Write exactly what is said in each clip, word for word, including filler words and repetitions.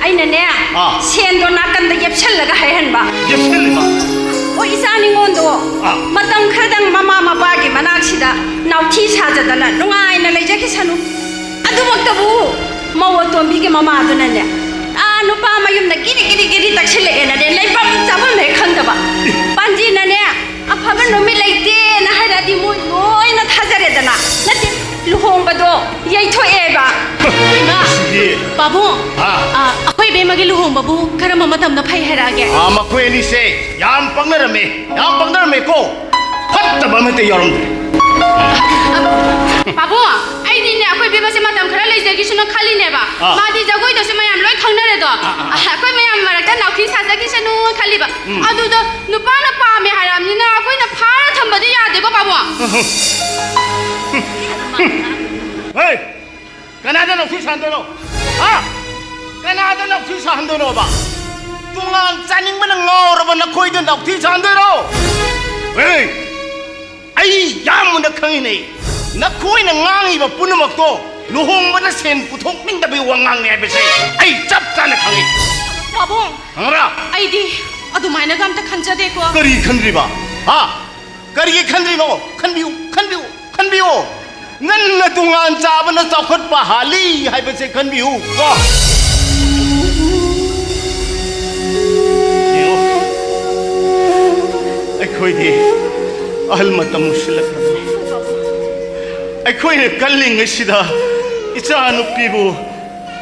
ꯑꯩꯅꯅꯦ, ꯑꯥ꯫ ꯁꯦꯟꯗꯣ ꯅꯥꯀꯟꯗ ꯌꯦꯞꯁꯜꯂꯒ ꯍꯥꯏꯍꯟꯕ꯫ ꯌꯦꯞꯁꯜꯂꯤꯕ? ꯑꯣ, ꯏꯆꯥ ꯅꯤꯉꯣꯟꯗꯣ ꯑꯥ꯫ ꯃꯇꯝ ꯈꯔꯗꯪ ꯃꯃꯥ ꯃꯄꯥꯒꯤ ꯃꯅꯥꯛꯁꯤꯗ ꯅꯥꯎꯊꯤ ꯁꯥꯖꯗꯅ ꯅꯨꯡꯉꯥꯏꯅ ꯂꯩꯖꯈꯤꯁꯅꯨ꯫ ꯑꯗꯨꯃꯛꯇꯕꯨ ꯃꯧ ꯑꯇꯣꯝꯕꯤꯒꯤ ꯃꯃꯥꯗꯨꯅꯅꯦ, ꯑꯥ, ꯅꯨꯄꯥ ꯃꯌꯨꯝꯗ ꯒꯤꯔꯤ ꯒꯤꯔꯤ ꯒꯤꯔꯤ ꯇꯛꯁꯤꯜꯂꯛꯑꯦꯅꯅꯦ, ꯂꯩꯐꯝ ꯆꯥꯐꯝ ꯍꯦꯛ ꯈꯪꯗꯕ꯫ ꯄꯥꯟꯖꯤꯅꯅꯦ, ꯑꯐꯕ ꯅꯨꯃꯤꯠ ꯂꯩꯇꯦꯅ ꯍꯥꯏꯔꯛꯑꯗꯤ ꯃꯣꯏ ꯂꯣꯏꯅ ꯊꯥꯖꯔꯦꯗꯅ꯫ ꯅꯠꯇꯦ, ꯂꯨꯍꯣꯡꯕꯗꯣ ꯌꯩꯊꯣꯛꯑꯦꯕ꯫ ꯏꯃꯥ, ꯁꯤꯗꯤ꯫ ꯄꯥꯕꯨꯡ, ꯑꯥ꯫ ꯑꯥ, ꯑꯩꯈꯣꯏ ꯏꯕꯦꯝꯃꯒꯤ ꯂꯨꯍꯣꯡꯕꯕꯨ ꯀꯔꯝꯕ ꯃꯇꯝꯗ ꯐꯩ ꯍꯥꯏꯔꯛꯑꯒꯦ? ꯑꯥ, ꯃꯈꯣꯏ ꯑꯅꯤꯁꯦ ꯌꯥꯝ ꯄꯪꯅꯔꯝꯃꯦ, ꯌꯥꯝ ꯄꯪꯅꯔꯝꯃꯦꯀꯣ꯫ ꯐꯠꯇꯕ ꯑꯃꯠꯇ ꯌꯥꯎꯔꯝꯗ꯭ꯔꯦ꯫ ꯄꯥꯕꯨꯡ, ꯑꯩꯗꯤꯅꯦ, ꯑꯩꯈꯣꯏ ꯏꯕꯦꯝꯃꯁꯦ ꯃꯇꯝ ꯈꯔ ꯂꯩꯖꯈꯤꯁꯅꯨ ꯈꯜꯂꯤꯅꯦꯕ꯫ ꯑꯥ꯫ ꯃꯥꯗꯤ ꯖꯒꯣꯏꯗꯁꯨ ꯃꯌꯥꯝ ꯂꯣꯏ ꯈꯪꯅꯔꯦꯗꯣ꯫ ꯑꯥ, ꯑꯥ, ꯑꯥ꯫ ꯑꯩꯈꯣꯏ ꯃꯌꯥꯝ ꯃꯔꯛꯇ ꯅꯥꯎꯊꯤ ꯁꯥꯖꯈꯤꯁꯅꯨ ꯈꯜꯂꯤꯕ꯫ ꯎꯝ꯫ ꯑꯗꯨꯗ ꯅꯨꯄꯥꯅ ꯄꯥꯝꯃꯦ ꯍꯥꯏꯔꯕꯅꯤꯅ ꯑꯩꯈꯣꯏꯅ ꯐꯥꯔ ꯊꯝꯕꯗꯤ ꯌꯥꯗꯦꯀꯣ, ꯄꯥꯕꯨꯡ꯫ ꯍꯦ! ꯀꯅꯥꯗ ꯅꯥꯎꯊꯤ ꯁꯥꯟꯗꯣꯏꯅꯣ? ꯍꯥ? ꯀꯅꯥꯗ ꯅꯥꯎꯊꯤ ꯁꯥꯍꯟꯗꯣꯏꯅꯣꯕ? ꯇꯣꯉꯥꯟ ꯆꯥꯅꯤꯡꯕꯅ ꯉꯥꯎꯔꯕ ꯅꯈꯣꯏꯗ ꯅꯥꯎꯊꯤ ꯁꯥꯍꯟꯗꯣꯏꯔꯣ? ꯍꯦ! ꯑꯩ ꯌꯥꯝ ꯃꯨꯟꯅ ꯈꯪꯉꯤꯅꯦ꯫ ꯅꯈꯣꯏꯅ ꯉꯥꯡꯉꯤꯕ ꯄꯨꯝꯅꯃꯛꯇꯣ ꯂꯨꯍꯣꯡꯕꯗ ꯁꯦꯟ ꯄꯨꯊꯣꯛꯅꯤꯡꯗꯕꯒꯤ ꯋꯥꯉꯥꯡꯅꯦ ꯍꯥꯏꯕꯁꯦ ꯑꯩ ꯆꯞ ꯆꯥꯅ ꯈꯪꯉꯤ꯫ ꯄꯥꯕꯨꯡ, ꯈꯪꯉꯔꯥ? ꯑꯩꯗꯤ ꯑꯗꯨꯃꯥꯏꯅꯒ ꯑꯝꯇ ꯈꯟꯖꯗꯦꯀꯣ꯫ ꯀꯔꯤ ꯈꯟꯗ꯭ꯔꯤꯕ? ꯍꯥ? ꯀꯔꯤꯒꯤ ꯈꯟꯗ꯭ꯔꯤꯅꯣ? ꯈꯟꯕꯤꯌꯨ, ꯈꯟꯕꯤꯌꯨ, ꯈꯟꯕꯤꯌꯨ꯫ ꯉꯟꯅ ꯇꯣꯉꯥꯟ ꯆꯥꯕꯅ ꯆꯥꯎꯈꯠꯄ ꯍꯥꯜꯂꯤ ꯍꯥꯏꯕꯁꯦ ꯈꯟꯕꯤꯌꯨ ꯀꯣ꯫ ꯌꯦꯡꯉꯣ, ꯑꯩꯈꯣꯏꯗꯤ ꯑꯍꯜ ꯃꯇꯝ ꯑꯣꯏꯁꯤꯜꯂꯛꯂꯕꯅꯤ꯫ ꯑꯩꯈꯣꯏꯅ ꯀꯜꯂꯤꯉꯩꯁꯤꯗ ꯏꯆꯥ ꯅꯨꯄꯤꯕꯨ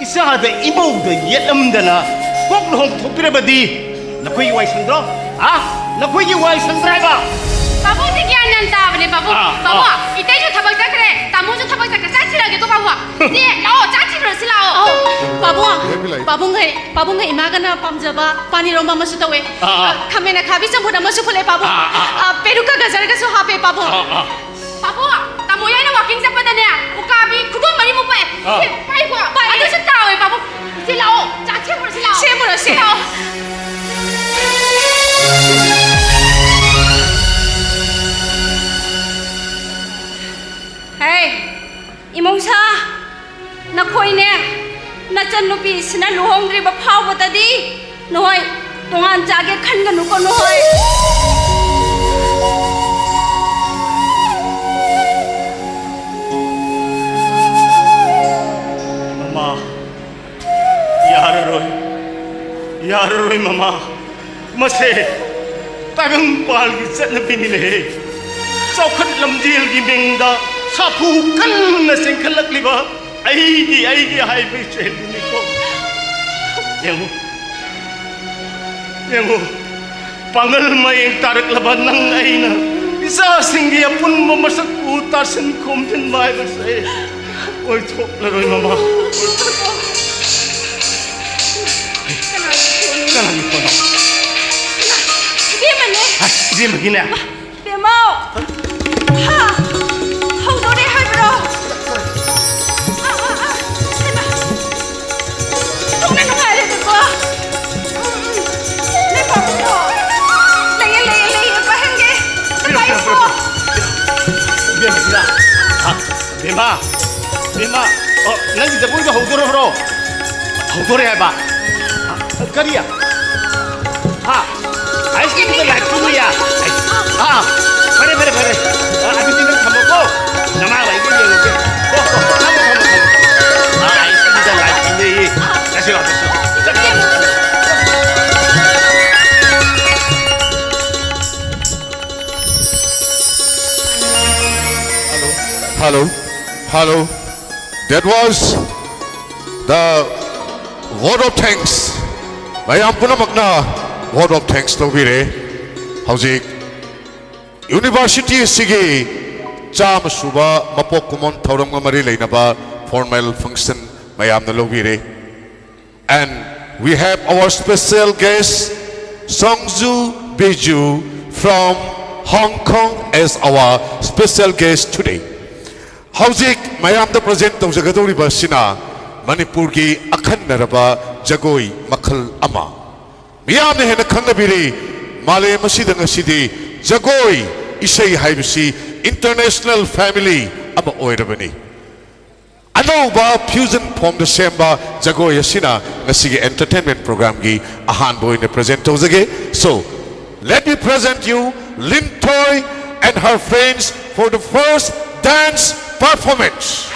ꯏꯆꯥꯗ ꯏꯃꯧꯗ ꯌꯦꯠꯂꯝꯗꯅ ꯀꯣꯛ ꯂꯨꯍꯣꯡꯊꯣꯛꯄꯤꯔꯕꯗꯤ ꯅꯈꯣꯏꯒꯤ ꯋꯥꯏ ꯁꯪꯗ꯭ꯔꯣ? ꯍꯥ? ꯅꯈꯣꯏꯒꯤ ꯋꯥꯏ ꯁꯪꯗ꯭ꯔꯥ ꯍꯥꯏꯕ? ꯄꯥꯕꯨꯡꯁꯦ ꯒ꯭ꯌꯥꯟ ꯌꯥꯝ ꯇꯥꯕꯅꯦ, ꯄꯥꯕꯨꯡ꯫ ꯑꯥ, ꯄꯥꯕꯨꯡ, ꯑꯥ꯫ ꯏꯇꯩꯁꯨ ꯊꯕꯛ ꯆꯠꯈ꯭ꯔꯦ, ꯇꯥꯃꯣꯁꯨ ꯊꯕꯛ ꯆꯠꯈ꯭ꯔꯦ, ꯆꯥꯛ ꯊꯤꯔꯛꯑꯒꯦꯀꯣ, ꯄꯥꯕꯨꯡ꯫ ꯏꯆꯦ, ꯂꯥꯛꯑꯣ, ꯆꯥꯛ ꯊꯤꯔꯨꯔꯁꯤ ꯂꯥꯛꯑꯣ꯫ ꯑꯧ, ꯄꯥꯕꯨꯡ, ꯂꯦꯞꯄꯤ ꯂꯩ꯫ ꯄꯥꯕꯨꯡꯈꯩ, ꯄꯥꯕꯨꯡꯈꯩ ꯏꯃꯥꯒꯅ ꯄꯥꯝꯖꯕ ꯄꯥꯟ ꯏꯔꯣꯝꯕ ꯑꯃꯁꯨ ꯇꯧꯋꯦ꯫ ꯑꯥ, ꯑꯥ꯫ ꯑ, ꯈꯥꯃꯦꯟ ꯑꯈꯥꯕꯤ ꯆꯝꯐꯨꯠ ꯑꯃꯁꯨ ꯐꯨꯠꯂꯦ, ꯄꯥꯕꯨꯡ꯫ ꯑꯥ, ꯑꯥ꯫ ꯑ, ꯄꯦꯔꯨꯛꯀ ꯒꯖꯔꯒꯁꯨ ꯍꯥꯞꯄꯦ, ꯄꯥꯕꯨꯡ꯫ ꯑꯥ, ꯑꯥ꯫ ꯄꯥꯕꯨꯡ, ꯇꯥꯃꯣ ꯌꯥꯏꯅ ꯋꯥꯀꯤꯡ ꯆꯠꯄꯗꯅꯦ, ꯎꯀꯥꯕꯤ ꯈꯨꯗꯣꯝ ꯃꯔꯤꯃꯨꯛ ꯄꯥꯛꯑꯦ꯫ ꯑꯥ꯫ ꯁꯦ, ꯄꯥꯏꯀꯣ? ꯄꯥꯏꯌꯦ꯫ ꯑꯗꯨꯁꯨ ꯇꯥꯎꯋꯦ, ꯄꯥꯕꯨꯡ꯫ ꯏꯆꯦ, ꯂꯥꯛꯑꯣ꯫ ꯆꯥ ꯁꯦꯝꯃꯨꯔꯁꯤ, ꯂꯥꯛꯑꯣ꯫ ꯁꯦꯝꯃꯨꯔꯁꯤ꯫ ꯂꯥꯛꯑꯣ꯫ ꯍꯦ, ꯏꯃꯧꯁꯥ, ꯅꯈꯣꯏꯅꯦ, ꯅꯆꯟ ꯅꯨꯄꯤꯁꯤꯅ ꯂꯨꯍꯣꯡꯗ꯭ꯔꯤꯕ ꯐꯥꯎꯕꯗꯗꯤ ꯅꯈꯣꯏ ꯇꯣꯉꯥꯟ ꯆꯥꯒꯦ ꯈꯟꯒꯅꯨꯀꯣ ꯅꯈꯣꯏ꯫ ꯃꯃꯥ, ꯌꯥꯔꯔꯣꯏ, ꯌꯥꯔꯔꯣꯏ ꯃꯃꯥ꯫ ꯃꯁꯦ ꯇꯥꯏꯕꯪꯄꯥꯜꯒꯤ ꯆꯠꯅꯕꯤꯅꯤꯅꯦꯍꯦ꯫ ꯆꯥꯎꯈꯠ ꯂꯝꯖꯦꯜꯒꯤ ꯃꯤꯡꯗ ꯁꯥꯐꯨ ꯀꯟꯅ ꯆꯦꯟꯈꯠꯂꯛꯂꯤꯕ ꯑꯩꯒꯤ, ꯑꯩꯒꯤ ꯍꯥꯏꯕ ꯏꯆꯦꯜꯗꯨꯅꯤꯀꯣ꯫ ꯌꯦꯡꯉꯨ, ꯌꯦꯡꯉꯨ, ꯄꯥꯡꯒꯜ ꯃꯌꯦꯡ ꯇꯥꯔꯛꯂꯕ ꯅꯪ ꯑꯩꯅ ꯏꯆꯥꯁꯤꯡꯒꯤ ꯑꯄꯨꯟꯕ ꯃꯁꯛ ꯎ ꯇꯥꯁꯤꯟ ꯈꯣꯝꯖꯤꯟꯕ ꯍꯥꯏꯕꯁꯦ ꯑꯣꯏꯊꯣꯛꯂꯔꯣꯏ ꯃꯃꯥ꯫ ꯀꯅꯥꯒꯤ ꯐꯣꯟꯅꯣ? ꯏꯕꯦꯝꯃꯅꯦ꯫ ꯍꯥꯏ, ꯏꯕꯦꯝꯃꯒꯤꯅꯦ꯫ ꯏꯕꯦꯝꯃ! ꯍꯥ? ꯍꯧꯗꯣꯔꯦ ꯍꯥꯏꯕ꯭ꯔꯣ? ꯑꯥ, ꯑꯥ, ꯑꯥ꯫ ꯍꯩꯃꯥ! ꯊꯣꯛꯅ ꯅꯨꯡꯉꯥꯏꯔꯦꯗꯀꯣ꯫ ꯎꯝ, ꯎꯝ꯫ ꯅꯣꯏ ꯄꯥꯕꯨꯡꯗꯣ? ꯂꯩꯌꯦ, ꯂꯩꯌꯦ, ꯂꯩꯌꯦ, ꯄꯥꯏꯍꯟꯒꯦ꯫ ꯄꯤꯔꯣ, ꯄꯤꯔꯣ, ꯄꯤꯔꯣ, ꯄꯥꯏꯌꯨꯀꯣ꯫ ꯄꯤꯔꯣ꯫ ꯏꯕꯦꯝꯃ, ꯏꯕꯦꯝꯃ꯫ ꯍꯥ? ꯕꯦꯝꯃ, ꯕꯦꯝꯃ, ꯑꯣ, ꯅꯪꯒꯤ ꯖꯒꯣꯏꯗꯣ ꯍꯧꯗꯣꯔꯕ꯭ꯔꯣ? ꯍꯧꯗꯣꯔꯦ ꯍꯥꯏꯕ? ꯀꯔꯤ? ꯍꯥ? Ice ꯀ꯭ꯔꯤꯝꯗ light ꯀꯨꯝꯃꯤꯌꯥ? ꯑꯥ, ꯐꯔꯦ, ꯐꯔꯦ, ꯐꯔꯦ꯫ ꯑꯥ, ꯑꯗꯨꯗꯤ ꯅꯪ ꯊꯝꯃꯣꯀꯣ꯫ ꯅꯃꯥ ꯂꯩꯒ ꯌꯦꯡꯉꯨꯒꯦ꯫ ꯀꯣ, ꯀꯣ, ꯊꯝꯃꯣ, ꯊꯝꯃꯣ, ꯊꯝꯃꯣ꯫ ꯑꯥ, ꯑꯥꯏꯁ ꯀ꯭ꯔꯤꯝꯗ ꯂꯥꯏꯠ ꯀꯨꯝꯃꯤꯌꯦ꯫ ꯆꯠꯁꯤ ꯂꯥꯎ, ꯆꯠꯁꯤ ꯂꯥꯎ꯫ ꯆꯠꯁꯤ ꯂꯥꯎ꯫ Hello. Hello. Hello. That was the vote of thanks. ꯃꯌꯥꯝ ꯄꯨꯝꯅꯃꯛꯅ vote of thanks ꯂꯧꯕꯤꯔꯦ꯫ ꯍꯧꯖꯤꯛ university ꯑꯁꯤꯒꯤ ꯆꯥꯝꯃ ꯁꯨꯕ ꯃꯄꯣꯛ ꯀꯨꯝꯑꯣꯟ ꯊꯧꯔꯝꯒ ꯃꯔꯤ ꯂꯩꯅꯕ formal function ꯃꯌꯥꯝꯅ ꯂꯧꯕꯤꯔꯦ꯫ And we have our special guest, Songju Biju from Hong Kong as our special guest today. ꯍꯧꯖꯤꯛ ꯃꯌꯥꯝꯗ present ꯇꯧꯖꯒꯗꯧꯔꯤꯕ ꯑꯁꯤꯅ ꯃꯅꯤꯄꯨꯔꯒꯤ ꯑꯈꯟꯅꯔꯕ ꯖꯒꯣꯏ ꯃꯈꯜ ꯑꯃ꯫ ꯃꯤꯌꯥꯝꯅ ꯍꯦꯟꯅ ꯈꯪꯅꯕꯤꯔꯤ, ꯃꯥꯂꯦꯝ ꯑꯁꯤꯗ ꯉꯁꯤꯗꯤ ꯖꯒꯣꯏ ꯏꯁꯩ ꯍꯥꯏꯕꯁꯤ international family ꯑꯃ ꯑꯣꯏꯔꯕꯅꯤ꯫ ꯑꯅꯧꯕ fusion form ꯗ ꯁꯦꯝꯕ ꯖꯒꯣꯏ ꯑꯁꯤꯅ ꯉꯁꯤꯒꯤ entertainment program ꯒꯤ ꯑꯍꯥꯟꯕ ꯑꯣꯏꯅ present ꯇꯧꯖꯒꯦ꯫ So, let me present you Limthoi and her friends for the first dance performance.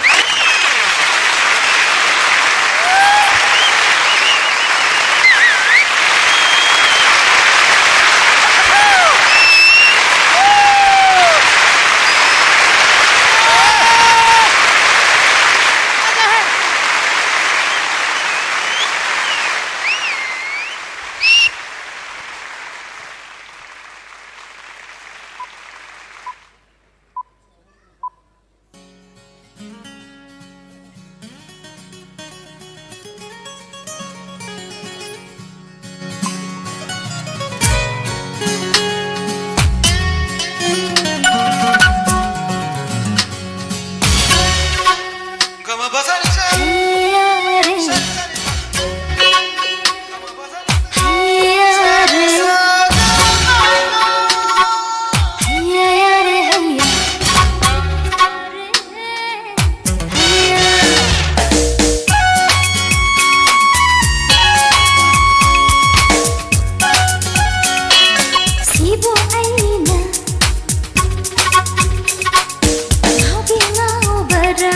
ꯁꯤꯕꯨ ꯑꯩꯅ ꯉꯥꯎꯒꯦ ꯉꯥꯎꯕꯔꯥ?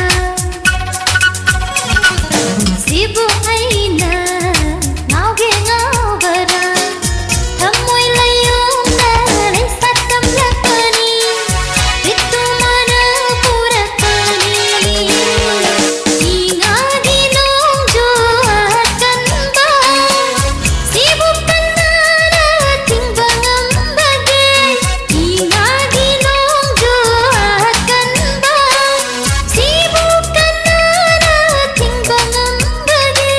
ꯁꯤꯕꯨ ꯑꯩꯅ ꯉꯥꯎꯒꯦ ꯉꯥꯎꯕꯔꯥ? ꯊꯃꯣꯏ ꯂꯥꯏꯌꯣꯡꯅ ꯂꯩꯁꯥ ꯇꯝꯂꯛꯄꯅꯤ, ꯔꯤꯇꯨ ꯃꯥꯅ ꯄꯨꯔꯛꯄꯅꯤ꯫ ꯏꯉꯥꯒꯤ ꯅꯣꯡꯖꯨ ꯑꯀꯟꯕ, ꯁꯤꯕꯨ ꯀꯅꯥꯅ ꯊꯤꯡꯕ ꯉꯝꯕꯒꯦ? ꯏꯉꯥꯒꯤ ꯅꯣꯡꯖꯨ ꯑꯀꯟꯕ, ꯁꯤꯕꯨ ꯀꯅꯥꯅ ꯊꯤꯡꯕ ꯉꯝꯕꯒꯦ?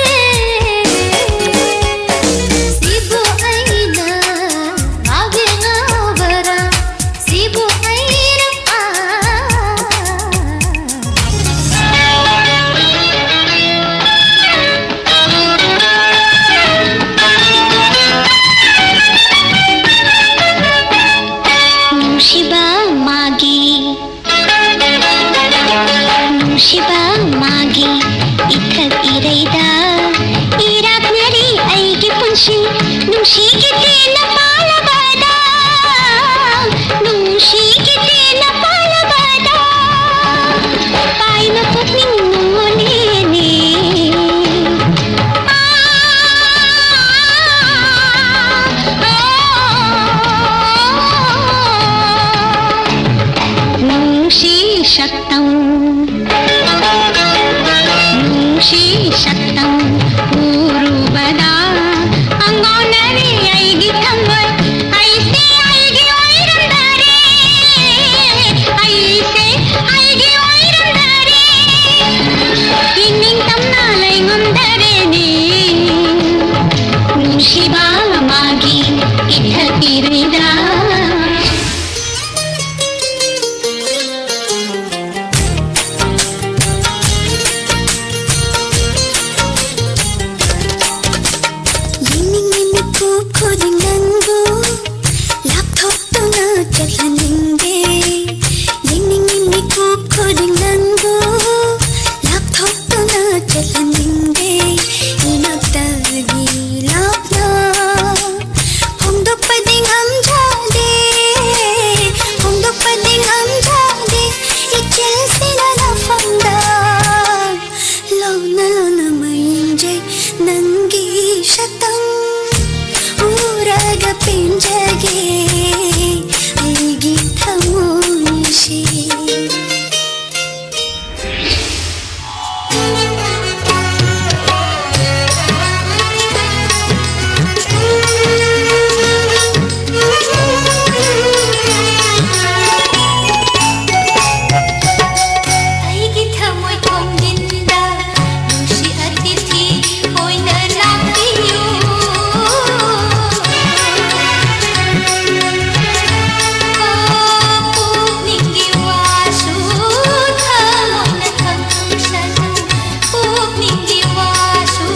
ꯁꯛꯇꯝ ꯎꯔꯒ ꯄꯦꯟꯖꯒꯦ ꯑꯩꯒꯤ ꯊꯃꯣꯏꯁꯦ꯫ ꯑꯩꯒꯤ ꯊꯃꯣꯏ ꯈꯣꯡꯖꯤꯟꯗ ꯅꯨꯡꯁꯤ ꯑꯇꯤꯊꯤ ꯑꯣꯏꯅ ꯂꯥꯛꯄꯤꯌꯨ꯫ ꯄꯨꯛꯅꯤꯡꯒꯤ ꯋꯥꯁꯨ ꯊꯃꯣꯏꯅ ꯈꯪꯁꯅꯨ꯫ ꯄꯨꯛꯅꯤꯡꯒꯤ ꯋꯥꯁꯨ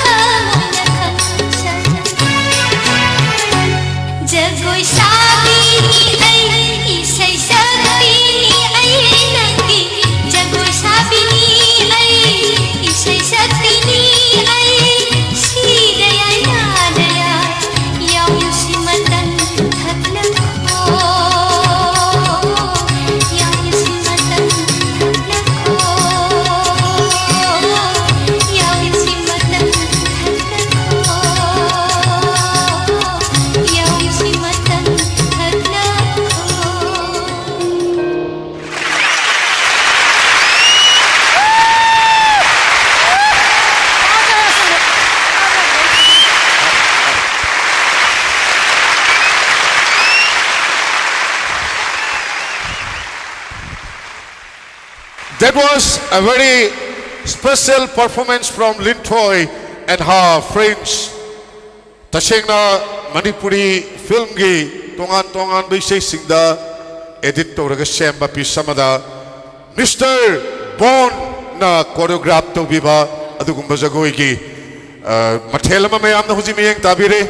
ꯊꯃꯣꯏꯅ ꯈꯪꯁꯅꯨ꯫ ꯖꯒꯣꯏ ꯁꯥꯕꯤꯅꯤ ꯑꯩ, ꯏꯁꯩ ꯁꯛꯄꯤꯅꯤ ꯑꯩ ꯅꯪꯒꯤ꯫ ꯖꯒꯣꯏ ꯁꯥꯕꯤꯅꯤ ꯑꯩ, ꯏꯁꯩ ꯁꯛꯄꯤꯅꯤ ꯑꯩ, ꯁꯤꯗ ꯌꯥꯏ, ꯅꯥꯗ ꯌꯥꯏ, ꯌꯥꯎꯁꯤ ꯃꯇꯝ ꯊꯛꯂꯈꯣ, ꯌꯥꯎꯁꯤ ꯃꯇꯝ ꯊꯛꯂꯈꯣ, ꯌꯥꯎꯁꯤ ꯃꯇꯝ ꯊꯛꯂꯈꯣ, ꯌꯥꯎꯁꯤ ꯃꯇꯝ ꯊꯛꯂꯈꯣ꯫ That was a very special performance from Linthoi and her friends. ꯇꯁꯦꯡꯅ ꯃꯅꯤꯄꯨꯔꯤ ꯐꯤꯜꯝꯒꯤ ꯇꯣꯉꯥꯟ ꯇꯣꯉꯥꯟꯕ ꯏꯁꯩꯁꯤꯡꯗ ꯑꯦꯗꯤꯠ ꯇꯧꯔꯒ ꯁꯦꯝꯕ ꯄꯤꯁ ꯑꯃꯗ ꯃꯤꯁꯇꯔ ꯕꯣꯟꯅ ꯀꯣꯔꯤꯌꯣꯒ꯭ꯔꯥꯐ ꯇꯧꯕꯤꯕ ꯑꯗꯨꯒꯨꯝꯕ ꯖꯒꯣꯏꯒꯤ, ꯑ, ꯃꯊꯦꯜ ꯑꯃ ꯃꯌꯥꯝꯅ ꯍꯧꯖꯤꯛ ꯃꯤꯠꯌꯦꯡ ꯇꯥꯕꯤꯔꯦ꯫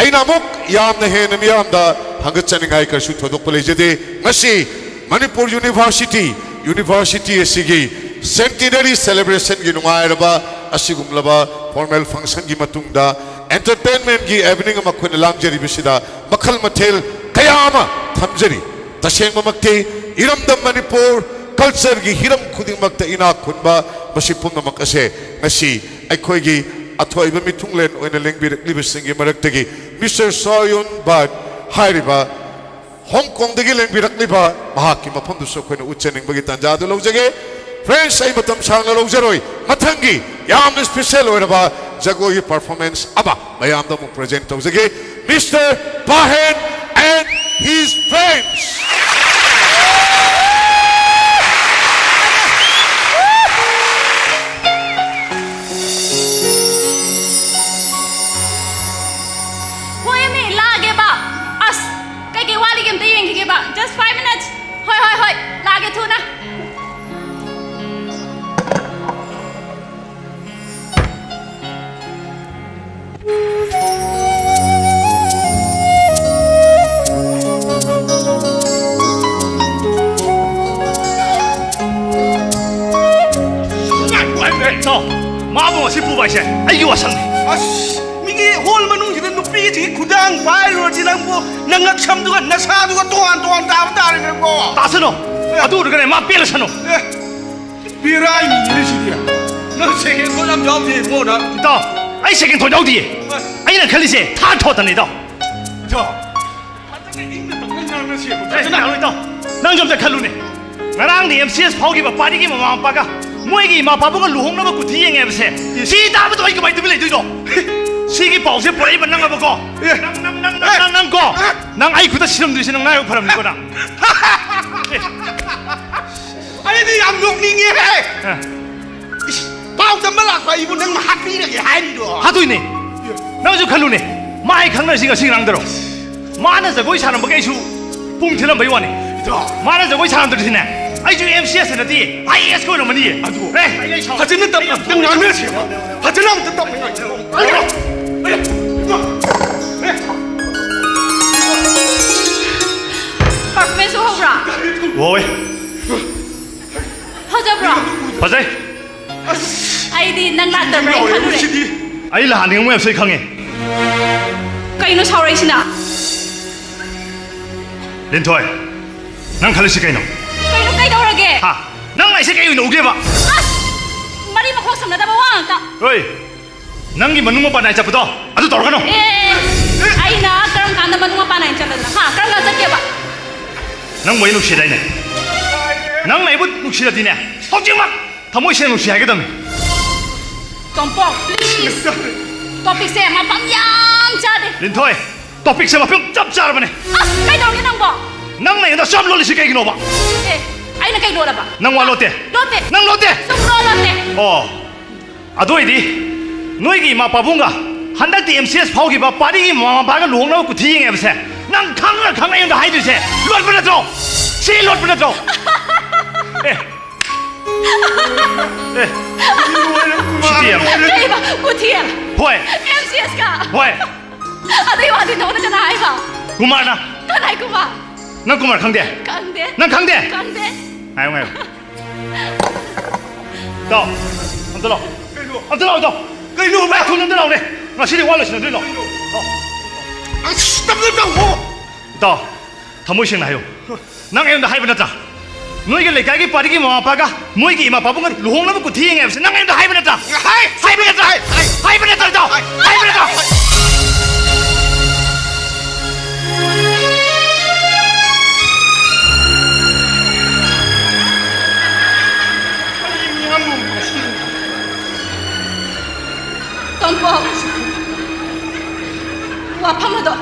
ꯑꯩꯅ ꯑꯃꯨꯛ ꯌꯥꯝꯅ ꯍꯦꯟꯅ ꯃꯤꯌꯥꯝꯗ ꯍꯪꯒꯠꯆꯅꯤꯡꯉꯥꯏ ꯀꯔꯤꯁꯨ ꯊꯣꯏꯗꯣꯛꯄ ꯂꯩꯖꯗꯦ꯫ ꯉꯁꯤ ꯃꯅꯤꯄꯨꯔ ꯌꯨꯅꯤꯚꯔꯁꯤꯇꯤ, ꯌꯨꯅꯤꯚꯔꯁꯤꯇꯤ ꯑꯁꯤꯒꯤ ꯁꯦꯟꯇꯤꯅꯔꯤ ꯁꯦꯂꯦꯕ꯭ꯔꯦꯁꯟꯒꯤ ꯅꯨꯡꯉꯥꯏꯔꯕ ꯑꯁꯤꯒꯨꯝꯂꯕ ꯐꯣꯔꯃꯦꯜ ꯐꯪꯁꯟꯒꯤ ꯃꯇꯨꯡꯗ ꯑꯦꯟꯇꯔꯇꯦꯟꯃꯦꯟꯒꯤ ꯏꯚꯤꯅꯤꯡ ꯑꯃ ꯑꯩꯈꯣꯏꯅ ꯂꯥꯡꯖꯔꯤꯕꯁꯤꯗ ꯃꯈꯜ ꯃꯊꯦꯜ ꯀꯌꯥ ꯑꯃ ꯊꯝꯖꯔꯤ꯫ ꯇꯁꯦꯡꯕꯃꯛꯇꯤ ꯏꯔꯝꯗꯝ ꯃꯅꯤꯄꯨꯔ ꯀꯜꯆꯔꯒꯤ ꯍꯤꯔꯝ ꯈꯨꯗꯤꯡꯃꯛꯇ ꯏꯅꯥꯛ ꯈꯨꯟꯕ ꯃꯁꯤ ꯄꯨꯝꯅꯃꯛ ꯑꯁꯦ ꯉꯁꯤ ꯑꯩꯈꯣꯏꯒꯤ ꯑꯊꯣꯏꯕ ꯃꯤꯊꯨꯡꯂꯦꯟ ꯑꯣꯏꯅ ꯂꯦꯡꯕꯤꯔꯛꯂꯤꯕꯁꯤꯡꯒꯤ ꯃꯔꯛꯇꯒꯤ ꯃꯤꯁꯇꯔ ꯁꯣꯌꯨꯟ ꯕꯥꯠ ꯍꯥꯏꯔꯤꯕ ꯍꯣꯡ ꯀꯣꯡꯗꯒꯤ ꯂꯦꯡꯕꯤꯔꯛꯂꯤꯕ ꯃꯍꯥꯛꯀꯤ ꯃꯐꯝꯗꯨꯁꯨ ꯑꯩꯈꯣꯏꯅ ꯎꯠꯆꯅꯤꯡꯕꯒꯤ ꯇꯥꯟꯖꯥ ꯑꯗꯨ ꯂꯧꯖꯒꯦ꯫ ꯐ꯭ꯔꯦꯟꯁ, ꯑꯩ ꯃꯇꯝ ꯁꯥꯡꯅ ꯂꯧꯖꯔꯣꯏ꯫ ꯃꯊꯪꯒꯤ ꯌꯥꯝꯅ ꯁ꯭ꯄꯦꯁꯦꯜ ꯑꯣꯏꯔꯕ ꯖꯒꯣꯏꯒꯤ ꯄꯔꯐꯣꯔꯃꯦꯟꯁ ꯑꯃ ꯃꯌꯥꯝꯗ ꯑꯃꯨꯛ ꯄ꯭ꯔꯖꯦꯟ ꯇꯧꯖꯒꯦ꯫ Mister Pahen and his friends. ꯍꯣꯏ, ꯃꯤ, ꯂꯥꯛꯑꯒꯦꯕ꯫ ꯑꯁ, ꯀꯩꯀꯩ ꯋꯥꯠꯂꯤꯒꯦ ꯑꯝꯇ ꯌꯦꯡꯈꯤꯒꯦꯕ꯫ Just five minutes. ꯍꯣꯏ, ꯍꯣꯏ, ꯍꯣꯏ, ꯂꯥꯛꯑꯒꯦ ꯊꯨꯅ꯫ ꯏꯇꯥꯎ, ꯃꯥꯕꯨ ꯉꯁꯤ ꯄꯨꯕ ꯍꯥꯏꯁꯦ ꯑꯩꯒꯤ ꯋꯥꯁꯛꯅꯤ꯫ ꯑꯁ, ꯃꯤꯒꯤ ꯍꯣꯜ ꯃꯅꯨꯡꯁꯤꯗ ꯅꯨꯄꯤꯁꯤꯡꯒꯤ ꯈꯨꯗꯥꯡ ꯄꯥꯏꯔꯨꯔꯗꯤ ꯅꯪꯕꯨ ꯅꯉꯛ ꯁꯝꯗꯨꯒ ꯅꯁꯥꯗꯨꯒ ꯇꯣꯉꯥꯟ ꯇꯣꯉꯥꯟ ꯇꯥꯕ ꯇꯥꯔꯦ ꯅꯪꯕꯣ꯫ ꯇꯥꯁꯅꯨ꯫ ꯑꯦ꯫ ꯑꯗꯨ ꯑꯣꯏꯔꯒꯅꯦ ꯃꯥ ꯄꯦꯜꯂꯁꯅꯨ꯫ ꯑꯦ꯫ ꯕꯦꯔꯥ ꯏꯃꯨꯡꯅꯤꯅꯦ ꯁꯤꯗꯤ꯫ ꯅꯪ ꯁꯦꯀꯦꯟ ꯊꯣꯠ ꯌꯥꯝ ꯌꯥꯎꯗꯦ ꯏꯕꯣ ꯅꯪ꯫ ꯏꯇꯥꯎ, ꯑꯩ ꯁꯦꯀꯦꯟ ꯊꯣꯠ ꯌꯥꯎꯗꯤꯌꯦ꯫ ꯑꯁ꯫ ꯑꯩꯅ ꯈꯜꯂꯤꯁꯦ ꯊꯥꯔꯠ ꯊꯣꯠꯇꯅꯤ ꯏꯇꯥꯎ꯫ ꯏꯇꯥꯎ, ꯐꯖꯅ ꯏꯪꯅ ꯇꯞꯅ ꯉꯥꯡꯅꯁꯦꯕ, ꯑꯦ, ꯐꯖꯅ꯫ ꯌꯥꯔꯣꯏ ꯏꯇꯥꯎ꯫ ꯅꯪꯁꯨ ꯑꯝꯇ ꯈꯜꯂꯨꯅꯦ꯫ ꯉꯔꯥꯡꯗꯤ ꯑꯦꯝ ꯁꯤ ꯑꯦꯁ ꯐꯥꯎꯈꯤꯕ ꯄꯥꯔꯇꯤꯒꯤ ꯃꯃꯥ ꯃꯄꯥꯒ ꯃꯣꯏꯒꯤ ꯏꯃꯥ ꯄꯥꯕꯨꯡꯒ ꯂꯨꯍꯣꯡꯅꯕ ꯀꯨꯊꯤ ꯌꯦꯡꯉꯦ ꯍꯥꯏꯕꯁꯦ꯫ ꯏꯁ꯫ ꯁꯤ ꯇꯥꯕꯗꯣ ꯑꯩ ꯀꯃꯥꯏꯅ ꯇꯨꯃꯤꯟ ꯂꯩꯗꯣꯏꯅꯣ? ꯁꯤꯒꯤ ꯄꯥꯎꯁꯦ ꯄꯨꯔꯛꯏꯕ ꯅꯪꯉꯕꯀꯣ? ꯑꯦ꯫ ꯅꯪ, ꯅꯪ, ꯅꯪ, ꯅꯪ, ꯑꯦ꯫ ꯅꯪ, ꯅꯪ ꯀꯣ? ꯑꯦ꯫ ꯅꯪ ꯑꯩ ꯈꯨꯠꯇ ꯁꯤꯔꯝꯗꯣꯏꯁꯦ ꯅꯪ ꯅꯥꯏꯕ ꯐꯔꯝꯅꯤꯀꯣ ꯅꯪ꯫ ꯑꯦ꯫ ꯑꯩꯗꯤ ꯌꯥꯝ ꯅꯣꯛꯅꯤꯡꯉꯦꯍꯦ꯫ ꯑ꯫ ꯏꯁ, ꯄꯥꯎ ꯇꯝꯕ ꯂꯥꯛꯄ ꯑꯩꯕꯨ ꯅꯪꯅ ꯍꯥꯠꯄꯤꯔꯒꯦ ꯍꯥꯏꯔꯤꯔꯣ? ꯍꯥꯠꯇꯣꯏꯅꯦ꯫ ꯅꯪꯁꯨ ꯈꯜꯂꯨꯅꯦ, ꯃꯥ ꯑꯩ ꯈꯪꯅꯔꯤꯁꯤ ꯉꯁꯤ ꯉꯔꯥꯡꯗꯔꯣ? ꯃꯥꯅ ꯖꯒꯣꯏ ꯁꯥꯔꯝꯕꯒꯤ ꯑꯩꯁꯨ ꯄꯨꯡ ꯊꯤꯜꯂꯝꯕꯩ ꯋꯥꯅꯤ꯫ ꯏꯇꯥꯎ꯫ ꯃꯥꯅ ꯖꯒꯣꯏ ꯁꯥꯔꯝꯗ꯭ꯔꯗꯤꯅꯦ, ꯑꯩꯁꯨ ꯑꯦꯝ ꯁꯤ ꯑꯦꯁ ꯅꯠꯇꯦ, ꯑꯥꯏ ꯑꯦ ꯑꯦꯁ ꯑꯣꯏꯔꯝꯃꯅꯤꯌꯦ꯫ ꯑꯗꯨ ꯑꯦ, ꯑꯩ, ꯑꯩ ꯁꯥꯎ-, ꯐꯖꯅ ꯇꯞꯅ ꯑꯩ ꯌꯥꯝ ꯑꯝꯇ ꯉꯥꯡꯅꯁꯦꯕ꯫ ꯐꯖꯅ ꯑꯝꯇ ꯇꯞꯅ ꯉꯥꯡꯅꯁꯦꯕ꯫ ꯄꯔꯐꯣꯔꯃꯦꯟꯁ ꯎꯍꯧꯕ꯭ꯔꯥ? ꯍꯣꯏ꯫ ꯐꯖꯕ꯭ꯔꯣ? ꯐꯖꯩ꯫ ꯑꯩꯗꯤ ꯅꯪ ꯂꯥꯛꯇꯕ꯭ꯔꯥ ꯍꯥꯏꯅ ꯈꯜꯂꯨꯔꯦ꯫ ꯑꯩ ꯂꯥꯛꯍꯟꯅꯤꯡꯕ ꯌꯥꯝ ꯁꯣꯏ ꯈꯪꯉꯦ꯫ ꯀꯩꯅꯣ ꯁꯥꯎꯔꯛꯏꯁꯤꯅ? ꯂꯤꯟꯊꯣꯏ, ꯅꯪ ꯈꯜꯂꯤꯁꯤ ꯀꯩꯅꯣ? ꯀꯩꯅꯣ ꯀꯩꯗꯧꯔꯒꯦ? ꯍꯥ? ꯅꯪ ꯂꯥꯛꯏꯁꯦ ꯀꯩ ꯑꯣꯏꯅ ꯎꯒꯦꯕ? ꯑꯁ! ꯃꯔꯤ ꯃꯈꯣꯡ ꯁꯝꯅꯗꯕ ꯋꯥ ꯉꯥꯛꯇ꯫ ꯍꯣꯏ꯫ ꯅꯪꯒꯤ ꯃꯅꯨꯡ ꯃꯄꯥꯟ ꯅꯥꯏ ꯆꯠꯄꯗꯣ ꯑꯗꯨ ꯇꯧꯔꯛꯀꯅꯨ꯫ ꯑꯦ, ꯑꯩꯅ ꯀꯔꯝ ꯀꯥꯟꯗ ꯃꯅꯨꯡ ꯃꯄꯥꯟ ꯅꯥꯏꯅ ꯆꯠꯂꯗꯅ? ꯍꯥ? ꯀꯔꯝ ꯀꯥꯟꯗ ꯆꯠꯀꯦꯕ? ꯅꯪꯕꯨ ꯑꯩ ꯅꯨꯡꯁꯤꯗꯥꯏꯅꯦ? ꯅꯪꯅ ꯑꯩꯕꯨ ꯅꯨꯡꯁꯤꯔꯗꯤꯅꯦ, ꯍꯧꯖꯤꯛꯃꯛ ꯊꯃꯣꯏ ꯁꯦꯡꯅ ꯅꯨꯡꯁꯤ ꯍꯥꯏꯒꯗꯕꯅꯤ꯫ ꯇꯣꯝꯄꯣꯛ, please. Topicꯁꯦ ꯃꯐꯝ ꯌꯥꯝ ꯆꯥꯗꯦ꯫ ꯂꯤꯟꯊꯣꯏ, topicꯁꯦ ꯃꯐꯝ ꯆꯞ ꯆꯥꯔꯕꯅꯦ꯫ ꯑꯁ, ꯀꯩꯗꯧꯔꯒꯦ ꯅꯪꯕꯣ? ꯅꯪꯅ ꯑꯩꯉꯣꯟꯗ ꯆꯞ ꯂꯣꯜꯂꯤꯁꯤ ꯀꯩꯒꯤꯅꯣꯕ? ꯑꯦ, ꯑꯩꯅ ꯀꯩ ꯂꯣꯜꯂꯕ? ꯅꯪ ꯋꯥ ꯂꯣꯠꯇꯦ꯫ ꯂꯣꯠꯇꯦ꯫ ꯅꯪ ꯂꯣꯠꯇꯦ꯫ ꯁꯨꯝ ꯂꯣꯜ ꯂꯣꯠꯇꯦ꯫ ꯑꯣ, ꯑꯗꯨ ꯑꯣꯏꯗꯤ ꯅꯣꯏꯒꯤ ꯏꯃꯥ ꯄꯥꯕꯨꯡꯒ ꯍꯟꯗꯛꯇꯤ ꯑꯦꯝ ꯁꯤ ꯑꯦꯁ ꯐꯥꯎꯈꯤꯕ ꯄꯥꯔꯤꯒꯤ ꯃꯃꯥ ꯃꯄꯥꯒ ꯂꯨꯍꯣꯡꯅꯕ ꯀꯨꯊꯤ ꯌꯦꯡꯉꯦ ꯍꯥꯏꯕꯁꯦ ꯅꯪ ꯈꯪꯅ ꯈꯪꯅ ꯑꯩꯉꯣꯟꯗ ꯍꯥꯏꯗꯣꯏꯁꯦ ꯂꯣꯠꯄ ꯅꯠꯇ꯭ꯔꯣ? ꯁꯤ ꯂꯣꯠꯄ ꯅꯠꯇ꯭ꯔꯣ? ꯑꯦ, ꯑꯦ, ꯁꯤꯗꯤ ꯌꯥꯝ ꯀꯩꯕ? ꯀꯨꯊꯤ? ꯍꯣꯏ꯫ M C ask? ꯍꯣꯏ꯫ ꯑꯗꯨꯏ ꯋꯥꯗꯤ ꯅꯉꯣꯟꯗ ꯀꯅꯥ ꯍꯥꯏꯕ? ꯀꯨꯃꯥꯔꯅ꯫ ꯀꯅꯥꯏ ꯀꯨꯃꯥꯔ? ꯅꯪ ꯀꯨꯃꯥꯔ ꯈꯪꯗꯦ? ꯈꯪꯗꯦ꯫ ꯅꯪ ꯈꯪꯗꯦ? ꯈꯪꯗꯦ꯫ ꯉꯥꯏꯌꯨ, ꯉꯥꯏꯌꯨ꯫ ꯏꯇꯥꯎ, ꯑꯝꯇ ꯂꯥꯛꯑꯣ꯫ ꯀꯩꯅꯣ? ꯑꯝꯇ ꯂꯥꯛꯑꯣ, ꯏꯇꯥꯎ꯫ ꯀꯩꯅꯣ? ꯏꯇꯥꯎ, ꯊꯨꯅ ꯑꯝꯇ ꯂꯥꯛꯑꯣꯅꯦ꯫ ꯉꯁꯤꯗꯤ ꯋꯥ ꯂꯣꯏꯁꯤꯟꯅꯗꯣꯏ ꯂꯥꯛꯑꯣ꯫ ꯂꯥꯛꯑꯣ꯫ ꯑꯁ, ꯇꯞꯅ ꯇꯧꯋꯣ꯫ ꯏꯇꯥꯎ, ꯊꯃꯣꯏ ꯁꯦꯡꯅ ꯍꯥꯏꯌꯨ꯫ ꯅꯪ ꯑꯩꯉꯣꯟꯗ ꯍꯥꯏꯕ ꯅꯠꯇ꯭ꯔꯥ? ꯅꯣꯏꯒꯤ ꯂꯩꯀꯥꯏꯒꯤ ꯄꯥꯔꯤꯒꯤ ꯃꯃꯥ ꯃꯄꯥꯒ ꯃꯣꯏꯒꯤ ꯏꯃꯥ ꯄꯥꯕꯨꯡꯒ ꯂꯨꯍꯣꯡꯅꯕ ꯀꯨꯊꯤ ꯌꯦꯡꯉꯦ ꯍꯥꯏꯕꯁꯦ ꯅꯪ ꯑꯩꯉꯣꯟꯗ ꯍꯥꯏꯕ ꯅꯠꯇ꯭ꯔꯥ? ꯍꯥꯏ! ꯍꯥꯏꯕ ꯅꯠꯇ꯭ꯔꯥ? ꯍꯥꯏ! ꯍꯥꯏ! ꯍꯥꯏꯕ ꯅꯠꯇ꯭ꯔꯥ, ꯏꯇꯥꯎ? ꯍꯥꯏ! ꯍꯥꯏꯕ ꯅꯠꯇ꯭ꯔꯥ? ꯇꯣꯝꯄꯣꯛ, ꯋꯥꯐꯝ ꯑꯗꯣ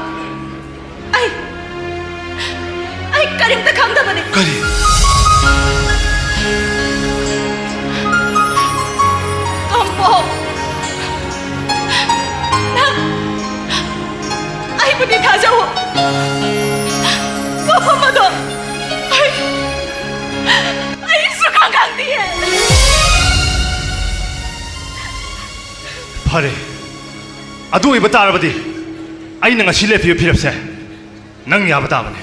ꯑꯩ, ꯑꯩ ꯀꯔꯤꯝꯇ ꯈꯪꯗꯕꯅꯤ꯫ ꯀꯔꯤ? ꯇꯣꯝꯄꯣꯛ, ꯅꯪ ꯑꯩꯕꯨꯗꯤ ꯊꯥꯖꯧ꯫ ꯋꯥꯐꯝ ꯑꯗꯣ ꯑꯩ, ꯑꯩ ꯁꯨꯈꯪ ꯈꯪꯗꯤꯌꯦ꯫ ꯐꯔꯦ, ꯑꯗꯨ ꯑꯣꯏꯕ ꯇꯥꯔꯕꯗꯤ ꯑꯩꯅ ꯉꯁꯤ ꯂꯦꯞꯄꯤꯕ ꯐꯤꯔꯦꯞꯁꯦ ꯅꯪ ꯌꯥꯕ ꯇꯥꯕꯅꯦ꯫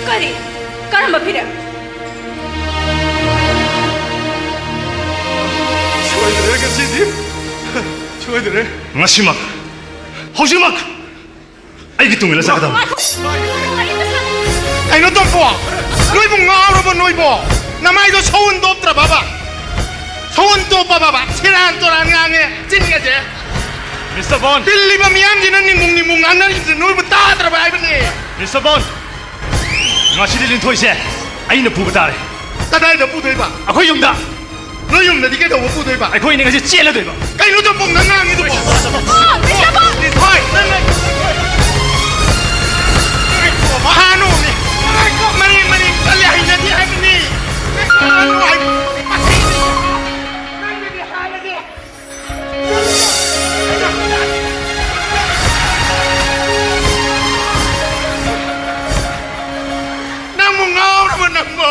ꯀꯔꯤ? ꯀꯔꯝꯕ ꯐꯤꯔꯦꯞ? ꯁꯣꯏꯗ꯭ꯔꯦ ꯉꯁꯤꯗꯤ꯫ ꯁꯣꯏꯗ꯭ꯔꯦ꯫ ꯉꯁꯤꯃꯛ, ꯍꯧꯖꯤꯛꯃꯛ ꯑꯩꯒꯤ ꯇꯨꯡ ꯏꯜꯂ ꯆꯠꯀꯗꯕꯅꯤ꯫ ꯉꯥꯏꯈꯣ꯫ ꯀꯩꯅꯣ ꯇꯣꯝꯄꯣ? ꯅꯣꯏꯕꯨ ꯉꯥꯎꯔꯕꯣ ꯅꯣꯏꯕꯣ? ꯅꯃꯥꯏꯗꯣ ꯁꯧ ꯍꯨꯟꯗꯣꯛꯇ꯭ꯔꯕꯕ? ꯊꯧꯒꯟ ꯇꯣꯞꯄ ꯕꯕꯥ, ꯁꯦꯔꯥꯟ ꯇꯣꯔꯥꯟ ꯉꯥꯡꯉꯦ꯫ ꯆꯤꯟꯒꯁꯦ꯫ ꯃꯤꯁꯇꯔ ꯕꯣꯟ꯫ ꯇꯤꯜꯂꯤꯕ ꯃꯤꯌꯥꯝꯁꯤꯅ ꯅꯤꯡꯃꯨꯡ ꯅꯤꯡꯃꯨꯡ ꯉꯥꯡꯅꯔꯤꯕꯁꯦ ꯅꯣꯏꯕꯨ ꯇꯥꯗ꯭ꯔꯕ ꯍꯥꯏꯕꯅꯦ꯫ ꯃꯤꯁꯇꯔ ꯕꯣꯟ, ꯉꯁꯤꯗꯤ ꯂꯤꯟꯊꯣꯏꯁꯦ ꯑꯩꯅ ꯄꯨꯕ ꯇꯥꯔꯦ꯫ ꯀꯗꯥꯏꯗ ꯄꯨꯗꯣꯏꯕ? ꯑꯩꯈꯣꯏ ꯌꯨꯝꯗ꯫ ꯅꯣꯏ ꯌꯨꯝꯗꯗꯤ ꯀꯩꯗꯧꯕ ꯄꯨꯗꯣꯏꯕ? ꯑꯩꯈꯣꯏ ꯑꯅꯤ ꯉꯁꯤ ꯆꯦꯜꯂꯗꯣꯏꯕ꯫ ꯀꯩꯅꯣ ꯆꯝꯄꯣꯡꯅ ꯉꯥꯡꯉꯤꯗꯨꯕꯣ? ꯕꯣꯟ, ꯃꯤꯁꯇꯔ ꯕꯣꯟ! ꯂꯤꯟꯊꯣꯏ, ꯅꯪ ꯐꯥꯅꯣꯃꯤ꯫ ꯃꯔꯤ ꯃꯔꯤ ꯆꯠꯂꯦ ꯍꯩꯅꯗꯦ ꯍꯥꯏꯕꯅꯤ꯫ ꯐꯥꯅꯣ ꯍꯥꯏꯕ꯫ ꯅꯪꯕꯨ ꯉꯥꯎꯔꯕ ꯅꯪꯕꯣ?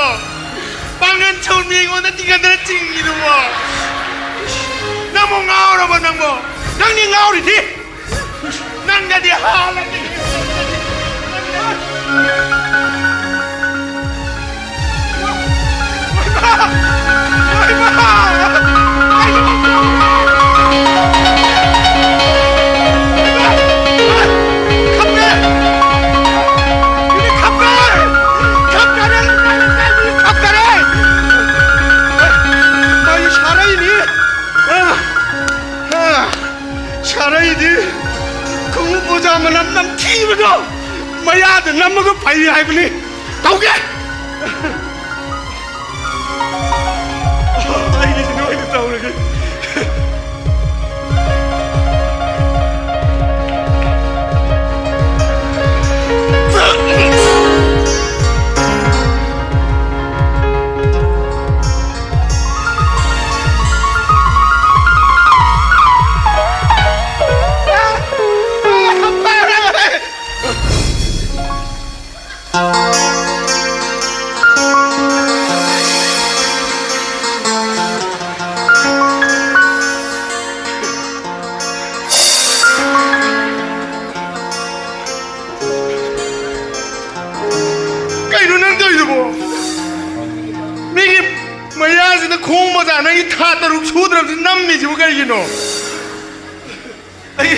ꯄꯥꯡꯒꯟ ꯁꯣꯟꯕꯤ ꯑꯩꯉꯣꯟꯗ ꯇꯤꯡꯒꯟꯗꯅ ꯆꯤꯡꯉꯤꯗꯨꯕꯣ? ꯅꯪꯕꯨ ꯉꯥꯎꯔꯕ ꯅꯪꯕꯣ? ꯅꯪꯗꯤ ꯉꯥꯎꯔꯤꯗꯤ? ꯅꯪꯅꯗꯤ ꯍꯥꯜꯂꯅꯤ꯫ ꯁꯥꯔꯩꯗꯤ ꯈꯣꯡꯎꯞ ꯃꯣꯖꯥ ꯃꯅꯝ ꯅꯝꯊꯤꯕꯗꯣ ꯃꯌꯥꯗ ꯅꯝꯃꯒ ꯐꯩ ꯍꯥꯏꯕꯅꯤ꯫ ꯇꯧꯒꯦ꯫ ꯑꯩꯒꯤꯁꯤꯅ ꯑꯣꯏꯅ ꯇꯧꯔꯒꯦ꯫ ꯀꯩꯅꯣ ꯅꯪ ꯇꯧꯔꯤꯗꯨꯕꯣ? ꯃꯤꯒꯤ ꯃꯌꯥꯁꯤꯗ ꯈꯣꯡ ꯃꯣꯖꯥ ꯅꯪꯒꯤ ꯊꯥ ꯇꯔꯨꯛ ꯁꯨꯗ꯭ꯔꯕꯁꯤ ꯅꯝꯃꯤꯁꯤꯕꯨ ꯀꯩꯒꯤꯅꯣ? ꯑꯩ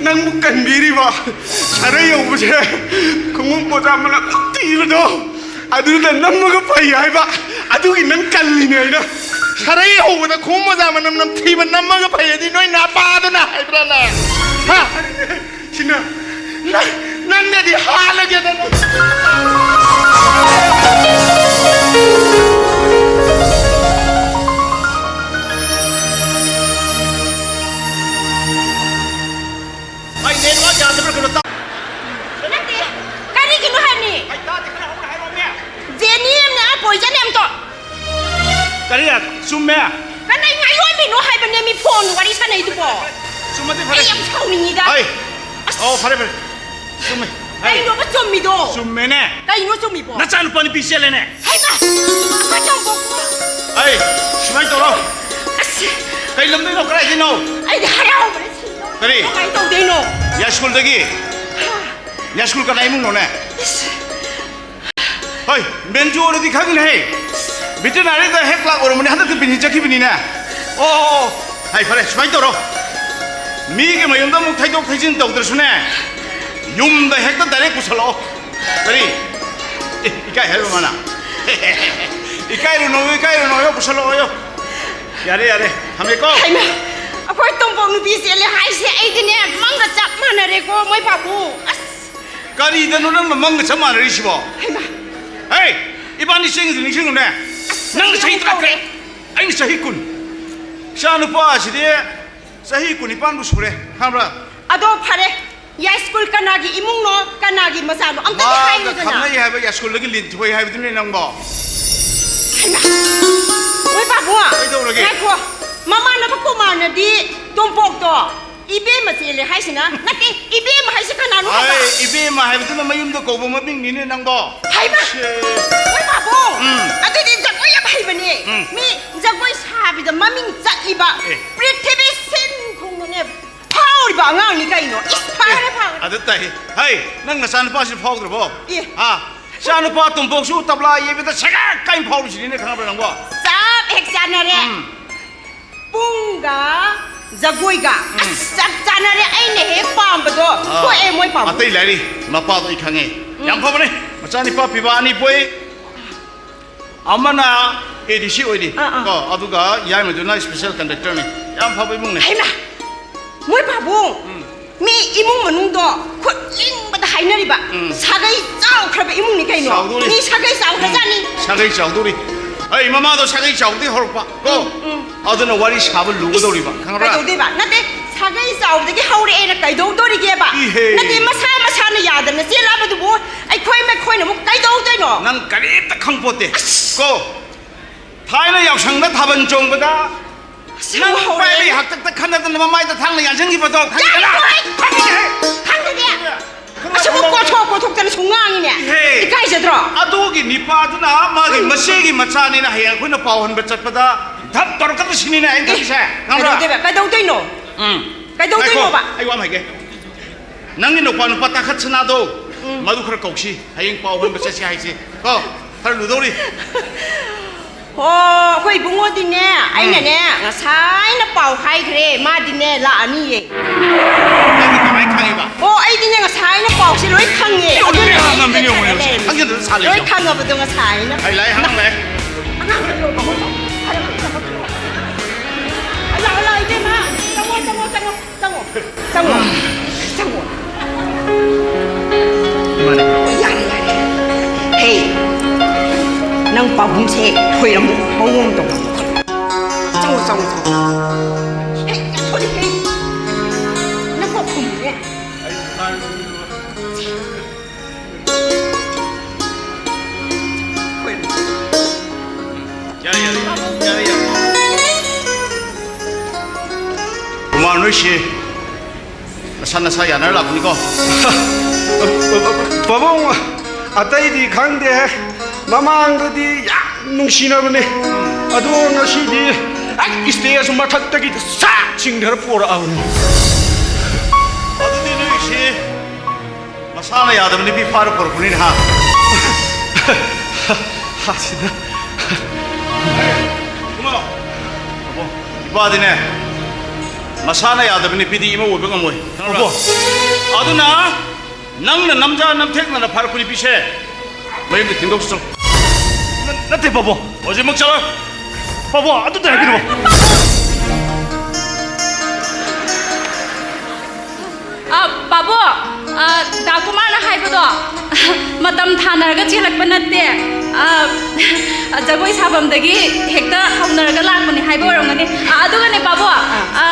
ꯅꯪꯕꯨ ꯀꯟꯕꯤꯔꯤꯕ ꯁꯥꯔꯩ ꯌꯧꯕꯁꯦ ꯈꯣꯡꯎꯞ ꯃꯣꯖꯥ ꯃꯅꯝ ꯊꯤꯕꯗꯣ ꯑꯗꯨꯗ ꯅꯝꯃꯒ ꯐꯩ ꯍꯥꯏꯕ, ꯑꯗꯨꯒꯤ ꯅꯪ ꯀꯜꯂꯤꯅꯦ ꯑꯩꯅ꯫ ꯈꯔꯩ ꯍꯧꯕꯗ ꯈꯣꯡ ꯃꯣꯖꯥ ꯃꯅꯝ ꯅꯝꯊꯤꯕ ꯅꯝꯃꯒ ꯐꯩ ꯍꯥꯏꯗꯤ ꯅꯣꯏ ꯅꯄꯥꯗꯨꯅ ꯍꯥꯏꯕ꯭ꯔꯥ ꯅꯪ? ꯍꯥ? ꯁꯤꯅ ꯅꯪ, ꯅꯪꯅꯗꯤ ꯍꯥꯜꯂꯒꯦꯗꯅ꯫ ꯑꯩ ꯅꯦꯠꯋꯥꯛ ꯌꯥꯗꯕ꯭ꯔꯥ ꯀꯩꯅꯣ ꯇꯧ- ꯅꯠꯇꯦ, ꯀꯔꯤꯒꯤꯅꯣ ꯍꯥꯏꯕꯅꯤ? ꯑꯩ ꯇꯥꯗꯦ, ꯈꯔ ꯍꯧꯅ ꯍꯥꯏꯔꯛꯑꯣꯃꯦ꯫ ꯖꯦꯅꯤ ꯑꯃꯅ ꯑꯥ ꯄꯣꯏꯖꯟ ꯌꯥꯝ ꯇꯧ- ꯀꯔꯤ? ꯆꯨꯝꯃꯦ꯫ ꯀꯅꯥꯏ ꯉꯥꯏꯌꯣꯟꯕꯤꯅꯣ ꯍꯥꯏꯕꯅꯦ ꯃꯤ ꯐꯣꯟ ꯋꯥꯔꯤ ꯁꯥꯟꯅꯩꯗꯨꯕꯣ? ꯆꯨꯝꯃꯗꯤ ꯐꯔꯦ꯫ ꯑꯩ ꯌꯥꯝ ꯁꯥꯎꯅꯤꯡꯉꯤꯗ꯫ ꯑꯩ, ꯑꯁ꯫ ꯑꯣ, ꯐꯔꯦ, ꯐꯔꯦ꯫ ꯆꯨꯝꯃꯦ꯫ ꯑꯩ, ꯀꯩꯅꯣꯕ ꯆꯨꯝꯃꯤꯗꯣ? ꯆꯨꯝꯃꯦꯅꯦ꯫ ꯀꯩꯅꯣ ꯆꯨꯝꯃꯤꯕꯣ? ꯅꯆꯥꯅꯨꯄꯥ ꯅꯨꯄꯤ ꯆꯦꯜꯂꯦꯅꯦ꯫ ꯍꯩꯃꯥ! ꯑꯩꯈꯣꯏ ꯇꯣꯝꯕꯣꯛꯄꯨ! ꯑꯩ, ꯁꯨꯃꯥꯏꯅ ꯇꯧꯔꯣ꯫ ꯑꯁ! ꯀꯩ ꯂꯝꯗꯩꯅꯣ? ꯀꯗꯥꯏꯗꯩꯅꯣ? ꯑꯩꯗꯤ ꯍꯔꯥꯎꯕꯅ ꯁꯤꯗꯧꯔꯦ꯫ ꯀꯔꯤ? ꯀꯃꯥꯏꯅ ꯇꯧꯗꯣꯏꯅꯣ? ꯌꯥꯏꯁ꯭ꯀꯨꯜꯗꯒꯤ꯫ ꯍꯥ? ꯌꯥꯏꯁ꯭ꯀꯨꯜ ꯀꯅꯥ ꯏꯃꯨꯡꯅꯣꯅꯦ? ꯏꯁ! ꯍꯣꯏ, ꯕꯦꯟꯖꯨ ꯑꯣꯏꯔꯗꯤ ꯈꯪꯉꯤꯅꯦꯍꯦ꯫ ꯕꯦꯇꯦꯅꯥꯔꯤꯗ ꯍꯦꯛ ꯂꯥꯛ ꯑꯣꯏꯔꯝꯕꯅꯤ, ꯍꯟꯗꯛꯇꯤ ꯕꯤꯟꯖꯤ ꯆꯠꯈꯤꯕꯅꯤꯅꯦ꯫ ꯑꯣ, ꯑꯣ, ꯑꯣ꯫ ꯍꯥꯏ, ꯐꯔꯦ, ꯁꯨꯃꯥꯏꯅ ꯇꯧꯔꯣ꯫ ꯃꯤꯒꯤ ꯃꯌꯨꯝꯗ ꯑꯃꯨꯛ ꯊꯩꯗꯣꯛ ꯊꯩꯖꯤꯟ ꯇꯧꯗ꯭ꯔꯁꯨꯅꯦ, ꯌꯨꯝꯗ ꯍꯦꯛꯇ direct ꯄꯨꯁꯜꯂꯛꯑꯣ꯫ ꯀꯔꯤ? ꯑꯦ, ꯏꯀꯥꯏ ꯍꯥꯏꯕ ꯃꯥꯅ? ꯏꯀꯥꯏꯔꯨꯅꯣ, ꯏꯀꯥꯏꯔꯨꯅꯣ, ꯌꯣ, ꯄꯨꯁꯜꯂꯛꯑꯣ, ꯌꯣ꯫ ꯌꯥꯔꯦ, ꯌꯥꯔꯦ, ꯊꯝꯃꯦꯀꯣ꯫ ꯍꯩꯃꯥ, ꯑꯩꯈꯣꯏ ꯇꯣꯝꯄꯣꯛ ꯅꯨꯄꯤ ꯆꯦꯜꯂꯦ ꯍꯥꯏꯁꯦ ꯑꯩꯗꯤꯅꯦ, ꯃꯪꯒ ꯆꯞ ꯃꯥꯟꯅꯔꯦꯀꯣ, ꯃꯣꯏ ꯄꯥꯕꯨꯡ꯫ ꯑꯁ! ꯀꯔꯤꯗꯅꯣ ꯅꯪꯅ ꯃꯪꯒ ꯆꯞ ꯃꯥꯟꯅꯔꯤꯁꯤꯕꯣ? ꯍꯩꯃꯥ! ꯍꯦ! ꯏꯕꯥꯅꯤ ꯆꯦꯟꯈꯤꯗꯣ ꯅꯤꯡꯁꯤꯡꯉꯨꯅꯦ꯫ ꯑꯁ, ꯅꯪ ꯆꯍꯤ ꯌꯥꯝ ꯇꯔꯥꯇꯔꯦꯠ, ꯇꯧꯔꯦ꯫ ꯑꯩꯅ ꯆꯍꯤ ꯀꯨꯟ꯫ ꯏꯆꯥ ꯅꯨꯄꯥ ꯑꯁꯤꯗꯤ ꯆꯍꯤ ꯀꯨꯟꯅꯤꯄꯥꯟꯕꯨ ꯁꯨꯔꯦ, ꯈꯪꯕ꯭ꯔꯥ? ꯑꯗꯣ ꯐꯔꯦ, ꯌꯥꯏꯁ꯭ꯀꯨꯜ ꯀꯅꯥꯒꯤ ꯏꯃꯨꯡꯅꯣ, ꯀꯅꯥꯒꯤ ꯃꯆꯥꯅꯣ? ꯑꯝꯇꯗꯤ ꯃꯥꯒ ꯍꯥꯏꯌꯨꯗꯅ꯫ ꯈꯪꯅꯩ ꯍꯥꯏꯕ ꯌꯥꯏꯁ꯭ꯀꯨꯜꯗꯒꯤ ꯂꯤꯟꯊꯣꯏ ꯍꯥꯏꯕꯗꯨꯅꯦ ꯅꯪꯕꯣ꯫ ꯍꯩꯃꯥ! ꯍꯣꯏ, ꯄꯥꯕꯨꯡ꯫ ꯀꯩꯗꯧꯔꯒꯦ? ꯉꯥꯏꯈꯣ, ꯃꯃꯥꯟꯅꯕ ꯀꯨꯃꯥꯔꯅꯗꯤ ꯇꯣꯝꯄꯣꯛꯇꯣ ꯏꯕꯦꯝꯃ ꯆꯦꯜꯂꯦ ꯍꯥꯏꯁꯤꯅ? ꯅꯠꯇꯦ, ꯏꯕꯦꯝꯃ ꯍꯥꯏꯁꯤ ꯀꯅꯥꯅꯣ ꯍꯥꯏꯕ? ꯑꯩ ꯏꯕꯦꯝꯃ ꯍꯥꯏꯕꯗꯨꯅ ꯃꯌꯨꯝꯗ ꯀꯧꯕ ꯃꯃꯤꯡꯅꯤꯅꯦ ꯅꯪꯕꯣ꯫ ꯍꯩꯃꯥ! ꯁꯦ꯫ ꯍꯣꯏ, ꯄꯥꯕꯨꯡ꯫ ꯎꯝ꯫ ꯑꯗꯨꯗꯤ ꯖꯒꯣꯏ ꯌꯥꯝ ꯍꯩꯕꯅꯦ꯫ ꯎꯝ꯫ ꯃꯤ ꯖꯒꯣꯏ ꯁꯥꯕꯤꯗ ꯃꯃꯤꯡ ꯆꯠꯂꯤꯕ ꯑꯦ꯫ ꯄ꯭ꯔꯤꯊꯤꯕꯤ ꯁꯤꯟ ꯊꯨꯡꯅꯅꯦ ꯐꯥꯎꯔꯤꯕ ꯑꯉꯥꯡꯅꯤ ꯀꯩꯅꯣ꯫ ꯏꯁ, ꯐꯥꯔꯦ, ꯑꯦ, ꯐꯥꯔꯦ꯫ ꯑꯗꯨ ꯇꯥꯏ꯫ ꯍꯩ, ꯅꯪ ꯅꯆꯥꯅꯨꯄꯥꯁꯤ ꯐꯥꯎꯗ꯭ꯔꯕꯣ? ꯑꯦ꯫ ꯍꯥ? ꯏꯆꯥꯅꯨꯄꯥ ꯇꯣꯝꯄꯣꯛꯁꯨ ꯇꯕ꯭ꯂꯥ ꯌꯩꯕꯗ ꯁꯦꯒꯥꯛ ꯀꯥꯏꯅ ꯐꯥꯎꯔꯤꯁꯤꯅꯤꯅꯦ, ꯈꯪꯕ꯭ꯔꯥ ꯅꯪꯕꯣ? ꯆꯞ ꯍꯦꯛ ꯆꯥꯟꯅꯔꯦ꯫ ꯎꯝ꯫ ꯄꯨꯡꯒ ꯖꯒꯣꯏꯒ꯫ ꯎꯝ꯫ ꯑꯁ, ꯆꯞ ꯆꯥꯟꯅꯔꯦ꯫ ꯑꯩꯅ ꯍꯦꯛ ꯄꯥꯝꯕꯗꯣ ꯑꯥ, ꯊꯣꯛꯑꯦ, ꯃꯣꯏ ꯄꯥꯝꯕ꯫ ꯑꯇꯩ ꯂꯥꯏꯔꯤ, ꯃꯄꯥꯗꯣ ꯑꯩ ꯈꯪꯉꯦ꯫ ꯎꯝ꯫ ꯌꯥꯝ ꯐꯕꯅꯦ꯫ ꯃꯆꯥꯅꯤꯄꯥ ꯄꯤꯕ ꯑꯅꯤ ꯄꯣꯛꯏ꯫ ꯑꯃꯅ ꯑꯦ ꯗꯤ ꯁꯤ ꯑꯣꯏꯔꯤ꯫ ꯑꯥ, ꯑꯥ꯫ ꯀꯣ, ꯑꯗꯨꯒ ꯌꯥꯏꯃꯗꯨꯅ special conductor ꯅꯤ꯫ ꯌꯥꯝ ꯐꯕ ꯏꯃꯨꯡꯅꯦ꯫ ꯍꯩꯃꯥ! ꯃꯣꯏ ꯄꯥꯕꯨꯡ! ꯎꯝ꯫ ꯃꯤ ꯏꯃꯨꯡ ꯃꯅꯨꯡꯗꯣ ꯈꯨꯠ ꯂꯤꯡꯕꯗ ꯍꯥꯏꯅꯔꯤꯕ꯫ ꯎꯝ꯫ ꯁꯥꯒꯩ ꯆꯥꯎꯈ꯭ꯔꯕ ꯏꯃꯨꯡꯅꯤ ꯀꯩꯅꯣ꯫ ꯆꯥꯎꯗꯣꯔꯤ꯫ ꯃꯤ ꯁꯥꯒꯩ ꯆꯥꯎꯈ꯭ꯔꯖꯥꯠꯅꯤ꯫ ꯎꯝ꯫ ꯁꯥꯒꯩ ꯆꯥꯎꯗꯣꯔꯤ꯫ ꯑꯩ ꯃꯃꯥꯗꯣ ꯁꯥꯒꯩ ꯆꯥꯎꯗꯒꯤ ꯍꯧꯔꯛꯄ꯫ ꯀꯣ? ꯎꯝ, ꯎꯝ꯫ ꯑꯗꯨꯅ ꯋꯥꯔꯤ ꯁꯥꯕ ꯂꯨꯒꯗꯧꯔꯤꯕ꯫ ꯈꯪꯕ꯭ꯔꯥ? ꯀꯩꯗꯧꯗꯣꯏꯕ? ꯅꯠꯇꯦ, ꯁꯥꯒꯩ ꯆꯥꯎꯕꯗꯒꯤ ꯍꯧꯔꯛꯑꯦꯅ ꯀꯩꯗꯧꯗꯣꯔꯤꯒꯦꯕ? ꯏꯍꯦ꯫ ꯅꯠꯇꯦ, ꯃꯁꯥ ꯃꯁꯥꯅ ꯌꯥꯗꯅ ꯆꯦꯜꯂꯛꯑꯕꯗꯨꯕꯨ ꯑꯩꯈꯣꯏ ꯃꯈꯣꯏꯅ ꯑꯃꯨꯛ ꯀꯩꯗꯧꯗꯣꯏꯅꯣ? ꯅꯪ ꯀꯔꯤꯝꯇ ꯈꯪꯄꯣꯠꯇꯦ꯫ ꯑꯁ! ꯀꯣ? ꯊꯥꯏꯅ ꯌꯥꯎꯁꯪꯗ ꯊꯥꯕꯜ ꯆꯣꯡꯕꯗ ꯑꯁ, ꯅꯪ ꯍꯧꯔꯦ꯫ ꯄꯥꯏꯕꯩ ꯍꯥꯛꯇꯛꯇ ꯈꯟꯅꯗꯅ ꯃꯃꯥꯏꯗ ꯊꯥꯡꯅ ꯌꯥꯟꯁꯤꯟꯈꯤꯕꯗꯣ ꯈꯪꯉꯤꯗꯅ? ꯌꯥꯔꯦ, ꯍꯣꯏ꯫ ꯈꯪꯉꯤꯅꯦꯍꯦ꯫ ꯈꯪꯗꯦ꯫ ꯈꯪꯉꯦ, ꯑꯁꯤꯕꯨ ꯈꯪꯉꯦ꯫ ꯀꯣꯠꯊꯣꯛ ꯀꯣꯠꯊꯣꯛꯇꯅ ꯁꯨꯝ ꯉꯥꯡꯉꯤꯅꯦ꯫ ꯏꯍꯦ꯫ ꯏꯀꯥꯏꯖꯗ꯭ꯔꯣ? ꯑꯗꯨꯒꯤ ꯅꯤꯄꯥꯗꯨꯅ ꯃꯥꯒꯤ ꯎꯝ꯫ ꯃꯆꯦꯒꯤ ꯃꯆꯥꯅꯤꯅ ꯍꯌꯦꯡ ꯑꯩꯈꯣꯏꯅ ꯄꯥꯎ ꯍꯟꯕ ꯆꯠꯄꯗ ꯙꯞ ꯇꯧꯔꯛꯀꯗꯧꯁꯤꯅꯤꯅꯦ ꯑꯩꯅ ꯑꯦ, ꯈꯜꯂꯤꯁꯦ꯫ ꯈꯪꯕ꯭ꯔꯥ? ꯀꯩꯗꯧꯗꯣꯏꯕ? ꯀꯩꯗꯧꯗꯣꯏꯅꯣ? ꯎꯝ꯫ ꯀꯩꯗꯧꯗꯣꯏꯅꯣꯕ? ꯉꯥꯏꯈꯣ, ꯑꯩ ꯋꯥ ꯑꯃ ꯍꯥꯏꯒꯦ꯫ ꯅꯪꯒꯤ ꯅꯨꯄꯥ ꯅꯨꯄꯥ ꯇꯥꯈꯠ ꯁꯅꯥꯗꯣ, ꯎꯝ꯫ ꯃꯗꯨ ꯈꯔ ꯀꯧꯁꯤ꯫ ꯍꯌꯦꯡ ꯄꯥꯎ ꯍꯟꯕ ꯆꯠꯁꯤ ꯍꯥꯏꯁꯤ꯫ ꯀꯣ? ꯈꯔ ꯂꯨꯗꯧꯔꯤ꯫ ꯑꯣ, ꯑꯩꯈꯣꯏ ꯏꯕꯨꯡꯉꯣꯗꯤꯅꯦ, ꯎꯝ꯫ ꯑꯩꯅꯅꯦ, ꯉꯁꯥꯏꯅ ꯄꯥꯎ ꯍꯥꯏꯈ꯭ꯔꯦ, ꯃꯥꯗꯤꯅꯦ, ꯂꯥꯛꯑꯅꯤꯌꯦ꯫ ꯅꯪꯗꯤ ꯀꯃꯥꯏꯅ ꯈꯪꯉꯤꯕ? ꯑꯣ, ꯑꯩꯗꯤꯅꯦ, ꯉꯁꯥꯏꯅ ꯄꯥꯎꯁꯦ ꯂꯣꯏ ꯈꯪꯉꯦ꯫ ꯌꯦꯡꯉꯨꯅꯦ, ꯑꯗꯨꯅ ꯑꯩꯅ ꯉꯝꯃꯤꯅꯦ, ꯌꯦꯡꯉꯨꯅꯦ꯫ ꯆꯠꯂꯦ꯫ ꯈꯪꯖꯗꯅ ꯁꯥ ꯂꯩ ꯂꯣꯏ ꯌꯦꯡꯉꯨ꯫ ꯈꯪꯉꯕꯗꯣ ꯉꯁꯥꯏꯅ꯫ ꯑꯩ ꯂꯥꯏ ꯍꯔꯥꯎ ꯂꯥꯛꯑꯦ꯫ ꯑꯉꯥꯡ ꯂꯥꯛꯑꯣ, ꯂꯥꯛꯑꯣ, ꯏꯕꯦꯝꯃ꯫ ꯆꯪꯉꯣ, ꯆꯪꯉꯣ, ꯆꯪꯉꯣ, ꯆꯪꯉꯣ꯫ ꯆꯪꯉꯣ꯫ ꯆꯪꯉꯣ꯫ ꯏꯃꯥꯅꯦ꯫ ꯌꯥꯔꯦ, ꯌꯥꯔꯦ꯫ ꯍꯦ, ꯅꯪ ꯄꯥꯕꯨꯡꯁꯦ ꯊꯣꯏꯔꯝꯃꯨ ꯃꯑꯣꯡ ꯇꯧꯔꯝꯃꯨ꯫ ꯆꯪꯉꯣ, ꯆꯪꯉꯣ, ꯆꯪꯉꯣ꯫ ꯍꯦ, ꯌꯥꯝ ꯊꯣꯛꯂꯦ, ꯍꯦ꯫ ꯅꯪ ꯀꯣꯛ ꯈꯨꯝꯃꯨꯅꯦ꯫ ꯌꯥꯔꯦ, ꯌꯥꯔꯦ, ꯌꯥꯔꯦ, ꯌꯥꯔꯦ, ꯌꯥꯔꯦ꯫ ꯀꯨꯃꯥꯔ, ꯅꯣꯏꯁꯤ ꯅꯁꯥ ꯅꯁꯥ ꯌꯥꯅꯔ ꯂꯥꯛꯄꯅꯤꯀꯣ꯫ ꯄꯥꯕꯨꯡ, ꯑꯇꯩꯗꯤ ꯈꯪꯗꯦ꯫ ꯃꯃꯥꯡꯗꯗꯤ ꯌꯥꯝ ꯅꯨꯡꯁꯤꯅꯕꯅꯦ꯫ ꯑꯗꯣ ꯉꯁꯤꯗꯤ ꯍꯦꯛ stage ꯃꯊꯛꯇꯒꯤ ꯁꯥꯛ ꯆꯤꯡꯊꯔ ꯄꯣꯔꯛꯑꯕꯅꯤ꯫ ꯑꯗꯨꯗꯤ ꯅꯣꯏꯁꯤ ꯃꯁꯥꯅ ꯌꯥꯗꯕ ꯅꯨꯄꯤ ꯐꯥꯔ ꯄꯨꯔꯛꯄꯅꯤꯅꯦ, ꯍꯥ? ꯍꯥꯁꯤꯅ꯫ ꯏꯕꯨꯡꯉꯣ, ꯏꯄꯥꯗꯤꯅꯦ, ꯃꯁꯥꯅ ꯌꯥꯗꯕ ꯅꯨꯄꯤꯗꯤ ꯏꯃꯧ ꯑꯣꯏꯕ ꯉꯝꯃꯣꯏ, ꯈꯪꯉꯕ꯭ꯔꯥ? ꯑꯕꯣ꯫ ꯑꯗꯨꯅ ꯅꯪꯅ ꯅꯝꯖꯥ ꯅꯝꯊꯦꯛꯅꯅ ꯐꯥꯔꯛꯄ ꯅꯨꯄꯤꯁꯦ ꯃꯌꯨꯝꯗ ꯊꯤꯟꯗꯣꯛꯆꯧ꯫ ꯅꯠꯇꯦ ꯄꯥꯕꯨꯡ, ꯍꯧꯖꯤꯛꯃꯛ ꯆꯠꯂꯣ꯫ ꯄꯥꯕꯨꯡ, ꯑꯗꯨꯗ ꯍꯥꯏꯕꯤꯔꯛꯑꯣ꯫ ꯑ, ꯄꯥꯕꯨꯡ, ꯑ, ꯗꯥ ꯀꯨꯃꯥꯔꯅ ꯍꯥꯏꯕꯗꯣ ꯃꯇꯝ ꯊꯥꯅꯔꯒ ꯆꯦꯜꯂꯛꯄ ꯅꯠꯇꯦ꯫ ꯑ, ꯖꯒꯣꯏ ꯁꯥꯐꯝꯗꯒꯤ ꯍꯦꯛꯇ ꯍꯧꯅꯔꯒ ꯂꯥꯛꯄꯅꯤ ꯍꯥꯏꯕ ꯑꯣꯏꯔꯝꯒꯅꯤ꯫ ꯑ, ꯑꯗꯨꯒꯅꯦ ꯄꯥꯕꯨꯡ, ꯑ,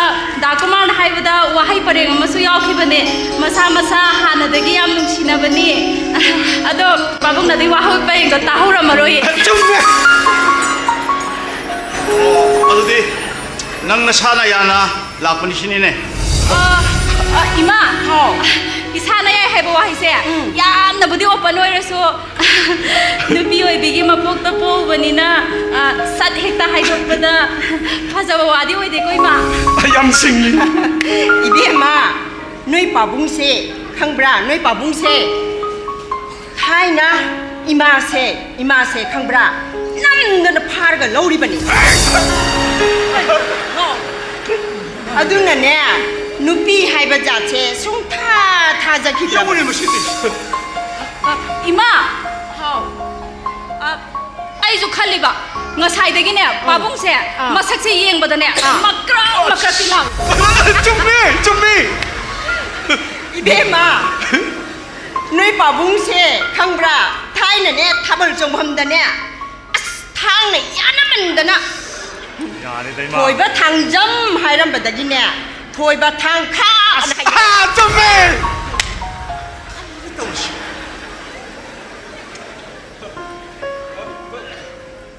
ꯗꯥ ꯀꯨꯃꯥꯔꯅ ꯍꯥꯏꯕꯗ ꯋꯥꯍꯩ ꯄꯔꯦꯡ ꯑꯃꯁꯨ ꯌꯥꯎꯈꯤꯕꯅꯦ, "ꯃꯁꯥ ꯃꯁꯥ ꯍꯥꯟꯅꯗꯒꯤ ꯌꯥꯝ ꯅꯨꯡꯁꯤꯅꯕꯅꯤ"꯫ ꯑꯗꯣ ꯄꯥꯕꯨꯡꯅꯗꯤ ꯋꯥꯍꯩ ꯄꯔꯦꯡꯗꯣ ꯇꯥꯍꯧꯔꯝꯃꯔꯣꯏꯌꯦ꯫ ꯆꯨꯝꯃꯦ! ꯑꯗꯨꯗꯤ ꯅꯪ ꯅꯁꯥꯅ ꯌꯥꯅ ꯂꯥꯛꯄꯅꯤ ꯁꯤꯅꯤꯅꯦ? ꯑ, ꯑ, ꯏꯃꯥ! ꯍꯥꯎ꯫ ꯏꯁꯥꯅ ꯌꯥꯏ ꯍꯥꯏꯕ ꯋꯥꯍꯩꯁꯦ ꯎꯝ꯫ ꯌꯥꯝꯅꯕꯨꯗꯤ open ꯑꯣꯏꯔꯁꯨ, ꯅꯨꯄꯤ ꯑꯣꯏꯕꯤꯒꯤ ꯃꯄꯣꯛꯇ ꯄꯣꯛꯎꯕꯅꯤꯅ, ꯑ, ꯁꯠ ꯍꯦꯛꯇ ꯍꯥꯏꯗꯣꯛꯄꯗ ꯐꯖꯕ ꯋꯥꯗꯤ ꯑꯣꯏꯗꯦꯀꯣ, ꯏꯃꯥ? ꯌꯥꯝ ꯁꯤꯡꯉꯤ꯫ ꯏꯕꯦꯝꯃ, ꯅꯣꯏ ꯄꯥꯕꯨꯡꯁꯦ ꯈꯪꯕ꯭ꯔꯥ? ꯅꯣꯏ ꯄꯥꯕꯨꯡꯁꯦ ꯊꯥꯏꯅ ꯏꯃꯥꯁꯦ, ꯏꯃꯥꯁꯦ ꯈꯪꯕ꯭ꯔꯥ? ꯅꯝꯗꯅ ꯐꯥꯔꯒ ꯂꯧꯔꯤꯕꯅꯤ꯫ ꯑꯗꯨꯅꯅꯦ, ꯅꯨꯄꯤ ꯍꯥꯏꯕ ꯖꯥꯠꯁꯦ ꯁꯨꯡꯊꯥ ꯊꯥꯖꯈꯤꯗ꯭ꯔꯕ꯫ ꯌꯦꯡꯉꯨꯅꯦ ꯃꯁꯤꯗꯤ꯫ ꯏꯃꯥ! ꯍꯥꯎ꯫ ꯑ, ꯑꯩꯁꯨ ꯈꯜꯂꯤꯕ, ꯉꯁꯥꯏꯗꯒꯤꯅꯦ, ꯄꯥꯕꯨꯡꯁꯦ ꯑꯥ꯫ ꯃꯁꯛꯁꯦ ꯌꯦꯡꯕꯗꯅꯦ, ꯑꯥ꯫ ꯃꯀ꯭ꯔꯛ ꯃꯀ꯭ꯔꯛꯇꯤ ꯂꯥꯎꯏ꯫ ꯆꯨꯝꯃꯤ, ꯆꯨꯝꯃꯤ꯫ ꯏꯕꯦꯝꯃ, ꯅꯣꯏ ꯄꯥꯕꯨꯡꯁꯦ ꯈꯪꯕ꯭ꯔꯥ? ꯊꯥꯏꯅꯅꯦ, ꯊꯥꯕꯜ ꯆꯣꯡꯐꯝꯗꯅꯦ, ꯑꯁ, ꯊꯥꯡꯅ ꯌꯥꯅꯃꯟꯗꯅ ꯌꯥꯔꯦꯗ, ꯏꯃꯥ꯫ "ꯊꯣꯏꯕ ꯊꯥꯡꯖꯝ" ꯍꯥꯏꯔꯝꯕꯗꯒꯤꯅꯦ, "ꯊꯣꯏꯕ ꯊꯥꯡꯈꯥ" ꯑꯅ ꯍꯥꯏ꯫ ꯑꯥ, ꯆꯨꯝꯃꯦ! ꯇꯧꯔꯤꯁꯤ꯫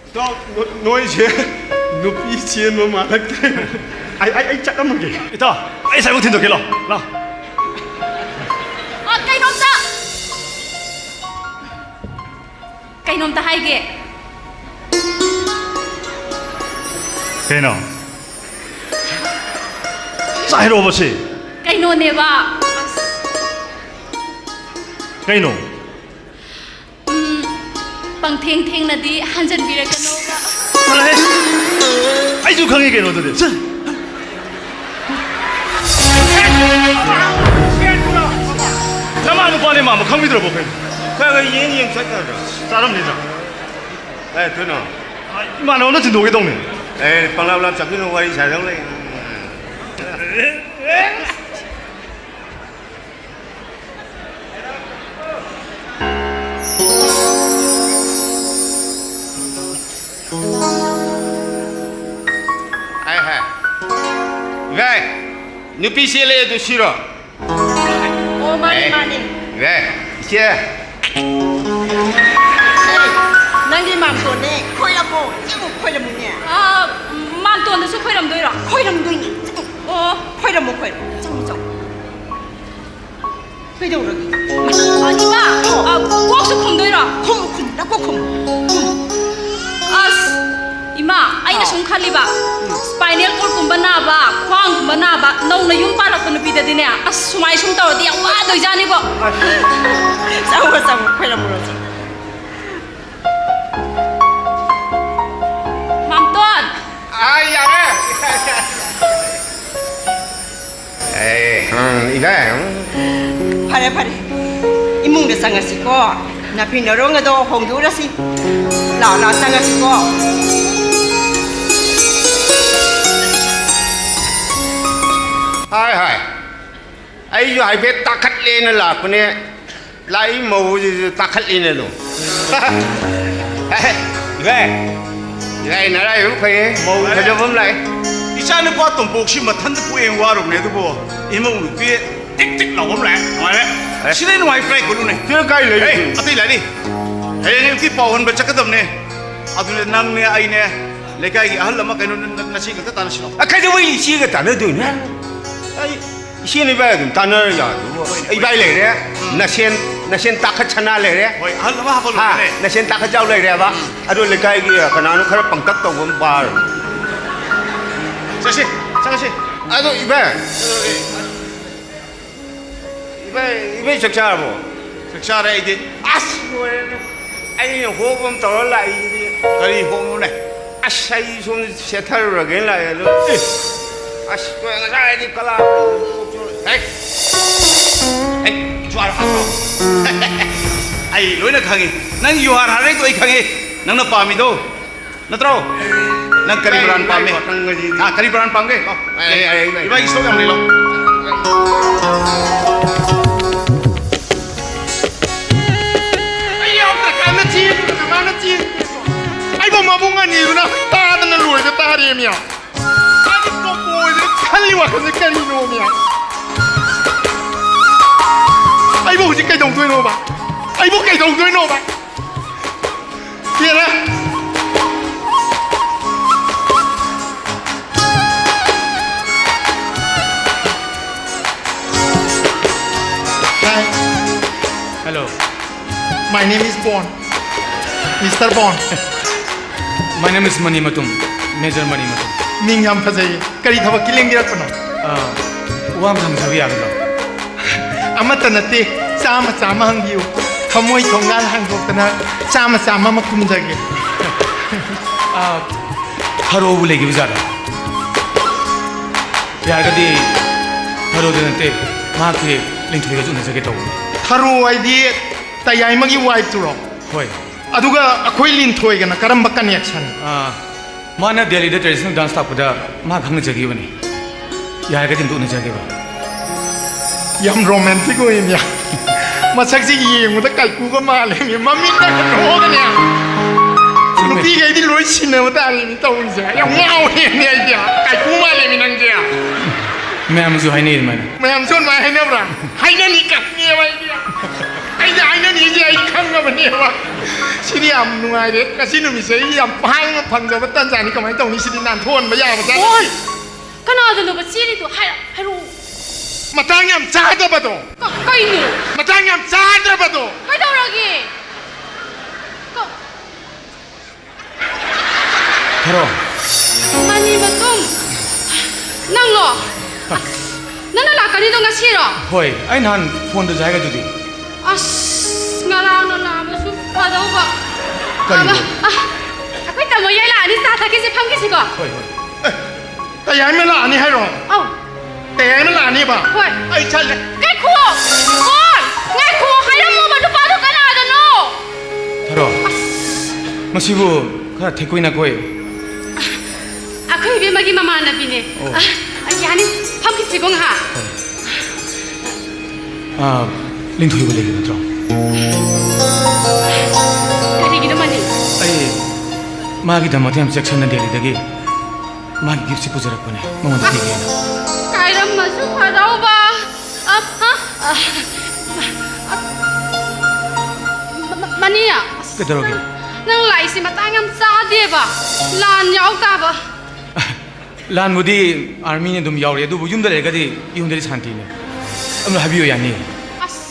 ꯏꯇꯥꯎ, ꯅꯣ-, ꯅꯣꯏꯁꯦ ꯅꯨꯄꯤ ꯆꯦꯟꯕ ꯃꯥꯜꯂꯛꯇ꯭ꯔꯦ꯫ ꯑꯩ, ꯑꯩ, ꯑꯩ ꯆꯠꯂꯝꯃꯒꯦ꯫ ꯏꯇꯥꯎ, ꯑꯩ ꯁꯥꯏꯕꯣꯛ ꯊꯤꯟꯗꯣꯛꯀꯦ, ꯂꯥꯎ, ꯂꯥꯎ꯫ ꯑ, ꯀꯩꯅꯣꯝꯇ, ꯀꯩꯅꯣꯝꯇ ꯍꯥꯏꯒꯦ꯫ ꯀꯩꯅꯣ? ꯆꯥ ꯍꯩꯔꯛꯑꯣꯕ ꯁꯤ꯫ ꯀꯩꯅꯣꯅꯦꯕ? ꯑꯁ꯫ ꯀꯩꯅꯣ? ꯎꯝ, ꯄꯪꯊꯦꯡ ꯊꯦꯡꯅꯗꯤ ꯍꯟꯖꯟꯕꯤꯔꯛꯀꯅꯣꯕ꯫ ꯆꯠꯂꯣꯍꯦ꯫ ꯑꯩꯁꯨ ꯈꯪꯉꯤ ꯀꯩꯅꯣ ꯑꯗꯨꯗꯤ꯫ ꯆꯠ-꯫ ꯅꯃꯥ ꯅꯨꯄꯥꯅꯦ ꯃꯥꯟꯕ ꯈꯪꯕꯤꯗ꯭ꯔꯕꯣ ꯀꯩꯅꯣ? ꯈꯔ ꯈꯔ ꯌꯦꯡ ꯌꯦꯡ ꯆꯠ ꯌꯥꯗ꯭ꯔꯣ? ꯆꯥꯔꯝꯅꯤꯗ꯫ ꯑꯦ, ꯀꯩꯅꯣ? ꯏꯃꯥꯟꯅꯕꯅ ꯊꯤꯟꯗꯣꯛꯀꯦ ꯇꯧꯅꯤ꯫ ꯑꯦ, ꯄꯪꯂꯥꯞ ꯂꯥꯞ ꯆꯠꯈꯤꯅꯨ, ꯋꯥꯔꯤ ꯁꯥꯗꯧ ꯂꯩ꯫ ꯍꯥꯏ, ꯍꯥꯏ꯫ ꯚꯥꯏ, ꯅꯨꯄꯤ ꯆꯦꯜꯂꯦ ꯑꯗꯨ ꯁꯤꯔꯣ? ꯑꯣ, ꯃꯥꯅꯦ, ꯑꯦ, ꯃꯥꯅꯦ꯫ ꯏꯕꯦ, ꯏꯆꯦ꯫ ꯑꯦ, ꯅꯪꯒꯤ ꯃꯥꯝꯇꯣꯟꯅꯦ, ꯈꯣꯏꯔꯝꯃꯣ, ꯆꯪꯉꯨ, ꯈꯣꯏꯔꯝꯃꯨꯅꯦ꯫ ꯑꯥ, ꯃꯥꯝꯇꯣꯟꯗꯁꯨ ꯈꯣꯏꯔꯝꯗꯣꯏꯔꯣ? ꯈꯣꯏꯔꯝꯗꯣꯏꯅꯦ, ꯆꯪꯉꯨ꯫ ꯑꯣ꯫ ꯈꯣꯏꯔꯝꯃꯣ, ꯈꯣꯏꯔꯝꯃꯣ, ꯆꯪꯉꯨ, ꯆꯪꯉꯨ꯫ ꯀꯩꯗꯧꯔꯒꯦ? ꯑ, ꯏꯃꯥ, ꯑ, ꯀꯣꯛꯁꯨ ꯈꯨꯝꯗꯣꯏꯔꯣ? ꯈꯨꯝꯃꯨ, ꯈꯨꯝꯃꯨ, ꯅꯀꯣꯛ ꯈꯨꯝꯃꯨ, ꯈꯨꯝꯃꯨ꯫ ꯑꯁ, ꯏꯃꯥ, ꯑꯩꯅ ꯁꯨꯝ ꯈꯜꯂꯤꯕ, spinal cordꯀꯨꯝꯕ ꯅꯥꯕ, ꯈ꯭ꯋꯥꯡꯒꯨꯝꯕ ꯅꯥꯕ, ꯅꯧꯅ ꯌꯨꯝ ꯄꯥꯜꯂꯛꯄ ꯅꯨꯄꯤꯗꯗꯤꯅꯦ, ꯑꯁ, ꯁꯨꯃꯥꯏ ꯁꯨꯝ ꯇꯧꯔꯗꯤ ꯌꯥꯝ ꯋꯥꯗꯣꯏꯖꯥꯠꯅꯤꯕꯣ꯫ ꯆꯪꯉꯣ, ꯆꯪꯉꯣ, ꯈꯣꯏꯔꯝꯃꯨꯔꯣ, ꯆꯪꯉꯣ꯫ ꯃꯥꯝꯇꯣꯟ! ꯑꯥ, ꯌꯥꯔꯦ꯫ ꯑꯦ, ꯎꯝ, ꯏꯕꯦ, ꯎꯝ꯫ ꯐꯔꯦ, ꯐꯔꯦ꯫ ꯏꯃꯨꯡꯗ ꯆꯪꯉꯁꯤꯀꯣ꯫ ꯅꯥꯐꯤ ꯅꯔꯣꯡ ꯑꯗꯣ ꯍꯣꯡꯗꯣꯛꯎꯔꯁꯤ꯫ ꯂꯥꯛꯑꯣ, ꯂꯥꯛꯑꯣ, ꯆꯪꯉꯁꯤꯀꯣ꯫ ꯍꯥꯏ, ꯍꯥꯏ꯫ ꯑꯩꯁꯨ ꯍꯥꯏꯐꯦꯠ ꯇꯥꯈꯠꯂꯦꯅ ꯂꯥꯛꯄꯅꯦ꯫ ꯂꯥꯛꯏ ꯃꯧꯁꯤꯁꯨ ꯇꯥꯈꯠꯂꯤꯅꯦ ꯑꯗꯨꯝ꯫ ꯏꯕꯥꯏ, ꯏꯕꯥꯏ ꯅꯔꯥꯏꯕꯛ ꯐꯩꯌꯦ, ꯃꯧ ꯐꯖꯕ ꯑꯃ ꯂꯥꯛꯑꯦ꯫ ꯏꯆꯥ ꯅꯨꯄꯥ ꯇꯣꯝꯄꯣꯛꯁꯤ ꯃꯊꯟꯇ ꯄꯣꯛꯑꯦ ꯋꯥꯔꯨꯕꯅꯦ, ꯑꯗꯨꯕꯨ ꯏꯃꯧ ꯅꯨꯄꯤ ꯇꯤꯛ ꯇꯤꯛ ꯂꯥꯎꯕ ꯑꯃ ꯂꯥꯛꯑꯦ, ꯅꯨꯡꯉꯥꯏꯔꯦ꯫ ꯑꯦ꯫ ꯁꯤꯗꯩ ꯅꯨꯡꯉꯥꯏ ꯀꯥꯏ ꯀꯣꯜꯂꯨꯅꯦ? ꯁꯤꯗ ꯀꯥꯏ ꯂꯩ? ꯑꯦ, ꯑꯇꯩ ꯂꯥꯛꯑꯦ꯫ ꯍꯌꯦꯡ ꯑꯌꯨꯛꯀꯤ ꯄꯥꯎ ꯍꯟꯕ ꯆꯠꯀꯗꯕꯅꯦ꯫ ꯑꯗꯨꯅ ꯅꯪꯅꯦ, ꯑꯩꯅꯦ, ꯂꯩꯀꯥꯏꯒꯤ ꯑꯍꯜ ꯑꯃ ꯀꯩꯅꯣ ꯅ-, ꯅ-, ꯅꯆꯦ ꯈꯛꯇ ꯇꯥꯟꯅꯁꯤꯔꯣ? ꯑ, ꯀꯩꯗꯧꯕꯩ ꯏꯆꯦꯒ ꯇꯥꯟꯅꯗꯣꯏꯅꯣ? ꯑꯩ ꯏꯆꯦꯅ ꯏꯕꯥꯏ ꯑꯗꯨꯝ ꯇꯥꯟꯅꯔ ꯌꯥꯗꯨꯕꯨ꯫ ꯍꯣꯏ, ꯍꯣꯏ꯫ ꯏꯕꯥꯏ ꯂꯩꯔꯦ, ꯎꯝ꯫ ꯅꯁꯦꯟ, ꯅꯁꯦꯟ ꯇꯥꯈꯠ ꯁꯅꯥ ꯂꯩꯔꯦ꯫ ꯍꯣꯏ, ꯑꯍꯜ ꯑꯃ ꯍꯥ, ꯍꯥꯞꯄꯜꯂꯣꯅꯦ꯫ ꯅꯁꯦꯟ ꯇꯥꯈꯠ ꯌꯥꯎ ꯂꯩꯔꯦꯕ꯫ ꯎꯝ꯫ ꯑꯗꯨ ꯂꯩꯀꯥꯏꯒꯤ ꯀꯅꯥꯅꯣ ꯈꯔ ꯄꯪꯇꯛ ꯇꯧꯕ ꯑꯃ ꯄꯥꯔꯣ꯫ ꯆꯠꯁꯤ, ꯆꯠꯂꯁꯤ꯫ ꯑꯗꯣ ꯏꯕꯥꯏ, ꯏꯕꯥꯏ, ꯏꯕꯥꯏ ꯆꯥꯛ ꯆꯥꯔꯕꯣ? ꯆꯥꯛ ꯆꯥꯔꯦ ꯑꯩꯗꯤ꯫ ꯑꯁ, ꯂꯣꯏꯔꯦꯅꯦ꯫ ꯑꯩꯅ ꯍꯣꯞ ꯑꯃ ꯇꯧꯔ ꯂꯥꯛꯏꯁꯤꯗꯤ꯫ ꯀꯔꯤ ꯍꯣꯞꯅꯣꯅꯦ? ꯑꯁ, ꯑꯩ ꯁꯣꯝꯗ ꯁꯦꯠꯊꯔꯨꯔꯒꯦꯅ ꯂꯥꯛꯑꯦ ꯑꯗꯣ꯫ ꯑꯦ꯫ ꯑꯁ, ꯉꯁꯥꯏꯗꯤ ꯀꯂꯥ꯫ ꯍꯦꯛ꯫ ꯍꯦꯛ, ꯖꯨꯍꯥꯔ ꯍꯥꯠꯄ꯭ꯔꯣ? ꯑꯩ ꯂꯣꯏꯅ ꯈꯪꯉꯤ꯫ ꯅꯪ ꯖꯨꯍꯥꯔ ꯍꯥꯠꯂꯛꯏꯗꯣ ꯑꯩ ꯈꯪꯉꯤ꯫ ꯅꯪꯅ ꯄꯥꯝꯃꯤꯗꯣ ꯅꯠꯇ꯭ꯔꯣ? ꯅꯪ ꯀꯔꯤ ꯕ꯭ꯔꯥꯟ ꯄꯥꯝꯃꯤ? ꯋꯥꯈꯜꯒꯗꯤ꯫ ꯍꯥ, ꯀꯔꯤ ꯕ꯭ꯔꯥꯟ ꯄꯥꯝꯒꯦ? ꯂꯥꯎ꯫ ꯑꯩ, ꯑꯩ, ꯑꯩ, ꯑꯩ꯫ ꯏꯕꯥꯏꯒꯤ ꯁ꯭ꯇꯣꯛ ꯌꯥꯝ ꯂꯩ, ꯂꯥꯎ꯫ ꯑꯩ ꯌꯥꯎꯗ꯭ꯔꯀꯥꯟꯗ ꯆꯦꯟꯗꯅ ꯃꯥꯅ ꯆꯦꯟꯈ꯭ꯔꯦꯀꯣ꯫ ꯑꯩꯕꯨ ꯃꯕꯨꯡ ꯑꯅꯤꯗꯨꯅ ꯇꯥꯗꯅ ꯂꯣꯏꯕ ꯇꯥꯔꯦꯃꯤ꯫ ꯃꯥꯒꯤ ꯇꯣꯞꯄ ꯑꯣꯏꯗꯅ ꯈꯜꯂꯤ ꯋꯥꯈꯜꯁꯦ ꯀꯔꯤꯅꯣꯃꯤ? ꯑꯩꯕꯨ ꯍꯧꯖꯤꯛ ꯀꯩꯗꯧꯗꯣꯏꯅꯣꯕ? ꯑꯩꯕꯨ ꯀꯩꯗꯧꯗꯣꯏꯅꯣꯕ? ꯍꯦꯔꯥ! Hi. Hello. My name is Bond. Mister Bond. My name is Mani Matum, Major Mani Matum. ꯃꯤꯡ ꯌꯥꯝ ꯐꯖꯩꯌꯦ꯫ ꯀꯔꯤ ꯊꯕꯛꯀꯤ ꯂꯦꯡꯕꯤꯔꯛꯄꯅꯣ? ꯑꯥ, ꯋꯥ ꯑꯃ ꯍꯪꯖꯕ ꯌꯥꯒꯗ꯭ꯔꯣ? ꯑꯃꯠꯇ ꯅꯠꯇꯦ, ꯆꯥꯝꯃ ꯆꯥꯝꯃ ꯍꯪꯕꯤꯌꯨ꯫ ꯊꯃꯣꯏ ꯊꯣꯡꯒꯥꯟ ꯍꯥꯡꯗꯣꯛꯇꯅ ꯆꯥꯝꯃ ꯆꯥꯝꯃ ꯑꯃ ꯈꯨꯝꯖꯒꯦ꯫ ꯑꯥ, ꯊꯔꯣꯕꯨ ꯂꯩꯈꯤꯕ ꯖꯥꯠꯂꯣ? ꯌꯥꯔꯒꯗꯤ ꯊꯔꯣꯗ ꯅꯠꯇꯦ, ꯃꯍꯥꯛꯀꯤ ꯂꯤꯟꯊꯣꯏꯒꯁꯨ ꯎꯅꯖꯒꯦ ꯇꯧꯕꯅꯤ꯫ ꯊꯔꯣ ꯍꯥꯏꯗꯤ ꯇꯌꯥꯏꯃꯒꯤ wife ꯇꯨꯔꯣ? ꯍꯣꯏ꯫ ꯑꯗꯨꯒ ꯑꯩꯈꯣꯏ ꯂꯤꯟꯊꯣꯏꯒꯅ ꯀꯔꯝꯕ connection? ꯑꯥ, ꯃꯥꯅ ꯗꯦꯜꯂꯤꯗ traditional dance ꯇꯥꯛꯄꯗ ꯃꯍꯥꯛ ꯈꯪꯅꯖꯈꯤꯕꯅꯤ꯫ ꯌꯥꯔꯒꯗꯤ ꯑꯝꯇ ꯎꯅꯖꯒꯦꯕ꯫ ꯌꯥꯝ romantic ꯑꯣꯏꯅꯦ꯫ ꯃꯁꯛꯁꯤ ꯌꯦꯡꯕꯗ ꯀꯥꯏꯀꯨꯒ ꯃꯥꯜꯂꯦꯅꯦ꯫ ꯃꯃꯤꯠꯅ ꯀꯩꯅꯣꯒꯅꯦ꯫ ꯆꯨꯝꯃꯦ꯫ ꯅꯨꯄꯤꯈꯩꯗꯤ ꯂꯣꯏ ꯁꯤꯟꯅꯕ ꯇꯥꯔꯦꯅꯦ ꯇꯧꯔꯤꯁꯦ꯫ ꯌꯥꯝ ꯉꯥꯎꯔꯦꯅꯦ ꯑꯩꯗꯤ꯫ ꯀꯥꯏꯀꯨ ꯃꯥꯜꯂꯦꯅꯦ ꯅꯪꯁꯦ꯫ ꯃꯌꯥꯝꯁꯨ ꯍꯥꯏꯅꯩ ꯑꯗꯨꯃꯥꯏꯅ꯫ ꯃꯌꯥꯝꯁꯨ ꯑꯗꯨꯃꯥꯏꯅ ꯍꯥꯏꯅꯕ꯭ꯔꯥ? ꯍꯥꯏꯅꯅꯤ ꯀꯥꯏꯀꯨꯅꯦꯕ ꯑꯩꯗꯤ꯫ ꯑꯩꯅ ꯍꯥꯏꯅꯅꯤꯁꯦ ꯑꯩ ꯈꯪꯉꯕꯅꯦꯕ꯫ ꯁꯤꯗꯤ ꯌꯥꯝ ꯅꯨꯡꯉꯥꯏꯔꯦ꯫ ꯉꯁꯤ ꯅꯨꯃꯤꯠꯁꯦ ꯑꯩ ꯌꯥꯝ ꯍꯥꯡꯅ ꯐꯪꯖꯕ ꯇꯟꯖꯥꯅꯤ꯫ ꯀꯃꯥꯏꯅ ꯇꯧꯅꯤ? ꯁꯤꯗꯤ ꯅꯥꯟꯊꯣꯛꯍꯟꯕ ꯌꯥꯕ ꯖꯥꯠ ꯅꯠꯇꯦ꯫ ꯃꯣꯍꯟ! ꯀꯅꯥꯗꯅꯣꯕ ꯆꯦꯜꯂꯤꯗꯣ? ꯍꯥꯏꯔ-, ꯍꯥꯏꯔꯛꯑꯣ꯫ ꯃꯇꯥꯡ ꯌꯥꯝ ꯆꯥꯗꯕꯗꯣ꯫ ꯀ-, ꯀꯩꯅꯣ? ꯃꯇꯥꯡ ꯌꯥꯝ ꯆꯥꯗ꯭ꯔꯕꯗꯣ꯫ ꯀꯩꯗꯧꯔꯒꯦ? ꯀ-, ꯊꯔꯣ꯫ ꯃꯅꯤ ꯃꯇꯨꯝ꯫ ꯅꯪꯂꯣ? ꯑꯁ, ꯅꯪꯅ ꯂꯥꯛꯀꯅꯤꯗꯣ ꯉꯁꯤꯔꯣ? ꯍꯣꯏ, ꯑꯩ ꯅꯍꯥꯟ ꯐꯣꯟꯗꯁꯨ ꯍꯥꯏꯒꯗꯨꯗꯤ꯫ ꯑꯁ, ꯉꯔꯥꯡꯅ ꯂꯥꯛꯑꯝꯃꯁꯨ ꯐꯗꯧꯕ꯫ ꯀꯔꯤꯅꯣ? ꯑ, ꯑ, ꯑꯩꯈꯣꯏ ꯇꯥꯃꯣ ꯌꯥꯏ ꯂꯥꯛꯑꯅꯤ, ꯆꯥ ꯊꯛꯈꯤꯁꯤ, ꯐꯝꯈꯤꯁꯤꯀꯣ꯫ ꯍꯣꯏ, ꯍꯣꯏ꯫ ꯑꯦ, ꯇꯌꯥꯏꯃ ꯂꯥꯛꯑꯅꯤ ꯍꯥꯏꯔꯣ? ꯑꯧ꯫ ꯇꯌꯥꯏꯃ ꯂꯥꯛꯑꯅꯤꯕ? ꯍꯣꯏ꯫ ꯑꯩ ꯆꯠꯂꯦ꯫ ꯉꯥꯏꯈꯣ! ꯀꯣꯜ! ꯉꯥꯏꯈꯣ! ꯍꯥꯏꯔꯝꯃꯣꯕ, ꯅꯨꯄꯥꯗꯣ ꯀꯅꯥꯗꯅꯣ? ꯊꯔꯣ꯫ ꯑꯁ꯫ ꯃꯁꯤꯕꯨ ꯈꯔ ꯊꯦꯛꯀꯣꯏ ꯅꯥꯀꯣꯏ꯫ ꯑꯩꯈꯣꯏ ꯏꯕꯦꯝꯃꯒꯤ ꯃꯃꯥꯟꯅꯕꯤꯅꯦ꯫ ꯑꯣ꯫ ꯑ, ꯌꯥꯅꯤ, ꯐꯝꯈꯤꯁꯤꯀꯣ ꯉꯥꯏꯍꯥꯛ꯫ ꯍꯣꯏ꯫ ꯑ, ꯂꯤꯟꯊꯣꯏꯕ ꯂꯩꯕ ꯅꯠꯇ꯭ꯔꯣ? ꯀꯔꯤꯒꯤꯅꯣ ꯃꯅꯤ? ꯑꯩ ꯃꯥꯒꯤꯗꯃꯛꯇ ꯌꯥꯝ ꯆꯦꯛꯁꯤꯟꯅ ꯗꯦꯜꯂꯤꯗꯒꯤ ꯃꯥꯒꯤ gift ꯁꯤ ꯄꯨꯖꯔꯛꯄꯅꯦ, ꯃꯉꯣꯟꯗ ꯄꯤꯒꯦꯅ꯫ ꯀꯥꯏꯔꯝꯃꯁꯨ ꯐꯗꯧꯕ꯫ ꯑ, ꯑ, ꯑ, ꯑ, ꯃ-, ꯃ-, ꯃꯅꯤ, ꯑꯁ, ꯀꯩꯗꯧꯔꯒꯦ? ꯅꯪ ꯂꯥꯛꯏꯁꯤ ꯃꯇꯥꯡ ꯌꯥꯝ ꯆꯥꯗꯦꯕ꯫ ꯂꯥꯟ ꯌꯥꯎ ꯇꯥꯕ꯫ ꯂꯥꯟꯕꯨꯗꯤ army ꯅ ꯑꯗꯨꯝ ꯌꯥꯎꯔꯤ, ꯑꯗꯨꯕꯨ ꯌꯨꯝꯗ ꯂꯩꯔꯒꯗꯤ ꯌꯨꯝꯗꯗꯤ ꯁꯥꯟꯇꯤꯅꯦ꯫ ꯑꯗꯨꯝ ꯍꯥꯏꯕꯤꯌꯨ, ꯌꯥꯅꯤ꯫ ꯑꯁ,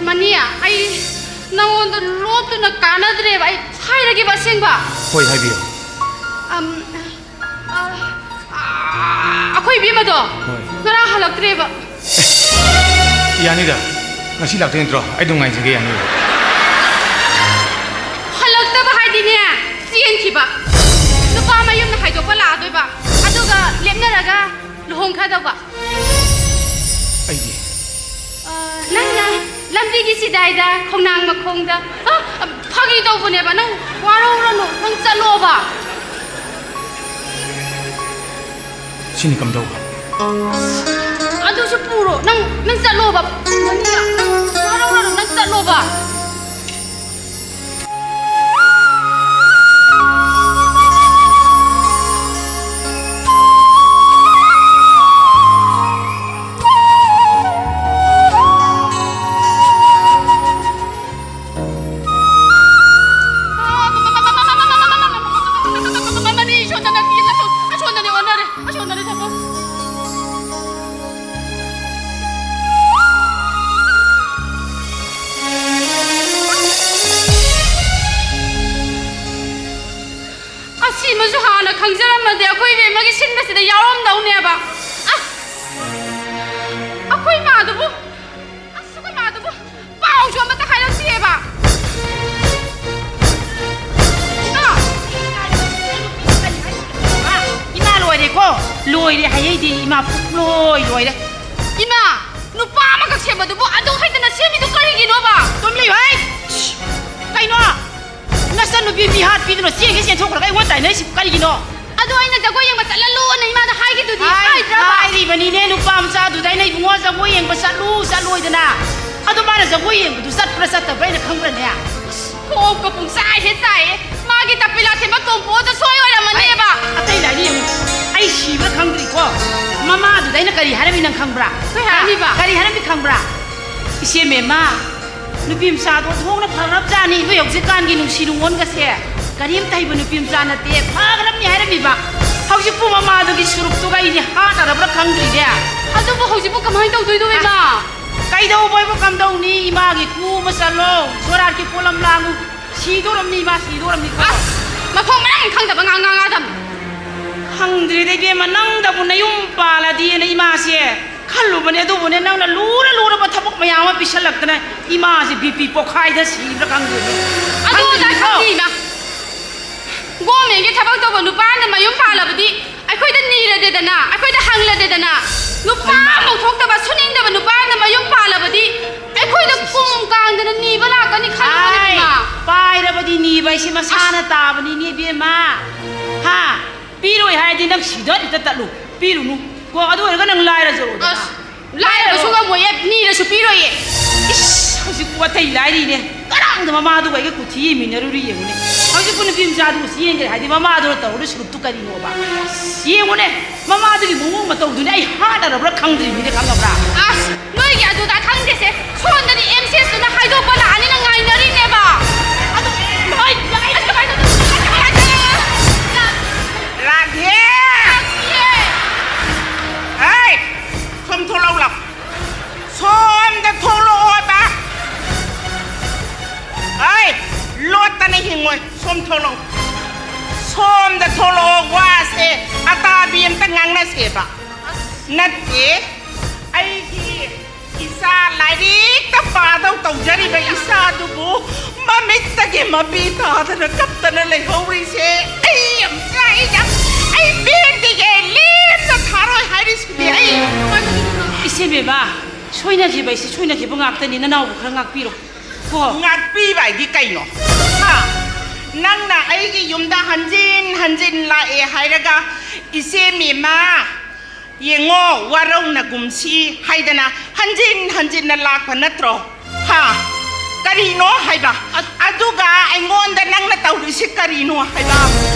ꯃꯅꯤ, ꯑꯩ ꯅꯉꯣꯟꯗ ꯂꯣꯠꯇꯨꯅ ꯀꯥꯟꯅꯗ꯭ꯔꯦꯕ꯫ ꯑꯩ ꯍꯥꯏꯔꯒꯦꯕ ꯑꯁꯦꯡꯕ꯫ ꯍꯣꯏ, ꯍꯥꯏꯕꯤꯌꯨ꯫ ꯑꯝ, ꯑ, ꯑ, ꯑꯩꯈꯣꯏ ꯏꯕꯦꯝꯃꯗꯣ ꯍꯣꯏ꯫ ꯉꯔꯥꯡ ꯍꯜꯂꯛꯇ꯭ꯔꯦꯕ꯫ ꯌꯥꯅꯤꯗ, ꯉꯁꯤ ꯂꯥꯛꯇꯣꯏ ꯅꯠꯇ꯭ꯔꯣ? ꯑꯩ ꯑꯗꯨꯝ ꯉꯥꯏꯖꯒꯦ, ꯌꯥꯅꯤꯗ꯫ ꯍꯜꯂꯛꯇꯕ ꯍꯥꯏꯗꯤꯅꯦ, ꯆꯦꯟꯈꯤꯕ꯫ ꯅꯨꯄꯥ ꯃꯌꯨꯝꯅ ꯍꯥꯏꯗꯣꯛꯄ ꯂꯥꯛꯑꯗꯣꯏꯕ, ꯑꯗꯨꯒ ꯂꯦꯞꯅꯔꯒ ꯂꯨꯍꯣꯡꯈ꯭ꯔꯗꯧꯕ꯫ ꯑꯩꯗꯤ? ꯑ, ꯅꯪꯅ ꯂꯝꯕꯤꯒꯤ ꯆꯤꯗꯥꯏꯗ, ꯈꯣꯡꯅꯥꯡ ꯃꯈꯣꯡꯗ, ꯑ, ꯐꯥꯒꯤ ꯇꯧꯕꯅꯦꯕ, ꯅꯪ ꯋꯥꯔꯧꯔꯅꯨ, ꯅꯪ ꯆꯠꯂꯣꯕ꯫ ꯁꯤꯅꯤ ꯀꯝꯗꯧꯕ? ꯑꯗꯨꯁꯨ ꯄꯨꯔꯣ, ꯅꯪ, ꯅꯪ ꯆꯠꯂꯣꯕ꯫ ꯅꯪ ꯋꯥꯔꯧꯔꯅꯨ, ꯅꯪ ꯆꯠꯂꯣꯕ꯫ ꯃꯅꯤ, ꯁꯣꯝꯗ ꯅꯠꯇꯦ, ꯑꯁꯣꯝ-, ꯑꯁꯣꯝꯗꯅꯦ, ꯑꯣꯟꯅꯔꯦ, ꯑꯁꯣꯝꯗꯅꯦ ꯊꯝꯃꯣ꯫ ꯑꯁꯤꯃꯁꯨ ꯍꯥꯟꯅ ꯈꯪꯖꯔꯝꯃꯗꯤ ꯑꯩꯈꯣꯏ ꯏꯕꯦꯝꯃꯒꯤ ꯁꯤꯟꯕꯁꯤꯗ ꯌꯥꯎꯔꯝꯗꯧꯅꯦꯕ꯫ ꯑꯁ! ꯑꯩꯈꯣꯏ ꯃꯥꯗꯨꯕꯨ, ꯑꯁ, ꯑꯩꯈꯣꯏ ꯃꯥꯗꯨꯕꯨ ꯄꯥꯎꯁꯨ ꯑꯃꯠꯇ ꯍꯥꯏꯔꯛꯇꯦꯕ꯫ ꯏꯃꯥ! ꯏꯃꯥ ꯂꯣꯏꯔꯦꯀꯣ꯫ ꯂꯣꯏꯔꯦ ꯍꯥꯏꯔꯛꯏꯗꯤ ꯏꯃꯥ ꯄꯨꯡꯂꯣꯏ ꯂꯣꯏꯔꯦ꯫ ꯏꯃꯥ! ꯅꯨꯄꯥ ꯑꯃꯈꯛ ꯁꯦꯝꯕꯗꯨꯕꯨ ꯑꯗꯨꯛ ꯍꯩꯇꯅ ꯁꯦꯝꯃꯤꯗꯨ ꯀꯔꯤꯒꯤꯅꯣꯕ? ꯇꯨꯝ ꯂꯩꯌꯨ ꯍꯩ! ꯀꯩꯅꯣ? ꯅꯆꯟꯅꯨꯄꯤ ꯃꯤꯍꯥꯠ ꯄꯤꯗꯨꯅ ꯆꯦꯟꯒꯩ ꯆꯦꯟꯊꯣꯛꯈ꯭ꯔꯒ ꯑꯩꯉꯣꯟꯗ ꯇꯥꯏꯅꯔꯤꯁꯤꯕꯨ ꯀꯔꯤꯒꯤꯅꯣ? ꯑꯗꯣ ꯑꯩꯅ ꯖꯒꯣꯏ ꯌꯦꯡꯕ ꯆꯠꯍꯜꯂꯨꯅ ꯏꯃꯥꯗ ꯍꯥꯏꯈꯤꯗꯨꯗꯤ, ꯍꯥꯏ-, ꯍꯥꯏꯗ꯭ꯔꯕ? ꯍꯥꯏꯔꯤꯕꯅꯤꯅꯦ ꯅꯨꯄꯥ ꯃꯆꯥꯗꯨꯗ ꯑꯩꯅ, "ꯏꯕꯨꯡꯉꯣ, ꯖꯒꯣꯏ ꯌꯦꯡꯕ ꯆꯠꯂꯨ, ꯆꯠꯂꯣꯏꯗꯅ?" ꯑꯗꯣ ꯃꯥꯅ ꯖꯒꯣꯏ ꯌꯦꯡꯕꯗꯨ ꯆꯠꯄ꯭ꯔꯥ ꯆꯠꯇꯕ꯭ꯔꯥ ꯑꯩꯅ ꯈꯪꯕ꯭ꯔꯅꯦ? ꯀꯣꯛꯀ ꯄꯨꯡꯆꯥꯏ ꯍꯦꯛ ꯆꯥꯏꯌꯦ꯫ ꯃꯥꯒꯤ ꯇꯄꯤꯂꯥ ꯊꯦꯝꯕ ꯇꯣꯝꯄꯣꯗꯣ ꯁꯣꯏ ꯑꯣꯏꯔꯝꯃꯅꯦꯕ꯫ ꯑꯇꯩ ꯂꯥꯏꯔꯤ ꯌꯦꯡꯉꯨ꯫ ꯑꯩ ꯁꯤꯕ꯭ꯔꯥ ꯈꯪꯗ꯭ꯔꯤꯀꯣ꯫ ꯃꯃꯥꯗꯨꯗ ꯑꯩꯅ ꯀꯔꯤ ꯍꯥꯏꯔꯝꯃꯤ ꯅꯪ ꯈꯪꯕ꯭ꯔꯥ? ꯀꯩ ꯍꯥꯏꯔꯝꯃꯤꯕ? ꯀꯔꯤ ꯍꯥꯏꯔꯝꯃꯤ ꯈꯪꯕ꯭ꯔꯥ? "ꯏꯆꯦ ꯃꯦꯝꯃ, ꯅꯨꯄꯤ ꯃꯆꯥꯗꯣ ꯊꯣꯡꯅ ꯐꯈ꯭ꯔꯕꯖꯥꯠꯅꯤ꯫ ꯅꯣꯏ ꯍꯧꯖꯤꯛꯀꯥꯟꯒꯤ ꯅꯨꯡꯁꯤ ꯅꯨꯡꯉꯣꯟꯒꯁꯦ ꯀꯔꯤꯝꯇ ꯍꯩꯕ ꯅꯨꯄꯤ ꯃꯆꯥ ꯅꯠꯇꯦ, ꯐꯈ꯭ꯔꯕꯅꯤ" ꯍꯥꯏꯔꯝꯃꯤꯕ꯫ ꯍꯧꯖꯤꯛꯄꯨ ꯃꯃꯥꯗꯨꯒꯤ ꯁꯨꯔꯨꯞꯇꯨꯒ ꯑꯩꯗꯤ ꯍꯥꯠꯅꯔꯕ꯭ꯔꯥ ꯈꯪꯗ꯭ꯔꯤꯅꯦ꯫ ꯑꯗꯨꯕꯨ ꯍꯧꯖꯤꯛꯄꯨ ꯀꯃꯥꯏꯅ ꯇꯧꯗꯣꯏꯅꯣ, ꯏꯃꯥ? ꯀꯩꯗꯧꯕ ꯍꯥꯏꯕꯨ ꯀꯝꯗꯧꯅꯤ? ꯏꯃꯥꯒꯤ ꯀꯨ ꯑꯃ ꯆꯠꯂꯣ, ꯁꯣꯔꯥꯠꯀꯤ ꯄꯣꯠꯂꯝ ꯂꯥꯡꯉꯨ꯫ ꯁꯤꯗꯣꯔꯝꯅꯤ ꯏꯃꯥ, ꯁꯤꯗꯣꯔꯝꯅꯤ꯫ ꯑꯁ! ꯃꯊꯣꯡ ꯃꯔꯝ ꯈꯪꯗꯕ ꯉꯥꯡ ꯉꯥꯡꯉꯛꯑꯗꯝꯅꯤ꯫ ꯈꯪꯗ꯭ꯔꯦꯗ ꯏꯕꯦꯝꯃ, ꯅꯪꯗꯕꯨ ꯅꯌꯨꯝ ꯄꯥꯜꯂꯗꯤꯅ ꯏꯃꯥꯁꯦ ꯈꯜꯂꯨꯕꯅꯦ, ꯑꯗꯨꯕꯨꯅꯦ ꯅꯪꯅ ꯂꯨꯔ ꯂꯨꯔꯕ ꯊꯕꯛ ꯃꯌꯥꯝ ꯑꯃ ꯄꯤꯁꯜꯂꯛꯇꯅ ꯏꯃꯥꯁꯦ ꯕꯤ ꯄꯤ ꯄꯣꯛꯈꯥꯏꯗ ꯁꯤꯕ꯭ꯔꯥ ꯈꯪꯗꯦꯅꯦ꯫ ꯑꯗꯨ ꯑꯗꯥ ꯈꯪꯗꯦꯀꯣ? ꯈꯪꯗꯦ, ꯏꯃꯥ꯫ ꯒꯣꯔꯃꯦꯟꯒꯤ ꯊꯕꯛ ꯇꯧꯕ ꯅꯨꯄꯥ ꯑꯃꯅ ꯃꯌꯨꯝ ꯄꯥꯜꯂꯕꯗꯤ ꯑꯩꯈꯣꯏꯗ ꯅꯤꯔꯗꯦꯗꯅ, ꯑꯩꯈꯣꯏꯗ ꯍꯪꯂꯗꯦꯗꯅ꯫ ꯅꯨꯄꯥ ꯍꯩꯃꯥ꯫ ꯃꯧ ꯊꯣꯛꯇꯕ, ꯁꯨꯅꯤꯡꯗꯕ ꯅꯨꯄꯥ ꯑꯃꯅ ꯃꯌꯨꯝ ꯄꯥꯜꯂꯕꯗꯤ ꯑꯩꯈꯣꯏꯗ ꯀꯨꯝ ꯀꯥꯡꯗꯅ ꯅꯤꯕ ꯂꯥꯛꯀꯅꯤ ꯈꯜꯂꯨꯕꯅꯦ, ꯍꯥꯏ, ꯏꯃꯥ꯫ ꯄꯥꯏꯔꯕꯗꯤ ꯅꯤꯕ ꯍꯥꯏꯁꯦ ꯃꯁꯥꯅ ꯑꯁ꯫ ꯇꯥꯕꯅꯤꯅꯦ, ꯏꯕꯦꯝꯃ꯫ ꯍꯥ? ꯄꯤꯔꯣꯏ ꯍꯥꯏꯔꯗꯤ ꯅꯪ ꯁꯤꯗ ꯍꯦꯛꯇ ꯇꯠꯂꯨ꯫ ꯄꯤꯔꯨꯅꯨ꯫ ꯀꯣ, ꯑꯗꯨ ꯑꯣꯏꯔꯒ ꯅꯪ ꯂꯥꯏꯔꯖꯔꯣꯗꯅ꯫ ꯑꯁ, ꯂꯥꯏꯔꯕꯁꯨ ꯂꯥꯏꯔꯕ ꯉꯝꯃꯣꯏꯌꯦ, ꯅꯤꯔꯁꯨ ꯄꯤꯔꯣꯏꯌꯦ꯫ ꯏꯁ, ꯍꯧꯖꯤꯛꯄꯨ ꯑꯇꯩ ꯂꯥꯏꯔꯤꯅꯦ꯫ ꯀꯔꯝꯗ ꯃꯃꯥꯗꯨꯒ ꯑꯩꯒ ꯀꯨꯊꯤ ꯌꯦꯡꯃꯤꯟꯅꯔꯨꯔꯤ ꯌꯦꯡꯉꯨꯅꯦ꯫ ꯍꯧꯖꯤꯛꯄꯨ ꯅꯨꯄꯤ ꯃꯆꯥꯗꯨꯕꯨ ꯆꯦꯟꯈ꯭ꯔꯦ ꯍꯥꯏꯗꯤ ꯃꯃꯥꯗꯨꯅ ꯇꯧꯔꯨ ꯁꯨꯔꯨꯞꯇꯨ ꯀꯔꯤꯅꯣꯕ? ꯌꯦꯡꯉꯨꯅꯦ, ꯃꯃꯥꯗꯨꯒꯤ ꯃꯑꯣꯡ ꯃꯇꯧꯗꯨꯅꯦ ꯑꯩ ꯍꯥꯠꯅꯔꯕ꯭ꯔꯥ ꯈꯪꯗ꯭ꯔꯤꯕꯅꯤꯅꯦ, ꯈꯪꯉꯕ꯭ꯔꯥ? ꯑꯁ, ꯅꯣꯏꯒꯤ ꯑꯗꯨꯗ ꯈꯪꯗꯦꯁꯦ꯫ ꯁꯣꯝꯗꯗꯤ ꯑꯦꯝ ꯁꯤ ꯑꯦꯁꯇꯨꯅ ꯍꯥꯏꯗꯣꯛꯄ ꯂꯥꯛꯑꯅꯤꯅ ꯉꯥꯏꯅꯔꯤꯅꯦꯕ꯫ ꯑꯗꯨ, ꯂꯣꯏ, ꯂꯣꯏ, ꯑꯁ, ꯀꯃꯥꯏꯅ ꯇꯧꯗꯣꯏꯅꯣ? ꯔꯥꯙꯦ! ꯂꯥꯛꯇꯤꯌꯦ꯫ ꯍꯩ! ꯁꯣꯝ ꯊꯣꯛꯂꯛꯎ ꯂꯥꯎ꯫ ꯁꯣꯝꯗ ꯊꯣꯛꯂꯛꯑꯣꯕ꯫ ꯍꯩ! ꯂꯣꯠꯇꯅ ꯍꯤꯡꯉꯣꯏ꯫ ꯁꯣꯝ ꯊꯣꯛꯂꯛꯑꯣ꯫ ꯁꯣꯝꯗ ꯊꯣꯛꯂꯛꯑꯣ, ꯋꯥꯁꯦ ꯑꯇꯥꯕꯤ ꯑꯝꯇ ꯉꯥꯡꯅꯁꯦꯕ꯫ ꯅꯠꯇꯦ, ꯑꯩꯒꯤ ꯏꯆꯥ ꯂꯥꯏꯔꯤꯛꯇ ꯄꯥꯗꯧ ꯇꯧꯖꯔꯤꯕ ꯏꯆꯥꯗꯨꯕꯨ ꯃꯃꯤꯠꯇꯒꯤ ꯃꯄꯤ ꯇꯥꯗꯅ ꯀꯞꯇꯅ ꯂꯩꯍꯧꯔꯤꯁꯦ ꯑꯩ ꯌꯥꯝ ꯆꯥꯛꯏꯗ꯫ ꯑꯩ ꯄꯦꯟꯗꯦ, ꯂꯦꯝꯅ ꯊꯥꯔꯣꯏ ꯍꯥꯏꯔꯤꯁꯤꯗꯤ ꯑꯩ꯫ ꯏꯆꯦ ꯕꯦꯕꯥ, ꯁꯣꯏꯅꯈꯤꯕ ꯑꯩꯁꯦ ꯁꯣꯏꯅꯈꯤꯕ ꯉꯥꯛꯇꯅꯤ, ꯅꯅꯥꯎꯕꯨ ꯈꯔ ꯉꯥꯛꯄꯤꯔꯣ꯫ ꯉꯥꯛꯄꯤꯕ ꯍꯥꯏꯗꯤ ꯀꯩꯅꯣ? ꯍꯥ? ꯅꯪꯅ ꯑꯩꯒꯤ ꯌꯨꯝꯗ ꯍꯟꯖꯤꯟ ꯍꯟꯖꯤꯟ ꯂꯥꯛꯑꯦ ꯍꯥꯏꯔꯒ, "ꯏꯆꯦ ꯃꯦꯃꯥ, ꯌꯦꯡꯉꯣ, ꯋꯥꯔꯧꯅꯒꯨꯝꯁꯤ" ꯍꯥꯏꯗꯅ ꯍꯟꯖꯤꯟ ꯍꯟꯖꯤꯟꯅ ꯂꯥꯛꯄ ꯅꯠꯇ꯭ꯔꯣ? ꯍꯥ? ꯀꯔꯤꯅꯣ ꯍꯥꯏꯕ? ꯑ- ꯑꯗꯨꯒ ꯑꯩꯉꯣꯟꯗ ꯅꯪꯅ ꯇꯧꯔꯤꯁꯤ ꯀꯔꯤꯅꯣ ꯍꯥꯏꯕ?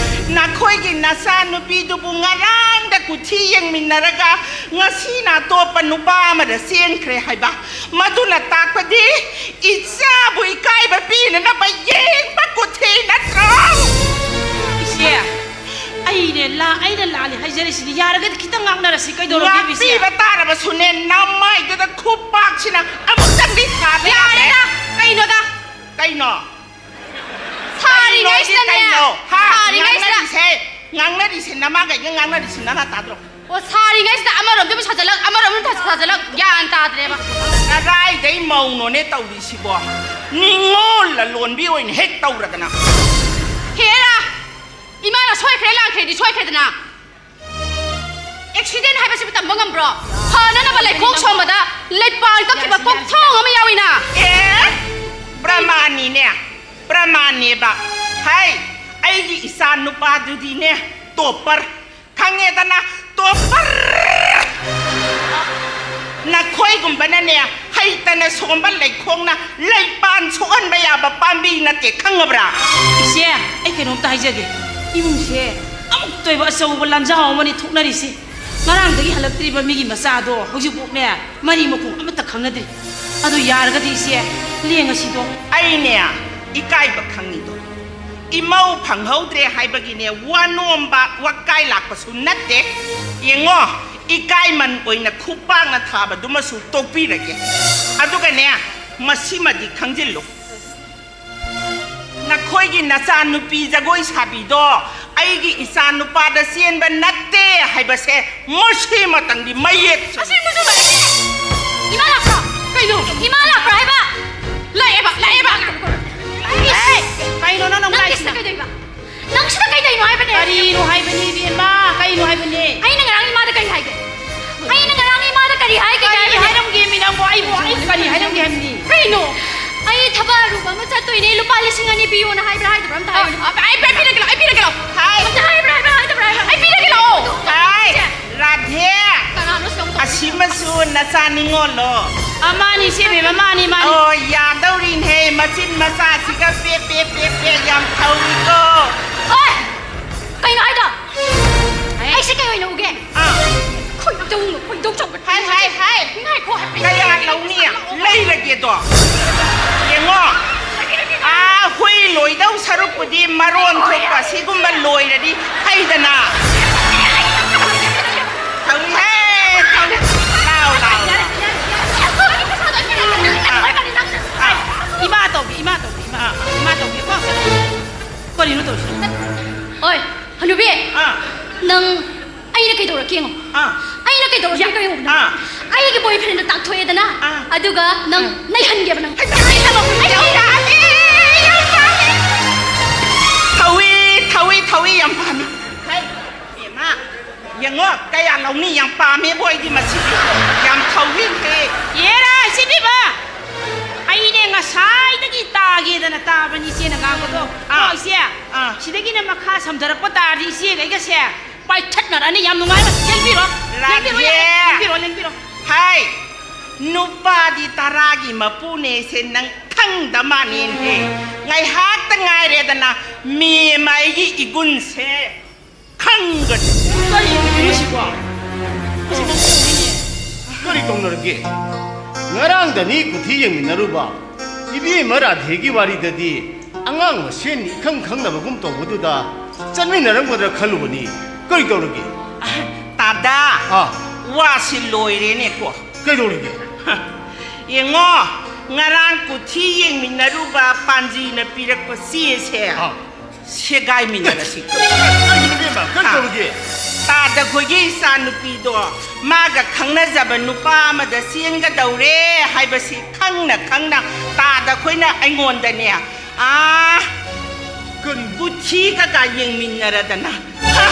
ꯅꯈꯣꯏꯒꯤ ꯅꯆꯥꯅꯨꯄꯤꯗꯨꯕꯨ ꯉꯔꯥꯡꯗ ꯀꯨꯊꯤ ꯌꯦꯡꯃꯤꯟꯅꯔꯒ ꯉꯁꯤꯅ ꯑꯇꯣꯞꯄ ꯅꯨꯄꯥ ꯑꯃꯗ ꯆꯦꯟꯈ꯭ꯔꯦ ꯍꯥꯏꯕ? ꯃꯗꯨꯅ ꯇꯥꯛꯄꯗꯤ ꯏꯆꯥꯕꯨ ꯏꯀꯥꯏꯕ ꯄꯤꯅꯅꯕ ꯌꯦꯡꯕ ꯀꯨꯊꯤ ꯅꯠꯇ꯭ꯔꯣ? ꯏꯆꯦ, ꯑꯩꯅꯦ ꯂꯥ-, ꯑꯩꯅ ꯂꯥꯜꯂꯤ ꯍꯥꯏꯖꯔꯤꯁꯤꯅꯤ꯫ ꯌꯥꯔꯒꯗꯤ ꯈꯤꯇꯪ ꯉꯥꯡꯅꯔꯁꯤ꯫ ꯀꯩꯗꯧꯔꯒꯦ, ꯏꯆꯦ? ꯉꯥꯛꯄꯤꯕ ꯇꯥꯔꯕꯁꯨꯅꯦ, ꯅꯃꯥꯏꯗꯨꯗ ꯈꯨꯄꯥꯛꯁꯤꯅ ꯑꯃꯨꯛꯇꯪꯗꯤ ꯊꯥꯕ ꯌꯥꯔꯦ꯫ ꯌꯥꯔꯦꯗ! ꯀꯩꯅꯣꯗ? ꯀꯩꯅꯣ? ꯁꯥꯔꯤꯉꯩꯁꯤꯗꯅꯦ! ꯀꯩꯅꯣ? ꯍꯥ? ꯁꯥꯔꯤꯉꯩꯁꯤꯗ! ꯉꯥꯡꯅꯔꯤꯁꯦ, ꯉꯥꯡꯅꯔꯤꯁꯦ ꯅꯃꯥꯒ ꯑꯩꯒ ꯉꯥꯡꯅꯔꯤꯁꯦ ꯅꯅꯥ ꯇꯥꯗ꯭ꯔꯣ? ꯑꯣ, ꯁꯥꯔꯤꯉꯩꯁꯤꯗ ꯑꯃꯔꯣꯝꯗ ꯑꯃꯨꯛ ꯁꯥꯖꯜꯂꯛ, ꯑꯃꯔꯣꯝꯗ ꯑꯃꯨꯛ ꯁꯥꯖꯜꯂꯛ, ꯒ꯭ꯌꯥꯟ ꯇꯥꯗ꯭ꯔꯦꯕ꯫ ꯀꯗꯥꯏꯗꯩ ꯃꯧꯅꯣꯅꯦ ꯇꯧꯔꯤꯁꯤꯕꯣ? ꯅꯤꯉꯣꯜ ꯂꯂꯣꯟꯕꯤ ꯑꯣꯏꯅ ꯍꯦꯛ ꯇꯧꯔꯗꯅ꯫ ꯍꯦꯔꯥ! ꯏꯃꯥꯅ ꯁꯣꯏꯈ꯭ꯔꯦ ꯂꯥꯟꯈ꯭ꯔꯦꯗꯤ ꯁꯣꯏꯈ꯭ꯔꯦꯗꯅ꯫ ꯑꯦꯛꯁꯤꯗꯦꯟ ꯍꯥꯏꯕꯁꯤꯕꯨ ꯇꯝꯕ ꯉꯝꯕ꯭ꯔꯣ? ꯐꯅꯅꯕ ꯂꯩꯈꯣꯡ ꯁꯣꯝꯕꯗ ꯂꯩꯄꯥꯛ ꯀꯛꯈꯤꯕ ꯀꯣꯛꯊꯣꯡ ꯑꯃ ꯌꯥꯎꯏꯅ꯫ ꯑꯦ, ꯄ꯭ꯔꯃꯥꯟꯅꯤꯅꯦ, ꯄ꯭ꯔꯃꯥꯟꯅꯦꯕ꯫ ꯍꯥꯏ, ꯑꯩꯒꯤ ꯏꯆꯥ ꯅꯨꯄꯥꯗꯨꯗꯤꯅꯦ, ꯇꯣꯞꯄꯔ꯫ ꯈꯪꯉꯦꯗꯅ, ꯇꯣꯞꯄꯔ! ꯅꯈꯣꯏꯒꯨꯝꯕꯅꯅꯦ, ꯍꯩꯇꯅ ꯁꯣꯝꯕ ꯂꯩꯈꯣꯡꯅ ꯂꯩꯄꯥꯟ ꯁꯣꯛꯍꯟꯕ ꯌꯥꯕ ꯄꯥꯝꯕꯤ ꯅꯠꯇꯦ, ꯈꯪꯉꯕ꯭ꯔꯥ? ꯏꯆꯦ, ꯑꯩ ꯀꯩꯅꯣꯝꯇ ꯍꯥꯏꯖꯒꯦ꯫ ꯏꯃꯨꯡꯁꯦ ꯑꯃꯨꯛꯇ ꯑꯣꯏꯕ ꯑꯆꯧꯕ ꯂꯥꯟꯖꯥꯎ ꯑꯃꯅꯤ ꯊꯣꯛꯅꯔꯤꯁꯤ꯫ ꯉꯔꯥꯡꯗꯒꯤ ꯍꯜꯂꯛꯇ꯭ꯔꯤꯕ ꯃꯤꯒꯤ ꯃꯆꯥꯗꯣ ꯍꯧꯖꯤꯛꯐꯥꯎꯅꯦ ꯃꯔꯤ ꯃꯈꯣꯡ ꯑꯃꯠꯇ ꯈꯪꯅꯗ꯭ꯔꯤ꯫ ꯑꯗꯨ ꯌꯥꯔꯒꯗꯤ ꯏꯆꯦ, ꯂꯦꯡꯉꯁꯤꯗꯣ꯫ ꯑꯩꯅꯦ ꯏꯀꯥꯏꯕ ꯈꯪꯉꯤꯗꯣ, ꯏꯃꯧ ꯐꯪꯍꯧꯗ꯭ꯔꯦ ꯍꯥꯏꯕꯒꯤꯅꯦ ꯋꯥꯅꯣꯝꯕ ꯋꯥꯀꯥꯏ ꯂꯥꯛꯄꯁꯨ ꯅꯠꯇꯦ꯫ ꯌꯦꯡꯉꯣ, ꯏꯀꯥꯏꯃꯟ ꯑꯣꯏꯅ ꯈꯨꯄꯥꯛꯅ ꯊꯥꯕꯗꯨꯃꯁꯨ ꯇꯣꯛꯄꯤꯔꯒꯦ꯫ ꯑꯗꯨꯒꯅꯦ, ꯃꯁꯤꯃꯗꯤ ꯈꯪꯖꯤꯜꯂꯨ, ꯅꯈꯣꯏꯒꯤ ꯅꯆꯥꯅꯨꯄꯤ ꯖꯒꯣꯏ ꯁꯥꯕꯤꯗꯣ ꯑꯩꯒꯤ ꯏꯆꯥ ꯅꯨꯄꯥꯗ ꯆꯦꯟꯕ ꯅꯠꯇꯦ ꯍꯥꯏꯕꯁꯦ ꯃꯁꯤꯃꯇꯪꯗꯤ ꯃꯌꯦꯛ ꯁꯦꯡꯅ꯫ ꯑꯁꯦꯡꯕꯁꯨ ꯂꯥꯛꯑꯦ꯫ ꯏꯃꯥ ꯂꯥꯛꯄ꯭ꯔꯣ? ꯀꯩꯅꯣ? ꯏꯃꯥ ꯂꯥꯛꯄ꯭ꯔꯣ ꯍꯥꯏꯕ? ꯂꯥꯛꯑꯦꯕ, ꯂꯥꯛꯑꯦꯕ꯫ ꯑꯦ, ꯀꯩꯅꯣ ꯅꯪꯅ ꯑꯃꯨꯛ ꯅꯪ ꯂꯥꯛꯏꯁꯤꯅ? ꯁꯤꯗ ꯀꯩꯗꯧꯔꯤꯕ? ꯅꯪ ꯁꯤꯗ ꯀꯩꯗꯧꯔꯤꯅꯣ ꯍꯥꯏꯕꯅꯦ? ꯀꯔꯤꯅꯣ ꯍꯥꯏꯕꯅꯤ, ꯏꯕꯦꯝꯃ? ꯀꯩꯅꯣ ꯍꯥꯏꯕꯅꯦ? ꯑꯩꯅ ꯉꯔꯥꯡ ꯏꯃꯥꯗ ꯀꯔꯤ ꯍꯥꯏꯒꯦ? ꯑꯩꯅ ꯉꯔꯥꯡ ꯏꯃꯥꯗ ꯀꯔꯤ ꯍꯥꯏꯒꯦ ꯀꯔꯤ ꯍꯥꯏꯕꯅꯦ? ꯍꯥꯏꯔꯝꯒꯦꯃꯤ ꯅꯪꯕꯣ? ꯑꯩꯕꯨ, ꯑꯩ ꯀꯔꯤ ꯍꯥꯏꯔꯝꯒꯦ ꯍꯥꯏꯕꯅꯤ? ꯀꯩꯅꯣ? ꯑꯩ ꯊꯕꯛ ꯑꯔꯨꯕ ꯑꯃ ꯆꯠꯇꯣꯏꯅꯦ, ꯂꯨꯄꯥ ꯂꯤꯁꯤꯡ ꯑꯅꯤ ꯄꯤꯌꯣꯅ ꯍꯥꯏꯕ꯭ꯔꯥ ꯍꯥꯏꯗꯕ꯭ꯔꯥ ꯑꯝꯇ ꯍꯥꯏꯌꯨꯅꯦ꯫ ꯑ, ꯑꯩ, ꯑꯩ ꯄꯤꯔꯒꯦ ꯂꯥꯛꯑꯣ, ꯑꯩ ꯄꯤꯔꯒꯦ ꯂꯥꯛꯑꯣ꯫ ꯍꯥꯏ꯫ ꯑꯝꯇ ꯍꯥꯏꯕ꯭ꯔꯥ ꯍꯥꯏꯕ꯭ꯔꯥ ꯍꯥꯏꯗꯕ꯭ꯔꯥ ꯍꯥꯏꯕ꯭ꯔꯥ? ꯑꯩ ꯄꯤꯔꯒꯦ ꯂꯥꯛꯑꯣ꯫ ꯍꯥꯏ꯫ ꯁꯦ꯫ ꯔꯥꯙꯦ꯫ ꯀꯅꯥꯅꯣ ꯁꯤꯗ ꯑꯃꯨꯛ ꯇꯧꯔꯛꯏꯁꯦ? ꯑꯁꯤꯃꯁꯨ ꯅꯆꯥ ꯅꯤꯡꯉꯣꯜꯂꯣ? ꯑ, ꯃꯥꯅꯤ, ꯏꯆꯦ ꯕꯦꯝꯃ, ꯃꯥꯅꯤ, ꯃꯥꯅꯤ꯫ ꯑꯣ, ꯌꯥꯗꯧꯔꯤꯅꯦ, ꯃꯆꯤꯟ ꯃꯆꯥꯁꯤꯒ ꯄꯦ ꯄꯦ ꯄꯦ ꯄꯦ ꯌꯥꯝ ꯊꯧꯏꯀꯣ꯫ ꯑꯣꯏ! ꯀꯩꯅꯣ ꯍꯥꯏꯗꯣ? ꯑꯩꯁꯦ ꯀꯩ ꯑꯣꯏꯅ ꯎꯒꯦ? ꯑꯥ꯫ ꯈꯣꯏꯗꯧ, ꯈꯣꯏꯗꯧ ꯆꯥꯎꯒꯠꯄ꯫ ꯍꯥꯏ, ꯍꯥꯏ, ꯍꯥꯏ꯫ ꯉꯥꯏꯈꯣ ꯍꯥꯏꯕ꯫ ꯀꯌꯥ ꯂꯧꯅꯤ? ꯂꯩꯔꯒꯦꯗꯣ꯫ ꯌꯦꯡꯉꯣ꯫ ꯑꯥ, ꯍꯨꯏ ꯂꯣꯏꯗꯧ ꯁꯔꯨꯛꯄꯨꯗꯤ ꯃꯔꯣꯟ ꯊꯣꯛꯄ ꯁꯤꯒꯨꯝꯕ ꯂꯣꯏꯔꯗꯤ ꯐꯩꯗꯅ꯫ ꯊꯧꯏꯍꯦ, ꯊꯧꯏ꯫ ꯂꯥꯎ, ꯂꯥꯎ, ꯂꯥꯎ꯫ ꯑꯥ꯫ ꯑꯥ꯫ ꯏꯃꯥ ꯇꯧꯒꯦ, ꯏꯃꯥ ꯇꯧꯒꯦ, ꯏꯃꯥ꯫ ꯑꯥ꯫ ꯏꯃꯥ ꯇꯧꯒꯦꯀꯣ꯫ ꯀꯔꯤꯅꯣ ꯇꯧꯔꯤꯁꯤꯅ? ꯑꯣꯏ, ꯍꯅꯨꯕꯤ! ꯑꯥ꯫ ꯅꯪ ꯑꯩꯅ ꯀꯩꯗꯧꯔꯛꯀꯦ ꯌꯦꯡꯉꯣ꯫ ꯑꯥ꯫ ꯑꯩꯅ ꯀꯩꯗꯧꯔꯛꯀꯦ ꯌꯦꯡꯉꯣ ꯅꯪ꯫ ꯑꯥ꯫ ꯑꯩꯒꯤ boyfriendꯗ ꯇꯥꯛꯊꯣꯛꯑꯦꯗꯅ, ꯑꯥ꯫ ꯑꯗꯨꯒ ꯅꯪ ꯑꯥ꯫ ꯅꯩꯍꯟꯒꯦꯕ ꯅꯪ꯫ ꯍꯩꯃꯥ, ꯍꯩꯃꯥ, ꯌꯥꯝ ꯄꯥꯝꯃꯦ, ꯌꯥꯝ ꯄꯥꯝꯃꯦ꯫ ꯊꯧꯏ, ꯊꯧꯏ, ꯊꯧꯏ, ꯌꯥꯝ ꯄꯥꯝꯃꯤ꯫ ꯍꯩ, ꯏꯃꯥ, ꯌꯦꯡꯉꯣ, ꯀꯌꯥ ꯂꯧꯅꯤ? ꯌꯥꯝ ꯄꯥꯝꯃꯦꯕꯣ ꯑꯩꯗꯤ ꯃꯁꯤꯗꯤ꯫ ꯌꯥꯝ ꯊꯧꯏꯍꯦ꯫ ꯌꯦꯔꯥ, ꯁꯤꯕꯤꯕ! ꯑꯩꯅꯦ ꯉꯁꯥꯏꯗꯒꯤ ꯇꯥꯒꯦꯗꯅ ꯇꯥꯕꯅꯤ ꯏꯆꯦꯅ ꯉꯥꯡꯕꯗꯣ꯫ ꯑꯥ꯫ ꯀꯣ, ꯏꯆꯦ? ꯑꯥ꯫ ꯁꯤꯗꯒꯤꯅ ꯃꯈꯥ ꯁꯝꯊꯔꯛꯄ ꯇꯥꯔꯗꯤ ꯏꯆꯦꯒ ꯑꯩꯒꯁꯦ ꯄꯥꯏꯊꯠꯅꯔꯅꯤ꯫ ꯌꯥꯝ ꯅꯨꯡꯉꯥꯏꯔꯣꯏ꯫ ꯂꯦꯡꯕꯤꯔꯣ꯫ ꯂꯦꯡꯕꯤꯔꯣ, ꯂꯥꯛꯑꯦ꯫ ꯂꯦꯡꯕꯤꯔꯣ, ꯂꯦꯡꯕꯤꯔꯣ꯫ ꯍꯥꯏ, ꯅꯨꯄꯥꯗꯤ ꯇꯔꯥꯒꯤ ꯃꯄꯨꯅꯦꯁꯦ ꯅꯪ ꯈꯪꯗ ꯃꯥꯅꯦꯅꯦ꯫ ꯉꯥꯏꯍꯥꯛꯇ ꯉꯥꯏꯔꯦꯗꯅ ꯃꯦꯝꯃ ꯑꯩꯒꯤ ꯏꯒꯨꯟꯁꯦ ꯈꯪꯒꯅꯤ꯫ ꯀꯔꯤꯅꯣ ꯁꯤꯕꯣ? ꯃꯁꯤ ꯃꯑꯣꯡ ꯑꯃꯅꯤꯅꯦ꯫ ꯀꯔꯤ ꯇꯧꯅꯔꯒꯦ? ꯉꯔꯥꯡꯗꯅꯤ ꯀꯨꯊꯤ ꯌꯦꯡꯃꯤꯟꯅꯔꯨꯕ ꯏꯕꯦꯝꯃ ꯔꯥꯙꯦꯒꯤ ꯋꯥꯔꯤꯗꯗꯤ ꯑꯉꯥꯡ ꯃꯁꯦꯟ ꯏꯈꯪ ꯈꯪꯅꯕꯒꯨꯝ ꯇꯧꯕꯗꯨꯗ ꯆꯠꯃꯤꯟꯅꯔꯝꯒꯗ꯭ꯔꯥ ꯈꯜꯂꯨꯕꯅꯤ꯫ ꯀꯔꯤ ꯇꯧꯔꯒꯦ? ꯇꯥꯗꯥ, ꯑꯥ꯫ ꯋꯥꯁꯤ ꯂꯣꯏꯔꯦꯅꯦꯀꯣ꯫ ꯀꯩꯗꯧꯔꯒꯦ? ꯍ, ꯌꯦꯡꯉꯣ, ꯉꯔꯥꯡ ꯀꯨꯊꯤ ꯌꯦꯡꯃꯤꯟꯅꯔꯨꯕ ꯄꯥꯟꯖꯤꯅ ꯄꯤꯔꯛꯄ ꯆꯦꯁꯦ ꯑꯥ꯫ ꯁꯦꯒꯥꯏꯃꯤꯟꯅꯔꯁꯤ꯫ ꯀꯔꯤꯒꯤꯅꯣ ꯏꯕꯦꯝꯃ? ꯀꯔꯤ ꯍꯥ? ꯇꯧꯔꯒꯦ? ꯇꯥꯗ ꯈꯣꯏꯒꯤ ꯏꯆꯥ ꯅꯨꯄꯤꯗꯣ ꯃꯥꯒ ꯈꯪꯅꯖꯕ ꯅꯨꯄꯥ ꯑꯃꯗ ꯆꯦꯟꯒꯗꯧꯔꯦ ꯍꯥꯏꯕꯁꯤ ꯈꯪꯅ ꯈꯪꯅ ꯇꯥꯗ ꯈꯣꯏꯅ ꯑꯩꯉꯣꯟꯗꯅꯦ, ꯑꯥ, ꯀꯔꯤ? ꯀꯨꯊꯤ ꯀꯀꯥ ꯌꯦꯡꯃꯤꯟꯅꯔꯗꯅ, ꯍꯥ?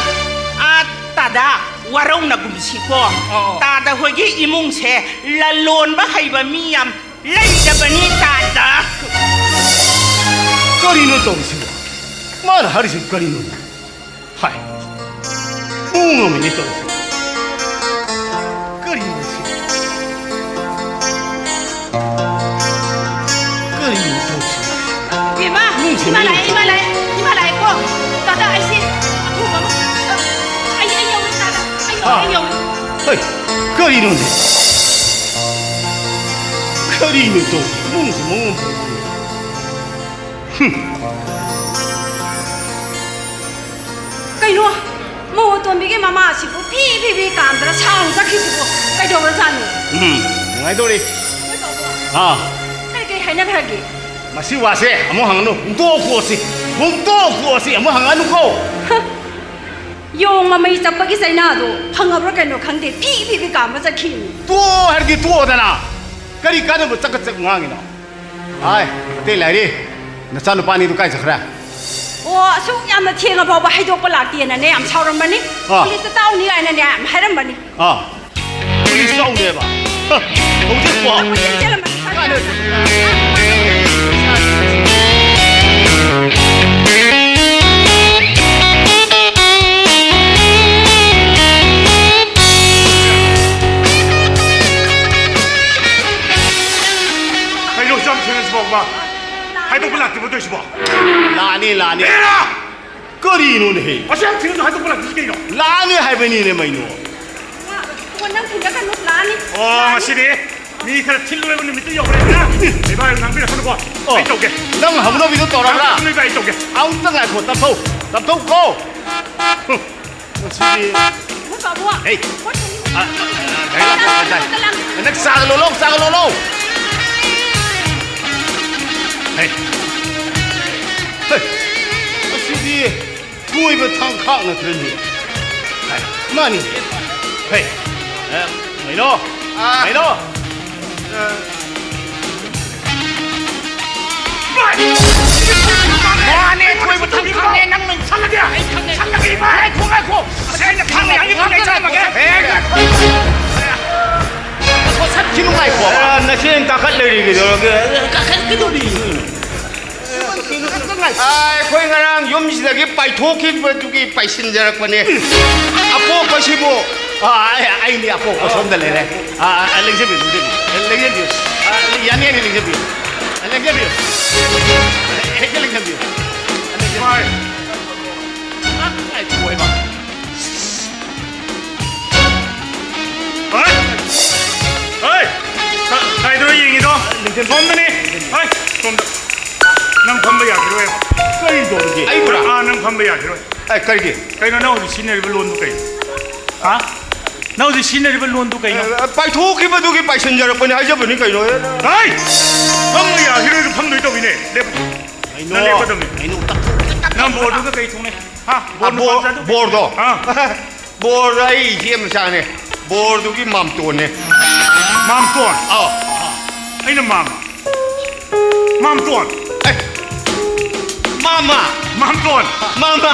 ꯑꯥ, ꯇꯥꯗ, ꯋꯥꯔꯧꯅꯒꯨꯝꯁꯤꯀꯣ꯫ ꯑꯣ꯫ ꯇꯥꯗ ꯍꯣꯏꯒꯤ ꯏꯃꯨꯡꯁꯦ ꯂꯂꯣꯟꯕ ꯍꯩꯕ ꯃꯤ ꯌꯥꯝ ꯂꯩꯇꯕꯅꯤ ꯇꯥꯗ꯫ ꯀꯔꯤꯅꯣ ꯇꯧꯔꯤꯁꯤꯕꯣ? ꯃꯥꯅ ꯍꯥꯏꯔꯤꯁꯤꯕꯨ ꯀꯔꯤꯅꯣ? ꯍꯥꯏ, ꯃꯑꯣꯡ ꯑꯃꯅꯤ ꯇꯧꯔꯤꯁꯤ꯫ ꯀꯔꯤꯅꯣ ꯁꯤ? ꯀꯔꯤꯅꯣ ꯇꯧꯔꯤꯁꯤ? ꯏꯃꯥ, ꯏꯃꯨꯡꯁꯦ ꯏꯃꯥ ꯃꯤ ꯂꯥꯛꯑꯦ, ꯏꯃꯥ ꯂꯥꯛꯑꯦ, ꯏꯃꯥ ꯂꯥꯛꯑꯦꯀꯣ꯫ ꯇꯥꯗ, ꯑꯩꯁꯦ ꯑꯊꯨꯕ ꯑꯃ, ꯑꯩ, ꯑꯩ ꯌꯧꯔꯦ ꯇꯥꯗ, ꯑꯩ ꯌꯧꯔꯦ, ꯍꯥ? ꯑꯩ ꯌꯧꯔꯦ꯫ ꯍꯩ, ꯀꯔꯤꯅꯣꯅꯦ? ꯀꯔꯤꯅꯣ ꯇꯧꯔꯤꯁꯤ? ꯏꯃꯨꯡꯁꯦ ꯃꯑꯣꯡ ꯑꯃ ꯇꯧꯔꯤꯁꯤ꯫ ꯍꯨꯝ꯫ ꯀꯩꯅꯣ? ꯃꯧ ꯑꯇꯣꯝꯕꯤꯒꯤ ꯃꯃꯥꯁꯤꯕꯨ ꯐꯤ ꯐꯤ ꯐꯤ ꯀꯥꯝꯗꯅ ꯁꯥꯎꯅ ꯆꯠꯈꯤꯁꯤꯕꯨ ꯀꯩꯗꯧꯔꯖꯥꯠꯅꯣ? ꯎꯝ, ꯅꯨꯡꯉꯥꯏꯗꯧꯔꯤ꯫ ꯀꯩꯗꯧꯕ? ꯑꯥ꯫ ꯀꯔꯤ ꯀꯔꯤ ꯍꯥꯏꯅꯈ꯭ꯔꯒꯦ? ꯃꯁꯤ ꯋꯥꯁꯦ ꯑꯃꯨꯛ ꯍꯪꯉꯅꯨ, ꯍꯨꯟꯗꯣꯛꯑꯣꯁꯤ, ꯍꯨꯟꯗꯣꯛꯑꯣꯁꯤ, ꯑꯃꯨꯛ ꯍꯪꯉꯅꯨꯀꯣ꯫ ꯍ, ꯌꯣꯡ ꯃꯃꯩ ꯆꯞꯄꯒꯤ ꯆꯩꯅꯥꯗꯣ ꯐꯪꯉꯕ꯭ꯔꯥ ꯀꯩꯅꯣ ꯈꯪꯗꯦ, ꯐꯤ ꯐꯤ ꯐꯤ ꯀꯥꯝꯕ ꯆꯠꯈꯤꯅꯤ꯫ ꯇꯣꯛꯑꯣ ꯍꯥꯏꯔꯗꯤ ꯇꯣꯛꯑꯣꯗꯅ, ꯀꯔꯤ ꯀꯥꯟꯅꯕ ꯆꯀꯠ ꯆꯀꯠ ꯉꯥꯡꯉꯤꯅꯣ? ꯍꯥꯏ, ꯑꯇꯩ ꯂꯥꯏꯔꯤ, ꯅꯆꯥꯅꯨꯄꯥꯅꯤꯗꯨ ꯀꯥꯏ ꯆꯠꯈ꯭ꯔꯦ? ꯑꯣ, ꯑꯁꯨꯛ ꯌꯥꯝꯅ ꯊꯦꯡꯉ ꯐꯥꯎꯕ ꯍꯩꯗꯣꯛꯄ ꯂꯥꯛꯇꯦꯅꯅꯦ ꯌꯥꯝ ꯁꯥꯎꯔꯝꯕꯅꯤ꯫ ꯑꯥ꯫ ꯄꯨꯂꯤꯁꯇ ꯇꯥꯎꯅꯤ ꯀꯥꯏꯅꯅꯦ ꯌꯥꯝ ꯍꯥꯏꯔꯝꯕꯅꯤ꯫ ꯑꯥ꯫ ꯄꯨꯂꯤꯁ ꯇꯥꯎꯅꯦꯕ? ꯍ, ꯍꯧꯖꯤꯛꯄꯣ? ꯀꯣꯏꯆꯦꯟ ꯆꯦꯜꯂꯝꯕꯅꯤ꯫ ꯀꯥꯟꯅ-, ꯀꯩꯅꯣ ꯌꯥꯝ ꯊꯦꯡꯉꯁꯤꯐꯥꯎꯕ ꯍꯥꯏꯗꯣꯛꯄ ꯂꯥꯛꯇ꯭ꯔꯤꯕꯣ ꯇꯧꯔꯤꯁꯤꯕꯣ? ꯂꯥꯛꯑꯅꯤ, ꯂꯥꯛꯑꯅꯤ꯫ ꯑꯦꯔꯥ! ꯀꯔꯤꯅꯣꯅꯦꯍꯦ? ꯑꯁꯤ ꯌꯥꯝ ꯊꯦꯡꯅ ꯍꯥꯏꯗꯣꯛꯄ ꯂꯥꯛꯇ꯭ꯔꯤꯁꯤ ꯀꯩꯅꯣ? ꯂꯥꯛꯑꯅꯤ ꯍꯥꯏꯕꯅꯤꯅꯦ, ꯃꯩꯅꯣ꯫ ꯋꯥ, ꯋꯥ, ꯅꯪ ꯊꯤꯟꯒꯠꯀꯅꯨ, ꯂꯥꯛꯑꯅꯤ꯫ ꯑꯣ, ꯂꯥꯛꯑꯅꯤ꯫ ꯉꯁꯤꯗꯤ ꯃꯤ ꯈꯔ ꯊꯤꯜꯂꯨꯔꯕ ꯅꯨꯃꯤꯠꯇ ꯌꯧꯔꯦꯅ꯫ ꯏꯕꯥ, ꯉꯥꯡꯕꯤꯔꯛꯀꯅꯨꯀꯣ꯫ ꯑꯣ, ꯑꯩ ꯇꯧꯒꯦ꯫ ꯅꯪ ꯍꯧꯅꯕꯤꯗꯣ ꯇꯧꯔꯕ꯭ꯔꯥ? ꯉꯥꯡꯕꯤꯔꯛꯀꯅꯨ, ꯏꯕꯥ, ꯑꯩ ꯇꯧꯒꯦ꯫ ꯑꯃꯨꯛꯇ ꯉꯥꯏꯈꯣ, ꯇꯞꯊꯧ, ꯇꯞꯊꯧꯀꯣ꯫ ꯍꯨꯝ, ꯃꯁꯤꯗꯤ꯫ ꯍꯣꯏ, ꯄꯥꯕꯨꯡ꯫ ꯍꯦ꯫ ꯍꯣꯏ, ꯄꯥꯕꯨꯡ꯫ ꯑ, ꯑ, ꯒꯥꯔꯤ ꯂꯥꯛꯄ ꯉꯥꯏꯈꯣ, ꯉꯥꯏꯈꯣ꯫ ꯅꯪ ꯆꯥꯒ ꯂꯣꯜꯂꯣ, ꯆꯥꯒ ꯂꯣꯜꯂꯣ꯫ ꯍꯦ꯫ ꯍꯦ꯫ ꯃꯁꯤꯗꯤ꯫ ꯀꯣꯏꯕ ꯊꯥꯡ ꯈꯥꯛ ꯅꯠꯇ꯭ꯔꯅꯦ? ꯍꯥꯏ, ꯃꯥꯅꯤ꯫ ꯍꯦ, ꯑꯦ, ꯃꯩꯅꯣ, ꯑꯥ꯫ ꯃꯩꯅꯣ꯫ ꯑ꯫ ꯃꯥꯅꯦ, ꯀꯣꯏꯕ ꯊꯥꯡ ꯈꯥꯛꯅꯦ, ꯅꯪ ꯅꯪ ꯁꯜꯂꯒꯦ꯫ ꯑꯩ ꯈꯪꯉꯦ꯫ ꯁꯜꯂꯒꯦ, ꯏꯃꯥ꯫ ꯉꯥꯏꯈꯣ, ꯉꯥꯏꯈꯣ꯫ ꯑꯁ, ꯑꯩꯅ ꯈꯪꯉꯦ, ꯑꯩꯅ ꯈꯪꯉꯦ, ꯆꯪꯉꯒꯦ꯫ ꯍꯦ, ꯉꯥꯏꯈꯣ꯫ ꯉꯥꯏꯈꯣ, ꯁꯠꯈꯤꯅꯨ, ꯉꯥꯏꯈꯣ꯫ ꯑ, ꯅꯆꯦꯅ ꯀꯥꯈꯠ ꯂꯩꯔꯤ꯫ ꯀꯩꯗꯧꯔꯒꯦ? ꯀꯥꯈꯠꯀꯗꯧꯔꯤ꯫ ꯑꯥ, ꯑꯩꯈꯣꯏ ꯉꯔꯥꯡ ꯌꯨꯝꯁꯤꯗꯒꯤ ꯄꯥꯏꯊꯣꯛꯈꯤꯕꯗꯨꯒꯤ ꯄꯥꯏꯁꯤꯟꯖꯔꯛꯄꯅꯦ꯫ ꯑꯄꯣꯛꯄꯁꯤꯕꯨ, ꯑꯥ, ꯑꯩ, ꯑꯩꯅꯦ ꯑꯄꯣꯛꯄ, ꯁꯣꯝꯗ ꯂꯩꯔꯦ꯫ ꯑꯥ, ꯑꯥ, ꯂꯦꯡꯖꯕꯤꯌꯨ, ꯂꯦꯡꯖꯕꯤꯌꯨ꯫ ꯂꯦꯡꯖꯕꯤꯌꯨ꯫ ꯑꯥ, ꯌꯥꯅꯤ, ꯌꯥꯅꯤ, ꯂꯦꯡꯖꯕꯤꯌꯨ꯫ ꯂꯦꯡꯖꯕꯤꯌꯨ꯫ ꯍꯦꯛꯇ ꯂꯦꯡꯖꯕꯤꯌꯨ꯫ ꯂꯦꯡꯖꯕꯤꯌꯨ꯫ ꯍꯣꯏ! ꯍꯣꯏ! ꯀ-, ꯀꯥꯏꯗꯅꯣ ꯌꯦꯡꯉꯤꯗꯣ? ꯁꯣꯝꯗꯅꯦ! ꯍꯣꯏ! ꯁꯣꯝꯗ꯫ ꯅꯪ ꯐꯝꯕ ꯌꯥꯈꯤꯔꯣꯏ꯫ ꯀꯔꯤ ꯇꯧꯔꯤꯒꯦ? ꯑꯩꯕꯨꯔꯥ? ꯑꯥ, ꯅꯪ ꯐꯝꯕ ꯌꯥꯈꯤꯔꯣꯏ꯫ ꯑꯦ, ꯀꯔꯤꯒꯤ? ꯀꯩꯅꯣ ꯅꯪ ꯍꯧꯖꯤꯛ ꯁꯤꯖꯤꯟꯅꯔꯤꯕ ꯂꯣꯟꯗꯨ ꯀꯩꯅꯣ? ꯍꯥ? ꯅꯪ ꯍꯧꯖꯤꯛ ꯁꯤꯖꯤꯟꯅꯔꯤꯕ ꯂꯣꯟꯗꯨ ꯀꯩꯅꯣ? ꯑꯦ, ꯄꯥꯏꯊꯣꯛꯈꯤꯕꯗꯨꯒꯤ ꯄꯥꯏꯁꯤꯟꯖꯔꯛꯄꯅꯤ ꯍꯥꯏꯖꯕꯅꯤ ꯀꯩꯅꯣ꯫ ꯍꯣꯏ! ꯐꯝꯕ ꯌꯥꯈꯤꯔꯣꯏ, ꯐꯝꯗꯣꯏ ꯇꯧꯏꯅꯦ꯫ ꯂꯦꯞꯄꯨ꯫ ꯀꯩꯅꯣ? ꯅꯪ ꯂꯦꯞꯀꯗꯕꯅꯤ꯫ ꯀꯩꯅꯣ? ꯅꯪ ꯕꯣꯔꯗꯨꯒ ꯀꯩ ꯊꯣꯡꯅꯩ? ꯍꯥ? ꯕꯣꯔ ꯕꯣꯔ-, ꯅꯨꯄꯥ ꯃꯆꯥꯗꯨ? ꯕꯣꯔꯗꯣ? ꯑꯥ꯫ ꯕꯣꯔ ꯑꯩ ꯏꯆꯦ ꯃꯆꯥꯅꯦ꯫ ꯕꯣꯔꯗꯨꯒꯤ ꯃꯥꯝꯇꯣꯟꯅꯦ꯫ ꯃꯥꯝꯇꯣꯟ? ꯑꯥ꯫ ꯑꯩꯅ ꯃꯥꯝꯃ꯫ ꯃꯥꯝꯇꯣꯟ꯫ ꯑꯦ, ꯃꯥꯝꯃ꯫ ꯃꯥꯝꯇꯣꯟ꯫ ꯃꯥꯝꯃ꯫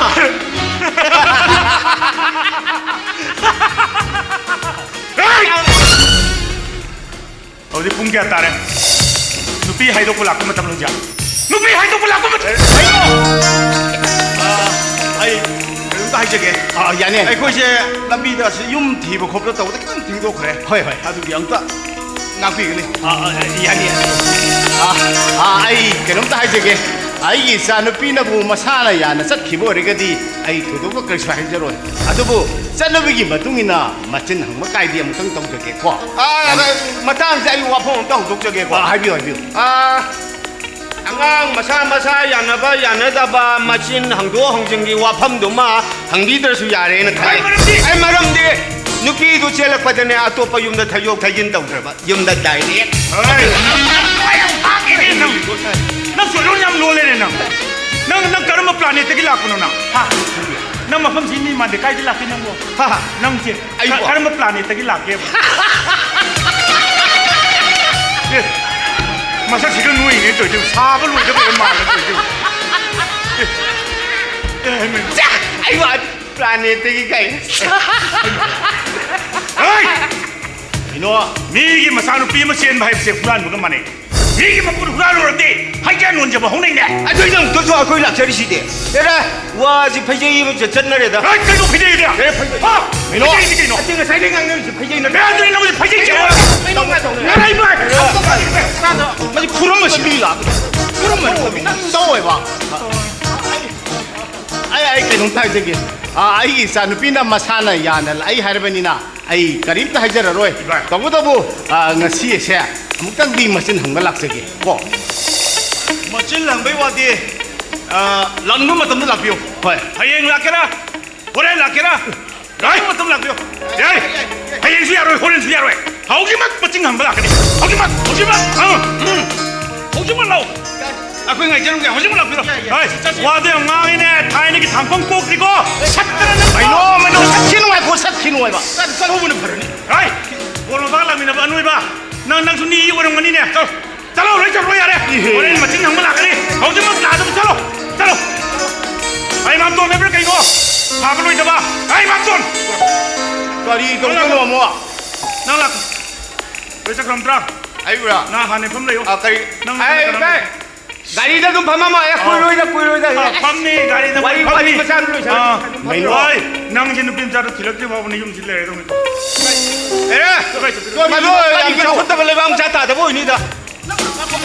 ꯍꯦꯏ! ꯍꯧꯖꯤꯛ ꯄꯨꯡ ꯀꯌꯥ ꯇꯥꯔꯦ? ꯅꯨꯄꯤ ꯍꯥꯏꯗꯣꯛꯄ ꯂꯥꯛꯄ ꯃꯇꯝ ꯍꯧꯖꯤꯛ꯫ ꯅꯨꯄꯤ ꯍꯥꯏꯗꯣꯛꯄ ꯂꯥꯛꯄ ꯃꯇꯝ꯫ ꯀꯩꯅꯣ? ꯑꯥ, ꯑꯩ ꯀꯩꯅꯣꯝꯇ ꯍꯥꯏꯖꯒꯦ꯫ ꯑꯥ, ꯌꯥꯅꯤ, ꯌꯥꯅꯤ꯫ ꯑꯩꯈꯣꯏꯁꯦ ꯂꯝꯕꯤꯗ ꯑꯁꯤ ꯌꯨꯝ ꯊꯤꯕ ꯈꯣꯠꯄ ꯇꯧꯕꯗ ꯈꯤꯇꯪ ꯊꯦꯡꯗꯣꯛꯈ꯭ꯔꯦ꯫ ꯍꯣꯏ, ꯍꯣꯏ꯫ ꯑꯗꯨꯒꯤ ꯑꯝꯇ ꯉꯥꯛꯄꯤꯒꯅꯤ꯫ ꯑꯥ, ꯑꯥ, ꯌꯥꯅꯤ, ꯌꯥꯅꯤ꯫ ꯑꯥ, ꯑꯥ, ꯑꯩ ꯀꯩꯅꯣꯝꯇ ꯍꯥꯏꯖꯒꯦ꯫ ꯑꯩꯒꯤ ꯏꯆꯥꯅꯨꯄꯤꯅꯕꯨ ꯃꯁꯥꯅ ꯌꯥꯅ ꯆꯠꯈꯤꯕ ꯑꯣꯏꯔꯒꯗꯤ ꯑꯩ ꯊꯣꯏꯗꯣꯛꯄ ꯀꯔꯤꯁꯨ ꯍꯥꯏꯖꯔꯣꯏ꯫ ꯑꯗꯨꯕꯨ ꯆꯠꯅꯕꯤꯒꯤ ꯃꯇꯨꯡ ꯏꯟꯅ ꯃꯆꯤꯟ ꯍꯪꯕ ꯀꯥꯏꯗꯤ ꯑꯃꯨꯛꯇꯪ ꯇꯧꯖꯒꯦꯀꯣ꯫ ꯑꯥ, ꯃꯇꯥꯡꯁꯦ ꯑꯩ ꯋꯥꯐꯝ ꯑꯝꯇ ꯍꯧꯗꯣꯛꯆꯒꯦꯀꯣ꯫ ꯑꯥ, ꯍꯥꯏꯕꯤꯌꯨ, ꯍꯥꯏꯕꯤꯌꯨ꯫ ꯑꯥ, ꯑꯉꯥꯡ ꯃꯁꯥ ꯃꯁꯥ ꯌꯥꯅꯕ ꯌꯥꯅꯗꯕ ꯃꯆꯤꯟ ꯍꯪꯗꯣꯛ ꯍꯪꯖꯤꯟꯒꯤ ꯋꯥꯐꯝꯗꯨꯃ ꯍꯪꯕꯤꯗ꯭ꯔꯁꯨ ꯌꯥꯔꯦꯅ ꯈꯜꯂꯦ꯫ ꯑꯩ ꯃꯔꯝꯗꯤ? ꯑꯩ ꯃꯔꯝꯗꯤ ꯅꯨꯄꯤꯗꯨ ꯆꯦꯜꯂꯛꯄꯗꯅꯦ ꯑꯇꯣꯞꯄ ꯌꯨꯝꯗ ꯊꯩꯗꯣꯛ ꯊꯩꯖꯤꯟ ꯇꯧꯗ꯭ꯔꯕ, ꯌꯨꯝꯗ direct꯫ ꯍꯣꯏ꯫ ꯅꯪ, ꯅꯪ ꯁꯣꯏꯂꯣꯟ ꯌꯥꯝ ꯂꯣꯜꯂꯦꯅꯦ ꯅꯪ꯫ ꯅꯪ, ꯅꯪ ꯀꯔꯝꯕ planetꯇꯒꯤ ꯂꯥꯛꯄꯅꯣ ꯅꯪ? ꯍꯥ? ꯅꯪ ꯃꯐꯝꯁꯤ ꯃꯤ ꯃꯥꯟꯗꯦ, ꯀꯥꯏꯗ ꯂꯥꯛꯀꯦ ꯅꯪꯕꯣ? ꯍꯥ? ꯅꯪꯁꯦ ꯑꯩꯕꯣ? ꯀ-, ꯀꯔꯝꯕ planetꯇꯒꯤ ꯂꯥꯛꯀꯦꯕ? ꯑꯦ, ꯃꯁꯛꯁꯤꯒ ꯅꯣꯏꯅꯦ ꯇꯧꯔꯤꯁꯦ, ꯁꯥꯕ ꯂꯣꯏꯗꯕ ꯃꯥꯜꯂꯦ ꯇꯧꯔꯤꯁꯦ꯫ ꯑꯦ, ꯑꯦ, ꯍꯩꯃ꯫ ꯆꯥ! ꯑꯩ ꯋꯥ planetꯇꯒꯤ ꯀꯩ? ꯍꯩ! ꯀꯩꯅꯣ? ꯃꯤꯒꯤ ꯃꯆꯥꯅꯨꯄꯤ ꯑꯃ ꯆꯦꯟꯕ ꯍꯥꯏꯕꯁꯦ ꯍꯨꯔꯥꯟꯕꯒ ꯃꯥꯟꯅꯩ꯫ ꯃꯤꯒꯤ ꯃꯄꯨꯗ ꯍꯨꯔꯥꯜꯂꯨꯔꯗꯤ ꯍꯩꯖꯥ ꯅꯣꯟꯖꯕ ꯍꯧꯅꯩꯅꯦ꯫ ꯑꯗꯨꯒꯤꯗꯃꯛꯇꯁꯨ ꯑꯩꯈꯣꯏ ꯂꯥꯛꯆꯔꯤꯁꯤꯗꯤ꯫ ꯑꯦꯔꯥ, ꯋꯥꯁꯤ ꯐꯩꯖꯩ ꯑꯃ ꯆꯠꯅꯔꯦꯗ꯫ ꯑꯦ, ꯀꯩꯅꯣ ꯐꯩꯖꯩꯗꯤ? ꯑꯦ, ꯐꯩꯖꯩ꯫ ꯍꯥ? ꯀꯩꯅꯣ? ꯐꯩꯖꯩꯗꯤ ꯀꯩꯅꯣ? ꯑꯗꯨ ꯉꯁꯥꯏꯗꯩ ꯉꯥꯡꯅꯔꯤꯁꯦ ꯐꯩꯖꯩ ꯅꯠꯇ꯭ꯔꯣ? ꯑꯦ, ꯑꯗꯨꯗꯤ ꯅꯪꯁꯦ ꯐꯩꯖꯩ ꯆꯤꯡꯉꯣ꯫ ꯀꯩꯅꯣ ꯉꯥꯏ ꯇꯧꯅꯦ꯫ ꯉꯥꯏ ꯏꯃꯥ! ꯃꯁꯤ ꯈꯨꯔꯨꯝꯕꯁꯤ ꯃꯤ ꯂꯥꯛꯄ꯫ ꯈꯨꯔꯨꯝꯕ ꯅꯪ ꯇꯧꯋꯦꯕ꯫ ꯑꯩ, ꯑꯩ ꯀꯩꯅꯣꯝꯇ ꯍꯥꯏꯖꯒꯦ꯫ ꯑꯥ, ꯑꯩꯒꯤ ꯏꯆꯥꯅꯨꯄꯤꯅ ꯃꯁꯥꯅ ꯌꯥꯅ ꯂꯥꯛꯏ ꯍꯥꯏꯔꯕꯅꯤꯅ ꯑꯩ ꯀꯔꯤꯝꯇ ꯍꯥꯏꯖꯔꯔꯣꯏ꯫ ꯏꯕꯥꯏ꯫ ꯇꯧꯕꯇꯕꯨ, ꯑꯥ, ꯉꯁꯤ ꯑꯁꯦ ꯑꯃꯨꯛꯇꯪꯗꯤ ꯃꯆꯤꯟ ꯍꯪꯕ ꯂꯥꯛꯆꯒꯦ ꯀꯣ꯫ ꯃꯆꯤꯟ ꯍꯪꯕꯩ ꯋꯥꯗꯤ, ꯑꯥ, ꯂꯥꯛꯅꯤꯡꯕ ꯃꯇꯝꯗ ꯂꯥꯛꯄꯤꯌꯨ꯫ ꯍꯣꯏ꯫ ꯍꯌꯦꯡ ꯂꯥꯛꯀꯦꯔꯥ? ꯍꯣꯔꯦꯟ ꯂꯥꯛꯀꯦꯔꯥ? ꯂꯥꯛꯅꯤꯡꯕ ꯃꯇꯝꯗ ꯂꯥꯛꯄꯤꯌꯨ꯫ ꯌꯥꯏ? ꯍꯌꯦꯡꯁꯨ ꯌꯥꯔꯣꯏ, ꯍꯣꯔꯦꯟꯁꯨ ꯌꯥꯔꯣꯏ꯫ ꯍꯧꯖꯤꯛꯃꯛ ꯃꯆꯤꯟ ꯍꯪꯕ ꯂꯥꯛꯀꯅꯤ꯫ ꯍꯧꯖꯤꯛꯃꯛ, ꯍꯧꯖꯤꯛꯃꯛ꯫ ꯑꯥ, ꯎꯝ꯫ ꯍꯧꯖꯤꯛꯃꯛ ꯂꯥꯛꯑꯣ꯫ ꯑꯩꯈꯣꯏ ꯉꯥꯏꯖꯔꯝꯒꯦ꯫ ꯍꯧꯖꯤꯛꯃꯛ ꯂꯥꯛꯄꯤꯔꯣ꯫ ꯍꯣꯏ, ꯋꯥꯗꯣ ꯌꯥꯝ ꯉꯥꯡꯉꯤꯅꯦ꯫ ꯊꯥꯏꯅꯒꯤ ꯊꯥꯡꯐꯝ ꯀꯣꯛꯇ꯭ꯔꯤꯀꯣ꯫ ꯁꯠꯇꯅ ꯅꯪ ꯀꯩꯅꯣ, ꯀꯩꯅꯣ, ꯁꯠꯈꯤꯅꯨ ꯍꯥꯏꯈꯣ, ꯁꯠꯈꯤꯅꯨ ꯍꯥꯏꯕ꯫ ꯆꯠ-, ꯆꯠꯍꯧꯕꯅ ꯐꯔꯅꯤ꯫ ꯍꯣꯏ, ꯕꯣꯔ ꯃꯄꯥꯛ ꯂꯥꯛꯃꯤꯟꯅꯕ ꯑꯅꯣꯏꯕ꯫ ꯅꯪ, ꯅꯪꯁꯨ ꯅꯤ ꯑꯣꯏꯔꯝꯒꯅꯤꯅꯦ꯫ ꯆꯠꯂꯣ, ꯆꯠꯂꯣ, ꯂꯣꯏ ꯆꯠꯈ꯭ꯔꯣ ꯌꯥꯔꯦ꯫ ꯏꯍꯦ꯫ ꯍꯣꯔꯦꯟ ꯃꯆꯤꯟ ꯍꯪꯕ ꯂꯥꯛꯀꯅꯤ꯫ ꯍꯧꯖꯤꯛꯃꯛ ꯂꯥꯛꯑꯗꯕ ꯆꯠꯂꯣ, ꯆꯠꯂꯣ꯫ ꯑꯩ ꯃꯥꯝꯇꯣꯟ ꯍꯥꯏꯕ꯭ꯔꯥ ꯀꯩꯅꯣ? ꯐꯥꯕ ꯂꯣꯏꯗꯕ꯫ ꯑꯩ ꯃꯥꯝꯇꯣꯟ꯫ ꯀꯔꯤ ꯇꯧꯗꯣꯏꯅꯣ ꯑꯃꯨꯛ? ꯅꯪ ꯂꯥꯛ-, ꯂꯣꯏ ꯆꯠꯈ꯭ꯔꯝꯇ꯭ꯔꯥ? ꯑꯩꯕꯨꯔꯥ? ꯅꯪ ꯍꯥꯟꯅ ꯐꯝ ꯂꯩꯌꯨ꯫ ꯑꯥ, ꯀꯔꯤ? ꯅꯪ ꯑꯩ, ꯀꯅꯥ? ꯚꯥꯏ, ꯒꯥꯔꯤꯗ ꯑꯗꯨꯝ ꯐꯝꯃꯝꯃꯣ꯫ ꯑꯦ, ꯑꯥ꯫ ꯀꯨꯏꯔꯣꯏꯗ, ꯀꯨꯏꯔꯣꯏꯗ꯫ ꯑꯥ, ꯐꯝꯅꯤ, ꯒꯥꯔꯤꯗ ꯋꯥꯔꯤ, ꯐꯝꯅꯤ꯫ ꯋꯥꯔꯤ ꯃꯆꯥ ꯑꯗꯨꯝ ꯂꯣꯏꯁꯜꯂꯣ꯫ ꯑꯥ꯫ ꯑꯗꯨꯝ ꯐꯝꯃꯣ꯫ ꯍꯣꯏ, ꯅꯪꯁꯦ ꯅꯨꯄꯤ ꯃꯆꯥꯗꯣ ꯊꯤꯜꯂꯛꯇ꯭ꯔꯤ ꯐꯥꯎꯕ ꯅꯌꯨꯝꯁꯤ ꯂꯩꯔꯗꯧꯅꯤ꯫ ꯑꯦ, ꯚꯥꯏ, ꯆꯠꯄꯤꯔꯣ꯫ ꯃꯗꯨ ꯌꯥꯝ ꯆꯥꯎꯈꯠꯇꯕ ꯂꯩꯕꯥꯛ ꯃꯆꯥ ꯇꯥꯗꯕ ꯑꯣꯏꯅꯤꯗ꯫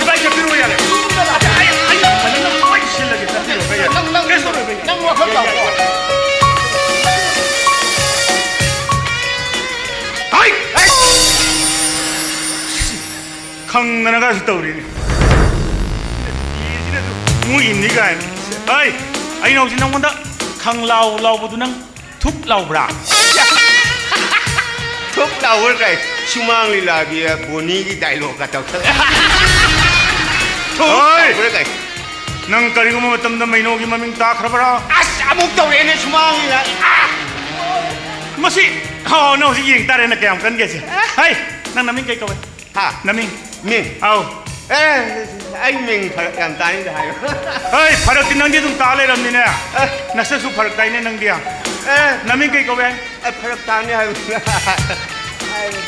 ꯏꯕꯥꯏ, ꯆꯠꯄꯤꯔꯣ ꯌꯥꯔꯦ꯫ ꯑꯩ, ꯑꯩ ꯐꯖꯅ ꯂꯣꯏ ꯁꯤꯜꯂꯒꯦ, ꯆꯠꯄꯤꯔꯣ, ꯚꯥꯏ, ꯌꯥꯔꯦ꯫ ꯅꯪ, ꯅꯪ, ꯀꯩꯁꯨ ꯇꯧꯔꯣꯏ, ꯚꯥꯏ, ꯌꯥꯔꯦ꯫ ꯅꯪ ꯋꯥꯈꯜ ꯌꯥꯔꯦ, ꯇꯥꯎꯀꯣ꯫ ꯌꯥꯔꯦ꯫ ꯍꯥꯏ! ꯍꯥꯏ! ꯈꯪꯗꯅꯒꯁꯨ ꯇꯧꯔꯤꯅꯤ꯫ ꯃꯣꯏ ꯏꯟꯅꯤ ꯀꯥꯏꯅ꯫ ꯍꯩ! ꯑꯩꯅ ꯍꯧꯖꯤꯛ ꯅꯪꯉꯣꯟꯗ ꯈꯪ ꯂꯥꯎ ꯂꯥꯎꯕꯗꯨ ꯅꯪ ꯊꯨꯛ ꯂꯥꯎꯕ꯭ꯔꯥ? ꯊꯨꯛ ꯂꯥꯎꯕ꯭ꯔꯥ ꯀꯥꯏ? ꯁꯨꯃꯥꯡ ꯂꯤꯂꯥꯒꯤ ꯕꯣꯅꯤꯒꯤ ꯗꯥꯏꯂꯣꯛꯀ ꯇꯧꯁꯜꯂꯦ꯫ ꯊꯨꯛ ꯍꯣꯏ! ꯂꯥꯎꯕ꯭ꯔꯥ ꯀꯥꯏ? ꯅꯪ ꯀꯔꯤꯒꯨꯝꯕ ꯃꯇꯝꯗ ꯃꯩꯅꯣꯒꯤ ꯃꯃꯤꯡ ꯇꯥꯈ꯭ꯔꯕ꯭ꯔꯥ? ꯑꯁ! ꯑꯃꯨꯛ ꯇꯧꯔꯛꯑꯦꯅꯦ ꯁꯨꯃꯥꯡ ꯂꯤꯂꯥ꯫ ꯑꯥ! ꯃꯁꯤ, ꯍꯣ, ꯅꯪ ꯍꯧꯖꯤꯛ ꯌꯦꯡ ꯇꯥꯔꯦꯅ ꯀꯌꯥꯝ ꯀꯟꯒꯦꯁꯦ꯫ ꯍꯩ! ꯅꯪ ꯅꯃꯤꯡ ꯀꯩ ꯀꯧꯋꯦ? ꯍꯥ? ꯅꯃꯤꯡ? ꯃꯤꯡ? ꯑꯥꯎ꯫ ꯑꯦ, ꯑꯩ ꯃꯤꯡ ꯐꯔꯛ ꯌꯥꯝ ꯇꯥꯏꯗ ꯍꯥꯏꯌꯣ꯫ ꯍꯩ, ꯐꯔꯛꯇꯤ ꯅꯪꯗꯤ ꯑꯗꯨꯝ ꯇꯥ ꯂꯩꯔꯝꯅꯤꯅꯦ꯫ ꯑꯦ꯫ ꯅꯁꯛꯁꯨ ꯐꯔꯛ ꯇꯥꯏꯅꯦ ꯅꯪꯗꯤ꯫ ꯑꯦ꯫ ꯅꯃꯤꯡ ꯀꯩ ꯀꯧꯋꯦ? ꯑꯦ, ꯐꯔꯛ ꯇꯥꯅꯤ ꯍꯥꯏꯕ꯫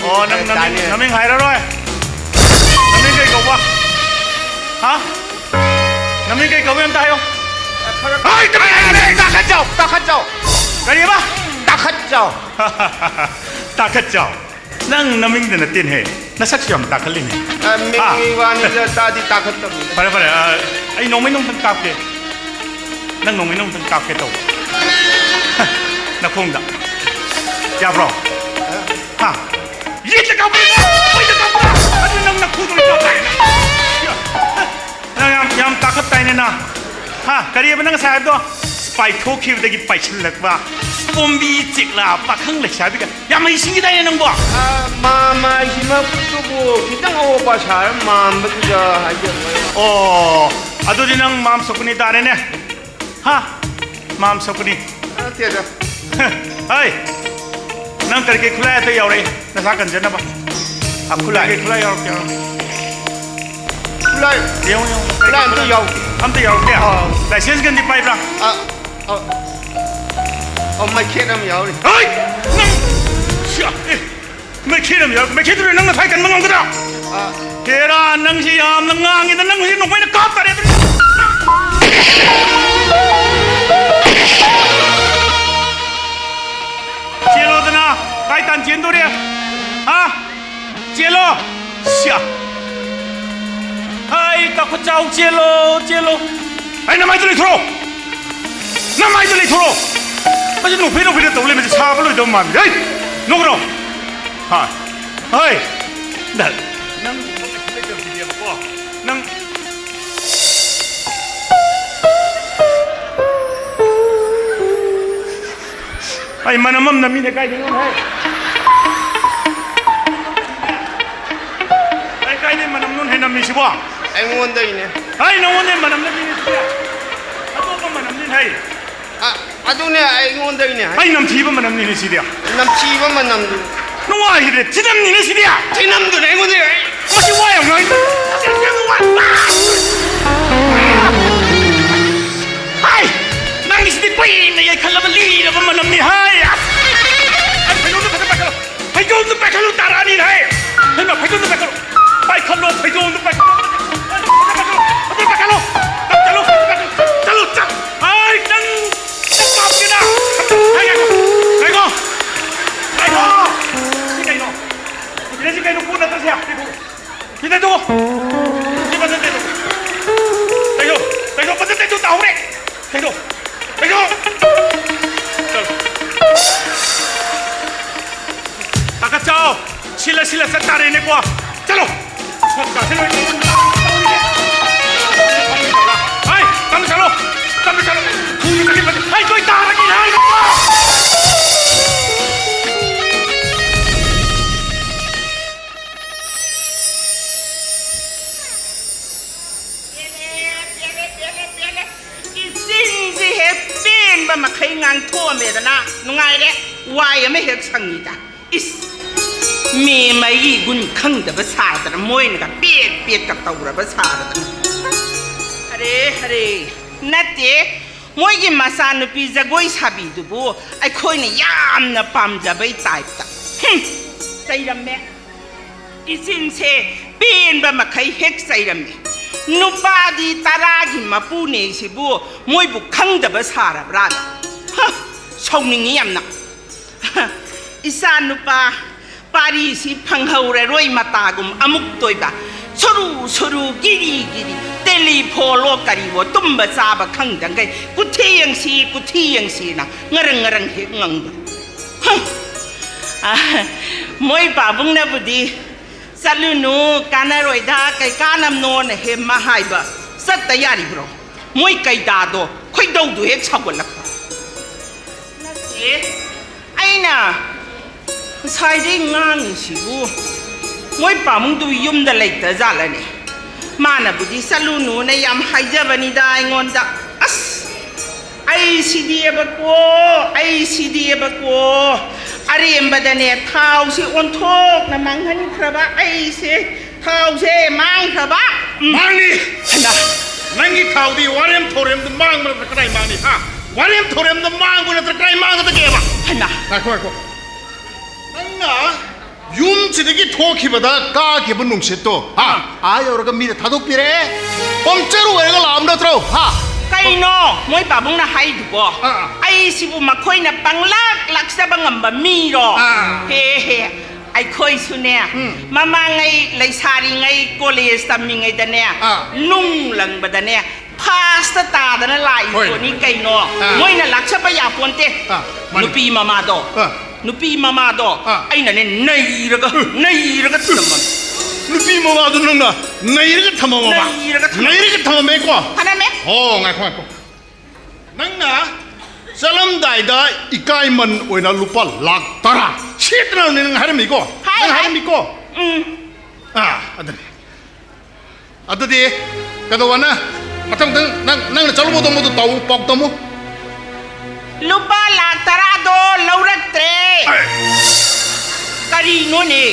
ꯑꯣ, ꯅꯪ ꯐꯔꯛ ꯅꯃꯤꯡ, ꯇꯥꯅꯤ꯫ ꯅꯃꯤꯡ ꯍꯥꯏꯔꯔꯣꯏ? ꯅꯃꯤꯡ ꯀꯩ ꯀꯧꯕ? ꯍꯥ? ꯅꯃꯤꯡ ꯀꯩ ꯀꯧꯏ ꯑꯝꯇ ꯍꯥꯏꯌꯣ꯫ ꯈꯔ ꯍꯥꯏ, ꯀꯃꯥꯏ ꯍꯥꯏ? ꯇꯥꯈꯠꯆꯧ, ꯇꯥꯈꯠꯆꯧ꯫ ꯀꯔꯤꯕ? ꯇꯥꯈꯠꯆꯧ꯫ ꯇꯥꯈꯠꯆꯧ꯫ ꯅꯪ ꯅꯃꯤꯡꯗ ꯅꯠꯇꯦꯅꯦ꯫ ꯅꯁꯛꯁꯨ ꯌꯥꯝ ꯇꯥꯈꯠꯂꯤꯅꯦ꯫ ꯑ, ꯃꯤꯡꯒꯤ ꯍꯥ? ꯋꯥꯅꯤꯗ, ꯇꯥꯗꯤ ꯇꯥꯈꯠꯇꯕꯅꯤꯗ꯫ ꯐꯔꯦ, ꯐꯔꯦ꯫ ꯑ, ꯑꯩ ꯅꯣꯡꯃꯩ ꯅꯣꯡꯃꯇꯪ ꯀꯥꯞꯀꯦ꯫ ꯅꯪ ꯅꯣꯡꯃꯩ ꯅꯣꯡꯃꯇꯪ ꯀꯥꯞꯀꯦ ꯇꯧꯕ꯫ ꯅꯈꯣꯡꯗ꯫ ꯌꯥꯕ꯭ꯔꯣ? ꯍꯥ? ꯌꯦꯠꯇ ꯀꯥꯞꯄ꯭ꯔꯥ? ꯑꯣꯏꯗ ꯀꯥꯞꯄ꯭ꯔꯥ? ꯑꯗꯨ ꯅꯪ ꯅꯈꯨꯗꯨꯅ ꯀꯥꯞꯄ ꯇꯥꯏꯅꯦ꯫ ꯅꯪ ꯌꯥꯝ, ꯌꯥꯝ ꯇꯥꯈꯠ ꯇꯥꯏꯅꯦ ꯅꯪ꯫ ꯍꯥ? ꯀꯔꯤꯑꯕ ꯅꯪ ꯉꯁꯥꯏ ꯍꯥꯏꯕꯗꯣ? ꯄꯥꯏꯊꯣꯛꯈꯤꯕꯗꯒꯤ ꯄꯥꯏꯁꯤꯜꯂꯛꯄ ꯄꯣꯝꯕꯤ ꯆꯤꯛꯂꯥ ꯄꯥꯈꯪ ꯂꯩꯁꯥꯕꯤꯒ ꯌꯥꯝ ꯍꯩꯁꯤꯡꯈꯤꯗꯥꯏꯅꯦ ꯅꯪꯕꯣ? ꯑ, ꯃꯥꯝꯃ ꯍꯥꯏꯁꯤꯃꯛꯇꯕꯨ ꯈꯤꯇꯪ ꯑꯋꯣꯛꯄ ꯁꯥꯔ ꯃꯥꯝꯕꯗꯨꯗ ꯍꯥꯏꯖꯕ꯫ ꯑꯣ, ꯑꯗꯨꯗꯤ ꯅꯪ ꯃꯥꯝ ꯁꯣꯀꯨꯅꯤ ꯇꯥꯔꯦꯅꯦ꯫ ꯍꯥ? ꯃꯥꯝ ꯁꯣꯀꯨꯅꯤ꯫ ꯅꯠꯇꯦꯗ꯫ ꯍꯩ! ꯅꯪ ꯀꯔꯤ ꯀꯔꯤ ꯈꯨꯠꯂꯥꯏ ꯑꯇꯩ ꯌꯥꯎꯔꯛꯏ? ꯅꯁꯥ ꯀꯟꯖꯅꯕ꯫ ꯑ, ꯈꯨꯠꯂꯥꯏ꯫ ꯀꯔꯤ ꯀꯔꯤ ꯈꯨꯠꯂꯥꯏ ꯌꯥꯎꯔꯛꯀꯦ? ꯈꯨꯠꯂꯥꯏ꯫ ꯌꯦꯡꯉꯨ, ꯌꯦꯡꯉꯨ꯫ ꯈꯨꯠꯂꯥꯏ ꯑꯝꯇ ꯌꯥꯎꯗꯦ꯫ ꯑꯝꯇ ꯌꯥꯎꯔꯛꯇꯦ? ꯑꯥ꯫ ꯂꯥꯏꯁꯦꯟꯁ ꯒꯟꯗꯤ ꯄꯥꯏꯕ꯭ꯔꯥ? ꯑ, ꯑ, ꯑ, ꯃꯩꯈꯦꯠ ꯑꯃ ꯌꯥꯎꯔꯤ꯫ ꯍꯩ! ꯅꯪ! ꯁꯤꯌꯥ! ꯑꯦ! ꯃꯩꯈꯦꯠ ꯑꯃ ꯌꯥꯎꯔꯤ꯫ ꯃꯩꯈꯦꯠꯇꯨꯅ ꯅꯪ ꯅꯁꯥꯏ ꯀꯟꯕ ꯉꯝꯒꯗ꯭ꯔꯥ? ꯑ꯫ ꯍꯦꯔꯥ, ꯅꯪꯁꯤ ꯌꯥꯝꯅ ꯉꯥꯡꯉꯤꯗ, ꯅꯪ ꯍꯧꯖꯤꯛ ꯅꯣꯡꯃꯩꯅ ꯀꯥꯞ ꯇꯥꯔꯦ ꯑꯗꯨꯗꯤ꯫ ꯆꯦꯜꯂꯣꯗꯅ, ꯀꯥꯏ ꯇꯥꯟ ꯆꯦꯟꯗꯣꯔꯤ? ꯍꯥ? ꯆꯦꯜꯂꯣ! ꯁꯤꯌꯥ! ꯍꯩ, ꯇꯥꯈꯨꯠꯆꯥꯎ, ꯆꯦꯜꯂꯣ, ꯆꯦꯜꯂꯣ! ꯑꯩ ꯅꯃꯥꯏꯗꯨ ꯂꯩꯊꯣꯔꯛꯑꯣ! ꯅꯃꯥꯏꯗꯨ ꯂꯩꯊꯣꯔꯛꯑꯣ! ꯃꯁꯤ ꯅꯣꯛꯐꯦ ꯅꯣꯛꯐꯦꯗ ꯇꯧ ꯂꯩꯕꯁꯤ ꯁꯥꯕ ꯂꯣꯏꯗꯕ ꯃꯥꯟꯗꯦ꯫ ꯍꯩ! ꯅꯣꯛꯀꯅꯣ! ꯍꯥ! ꯍꯩ! ꯅꯪ, ꯅꯪ ꯅꯪ ꯑꯩ ꯃꯅꯝ ꯑꯃ ꯅꯝꯃꯤꯅꯦ, ꯀꯥꯏꯗꯩꯅꯣ ꯍꯦ? ꯑꯩ ꯀꯥꯏꯗꯩ ꯃꯅꯝꯅꯣ ꯍꯦ ꯅꯝꯃꯤꯁꯤꯕꯣ? ꯑꯩꯉꯣꯟꯗꯩꯅꯦ꯫ ꯑꯩ ꯅꯉꯣꯟꯗꯩ ꯃꯅꯝ ꯅꯝꯃꯤꯅꯦ ꯁꯤꯗꯤ꯫ ꯑꯇꯣꯞꯄ ꯃꯅꯝꯅꯤ ꯍꯦ꯫ ꯑ, ꯑꯗꯨꯅꯦ ꯑꯩꯉꯣꯟꯗꯩꯅꯦ ꯍꯥꯏ꯫ ꯑꯩ ꯅꯝꯊꯤꯕ ꯃꯅꯝꯅꯤꯅꯦ ꯁꯤꯗꯤ꯫ ꯅꯝꯊꯤꯕ ꯃꯅꯝꯗꯨ꯫ ꯅꯨꯡꯉꯥꯏꯈꯤꯗ꯭ꯔꯦ, ꯊꯤꯅꯝꯅꯤꯅꯦ ꯁꯤꯗꯤ꯫ ꯊꯤꯅꯝꯗꯨꯅ ꯑꯩꯉꯣꯟꯗ ꯃꯁꯤ ꯋꯥ ꯌꯥꯝ ꯉꯥꯡꯉꯤ꯫ ꯍꯥꯏ! ꯅꯪꯒꯤꯁꯤꯗꯤ ꯀꯨꯏꯅ ꯌꯩꯈꯠꯂꯕ ꯂꯤꯔꯕ ꯃꯅꯝꯅꯤ ꯍꯥꯏ꯫ ꯑꯁ! ꯑꯩ ꯐꯩꯖꯣꯝꯗꯣ ꯐꯖꯅ ꯄꯥꯏꯈꯠꯂꯣ꯫ ꯐꯩꯖꯣꯝꯗꯣ ꯄꯥꯏꯈꯠꯂꯨ ꯇꯥꯔꯛꯑꯅꯤ ꯍꯥꯏ꯫ ꯍꯩꯃꯥ, ꯐꯩꯖꯣꯝꯗꯣ ꯄꯥꯏꯈꯠꯂꯣ꯫ ꯄꯥꯏꯈꯠꯂꯣ, ꯐꯩꯖꯣꯝꯗꯣ ꯄꯥꯏꯈꯠꯂꯣ꯫ ꯇꯩꯊꯣꯛꯑꯣ꯫ ꯁꯤ ꯐꯖꯅ ꯇꯩꯊꯣꯛꯑꯣ꯫ ꯇꯩꯊꯣꯛꯑꯣ꯫ ꯇꯩꯊꯣꯛꯑꯣ꯫ ꯐꯖꯅ ꯇꯩꯊꯣꯛꯑꯣ꯫ ꯇꯥꯍꯧꯔꯦ꯫ ꯇꯩꯊꯣꯛꯑꯣ꯫ ꯇꯩꯊꯣꯛꯑꯣ꯫ ꯆꯠꯂꯣ꯫ ꯀꯥꯈꯠꯆꯧ꯫ ꯁꯤꯜꯂ ꯁꯤꯜꯂ ꯆꯠ ꯇꯥꯔꯦꯅꯦꯀꯣ꯫ ꯆꯠꯂꯣ꯫ ꯁꯛ ꯀꯥꯁꯤꯜꯂꯣ꯫ ꯍꯩ, ꯇꯞꯅ ꯆꯠꯂꯣ꯫ ꯇꯞꯅ ꯆꯠꯂꯣ꯫ ꯊꯨꯅ ꯆꯠꯀꯦ ꯐꯖ-, ꯍꯩ, ꯂꯣꯏ ꯇꯥꯔꯅꯤ ꯍꯥꯏꯔꯒ꯫ ꯄꯦꯜꯂꯦ, ꯄꯦꯜꯂꯦ, ꯄꯦꯜꯂꯦ, ꯄꯦꯜꯂꯦ꯫ ꯏꯆꯤꯟꯁꯤ ꯍꯦꯛ ꯄꯦꯟꯕ ꯃꯈꯩ ꯉꯥꯡꯊꯣꯛꯑꯝꯃꯦꯗꯅ ꯅꯨꯡꯉꯥꯏꯔꯦ꯫ ꯋꯥꯏ ꯑꯃ ꯍꯦꯛ ꯁꯪꯉꯤꯗ꯫ ꯏꯁ! ꯃꯤ ꯃꯩꯒꯤ ꯒꯨꯟ ꯈꯪꯗꯕ ꯁꯥꯗꯅ ꯃꯣꯏꯅꯒ ꯄꯦꯠ ꯄꯦꯠꯀ ꯇꯧꯔꯕ ꯁꯥꯗꯅ꯫ ꯑꯔꯦ, ꯑꯔꯦ, ꯅꯠꯇꯦ꯫ ꯃꯣꯏꯒꯤ ꯃꯆꯥꯅꯨꯄꯤ ꯖꯒꯣꯏ ꯁꯥꯕꯤꯗꯨꯕꯨ ꯑꯩꯈꯣꯏꯅ ꯌꯥꯝꯅ ꯄꯥꯝꯖꯕꯩ ꯇꯥꯏꯞꯇ꯫ ꯍꯨꯝ! ꯆꯩꯔꯝꯃꯦ꯫ ꯏꯆꯤꯟꯁꯦ ꯄꯦꯟꯕ ꯃꯈꯩ ꯍꯦꯛ ꯆꯩꯔꯝꯃꯤ꯫ ꯅꯨꯄꯥꯗꯤ ꯇꯔꯥꯒꯤ ꯃꯄꯨꯅꯦ ꯁꯤꯕꯨ ꯃꯣꯏꯕꯨ ꯈꯪꯗꯕ ꯁꯥꯔꯕ꯭ꯔꯥꯅ? ꯍ! ꯁꯥꯎꯅꯤꯡꯉꯤ ꯌꯥꯝꯅ꯫ ꯏꯆꯥ ꯅꯨꯄꯥ ꯄꯥꯔꯤꯁꯤ ꯐꯪꯍꯧꯔꯔꯣꯏ ꯃꯇꯥꯒꯨꯝ ꯑꯃꯨꯛ ꯇꯣꯏꯕ꯫ ꯁꯨꯔꯨ ꯁꯨꯔꯨ, ꯒꯤꯔꯤ ꯒꯤꯔꯤ, ꯇꯦꯂꯤꯐꯣꯂꯣ ꯀꯔꯤꯋꯣ, ꯇꯨꯝꯕ ꯆꯥꯕ ꯈꯪꯗꯉꯩ ꯀꯨꯊꯤ ꯌꯦꯡꯁꯤ, ꯀꯨꯊꯤ ꯌꯦꯡꯁꯤꯅ ꯉꯔꯪ ꯉꯔꯪ ꯍꯦꯛ ꯉꯪꯕ꯫ ꯍꯨꯝ! ꯑ, ꯃꯣꯏ ꯄꯥꯕꯨꯡꯅꯕꯨꯗꯤ "ꯆꯠꯂꯨꯅꯨ, ꯀꯥꯟꯅꯔꯣꯏꯗ, ꯀꯩ ꯀꯥꯟꯅꯕꯅꯣꯅ" ꯍꯦ ꯃꯥ ꯍꯥꯏꯕ꯫ ꯆꯠꯇ ꯌꯥꯔꯤꯕ꯭ꯔꯣ? ꯃꯣꯏ ꯀꯩꯗꯥꯗꯣ ꯈꯣꯏꯗꯧꯗꯨ ꯍꯦꯛ ꯁꯥꯎꯒꯠꯂꯛꯄ꯫ ꯅꯠꯇꯦ, ꯑꯩꯅ ꯉꯁꯥꯏꯗꯩ ꯉꯥꯡꯉꯤꯁꯤꯕꯨ ꯃꯣꯏ ꯄꯥꯕꯨꯡꯗꯨ ꯌꯨꯝꯗ ꯂꯩꯇ ꯖꯥꯠꯂꯅꯦ? ꯃꯥꯅꯕꯨꯗꯤ "ꯆꯠꯂꯨꯅꯨꯅ" ꯌꯥꯝ ꯍꯥꯏꯖꯕꯅꯤꯗ ꯑꯩꯉꯣꯟꯗ꯫ ꯑꯁ! ꯑꯩ ꯁꯤꯗꯤꯑꯕꯀꯣ, ꯑꯩ ꯁꯤꯗꯤꯑꯕꯀꯣ꯫ ꯑꯔꯦꯝꯕꯗꯅꯦ ꯊꯥꯎꯁꯤ ꯑꯣꯟꯊꯣꯛꯅ ꯃꯥꯡꯍꯟꯈ꯭ꯔꯕ ꯑꯩꯁꯦ꯫ ꯊꯥꯎꯁꯦ ꯃꯥꯡꯈ꯭ꯔꯕ꯫ ꯎꯝ꯫ ꯃꯥꯡꯅꯤ! ꯍꯩꯃꯥ! ꯅꯪꯒꯤ ꯊꯥꯎꯗꯤ ꯋꯥꯔꯦꯝ ꯊꯧꯔꯦꯝꯗ ꯃꯥꯡꯕ ꯅꯠꯇ꯭ꯔ ꯀꯗꯥꯏ ꯃꯥꯡꯅꯤ, ꯍꯥ? ꯋꯥꯔꯦꯝ ꯊꯧꯔꯦꯝꯗ ꯃꯥꯡꯕ ꯅꯠꯇ꯭ꯔ ꯀꯗꯥꯏ ꯃꯥꯡꯒꯗꯒꯦꯕ? ꯍꯩꯃꯥ! ꯉꯥꯏꯈꯣ, ꯉꯥꯏꯈꯣ꯫ ꯅꯪꯅ ꯌꯨꯝꯁꯤꯗꯒꯤ ꯊꯣꯛꯈꯤꯕꯗ ꯀꯥꯈꯤꯕ ꯅꯨꯡꯁꯤꯠꯇꯣ, ꯍꯥ? ꯑꯥ꯫ ꯑꯥ ꯌꯧꯔꯒ ꯃꯤꯅ ꯊꯥꯗꯣꯛꯄꯤꯔꯛꯑꯦ꯫ ꯄꯝꯆꯔ ꯑꯣꯏꯔꯒ ꯂꯥꯛꯑꯕ ꯅꯠꯇ꯭ꯔꯣ? ꯍꯥ? ꯀꯩꯅꯣ ꯃꯣꯏ ꯄꯥꯕꯨꯡꯅ ꯍꯥꯏꯗꯨꯕꯣ? ꯑꯥ꯫ ꯑꯩꯁꯤꯕꯨ ꯃꯈꯣꯏꯅ ꯄꯪꯂꯥꯛ ꯂꯥꯛꯆꯕ ꯉꯝꯕ ꯃꯤꯔꯣ? ꯑꯥ꯫ ꯍꯦ ꯍꯦ, ꯑꯩ ꯑꯩꯈꯣꯏꯁꯨꯅꯦ, ꯎꯝ꯫ ꯃꯃꯥꯡꯉꯩ ꯂꯩꯁꯥꯔꯤꯉꯩ ꯀꯣꯂꯦꯖ ꯇꯝꯃꯤꯉꯩꯗꯅꯦ, ꯑꯥ꯫ ꯅꯨꯡ ꯂꯪꯕꯗꯅꯦ, ꯐꯥꯔꯁꯇ ꯇꯥꯗꯅ ꯂꯥꯛꯏ ꯍꯣꯏ꯫ ꯄꯣꯠꯅꯤ ꯀꯩꯅꯣ꯫ ꯑꯥ꯫ ꯃꯣꯏꯅ ꯂꯥꯛꯆꯕ ꯌꯥꯄꯣꯟꯇꯦ꯫ ꯑꯥ, ꯃꯥꯅꯤ꯫ ꯅꯨꯄꯤ ꯃꯃꯥꯗꯣ, ꯑꯥ꯫ ꯅꯨꯄꯤ ꯃꯃꯥꯗꯣ ꯑꯥ꯫ ꯑꯩꯅꯅꯦ ꯅꯩꯔꯒ, ꯎꯝ꯫ ꯅꯩꯔꯒ ꯊꯝꯃꯝꯃꯤ꯫ ꯅꯨꯄꯤ ꯃꯃꯥꯗꯣ ꯅꯪꯅ ꯅꯩꯔꯒ ꯊꯝꯃꯝꯃꯕ? ꯅꯩꯔꯒ ꯊꯝꯃꯝꯃꯦ꯫ ꯅꯩꯔꯒ ꯊꯝꯃꯝꯃꯦꯀꯣ? ꯊꯝꯃꯝꯃꯦ꯫ ꯑꯣ, ꯉꯥꯏꯈꯣ, ꯉꯥꯏꯈꯣ꯫ ꯅꯪꯅ ꯆꯠꯂꯝꯗꯥꯏꯗ ꯏꯀꯥꯏꯃꯟ ꯑꯣꯏꯅ ꯂꯨꯄꯥ ꯂꯥꯈ ꯇꯔꯥ ꯁꯦꯠꯇꯅ ꯅꯪ ꯍꯥꯏꯔꯝꯃꯤꯀꯣ? ꯍꯥꯏ, ꯅꯪ ꯍꯥꯏ꯫ ꯍꯥꯏꯔꯝꯃꯤꯀꯣ? ꯎꯝ꯫ ꯑꯥ, ꯑꯗꯨꯅꯤ꯫ ꯑꯗꯨꯗꯤ ꯀꯩꯗꯧꯕꯅ ꯃꯊꯪ ꯃꯊꯪ ꯅꯪ, ꯅꯪꯅ ꯆꯠꯂꯨꯕꯗꯣ ꯃꯗꯨ ꯇꯧ, ꯄꯥꯎ ꯇꯝꯃꯨ꯫ ꯂꯨꯄꯥ ꯂꯥꯈ ꯇꯔꯥꯗꯣ ꯂꯧꯔꯛꯇ꯭ꯔꯦ꯫ ꯑꯦ꯫ ꯀꯔꯤꯅꯣꯅꯦ?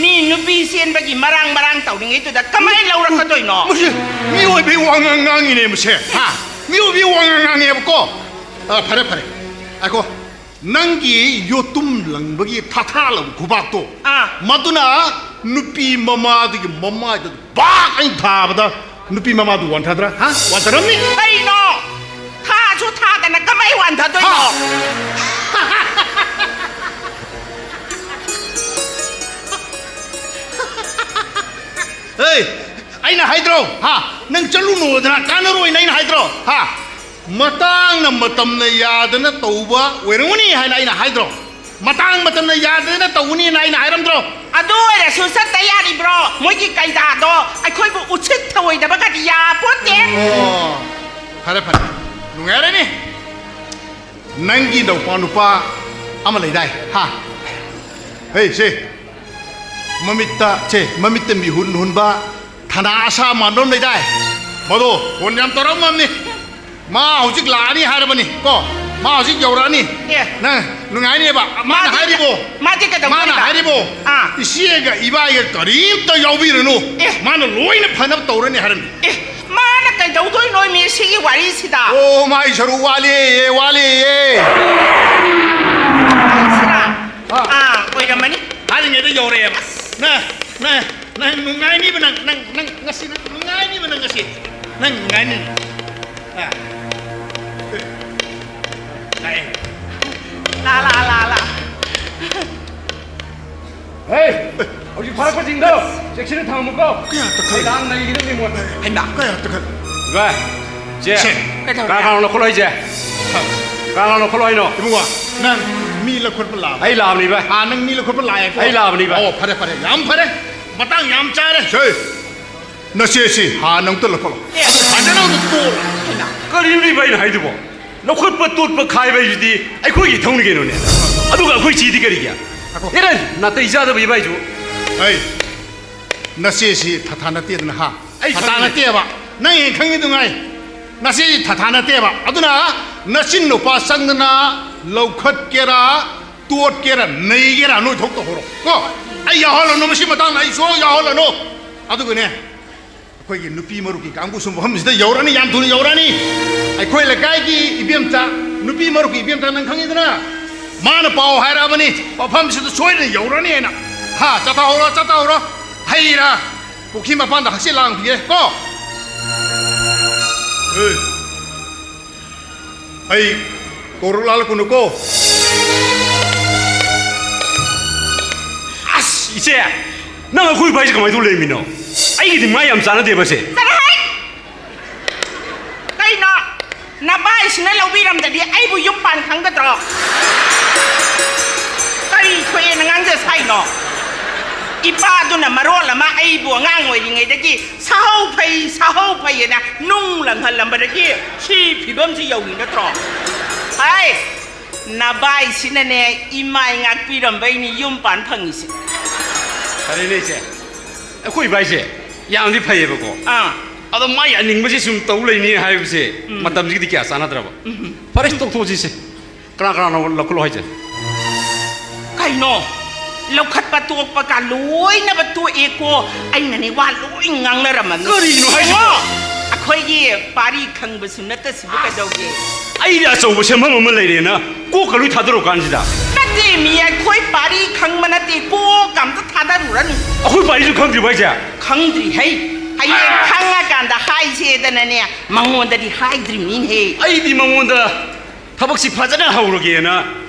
ꯃꯤ ꯅꯨꯄꯤ ꯆꯦꯟꯕꯒꯤ ꯃꯔꯥꯡ ꯃꯔꯥꯡ ꯇꯧꯔꯤꯉꯩꯗꯨꯗ ꯀꯃꯥꯏꯅ ꯂꯧꯔꯛꯀꯗꯣꯏꯅꯣ? ꯃꯁꯤ ꯃꯤꯑꯣꯏꯕꯒꯤ ꯋꯥꯉꯥꯡ ꯉꯥꯡꯉꯤꯅꯦ ꯃꯁꯦ꯫ ꯍꯥ? ꯃꯤꯑꯣꯏꯕꯒꯤ ꯋꯥꯉꯥꯡ ꯉꯥꯡꯉꯦꯕꯀꯣ꯫ ꯑ, ꯐꯔꯦ, ꯐꯔꯦ꯫ ꯉꯥꯏꯈꯣ꯫ ꯅꯪꯒꯤ ꯌꯣꯇꯨꯝ ꯂꯪꯕꯒꯤ ꯊꯥꯊꯥ ꯂꯪꯕ ꯈꯨꯕꯥꯛꯇꯣ ꯑꯥ꯫ ꯃꯗꯨꯅ ꯅꯨꯄꯤ ꯃꯃꯥꯗꯨꯒꯤ ꯃꯃꯥꯏꯗ ꯕꯥꯛ ꯑꯩꯅ ꯊꯥꯕꯗ ꯅꯨꯄꯤ ꯃꯃꯥꯗꯨ ꯋꯥꯟꯊꯗ꯭ꯔꯥ? ꯍꯥ? ꯋꯥꯟꯊꯔꯝꯅꯤ? ꯀꯩꯅꯣ? ꯊꯥꯁꯨ ꯊꯥꯗꯅ ꯀꯃꯥꯏ ꯋꯥꯟꯊꯗꯣꯏꯅꯣ? ꯍꯥ? ꯑꯩ, ꯑꯩꯅ ꯍꯥꯏꯗ꯭ꯔꯣ? ꯍꯥ? ꯅꯪ ꯆꯠꯂꯨꯅꯣꯗꯅ ꯀꯥꯟꯅꯔꯣꯏꯅ ꯑꯩꯅ ꯍꯥꯏꯗ꯭ꯔꯣ? ꯍꯥ? ꯃꯇꯥꯡꯅ ꯃꯇꯝꯅ ꯌꯥꯗꯅ ꯇꯧꯕ ꯑꯣꯏꯔꯝꯒꯅꯤ ꯍꯥꯏꯅ ꯑꯩꯅ ꯍꯥꯏꯗ꯭ꯔꯣ? ꯃꯇꯥꯡ ꯃꯇꯝꯅ ꯌꯥꯗꯅ ꯇꯧꯒꯅꯤꯅ ꯑꯩꯅ ꯍꯥꯏꯔꯝꯗ꯭ꯔꯣ? ꯑꯗꯨ ꯑꯣꯏꯔꯁꯨ ꯆꯠꯇ ꯌꯥꯔꯤꯕ꯭ꯔꯣ? ꯃꯣꯏꯒꯤ ꯀꯩꯗꯥꯗꯣ ꯑꯩꯈꯣꯏꯕꯨ ꯎꯁꯤꯠ ꯊꯑꯣꯏꯗꯕꯒꯗꯤ ꯌꯥꯄꯣꯠꯇꯦ꯫ ꯑꯣ, ꯐꯔꯦ, ꯐꯔꯦ꯫ ꯅꯨꯡꯉꯥꯏꯔꯅꯤ꯫ ꯅꯪꯒꯤ ꯅꯧꯄꯥ ꯅꯨꯄꯥ ꯑꯃ ꯂꯩꯗꯥꯏ? ꯍꯥ? ꯍꯦ, ꯁꯦ꯫ ꯃꯃꯤꯠꯇ, ꯁꯦ, ꯃꯃꯤꯠꯇ ꯃꯤꯍꯨꯟ ꯍꯨꯟꯕ ꯊꯅꯥ ꯑꯁꯥ ꯃꯥꯟꯕ ꯑꯃ ꯂꯩꯗꯥꯏ? ꯃꯗꯣ ꯐꯣꯟ ꯌꯥꯝ ꯇꯧꯔꯛꯑꯝꯃꯕꯅꯤ꯫ ꯃꯥ ꯍꯧꯖꯤꯛ ꯂꯥꯛꯑꯅꯤ ꯍꯥꯏꯔꯕꯅꯤ ꯀꯣ꯫ ꯃꯥ ꯍꯧꯖꯤꯛ ꯌꯧꯔꯛꯑꯅꯤ꯫ ꯑꯦ꯫ ꯅꯪ ꯅꯨꯡꯉꯥꯏꯅꯦꯕ꯫ ꯃꯥꯅ ꯃꯥꯗꯤ ꯍꯥꯏꯔꯤꯕꯣ꯫ ꯃꯥꯗꯤ ꯀꯩꯗꯧꯕ ꯃꯥꯅ ꯂꯩꯕ? ꯍꯥꯏꯔꯤꯕꯣ꯫ ꯑꯥ꯫ ꯏꯆꯦꯒ ꯏꯕꯥꯏꯒ ꯀꯔꯤꯝꯇ ꯌꯥꯎꯕꯤꯔꯅꯨ꯫ ꯑꯦ꯫ ꯃꯥꯅ ꯂꯣꯏꯅ ꯐꯅꯕ ꯇꯧꯔꯅꯤ ꯍꯥꯏꯔꯝꯃꯤ꯫ ꯑꯦ, ꯃꯥꯅ ꯀꯩꯗꯧꯗꯣꯏꯅꯣ ꯃꯤ ꯁꯤꯒꯤ ꯋꯥꯔꯤꯁꯤꯗ? ꯑꯣ, ꯃꯥꯏ ꯁꯔꯨꯛ ꯋꯥꯠꯂꯤꯌꯦ, ꯋꯥꯠꯂꯤꯌꯦ꯫ ꯁꯤꯔꯥ? ꯑꯥ꯫ ꯑꯥ, ꯑꯣꯏꯔꯝꯃꯅꯤ꯫ ꯍꯥꯏꯔꯤꯉꯩꯗ ꯌꯧꯔꯛꯑꯦꯕ꯫ ꯅ, ꯅ, ꯅꯪ ꯅꯨꯡꯉꯥꯏꯅꯤꯕ ꯅꯪ, ꯅꯪ, ꯅꯪ ꯉꯁꯤ ꯅꯪ ꯅꯨꯡꯉꯥꯏꯅꯤꯕ ꯅꯪ ꯉꯁꯤ꯫ ꯅꯪ ꯅꯨꯡꯉꯥꯏꯅꯤ꯫ ꯑꯥ꯫ ꯂꯥꯛꯑꯦ꯫ ꯂꯥ, ꯂꯥ, ꯂꯥ, ꯂꯥ꯫ ꯍꯦ! ꯍꯧꯖꯤꯛ ꯐꯥꯔꯛꯄꯁꯤꯡꯗꯣ ꯆꯦꯛꯁꯤꯟꯅ ꯊꯝꯃꯨꯀꯣ꯫ ꯀꯌꯥ ꯇꯛꯈꯠꯂꯦ? ꯑꯩ ꯂꯥꯡ ꯂꯩꯈꯤꯗꯕꯅꯤ ꯃꯣꯏ꯫ ꯍꯩꯃꯥ! ꯀꯌꯥ ꯇꯛꯈꯠꯂꯦ? ꯚꯥꯏ, ꯆꯦ, ꯁꯦ꯫ ꯀꯩꯗꯧꯔꯦ? ꯀꯅꯥ ꯀꯅꯥꯅꯣ ꯂꯧꯈꯠꯂꯣ ꯍꯥꯏꯁꯦ? ꯀꯅꯥ ꯀꯅꯥꯅꯣ ꯂꯧꯈꯠꯂꯣ ꯍꯥꯏꯅꯣ? ꯏꯕꯨꯡꯉꯣ, ꯅꯪ ꯃꯤ ꯂꯧꯈꯠꯄ ꯂꯥꯛꯑꯕ? ꯑꯩ ꯂꯥꯛꯑꯕꯅꯤ, ꯚꯥꯏ꯫ ꯑꯥ, ꯅꯪ ꯃꯤ ꯂꯧꯈꯠꯄ ꯂꯥꯛꯑꯦꯀꯣ? ꯑꯩ ꯂꯥꯛꯑꯕꯅꯤ, ꯚꯥꯏ꯫ ꯑꯣ, ꯐꯔꯦ, ꯐꯔꯦ, ꯌꯥꯝ ꯐꯔꯦ꯫ ꯃꯇꯥꯡ ꯌꯥꯝ ꯆꯥꯔꯦ꯫ ꯁꯦ, ꯅꯆꯦꯁꯤ ꯍꯥꯟꯅ ꯑꯝꯇ ꯂꯧꯈꯠꯂꯣ꯫ ꯑꯦ, ꯑꯗꯨ ꯐꯖꯅ ꯑꯝꯇ ꯇꯣꯛꯑꯣ꯫ ꯍꯩꯃꯥ! ꯀꯔꯤꯅꯣ, ꯚꯥꯏ, ꯑꯩꯅ ꯍꯥꯏꯗꯨꯕꯣ? ꯂꯧꯈꯠꯄ ꯇꯣꯠꯄ ꯈꯥꯏꯕ ꯍꯥꯏꯁꯤꯗꯤ ꯑꯩꯈꯣꯏꯒꯤ ꯏꯊꯧꯅꯤ ꯀꯩꯅꯣꯅꯦ꯫ ꯑꯗꯨꯒ ꯑꯩꯈꯣꯏ ꯆꯦꯗꯤ ꯀꯔꯤꯒꯤ? ꯉꯥꯏꯈꯣ꯫ ꯑꯦꯔꯥ, ꯅꯥꯇꯩ ꯆꯥꯗꯕ ꯏꯕꯥꯏꯁꯨ꯫ ꯑꯩ, ꯅꯆꯦꯁꯤ ꯊꯥꯊꯥ ꯅꯠꯇꯦꯗꯅ, ꯍꯥ? ꯑꯩ ꯊꯥꯊꯥ ꯈꯪꯉꯤꯅꯦ꯫ ꯅꯠꯇꯦꯕ꯫ ꯅꯪ ꯍꯦꯟꯅ ꯈꯪꯉꯤꯗꯨ ꯉꯥꯏ꯫ ꯅꯆꯦꯁꯤ ꯊꯥꯊꯥ ꯅꯠꯇꯦꯕ꯫ ꯑꯗꯨꯅ ꯅꯆꯤꯟ ꯅꯨꯄꯥ ꯆꯪꯗꯅ ꯂꯧꯈꯠꯀꯦꯔꯥ, ꯇꯣꯠꯀꯦꯔꯥ, ꯅꯩꯒꯦꯔꯥ, ꯅꯣꯏ ꯊꯣꯛ ꯇꯧꯍꯧꯔꯣ꯫ ꯀꯣ? ꯑꯩ ꯌꯥꯎꯍꯜꯂꯅꯨ, ꯃꯁꯤ ꯃꯇꯥꯡꯗ ꯑꯩ ꯁꯨꯡꯌꯥꯎ ꯌꯥꯎꯍꯜꯂꯅꯨ꯫ ꯑꯗꯨꯒꯅꯦ, ꯑꯩꯈꯣꯏꯒꯤ ꯅꯨꯄꯤ ꯃꯔꯨꯞꯀꯤ ꯀꯥꯡꯕꯨꯁꯨ ꯃꯐꯝꯁꯤꯗ ꯌꯧꯔꯅꯤ, ꯌꯥꯝ ꯊꯨꯅ ꯌꯧꯔꯅꯤ꯫ ꯑꯩꯈꯣꯏ ꯂꯩꯀꯥꯏꯒꯤ ꯏꯕꯦꯝꯆꯥ, ꯅꯨꯄꯤ ꯃꯔꯨꯞꯀꯤ ꯏꯕꯦꯝꯆꯥ ꯅꯪ ꯈꯪꯉꯤꯗꯅ, ꯃꯥꯅ ꯄꯥꯎ ꯍꯥꯏꯔꯛꯑꯕꯅꯤ, ꯃꯐꯝꯁꯤꯗ ꯁꯣꯏꯗꯅ ꯌꯧꯔꯅꯤ ꯍꯥꯏꯅ꯫ ꯍꯥ, ꯆꯠꯊꯍꯧꯔꯣ, ꯆꯠꯊꯍꯧꯔꯣ꯫ ꯍꯩꯔꯥ ꯄꯨꯈ꯭ꯔꯤ ꯃꯄꯥꯟꯗ ꯍꯛꯆꯤꯠ ꯂꯥꯡꯈꯤꯒꯦ ꯀꯣ꯫ ꯑꯦ꯫ ꯑꯩ ꯀꯧꯔꯛ ꯂꯥꯜꯂꯛꯀꯅꯨꯀꯣ꯫ ꯑꯁ, ꯏꯆꯦ, ꯅꯪ ꯑꯩꯈꯣꯏ ꯏꯕꯥꯏꯁꯦ ꯀꯃꯥꯏꯅ ꯇꯧ ꯂꯩꯔꯝꯃꯤꯅꯣ? ꯑꯩꯒꯤꯗꯤ ꯃꯥ ꯌꯥꯝ ꯆꯥꯟꯅꯗꯦꯕ ꯁꯦ꯫ ꯆꯠꯂꯣꯍꯦ! ꯀꯩꯅꯣ? ꯅꯕꯥꯏꯁꯤꯅ ꯂꯧꯕꯤꯔꯝꯗꯗꯤ ꯑꯩꯕꯨ ꯌꯨꯝ ꯄꯥꯟ ꯈꯪꯒꯗ꯭ꯔꯣ? ꯀꯔꯤ ꯊꯣꯛꯑꯦꯅ ꯉꯥꯡꯖ ꯁꯥꯏꯅꯣ? ꯏꯄꯥꯗꯨꯅ ꯃꯔꯣꯜ ꯑꯃ ꯑꯩꯕꯨ ꯑꯉꯥꯡ ꯑꯣꯏꯔꯤꯉꯩꯗꯒꯤ ꯁꯥꯍꯧ ꯐꯩ, ꯁꯥꯍꯧ ꯐꯩꯌꯦꯅ ꯅꯨꯡ ꯂꯪꯍꯜꯂꯝꯕꯗꯒꯤ ꯁꯤ ꯐꯤꯕꯝꯁꯤ ꯌꯧꯔꯤ ꯅꯠꯇ꯭ꯔꯣ? ꯍꯥꯏ, ꯅꯕꯥꯏꯁꯤꯅꯅꯦ ꯏꯃꯥꯏ ꯉꯥꯛꯄꯤꯔꯝꯕꯩꯅꯤ ꯌꯨꯝ ꯄꯥꯟ ꯐꯪꯉꯤꯁꯦ꯫ ꯐꯔꯦꯅꯦ ꯏꯆꯦ, ꯑꯩꯈꯣꯏ ꯏꯕꯥꯏꯁꯦ ꯌꯥꯝꯗꯤ ꯐꯩꯌꯦꯕꯀꯣ꯫ ꯑꯥ꯫ ꯑꯗꯣ ꯃꯥꯏ ꯌꯥꯅꯤꯡꯕꯁꯤ ꯁꯨꯝ ꯇꯧ ꯂꯩꯅꯤ ꯍꯥꯏꯕꯁꯦ ꯎꯝ꯫ ꯃꯇꯝꯁꯤꯒꯤꯗꯤ ꯀꯌꯥ ꯆꯥꯟꯅꯗ꯭ꯔꯕ꯫ ꯎꯝ꯫ ꯐꯔꯦ, ꯇꯣꯛꯊꯣꯛꯑꯁꯤꯁꯦ꯫ ꯀꯅꯥ ꯀꯅꯥꯅꯣ ꯂꯧꯈꯠꯂꯣ ꯍꯥꯏꯁꯦ? ꯀꯩꯅꯣ? ꯂꯧꯈꯠꯄ ꯇꯣꯛꯄ ꯀꯥ ꯂꯣꯏꯅꯕ ꯇꯣꯛꯑꯦꯀꯣ꯫ ꯑꯩꯅꯅꯦ ꯋꯥ ꯂꯣꯏ ꯉꯥꯡꯅꯔꯝꯃꯅꯤ꯫ ꯀꯔꯤꯅꯣ ꯍꯥꯏꯁꯤꯕꯣ? ꯌꯦꯡꯉꯣ, ꯑꯩꯈꯣꯏꯒꯤ ꯄꯥꯔꯤ ꯈꯪꯕꯁꯨ ꯅꯠꯇ ꯁꯤꯕꯨ ꯀꯩꯗꯧꯒꯦ? ꯑꯩꯗꯤ ꯑꯆꯧꯕ ꯁꯦꯝꯐꯝ ꯑꯃ ꯂꯩꯔꯦꯅ ꯀꯣꯛꯀ ꯂꯣꯏ ꯊꯥꯗꯔꯛ ꯀꯥꯟꯁꯤꯗ꯫ ꯅꯠꯇꯦ ꯃꯤ, ꯑꯩꯈꯣꯏ ꯄꯥꯔꯤ ꯈꯪꯕ ꯅꯠꯇꯦ, ꯀꯣꯛꯀ ꯑꯝꯇ ꯊꯥꯗꯔꯨꯔꯅꯨ꯫ ꯑꯩꯈꯣꯏ ꯄꯥꯔꯤꯁꯨ ꯈꯪꯗ꯭ꯔꯤꯕ ꯍꯥꯏꯁꯦ? ꯈꯪꯗ꯭ꯔꯤ ꯍꯩ꯫ ꯍꯌꯦꯡ ꯈꯪꯉꯀꯥꯟꯗ ꯍꯥꯏꯁꯦꯗꯅꯅꯦ ꯃꯉꯣꯟꯗꯗꯤ ꯍꯥꯏꯗ꯭ꯔꯤꯕꯅꯤꯅꯦꯍꯦ꯫ ꯑꯩꯗꯤ ꯃꯉꯣꯟꯗ ꯊꯕꯛꯁꯤ ꯐꯖꯅ ꯍꯧꯔꯒꯦꯅ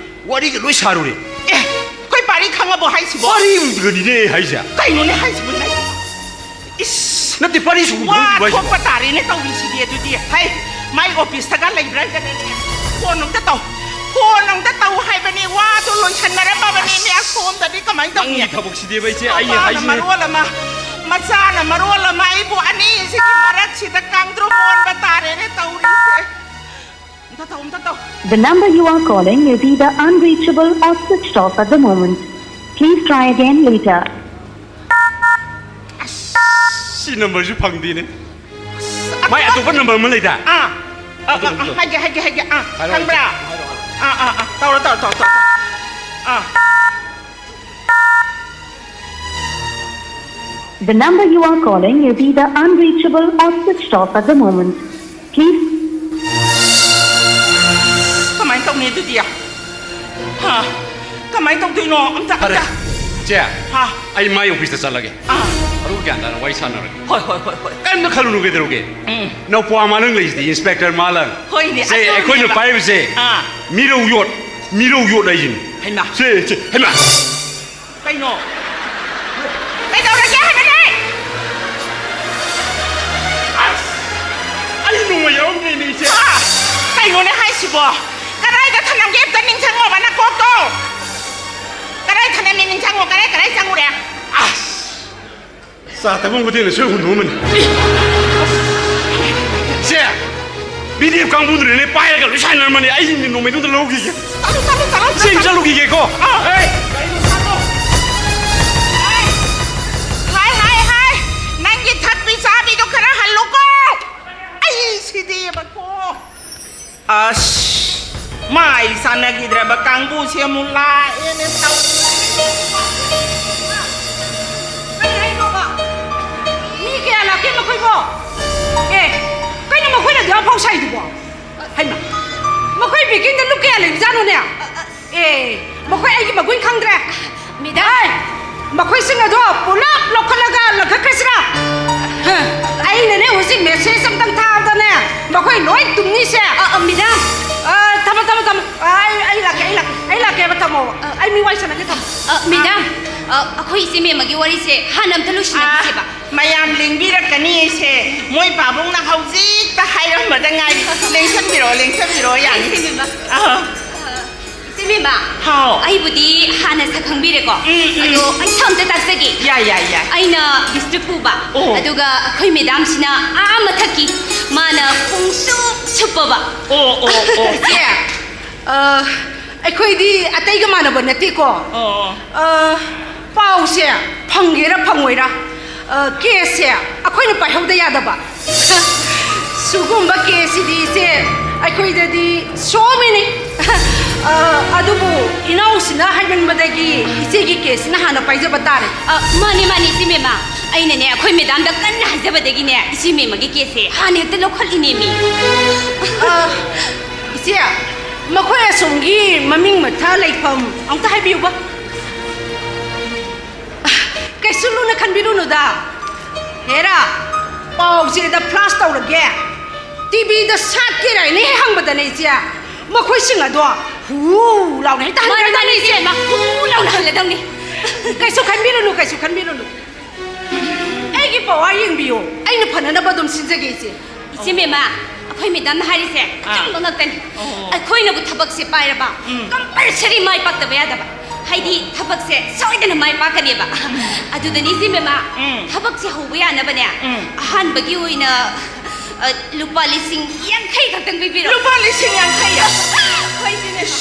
ꯋꯥꯔꯤꯒ ꯂꯣꯏ ꯁꯥꯔꯨꯔꯦ꯫ ꯑꯦ, ꯑꯩꯈꯣꯏ ꯄꯥꯔꯤ ꯈꯪ- ꯈꯪꯉꯕꯣ ꯍꯥꯏꯁꯤꯕꯣ? ꯄꯥꯔꯤ ꯎꯗ꯭ꯔꯗꯤꯅꯦ ꯍꯥꯏꯁꯦ꯫ ꯀꯩꯅꯣꯅꯦ ꯍꯥꯏꯁꯤꯕꯣ ꯅꯪ? ꯏꯁ! ꯅꯠꯇꯦ, ꯄꯥꯔꯤ ꯁꯨꯝ ꯋꯥ ꯎꯗ꯭ꯔꯤꯕ ꯍꯥꯏꯁꯤꯕꯣ? ꯊꯣꯛꯄ ꯇꯥꯔꯦꯅꯦ ꯇꯧꯔꯤꯁꯤꯗꯤ꯫ ꯑꯗꯨꯗꯤ ꯍꯩ, ꯃꯥꯏ ꯑꯣꯐꯤꯁꯇꯒ ꯂꯩꯕ꯭ꯔꯥ ꯍꯥꯏꯗꯅꯅꯦ? ꯐꯣꯟ ꯑꯝꯇ ꯇꯧ꯫ ꯐꯣꯟ ꯑꯝꯇ ꯇꯧ ꯍꯥꯏꯕꯅꯤ꯫ ꯋꯥꯗꯣ ꯂꯣꯏꯁꯟꯅꯔꯝꯃꯕꯅꯤꯅꯦ꯫ ꯑꯁ! ꯑꯁꯣꯝꯗꯗꯤ ꯀꯃꯥꯏꯅ ꯇꯧꯅꯤ? ꯅꯪꯒꯤ ꯊꯕꯛꯁꯤꯗꯤꯕ ꯏꯆꯦ, ꯑꯩ ꯃꯄꯥꯅ ꯍꯥꯏꯁꯤꯅꯦ꯫ ꯃꯔꯣꯜ ꯑꯃ, ꯃꯆꯥꯅ ꯃꯔꯣꯜ ꯑꯃ, ꯑꯩꯕꯨ ꯑꯅꯤꯁꯤꯒꯤ ꯃꯔꯛꯁꯤꯗ ꯀꯥꯡꯗ꯭ꯔꯨꯝ ꯑꯣꯟꯕ ꯇꯥꯔꯦꯅꯦ ꯇꯧꯔꯤꯁꯦ꯫ ꯑꯝꯇ ꯇꯧ, ꯑꯝꯇ ꯇꯧ꯫ The number you are calling is either unreachable or switched off at the moment. Please try again later. ꯑꯁ! ꯁꯤ ꯅꯝꯕꯔꯁꯨ ꯐꯪꯗꯦꯅꯦ꯫ ꯑꯁ! ꯃꯥꯏ ꯑꯇꯣꯞꯄ ꯅꯝꯕꯔ ꯑꯃ ꯂꯩꯗ꯫ ꯑꯥ꯫ ꯑꯥ, ꯑꯗꯨ, ꯑꯥ, ꯑꯥ, ꯑꯗꯨ꯫ ꯍꯥꯏꯒꯦ, ꯍꯥꯏꯒꯦ, ꯍꯥꯏꯒꯦ꯫ ꯑꯥ, ꯍꯥꯏꯔꯣ, ꯈꯪꯕ꯭ꯔꯥ? ꯍꯥꯏꯔꯣ, ꯍꯥꯏꯔꯣ꯫ ꯑꯥ, ꯑꯥ, ꯑꯥ꯫ ꯇꯧꯔꯣ, ꯇꯧꯔꯣ, ꯇꯧꯔꯣ, ꯇꯧꯔꯣ꯫ ꯑꯥ꯫ The number you are calling is either unreachable or switched off at the moment. Please. ꯀꯃꯥꯏꯅ ꯇꯧꯅꯤ ꯑꯗꯨꯗꯤ? ꯍꯥ? ꯀꯃꯥꯏꯅ ꯇꯧꯗꯣꯏꯅꯣ? ꯑꯝꯇ, ꯐꯔꯦ, ꯑꯝꯇ꯫ ꯆꯦ, ꯍꯥ? ꯑꯩ ꯃꯥꯏ ꯑꯣꯐꯤꯁꯇ ꯆꯠꯂꯒꯦ꯫ ꯑꯥ꯫ ꯑꯗꯨ ꯒ꯭ꯌꯥꯟ ꯇꯥꯅ ꯋꯥꯔꯤ ꯁꯥꯟꯅꯔꯒꯦ꯫ ꯍꯣꯏ, ꯍꯣꯏ, ꯍꯣꯏ, ꯍꯣꯏ꯫ ꯀꯩꯝꯇ ꯈꯜꯂꯨꯅꯨ ꯀꯩꯗꯧꯔꯒꯦ? ꯎꯝ꯫ ꯅꯧꯄ꯭ꯋꯥ ꯃꯥꯂꯪ ꯂꯩꯁꯤꯗꯤ, ꯏꯟꯁꯄꯦꯛꯇꯔ ꯃꯥꯂꯪ꯫ ꯍꯣꯏꯅꯦ, ꯁꯦ, ꯑꯩꯈꯣꯏꯅ ꯑꯗꯨꯅꯦꯕ꯫ ꯄꯥꯏꯕꯁꯦ ꯑꯥ꯫ ꯃꯤꯔꯧ ꯌꯣꯠ, ꯃꯤꯔꯧ ꯌꯣꯠ ꯍꯥꯏꯁꯤꯅꯤ꯫ ꯍꯩꯃꯥ꯫ ꯁꯦ, ꯁꯦ, ꯍꯩꯃꯥ꯫ ꯀꯩꯅꯣ? ꯀꯩꯗꯧꯔꯒꯦ ꯍꯥꯏꯕꯅꯦ? ꯑꯁ! ꯑꯩ ꯅꯣꯡꯃ ꯌꯥꯎꯔꯝꯗ꯭ꯔꯦꯅꯦ, ꯏꯆꯦ꯫ ꯑꯥ! ꯀꯩꯅꯣꯅꯦ ꯍꯥꯏꯁꯤꯕꯣ? ꯀꯗꯥꯏꯗ ꯊꯅꯝꯒꯦ ꯑꯝꯇ ꯅꯤꯡꯁꯤꯡꯉꯣꯕ ꯅꯀꯣꯛꯇꯣ? ꯀꯗꯥꯏ ꯊꯅꯝꯃꯤ ꯅꯤꯡꯁꯤꯡꯉꯣ, ꯀꯗꯥꯏ, ꯀꯗꯥꯏ ꯆꯪꯉꯨꯔꯦ? ꯑꯁ! ꯆꯥ ꯊꯛꯐꯝ ꯍꯣꯇꯦꯜꯗ ꯁꯣꯏ ꯍꯨꯟꯗꯣꯛꯑꯝꯕꯅꯤ꯫ ꯆꯦ, ꯕꯤ ꯗꯤ ꯑꯦꯐ ꯀꯥꯡꯕꯨꯗꯨꯅꯅꯦ ꯄꯥꯏꯔꯒ ꯂꯣꯏ ꯁꯥꯟꯅꯔꯝꯃꯅꯤ꯫ ꯑꯩ ꯅꯣꯡꯃꯩꯗꯨꯗ ꯂꯧꯈꯤꯒꯦ꯫ ꯆꯠꯂꯨ, ꯆꯠꯂꯨ, ꯆꯠꯂꯨ, ꯆꯦ, ꯑꯩ ꯆꯠꯂꯨ꯫ ꯆꯠꯂꯨꯈꯤꯒꯦꯀꯣ꯫ ꯑꯥ꯫ ꯑꯩ, ꯍꯥꯏ, ꯍꯥꯏ, ꯍꯥꯏ꯫ ꯅꯪꯒꯤ ꯊꯛꯄꯤ ꯆꯥꯕꯤꯗꯣ ꯈꯔ ꯍꯜꯂꯨꯀꯣ꯫ ꯑꯩ ꯁꯤꯗꯤꯕꯀꯣ꯫ ꯑꯁ, ꯃꯥꯏ ꯆꯥꯟꯅꯈꯤꯗ꯭ꯔꯕ ꯀꯥꯡꯕꯨꯁꯦ ꯑꯃꯨꯛ ꯂꯥꯛꯑꯦꯅꯦ ꯇꯧꯔꯤꯁꯦ꯫ ꯀꯩ ꯍꯥꯏꯅꯣꯕ? ꯃꯤ ꯀꯌꯥ ꯂꯥꯛꯀꯦ ꯃꯈꯣꯏꯕꯣ? ꯑꯦ, ꯀꯩꯅꯣ ꯃꯈꯣꯏꯅ ꯑꯗꯨꯌꯥꯝ ꯐꯥꯎ ꯁꯥꯏꯗꯨꯕꯣ? ꯍꯩꯃꯥ, ꯃꯈꯣꯏ ꯕꯦꯀꯤꯡꯗ ꯂꯨꯞ ꯀꯌꯥ ꯂꯩꯕꯖꯥꯠꯅꯣꯅꯦ? ꯑꯦ, ꯃꯈꯣꯏ ꯑꯩꯒꯤ ꯃꯒꯨꯟ ꯈꯪꯗ꯭ꯔꯦ꯫ ꯃꯦꯗꯥꯝ꯫ ꯍꯥꯏ, ꯃꯈꯣꯏꯁꯤꯡ ꯑꯗꯣ ꯄꯨꯂꯞ ꯂꯧꯈꯠꯂꯒ ꯂꯪꯈꯠꯈ꯭ꯔꯁꯤꯔꯥ? ꯍ, ꯑꯩꯅꯅꯦ ꯍꯧꯖꯤꯛ ꯃꯦꯁꯦꯖ ꯑꯝꯇꯪ ꯊꯥꯕꯗꯅꯦ, ꯃꯈꯣꯏ ꯂꯣꯏ ꯇꯨꯝꯅꯤꯁꯦ꯫ ꯑ, ꯑ, ꯃꯦꯗꯥꯝ꯫ ꯑ, ꯇꯥꯃꯣ, ꯇꯥꯃꯣ, ꯇꯥꯃꯣ꯫ ꯑꯩ, ꯑꯩ ꯂꯥꯛꯀꯦ, ꯑꯩ ꯂꯥꯛꯀꯦ, ꯑꯩ ꯂꯥꯛꯀꯦꯕ, ꯇꯥꯃꯣ꯫ ꯑ, ꯑꯩ ꯃꯤ ꯋꯥꯔꯤ ꯁꯥꯟꯅꯒꯦ, ꯇꯥꯃꯣ꯫ ꯑ, ꯃꯦꯗꯥꯝ, ꯑ, ꯑꯩꯈꯣꯏ ꯏꯆꯦ ꯃꯦꯝꯃꯒꯤ ꯋꯥꯔꯤꯁꯦ ꯍꯥꯟꯅ ꯑꯝꯇ ꯂꯣꯏꯁꯤꯟꯅꯈꯤꯁꯦꯕ꯫ ꯑ, ꯃꯌꯥꯝ ꯂꯦꯡꯕꯤꯔꯛꯀꯅꯤ ꯑꯩꯁꯦ꯫ ꯃꯣꯏ ꯄꯥꯕꯨꯡꯅ ꯍꯧꯖꯤꯛꯇ ꯍꯥꯏꯔꯝꯕꯗ ꯉꯥꯏꯔꯤ꯫ ꯂꯦꯡꯁꯟꯕꯤꯔꯛꯑꯣ, ꯂꯦꯡꯁꯟꯕꯤꯔꯛꯑꯣ, ꯌꯥꯅꯤ꯫ ꯏꯆꯦ ꯃꯦꯝꯃ꯫ ꯑ꯫ ꯏꯆꯦ ꯃꯦꯝꯃ, ꯍꯥꯎ꯫ ꯑꯩꯕꯨꯗꯤ ꯍꯥꯟꯅ ꯁꯛ ꯈꯪꯕꯤꯔꯦꯀꯣ꯫ ꯎꯝ, ꯎꯝ꯫ ꯑꯗꯣ ꯑꯩ ꯁꯛ ꯑꯝꯇ ꯇꯥꯛꯆꯒꯦ꯫ ꯌꯥꯏ, ꯌꯥꯏ, ꯌꯥꯏ꯫ ꯑꯩꯅ ꯕꯤꯁꯅꯨꯄꯨꯔ, ꯑꯣ꯫ ꯑꯗꯨꯒ ꯑꯩꯈꯣꯏ ꯃꯦꯗꯥꯝꯁꯤꯅ ꯑꯥ ꯃꯊꯛꯀꯤ, ꯃꯥꯅ ꯄꯨꯡꯁꯨꯞ ꯁꯨꯞꯄꯕ꯫ ꯑꯣ, ꯑꯣ, ꯑꯣ꯫ ꯏꯆꯦ, ꯑ, ꯑꯩꯈꯣꯏꯗꯤ ꯑꯇꯩꯒ ꯃꯥꯟꯅꯕ ꯅꯠꯇꯦꯀꯣ꯫ ꯑꯣ꯫ ꯑ, ꯄꯥꯎꯁꯦ ꯐꯪꯒꯦꯔꯥ ꯐꯪꯉꯣꯏꯔꯥ, ꯑ, ꯀꯦꯁꯁꯦ ꯑꯩꯈꯣꯏꯅ ꯄꯥꯏꯍꯧꯗ ꯌꯥꯗꯕ꯫ ꯁꯤꯒꯨꯝꯕ ꯀꯦꯁꯁꯤꯗꯤ ꯏꯆꯦ, ꯑꯩꯈꯣꯏꯗꯗꯤ so many꯫ ꯑ, ꯑꯗꯨꯕꯨ ꯏꯅꯥꯎꯁꯤꯅ ꯍꯥꯏꯃꯟꯕꯗꯒꯤ ꯏꯆꯦꯒꯤ ꯀꯦꯁꯁꯤꯅ ꯍꯥꯟꯅ ꯄꯥꯏꯖꯕ ꯇꯥꯔꯦ꯫ ꯑ, ꯃꯥꯅꯦ, ꯃꯥꯅꯦ, ꯏꯆꯦ ꯃꯦꯝꯃ꯫ ꯑꯩꯅꯅꯦ, ꯑꯩꯈꯣꯏ ꯃꯦꯗꯥꯝꯗ ꯀꯟꯅ ꯍꯥꯏꯖꯕꯗꯒꯤꯅꯦ, ꯏꯆꯦ ꯃꯦꯝꯃꯒꯤ ꯀꯦꯁꯁꯦ ꯍꯥꯟꯅ ꯍꯦꯛꯇ ꯂꯧꯈꯠꯂꯤꯅꯦꯃꯤ꯫ ꯑ, ꯏꯆꯦ, ꯃꯈꯣꯏ ꯑꯁꯣꯝꯒꯤ ꯃꯃꯤꯡ ꯃꯊꯥ ꯂꯩꯐꯝ ꯑꯝꯇ ꯍꯥꯏꯕꯤꯌꯨꯕ꯫ ꯀꯩꯁꯨ ꯂꯨꯅ ꯈꯟꯕꯤꯔꯨꯅꯨꯗ꯫ ꯍꯦꯔꯥ, ꯄꯥꯎ ꯆꯦꯗ ꯐ꯭ꯂꯥꯁ ꯇꯧꯔꯒꯦ, ꯇꯤꯚꯤꯗ ꯁꯥꯠꯀꯦꯔꯥ ꯍꯥꯏꯅ ꯍꯦꯛ ꯍꯪꯕꯗꯅꯦ ꯏꯆꯦ, ꯃꯈꯣꯏꯁꯤꯡ ꯑꯗꯣ ꯍꯨ ꯂꯥꯎꯅ ꯍꯦꯛꯇ ꯃꯥꯅꯤ, ꯍꯟꯈ꯭ꯔꯗꯕꯅꯤ ꯃꯥꯅꯤ, ꯏꯆꯦ꯫ ꯏꯆꯦ, ꯃꯥ ꯍꯨ ꯂꯥꯎꯅ ꯍꯜꯂꯗꯕꯅꯤ꯫ ꯀꯩꯁꯨ ꯈꯟꯕꯤꯔꯨꯅꯨ, ꯀꯩꯁꯨ ꯈꯟꯕꯤꯔꯨꯅꯨ꯫ ꯑꯩꯒꯤ ꯄꯋꯥꯔ ꯌꯦꯡꯕꯤꯌꯨ, ꯑꯩꯅ ꯐꯅꯅꯕ ꯑꯗꯨꯝ ꯁꯤꯟꯖꯒꯦ ꯏꯆꯦ꯫ ꯏꯆꯦ ꯃꯦꯝꯃ, ꯑꯩꯈꯣꯏ ꯃꯦꯗꯥꯝꯅ ꯍꯥꯏꯔꯤꯁꯦ ꯑꯥ꯫ ꯑꯆꯨꯝꯕ ꯉꯥꯛꯇꯅꯤ꯫ ꯑꯣ꯫ ꯑꯩꯈꯣꯏꯅꯕꯨ ꯊꯕꯛꯁꯦ ꯄꯥꯏꯔꯕ, ꯎꯝ꯫ ꯀꯝꯄꯜꯁꯔꯤ ꯃꯥꯏ ꯄꯥꯛꯇꯕ ꯌꯥꯗꯕ꯫ ꯍꯥꯏꯗꯤ ꯊꯕꯛꯁꯦ ꯁꯣꯏꯗꯅ ꯃꯥꯏ ꯄꯥꯛꯀꯅꯦꯕ꯫ ꯑꯗꯨꯗꯅꯤ ꯏꯆꯦ ꯃꯦꯝꯃ, ꯎꯝ꯫ ꯊꯕꯛꯁꯦ ꯍꯧꯕ ꯌꯥꯅꯕꯅꯦ, ꯎꯝ꯫ ꯑꯍꯥꯟꯕꯒꯤ ꯑꯣꯏꯅ, ꯑ, ꯂꯨꯄꯥ ꯂꯤꯁꯤꯡ ꯌꯥꯡꯈꯩ ꯈꯛꯇꯪ ꯄꯤꯕꯤꯔꯣ꯫ ꯂꯨꯄꯥ ꯂꯤꯁꯤꯡ ꯌꯥꯡꯈꯩ? ꯍꯣꯏ ꯏꯆꯦ ꯃꯦꯝꯃ,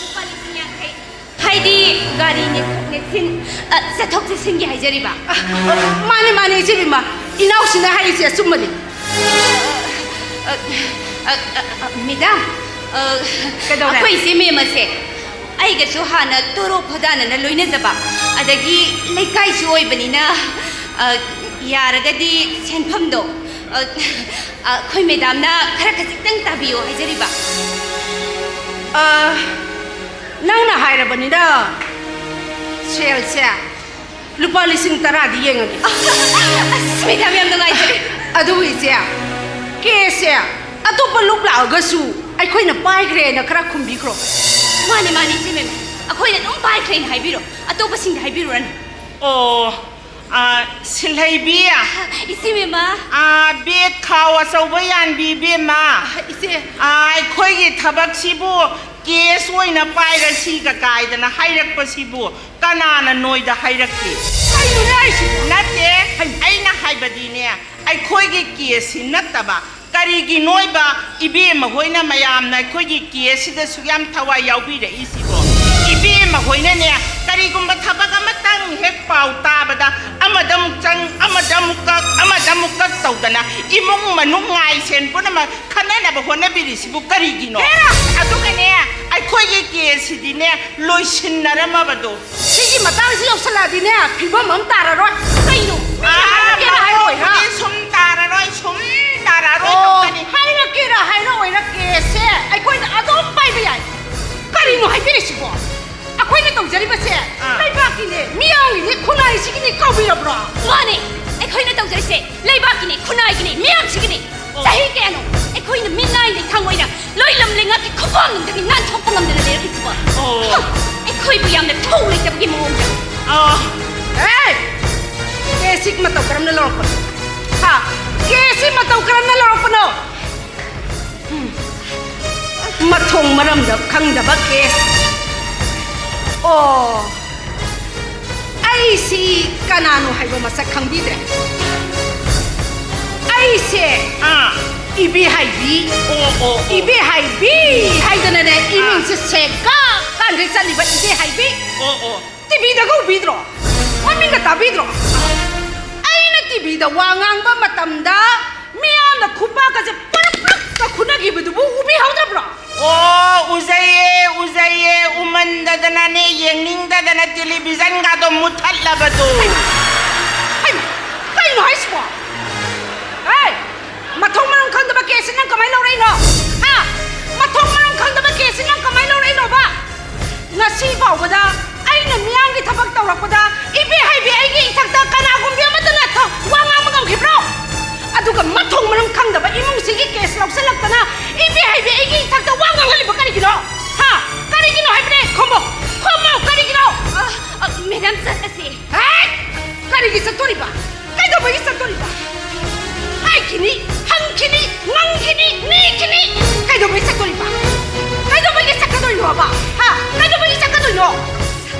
ꯂꯨꯄꯥ ꯂꯤꯁꯤꯡ ꯌꯥꯡꯈꯩ꯫ ꯍꯥꯏꯗꯤ ꯒꯥꯔꯤ ꯅꯦꯛꯊꯣꯛ ꯅꯦꯛꯁꯤꯟ, ꯑ, ꯆꯠꯊꯣꯛ ꯆꯠꯁꯤꯟꯒꯤ ꯍꯥꯏꯖꯔꯤꯕ꯫ ꯑ, ꯑ, ꯃꯥꯅꯦ, ꯃꯥꯅꯦ, ꯏꯆꯦ ꯕꯤꯃꯥ, ꯏꯅꯥꯎꯁꯤꯅ ꯍꯥꯏꯔꯤꯁꯦ ꯑꯆꯨꯝꯕꯅꯤ꯫ ꯑ, ꯑ, ꯑ, ꯑ, ꯃꯦꯗꯥꯝ, ꯑ, ꯀꯩꯗꯧꯔꯦ? ꯑꯩꯈꯣꯏ ꯏꯆꯦ ꯃꯦꯝ ꯑꯁꯦ ꯑꯩꯒꯁꯨ ꯍꯥꯟꯅ ꯇꯣꯔꯣ ꯈꯣꯗꯥꯅꯅ ꯂꯣꯏꯅꯖꯕ, ꯑꯗꯒꯤ ꯂꯩꯀꯥꯏꯁꯨ ꯑꯣꯏꯕꯅꯤꯅ, ꯑ, ꯌꯥꯔꯒꯗꯤ ꯁꯦꯟꯐꯝꯗꯣ, ꯑ, ꯑ, ꯑꯩꯈꯣꯏ ꯃꯦꯗꯥꯝꯅ ꯈꯔ ꯈꯖꯤꯛꯇꯪ ꯇꯥꯕꯤꯌꯣ ꯍꯥꯏꯖꯔꯤꯕ꯫ ꯑ, ꯅꯪꯅ ꯍꯥꯏꯔꯕꯅꯤꯅ ꯁꯦꯜꯁꯦ ꯂꯨꯄꯥ ꯂꯤꯁꯤꯡ ꯇꯔꯥꯗꯤ ꯌꯦꯡꯉꯒꯦ꯫ ꯑꯁ, ꯃꯦꯗꯥꯝ, ꯌꯥꯝ ꯅꯨꯡꯉꯥꯏꯖꯔꯦ꯫ ꯑꯗꯨꯕꯨ ꯏꯆꯦ, ꯀꯦꯁꯁꯦ ꯑꯇꯣꯞꯄ ꯂꯨꯞ ꯂꯥꯛꯑꯒꯁꯨ ꯑꯩꯈꯣꯏꯅ ꯄꯥꯏꯈ꯭ꯔꯦꯅ ꯈꯔ ꯈꯨꯝꯕꯤꯈ꯭ꯔꯣ꯫ ꯃꯥꯅꯦ, ꯃꯥꯅꯦ, ꯏꯆꯦ ꯃꯦꯝ꯫ ꯑꯩꯈꯣꯏꯅ ꯑꯗꯨꯝ ꯄꯥꯏꯈ꯭ꯔꯦꯅ ꯍꯥꯏꯕꯤꯔꯣ, ꯑꯇꯣꯞꯄꯁꯤꯡꯗ ꯍꯥꯏꯕꯤꯔꯨꯔꯅꯨ꯫ ꯑꯣ, ꯑ, ꯁꯤꯜꯍꯩꯕꯤ꯫ ꯏꯆꯦ ꯃꯦꯝꯃ꯫ ꯑ, ꯕꯦꯒ ꯈꯥꯎ ꯑꯆꯧꯕ ꯌꯥꯟꯕꯤ ꯏꯕꯦꯝꯃ꯫ ꯏꯆꯦ꯫ ꯑ, ꯑꯩꯈꯣꯏꯒꯤ ꯊꯕꯛꯁꯤꯕꯨ ꯀꯦꯁ ꯑꯣꯏꯅ ꯄꯥꯏꯔꯁꯤꯒ ꯀꯥꯏꯗꯅ ꯍꯥꯏꯔꯛꯄꯁꯤꯕꯨ ꯀꯅꯥꯅ ꯅꯣꯏꯗ ꯍꯥꯏꯔꯛꯀꯦ? ꯀꯩꯅꯣꯅꯦ ꯍꯥꯏꯁꯤꯕꯣ? ꯅꯠꯇꯦ, ꯍꯩ꯫ ꯑꯩꯅ ꯍꯥꯏꯕꯗꯤꯅꯦ, ꯑꯩꯈꯣꯏꯒꯤ ꯀꯦꯁꯁꯤ ꯅꯠꯇꯕ ꯀꯔꯤꯒꯤꯅꯣꯏꯕ ꯏꯕꯦꯝꯃ ꯍꯣꯏꯅ ꯃꯌꯥꯝꯅ ꯑꯩꯈꯣꯏꯒꯤ ꯀꯦꯁꯁꯤꯗ ꯁꯨꯛ ꯌꯥꯝ ꯊꯋꯥꯏ ꯌꯥꯎꯕꯤꯔꯛꯏꯁꯤꯕꯣ? ꯏꯕꯦꯝꯃ ꯍꯣꯏꯅꯅꯦ, ꯀꯔꯤꯒꯨꯝꯕ ꯊꯕꯛ ꯑꯃꯇꯪ ꯍꯦꯛ ꯄꯥꯎ ꯇꯥꯕꯗ ꯑꯃꯗ ꯑꯃꯨꯛ ꯆꯪ, ꯑꯃꯗ ꯑꯃꯨꯛ ꯀꯛ, ꯑꯃꯗ ꯑꯃꯨꯛ ꯀꯛ ꯇꯧꯗꯅ ꯏꯃꯨꯡ ꯃꯅꯨꯡ ꯉꯥꯏ ꯁꯦꯟ ꯄꯨꯝꯅꯃꯛ ꯈꯟꯅꯅꯕ ꯍꯣꯠꯅꯕꯤꯔꯤꯁꯤꯕꯨ ꯀꯔꯤꯒꯤꯅꯣ? ꯍꯦꯔꯥ! ꯑꯗꯨꯒꯅꯦ, ꯑꯩꯈꯣꯏꯒꯤ ꯀꯦꯁꯁꯤꯗꯤꯅꯦ, ꯂꯣꯏꯁꯤꯟꯅꯔꯝꯃꯕꯗꯣ꯫ ꯁꯤꯒꯤ ꯃꯇꯥꯡꯁꯤ ꯌꯧꯁꯜꯂꯛꯑꯗꯤꯅꯦ, ꯐꯤꯕꯝ ꯑꯃ ꯇꯥꯔꯔꯣꯏ꯫ ꯀꯩꯅꯣ? ꯑꯩꯅ ꯑꯥ, ꯍꯥꯏꯔꯛꯀꯦꯅ ꯍꯥꯏꯔꯛꯑꯣꯏꯔꯥ? ꯃꯇꯧꯕꯨꯗꯤ ꯁꯨꯝ ꯇꯥꯔꯔꯣꯏ, ꯁꯨꯝ ꯇꯥꯔꯔꯣꯏ ꯑꯣ, ꯇꯧꯒꯅꯤ꯫ ꯍꯥꯏꯔꯛꯀꯦꯔꯥ ꯍꯥꯏꯔꯛꯑꯣꯏꯔꯥ ꯀꯦꯁꯁꯦ ꯑꯩꯈꯣꯏꯅ ꯑꯗꯨꯝ ꯄꯥꯏꯕ ꯌꯥꯏ꯫ ꯀꯔꯤꯅꯣ ꯍꯥꯏꯕꯤꯔꯤꯁꯤꯕꯣ? ꯑꯩꯈꯣꯏꯅ ꯇꯧꯖꯔꯤꯕꯁꯦ ꯑꯥ꯫ ꯂꯩꯕꯥꯛꯀꯤꯅꯦ, ꯃꯤꯌꯥꯝꯒꯤꯅꯦ, ꯈꯨꯟꯅꯥꯏꯁꯤꯒꯤꯅꯦ ꯀꯥꯎꯕꯤꯔꯕ꯭ꯔꯣ? ꯃꯥꯅꯦ, ꯑꯩꯈꯣꯏꯅ ꯇꯧꯖꯔꯤꯁꯦ ꯂꯩꯕꯥꯛꯀꯤꯅꯦ, ꯈꯨꯟꯅꯥꯏꯒꯤꯅꯦ, ꯃꯤꯌꯥꯝꯁꯤꯒꯤꯅꯦ꯫ ꯑꯣ꯫ ꯆꯍꯤ ꯀꯌꯥꯅꯣ ꯑꯩꯈꯣꯏꯅ ꯃꯤꯅꯥꯏ ꯂꯩꯊꯥꯡ ꯑꯣꯏꯅ ꯂꯣꯏꯂꯝ ꯂꯩꯉꯥꯛꯀꯤ ꯈꯨꯄꯥꯛꯅꯨꯡꯗꯒꯤ ꯅꯥꯟꯊꯣꯛꯄ ꯉꯝꯗꯅ ꯂꯩꯔꯛꯂꯤꯁꯤꯕꯣ? ꯑꯣ꯫ ꯍ! ꯑꯩꯈꯣꯏꯕꯨ ꯌꯥꯝꯅ ꯊꯧ ꯂꯩꯇꯕꯒꯤ ꯃꯑꯣꯡꯗ꯫ ꯑꯣ꯫ ꯑꯦ! ꯀꯦꯁꯁꯤ ꯃꯇꯧ ꯀꯔꯝꯅ ꯂꯧꯔꯛꯄꯅꯣ? ꯍꯥ? ꯀꯦꯁꯁꯤ ꯃꯇꯧ ꯀꯔꯝꯅ ꯂꯧꯔꯛꯄꯅꯣ? ꯎꯝ꯫ ꯃꯊꯣꯡ ꯃꯔꯝꯗ ꯈꯪꯗꯕ ꯀꯦꯁ꯫ ꯑꯣ꯫ ꯑꯩꯁꯤ ꯀꯅꯥꯅꯣ ꯍꯥꯏꯕ ꯃꯁꯛ ꯈꯪꯕꯤꯗ꯭ꯔꯦ꯫ ꯑꯩꯁꯦ ꯑꯥ꯫ ꯏꯕꯦꯍꯥꯏꯕꯤ꯫ ꯑꯣ, ꯑꯣ, ꯑꯣ꯫ ꯏꯕꯦꯍꯥꯏꯕꯤ ꯍꯥꯏꯗꯅꯅꯦ, ꯑꯥ꯫ ꯏꯃꯤꯡꯁꯦ ꯁꯦꯒꯥ ꯀꯥꯟꯈꯩ ꯆꯠꯂꯤꯕ ꯏꯕꯦꯍꯥꯏꯕꯤ꯫ ꯑꯣ, ꯑꯣ꯫ ꯇꯤꯚꯤꯗꯒ ꯎꯕꯤꯗ꯭ꯔꯣ? ꯃꯃꯤꯡꯒ ꯇꯥꯕꯤꯗ꯭ꯔꯣ? ꯑꯩꯅ ꯇꯤꯚꯤꯗ ꯋꯥ ꯉꯥꯡꯕ ꯃꯇꯝꯗ ꯃꯤꯌꯥꯝꯅ ꯈꯨꯄꯥꯛꯀꯁꯦ ꯄꯔꯛ ꯄꯔꯛꯀ ꯈꯨꯅꯈꯤꯕꯗꯨꯕꯨ ꯎꯕꯤꯍꯧꯗꯕ꯭ꯔꯣ? ꯑꯣ, ꯎꯖꯩꯌꯦ, ꯎꯖꯩꯌꯦ꯫ ꯎꯃꯟꯗꯗꯅꯅꯦ, ꯌꯦꯡꯅꯤꯡꯗꯗꯅ ꯇꯦꯂꯤꯚꯤꯖꯟꯒꯗꯣ ꯃꯨꯠꯊꯠꯂꯕꯗꯣ꯫ ꯍꯩꯃꯥ, ꯍꯩꯃꯥ, ꯀꯩꯅꯣ ꯍꯥꯏꯁꯤꯕꯣ? ꯍꯦ! ꯃꯊꯣꯡ ꯃꯔꯝ ꯈꯪꯗꯕ ꯀꯦꯁꯁꯤ ꯅꯪ ꯀꯃꯥꯏꯅ ꯂꯧꯔꯛꯏꯅꯣ? ꯍꯥ? ꯃꯊꯣꯡ ꯃꯔꯝ ꯈꯪꯗꯕ ꯀꯦꯁꯁꯤ ꯅꯪ ꯀꯃꯥꯏꯅ ꯂꯧꯔꯛꯏꯅꯣꯕ? ꯉꯁꯤ ꯐꯥꯎꯕꯗ ꯑꯩꯅ ꯃꯤꯌꯥꯝꯒꯤ ꯊꯕꯛ ꯇꯧꯔꯛꯄꯗ ꯏꯕꯦ ꯍꯩꯕꯤ ꯑꯩꯒꯤ ꯏꯊꯛꯇ ꯀꯅꯥꯒꯨꯝꯕꯤ ꯑꯃꯠꯇꯅ ꯊ-, ꯋꯥ ꯉꯥꯡꯕ ꯉꯝꯈꯤꯕ꯭ꯔꯣ? ꯑꯗꯨꯒ ꯃꯊꯣꯡ ꯃꯔꯝ ꯈꯪꯗꯕ ꯏꯃꯨꯡꯁꯤꯒꯤ ꯀꯦꯁ ꯂꯧꯁꯤꯜꯂꯛꯇꯅ ꯏꯕꯦ ꯍꯩꯕꯤ ꯑꯩꯒꯤ ꯀꯩꯒꯤ ꯆꯠꯇꯣꯔꯤꯕ? ꯀꯩꯗꯧꯕꯒꯤ ꯆꯠꯇꯣꯔꯤꯕ? ꯍꯥꯏꯈꯤꯅꯤ, ꯍꯪꯈꯤꯅꯤ, ꯉꯪꯈꯤꯅꯤ, ꯅꯤꯈꯤꯅꯤ꯫ ꯀꯩꯗꯧꯕꯒꯤ ꯆꯠꯇꯣꯔꯤꯕ? ꯀꯩꯗꯧꯕꯒꯤ ꯆꯠꯀꯗꯣꯏꯅꯣꯕ? ꯍꯥ? ꯀꯩꯗꯧꯕꯒꯤ ꯆꯠꯀꯗꯣꯏꯅꯣ?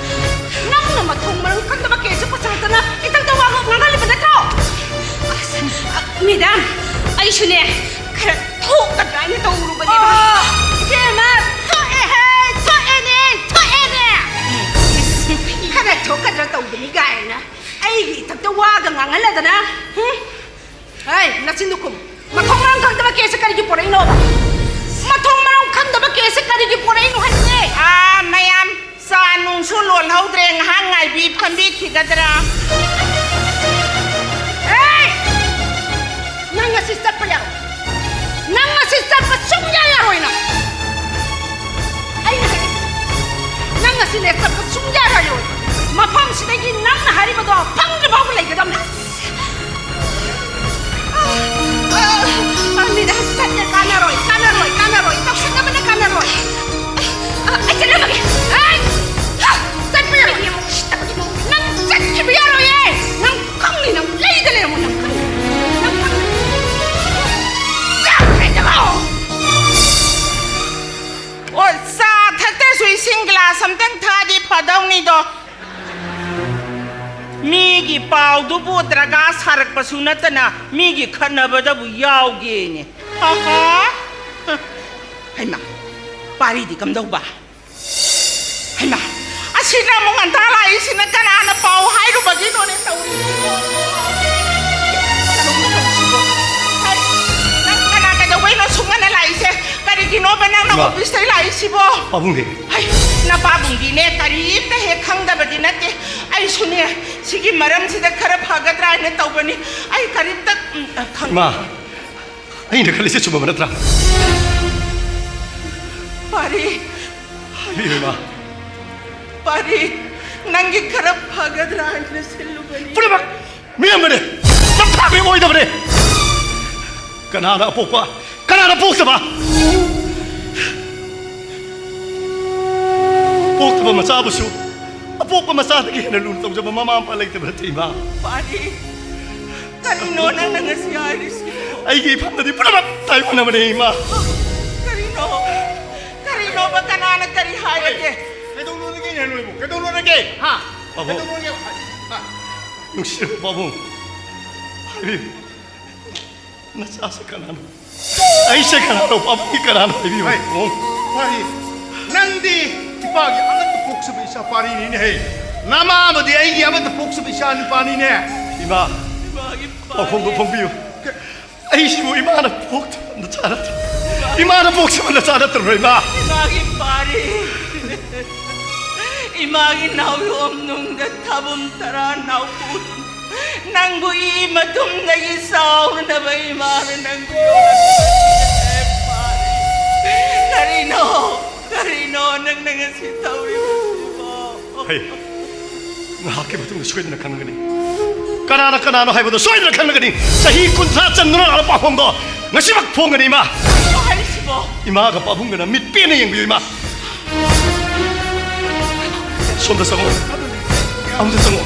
ꯅꯪꯅ ꯃꯊꯣꯡ ꯃꯔꯝ ꯈꯪꯗꯕ ꯀꯦꯁꯁꯨ ꯄꯨꯁꯜꯂꯛꯇꯅ ꯏꯊꯛꯇ ꯋꯥ ꯉꯥꯡꯍꯜꯂꯤꯕ ꯅꯠꯇ꯭ꯔꯣ? ꯑꯁ, ꯑ, ꯃꯦꯗꯥꯝ, ꯑꯩꯁꯨꯅꯦ ꯈꯔ ꯊꯣꯛꯀꯗ꯭ꯔꯥ ꯍꯥꯏꯅ ꯇꯧꯔꯨꯕꯅꯦꯕ꯫ ꯑꯣ, ꯏꯕꯦꯝꯃ, ꯊꯣꯛꯑꯦꯍꯦ, ꯊꯣꯛꯑꯦꯅꯦ, ꯊꯣꯛꯑꯦꯅꯦ꯫ ꯈꯔ ꯊꯣꯛꯀꯗ꯭ꯔꯥ ꯇꯧꯕꯅꯤ ꯀꯥꯏꯅ ꯑꯩꯒꯤ ꯏꯊꯛꯇ ꯋꯥꯒ ꯉꯥꯡꯍꯜꯂꯗꯅ, ꯍꯨꯝ? ꯍꯩ, ꯅꯆꯤꯟꯗꯨ ꯈꯨꯝ꯫ ꯃꯊꯣꯡ ꯃꯔꯝ ꯈꯪꯗꯕ ꯀꯦꯁꯁꯦ ꯀꯔꯤꯒꯤ ꯄꯣꯔꯛꯏꯅꯣꯕ? ꯃꯊꯣꯡ ꯃꯔꯝ ꯈꯪꯗꯕ ꯀꯦꯁꯁꯦ ꯀꯔꯤꯒꯤ ꯄꯣꯔꯛꯏꯅꯣ ꯍꯥꯏꯕꯅꯦ? ꯑꯥ, ꯃꯌꯥꯝ, ꯆꯥ ꯅꯨꯡꯁꯨ ꯂꯣꯜꯍꯧꯗ꯭ꯔꯦ, ꯉꯥꯏꯍꯥꯛ ꯉꯥꯏꯕꯤ ꯐꯝꯕꯤꯈꯤꯒꯗ꯭ꯔꯥ? ꯍꯩ! ꯅꯪ ꯉꯁꯤ ꯆꯠꯄ ꯌꯥꯔꯣꯏ꯫ ꯅꯪ ꯉꯁꯤ ꯆꯠꯄ ꯁꯨꯡꯌꯥ ꯌꯥꯔꯣꯏ ꯅꯪ꯫ ꯑꯩꯅ ꯍꯥꯏꯔꯤꯁꯦ, ꯅꯪ ꯉꯁꯤꯅꯦ ꯆꯠꯄ ꯁꯨꯡꯌꯥ ꯌꯥꯔꯣꯏ꯫ ꯃꯐꯝꯁꯤꯗꯒꯤ ꯅꯪꯅ ꯍꯥꯏꯔꯤꯕꯗꯣ ꯐꯪꯗ꯭ꯔꯤ ꯐꯥꯎꯕ ꯂꯩꯒꯗꯕꯅꯦ꯫ ꯑ, ꯑ, ꯑ, ꯃꯤꯅ ꯆꯠꯂꯦ, ꯀꯥꯟꯅꯔꯣꯏ, ꯀꯥꯟꯅꯔꯣꯏ, ꯀꯥꯟꯅꯔꯣꯏ, ꯇꯧꯁꯟꯅꯕꯅ ꯀꯥꯟꯅꯔꯣꯏ꯫ ꯑ, ꯑꯩ ꯆꯠꯂꯝꯃꯒꯦ꯫ ꯑꯩ, ꯍ, ꯆꯠꯄ ꯌꯥꯔꯣꯏ꯫ ꯅꯪ ꯆꯠꯈꯤꯕ ꯌꯥꯔꯣꯏꯌꯦ꯫ ꯅꯪ ꯈꯪꯅꯤ, ꯅꯪ ꯂꯩꯗ ꯂꯩꯔꯝꯃꯣ, ꯅꯪ ꯈꯪꯅꯤ꯫ ꯅꯪ ꯈꯪꯅꯤ꯫ ꯆꯠꯈ꯭ꯔꯦ, ꯆꯠꯂꯣ꯫ ꯑꯣ, ꯆꯥ ꯊꯛꯇ꯭ꯔꯁꯨ ꯏꯁꯤꯡ ꯒ꯭ꯂꯥꯁ ꯑꯝꯇꯪ ꯊꯛꯑꯗꯤ ꯐꯗꯧꯅꯤꯗꯣ꯫ ꯃꯤꯒꯤ ꯄꯥꯎꯗꯨꯕꯨ ꯗꯔꯀꯥꯔ ꯁꯥꯔꯛꯄꯁꯨ ꯅꯠꯇꯅ ꯃꯤꯒꯤ ꯈꯠꯅꯕꯗꯕꯨ ꯌꯥꯎꯒꯦꯅꯦ꯫ ꯑꯍꯥ! ꯍꯩꯃꯥ, ꯄꯥꯔꯤꯗꯤ ꯀꯝꯗꯧꯕ? ꯍꯩꯃꯥ, ꯑꯁꯤꯅ ꯑꯃꯨꯛ ꯉꯟꯇꯥ ꯂꯥꯛꯏꯁꯤꯅ ꯀꯅꯥꯅ ꯄꯥꯎ ꯍꯥꯏꯔꯨꯕꯒꯤꯅꯣꯅꯦ ꯇꯧꯔꯤꯁꯤꯕꯣ? ꯀꯔꯝꯕ ꯇꯧꯁꯤꯕꯣ? ꯍꯩ, ꯅꯪ ꯀꯅꯥ ꯀꯩꯗꯧꯕꯩꯅꯣ ꯁꯨꯡꯉꯟꯅ ꯂꯥꯛꯏꯁꯦ? ꯀꯔꯤꯒꯤꯅꯣꯕ ꯅꯪꯅ ꯃꯥ, ꯑꯣꯐꯤꯁꯇꯩ ꯂꯥꯛꯏꯁꯤꯕꯣ? ꯄꯥꯕꯨꯡꯗꯤ? ꯍꯩ, ꯅꯄꯥꯕꯨꯡꯗꯤꯅꯦ ꯀꯔꯤꯝꯇ ꯍꯦꯛ ꯈꯪꯗꯕꯗꯤ ꯅꯠꯇꯦ꯫ ꯑꯩꯁꯨꯅꯦ ꯁꯤꯒꯤ ꯃꯔꯝꯁꯤꯗ ꯈꯔ ꯐꯒꯗ꯭ꯔꯥ ꯍꯥꯏꯅ ꯇꯧꯕꯅꯤ꯫ ꯑꯩ ꯀꯔꯤꯝꯇ, ꯎꯝ, ꯈꯪꯗꯦ꯫ ꯃꯥ, ꯑꯩꯅ ꯈꯜꯂꯤꯁꯦ ꯆꯨꯝꯃꯕ ꯅꯠꯇ꯭ꯔꯥ? ꯄꯥꯔꯤ꯫ ꯍꯥꯏꯕꯤꯌꯨ, ꯏꯃꯥ꯫ ꯄꯥꯔꯤ, ꯅꯪꯒꯤ ꯈꯔ ꯐꯒꯗ꯭ꯔꯥ ꯍꯥꯏꯅ ꯁꯤꯜꯂꯨꯕꯅꯤ꯫ ꯄꯨꯝꯅꯃꯛ ꯃꯤꯔꯝꯕꯅꯦ꯫ ꯅꯝꯊꯥꯛ ꯃꯤ ꯑꯣꯏꯗꯕꯅꯦ꯫ ꯀꯅꯥꯅ ꯑꯄꯣꯛꯄ? ꯀꯅꯥꯅ ꯄꯣꯛꯇꯕ? ꯄꯣꯛꯇꯕ ꯃꯆꯥꯕꯨꯁꯨ ꯄꯣꯛꯄ ꯃꯆꯥꯗꯒꯤ ꯍꯦꯟꯅ ꯂꯨꯅ ꯇꯧꯖꯕ ꯃꯃꯥ ꯃꯄꯥ ꯂꯩꯇꯕ ꯅꯠꯇꯦ, ꯏꯃꯥ꯫ ꯄꯥꯔꯤ, ꯀꯔꯤꯅꯣ ꯅꯪꯅ ꯉꯁꯤ ꯍꯥꯏꯔꯤꯁꯤꯕꯣ? ꯑꯩꯒꯤ ꯏꯐꯝꯗꯗꯤ ꯄꯨꯝꯅꯃꯛ ꯇꯥꯏꯑꯣꯟꯅꯕꯅꯦ, ꯏꯃꯥ꯫ ꯀꯔꯤꯅꯣ? ꯀꯔꯤꯅꯣꯕ? ꯀꯅꯥꯅ ꯀꯔꯤ ꯍꯥꯏꯔꯒꯦ? ꯀꯩꯗꯧꯅꯔꯒꯦ, ꯅꯣꯏꯕꯨ? ꯀꯩꯗꯧꯅꯔꯒꯦ? ꯍꯥ? ꯄꯥꯕꯨꯡ꯫ ꯀꯩꯗꯧꯅꯔꯒꯦ? ꯍꯥ? ꯅꯨꯡꯁꯤꯔꯕ ꯄꯥꯕꯨꯡ, ꯍꯥꯏꯕꯤꯌꯨ꯫ ꯅꯆꯥꯁꯦ ꯀꯅꯥꯅꯣ? ꯑꯩꯁꯦ ꯀꯅꯥꯅꯣ? ꯄꯥꯕꯨꯡꯒꯤ ꯀꯅꯥꯅꯣ? ꯍꯥꯏꯕꯤꯌꯨ꯫ ꯍꯩ, ꯄꯥꯕꯨꯡ꯫ ꯄꯥꯔꯤ, ꯅꯪꯗꯤ ꯏꯄꯥꯒꯤ ꯑꯃꯠꯇ ꯄꯣꯛꯆꯕ ꯏꯆꯥ ꯄꯥꯔꯤꯅꯤꯅꯦ, ꯍꯩ꯫ ꯅꯃꯥꯕꯨꯗꯤ ꯑꯩꯒꯤ ꯑꯃꯠꯇ ꯄꯣꯛꯆꯕ ꯏꯆꯥ ꯅꯨꯄꯥꯅꯤꯅꯦ꯫ ꯏꯃꯥ, ꯏꯃꯥꯒꯤ ꯄꯥꯎꯈꯣꯡꯗꯣ ꯐꯣꯡꯕꯤꯌꯨ꯫ ꯑꯩꯁꯤꯕꯨ ꯏꯃꯥꯅ ꯄꯣꯛꯆꯕ ꯅꯆꯥ ꯅꯠꯇ꯭ꯔꯣ? ꯏꯃꯥꯅ ꯄꯣꯛꯆꯕ ꯅꯆꯥ ꯅꯠꯇ꯭ꯔꯣ, ꯏꯃꯥ? ꯏꯃꯥꯒꯤ ꯄꯥꯔꯤ, ꯏꯃꯥꯒꯤ ꯅꯥꯎꯌꯣꯝ ꯅꯨꯡꯗ ꯊꯥꯕꯨꯝ ꯇꯔꯥ ꯅꯥꯎꯄꯨ, ꯅꯪꯕꯨ ꯏ ꯃꯇꯨꯝꯗꯒꯤ ꯆꯥꯎꯅꯕ ꯏꯃꯥꯅ ꯅꯪꯕꯨ ꯌꯣꯛꯂꯛꯄꯅꯦ, ꯄꯥꯔꯤ꯫ ꯀꯔꯤꯅꯣ, ꯀꯔꯤꯅꯣ ꯅꯪꯅ ꯉꯁꯤ ꯇꯧꯔꯤꯕꯁꯤꯕꯣ? ꯍꯩ, ꯉꯥꯏꯍꯥꯛꯀꯤ ꯃꯇꯨꯡꯗ ꯁꯣꯏꯗꯅ ꯈꯪꯒꯅꯤ꯫ ꯀꯅꯥꯅ ꯀꯅꯥꯅꯣ ꯍꯥꯏꯕꯗꯣ ꯁꯣꯏꯗꯅ ꯈꯪꯒꯅꯤ꯫ ꯆꯍꯤ ꯀꯨꯟꯊ꯭ꯔꯥ ꯆꯟꯗꯨꯅ ꯂꯥꯛꯂꯕ ꯄꯥꯎꯈꯣꯡꯗꯣ ꯉꯁꯤꯃꯛ ꯐꯣꯡꯒꯅꯤ, ꯏꯃꯥ꯫ ꯀꯔꯤꯅꯣ ꯍꯥꯏꯔꯤꯁꯤꯕꯣ? ꯏꯃꯥꯒ ꯄꯥꯕꯨꯡꯒꯅ ꯃꯤꯠ ꯄꯦꯟꯅ ꯌꯦꯡꯕꯤꯌꯨ, ꯏꯃꯥ꯫ ꯁꯣꯝꯗ ꯆꯪꯉꯣ꯫ ꯑꯃꯨꯛꯇ ꯆꯪꯉꯣ꯫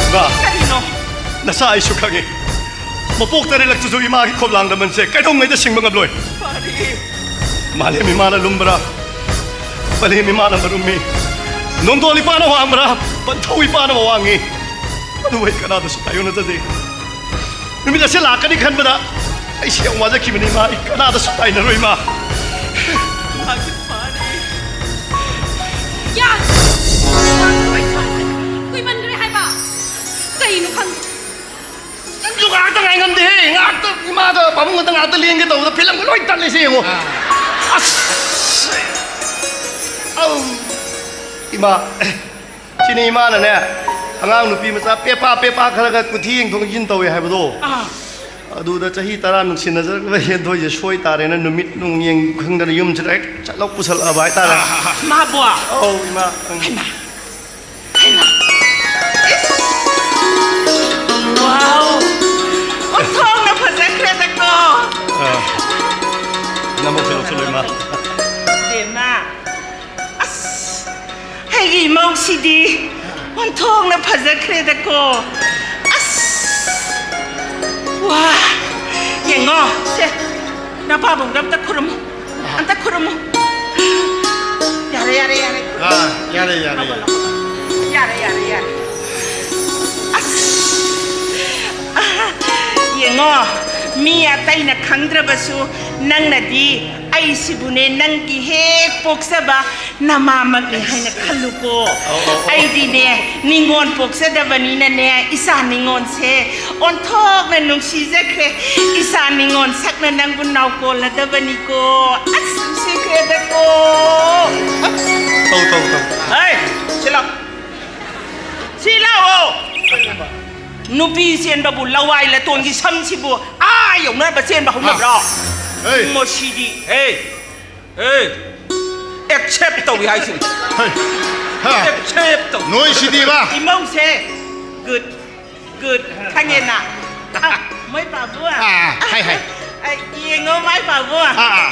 ꯏꯃꯥ, ꯀꯔꯤꯅꯣ? ꯅꯆꯥ ꯑꯩꯁꯨ ꯈꯪꯉꯤ꯫ ꯃꯄꯣꯛ ꯇꯔꯦꯠꯂꯛꯇꯁꯨ ꯏꯃꯥꯒꯤ ꯈꯣꯝꯂꯥꯡꯗ ꯃꯟꯁꯦ ꯀꯩꯗꯧꯉꯩꯗ ꯁꯤꯡꯕ ꯉꯝꯂꯣꯏ꯫ ꯄꯥꯔꯤ꯫ ꯃꯥꯂꯦꯝ ꯏꯃꯥꯅ ꯂꯨꯝꯕ꯭ꯔꯥ? ꯃꯥꯂꯦꯝ ꯏꯃꯥꯅ ꯃꯔꯨꯝꯃꯤ꯫ ꯅꯣꯡꯗꯣꯜ ꯏꯄꯥꯅ ꯋꯥꯡꯕ꯭ꯔꯥ? ꯄꯟꯊꯧ ꯏꯄꯥꯅ ꯋꯥꯡꯉꯤ꯫ ꯑꯗꯨꯕꯨ ꯑꯩ ꯀꯅꯥꯗꯁꯨ ꯇꯥꯏꯌꯣꯟꯅꯖꯗꯦ꯫ ꯅꯨꯃꯤꯠ ꯑꯁꯤ ꯂꯥꯛꯀꯅꯤ ꯈꯟꯕꯗ ꯑꯩꯁꯦ ꯌꯥꯝ ꯋꯥꯖꯈꯤꯕꯅꯤ, ꯏꯃꯥ꯫ ꯑꯩ ꯀꯅꯥꯗꯁꯨ ꯇꯥꯏꯅꯔꯣꯏ, ꯏꯃꯥ꯫ ꯃꯥꯒꯤ ꯄꯥꯔꯤ꯫ ꯌꯥ! ꯀꯨꯏꯃꯟꯈ꯭ꯔꯦ ꯍꯥꯏꯕ꯫ ꯀꯩꯅꯣ ꯈꯪꯗꯦ꯫ ꯅꯪꯁꯨ ꯉꯥꯏꯍꯥꯛꯇ ꯉꯥꯏ ꯉꯝꯗꯦꯍꯦ꯫ ꯉꯥꯏꯍꯥꯛꯇ ꯏꯃꯥꯒ ꯄꯥꯕꯨꯡꯒꯗ ꯉꯥꯏꯍꯥꯛꯇ ꯂꯦꯡꯒꯦ ꯇꯧꯕꯗ ꯐꯤꯂꯝꯒ ꯂꯣꯏ ꯇꯠꯂꯦ ꯁꯤ ꯌꯦꯡꯉꯣ꯫ ꯑꯥ꯫ ꯑꯁ! ꯑꯧ! ꯏꯃꯥ, ꯁꯤꯅꯤ ꯏꯃꯥꯅꯅꯦ, ꯑꯉꯥꯡ ꯅꯨꯄꯤ ꯃꯆꯥ ꯄꯦꯄꯥ ꯄꯦꯄꯥ ꯈꯔꯒ ꯀꯨꯊꯤ ꯌꯦꯡꯊꯣꯛ ꯌꯦꯡꯁꯤꯟ ꯇꯧꯋꯦ ꯍꯥꯏꯕꯗꯣ꯫ ꯑꯥ꯫ ꯑꯗꯨꯗ ꯆꯍꯤ ꯇꯔꯥ ꯅꯨꯡꯁꯤꯅꯖꯔꯛꯂꯕ ꯍꯦꯟꯊꯣꯏꯁꯦ ꯁꯣꯏ ꯇꯥꯔꯦꯅ ꯅꯨꯃꯤꯠ ꯅꯨꯡ ꯌꯦꯡ ꯈꯪꯗꯅ ꯌꯨꯝꯁꯤꯗ ꯍꯦꯛ ꯆꯠꯂꯧ ꯄꯨꯁꯜꯂꯛꯑꯕ ꯍꯥꯏꯇꯥꯔꯦ꯫ ꯑꯥ, ꯑꯥ, ꯑꯥ꯫ ꯃꯥꯕꯣ? ꯑꯧ, ꯏꯃꯥ꯫ ꯎꯝ꯫ ꯍꯩꯃꯥ! ꯍꯩꯃꯥ! ꯏꯁ! ꯋꯥꯎ! ꯑꯣꯟꯊꯣꯛꯅ ꯐꯖꯈ꯭ꯔꯦꯗꯀꯣ! ꯑꯥ꯫ ꯅꯃꯛꯁꯨ ꯂꯧꯁꯜꯂꯣ, ꯏꯃꯥ꯫ ꯕꯦꯝꯃ, ꯑꯩꯒꯤ ꯏꯃꯧꯁꯤꯗꯤ ꯑꯣꯟꯊꯣꯛꯅ ꯐꯖꯈ꯭ꯔꯦꯗꯀꯣ꯫ ꯑꯁ! ꯋꯥ! ꯌꯦꯡꯉꯣ, ꯁꯦ, ꯅꯄꯥꯕꯨꯡꯗ ꯑꯝꯇ ꯈꯨꯔꯨꯝꯃꯨ꯫ ꯑꯝꯇ ꯈꯨꯔꯨꯝꯃꯨ꯫ ꯌꯥꯔꯦ, ꯌꯥꯔꯦ, ꯌꯥꯔꯦ꯫ ꯑꯥ, ꯌꯥꯔꯦ, ꯌꯥꯔꯦ, ꯌꯥꯔꯦ꯫ ꯌꯥꯔꯦ, ꯌꯥꯔꯦ, ꯌꯥꯔꯦ꯫ ꯑꯁ! ꯌꯦꯡꯉꯣ, ꯃꯤ ꯑꯇꯩꯅ ꯈꯪꯗ꯭ꯔꯕꯁꯨ ꯅꯪꯅꯗꯤ ꯑꯩꯁꯤꯕꯨꯅꯦ, ꯅꯪꯒꯤ ꯍꯦꯛ ꯄꯣꯛꯆꯕ ꯅꯃꯥꯃꯛꯅꯤ ꯍꯥꯏꯅ ꯈꯜꯂꯨꯀꯣ꯫ ꯑꯧ, ꯑꯧ, ꯑꯧ꯫ ꯑꯩꯗꯤꯅꯦ, ꯅꯤꯉꯣꯜ ꯄꯣꯛꯆꯗꯕꯅꯤꯅꯅꯦ, ꯏꯆꯥ ꯅꯤꯉꯣꯜꯁꯦ ꯑꯣꯟꯊꯣꯛꯅ ꯅꯨꯡꯁꯤꯖꯈ꯭ꯔꯦ꯫ ꯏꯆꯥ ꯅꯤꯉꯣꯜ ꯁꯛꯅ ꯅꯪꯕꯨ ꯅꯥꯎꯀꯣꯜꯂꯗꯕꯅꯤꯀꯣ꯫ ꯑꯁ, ꯅꯨꯡꯁꯤꯈ꯭ꯔꯦꯗꯀꯣ꯫ ꯇꯧ, ꯇꯧ, ꯇꯧ꯫ ꯍꯩ, ꯁꯤ ꯂꯥꯎ꯫ ꯁꯤ ꯂꯥꯛꯑꯣ꯫ ꯅꯨꯄꯤ ꯆꯦꯟꯕꯕꯨ ꯂꯋꯥꯏ ꯂꯇꯣꯟꯒꯤ ꯁꯝꯁꯤꯕꯨ ꯑꯥ ꯌꯧꯅꯕ ꯆꯦꯟꯕ ꯍꯧꯅꯕ꯭ꯔꯣ? ꯍꯥ꯫ ꯍꯩ꯫ ꯃꯁꯤꯗꯤ, ꯍꯦ, ꯍꯦ, accept ꯇꯧꯏ ꯍꯥꯏꯁꯤꯅꯤ꯫ ꯍꯩ꯫ ꯍꯥ꯫ Accept ꯇꯧ꯫ ꯅꯣꯏꯁꯤꯗꯤꯕ꯫ ꯏꯃꯧꯁꯦ, good, good, ꯈꯪꯉꯦꯅ? ꯑ, ꯃꯣꯏ ꯄꯥꯕꯨ꯫ ꯑꯥ, ꯍꯥꯏ, ꯍꯥꯏ꯫ ꯑ, ꯌꯦꯡꯉꯣ ꯃꯥꯏ ꯄꯥꯕꯨ꯫ ꯑꯥ, ꯑꯥ꯫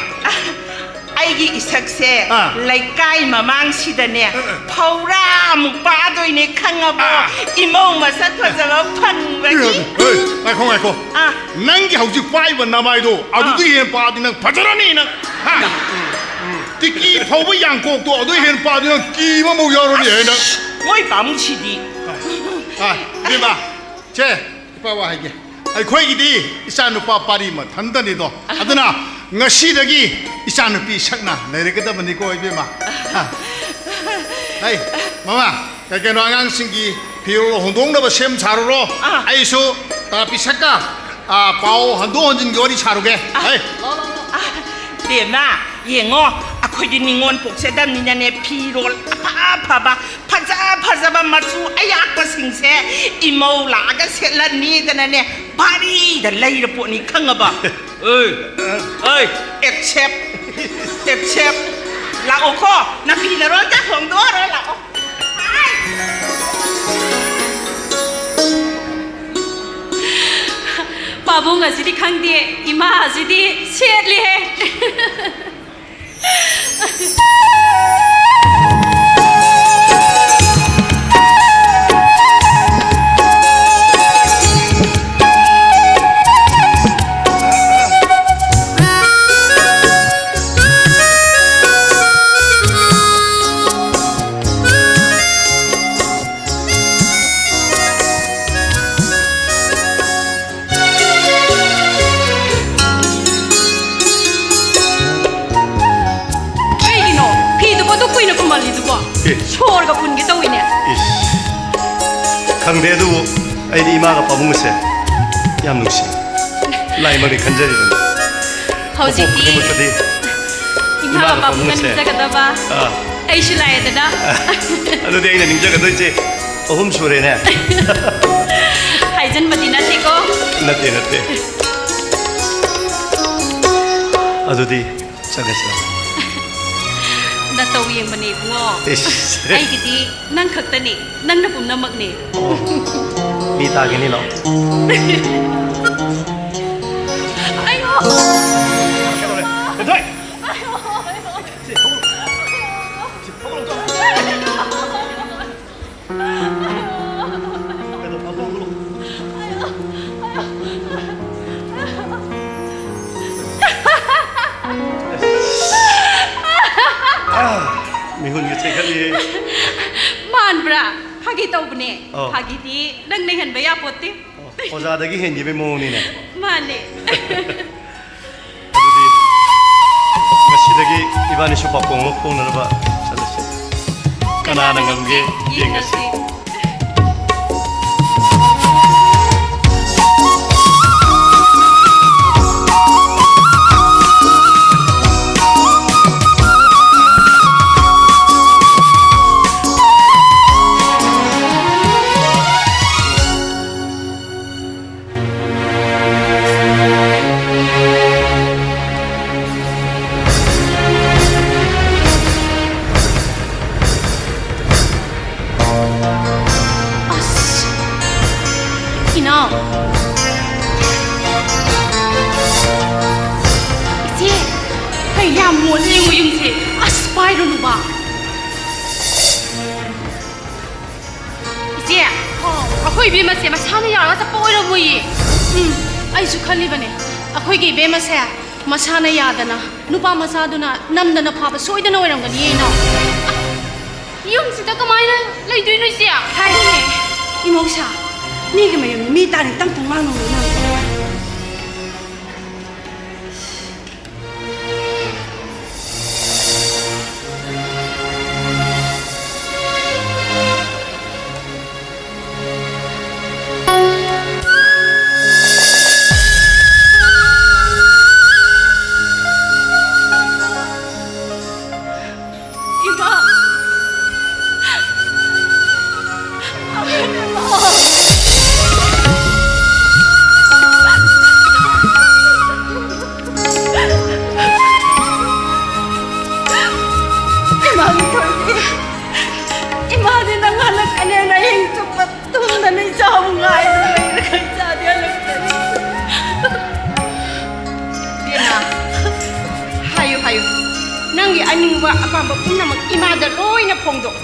ꯑꯩꯒꯤ ꯏꯁꯛꯁꯦ ꯑꯥ꯫ ꯂꯩꯀꯥꯏ ꯃꯃꯥꯡꯁꯤꯗꯅꯦ ꯑꯥ, ꯑꯥ꯫ ꯐꯧꯔꯥꯃꯨꯛ ꯄꯥꯗꯣꯏꯅꯦ ꯈꯪꯉꯕꯣ? ꯑꯥ꯫ ꯏꯃꯧ ꯃꯁꯛ ꯐꯖꯕ ꯐꯪꯕꯒꯤ꯫ ꯍꯣꯏ, ꯉꯥꯏꯈꯣ, ꯉꯥꯏꯈꯣ꯫ ꯑꯥ꯫ ꯅꯪꯒꯤ ꯍꯧꯖꯤꯛ ꯄꯥꯏꯕ ꯅꯃꯥꯏꯗꯣ ꯑꯗꯨꯗꯤ ꯑꯥ꯫ ꯍꯦꯟꯅ ꯄꯥꯗꯤ ꯅꯪ ꯐꯖꯔꯅꯤ ꯅꯪ꯫ ꯍꯥ? ꯇꯤꯀꯤ ꯐꯧꯕ ꯌꯥꯡꯀꯣꯛꯇꯣ ꯑꯗꯨ ꯍꯦꯟꯅ ꯄꯥꯗꯤ ꯅꯪ ꯀꯤꯕ ꯑꯃꯨꯛ ꯌꯥꯎꯔꯅꯤ ꯍꯦ ꯅꯪ꯫ ꯃꯣꯏ ꯄꯥꯃꯨꯡꯁꯤꯗꯤ꯫ ꯑꯥ, ꯏꯕꯦꯝꯃ, ꯁꯦ, ꯏꯄꯥ ꯋꯥ ꯍꯥꯏꯒꯦ꯫ ꯑꯩꯈꯣꯏꯒꯤꯗꯤ ꯏꯆꯥ ꯅꯨꯄꯥ ꯄꯥꯔꯤ ꯃꯊꯟꯇꯅꯤꯗꯣ꯫ ꯑꯗꯨꯅ ꯉꯁꯤꯗꯒꯤ ꯏꯆꯥ ꯅꯨꯄꯤ ꯁꯛꯅ ꯂꯩꯔꯒꯗꯕꯅꯤꯀꯣ, ꯏꯕꯦꯝꯃ꯫ ꯍꯥ꯫ ꯍꯩ, ꯃꯃꯥ, ꯀꯩ ꯀꯩꯅꯣ ꯑꯉꯥꯡꯁꯤꯡꯒꯤ ꯐꯤꯔꯣꯜ ꯍꯣꯡꯗꯣꯛꯅꯕ ꯁꯦꯝ ꯁꯥꯔꯨꯔꯣ꯫ ꯑꯥ꯫ ꯑꯩꯁꯨ ꯇꯥ ꯄꯤꯁꯛꯀ, ꯑꯥ, ꯄꯥꯎ ꯍꯟꯗꯣꯛ ꯍꯟꯖꯤꯟꯒꯤ ꯋꯥꯔꯤ ꯁꯥꯔꯨꯒꯦ꯫ ꯑꯥ꯫ ꯍꯩ꯫ ꯑꯥ, ꯕꯦꯝꯃ, ꯌꯦꯡꯉꯣ, ꯑꯩꯈꯣꯏꯗꯤ ꯅꯤꯉꯣꯜ ꯄꯣꯛꯆꯗꯕꯅꯤꯅꯅꯦ, ꯐꯤꯔꯣꯜ ꯑꯐ ꯑꯐꯕ, ꯐꯖ ꯐꯖꯕ ꯃꯆꯨ ꯑꯌꯥꯛꯄꯁꯤꯡꯁꯦ ꯏꯃꯧ ꯂꯥꯛꯑꯒ ꯁꯦꯠꯂꯅꯤꯗꯅꯅꯦ, ꯚꯥꯔꯤꯗ ꯂꯩꯔ ꯄꯣꯠꯅꯤ ꯈꯪꯉꯕ? ꯑꯦ, ꯑꯦ, accept, accept꯫ ꯂꯥꯛꯑꯣꯀꯣ, ꯅꯐꯤ ꯅꯔꯣꯜꯒ ꯍꯣꯡꯗꯣꯛꯑꯔꯣ ꯂꯥꯛꯑꯣ꯫ ꯄꯥꯕꯨꯡ ꯑꯁꯤꯗꯤ ꯈꯪꯗꯦ, ꯏꯃꯥ ꯑꯁꯤꯗꯤ ꯁꯦꯠꯂꯤꯍꯦ꯫ ꯍꯨꯟꯒꯦ ꯇꯧꯋꯤꯅꯦ꯫ ꯏꯁ, ꯈꯪꯗꯦ, ꯑꯗꯨꯕꯨ ꯑꯩꯗꯤ ꯏꯃꯥꯒ ꯄꯥꯕꯨꯡꯒꯁꯦ ꯌꯥꯝ ꯅꯨꯡꯁꯤ꯫ ꯂꯥꯏꯃꯛꯅꯤ ꯈꯟꯖꯔꯤꯕꯅꯤ꯫ ꯍꯧꯖꯤꯛꯇꯤ ꯃꯄꯣꯛ ꯈꯨꯗꯤꯡꯃꯛꯇꯗꯤ ꯏꯃꯥꯒ ꯏꯃꯥꯒ ꯄꯥꯕꯨꯡꯒ ꯄꯥꯕꯨꯡꯒꯁꯦ ꯅꯤꯡꯖꯒꯗꯕ ꯑꯥ꯫ ꯑꯩꯁꯨ ꯂꯥꯛꯑꯦꯗꯅ꯫ ꯑꯗꯨꯗꯤ ꯑꯩꯅ ꯅꯤꯡꯖꯒꯗꯣꯏꯁꯦ ꯑꯍꯨꯝ ꯁꯨꯔꯦꯅꯦ꯫ ꯍꯥꯏꯖꯟꯕꯗꯤ ꯅꯠꯇꯦꯀꯣ꯫ ꯅꯠꯇꯦ, ꯅꯠꯇꯦ꯫ ꯑꯗꯨꯗꯤ ꯆꯠꯂꯁꯤ꯫ ꯅꯇꯧ ꯌꯦꯡꯕꯅꯦ ꯏꯕꯨꯡꯉꯣ꯫ ꯏꯁ꯫ ꯑꯩꯒꯤꯗꯤ ꯅꯪ ꯈꯛꯇꯅꯦ, ꯅꯪꯅ ꯄꯨꯝꯅꯃꯛꯅꯦ꯫ ꯑꯣ, ꯃꯤ ꯇꯥꯒꯤꯅꯤ, ꯂꯥꯛꯑꯣ꯫ ꯑꯌꯣ! ꯀꯩꯗꯧꯔꯦ? ꯍꯦꯟꯊꯣꯏ! ꯑꯌꯣ! ꯁꯤ, ꯊꯣꯛꯂꯛꯑꯣ꯫ ꯁꯤ, ꯊꯣꯛꯂꯛꯑꯣ, ꯊꯣꯛꯂꯛꯑꯣ꯫ ꯃꯤꯍꯨꯟꯒ ꯆꯦꯟꯈꯠꯂꯤꯍꯦ꯫ ꯃꯥꯟꯕ꯭ꯔꯥ? ꯐꯥꯒꯤ ꯇꯧꯕꯅꯦ꯫ ꯑꯧ꯫ ꯐꯥꯒꯤꯗꯤ ꯅꯪꯅ ꯍꯦꯟꯕ ꯌꯥꯄꯣꯠꯇꯦ꯫ ꯑꯣ, ꯑꯣꯖꯥꯗꯒꯤ ꯍꯦꯟꯈꯤꯕꯩ ꯃꯑꯣꯡꯅꯤꯅꯦ꯫ ꯃꯥꯅꯦ꯫ ꯑꯗꯨꯗꯤ ꯉꯁꯤꯗꯒꯤ ꯏꯕꯥꯅꯤꯁꯨ ꯄꯥꯄꯣꯡ ꯑꯃ ꯐꯣꯡꯅꯅꯕ ꯆꯠꯂꯁꯤ꯫ ꯀꯅꯥꯅ ꯉꯝꯒꯦ ꯌꯦꯡꯉꯁꯤ꯫ ꯑꯁ! ꯏꯅꯥꯎ! ꯏꯆꯦ! ꯀꯩ ꯌꯥꯝ ꯃꯣꯠꯂꯦ ꯌꯦꯡꯉꯨ ꯌꯨꯝꯁꯦ꯫ ꯑꯁ, ꯄꯥꯏꯔꯨꯅꯨꯕ꯫ ꯏꯆꯦ, ꯑꯩꯈꯣꯏ ꯏꯕꯦꯝꯃꯁꯦ ꯃꯁꯥꯅ ꯌꯥꯔꯒ ꯆꯠꯄ ꯑꯣꯏꯔꯝꯃꯣꯏꯌꯦ꯫ ꯎꯝ, ꯑꯩꯁꯨ ꯈꯜꯂꯤꯕꯅꯦ꯫ ꯑꯩꯈꯣꯏꯒꯤ ꯏꯕꯦꯝꯃꯁꯦ ꯃꯁꯥꯅ ꯌꯥꯗꯅ ꯅꯨꯄꯥ ꯃꯆꯥꯗꯨꯅ ꯅꯝꯗꯅ ꯐꯥꯕ ꯁꯣꯏꯗꯅ ꯑꯣꯏꯔꯝꯒꯅꯤꯌꯦ, ꯏꯅꯥꯎ꯫ ꯌꯨꯝꯁꯤꯗ ꯀꯃꯥꯏꯅ ꯂꯩꯗꯣꯏꯅꯣ, ꯏꯆꯦ? ꯍꯥꯏꯔꯤꯅꯦ, ꯏꯃꯧꯁꯥ, ꯃꯤꯒꯤ ꯃꯌꯨꯝꯗ ꯃꯤ ꯇꯥꯅꯤꯡ ꯇꯝ ꯇꯝ ꯉꯥꯡꯅꯨ, ꯏꯅꯥꯎ꯫ ꯌꯥꯝ ꯉꯥꯏꯗꯨꯅ ꯂꯩꯔꯒ ꯏꯆꯥꯗꯤ ꯍꯜꯂꯛꯇ꯭ꯔꯦ꯫ ꯏꯕꯦꯝꯃ, ꯍꯥꯏꯌꯨ, ꯍꯥꯏꯌꯨ꯫ ꯅꯪꯒꯤ ꯑꯅꯤꯡꯕ ꯑꯄꯥꯝꯕ ꯄꯨꯝꯅꯃꯛ ꯏꯃꯥꯗ ꯂꯣꯏꯅ ꯐꯣꯡꯗꯣꯛ꯫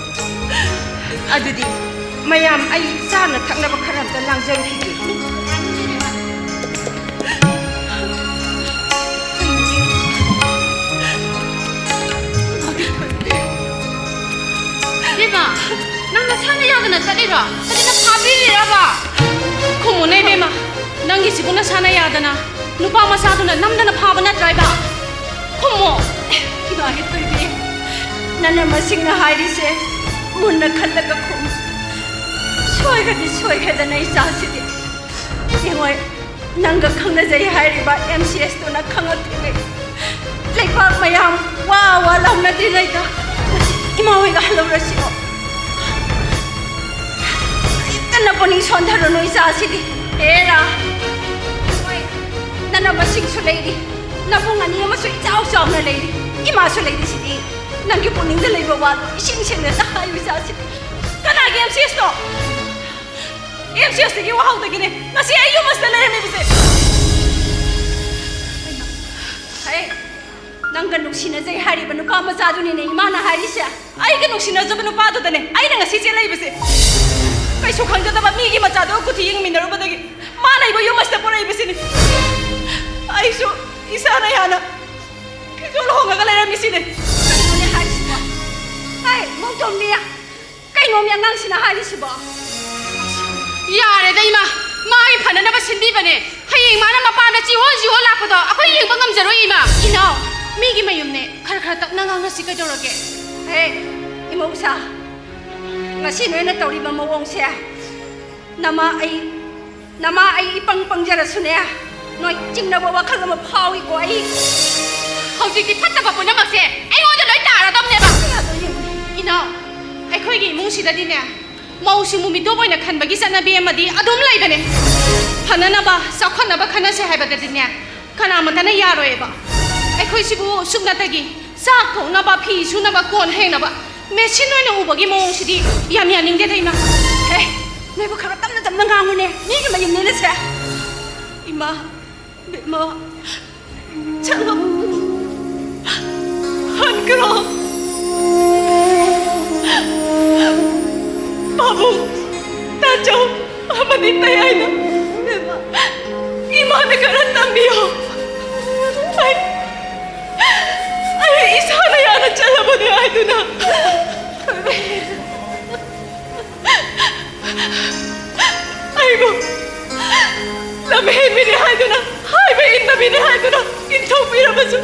ꯑꯗꯨꯗꯤ ꯃꯌꯥꯝ, ꯑꯩ ꯆꯥꯅ ꯊꯛꯅꯕ ꯈꯔ ꯑꯝꯇ ꯂꯥꯡꯖꯔꯨꯈꯤꯒꯦ꯫ ꯏꯕꯦꯝꯃ, ꯅꯪ ꯅꯁꯥꯅ ꯌꯥꯗꯅ ꯆꯠꯂꯤꯔꯣ? ꯐꯖꯅ ꯐꯥꯕꯤꯔꯤꯔꯕ? ꯈꯨꯝꯃꯨꯅꯦ ꯏꯕꯦꯝꯃ, ꯅꯪꯒꯤꯁꯤꯕꯨ ꯅꯁꯥꯅ ꯌꯥꯗꯅ ꯅꯨꯄꯥ ꯃꯆꯥꯗꯨꯅ ꯅꯝꯗꯅ ꯐꯥꯕ ꯅꯠꯇ꯭ꯔꯥ ꯏꯕ? ꯈꯨꯝꯃꯣ꯫ ꯏꯃꯥꯒꯤ ꯊꯣꯏꯕꯤ, ꯅꯅꯝꯃꯁꯤꯡꯅ ꯍꯥꯏꯔꯤꯁꯦ ꯃꯨꯟꯅ ꯈꯜꯂꯒ ꯈꯨꯝꯃꯨ꯫ ꯁꯣꯏꯈ꯭ꯔꯗꯤ ꯁꯣꯏꯈ꯭ꯔꯦꯗꯅ ꯏꯆꯥꯁꯤꯗꯤ꯫ ꯌꯦꯡꯉꯣ, ꯅꯪꯒ ꯈꯪꯅꯖꯩ ꯍꯥꯏꯔꯤꯕ ꯑꯦꯝ ꯁꯤ ꯑꯦꯁꯇꯨꯅ ꯈꯪꯉꯛꯇ꯭ꯔꯤꯉꯩ, ꯂꯩꯕꯥꯛ ꯃꯌꯥꯝ ꯋꯥ ꯋꯥ ꯂꯥꯎꯅꯗ꯭ꯔꯤꯉꯩꯗ ꯏꯃꯥ ꯍꯣꯏꯒ ꯍꯜꯍꯧꯔꯁꯤꯔꯣ? ꯀꯟꯅ ꯄꯨꯛꯅꯤꯡ ꯁꯣꯟꯊꯔꯨꯅꯨ ꯏꯆꯥꯁꯤꯗꯤ꯫ ꯑꯦꯔꯥ, ꯍꯣꯏ, ꯅꯅꯝꯃꯁꯤꯡꯁꯨ ꯂꯩꯔꯤ, ꯅꯕꯨꯡ ꯑꯅꯤ ꯑꯃꯁꯨ ꯏꯆꯥꯎ ꯆꯥꯎꯅ ꯂꯩꯔꯤ, ꯏꯃꯥꯁꯨ ꯂꯩꯔꯤꯁꯤꯗꯤ꯫ ꯅꯪꯒꯤ ꯄꯨꯛꯅꯤꯡꯗ ꯂꯩꯕ ꯋꯥꯗꯣ ꯏꯁꯦꯡ ꯁꯦꯡꯅ ꯍꯥꯏꯌꯨ ꯏꯆꯥꯁꯤꯗꯤ꯫ ꯀꯅꯥꯒꯤ ꯑꯦꯝ ꯁꯤ ꯑꯦꯁꯅꯣ? ꯑꯦꯝ ꯁꯤ ꯑꯦꯁꯇꯒꯤ ꯋꯥꯍꯧꯗꯒꯤꯅꯦ ꯉꯁꯤ ꯑꯩ ꯌꯨꯝ ꯑꯁꯤꯗ ꯂꯩꯔꯝꯃꯤꯕꯁꯦ꯫ ꯍꯩ, ꯅꯪꯒ ꯅꯨꯡꯁꯤꯅꯖꯩ ꯍꯥꯏꯔꯤꯕ ꯅꯨꯄꯥ ꯃꯆꯥꯗꯨꯅꯤꯅꯦ ꯏꯃꯥꯅ ꯍꯥꯏꯔꯤꯁꯦ꯫ ꯑꯩꯒ ꯅꯨꯡꯁꯤꯅꯖꯕ ꯅꯨꯄꯥꯗꯨꯗꯅꯦ ꯑꯩꯅ ꯉꯁꯤ ꯆꯦꯜꯂꯛꯏꯕꯁꯦ꯫ ꯀꯩꯁꯨ ꯈꯪꯖꯗꯕ ꯃꯤꯒꯤ ꯃꯆꯥꯗꯨꯒ ꯀꯨꯊꯤ ꯌꯦꯡꯃꯤꯟꯅꯔꯨꯕꯗꯒꯤ ꯃꯥꯅ ꯑꯩꯕꯨ ꯌꯨꯝ ꯑꯁꯤꯗ ꯄꯨꯔꯛꯏꯕꯁꯤꯅꯤ꯫ ꯑꯩꯁꯨ ꯏꯁꯥꯅ ꯌꯥꯅ ꯐꯤꯖꯣꯜ ꯍꯣꯡꯉꯒ ꯂꯩꯔꯝꯃꯤꯁꯤꯅꯦ꯫ ꯀꯩꯅꯣꯅꯦ ꯍꯥꯏꯁꯤꯕꯣ? ꯍꯩ, ꯃꯧꯇꯣꯝꯕꯤ, ꯀꯩꯅꯣ ꯃꯤ ꯑꯉꯥꯡꯁꯤꯅ ꯍꯥꯏꯔꯤꯁꯤꯕꯣ? ꯌꯥꯔꯦꯗ ꯏꯃꯥ, ꯃꯥꯒꯤ ꯐꯅꯅꯕ ꯁꯤꯟꯕꯤꯕꯅꯦ꯫ ꯍꯌꯦꯡ ꯃꯥꯅ ꯃꯄꯥꯟꯗ ꯆꯤꯍꯣ ꯆꯤꯍꯣ ꯂꯥꯛꯄꯗꯣ ꯑꯩꯈꯣꯏ ꯌꯦꯡꯕ ꯉꯝꯖꯔꯣꯏ ꯏꯃꯥ꯫ ꯏꯅꯥꯎ, ꯃꯤꯒꯤ ꯃꯌꯨꯝꯅꯦ, ꯈꯔ ꯈꯔ ꯇꯞꯅ ꯉꯥꯡꯅꯁꯤ ꯀꯩꯗꯧꯔꯒꯦ? ꯍꯦ, ꯏꯃꯧꯁꯥ, ꯉꯁꯤ ꯅꯣꯏꯅ ꯇꯧꯔꯤꯕ ꯃꯑꯣꯡꯁꯦ ꯅꯃꯥ ꯑꯩ ꯅꯃꯥ ꯑꯩ ꯏꯄꯪ ꯄꯪꯖꯔꯁꯨꯅꯦ, ꯅꯣꯏ ꯆꯤꯡꯅꯕ ꯋꯥꯈꯜ ꯑꯃ ꯐꯥꯎꯏꯀꯣ ꯑꯩ꯫ ꯍꯧꯖꯤꯛꯇꯤ ꯐꯠꯇꯕ ꯄꯨꯝꯅꯃꯛꯁꯦ ꯑꯩꯉꯣꯟꯗ ꯂꯣꯏ ꯇꯥꯔꯗꯕꯅꯦꯕ꯫ ꯏꯅꯥꯎ, ꯑꯩꯈꯣꯏꯒꯤ ꯏꯃꯨꯡꯁꯤꯗꯗꯤꯅꯦ, ꯃꯧꯁꯤꯡꯕꯨ ꯃꯤꯇꯣꯞ ꯑꯣꯏꯅ ꯈꯟꯕꯒꯤ ꯆꯠꯅꯕꯤ ꯑꯃꯗꯤ ꯑꯗꯨꯝ ꯂꯩꯕꯅꯦ꯫ ꯐꯅꯅꯕ, ꯆꯥꯎꯈꯠꯅꯕ ꯈꯟꯅꯁꯦ ꯍꯥꯏꯕꯗꯗꯤꯅꯦ, ꯀꯅꯥꯃꯠꯇꯅ ꯌꯥꯔꯣꯏꯕ꯫ ꯑꯩꯈꯣꯏꯁꯤꯕꯨ ꯁꯨꯞꯅꯇꯒꯤ ꯆꯥꯛ ꯊꯣꯡꯅꯕ, ꯐꯤ ꯁꯨꯅꯕ, ꯀꯣꯟ ꯐꯦꯡꯅꯕ ꯃꯦꯆꯤꯟ ꯑꯣꯏꯅ ꯎꯕꯒꯤ ꯃꯑꯣꯡꯁꯤꯗꯤ ꯌꯥꯝ ꯌꯥꯅꯤꯡꯗꯦꯗ ꯏꯃꯥ꯫ ꯍꯦ, ꯅꯣꯏꯕꯨ ꯈꯔ ꯇꯞꯅ ꯇꯞꯅ ꯉꯥꯡꯉꯨꯅꯦ, ꯃꯤꯒꯤ ꯃꯌꯨꯝꯅꯤꯅ ꯁꯦ꯫ ꯏꯃꯥ, ꯕꯦꯝꯃ, ꯆꯠꯂꯣ꯫ ꯍꯟꯈ꯭ꯔꯣ꯫ ꯄꯥꯕꯨꯡ, ꯇꯥꯆꯧ ꯑꯃꯗꯤ ꯇꯌꯥꯏꯅ, ꯕꯦꯝꯃ, ꯏꯃꯥꯅ ꯈꯔ ꯇꯝꯕꯤꯌꯣ꯫ ꯑꯩ, ꯑꯩ ꯏꯁꯥꯅ ꯌꯥꯅ ꯆꯠꯂꯕꯅꯤ ꯍꯥꯏꯗꯨꯅ꯫ ꯑꯩꯕꯨ ꯂꯝꯍꯦꯟꯕꯤꯅꯤ ꯍꯥꯏꯗꯨꯅ, ꯍꯥꯏꯕ ꯏꯟꯗꯕꯤꯅꯤ ꯍꯥꯏꯗꯨꯅ ꯏꯟꯊꯣꯛꯄꯤꯔꯕꯁꯨ,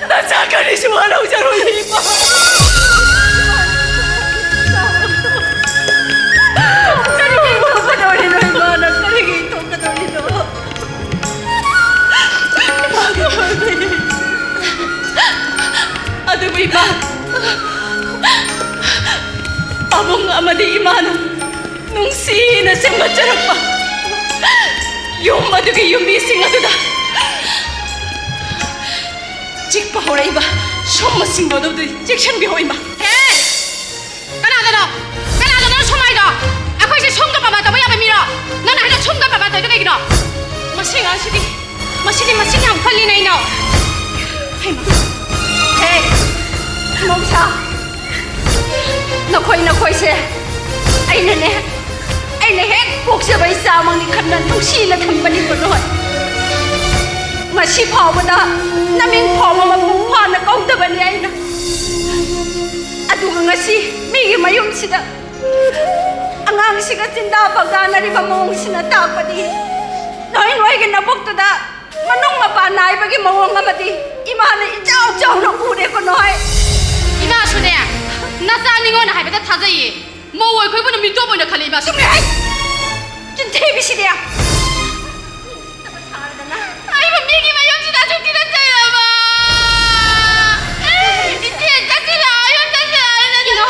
ꯅꯆꯥ ꯀꯔꯤꯁꯨ ꯋꯥꯔꯧꯖꯔꯣꯏ, ꯏꯃꯥ꯫ ꯀꯔꯤꯒꯤ ꯏꯟꯊꯣꯛꯀꯗꯧꯔꯤꯅꯣ, ꯏꯃꯥꯅ? ꯀꯔꯤꯒꯤ ꯏꯟꯊꯣꯛꯀꯗꯧꯔꯤꯅꯣ? ꯑꯗꯨꯕꯨ ꯏꯃꯥ, ꯄꯥꯕꯨꯡ ꯑꯃꯗꯤ ꯏꯃꯥꯅ ꯅꯨꯡꯁꯤꯅ ꯁꯦꯝꯒꯠꯆꯔꯛꯄ ꯌꯨꯝ ꯑꯗꯨꯒꯤ ꯌꯨꯝꯕꯤꯁꯤꯡ ꯑꯗꯨꯗ ꯆꯤꯛꯄ ꯍꯧꯔꯛꯏꯕ ꯁꯨꯝꯕꯁꯤꯡ ꯑꯗꯨꯗꯤ ꯆꯦꯛꯁꯤꯟꯕꯤꯍꯧ ꯏꯃꯥ꯫ ꯍꯦ! ꯀꯅꯥꯗꯅꯣ? ꯀꯅꯥꯗꯅꯣ ꯁꯨꯝ ꯍꯥꯏꯗꯣ? ꯑꯩꯈꯣꯏꯁꯦ ꯁꯨꯝꯒ ꯄꯥꯕꯥ ꯇꯧꯕ ꯌꯥꯕ ꯃꯤꯔꯣ? ꯅꯪꯅ ꯍꯥꯏꯗꯣ ꯁꯨꯝꯒ ꯄꯥꯕꯥ ꯇꯧꯔꯤꯗꯣ ꯀꯩꯒꯤꯅꯣ? ꯃꯁꯤ ꯑꯉꯥꯡꯁꯤꯗꯤ, ꯃꯁꯤꯗꯤ ꯃꯁꯤ ꯌꯥꯝ ꯀꯜꯂꯤꯅꯦ ꯑꯩꯅ꯫ ꯍꯩꯃꯥ꯫ ꯍꯦ, ꯃꯧꯁꯥ, ꯅꯈꯣꯏ, ꯅꯈꯣꯏꯁꯦ ꯑꯩꯅꯅꯦ, ꯑꯩꯅ ꯍꯦꯛ ꯄꯣꯛꯆꯕ ꯏꯆꯥꯃꯛꯅꯤ ꯈꯟꯅ ꯅꯨꯡꯁꯤꯅ ꯊꯝꯕꯅꯤꯀꯣ ꯅꯣꯏ꯫ ꯉꯁꯤ ꯐꯥꯎꯕꯗ ꯅꯃꯤꯡ ꯐꯥꯎꯕ ꯃꯄꯨꯡ ꯐꯥꯅ ꯀꯧꯗꯕꯅꯤ ꯑꯩꯅ꯫ ꯑꯗꯨꯒ ꯉꯁꯤ ꯃꯤꯒꯤ ꯃꯌꯨꯝꯁꯤꯗ ꯑꯉꯥꯡꯁꯤꯒ ꯆꯤꯟꯗꯥ ꯄꯥꯎꯗꯥꯅꯔꯤꯕ ꯃꯑꯣꯡꯁꯤꯅ ꯇꯥꯛꯄꯗꯤ ꯅꯣꯏ, ꯅꯣꯏꯒꯤ ꯅꯕꯨꯛꯇꯨꯗ ꯃꯅꯨꯡ ꯃꯄꯥꯟ ꯅꯥꯏꯕꯒꯤ ꯃꯑꯣꯡ ꯑꯃꯗꯤ ꯏꯃꯥꯅ ꯏꯆꯥꯎ ꯆꯥꯎꯅ ꯎꯔꯦꯀꯣ ꯅꯣꯏ꯫ ꯏꯃꯥꯁꯨꯅꯦ, ꯅꯆꯥ ꯅꯤꯉꯣꯟꯅ ꯍꯥꯏꯕꯗ ꯊꯥꯖꯩꯌꯦ꯫ ꯃꯧ ꯑꯣꯏꯈꯣꯏꯕꯨꯅ ꯃꯤꯇꯣꯞ ꯑꯣꯏꯅ ꯈꯜꯂꯤ ꯏꯃꯥꯁꯨ꯫ ꯆꯨꯝꯃꯦ ꯍꯩ! ꯆꯤꯟꯊꯤꯕꯤꯁꯤꯗꯤ! ꯑꯩꯕꯨ ꯃꯤꯒꯤ ꯃꯌꯨꯝꯁꯤꯗ ꯑꯁꯨꯛ ꯊꯤꯅ ꯆꯩꯔꯕ? ꯏꯆꯦ, ꯆꯠꯁꯤꯜꯂꯛꯑꯣ, ꯌꯨꯝ ꯆꯠꯁꯤꯜꯂꯛꯑꯣ, ꯏꯆꯦ, ꯏꯅꯣ!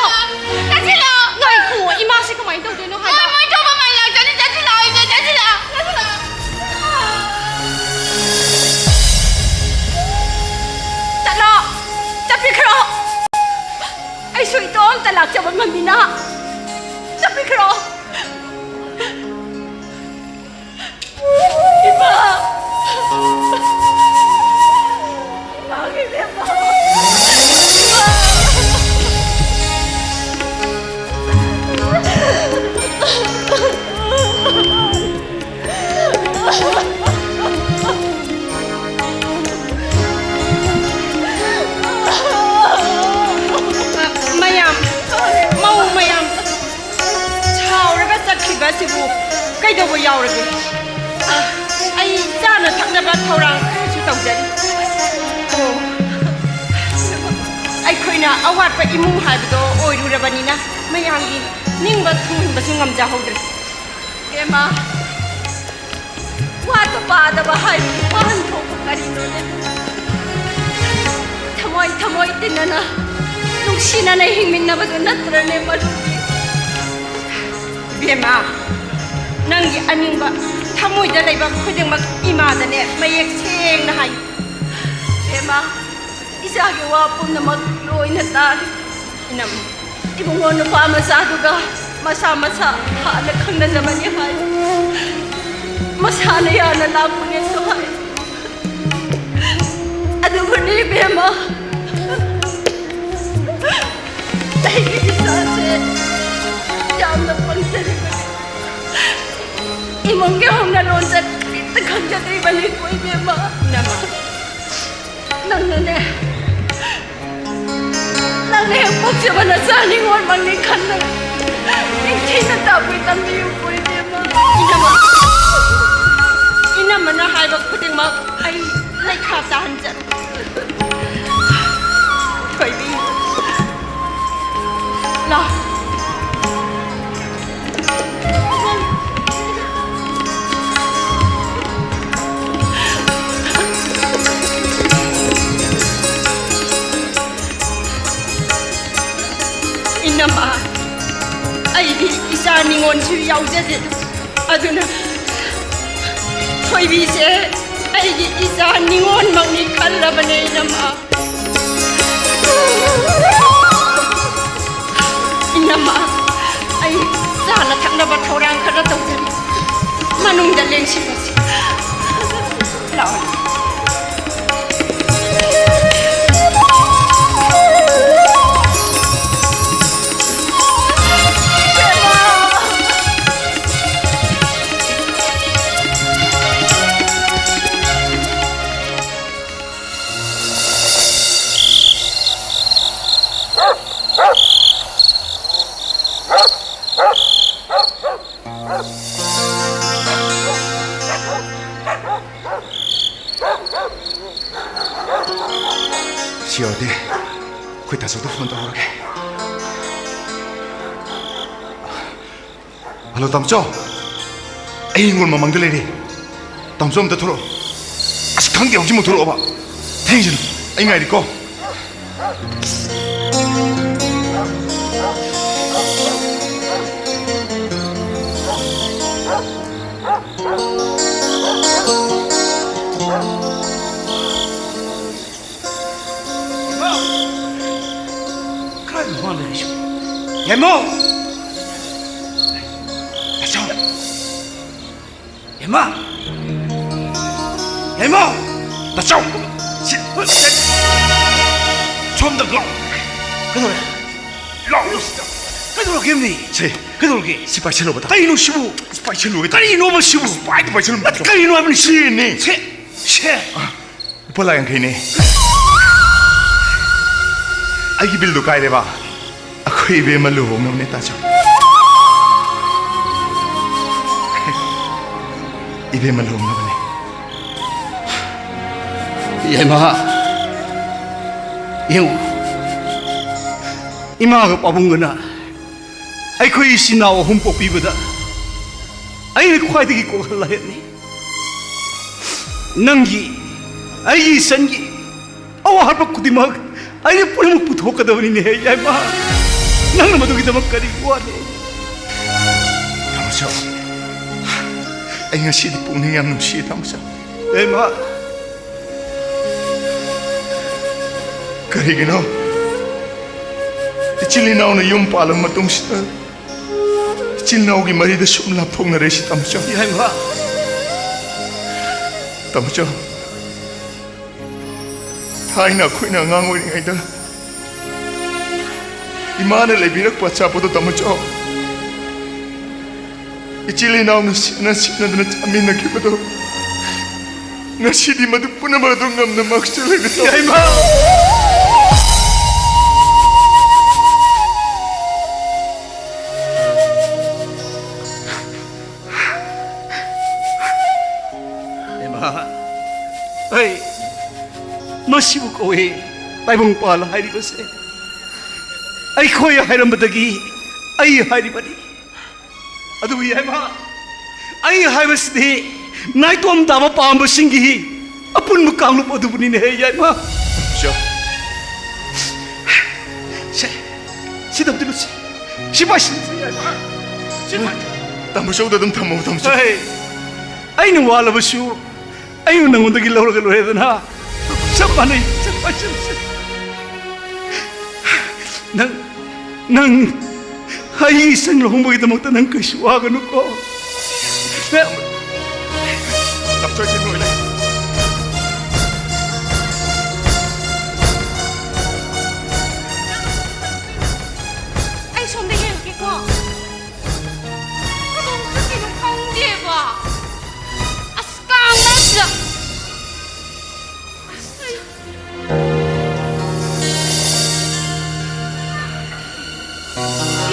ꯆꯠꯁꯤꯜꯂꯛꯑꯣ꯫ ꯉꯥꯏꯈꯣ, ꯏꯃꯥꯁꯤ ꯀꯃꯥꯏꯅ ꯇꯧꯗꯣꯏꯅꯣ ꯍꯥꯏꯕ? ꯃꯣꯏ, ꯃꯣꯏ ꯊꯣꯛꯄ ꯃꯥꯏ ꯂꯥꯛꯆꯅꯤ, ꯆꯠꯁꯤꯜꯂꯛꯑꯣ, ꯏꯆꯦ, ꯆꯠꯁꯤꯜꯂꯛꯑꯣ, ꯆꯠꯁꯤꯜꯂꯛꯑꯣ꯫ ꯆꯠꯂꯣ, ꯆꯠꯄꯤꯈ꯭ꯔꯣ꯫ ꯑꯩꯁꯨ ꯏꯇꯣꯝꯇ ꯂꯥꯛꯆꯕ ꯉꯝꯃꯤꯅ꯫ ꯆꯠꯄꯤꯈ꯭ꯔꯣ꯫ ꯀꯩꯗꯧꯕ ꯌꯥꯎꯔꯒꯦ? ꯑ, ꯑꯩ ꯆꯥꯅ ꯊꯛꯅꯕ ꯊꯧꯔꯥꯡ ꯈꯔꯁꯨ ꯇꯧꯖꯔꯤ꯫ ꯑꯣ, ꯑꯩꯈꯣꯏꯅ ꯑꯋꯥꯠꯄ ꯏꯃꯨꯡ ꯍꯥꯏꯕꯗꯣ ꯑꯣꯏꯔꯨꯔꯕꯅꯤꯅ ꯃꯌꯥꯝꯒꯤ ꯅꯤꯡꯕ ꯊꯨꯡꯍꯟꯕꯁꯨ ꯉꯝꯖꯍꯧꯗ꯭ꯔꯦ꯫ ꯏꯕꯦꯝꯃ, ꯋꯥꯠꯇ ꯄꯥꯗꯕ ꯍꯥꯏꯕꯗꯨ ꯋꯥꯍꯟ ꯊꯣꯛꯄ ꯀꯔꯤꯅꯣꯅꯦ? ꯊꯃꯣꯏ ꯊꯃꯣꯏ ꯇꯤꯟꯅꯅ ꯅꯨꯡꯁꯤꯅꯅ ꯍꯤꯡꯃꯤꯟꯅꯕꯗꯨ ꯅꯠꯇ꯭ꯔꯅꯦ ꯃꯔꯨꯗꯤ? ꯏꯕꯦꯝꯃ, ꯅꯪꯒꯤ ꯑꯅꯤꯡꯕ ꯊꯃꯣꯏꯗ ꯂꯩꯕ ꯈꯨꯗꯤꯡꯃꯛ ꯏꯃꯥꯗꯅꯦ ꯃꯌꯦꯛ ꯁꯦꯡꯅ ꯍꯥꯏ꯫ ꯏꯕꯦꯝꯃ, ꯏꯆꯥꯒꯤ ꯋꯥ ꯄꯨꯝꯅꯃꯛ ꯂꯣꯏꯅ ꯇꯥꯔꯤ꯫ ꯏꯅꯝ꯫ ꯏꯕꯨꯡꯉꯣ ꯅꯨꯄꯥ ꯃꯆꯥꯗꯨꯒ ꯃꯁꯥ ꯃꯁꯥ ꯍꯥꯟꯅ ꯈꯪꯅꯖꯕꯅꯤ ꯍꯥꯏ꯫ ꯃꯁꯥꯅ ꯌꯥꯅ ꯂꯥꯛꯄꯅꯦꯁꯨ ꯍꯥꯏ꯫ ꯑꯗꯨꯕꯨꯅꯤ ꯏꯕꯦꯝꯃ, ꯑꯩꯒꯤ ꯏꯆꯥꯁꯦ ꯌꯥꯝꯅ ꯄꯪꯖꯔꯤꯕꯅꯤ꯫ ꯏꯃꯨꯡꯒꯤ ꯍꯧꯅ ꯂꯣꯟꯆꯠ ꯀꯔꯤꯝꯇ ꯈꯪꯖꯗ꯭ꯔꯤꯕꯅꯤꯀꯣ ꯏꯕꯦꯝꯃ꯫ ꯏꯅꯝꯃ꯫ ꯅꯪꯅꯅꯦ, ꯅꯪꯅ ꯍꯦꯛ ꯄꯣꯛꯆꯕ ꯅꯆꯥ ꯅꯤꯉꯣꯜꯃꯛꯅꯤ ꯈꯟꯗꯅ ꯅꯤꯡꯊꯤꯅ ꯇꯥꯛꯄꯤ ꯇꯝꯕꯤꯌꯨꯀꯣ ꯏꯕꯦꯝꯃ꯫ ꯏꯅꯝꯃ, ꯏꯅꯝꯃꯅ ꯍꯥꯏꯕ ꯈꯨꯗꯤꯡꯃꯛ ꯑꯩ ꯂꯩꯈꯥ ꯇꯥꯍꯟꯖꯔꯦ꯫ ꯊꯣꯏꯕꯤ, ꯂꯥꯎ꯫ ꯏꯅꯝꯃ, ꯑꯩꯗꯤ ꯏꯆꯥ ꯅꯤꯉꯣꯜꯁꯨ ꯌꯥꯎꯖꯗꯦ꯫ ꯑꯗꯨꯅ ꯊꯣꯏꯕꯤꯁꯦ ꯑꯩꯒꯤ ꯏꯆꯥ ꯅꯤꯉꯣꯜꯃꯛꯅꯤ ꯈꯜꯂꯕꯅꯦ, ꯏꯅꯝꯃ꯫ ꯏꯅꯝꯃ, ꯑꯩ ꯆꯥꯅ ꯊꯛꯅꯕ ꯊꯧꯔꯥꯡ ꯈꯔ ꯇꯧꯖꯔꯤ꯫ ꯃꯅꯨꯡꯗ ꯂꯦꯡꯁꯤꯜꯂꯁꯤ꯫ ꯂꯥꯛꯑꯣ꯫ ꯁꯤ ꯌꯧꯔꯗꯤ ꯑꯩꯈꯣꯏ ꯇꯥꯆꯧꯗ ꯐꯣꯟ ꯇꯧꯔꯒꯦ꯫ ꯍꯜꯂꯣ, ꯇꯥꯃꯣꯆꯧ꯫ ꯑꯩ ꯍꯤꯡꯒꯣꯜ ꯃꯃꯥꯡꯗ ꯂꯩꯔꯦ꯫ ꯇꯥꯃꯣꯆꯧ, ꯑꯝꯇ ꯊꯣꯛꯂꯛꯑꯣ꯫ ꯑꯁ, ꯈꯪꯗꯦ, ꯍꯧꯖꯤꯛꯃꯛ ꯊꯣꯛꯂꯛꯑꯣꯕ꯫ ꯊꯦꯡꯖꯅꯨ꯫ ꯑꯩ ꯉꯥꯏꯔꯤꯀꯣ꯫ ꯀꯔꯥꯏꯗꯅꯣ ꯃꯥ ꯂꯩꯔꯤꯁꯤꯕꯣ? ꯌꯥꯏꯃ! ꯇꯥꯆꯧ! ꯌꯥꯏꯃ! ꯌꯥꯏꯃ! ꯇꯥꯆꯧ! ꯁꯤ, ꯁꯣꯝꯗ ꯂꯥꯎ! ꯀꯩꯗꯧꯔꯦ? ꯂꯥꯎ! ꯀꯩꯗꯧꯔꯒꯦ, ꯃꯤ? ꯁꯦ꯫ ꯀꯩꯗꯧꯔꯒꯦ? ꯁꯤ ꯄꯥꯏꯁꯜꯂꯣꯕ, ꯇꯥ꯫ ꯀꯔꯤꯅꯣ ꯁꯤꯕꯨ? ꯁꯤ ꯄꯥꯏꯁꯜꯂꯨꯕ, ꯇꯥ꯫ ꯀꯔꯤꯅꯣꯕ ꯁꯤꯕꯨ? ꯁꯤ ꯄꯥꯏꯗ ꯄꯥꯏꯁꯜꯂꯨꯕ, ꯇꯥ꯫ ꯀꯔꯤꯅꯣ ꯍꯥꯏꯕꯅꯤ? ꯁꯤꯅꯤ꯫ ꯁꯦ, ꯁꯦ꯫ ꯂꯨꯄꯥ ꯂꯥꯈ ꯌꯥꯡꯈꯩꯅꯦ꯫ ꯑꯩꯒꯤ ꯕꯤꯜꯗꯣ ꯀꯥꯏꯔꯦꯕ꯫ ꯑꯩꯈꯣꯏ ꯏꯕꯦꯝꯃ ꯂꯨꯍꯣꯡꯅꯕꯅꯦ, ꯇꯥꯆꯧ꯫ ꯏꯕꯦꯝꯃ ꯂꯨꯍꯣꯡꯅꯕꯅꯦ꯫ ꯌꯥꯏꯃ, ꯌꯦꯡꯉꯨ, ꯏꯃꯥꯒ ꯄꯥꯕꯨꯡꯒꯅ ꯑꯩꯈꯣꯏ ꯏꯆꯤꯟ ꯏꯅꯥꯎ ꯑꯍꯨꯝ ꯄꯣꯛꯄꯤꯕꯗ ꯑꯩꯅ ꯈ꯭ꯋꯥꯏꯗꯒꯤ ꯀꯣꯛꯍꯜ ꯂꯥꯏꯍꯜꯂꯤ꯫ ꯅꯪꯒꯤ, ꯑꯩꯒꯤ ꯏꯆꯟꯒꯤ ꯑꯋꯥꯕ ꯈꯨꯗꯤꯡꯃꯛ ꯑꯩꯅ ꯄꯨꯝꯅꯃꯛ ꯄꯨꯊꯣꯛꯀꯗꯕꯅꯤꯅꯦ, ꯌꯥꯏꯃ꯫ ꯅꯪꯅ ꯃꯗꯨꯒꯤꯗꯃꯛ ꯀꯔꯤ ꯋꯥꯠꯂꯤ? ꯇꯥꯃꯣꯆꯧ, ꯑꯩ ꯉꯁꯤꯗꯤ ꯄꯨꯛꯅꯤꯡ ꯌꯥꯝ ꯅꯨꯡꯁꯤꯌꯦ, ꯇꯥꯃꯣꯆꯧ꯫ ꯌꯥꯏꯃ꯫ ꯀꯔꯤꯒꯤꯅꯣ ꯏꯆꯤꯜ ꯏꯅꯥꯎꯅ ꯌꯨꯝ ꯄꯥꯜꯂꯕ ꯃꯇꯨꯡꯁꯤꯗ ꯏꯆꯤꯜ ꯏꯅꯥꯎꯒꯤ ꯃꯔꯤꯗ ꯁꯨꯝ ꯂꯥꯞꯊꯣꯛꯅꯔꯛꯏꯁꯤ, ꯇꯥꯃꯣꯆꯧ? ꯌꯥꯏꯃ꯫ ꯇꯥꯃꯣꯆꯧ, ꯊꯥꯏꯅ ꯑꯩꯈꯣꯏꯅ ꯑꯉꯥꯡ ꯑꯣꯏꯔꯤꯉꯩꯗ ꯏꯃꯥꯅ ꯂꯩꯕꯤꯔꯛꯄ ꯑꯆꯥꯄꯣꯠꯇꯣ, ꯇꯥꯃꯣꯆꯧ, ꯏꯆꯤꯜ ꯏꯅꯥꯎꯅ ꯁꯤꯠꯅ ꯁꯤꯠꯅꯗꯅ ꯆꯥꯃꯤꯟꯅꯈꯤꯕꯗꯣ, ꯉꯁꯤꯗꯤ ꯃꯗꯨ ꯄꯨꯝꯅꯃꯛ ꯑꯗꯨ ꯉꯝꯅ ꯃꯥꯡꯁꯤꯜꯂꯒ ꯌꯥꯏꯃ! ꯏꯃꯥ, ꯑꯩ ꯃꯁꯤꯕꯨ ꯀꯧꯏ ꯇꯥꯏꯕꯪꯄꯥꯜ ꯍꯥꯏꯔꯤꯕꯁꯦ꯫ ꯑꯩꯈꯣꯏ ꯍꯥꯏꯔꯝꯕꯗꯒꯤ ꯑꯩ ꯍꯥꯏꯔꯤꯕꯅꯤ꯫ ꯑꯗꯨꯕꯨ ꯌꯥꯏꯃ, ꯑꯩ ꯍꯥꯏꯕꯁꯤꯗꯤ ꯅꯥꯏꯇꯣꯝ ꯇꯥꯕ ꯄꯥꯝꯕꯁꯤꯡꯒꯤ ꯑꯄꯨꯟꯕ ꯀꯥꯡꯂꯨꯞ ꯑꯗꯨꯕꯨꯅꯤꯅꯦ ꯍꯦ ꯌꯥꯏꯃ꯫ ꯁꯦ, ꯁꯤꯗ ꯑꯝꯇ ꯂꯨꯁꯤ꯫ ꯁꯤ ꯄꯥꯏꯁꯤꯟꯁꯤ ꯌꯥꯏꯃ꯫ ꯁꯤ ꯄꯥꯏ- ꯇꯥꯃꯣ ꯆꯧꯗ ꯑꯗꯨꯝ ꯊꯝꯃꯣ, ꯇꯥꯃꯣ ꯆꯧ꯫ ꯍꯦ, ꯑꯩꯅ ꯋꯥꯠꯂꯕꯁꯨ ꯑꯩꯅ ꯅꯪꯉꯣꯟꯗꯒꯤ ꯂꯧꯔꯒ ꯂꯣꯏꯔꯦꯗꯅ꯫ ꯆꯞ ꯃꯥꯟꯅꯩ, ꯆꯞ ꯃꯥꯟꯅꯩ, ꯆꯞ ꯃꯥꯟꯅꯩ꯫ ꯅꯪ, ꯅꯪ, ꯑꯩꯒꯤ ꯏꯆꯟ ꯂꯨꯍꯣꯡꯕꯒꯤꯗꯃꯛꯇ ꯅꯪ ꯀꯩꯁꯨ ꯋꯥꯒꯅꯨꯀꯣ꯫ ꯅꯪ ꯂꯞꯆꯣꯏ ꯊꯤꯟꯕ ꯑꯣꯏꯅ꯫ ꯑꯩ ꯁꯣꯝꯗ ꯌꯦꯡꯉꯨꯒꯦꯀꯣ꯫ ꯀꯗꯣꯝ ꯆꯠꯈꯤꯅꯣ ꯈꯪꯗꯦꯕ꯫ ꯑꯁ, ꯀꯥꯡ ꯃꯔꯛꯁꯤꯗ꯫ ꯑꯁ, ꯑꯩ-,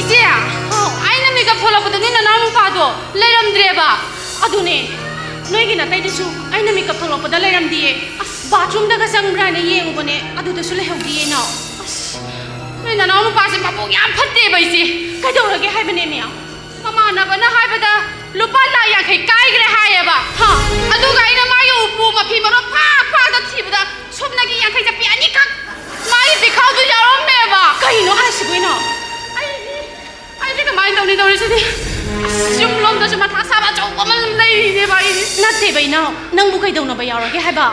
ꯏꯆꯦ, ꯍꯥꯎ꯫ ꯑꯩꯅ ꯃꯤꯀꯞ ꯊꯣꯛꯂꯛꯄꯗꯅꯦ ꯅꯅꯥꯎ ꯅꯨꯄꯥꯗꯣ ꯂꯩꯔꯝꯗ꯭ꯔꯦꯕ꯫ ꯑꯗꯨꯅꯦ, ꯅꯣꯏꯒꯤ ꯅꯥꯇꯩꯗꯨꯁꯨ ꯑꯩꯅ ꯃꯤꯀꯞ ꯊꯣꯛꯂꯛꯄꯗ ꯂꯩꯔꯝꯗꯤꯌꯦ꯫ ꯑꯁ, ꯕꯥꯊꯔꯨꯝꯗꯒ ꯆꯪꯕ꯭ꯔꯥꯅ ꯌꯦꯡꯉꯨꯕꯅꯦ, ꯑꯗꯨꯗꯁꯨ ꯂꯩꯍꯧꯗꯤꯌꯦ ꯏꯅꯥꯎ꯫ ꯑꯁ, ꯅꯣꯏ ꯅꯅꯥꯎ ꯅꯨꯄꯥꯁꯦ ꯃꯕꯨꯛ ꯌꯥꯝ ꯐꯠꯇꯦꯕ ꯏꯆꯦ꯫ ꯀꯩꯗꯧꯔꯒꯦ ꯍꯥꯏꯕꯅꯦꯃꯤ? ꯃꯃꯥꯟꯅꯕꯅ ꯍꯥꯏꯕꯗ ꯂꯨꯄꯥ ꯂꯥꯈ ꯌꯥꯡꯈꯩ ꯀꯥꯏꯈ꯭ꯔꯦ ꯍꯥꯏꯌꯦꯕ꯫ ꯍꯥ? ꯑꯗꯨꯒ ꯑꯩꯅ ꯃꯥꯒꯤ ꯎꯄꯨ ꯃꯐꯤ ꯃꯔꯣꯟ ꯐꯥ ꯐꯥꯗ ꯊꯤꯕꯗ ꯁꯨꯞꯅꯒꯤ ꯌꯥꯡꯈꯩ ꯆꯠꯄꯤ ꯑꯅꯤꯈꯛ ꯃꯥꯒꯤ ꯄꯤꯈꯥꯎꯗꯨ ꯌꯥꯎꯔꯝꯃꯦꯕ꯫ ꯀꯩꯅꯣ ꯍꯥꯏꯁꯤꯕꯣ ꯏꯅꯥꯎ? ꯑꯩꯗꯤ, ꯑꯩꯗꯤ ꯀꯃꯥꯏꯅ ꯇꯧꯅꯤ ꯇꯧꯔꯤꯁꯤꯗꯤ? ꯑꯁ, ꯌꯨꯝ ꯂꯣꯝꯗꯁꯨ ꯃꯊꯥ ꯁꯥꯕ ꯑꯆꯧꯕ ꯑꯃ ꯂꯩꯔꯤꯅꯦꯕ ꯑꯩꯗꯤ꯫ ꯅꯠꯇꯦꯕ ꯏꯅꯥꯎ, ꯅꯪꯕꯨ ꯀꯩꯗꯧꯅꯕ ꯌꯥꯎꯔꯒꯦ ꯍꯥꯏꯕ?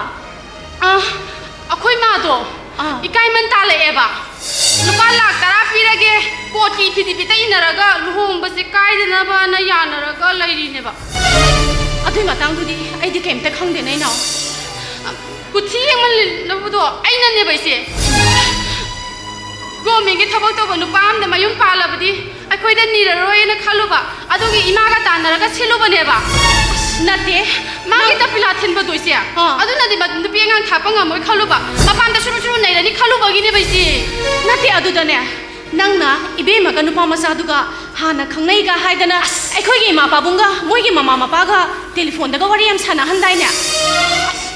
ꯑ, ꯑꯩꯈꯣꯏ ꯃꯥꯗꯣ ꯑꯥ꯫ ꯏꯀꯥꯏꯃꯟ ꯇꯥꯜꯂꯛꯑꯦꯕ꯫ ꯂꯨꯄꯥ ꯂꯥꯈ ꯇꯔꯥ ꯄꯤꯔꯒꯦ, ꯀꯣꯔꯠꯀꯤ affidavit ꯏꯟꯅꯔꯒ ꯂꯨꯍꯣꯡꯕꯁꯦ ꯀꯥꯏꯗꯅꯕꯅ ꯌꯥꯅꯔꯒ ꯂꯩꯔꯤꯅꯦꯕ꯫ ꯑꯗꯨꯏ ꯃꯇꯥꯡꯗꯨꯗꯤ ꯑꯩꯗꯤ ꯀꯩꯝꯇ ꯈꯪꯗꯦꯅꯦ ꯏꯅꯥꯎ꯫ ꯀꯨꯊꯤ ꯌꯦꯡꯃꯜꯂꯕꯗꯣ ꯑꯩꯅꯅꯦꯕ ꯏꯆꯦ꯫ ꯒꯣꯔꯃꯦꯟꯒꯤ ꯊꯕꯛ ꯇꯧꯕ ꯅꯨꯄꯥ ꯑꯃꯗ ꯃꯌꯨꯝ ꯄꯥꯜꯂꯕꯗꯤ ꯑꯩꯈꯣꯏꯗ ꯅꯤꯔꯔꯣꯏꯅ ꯈꯜꯂꯨꯕ, ꯑꯗꯨꯒꯤ ꯏꯃꯥꯒ ꯇꯥꯟꯅꯔꯒ ꯁꯤꯜꯂꯨꯕꯅꯦꯕ꯫ ꯑꯁ, ꯅꯠꯇꯦ꯫ ꯃꯥꯒꯤ ꯇꯄꯤꯂꯥ ꯊꯤꯟꯕꯗꯣ ꯏꯆꯦ, ꯑꯥ꯫ ꯑꯗꯨꯅꯗꯤ ꯃ-, ꯅꯨꯄꯤ ꯑꯉꯥꯡ ꯊꯥꯛꯄ ꯉꯝꯃꯣꯏ ꯈꯜꯂꯨꯕ, ꯃꯄꯥꯟꯗ ꯁꯨꯔꯨ ꯁꯨꯔꯨ ꯅꯩꯔꯅꯤ ꯈꯜꯂꯨꯕꯒꯤꯅꯦꯕ ꯏꯆꯦ꯫ ꯅꯠꯇꯦ, ꯑꯗꯨꯗꯅꯦ, ꯅꯪꯅ ꯏꯕꯦꯝꯃꯒ ꯅꯨꯄꯥ ꯃꯆꯥꯗꯨꯒ ꯍꯥꯟꯅ ꯈꯪꯅꯩꯒ ꯍꯥꯏꯗꯅ ꯑꯁ꯫ ꯑꯩꯈꯣꯏꯒꯤ ꯏꯃꯥ ꯄꯥꯕꯨꯡꯒ ꯃꯣꯏꯒꯤ ꯃꯃꯥ ꯃꯄꯥꯒ ꯇꯦꯂꯤꯐꯣꯟꯗꯒ ꯋꯥꯔꯤ ꯌꯥꯝ ꯁꯥꯟꯅꯍꯟꯗꯥꯏꯅꯦ? ꯑꯁ,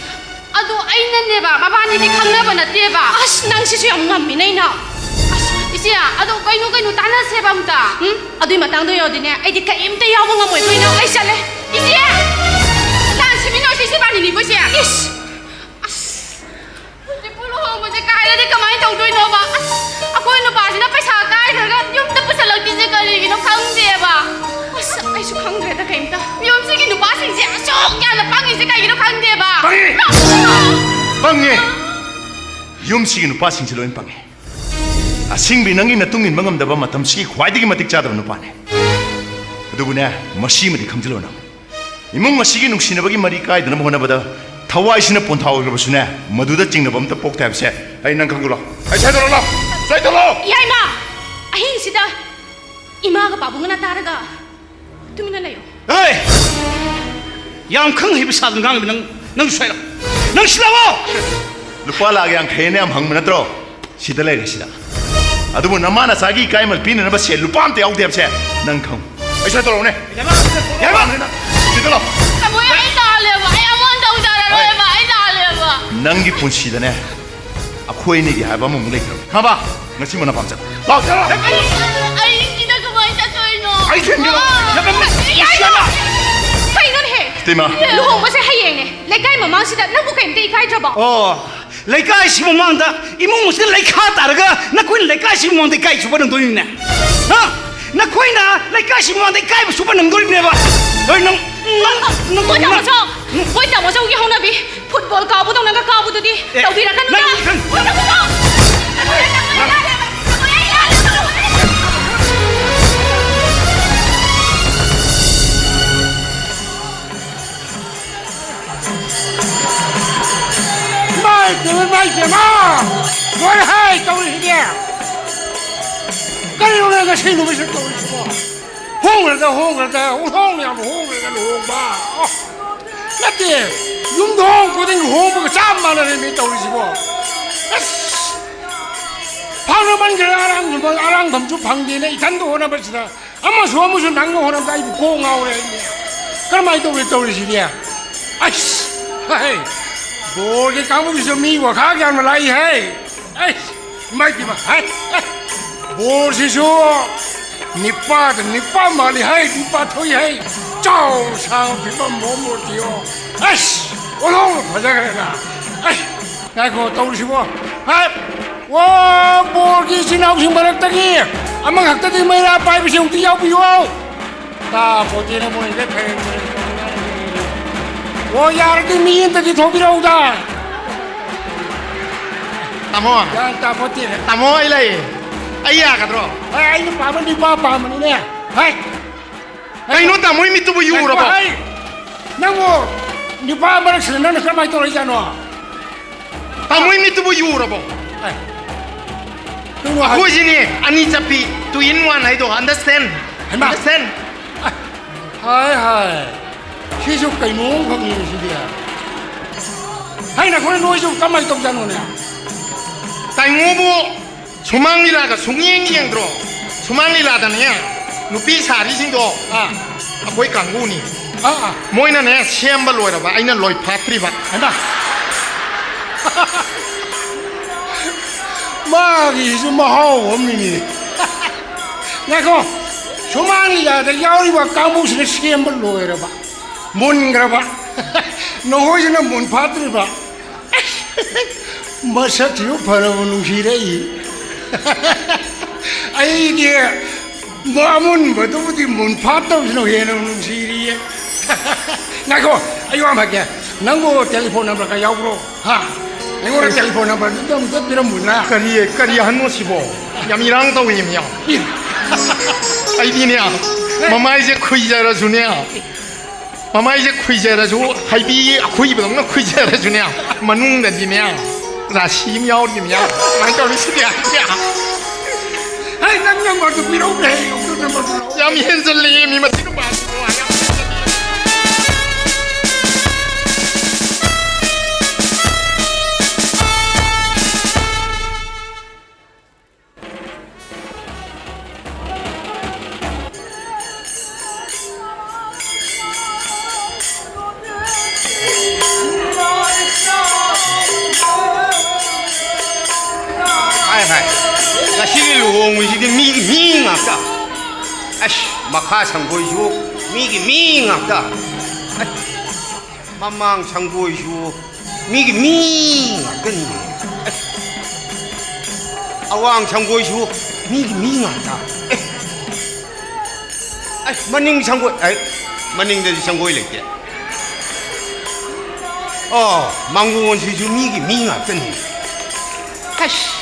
ꯑꯗꯣ ꯑꯩꯅꯅꯦꯕ, ꯃꯕꯥꯅꯤꯗꯤ ꯈꯪꯅꯕ ꯅꯠꯇꯦꯕ꯫ ꯑꯁ, ꯅꯪ ꯁꯤꯁꯨ ꯌꯥꯝ ꯉꯝꯃꯤꯅ ꯑꯩꯅ꯫ ꯑꯁ, ꯏꯆꯦ, ꯑꯗꯣ ꯀꯩꯅꯣ, ꯀꯩꯅꯣ, ꯇꯥꯟꯅꯁꯦꯕ ꯑꯝꯇ꯫ ꯎꯝ? ꯑꯗꯨꯏ ꯃꯇꯥꯡꯗꯣ ꯌꯧꯔꯗꯤꯅꯦ, ꯑꯩꯗꯤ ꯀꯔꯤꯝꯇ ꯌꯥꯎꯕ ꯉꯝꯃꯣꯏ꯫ ꯀꯩꯅꯣ, ꯑꯩ ꯆꯠꯂꯦ꯫ ꯏꯆꯦ! ꯂꯥꯟ ꯁꯤꯃꯤꯟꯅꯔꯁꯤ, ꯏꯆꯦ ꯏꯕꯥꯅꯤꯅꯤꯀꯣ, ꯏꯆꯦ? ꯏꯁ! ꯑꯁ! ꯍꯧꯖꯤꯛꯄꯨ ꯂꯨꯍꯣꯡꯕꯁꯦ ꯀꯥꯏꯔꯗꯤ ꯀꯃꯥꯏꯅ ꯇꯧꯗꯣꯏꯅꯣꯕ? ꯑꯁ! ꯑꯩꯈꯣꯏ ꯅꯨꯄꯥꯁꯤꯅ ꯄꯩꯁꯥ ꯀꯥꯏꯈ꯭ꯔꯒ ꯌꯨꯝꯗ ꯄꯨꯁꯜꯂꯛꯇ꯭ꯔꯤꯁꯦ ꯀꯔꯤꯒꯤꯅꯣ ꯈꯪꯗꯦꯕ꯫ ꯑꯁ! ꯑꯩꯁꯨ ꯈꯪꯗ꯭ꯔꯦꯗ ꯀꯩꯝꯇ꯫ ꯌꯨꯝꯁꯤꯒꯤ ꯅꯨꯄꯥꯁꯤꯡꯁꯦ ꯑꯁꯨꯛ ꯌꯥꯝꯅ ꯄꯪꯉꯤꯁꯦ ꯀꯩꯒꯤꯅꯣ ꯈꯪꯗꯦꯕ꯫ ꯄꯪꯉꯤ! ꯄꯪꯉꯤ! ꯌꯨꯝꯁꯤꯒꯤ ꯅꯨꯄꯥꯁꯤꯡꯁꯦ ꯂꯣꯏ ꯄꯪꯉꯤ꯫ ꯑꯁꯤꯡꯕꯤ ꯅꯪꯒꯤ ꯅꯇꯨꯡ ꯏꯟꯕ ꯉꯝꯗꯕ ꯃꯇꯝꯁꯤ ꯈ꯭ꯋꯥꯏꯗꯒꯤ ꯃꯇꯤꯛ ꯆꯥꯗꯕ ꯅꯨꯄꯥꯅꯦ꯫ ꯑꯗꯨꯕꯨꯅꯦ, ꯃꯁꯤꯃꯗꯤ ꯈꯪꯖꯤꯜꯂꯣ ꯅꯪ꯫ ꯏꯃꯨꯡ ꯑꯁꯤꯒꯤ ꯅꯨꯡꯁꯤꯅꯕꯒꯤ ꯃꯔꯤ ꯀꯥꯏꯗꯅꯕ ꯍꯣꯠꯅꯕꯗ ꯊꯋꯥꯏꯁꯤꯅ ꯄꯣꯟꯊꯥ ꯑꯣꯏꯈ꯭ꯔꯕꯁꯨꯅꯦ, ꯃꯗꯨꯗ ꯆꯤꯡꯅꯕ ꯑꯝꯇ ꯄꯣꯛꯇꯦ ꯍꯥꯏꯕꯁꯦ ꯑꯩ ꯅꯪ ꯈꯪꯍꯜꯂꯣ꯫ ꯑꯩ ꯁ꯭ꯋꯥꯏꯗ ꯂꯥꯛꯑꯣ! ꯁ꯭ꯋꯥꯏꯗ ꯂꯥꯛꯑꯣ! ꯌꯥꯏꯃ! ꯑꯍꯤꯡꯁꯤꯗ ꯏꯃꯥꯒ ꯄꯥꯕꯨꯡꯒꯅ ꯇꯥꯔꯒ ꯇꯨꯃꯤꯟꯅ ꯂꯩꯌꯣ꯫ ꯑꯦ! ꯌꯥꯝ ꯈꯪ ꯍꯩꯕ ꯁꯥꯗꯅ ꯉꯥꯡꯂꯤꯕ ꯅꯪ, ꯅꯪ ꯁ꯭ꯋꯥꯏꯗ ꯂꯥꯛꯑꯣ! ꯅꯪ ꯁꯤꯗ ꯂꯥꯛꯑꯣ! ꯂꯨꯄꯥ ꯂꯥꯛ ꯌꯥꯡꯈꯩ ꯑꯅ ꯌꯥꯝ ꯍꯪꯕ ꯅꯠꯇ꯭ꯔꯣ? ꯁꯤꯗ ꯂꯩꯔꯦ, ꯁꯤꯗ꯫ ꯑꯗꯨꯕꯨ ꯅꯃꯥ ꯅꯆꯥꯒꯤ ꯏꯀꯥꯏꯃꯜ ꯄꯤꯅꯅꯕ ꯁꯦꯜ ꯂꯨꯄꯥ ꯑꯝꯇ ꯌꯥꯎꯗꯦ ꯍꯥꯏꯕꯁꯦ ꯅꯪ ꯈꯪꯉꯨ꯫ ꯑꯩ ꯁ꯭ꯋꯥꯏ ꯇꯧꯔꯛꯎꯅꯦ꯫ ꯌꯥꯏꯃ! ꯌꯥꯏꯃ! ꯁꯤꯗ ꯂꯥꯛꯑꯣ꯫ ꯇꯥꯃꯣ, ꯑꯩ ꯇꯥꯜꯂꯦꯕ꯫ ꯑꯩ ꯑꯃꯨꯛ ꯍꯟꯅ ꯇꯧꯖꯔꯔꯣꯏꯕ꯫ ꯑꯩ ꯇꯥꯜꯂꯦꯕ꯫ ꯅꯪꯒꯤ ꯄꯨꯟꯁꯤꯗꯅꯦ, ꯑꯩꯈꯣꯏ ꯑꯅꯤꯒꯤ ꯍꯥꯏꯕ ꯑꯃꯃꯨꯛ ꯂꯩꯇ꯭ꯔꯕꯅꯤ꯫ ꯈꯪꯉꯕ? ꯉꯁꯤ ꯃꯅꯥ ꯄꯥꯝ ꯆꯠꯂꯣ꯫ ꯂꯥꯛꯑꯣ, ꯆꯠꯂꯣ꯫ ꯑꯩ, ꯑꯩ ꯁꯤꯗ ꯀꯃꯥꯏꯅ ꯆꯠꯇꯣꯏꯅꯣ? ꯑꯩ ꯊꯤꯟꯒꯦ ꯂꯥꯛꯑꯣ꯫ ꯑꯥ! ꯌꯥꯏꯃ! ꯌꯥꯏꯃ! ꯀꯩꯅꯣꯅꯦꯍꯦ? ꯏꯇꯩꯃ꯫ ꯂꯨꯍꯣꯡꯕꯁꯦ ꯍꯌꯦꯡꯅꯦ꯫ ꯂꯩꯀꯥꯏ ꯃꯃꯥꯡꯁꯤꯗ ꯅꯪꯕꯨ ꯀꯩꯝꯇ ꯏꯀꯥꯏꯗ꯭ꯔꯕꯣ? ꯑꯣ, ꯂꯩꯀꯥꯏꯁꯤ ꯃꯃꯥꯡꯗ ꯏꯃꯨꯡ ꯑꯁꯤꯗ ꯂꯩꯈꯥ ꯇꯥꯔꯒ ꯅꯈꯣꯏꯅ ꯂꯩꯀꯥꯏꯁꯤ ꯃꯃꯥꯡꯗ ꯏꯀꯥꯏ ꯁꯨꯕ ꯅꯪꯗꯣꯔꯤꯅꯦ꯫ ꯍꯥ? ꯅꯈꯣꯏꯅ ꯂꯩꯀꯥꯏꯁꯤ ꯃꯃꯥꯡꯗ ꯏꯀꯥꯏꯕ ꯁꯨꯕ ꯅꯪꯗꯣꯔꯤꯕꯅꯦꯕ꯫ ꯍꯣꯏ, ꯅꯪ, ꯅꯪ, ꯅꯪ, ꯍꯣꯏ, ꯅꯪ, ꯇꯥꯃꯣꯆꯧ꯫ ꯅꯪ ꯍꯣꯏ, ꯇꯥꯃꯣꯆꯧꯒꯤ ꯍꯧꯅꯕꯤ꯫ ꯐꯨꯠꯕꯣꯜ ꯀꯥꯎꯕꯗꯧꯅꯒ ꯀꯥꯎꯕꯗꯨꯗꯤ ꯑꯦ, ꯇꯧꯕꯤꯔꯛꯀꯅꯨꯗ꯫ ꯅꯪ, ꯅꯪ, ꯍꯣꯏ, ꯇꯥꯃꯣꯆꯧ꯫ ꯅꯪ, ꯏꯃꯥꯏ ꯄꯦꯝꯃ, ꯏꯃꯥꯏ ꯄꯦꯝꯃ! ꯂꯣꯏꯔꯦ ꯍꯥꯏ ꯇꯧꯔꯤꯁꯤꯗꯤ! ꯀꯔꯤꯅꯣꯅꯦ ꯉꯁꯤ ꯅꯨꯃꯤꯠꯁꯤꯗ ꯇꯧꯔꯤꯁꯤꯕꯣ? ꯍꯣꯡꯈ꯭ꯔꯗ, ꯍꯣꯡꯈ꯭ꯔꯗ, ꯍꯣꯡ ꯌꯥꯕ ꯍꯣꯡꯈ꯭ꯔꯒ ꯂꯨꯍꯣꯡꯕ꯫ ꯑꯣ! ꯅꯠꯇꯦ, ꯌꯨꯝꯗ ꯍꯣꯡ ꯈꯨꯗꯤꯡ ꯍꯣꯡꯕꯒ ꯆꯞ ꯃꯥꯟꯅꯔꯦꯅꯦ ꯇꯧꯔꯤꯁꯤꯕꯣ꯫ ꯑꯁ! ꯐꯥꯎꯅꯃꯟꯈ꯭ꯔꯦ, ꯑꯔꯥꯡ-, ꯑꯔꯥꯡꯐꯝꯁꯨ ꯐꯪꯗꯦꯅꯦ, ꯏꯊꯟꯗ ꯍꯣꯠꯅꯕꯁꯤꯗ꯫ ꯑꯃꯁꯨ ꯑꯃꯁꯨ ꯅꯪꯅ ꯍꯣꯠꯅꯕꯗ ꯑꯩꯕꯨ ꯀꯣꯛ ꯉꯥꯎꯔꯦ ꯑꯩꯅꯦ꯫ ꯀꯔꯝꯍꯥꯏꯅ ꯇꯧꯔꯤ ꯇꯧꯔꯤꯁꯤꯗꯤ? ꯑꯁ! ꯍꯩ! ꯕꯣꯔꯒꯤ ꯀꯥꯡꯕꯨꯒꯤꯁꯨ ꯃꯤ ꯋꯥꯈꯥ ꯌꯥꯝꯅ ꯂꯥꯛꯏ ꯍꯥꯏ꯫ ꯑꯩ, ꯏꯃꯥ ꯏꯄꯦꯝꯃ, ꯍꯥꯏ, ꯑꯦ, ꯕꯣꯔꯁꯤꯁꯨ ꯅꯤꯄꯥꯗ ꯅꯤꯄꯥ ꯃꯥꯜꯂꯤ ꯍꯥꯏ, ꯅꯤꯄꯥ ꯊꯣꯛꯏ ꯍꯥꯏ꯫ ꯆꯥꯎ ꯁꯥꯡ ꯐꯤꯕꯝ ꯃꯑꯣꯡ ꯃꯇꯧ ꯌꯦꯡꯉꯣ꯫ ꯑꯁ, ꯑꯣꯟꯊꯣꯛꯅ ꯐꯖꯈ꯭ꯔꯦꯗ꯫ ꯑꯁ, ꯉꯥꯏꯈꯣ, ꯇꯧꯔꯤꯁꯤꯕꯣ꯫ ꯍꯥꯏ, ꯑꯣ, ꯕꯣꯔꯒꯤ ꯏꯆꯤꯟ ꯏꯅꯥꯎꯁꯤꯡ ꯃꯔꯛꯇꯒꯤ ꯑꯃꯈꯛꯇꯗꯤ ꯃꯩꯔꯥ ꯄꯥꯏꯕꯁꯤ ꯑꯃꯨꯛꯇ ꯌꯥꯎꯕꯤꯌꯨ꯫ ꯇꯥꯄꯣꯠꯇꯦꯅ ꯃꯣꯏꯒ ꯐꯦꯡ ꯐꯦꯡ ꯇꯧꯅꯔꯤ꯫ ꯑꯣ, ꯌꯥꯔꯗꯤ ꯃꯤ ꯑꯃꯇꯗꯤ ꯊꯣꯛꯄꯤꯔꯛꯎꯗ꯫ ꯇꯥꯃꯣ꯫ ꯒ꯭ꯌꯥꯟ ꯇꯥꯄꯣꯠꯇꯦꯅꯦ꯫ ꯇꯥꯃꯣ, ꯑꯩ ꯂꯩ꯫ ꯑꯩ ꯌꯥꯒꯗ꯭ꯔꯣ? ꯑꯦ, ꯑꯩꯅ ꯄꯥꯝꯕ ꯅꯤꯄꯥ ꯄꯥꯝꯕꯅꯤꯅꯦ꯫ ꯍꯥꯏ꯫ ꯀꯩꯅꯣ ꯇꯥꯃꯣꯏ ꯃꯤꯠꯇꯨꯕꯨ ꯌꯨꯔꯕꯣ? ꯍꯥꯏ꯫ ꯅꯪꯕꯨ ꯅꯤꯄꯥ ꯃꯔꯛꯁꯤꯗ ꯅꯪꯅ ꯀꯔꯝꯍꯥꯏꯅ ꯇꯧꯔꯛꯏꯖꯥꯠꯅꯣ? ꯇꯥꯃꯣꯏ ꯃꯤꯠꯇꯨꯕꯨ ꯌꯨꯔꯕꯣ? ꯑꯦ꯫ ꯀꯩꯅꯣ ꯍꯥꯏ- ꯑꯩꯈꯣꯏꯁꯤꯅꯦ ꯑꯅꯤ ꯆꯠꯄꯤ, two in one ꯍꯥꯏꯗꯣ, understand? ꯍꯩꯃꯥ꯫ Understand? ꯍꯥꯏ, ꯍꯥꯏ꯫ ꯁꯤꯁꯨ ꯀꯩꯅꯣꯝ ꯈꯪꯉꯤꯅꯦ ꯁꯤꯗꯤ꯫ ꯍꯩ, ꯅꯈꯣꯏ ꯅꯣꯏꯁꯨ ꯀꯃꯥꯏꯅ ꯇꯧꯖꯥꯠꯅꯣꯅꯦ? ꯇꯥꯏꯉꯣꯕꯨ ꯁꯨꯃꯥꯡ ꯂꯤꯂꯥꯒ ꯁꯨꯡꯌꯦꯡ ꯌꯦꯡꯗ꯭ꯔꯣ? ꯁꯨꯃꯥꯡ ꯂꯤꯂꯥꯗꯅꯦ ꯅꯨꯄꯤ ꯁꯥꯔꯤꯁꯤꯡꯗꯣ ꯑꯥ꯫ ꯑꯩꯈꯣꯏ ꯀꯥꯡꯕꯨꯅꯤ꯫ ꯑꯥ, ꯑꯥ꯫ ꯃꯣꯏꯅꯅꯦ ꯁꯦꯝꯕ ꯂꯣꯏꯔꯕ, ꯑꯩꯅ ꯂꯣꯏ ꯐꯥꯠꯇ꯭ꯔꯤꯕ꯫ ꯍꯩꯃꯥ꯫ ꯃꯥꯒꯤꯁꯤꯁꯨ ꯃꯍꯥꯎ ꯑꯃꯅꯤꯅꯦ꯫ ꯉꯥꯏꯈꯣ, ꯁꯨꯃꯥꯡ ꯂꯤꯂꯥꯗ ꯌꯥꯎꯔꯤꯕ ꯀꯥꯡꯕꯨꯁꯤꯅ ꯁꯦꯝꯕ ꯂꯣꯏꯔꯕ, ꯃꯨꯟꯈ꯭ꯔꯕ, ꯅꯈꯣꯏꯁꯤꯅ ꯃꯨꯟ ꯐꯥꯠꯇ꯭ꯔꯤꯕ꯫ ꯃꯁꯛꯁꯤꯁꯨ ꯐꯅꯕ ꯅꯨꯡꯁꯤꯔꯛꯏ꯫ ꯑꯩꯗꯤ ꯑꯃꯨꯟꯕꯗꯨꯕꯨꯗꯤ ꯃꯨꯟ ꯐꯥꯠꯇꯕꯁꯤꯅ ꯍꯦꯟꯅ ꯅꯨꯡꯁꯤꯔꯤꯌꯦ꯫ ꯉꯥꯏꯈꯣ, ꯑꯩ ꯋꯥ ꯑꯃ ꯍꯥꯏꯒꯦ꯫ ꯅꯪꯕꯨ telephone number ꯀ ꯌꯥꯎꯕ꯭ꯔꯣ? ꯍꯥ? ꯑꯩꯉꯣꯟꯗ ꯑꯩ telephone number ꯗꯨ ꯑꯝꯇ ꯄꯤꯔꯝꯃꯨꯅ꯫ ꯀꯔꯤ, ꯀꯔꯤ ꯑꯍꯟꯅꯣ ꯁꯤꯕꯣ? ꯌꯥꯝ ꯏꯔꯥꯡ ꯇꯧꯋꯦ ꯃꯤ ꯌꯥꯝ꯫ ꯏ꯫ ꯑꯩꯗꯤꯅꯦ, ꯃꯃꯥꯏꯁꯦ ꯈꯨꯏꯖꯔꯁꯨꯅꯦ, ꯃꯃꯥꯏꯁꯦ ꯈꯨꯏꯖꯔꯁꯨ, ꯍꯩꯕꯤ ꯑꯈꯨꯏꯕꯗꯧꯅ ꯈꯨꯏꯖꯔꯁꯨꯅꯦ, ꯃꯅꯨꯡꯗꯗꯤꯅꯦ, ꯔꯥꯁꯤ ꯑꯃ ꯌꯥꯎꯔꯤꯅꯦ꯫ ꯀꯃꯥꯏꯅ ꯇꯧꯅꯤ ꯁꯤꯗꯤ? ꯍꯩ, ꯅꯪ number ꯗꯨ ꯄꯤꯔꯛꯎꯅꯦ, ꯑꯩ ꯑꯃꯨꯛꯇ number ꯗꯨ ꯂꯧ-, ꯌꯥꯝ ꯍꯦꯟꯖꯜꯂꯦ ꯃꯤ ꯃꯁꯤ ꯅꯨꯄꯥꯁꯤꯕꯣ, ꯌꯥꯝ ꯍꯦꯟꯖꯜꯂꯦ꯫ ꯃꯈꯥ ꯁꯪꯒꯣꯏꯁꯨ ꯃꯤꯒꯤ ꯃꯤ ꯉꯥꯛꯇ꯫ ꯑꯦ, ꯃꯃꯥꯡ ꯁꯪꯒꯣꯏꯁꯨ ꯃꯤꯒꯤ ꯃꯤ ꯉꯥꯛꯇꯅꯤ꯫ ꯑꯦ, ꯑꯋꯥꯡ ꯁꯪꯒꯣꯏꯁꯨ ꯃꯤꯒꯤ ꯃꯤ ꯉꯥꯛꯇ꯫ ꯑꯦ, ꯑꯦ, ꯃꯅꯤꯡ ꯁꯪꯒꯣꯏ, ꯑꯦ, ꯃꯅꯤꯡꯗꯗꯤ ꯁꯪꯒꯣꯏ ꯂꯩꯇꯦ꯫ ꯑꯣ, ꯃꯥꯡꯒꯣꯟꯁꯤꯁꯨ ꯃꯤꯒꯤ ꯃꯤ ꯉꯥꯛꯇꯅꯤ꯫ ꯑꯁ,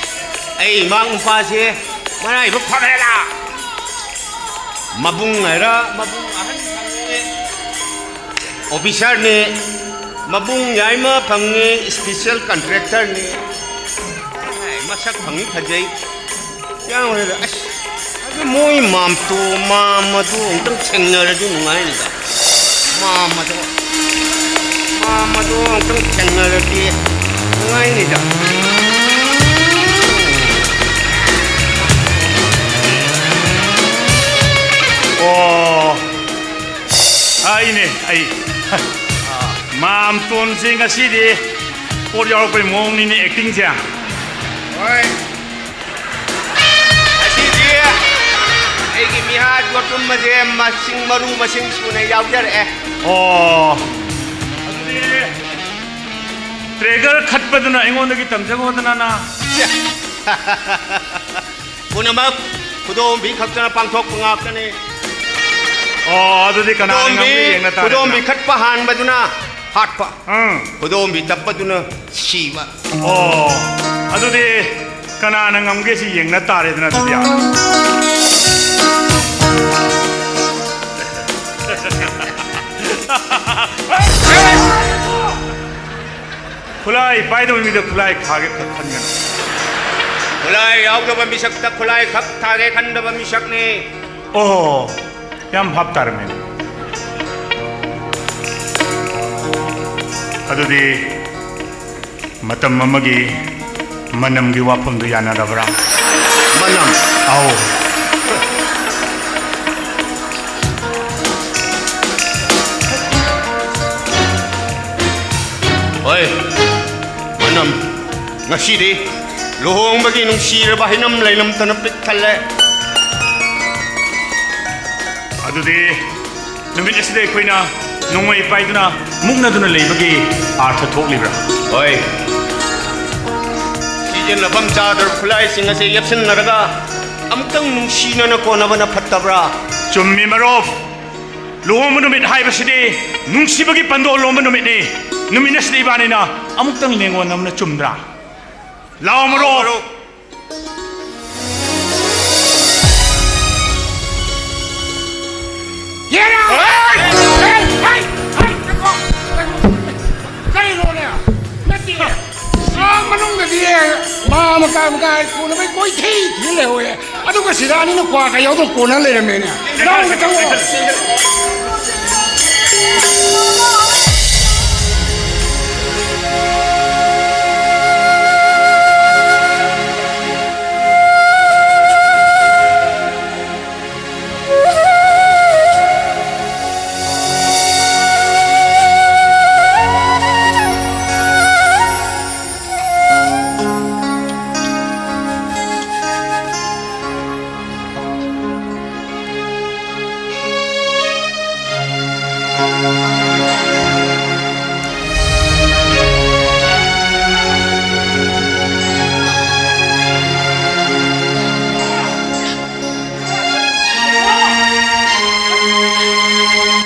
ꯑꯩ ꯏꯃꯥ ꯅꯨꯄꯥꯁꯦ ꯃꯔꯥꯏꯕꯛ ꯐꯈ꯭ꯔꯦꯗ꯫ ꯃꯕꯨꯡ ꯍꯥꯏꯔ ꯃꯕꯨꯡ ꯑꯍꯟ ꯐꯪꯉꯦ, ꯑꯣꯐꯤꯁꯥꯔꯅꯤ꯫ ꯃꯕꯨꯡ ꯌꯥꯏꯃ ꯐꯪꯉꯦ, ꯏꯁꯄꯤꯁꯦꯜ ꯀꯟꯇ꯭ꯔꯦꯛꯇꯔꯅꯤ꯫ ꯃꯁꯛ ꯐꯪꯉꯤ ꯐꯖꯩ꯫ ꯌꯥꯝ ꯍꯦꯟꯅ ꯑꯁ, ꯑꯗꯨ ꯃꯣꯏ ꯃꯥꯝꯇꯣ, ꯃꯥꯝ ꯑꯗꯨ ꯑꯃꯨꯛꯇꯪ ꯊꯦꯡꯅꯔꯗꯤ ꯅꯨꯡꯉꯥꯏꯅꯤꯗ꯫ ꯃꯥꯝ ꯑꯗꯣ, ꯃꯥꯝ ꯑꯗꯣ ꯑꯃꯨꯛꯇꯪ ꯊꯦꯡꯅꯔꯗꯤ ꯅꯨꯡꯉꯥꯏꯅꯤꯗ꯫ ꯑꯣ, ꯑꯩꯅꯦ, ꯑꯩ꯫ ꯃꯥꯝꯇꯣꯟꯁꯦ ꯉꯁꯤꯗꯤ ꯄꯣꯠ ꯌꯥꯎꯔꯛꯄꯩ ꯃꯑꯣꯡꯅꯤꯅꯦ, ꯑꯦꯛꯇꯤꯡꯁꯦ꯫ ꯍꯣꯏ꯫ ꯉꯁꯤꯗꯤ ꯑꯩꯒꯤ ꯃꯤꯍꯥꯠ ꯌꯣꯠꯇꯨꯝ ꯑꯁꯦ ꯃꯁꯤꯡ, ꯃꯔꯨ ꯃꯁꯤꯡ ꯁꯨꯅ ꯌꯥꯎꯖꯔꯛꯑꯦ꯫ ꯑꯣ꯫ ꯑꯗꯨꯗꯤ ꯇ꯭ꯔꯦꯒꯔ ꯈꯠꯄꯗꯨꯅ ꯑꯩꯉꯣꯟꯗꯒꯤ ꯇꯝꯖꯈꯣꯗꯅ ꯅ꯫ ꯄꯨꯝꯅꯃꯛ ꯈꯨꯗꯣꯝꯕꯤ ꯈꯛꯇꯅ ꯄꯥꯡꯊꯣꯛꯄ ꯉꯥꯛꯇꯅꯤ꯫ ꯑꯣ, ꯑꯗꯨꯗꯤ ꯀꯅꯥꯅ ꯈꯨꯗꯣꯝꯕꯤ, ꯉꯝꯒꯦ ꯌꯦꯡꯅ ꯇꯥꯔꯦꯗꯅ꯫ ꯈꯨꯗꯣꯝꯕꯤ ꯈꯠꯄ ꯍꯥꯟꯕꯗꯨꯅ ꯍꯥꯠꯄ꯫ ꯎꯝ꯫ ꯈꯨꯗꯣꯝꯕꯤ ꯇꯞꯄꯗꯨꯅ ꯁꯤꯕ꯫ ꯑꯣ, ꯑꯗꯨꯗꯤ ꯀꯅꯥꯅ ꯉꯝꯒꯦ ꯁꯤ ꯌꯦꯡꯅ ꯇꯥꯔꯦꯗꯅ ꯑꯗꯨꯗꯤ꯫ ꯈꯨꯠꯂꯥꯏ ꯄꯥꯏꯗꯕ ꯃꯤꯗ ꯈꯨꯠꯂꯥꯏ ꯊꯥꯒꯦ ꯈ-, ꯈꯟꯒꯅꯨ꯫ ꯈꯨꯠꯂꯥꯏ ꯌꯥꯎꯗꯕ ꯃꯤꯁꯛꯇ ꯈꯨꯠꯂꯥꯏ ꯈꯛ ꯊꯥꯒꯦ ꯈꯟꯗꯕ ꯃꯤꯁꯛꯅꯤ꯫ ꯑꯣ, ꯌꯥꯝ ꯚꯥꯞ ꯇꯥꯔꯝꯃꯦ꯫ ꯑꯗꯨꯗꯤ ꯃꯇꯝ ꯑꯃꯒꯤ ꯃꯅꯝꯒꯤ ꯋꯥꯐꯝꯗꯨ ꯌꯥꯅꯔꯕ꯭ꯔꯥ? ꯃꯅꯝ? ꯑꯧ꯫ ꯍꯣꯏ, ꯃꯅꯝ꯫ ꯉꯁꯤꯗꯤ ꯂꯨꯍꯣꯡꯕꯒꯤ ꯅꯨꯡꯁꯤꯔꯕ ꯍꯩꯅꯝ ꯂꯩꯅꯝꯇꯅ ꯄꯤꯛ ꯊꯜꯂꯦ꯫ ꯑꯗꯨꯗꯤ ꯅꯨꯃꯤꯠ ꯑꯁꯤꯗ ꯑꯩꯈꯣꯏꯅ ꯅꯣꯡꯃꯩ ꯄꯥꯏꯗꯨꯅ ꯃꯨꯛꯅꯗꯨꯅ ꯂꯩꯕꯒꯤ ꯑꯥꯔꯊ ꯊꯣꯛꯂꯤꯕ꯭ꯔꯥ? ꯍꯣꯏ꯫ ꯁꯤꯖꯤꯟꯅꯐꯝ ꯆꯥꯗ꯭ꯔꯕ ꯈꯨꯠꯂꯥꯏꯁꯤꯡ ꯑꯁꯤ ꯌꯦꯞꯁꯤꯟꯅꯔꯒ ꯑꯃꯨꯛꯇꯪ ꯅꯨꯡꯁꯤꯅꯅ ꯀꯣꯟꯅꯕꯅ ꯐꯠꯇꯕ꯭ꯔꯥ? ꯆꯨꯝꯃꯤ ꯃꯔꯨꯞ꯫ ꯂꯨꯍꯣꯡꯕ ꯅꯨꯃꯤꯠ ꯍꯥꯏꯕꯁꯤꯗꯤ ꯅꯨꯡꯁꯤꯕꯒꯤ ꯄꯟꯗꯣ ꯂꯣꯝꯕ ꯅꯨꯃꯤꯠꯅꯤ꯫ ꯅꯨꯃꯤꯠ ꯑꯁꯤꯗ ꯏꯕꯥꯅꯤꯅ ꯑꯃꯨꯛꯇꯪ ꯂꯦꯡꯉꯣꯟꯅꯕꯅ ꯆꯨꯝꯗ꯭ꯔꯥ? ꯂꯥꯛꯑꯣ ꯃꯔꯨꯞ꯫ ꯃꯔꯨꯞ꯫ ꯌꯦꯔꯥ! ꯍꯩ! ꯍꯩ! ꯍꯩ! ꯍꯩ! ꯉꯥꯏꯈꯣ! ꯉꯥꯏꯈꯣ! ꯀꯔꯤꯅꯣꯅꯦ? ꯅꯠꯇꯦ꯫ ꯑꯥ ꯃꯅꯨꯡꯗꯗꯤ ꯃꯥ ꯃꯀꯥ ꯃꯀꯥ ꯀꯣꯟꯅꯕꯩ ꯀꯣꯏꯊꯤ ꯊꯤ ꯂꯩꯍꯧꯋꯦ꯫ ꯑꯗꯨꯒ ꯁꯤꯗ ꯑꯅꯤꯅ ꯀ꯭ꯋꯥꯒ ꯌꯥꯎꯗꯅ ꯀꯣꯟꯅ ꯂꯩꯔꯝꯃꯦꯅꯦ꯫ ꯅꯪꯅ ꯆꯪꯉꯛꯑꯣ꯫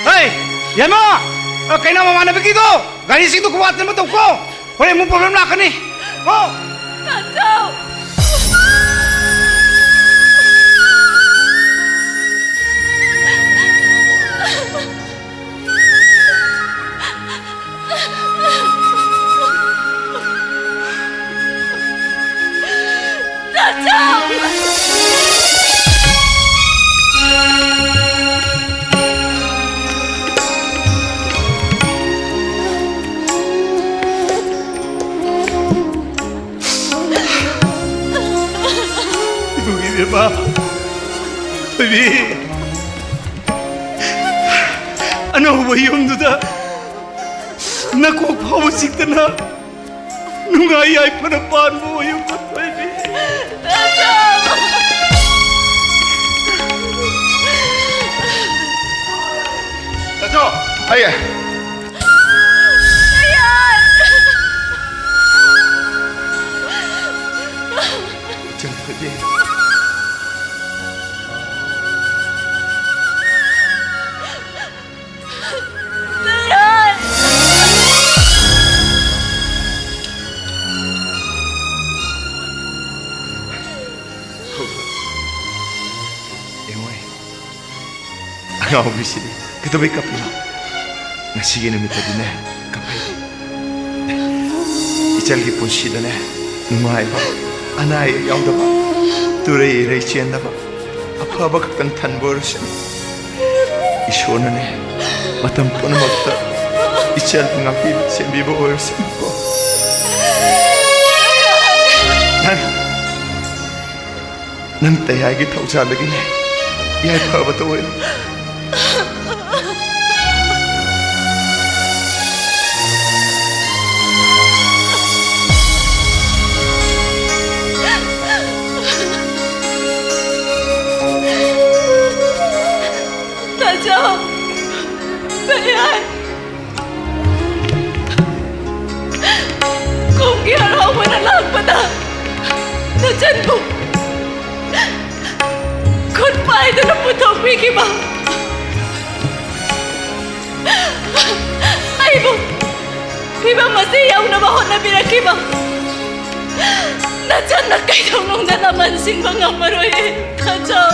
ꯍꯩ! ꯌꯥꯏꯃ! ꯑ, ꯀꯩꯅꯣ, ꯃꯃꯥꯟꯅꯕꯒꯤꯗꯣ, ꯒꯥꯔꯤꯁꯤꯡꯗꯣ ꯈꯨꯋꯥ ꯆꯟꯕ ꯇꯧꯀꯣ꯫ ꯍꯣꯔꯦꯟ ꯑꯃꯨꯛ problem ꯂꯥꯛꯀꯅꯤ꯫ ꯀꯣ? ꯇꯥꯆꯧ! ꯏꯕꯨꯡ ꯏꯕꯦꯝꯃ, ꯊꯣꯏꯕꯤ, ꯑꯅꯧꯕ ꯌꯨꯝꯗꯨꯗ ꯅꯀꯣꯛ ꯐꯥꯎꯕ ꯆꯤꯛꯇꯅ ꯅꯨꯡꯉꯥꯏ ꯌꯥꯏꯐꯅ ꯄꯥꯟꯕ ꯑꯣꯏꯌꯨꯀꯣ, ꯊꯣꯏꯕꯤ꯫ ꯑꯩ ꯏꯆꯟ ꯐꯖꯩ꯫ ꯌꯦꯡꯉꯣ, ꯑꯉꯥꯎꯕꯤꯁꯤꯗꯤ ꯀꯩꯗꯧꯕꯩ ꯀꯞꯄꯤꯅꯣ? ꯉꯁꯤꯒꯤ ꯅꯨꯃꯤꯠꯇꯗꯤꯅꯦ, ꯀꯞꯄꯤ꯫ ꯏꯆꯜꯒꯤ ꯄꯨꯟꯁꯤꯗꯅꯦ, ꯅꯨꯡꯉꯥꯏꯕ, ꯑꯅꯥ ꯑꯌꯦꯛ ꯌꯥꯎꯗꯕ, ꯇꯨꯔꯩ ꯏꯔꯩ ꯆꯦꯟꯗꯕ, ꯑꯐꯕ ꯈꯛꯇꯪ ꯊꯟꯕ ꯑꯣꯏꯔꯁꯅꯨ꯫ ꯏꯁꯣꯔꯅꯅꯦ, ꯃꯇꯝ ꯄꯨꯝꯅꯃꯛꯇ ꯏꯆꯜꯕꯨ ꯉꯥꯛꯄꯤꯕ, ꯁꯦꯝꯕꯤꯕ ꯑꯣꯏꯔꯁꯅꯨꯀꯣ꯫ ꯅꯪ, ꯅꯪ ꯇꯌꯥꯏꯒꯤ ꯊꯧꯖꯥꯜꯗꯒꯤꯅꯦ, ꯌꯥꯏꯐꯕꯇ ꯑꯣꯏꯔꯣ꯫ ꯇꯥꯆꯧ! ꯇꯌꯥꯏ! ꯀꯨꯝꯒꯤ ꯍꯔꯥꯎꯕꯅ ꯂꯥꯛꯄꯗ ꯅꯆꯟꯕꯨ ꯈꯨꯠ ꯄꯥꯏꯗꯨꯅ ꯄꯨꯊꯣꯛꯄꯤꯈꯤꯕ, ꯑꯩꯕꯨ ꯐꯤꯚꯝ ꯑꯁꯤ ꯌꯧꯅꯕ ꯍꯣꯠꯅꯕꯤꯔꯛꯈꯤꯕ ꯅꯆꯟꯅ ꯀꯩꯗꯧꯅꯨꯡꯗ ꯂꯃꯟ ꯁꯤꯡꯕ ꯉꯝꯃꯔꯣꯏ, ꯇꯥꯆꯧ꯫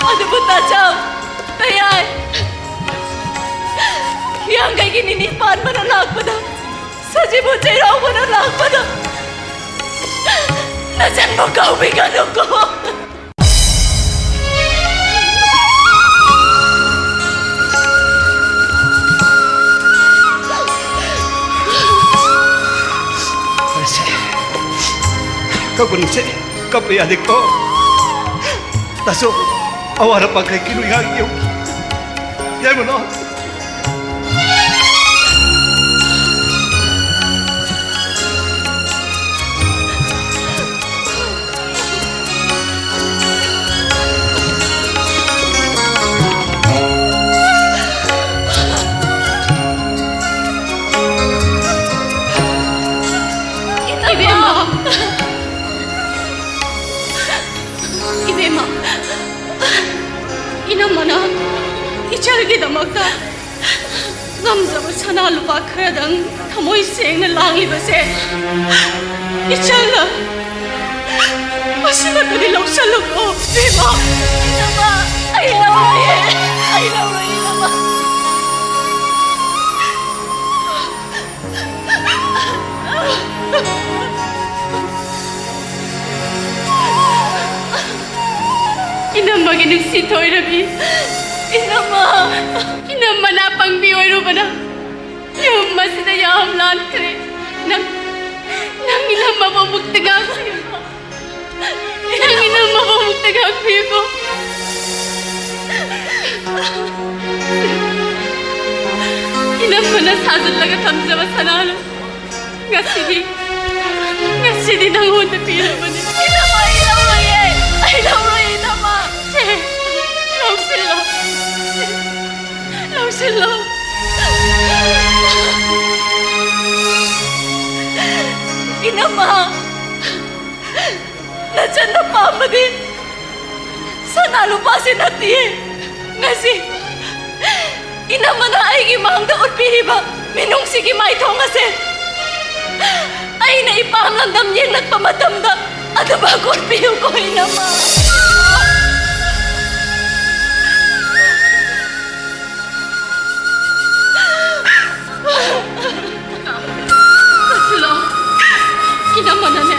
ꯑꯗꯨꯕꯨ ꯇꯥꯆꯧ, ꯇꯌꯥꯏ, ꯍꯤꯌꯥꯡꯒꯩꯒꯤ ꯅꯤꯅꯤ ꯄꯥꯟꯕꯅ ꯂꯥꯛꯄꯗ, ꯁꯖꯤꯕꯨ ꯆꯩꯔꯥꯎꯕꯅ ꯂꯥꯛꯄꯗ ꯅꯆꯟꯕꯨ ꯀꯥꯎꯕꯤꯒꯅꯨꯀꯣ꯫ ꯐꯔꯦꯁꯦ, ꯀꯞꯀꯅꯨꯁꯦ, ꯀꯞꯄ ꯌꯥꯗꯦꯀꯣ꯫ ꯇꯥꯆꯧ, ꯑꯋꯥꯠ ꯑꯄꯥ ꯀꯩ ꯀꯩꯅꯣ ꯉꯥꯏꯍꯥꯛ ꯌꯦꯡꯉꯨ꯫ ꯌꯥꯏꯃ, ꯂꯥꯛꯑꯣ꯫ ꯏꯅꯝꯃꯅ ꯏꯆꯜꯒꯤꯗꯃꯛꯇ ꯉꯝꯖꯕ ꯁꯅꯥ ꯂꯨꯄꯥ ꯈꯔꯗꯪ ꯊꯃꯣꯏ ꯁꯦꯡꯅ ꯂꯥꯡꯂꯤꯕꯁꯦ ꯏꯆꯜꯅ ꯃꯁꯤꯃꯛꯇꯗꯤ ꯂꯧꯁꯜꯂꯨꯀꯣ, ꯏꯕꯦꯝꯃ꯫ ꯏꯅꯝꯃ, ꯑꯩ ꯂꯧꯔꯣꯏꯌꯦ꯫ ꯑꯩ ꯂꯧꯔꯣꯏ, ꯏꯅꯝꯃ꯫ ꯏꯅꯝꯃꯒꯤ ꯅꯨꯡꯁꯤ ꯊꯣꯏꯔꯕꯤ꯫ ꯏꯅꯝꯃ꯫ ꯏꯅꯝꯃ ꯅꯥꯄꯪꯕꯤ ꯑꯣꯏꯔꯨꯕꯅ ꯌꯨꯝ ꯑꯁꯤꯗ ꯌꯥꯝ ꯂꯥꯟꯈ꯭ꯔꯦ꯫ ꯅꯪ, ꯅꯪ ꯏꯅꯝꯃꯕꯨ ꯑꯃꯨꯛꯇ ꯉꯥꯛꯄꯤꯌꯨꯀꯣ꯫ ꯅꯪ ꯏꯅꯝꯃꯕꯨ ꯑꯃꯨꯛꯇ ꯉꯥꯛꯄꯤꯌꯨꯀꯣ꯫ ꯏꯅꯝꯃꯅ ꯁꯥꯖꯤꯜꯂꯒ ꯊꯝꯖꯕ ꯁꯅꯥꯅꯨ꯫ ꯉꯁꯤꯗꯤ, ꯉꯁꯤꯗꯤ ꯅꯪꯉꯣꯟꯗ ꯄꯤꯔꯕꯅꯤ꯫ ꯏꯅꯝꯃ, ꯑꯩ ꯂꯧꯔꯣꯏꯌꯦ꯫ ꯑꯩ ꯂꯧꯔꯣꯏ, ꯏꯅꯝꯃ꯫ ꯁꯦ, ꯂꯧꯁꯤꯜꯂꯣ꯫ ꯂꯧꯁꯤꯜꯂꯣ꯫ ꯏꯅꯝꯃ, ꯅꯆꯟꯅ ꯄꯥꯝꯕꯗꯤ ꯁꯅꯥ ꯂꯨꯄꯥꯁꯤ ꯅꯠꯇꯤꯌꯦ꯫ ꯉꯁꯤ ꯏꯅꯝꯃꯅ ꯑꯩꯒꯤ ꯃꯥꯡꯗ ꯎꯠꯄꯤꯔꯤꯕ ꯃꯤꯅꯨꯡꯁꯤꯒꯤ ꯃꯥꯏꯊꯣꯡ ꯑꯁꯦ ꯑꯩꯅ ꯏꯄꯥꯝ ꯂꯝꯗꯝ ꯌꯦꯡꯂꯛꯄ ꯃꯇꯝꯗ ꯑꯗꯨꯃꯛ ꯎꯠꯄꯤꯌꯨꯀꯣ, ꯏꯅꯝꯃ꯫ ꯂꯥꯛꯁꯤꯜꯂꯣ꯫ ꯏꯅꯝꯃꯅꯅꯦ,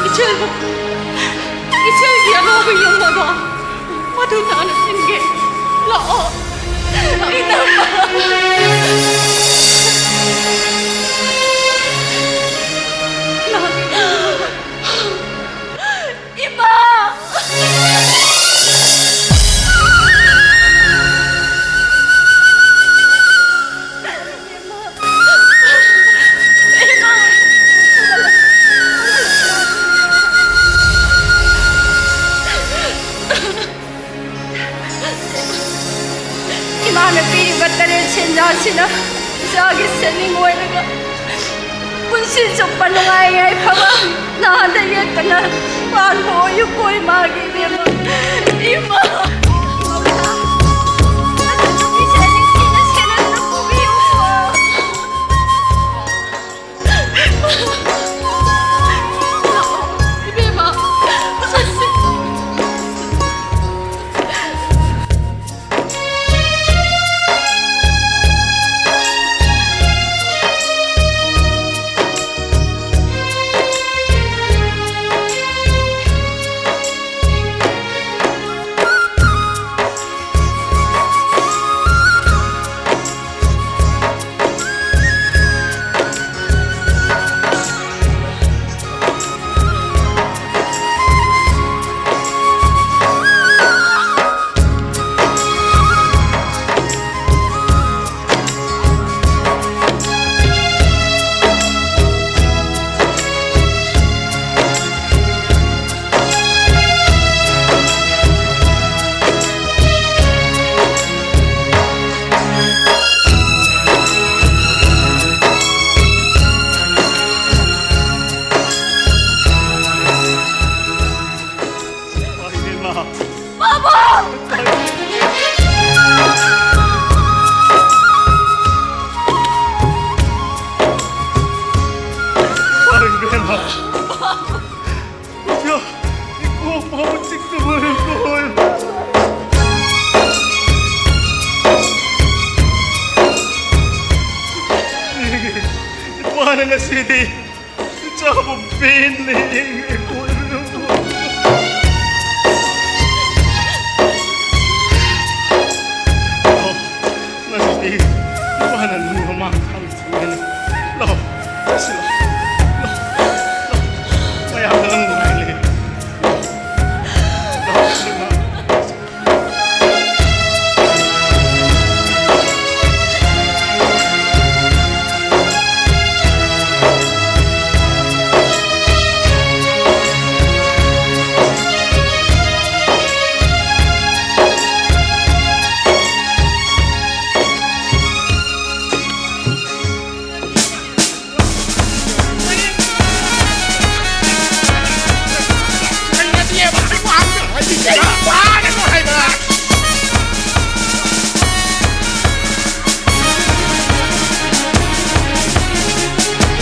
ꯏꯆꯜꯕꯨ, ꯏꯆꯜꯒꯤ ꯑꯅꯧꯕ ꯌꯨꯝ ꯑꯗꯣ ꯃꯗꯨ ꯇꯥꯅ ꯁꯤꯟꯒꯦ꯫ ꯂꯥꯛꯑꯣ꯫ ꯏꯅꯝꯃ꯫ ꯏꯃꯥ! ꯏꯃꯥꯅ ꯄꯤꯔꯤꯕ ꯇꯔꯦꯠ ꯁꯦꯟꯖꯥꯁꯤꯅ ꯏꯆꯥꯒꯤ ꯁꯦꯟꯅꯤꯡ ꯑꯣꯏꯔꯒ ꯄꯨꯟꯁꯤ ꯆꯨꯞꯄ ꯅꯨꯡꯉꯥꯏ ꯌꯥꯏꯐꯕ ꯅꯥꯗ ꯌꯦꯛꯇꯅ ꯄꯥꯟꯕ ꯑꯣꯏꯌꯨꯀꯣ ꯏꯃꯥꯒꯤ ꯏꯕꯦꯝꯃ꯫ ꯏꯃꯥ! ꯉꯁꯤꯗꯤ ꯆꯥꯕ ꯄꯦꯟꯗꯦ꯫ ꯉꯁꯤꯗꯤ ꯅꯨꯄꯥꯅ ꯅꯨꯃꯤꯠ ꯃꯃꯥꯡ ꯊꯥꯡ ꯊꯤꯡꯒꯅꯤ꯫ ꯂꯥꯛꯑꯣ, ꯆꯠꯁꯤ ꯂꯥꯛꯑꯣ꯫ ꯂꯥꯛꯑꯣ, ꯂꯥꯛꯑꯣ꯫ ꯃꯌꯥꯝꯅ ꯅꯪꯕꯨ ꯉꯥꯏ ꯂꯩ꯫ ꯂꯥꯛꯑꯣ, ꯂꯥꯛꯑꯣ꯫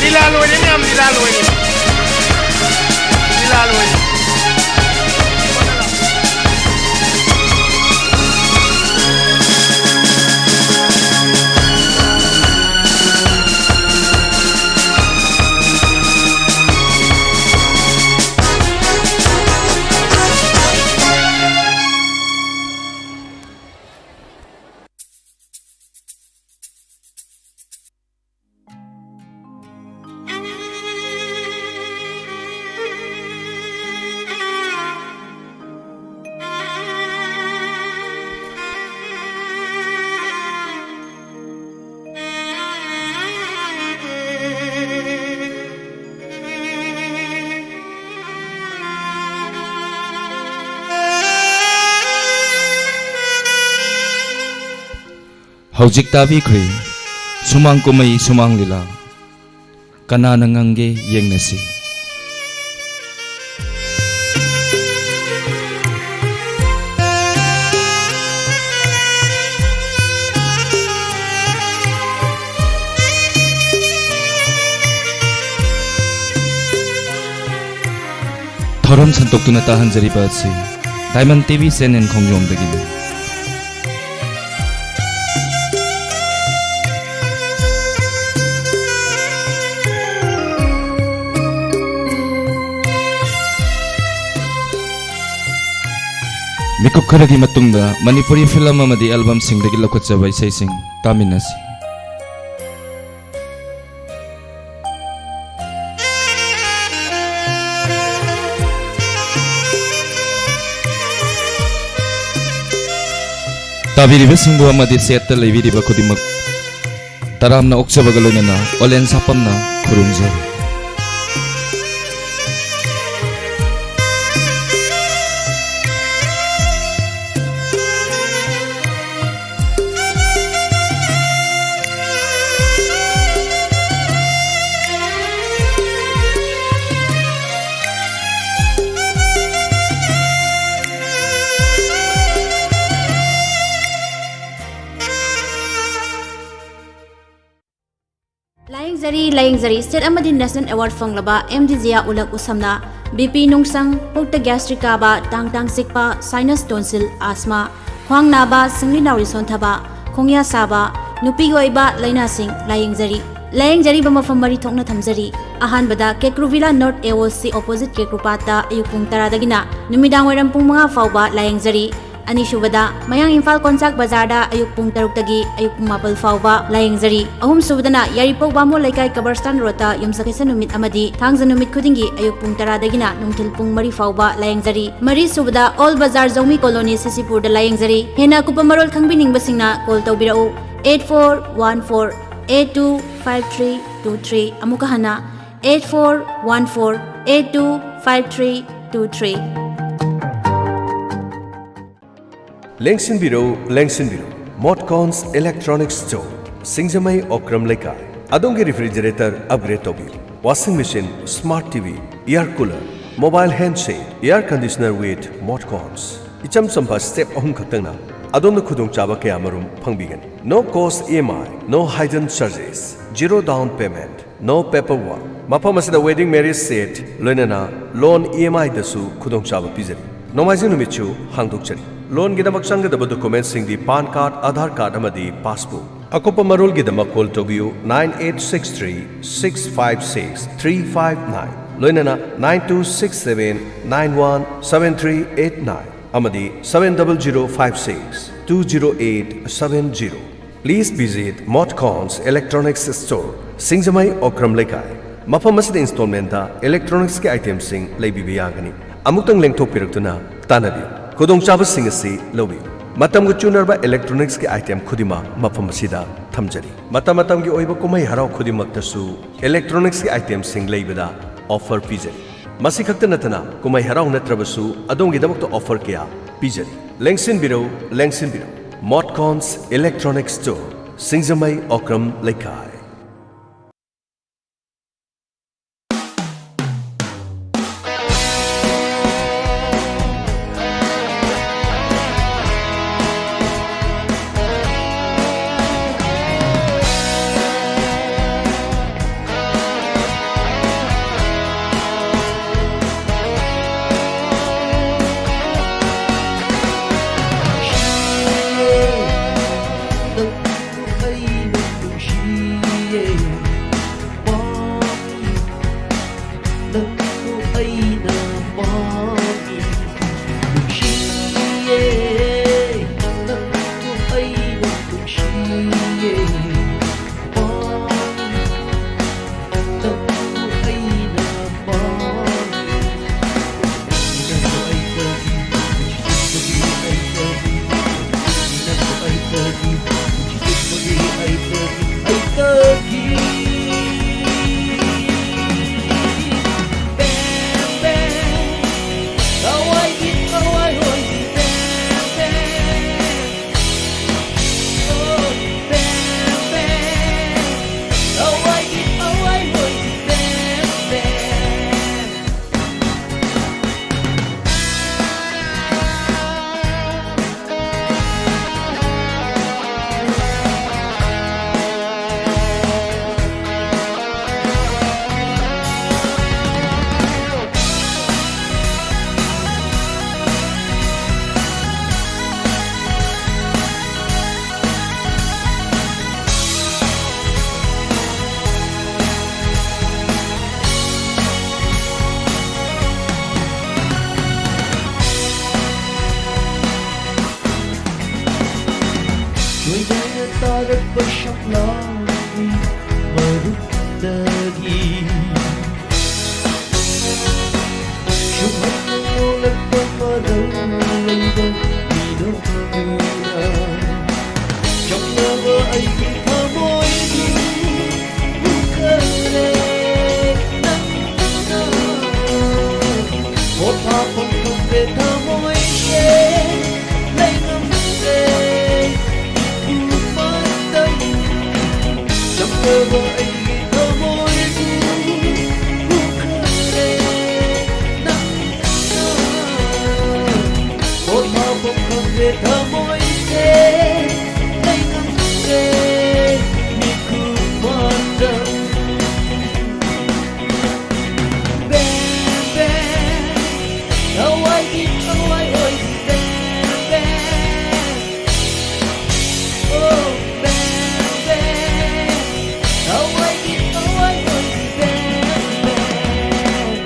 ꯂꯤꯂꯥ ꯂꯣꯏꯔꯦ ꯃꯌꯥꯝ, ꯂꯤꯂꯥ ꯂꯣꯏꯔꯦ꯫ ꯂꯤꯂꯥ ꯂꯣꯏꯔꯦ꯫ ꯍꯧꯖꯤꯛ ꯇꯥꯕꯤꯈ꯭ꯔꯦ ꯁꯨꯃꯥꯡ ꯀꯨꯝꯍꯩ ꯁꯨꯃꯥꯡ ꯂꯤꯂꯥ꯫ ꯀꯅꯥꯅ ꯉꯝꯒꯦ ꯌꯦꯡꯅꯁꯤ꯫ ꯊꯧꯔꯝ ꯁꯟꯗꯣꯛꯇꯨꯅ ꯇꯥꯍꯟꯖꯔꯤꯕ ꯑꯁꯤ Diamond ꯇꯤ ꯚꯤ ꯆꯦꯅꯦꯜ ꯈꯣꯡꯖꯣꯝꯗꯒꯤꯅꯤ꯫ ꯃꯤꯀꯨꯞ ꯈꯔꯒꯤ ꯃꯇꯨꯡꯗ ꯃꯅꯤꯄꯨꯔꯤ ꯐꯤꯂꯝ ꯑꯃꯗꯤ ꯑꯦꯜꯕꯝꯁꯤꯡꯗꯒꯤ ꯂꯧꯈꯠꯆꯕ ꯏꯁꯩꯁꯤꯡ ꯇꯥꯃꯤꯟꯅꯁꯤ꯫ ꯇꯥꯕꯤꯔꯤꯕꯁꯤꯡꯕꯨ ꯑꯃꯗꯤ ꯁꯦꯠꯇ ꯂꯩꯕꯤꯔꯤꯕ ꯈꯨꯗꯤꯡꯃꯛ ꯇꯔꯥꯝꯅ ꯑꯣꯛꯆꯕꯒ ꯂꯣꯏꯅꯅ ꯑꯣꯂꯦꯟ ꯁꯥꯄꯝꯅ ꯈꯨꯔꯨꯝꯖꯔꯤ꯫ ꯂꯥꯌꯦꯡꯖꯔꯤ, ꯂꯥꯌꯦꯡꯖꯔꯤ꯫ ꯁ꯭ꯇꯦꯠ ꯑꯃꯗꯤ ꯅꯦꯁꯅꯦꯜ ꯑꯦꯋꯥꯔꯗ ꯐꯪꯂꯕ ꯑꯦꯝ ꯗꯤ ꯖꯤꯌꯥ ꯎꯂꯛ ꯎꯁꯝꯅ ꯕꯤ ꯄꯤ ꯅꯨꯡꯁꯪ, ꯄꯨꯛꯇ ꯒ꯭ꯌꯥꯁꯇ꯭ꯔꯤꯛ ꯀꯥꯕ, ꯇꯥꯡ ꯇꯥꯡ ꯆꯤꯛꯄ, ꯁꯥꯏꯅꯁ, ꯇꯣꯟꯁꯤꯜ, ꯑꯥꯁꯃꯥ, ꯈ꯭ꯋꯥꯡ ꯅꯥꯕ, ꯁꯤꯡꯂꯤ ꯅꯥꯎꯔꯤ ꯁꯣꯟꯊꯕ, ꯈꯣꯡꯌꯥ ꯁꯥꯕ, ꯅꯨꯄꯤꯒꯤ ꯑꯣꯏꯕ ꯂꯥꯏꯅꯥꯁꯤꯡ ꯂꯥꯌꯦꯡꯖꯔꯤ꯫ ꯂꯥꯌꯦꯡꯖꯔꯤꯕ ꯃꯐꯝ ꯃꯔꯤ ꯊꯣꯛꯅ ꯊꯝꯖꯔꯤ꯫ ꯑꯍꯥꯟꯕꯗ ꯀꯦꯀ꯭ꯔꯨꯚꯤꯂꯥ ꯅꯣꯔꯠ ꯑꯦ ꯑꯣ ꯁꯤ ꯑꯣꯄꯣꯖꯤꯠ ꯀꯦꯀ꯭ꯔꯨꯄꯥꯠꯇ ꯑꯌꯨꯛ ꯄꯨꯡ ꯇꯔꯥꯗꯒꯤꯅ ꯅꯨꯃꯤꯗꯥꯡ ꯋꯥꯏꯔꯝ ꯄꯨꯡ ꯃꯉꯥ ꯐꯥꯎꯕ ꯂꯥꯌꯦꯡꯖꯔꯤ꯫ ꯑꯅꯤꯁꯨꯕꯗ, ꯃꯌꯥꯡ ꯏꯝꯐꯥꯜ ꯀꯣꯟꯁꯥꯛ ꯕꯖꯥꯔꯗ ꯑꯌꯨꯛ ꯄꯨꯡ ꯇꯔꯨꯛꯇꯒꯤ ꯑꯌꯨꯛ ꯄꯨꯡ ꯃꯥꯄꯜ ꯐꯥꯎꯕ ꯂꯥꯌꯦꯡꯖꯔꯤ꯫ ꯑꯍꯨꯝꯁꯨꯕꯗꯅ, ꯌꯥꯏꯔꯤꯄꯣꯛ ꯕꯥꯃꯣꯟ ꯂꯩꯀꯥꯏ ꯀꯕꯔꯁꯇꯥꯟ ꯔꯣꯗꯇ ꯌꯨꯝꯁꯀꯩꯁ ꯅꯨꯃꯤꯠ ꯑꯃꯗꯤ ꯊꯥꯡꯖ ꯅꯨꯃꯤꯠ ꯈꯨꯗꯤꯡꯒꯤ ꯑꯌꯨꯛ ꯄꯨꯡ ꯇꯔꯥꯗꯒꯤꯅ ꯅꯨꯡꯊꯤꯜ ꯄꯨꯡ ꯃꯔꯤ ꯐꯥꯎꯕ ꯂꯥꯌꯦꯡꯖꯔꯤ꯫ ꯃꯔꯤꯁꯨꯕꯗ, ꯑꯣꯜ ꯕꯖꯥꯔ ꯖꯧꯃꯤ ꯀꯣꯂꯣꯅꯤ ꯁꯤꯁꯤꯄꯨꯔꯗ ꯂꯥꯌꯦꯡꯖꯔꯤ꯫ ꯍꯦꯟꯅ ꯑꯀꯨꯞꯄ ꯃꯔꯣꯜ ꯈꯪꯕꯤꯅꯤꯡꯕꯁꯤꯡꯅ ꯀꯣꯜ ꯇꯧꯕꯤꯔꯛꯎ, eight four one four eight two five three two three꯫ ꯑꯃꯨꯛꯀ ꯍꯟꯅ, eight four one four eight two five three two three꯫ ꯂꯦꯡꯁꯤꯟꯕꯤꯔꯧ, ꯂꯦꯡꯁꯤꯟꯕꯤꯔꯧ꯫ ꯃꯣꯠꯀꯣꯟꯁ ꯏꯂꯦꯛꯇ꯭ꯔꯣꯅꯤꯛꯁ ꯁ꯭ꯇꯣꯔ, ꯁꯤꯡꯖꯃꯩ ꯑꯣꯀ꯭ꯔꯝ ꯂꯩꯀꯥꯏ꯫ ꯑꯗꯣꯝꯒꯤ ꯔꯤꯐ꯭ꯔꯤꯖꯔꯦꯇꯔ ꯑꯞꯒ꯭ꯔꯦꯗ ꯇꯧꯕꯤꯌꯨ, washing machine, smart T V, air cooler, mobile handset, air conditioner with Motcons. ꯏꯆꯝ ꯆꯝꯕ step ꯑꯍꯨꯝ ꯈꯛꯇꯪꯅ ꯑꯗꯣꯝꯅ ꯈꯨꯗꯣꯡꯆꯥꯕ ꯀꯌꯥꯃꯔꯨꯝ ꯐꯪꯕꯤꯒꯅꯤ꯫ No cost E M I, no hidden charges, zero down payment, no paperwork꯫ ꯃꯐꯝ ꯑꯁꯤꯗ ꯋꯦꯗꯤꯡ ꯃꯦꯔꯤꯖ ꯁꯦꯠ, ꯂꯣꯏꯅꯅ ꯂꯣꯟ ꯏ ꯑꯦꯝ ꯑꯥꯏꯗꯁꯨ ꯈꯨꯗꯣꯡꯆꯥꯕ ꯄꯤꯖꯔꯤ꯫ ꯅꯣꯡꯃꯥꯏꯖꯤꯡ ꯅꯨꯃꯤꯠꯁꯨ ꯍꯥꯡꯗꯣꯛꯆꯔꯤ꯫ ꯂꯣꯟꯒꯤꯗꯃꯛ ꯆꯪꯒꯗꯕ ꯗꯣꯀꯨꯃꯦꯟꯁꯤꯡꯗꯤ ꯄꯥꯟ ꯀꯥꯔꯗ, ꯑꯥꯙꯥꯔ ꯀꯥꯔꯗ ꯑꯃꯗꯤ ꯄꯥꯁꯕꯨꯛ꯫ ꯑꯀꯨꯞꯄ ꯃꯔꯣꯜꯒꯤꯗꯃꯛ ꯀꯣꯜ ꯇꯧꯕꯤꯌꯨ, nine eight six three six five six three five nine, ꯂꯣꯏꯅꯅ nine two six seven nine one seven three eight nine꯫ ꯑꯃꯗꯤ seven double zero five six two zero eight seven zero꯫ Please visit Motcons Electronics Store, ꯁꯤꯡꯖꯃꯩ, ꯑꯣꯀ꯭ꯔꯝ ꯂꯩꯀꯥꯏ꯫ ꯃꯐꯝ ꯑꯁꯤꯗ installmentꯇ electronicsꯀꯤ itemꯁꯤꯡ ꯂꯩꯕꯤꯕ ꯌꯥꯒꯅꯤ꯫ ꯑꯃꯨꯛꯇꯪ ꯂꯦꯡꯊꯣꯛꯄꯤꯔꯛꯇꯨꯅ ꯇꯥꯟꯅꯕꯤꯌꯨ꯫ ꯈꯨꯗꯣꯡꯆꯥꯕꯁꯤꯡ ꯑꯁꯤ ꯂꯧꯕꯤꯌꯨ꯫ ꯃꯇꯝꯒ ꯆꯨꯅꯔꯕ electronicsꯀꯤ item ꯈꯨꯗꯤꯡꯃꯛ ꯃꯐꯝ ꯑꯁꯤꯗ ꯊꯝꯖꯔꯤ꯫ ꯃꯇꯝ ꯃꯇꯝꯒꯤ ꯑꯣꯏꯕ ꯀꯨꯝꯍꯩ ꯍꯔꯥꯎ ꯈꯨꯗꯤꯡꯃꯛꯇꯁꯨ electronicsꯀꯤ itemꯁꯤꯡ ꯂꯩꯕꯗ offer ꯄꯤꯖꯔꯤ꯫ ꯃꯁꯤ ꯈꯛꯇ ꯅꯠꯇꯅ, ꯀꯨꯝꯍꯩ ꯍꯔꯥꯎ ꯅꯠꯇ꯭ꯔꯕꯁꯨ ꯑꯗꯣꯝꯒꯤꯗꯃꯛꯇ offer ꯀꯌꯥ ꯄꯤꯖꯔꯤ꯫ ꯂꯦꯡꯁꯤꯟꯕꯤꯔꯧ, ꯂꯦꯡꯁꯤꯟꯕꯤꯔꯧ꯫ Motcons Electronics Store, ꯁꯤꯡꯖꯃꯩ, ꯑꯣꯀ꯭ꯔꯝ ꯂꯩꯀꯥꯏ꯫ ꯇꯥꯔꯛꯄ ꯁꯛꯂꯥꯡꯒꯤ ꯃꯔꯨꯞꯇꯒꯤ ꯁꯨꯝꯍꯠꯅ ꯅꯣꯂꯛꯄ ꯃꯔꯧ ꯂꯩꯕ ꯃꯤꯅꯣꯛꯇꯨꯅ ꯆꯝꯂꯕ ꯑꯩꯒꯤ ꯊꯃꯣꯏꯕꯨ ꯍꯨꯈꯔꯦ ꯅꯪꯅ꯫ ꯄꯣꯊꯥꯐꯝ ꯈꯪꯗꯦ ꯊꯃꯣꯏꯁꯦ ꯂꯩꯉꯝꯗꯦ ꯏꯈꯨ ꯃꯇꯝ ꯆꯝꯂꯕ ꯑꯩꯒꯤ ꯊꯃꯣꯏꯕꯨ ꯍꯨꯈꯔꯦ ꯅꯪꯅ꯫ ꯄꯣꯊꯥꯐꯝ ꯈꯪꯗꯦ ꯊꯃꯣꯏꯁꯦ ꯂꯩꯉꯝꯗꯦ ꯃꯤꯀꯨꯞ ꯃꯇꯝ꯫ ꯕꯦꯝ ꯕꯦꯝ ꯊꯋꯥꯏꯒꯤ ꯊꯋꯥꯏ ꯑꯣꯏꯕꯤ ꯕꯦꯝ ꯕꯦꯝ꯫ ꯑꯣ ꯕꯦꯝ ꯕꯦꯝ ꯊꯋꯥꯏꯒꯤ ꯊꯋꯥꯏ ꯑꯣꯏꯕꯤ ꯕꯦꯝ ꯕꯦꯝ꯫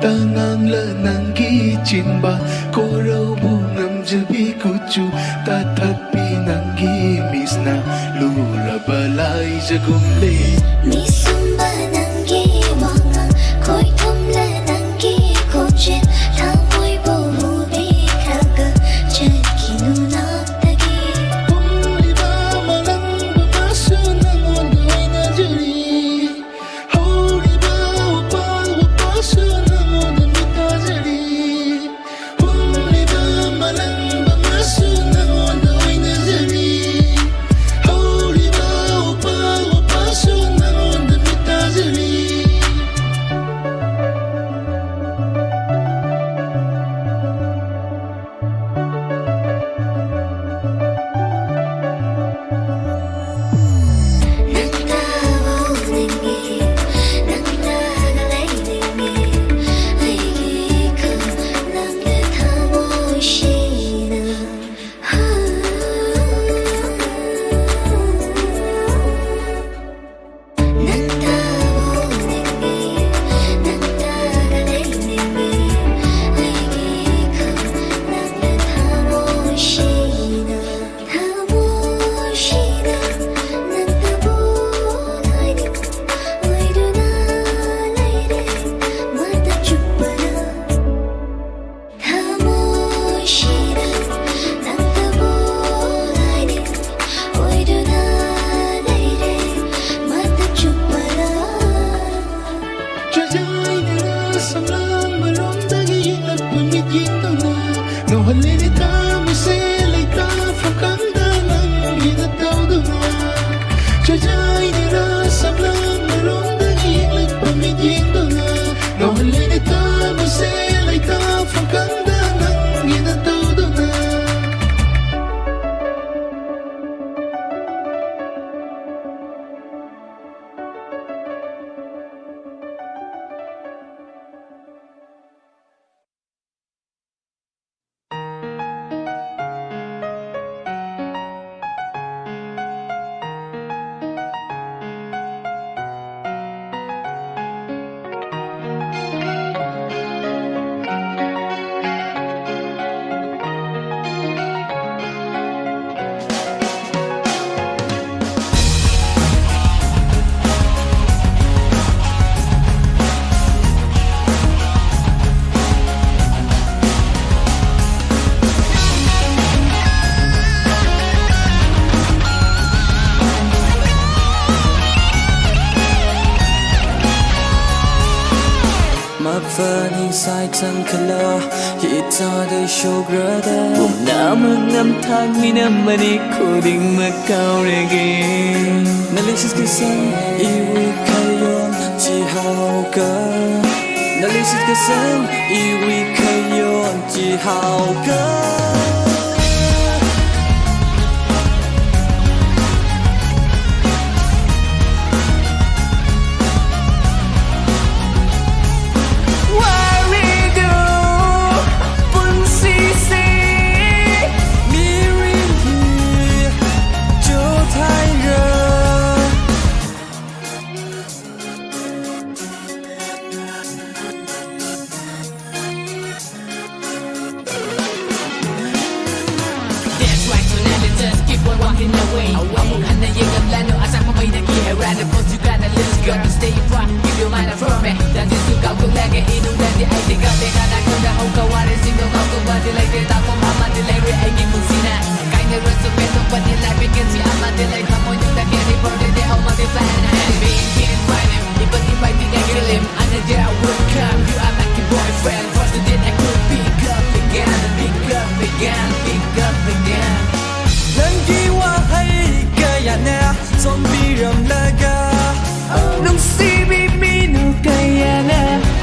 ꯇꯉꯥꯡꯂ ꯅꯪꯒꯤ ꯆꯤꯟꯕꯥ, ꯀꯣꯔꯧꯕꯨ ꯉꯝꯖꯕꯤ ꯀꯨꯆꯨ, ꯇꯥꯊꯠꯄꯤ ꯅꯪꯒꯤ ꯃꯤꯠꯁꯅ, ꯂꯨꯔꯕ ꯂꯥꯏꯖꯒꯨꯝꯂꯦ꯫ ꯃꯤꯁꯨꯝꯕ ꯅꯪꯒꯤ ꯋꯥꯉꯥꯡ, ꯈꯣꯏꯊꯨꯝꯂ ꯅꯪꯒꯤ ꯈꯣꯟꯖꯦꯜ, ꯊꯃꯣꯏꯕꯨ ꯍꯨꯕꯤꯈ꯭ꯔꯒ ꯆꯠꯈꯤꯅꯨ ꯅꯥꯛꯇꯒꯤ꯫ ꯄꯨꯝꯂꯤꯕ ꯃꯥꯂꯪꯕ ꯃꯥꯁꯨ ꯅꯪꯉꯣꯟꯗ ꯑꯣꯏꯅꯖꯔꯤ꯫ ꯍꯧꯔꯤꯕ ꯎꯄꯥꯜ ꯋꯥꯄꯥꯜꯁꯨ ꯅꯪꯉꯣꯟꯗ ꯃꯤꯇꯥꯖꯔꯤ꯫ ꯍꯨꯝꯂꯤꯕ ꯃꯥꯂꯪꯕ ꯃꯥꯁꯨ ꯅꯪꯉꯣꯟꯗ ꯑꯣꯏꯅꯖꯔꯤ꯫ ꯍꯧꯔꯤꯕ ꯎꯄꯥꯜ ꯋꯥꯄꯥꯜꯁꯨ ꯅꯪꯉꯣꯟꯗ ꯃꯤꯇꯥꯖꯔꯤ꯫ ꯊꯃꯣꯏꯁꯤꯗ ꯅꯪꯇꯕꯨ ꯉꯥꯏꯔꯤ, ꯑꯣꯏꯗꯨꯅ ꯂꯩꯔꯦ ꯃꯇꯝ ꯆꯨꯞꯄꯗ꯫ ꯆꯥꯖꯥꯏꯅꯔ ꯁꯝꯂꯥꯡ ꯃꯔꯣꯝꯗꯒꯤ ꯌꯦꯡꯂꯛꯄ ꯃꯤꯠꯌꯦꯡꯗꯨꯅ ꯅꯣꯛꯍꯜꯂꯦꯅꯦ ꯊꯃꯣꯏꯁꯦ ꯂꯩꯇꯥꯐꯝ ꯈꯪꯗ ꯅꯪꯒꯤ ꯅꯇꯧꯗꯨꯅ꯫ ꯆꯥꯖꯥꯏꯅꯔ ꯁꯝꯂꯥꯡ ꯃꯔꯣꯝꯗꯒꯤ ꯌꯦꯡꯂꯛꯄ ꯃꯤꯠꯌꯦꯡꯗꯨꯅ ꯅꯣꯛꯍꯜꯂꯦꯅꯦ ꯊꯃꯣꯏꯁꯦ ꯂꯩꯇꯥꯐꯝ ꯈꯪꯗ ꯅꯪꯒꯤ ꯅꯇꯧꯗꯨꯅ꯫ ꯃꯐꯅꯤ ꯁꯥꯏ ꯆꯪꯈꯠꯂꯣ, ꯏꯆꯥꯗ ꯁꯣꯛꯔꯗ꯫ ꯄꯨꯝꯅꯃꯛ ꯅꯝꯊꯥꯛ ꯃꯤꯅꯝꯕꯅꯤ, ꯈꯨꯗꯤꯡꯃꯛ ꯀꯥꯎꯔꯒꯦ꯫ ꯅꯂꯤꯁꯤꯁꯀꯤ ꯁꯪ ꯏꯋꯤ ꯈꯌꯣꯟ ꯆꯤꯍꯥꯎꯒ꯫ ꯅꯂꯤꯁꯤꯁꯀꯤ ꯁꯪ ꯏꯋꯤ ꯈꯌꯣꯟ ꯆꯤꯍꯥꯎꯒ꯫ ꯋꯥꯔꯤꯗꯨ ꯄꯨꯟꯁꯤꯁꯦ ꯃꯤꯔꯤꯡꯒꯤ ꯆꯣꯊꯥꯏꯔ꯫ That's right, so now let's just keep on walking away. ꯑꯃꯨꯛ ꯍꯟꯅ ꯌꯦꯡꯂꯝꯂꯅꯨ ꯑꯁꯥꯡꯕ ꯃꯩꯗꯒꯤ꯫ I'd rather put you gotta lose, girl, stay far, keep your mind from me. ꯅꯪꯁꯨ ꯀꯥꯎꯊꯣꯛꯂꯒꯦ ꯏꯅꯨꯡꯗꯗꯤ ꯑꯩꯗꯤ ꯀꯥꯎꯗꯦ꯫ ꯀꯅꯥꯒꯨꯝꯅ ꯍꯧꯈ ꯋꯥꯔꯦꯁꯤꯡꯗꯣ ꯉꯥꯎꯊꯣꯛꯄꯗꯤ ꯂꯩꯇꯦ꯫ ꯇꯥꯛꯐꯝ ꯑꯃꯗꯤ ꯂꯩꯔꯦ ꯑꯩꯒꯤ ꯄꯨꯟꯁꯤꯅ꯫ ꯀꯥꯏꯅꯔꯁꯨ ꯄꯦꯟꯊꯣꯛꯄꯗꯤ life vacancy ꯑꯃꯗꯤ ꯂꯩ꯫ ꯊꯃꯣꯏꯅꯨꯡꯗ carry for the day, all my day flying ahead. Been, been fighting, even if I think I kill him, I know that I would come. You are my boyfriend, first date I could pick up again, pick up again, pick up again. ꯅꯪꯒꯤ ꯋꯥꯍꯩ ꯀꯌꯥꯅ ꯆꯣꯝꯕꯤꯔꯝꯂꯒ, ꯅꯨꯡꯁꯤꯕꯤ ꯃꯤꯅꯨ ꯀꯌꯥꯅ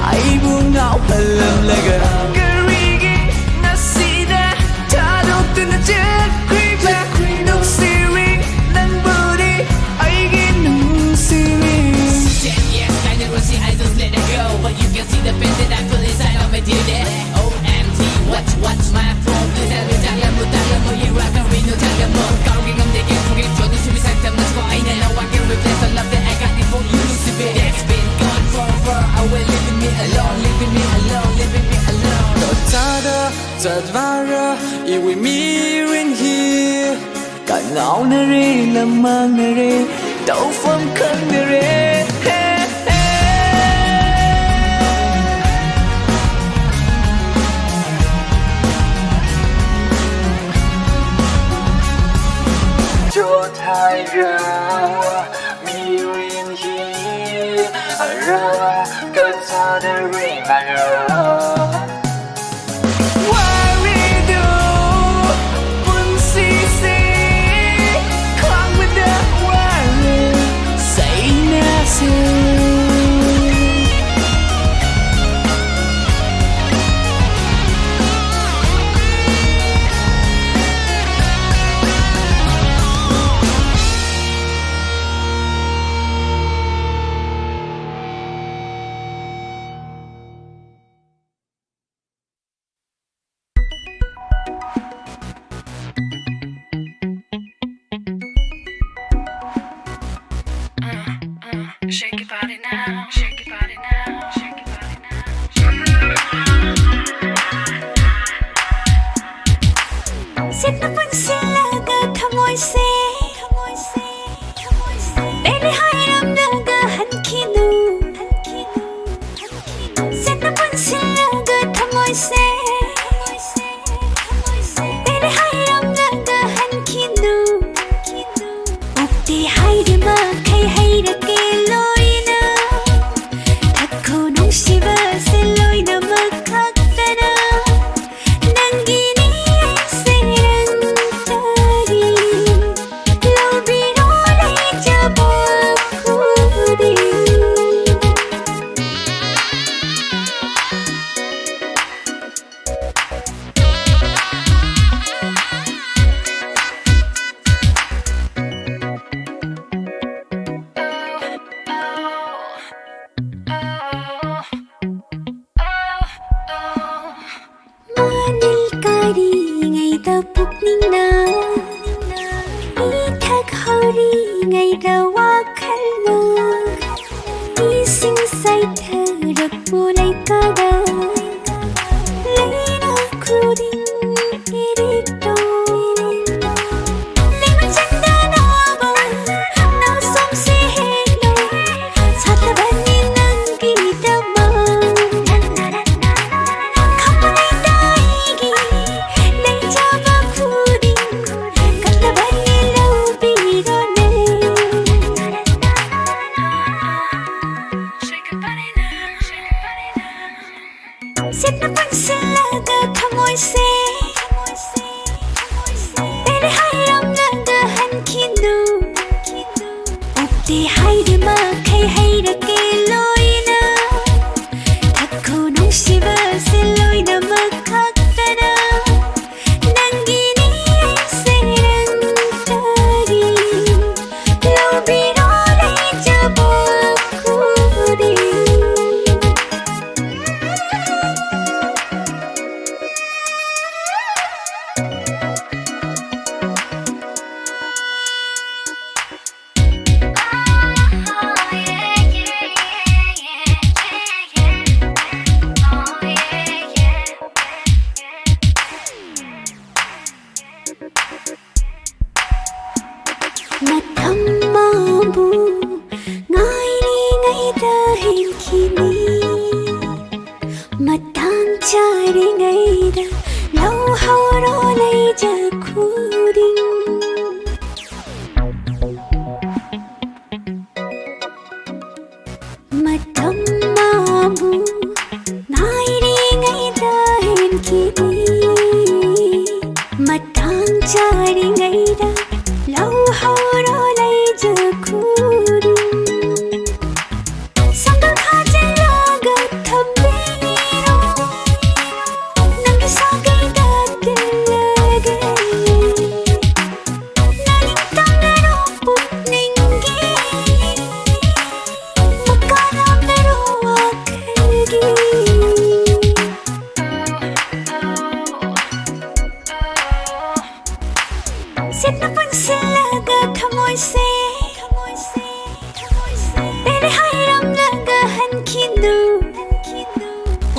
ꯑꯩꯕꯨ ꯉꯥꯎꯍꯜꯂꯝꯂꯒ, ꯀꯔꯤꯒꯤ ꯉꯁꯤꯗ ꯊꯥꯗꯣꯛꯇꯨꯅ ꯆꯠꯈ꯭ꯔꯤꯕ? ꯅꯨꯡꯁꯤꯔꯤ ꯅꯪꯕꯨꯗꯤ ꯑꯩꯒꯤ ꯅꯨꯡꯁꯤꯕꯤ꯫ Said yes, ꯀꯥꯏꯅꯔꯣꯏꯁꯤ, I just let it go. But you can see the pain that I feel inside of me today. O M G, what, what's my problem? Tell me, ꯇꯥꯛꯂꯝꯃꯨ, ꯇꯥꯛꯂꯝꯃꯨ, ꯏꯔꯥ ꯀꯔꯤꯅꯣ ꯇꯥꯛꯂꯝꯃꯨ꯫ ꯀꯥꯎꯒꯦ ꯉꯝꯗꯦ, can't forget your ꯅꯨꯡꯁꯤꯕꯤ ꯁꯛꯇꯝ ꯅꯪꯕꯨ ꯑꯩꯅ ꯂꯧꯔꯒꯦ, replace the love that I got before you lose it. That's been gone forever, always leaving me alone, leaving me alone, leaving me alone. ꯅꯣꯠ ꯊꯥꯗ ꯆꯠꯋꯥꯔ ꯏꯋꯤ ꯃꯤꯔꯤꯡ ꯍꯤ꯫ ꯀꯉꯥꯎꯅꯔꯦ, ꯂꯝꯃꯥꯡꯅꯔꯦ, ꯇꯧꯐꯝ ꯈꯪꯗꯔꯦ꯫ ꯍꯦ, ꯍꯦ꯫ ꯆꯣꯊꯥꯏꯔ ꯃꯤꯔꯤꯡ ꯍꯤ ꯑꯔ Considering my love. ꯋꯥꯔꯤꯗꯨ ꯄꯨꯟꯁꯤꯁꯦ ꯈꯥꯡꯕꯗ ꯋꯥꯔꯦ ꯁꯩꯅꯥꯁꯦ꯫ Shake your body now, shake your body now, shake your body now. ꯁꯤꯠꯅ ꯄꯨꯟꯁꯤꯜꯂꯒ ꯊꯃꯣꯏꯁꯦ, ꯊꯃꯣꯏꯁꯦ, ꯊꯃꯣꯏꯁꯦ꯫ ꯂꯩꯔꯦ ꯍꯥꯏꯔꯝꯂꯒ ꯍꯟꯈꯤꯅꯨ, ꯍꯟꯈꯤꯅꯨ꯫ ꯁꯦꯠꯅ ꯄꯨꯟꯁꯤꯜꯂꯒ ꯊꯃꯣꯏꯁꯦ, ꯂꯩꯔꯦ ꯍꯥꯏꯔꯝꯂꯒ ꯍꯟꯈꯤꯅꯨ꯫ ꯎꯛꯇꯤ ꯍꯥꯏꯔꯤ ꯃꯈꯩ ꯍꯩꯔꯛꯀꯦ ꯂꯣꯏꯅ꯫ ꯊꯛꯈꯣ ꯅꯨꯡꯁꯤꯕꯁꯦ ꯂꯣꯏꯅꯃꯛ ꯈꯛꯇꯅ꯫ ꯅꯪꯒꯤꯅꯤ ꯑꯩꯁꯦ ꯅꯪꯇꯒꯤ꯫ ꯂꯧꯕꯤꯔꯣ ꯂꯩꯖꯕ ꯈꯨꯗꯤꯡ꯫ ꯃꯥꯅꯤꯜ ꯀꯥꯔꯤꯉꯩꯗ ꯄꯨꯛꯅꯤꯡꯅ, ꯏꯊꯛ ꯍꯧꯔꯤꯉꯩꯗ ꯋꯥꯈꯜꯅ, ꯏꯁꯤꯡ ꯆꯥꯏꯊꯔꯛꯄ ꯂꯩꯀꯥꯗ, ꯂꯩꯅ ꯈꯨꯗꯤꯡ ꯏꯔꯤꯛꯇꯣ꯫ ꯂꯩꯃ ꯆꯟꯗꯅꯕ ꯅꯥꯎꯁꯣꯝꯁꯦ ꯍꯦꯛꯂꯣ꯫ ꯁꯥꯠꯇꯕꯅꯤ ꯅꯪꯒꯤꯗꯃꯛ꯫ ꯈꯝꯕ ꯂꯩꯇꯥꯏꯒꯤ ꯂꯩꯖꯕ ꯈꯨꯗꯤꯡ ꯀꯠꯇꯕꯅꯤ ꯂꯧꯕꯤꯔꯣꯅꯦ꯫ Shake your body now. ꯆꯦꯠꯅ ꯄꯨꯟꯁꯤꯜꯂꯒ ꯊꯃꯣꯏꯁꯦ ꯄꯦꯔꯦ ꯍꯥꯏꯔꯝꯂꯒ ꯍꯟꯈꯤꯅꯨ꯫ ꯎꯞꯇꯦ ꯍꯥꯏꯔꯤ ꯃꯈꯩ ꯍꯩꯔꯛꯀꯦ ꯂꯣꯏꯅ꯫ ꯊꯛꯈꯣ ꯅꯨꯡꯁꯤꯕꯁꯦ ꯂꯣꯏꯅꯃꯛ ꯈꯛꯇꯅ ꯅꯪꯒꯤꯅꯤ ꯑꯩꯁꯦ ꯅꯪꯇꯒꯤ꯫ ꯂꯧꯕꯤꯔꯣ ꯂꯩꯖꯕ ꯈꯨꯗꯤꯡ꯫ ꯃꯇꯝ ꯃꯥꯕꯨ ꯉꯥꯏꯔꯤꯉꯩꯗ ꯍꯦꯟꯈꯤꯅꯤ꯫ ꯃꯇꯥꯡ ꯆꯥꯔꯤꯉꯩꯗ ꯂꯧꯍꯧꯔꯣ ꯂꯩꯖ ꯈꯨꯗꯤꯡ꯫ ꯃꯇꯝ ꯃꯥꯕꯨ ꯉꯥꯏꯔꯤꯉꯩꯗ ꯍꯦꯟꯈꯤꯅꯤ꯫ ꯃꯇꯥꯡ ꯆꯥꯔꯤꯉꯩꯗ ꯂꯧꯍꯧꯔꯣ ꯂꯩꯖ ꯈꯨꯗꯤꯡ꯫ ꯁꯪꯒꯜ ꯈꯥꯖꯤꯜꯂꯒ ꯊꯝꯕꯤꯔꯣ꯫ ꯅꯪꯒꯤ ꯁꯥꯒꯩꯗ ꯇꯤꯜꯂꯒꯦ꯫ ꯅꯥꯅꯤꯡ ꯇꯝꯅꯔꯣ ꯄꯨꯛꯅꯤꯡꯒꯤ ꯃꯀꯥ ꯂꯥꯝꯅꯔꯣ ꯋꯥꯈꯜꯒꯤ꯫ ꯁꯦꯠꯅ ꯄꯨꯟꯁꯤꯜꯂꯒ ꯊꯃꯣꯏꯁꯦ ꯄꯦꯔꯦ ꯍꯥꯏꯔꯝꯂꯒ ꯍꯟꯈꯤꯅꯨ꯫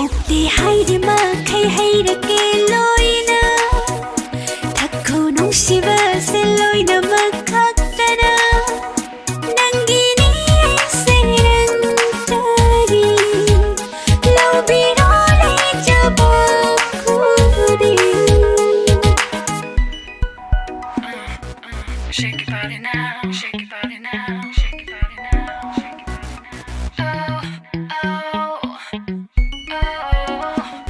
ꯎꯞꯇꯦ ꯍꯥꯏꯔꯤ ꯃꯈꯩ ꯍꯩꯔꯛꯀꯦ ꯂꯣꯏꯅ꯫ ꯊꯛꯈꯣ ꯅꯨꯡꯁꯤꯕꯁꯦ ꯂꯣꯏꯅꯃꯛ ꯈꯛꯇꯅ ꯅꯪꯒꯤꯅꯤ ꯑꯩꯁꯦ ꯅꯪꯇꯒꯤ꯫ ꯂꯧꯕꯤꯔꯣ ꯂꯩꯖꯕ ꯈꯨꯗꯤꯡ꯫ Shake your body now, shake your body now, shake your body now, shake your body now. Oh, oh, oh.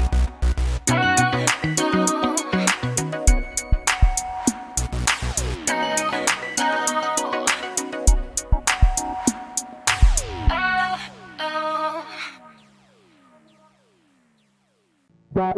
ꯆꯤꯡꯍꯤ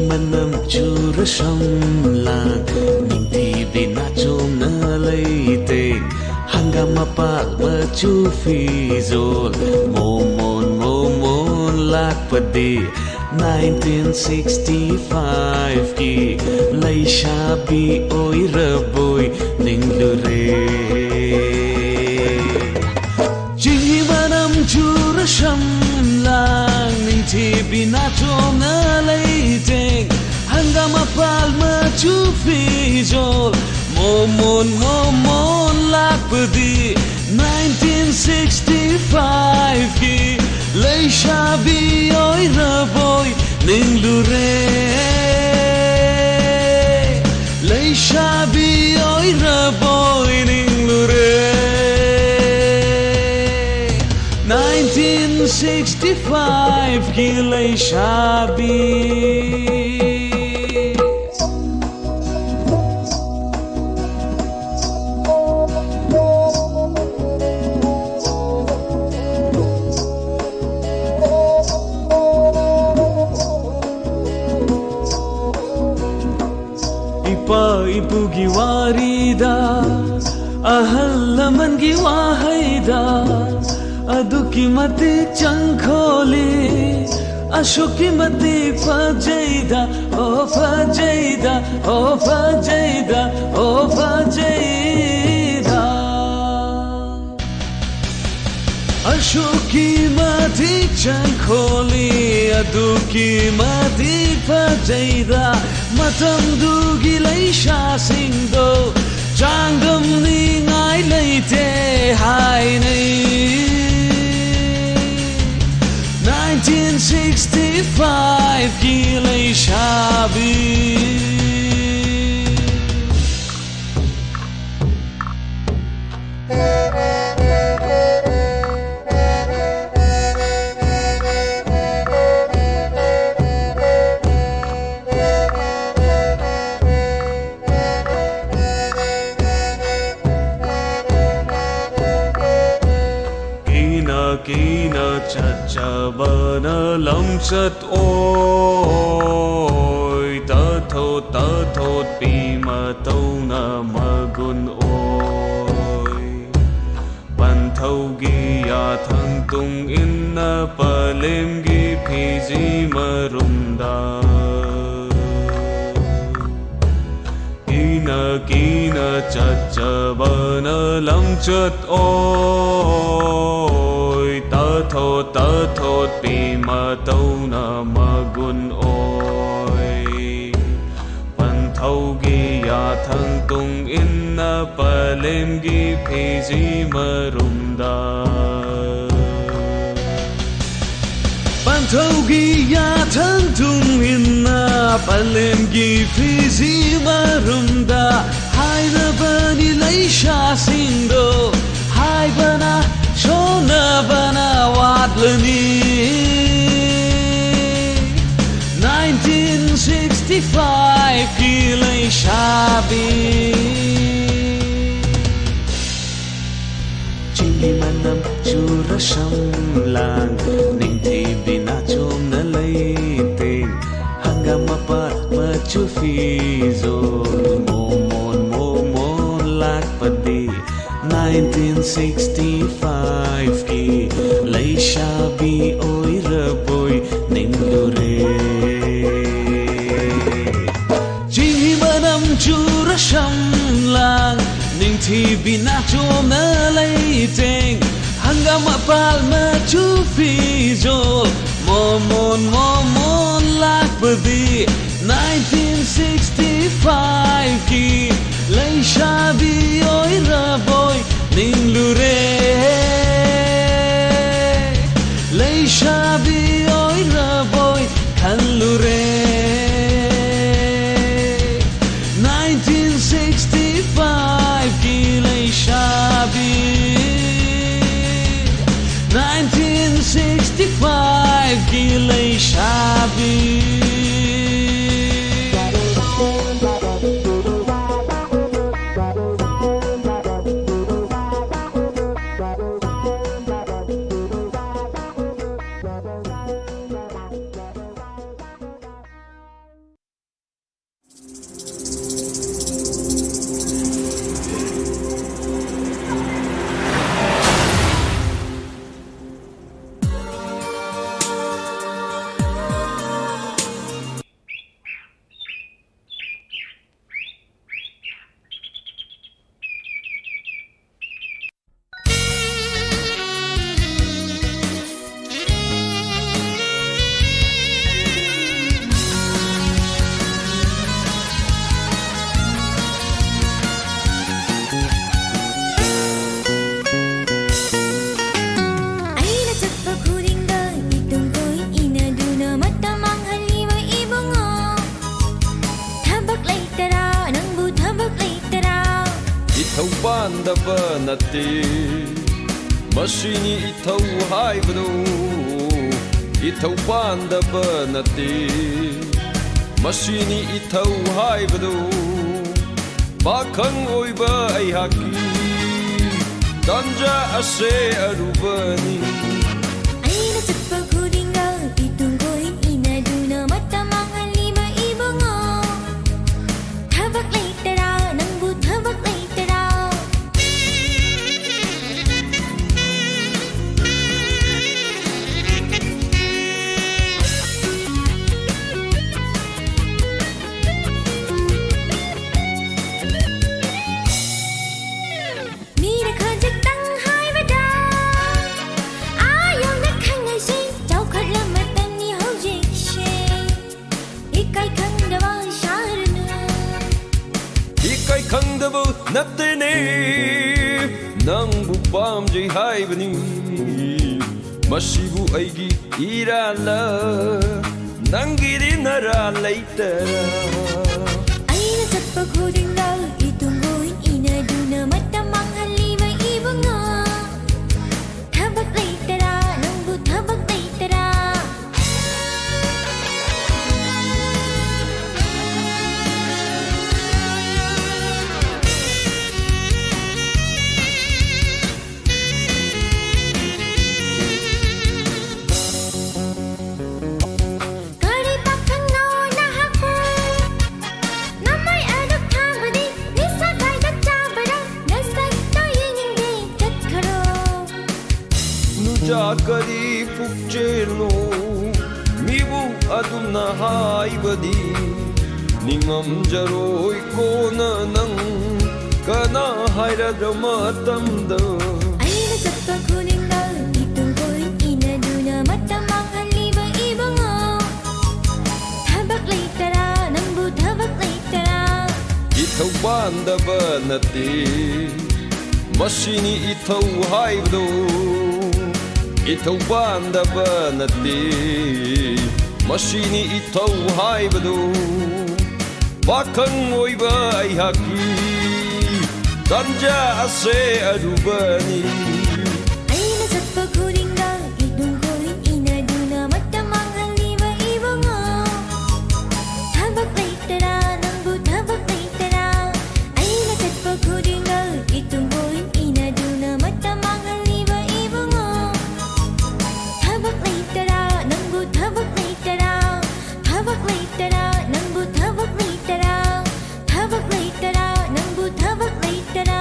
ꯃꯅꯝ ꯆꯨꯔ ꯁꯝꯂꯥꯡ, ꯅꯤꯡꯊꯤꯕꯤ ꯅꯥꯆꯣꯝꯅ ꯂꯩꯇꯦꯡ, ꯍꯪꯒꯥꯝ ꯃꯄꯥꯜ ꯃꯆꯨ ꯐꯤꯖꯣꯜ, ꯃꯣꯃꯣꯟ ꯃꯣꯃꯣꯟ ꯂꯥꯛꯄꯗꯤ nineteen sixty five ꯀꯤ ꯂꯩꯁꯥꯕꯤ ꯑꯣꯏꯔꯕꯣꯏ ꯅꯤꯡꯂꯨꯔꯦ꯫ ꯆꯤꯡꯍꯤ ꯃꯅꯝ ꯆꯨꯔ ꯁꯝꯂꯥꯡ, ꯅꯤꯡꯊꯤꯕꯤ ꯅꯥꯆꯣꯝꯅ ꯂꯩꯇꯦꯡ, ꯍꯪꯒꯥꯝ ꯃꯄꯥꯜ ꯃꯆꯨ ꯐꯤꯖꯣꯜ, ꯃꯣꯃꯣꯟ ꯃꯣꯃꯣꯟ ꯂꯥꯛꯄꯗꯤ nineteen sixty five ꯀꯤ ꯂꯩꯁꯥꯕꯤ ꯑꯣꯏꯔꯕꯣꯏ ꯅꯤꯡꯂꯨꯔꯦ꯫ ꯂꯩꯁꯥꯕꯤ ꯑꯣꯏꯔꯕꯣꯏ ꯅꯤꯡꯂꯨꯔꯦ꯫ nineteen sixty five ꯀꯤ ꯂꯩꯁꯥꯕꯤ꯫ ꯏꯄꯥ ꯏꯄꯨꯒꯤ ꯋꯥꯔꯤꯗ, ꯑꯍꯜ ꯂꯃꯟꯒꯤ ꯋꯥꯍꯩꯗ ꯑꯗꯨꯛꯀꯤ ꯃꯇꯤꯛ ꯆꯪꯈꯣꯜꯂꯤ, ꯑꯁꯨꯛꯀꯤ ꯃꯇꯤꯛ ꯐꯖꯩꯗ, ꯑꯣ ꯐꯖꯩꯗ, ꯑꯣ ꯐꯖꯩꯗ, ꯑꯣ ꯐꯖꯩꯗ꯫ ꯑꯁꯨꯛꯀꯤ ꯃꯇꯤꯛ ꯆꯪꯈꯣꯜꯂꯤ, ꯑꯗꯨꯛꯀꯤ ꯃꯇꯤꯛ ꯐꯖꯩꯗ, ꯃꯇꯝꯗꯨꯒꯤ ꯂꯩꯁꯥꯁꯤꯡꯗꯣ ꯆꯥꯡꯗꯝꯅꯤꯡꯉꯥꯏ ꯂꯩꯇꯦ ꯍꯥꯏꯅꯩ꯫ nineteen sixty five ꯀꯤ ꯂꯩꯁꯥꯕꯤ꯫ ꯀꯤꯅ ꯆꯠꯆꯕꯅ ꯂꯝꯆꯠ ꯑꯣꯏ, ꯇꯊꯣꯠ ꯇꯊꯣꯠꯄꯤ ꯃꯇꯧꯅ ꯃꯒꯨꯟ ꯑꯣꯏ꯫ ꯄꯟꯊꯧꯒꯤ ꯌꯥꯊꯪ ꯇꯨꯡ ꯏꯟꯅ ꯄꯂꯦꯝꯒꯤ ꯐꯤꯖꯤ ꯃꯔꯨꯝꯗ ꯀꯤꯅ ꯀꯤꯅ ꯆꯠꯆꯕꯅ ꯂꯝꯆꯠ ꯑꯣꯏ, ꯇꯊꯣꯠ ꯇꯊꯣꯠꯄꯤ ꯃꯇꯧꯅ ꯃꯒꯨꯟ ꯑꯣꯏ꯫ ꯄꯟꯊꯧꯒꯤ ꯌꯥꯊꯪ ꯇꯨꯡ ꯏꯟꯅ ꯄꯂꯦꯝꯒꯤ ꯐꯤꯖꯤ ꯃꯔꯨꯝꯗ ꯄꯟꯊꯧꯒꯤ ꯌꯥꯊꯪ ꯇꯨꯡ ꯏꯟꯅ ꯄꯂꯦꯝꯒꯤ ꯐꯤꯖꯤ ꯃꯔꯨꯝꯗ ꯍꯥꯏꯅꯕꯅꯤ ꯂꯩꯁꯥꯁꯤꯡꯗꯣ, ꯍꯥꯏꯕꯅ ꯁꯣꯟꯅꯕꯅ ꯋꯥꯠꯂꯅꯤ꯫ Nineteen sixty five ꯀꯤ ꯂꯩꯁꯥꯕꯤ꯫ ꯆꯤꯡꯒꯤ ꯃꯅꯝ ꯆꯨꯔ ꯁꯝꯂꯥꯡ, ꯅꯤꯡꯊꯤꯕꯤ ꯅꯥꯆꯣꯝꯅ ꯂꯩꯇꯦꯡ, ꯍꯪꯒꯥꯝ ꯃꯄꯥꯟ ꯃꯆꯨ ꯐꯤꯖꯣꯜ, ꯃꯣꯃꯣꯟ ꯃꯣꯃꯣꯟ ꯂꯥꯛꯄꯗꯤ nineteen sixty five ꯀꯤ ꯂꯩꯁꯥꯕꯤ ꯑꯣꯏꯔꯕꯣꯏ ꯅꯤꯡꯂꯨꯔꯦ꯫ ꯆꯤꯡꯍꯤ ꯃꯅꯝ ꯆꯨꯔ ꯁꯝꯂꯥꯡ, ꯅꯤꯡꯊꯤꯕꯤ ꯅꯥꯆꯣꯝꯅ ꯂꯩꯇꯦꯡ, ꯍꯪꯒꯥꯝ ꯃꯄꯥꯜ ꯃꯆꯨ ꯐꯤꯖꯣꯜ, ꯃꯣꯃꯣꯟ ꯃꯣꯃꯣꯟ ꯂꯥꯛꯄꯗꯤ nineteen sixty five ꯀꯤ ꯂꯩꯁꯥꯕꯤ ꯑꯣꯏꯔꯕꯣꯏ ꯅꯤꯡꯂꯨꯔꯦ꯫ ꯂꯩꯁꯥꯕꯤ ꯑꯣꯏꯔꯕꯣꯏ ꯈꯜꯂꯨꯔꯦ꯫ Nineteen sixty five ꯀꯤ ꯂꯩꯁꯥꯕꯤ, nineteen sixty five ꯀꯤ ꯂꯩꯁꯥꯕꯤ꯫ ꯅꯠꯇꯦ꯫ ꯃꯁꯤꯅꯤ ꯏꯊꯧ ꯍꯥꯏꯕꯗꯨ, ꯏꯊꯧ ꯄꯥꯟꯗꯕ ꯅꯠꯇꯦ꯫ ꯃꯁꯤꯅꯤ ꯏꯊꯧ ꯍꯥꯏꯕꯗꯨ, ꯄꯥꯈꯪ ꯑꯣꯏꯕ ꯑꯩꯍꯥꯛꯀꯤ ꯇꯥꯟꯖꯥ ꯑꯁꯦ ꯑꯔꯨꯕꯅꯤ꯫ ꯑꯩꯅ ꯆꯠꯄ ꯈꯨꯗꯤꯡꯗ ꯏꯇꯨꯡ ꯀꯣꯏ ꯏꯟꯅꯗꯨꯅ ꯃꯇꯝ ꯃꯥꯡꯍꯜꯂꯤꯕ ꯏꯕꯨꯡꯉꯣ꯫ ꯊꯕꯛ ꯂꯩꯇꯔꯥ? ꯅꯪꯕꯨ ꯊꯕꯛ ꯂꯩꯇꯔꯥ? ꯃꯤꯅ ꯈꯖꯤꯛꯇꯪ ꯍꯥꯏꯕꯗ ꯑꯥ ꯌꯧꯅ ꯈꯪꯅꯁꯤ, ꯆꯥꯎꯈꯠꯂ ꯃꯇꯝꯅꯤ ꯍꯧꯖꯤꯛꯁꯦ꯫ ꯏꯀꯥꯏ ꯈꯪꯗꯕ ꯁꯥꯔꯅꯨ꯫ ꯏꯀꯥꯏ ꯈꯪꯗꯕ ꯅꯠꯇꯦꯅꯦ, ꯅꯪꯕꯨ ꯄꯥꯝꯖꯩ ꯍꯥꯏꯕꯅꯤ꯫ ꯃꯁꯤꯕꯨ ꯑꯩꯒꯤ ꯏꯔꯥꯜꯂ, ꯅꯪꯒꯤꯗꯤ ꯅꯔꯥꯜ ꯂꯩꯇꯔꯥ? ꯑꯩꯅ ꯆꯠꯄ ꯈꯨꯗꯤꯡꯗ ꯏꯇꯨꯡ ꯀꯣꯏ ꯏꯟꯅꯗꯨꯅ ꯃꯇꯝ ꯃꯥꯡꯍꯜꯂꯤꯕ ꯏꯕꯨꯡꯉꯣ꯫ ꯊꯕꯛ ꯂꯩꯇꯔꯥ? ꯅꯪꯕꯨ ꯊꯕꯛ ꯂꯩꯇꯔꯥ? ꯀꯔꯤ ꯄꯥꯈꯪꯅꯣ ꯅꯍꯥꯛꯄꯨ? ꯅꯃꯥꯏ ꯑꯗꯨꯛ ꯊꯥꯕꯗꯤ ꯅꯤꯁꯥ ꯈꯥꯏꯗ ꯆꯥꯕꯔ? ꯅꯁꯛꯇꯣ ꯌꯦꯡꯅꯤꯡꯗꯦ, ꯆꯠꯈ꯭ꯔꯣ꯫ ꯅꯨꯖꯥ ꯀꯔꯤ ꯄꯨꯛꯆꯦꯜꯅꯣ? ꯃꯤꯕꯨ ꯑꯗꯨꯝꯅ ꯍꯥꯏꯕꯗꯤ ꯅꯤꯡꯉꯝꯖꯔꯣꯏ ꯀꯣꯟꯅ ꯅꯪ꯫ ꯀꯅꯥ ꯍꯥꯏꯔꯗ꯭ꯔ ꯃꯇꯝꯗ? ꯑꯩꯅ ꯆꯠꯄ ꯈꯨꯗꯤꯡꯗ ꯏꯇꯨꯡ ꯀꯣꯏ ꯏꯟꯅꯗꯨꯅ ꯃꯇꯝ ꯃꯥꯡꯍꯜꯂꯤꯕ ꯏꯕꯨꯡꯉꯣ꯫ ꯊꯕꯛ ꯂꯩꯇꯔꯥ? ꯅꯪꯕꯨ ꯊꯕꯛ ꯂꯩꯇꯔꯥ? ꯏꯊꯧ ꯄꯥꯟꯗꯕ ꯅꯠꯇꯦ, ꯃꯁꯤꯅꯤ ꯏꯊꯧ ꯍꯥꯏꯕꯗꯨ꯫ ꯏꯊꯧ ꯄꯥꯟꯗꯕ ꯅꯠꯇꯦ, ꯃꯁꯤꯅꯤ ꯏꯊꯧ ꯍꯥꯏꯕꯗꯨ꯫ ꯄꯥꯈꯪ ꯑꯣꯏꯕ ꯑꯩꯍꯥꯛꯀꯤ ꯇꯥꯟꯖꯥ ꯑꯁꯦ ꯑꯔꯨꯕꯅꯤ꯫ ꯑꯩꯅ ꯆꯠꯄ ꯈꯨꯗꯤꯡꯗ ꯏꯇꯨꯡ ꯈꯣꯏ ꯏꯟꯅꯗꯨꯅ ꯃꯇꯝ ꯃꯥꯡꯍꯜꯂꯤꯕ ꯏꯕꯨꯡꯉꯣ꯫ ꯊꯕꯛ ꯂꯩꯇꯔꯥ ꯅꯪꯕꯨ ꯊꯕꯛ ꯂꯩꯇꯔꯥ? ꯑꯩꯅ ꯆꯠꯄ ꯈꯨꯗꯤꯡꯗ ꯏꯇꯨꯡ ꯈꯣꯏ ꯏꯟꯅꯗꯨꯅ ꯃꯇꯝ ꯃꯥꯡꯍꯜꯂꯤꯕ ꯏꯕꯨꯡꯉꯣ꯫ ꯊꯕꯛ ꯂꯩꯇꯔꯥ ꯅꯪꯕꯨ ꯊꯕꯛ ꯂꯩꯇꯔꯥ? ꯊꯕꯛ ꯂꯩꯇꯔꯥ ꯅꯪꯕꯨ ꯊꯕꯛ ꯂꯩꯇꯔꯥ? ꯊꯕꯛ ꯂꯩꯇꯔꯥ ꯅꯪꯕꯨ ꯊꯕꯛ ꯂꯩꯇꯔꯥ?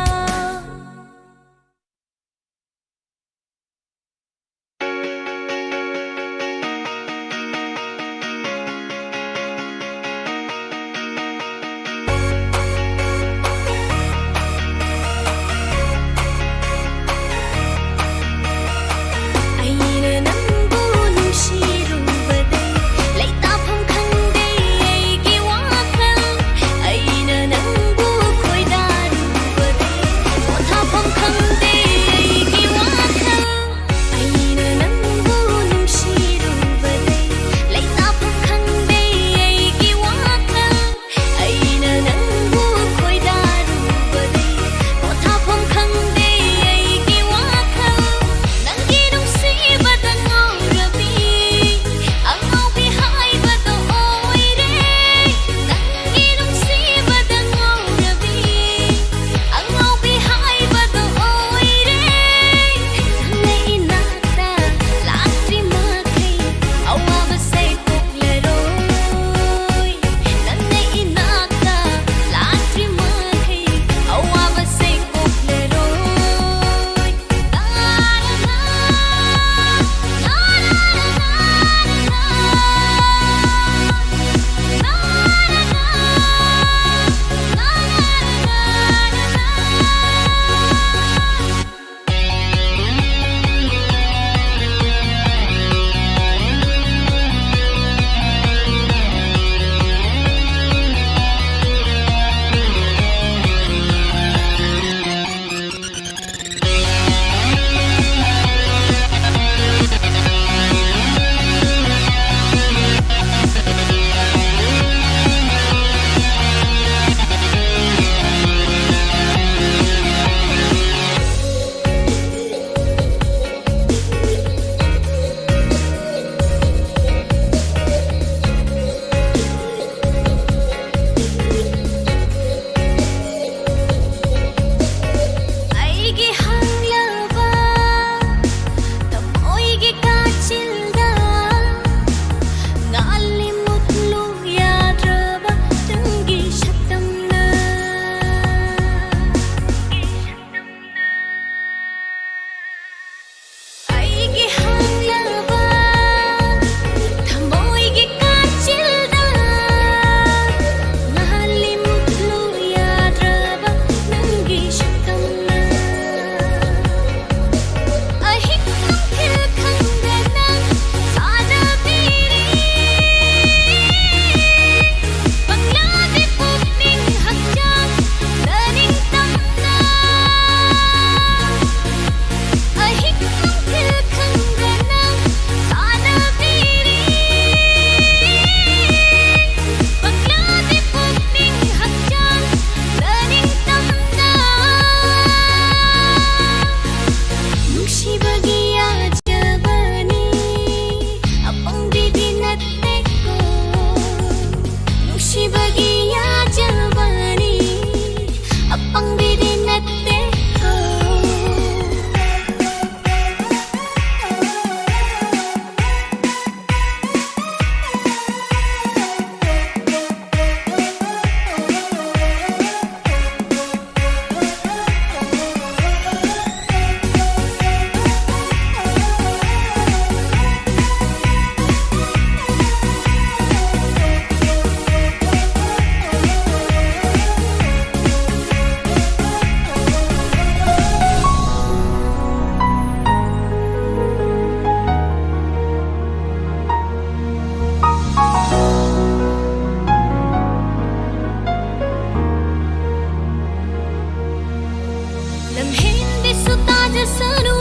ꯁꯅꯨ,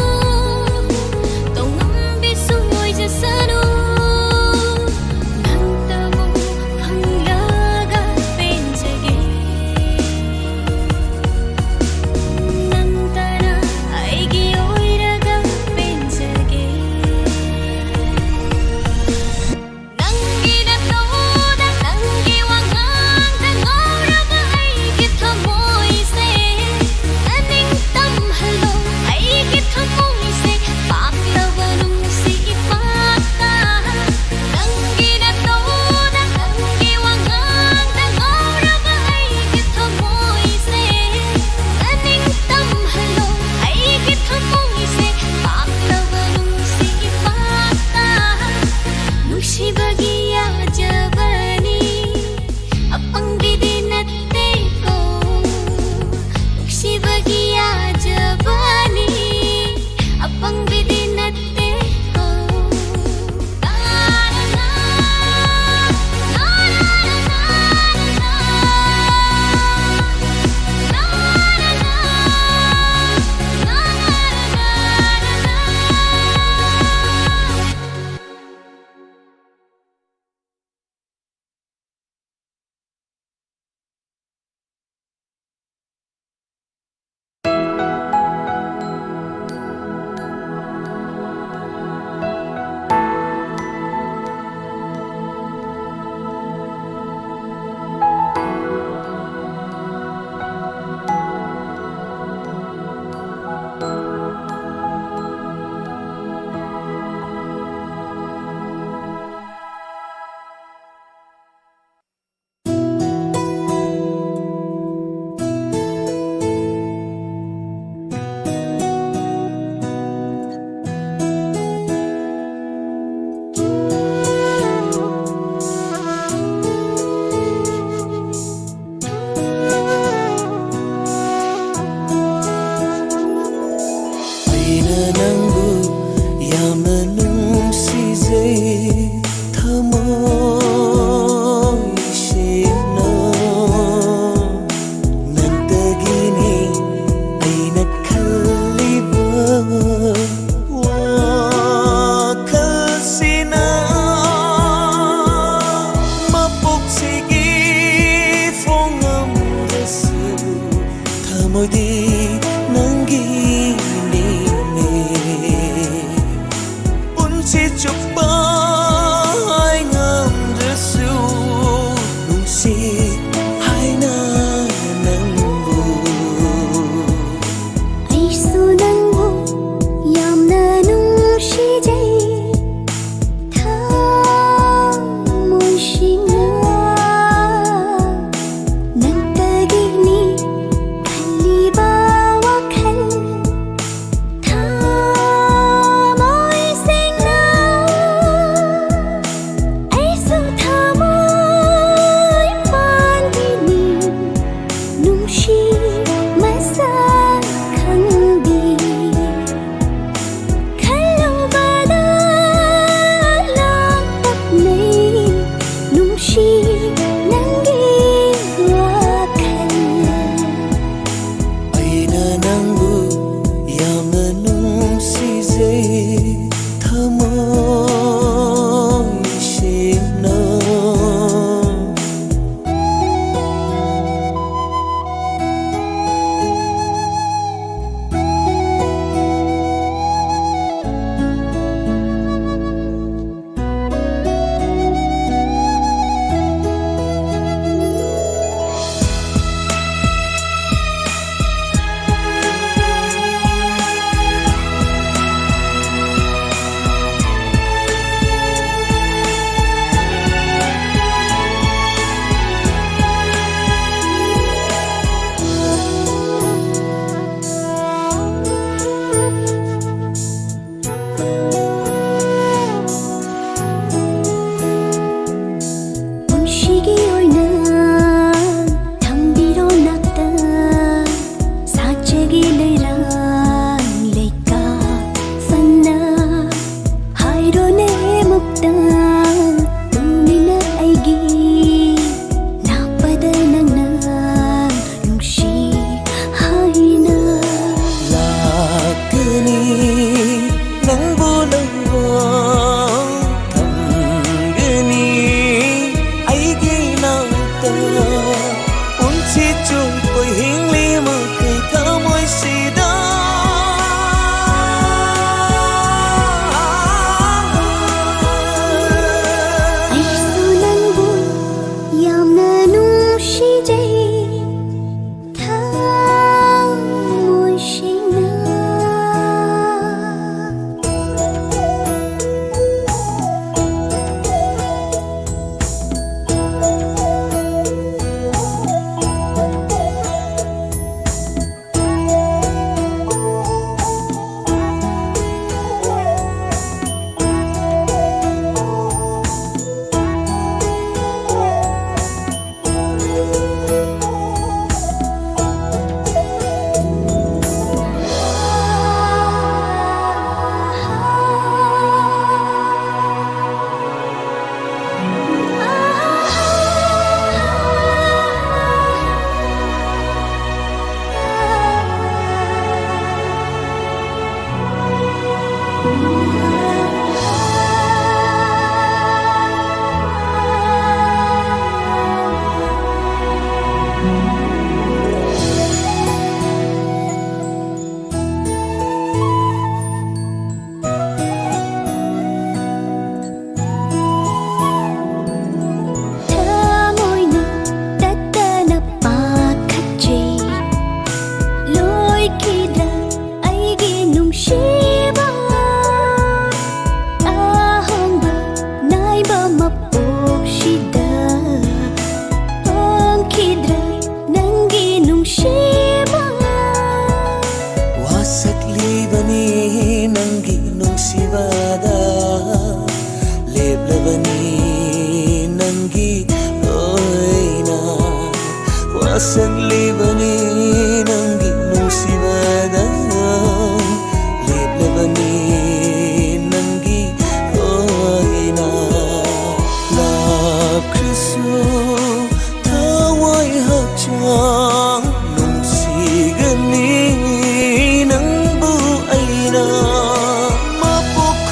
ꯇꯧꯉꯝꯕꯤꯁꯨ ꯑꯣꯏꯖꯁꯅꯨ, ꯅꯪꯇꯕꯨ ꯐꯪꯂꯒ ꯄꯦꯟꯖꯒꯦ, ꯅꯪꯇꯅ ꯑꯩꯒꯤ ꯑꯣꯏꯔꯒ ꯄꯦꯟꯖꯒꯦ꯫ ꯅꯪꯒꯤ ꯅꯇꯧꯗ, ꯅꯪꯒꯤ ꯋꯥꯉꯥꯡꯗ ꯉꯥꯎꯔꯕ ꯑꯩꯒꯤ ꯊꯃꯣꯏꯁꯦ ꯅꯅꯤꯡ ꯇꯝꯍꯜꯂꯣ꯫ ꯑꯩꯒꯤ ꯊꯃꯣꯏꯁꯦ ꯄꯥꯛꯂꯕ ꯅꯨꯡꯁꯤ ꯏꯄꯥꯛꯇ꯫ ꯅꯪꯒꯤ ꯅꯇꯧꯗ, ꯅꯪꯒꯤ ꯋꯥꯉꯥꯡꯗ ꯉꯥꯎꯔꯕ ꯑꯩꯒꯤ ꯊꯃꯣꯏꯁꯦ ꯅꯅꯤꯡ ꯇꯝꯍꯜꯂꯣ꯫ ꯑꯩꯒꯤ ꯊꯃꯣꯏꯁꯦ ꯄꯥꯛꯂꯕ ꯅꯨꯡꯁꯤ ꯏꯄꯥꯛꯇ꯫ ꯅꯨꯡꯁꯤꯕꯒꯤ ꯌꯥꯖꯕꯅꯤ, ꯑꯄꯪꯕꯤꯗꯤ ꯅꯠꯇꯦꯀꯣ꯫ ꯅꯨꯡꯁꯤꯕꯒꯤ ꯌꯥꯖꯕꯅꯤ, ꯑꯄꯪꯕꯤꯗꯤ ꯅꯠꯇꯦꯀꯣ꯫ ꯑꯩꯅ ꯅꯪꯕꯨ ꯌꯥꯝꯅ ꯅꯨꯡꯁꯤꯖꯩ, ꯊꯃꯣꯏ ꯁꯦꯡꯅ ꯅꯪꯇꯒꯤꯅꯤ ꯑꯩꯅ ꯈꯜꯂꯤꯕ꯫ ꯊꯃꯣꯏꯅ ꯇꯠꯇꯅ ꯄꯥꯈꯠꯆꯩ꯫ ꯂꯣꯏꯈꯤꯗ꯭ꯔꯥ ꯑꯩꯒꯤ ꯅꯨꯡꯁꯤꯕ? ꯑꯍꯣꯡꯕ ꯅꯥꯏꯕ ꯃꯄꯣꯛꯁꯤꯗ ꯍꯣꯡꯈꯤꯗ꯭ꯔꯥ ꯅꯪꯒꯤ ꯅꯨꯡꯁꯤꯕ? ꯋꯥꯁꯛꯂꯤꯕꯅꯤ ꯅꯪꯒꯤ ꯅꯨꯡꯁꯤꯕꯗ, ꯂꯦꯞꯂꯕꯅꯤ ꯅꯪꯒꯤ ꯑꯣꯏꯅ꯫ ꯋꯥꯁꯛꯂꯤꯕꯅꯤ ꯅꯪꯒꯤ ꯅꯨꯡꯁꯤꯕꯗ, ꯂꯦꯞꯂꯕꯅꯤ ꯅꯪꯒꯤ ꯑꯣꯏꯅ꯫ ꯂꯥꯛꯈ꯭ꯔꯁꯨ ꯊꯋꯥꯏ ꯍꯛꯆꯥꯡ ꯅꯨꯡꯁꯤꯒꯅꯤ ꯅꯪꯕꯨ ꯑꯩꯅ꯫ ꯃꯄꯣꯛ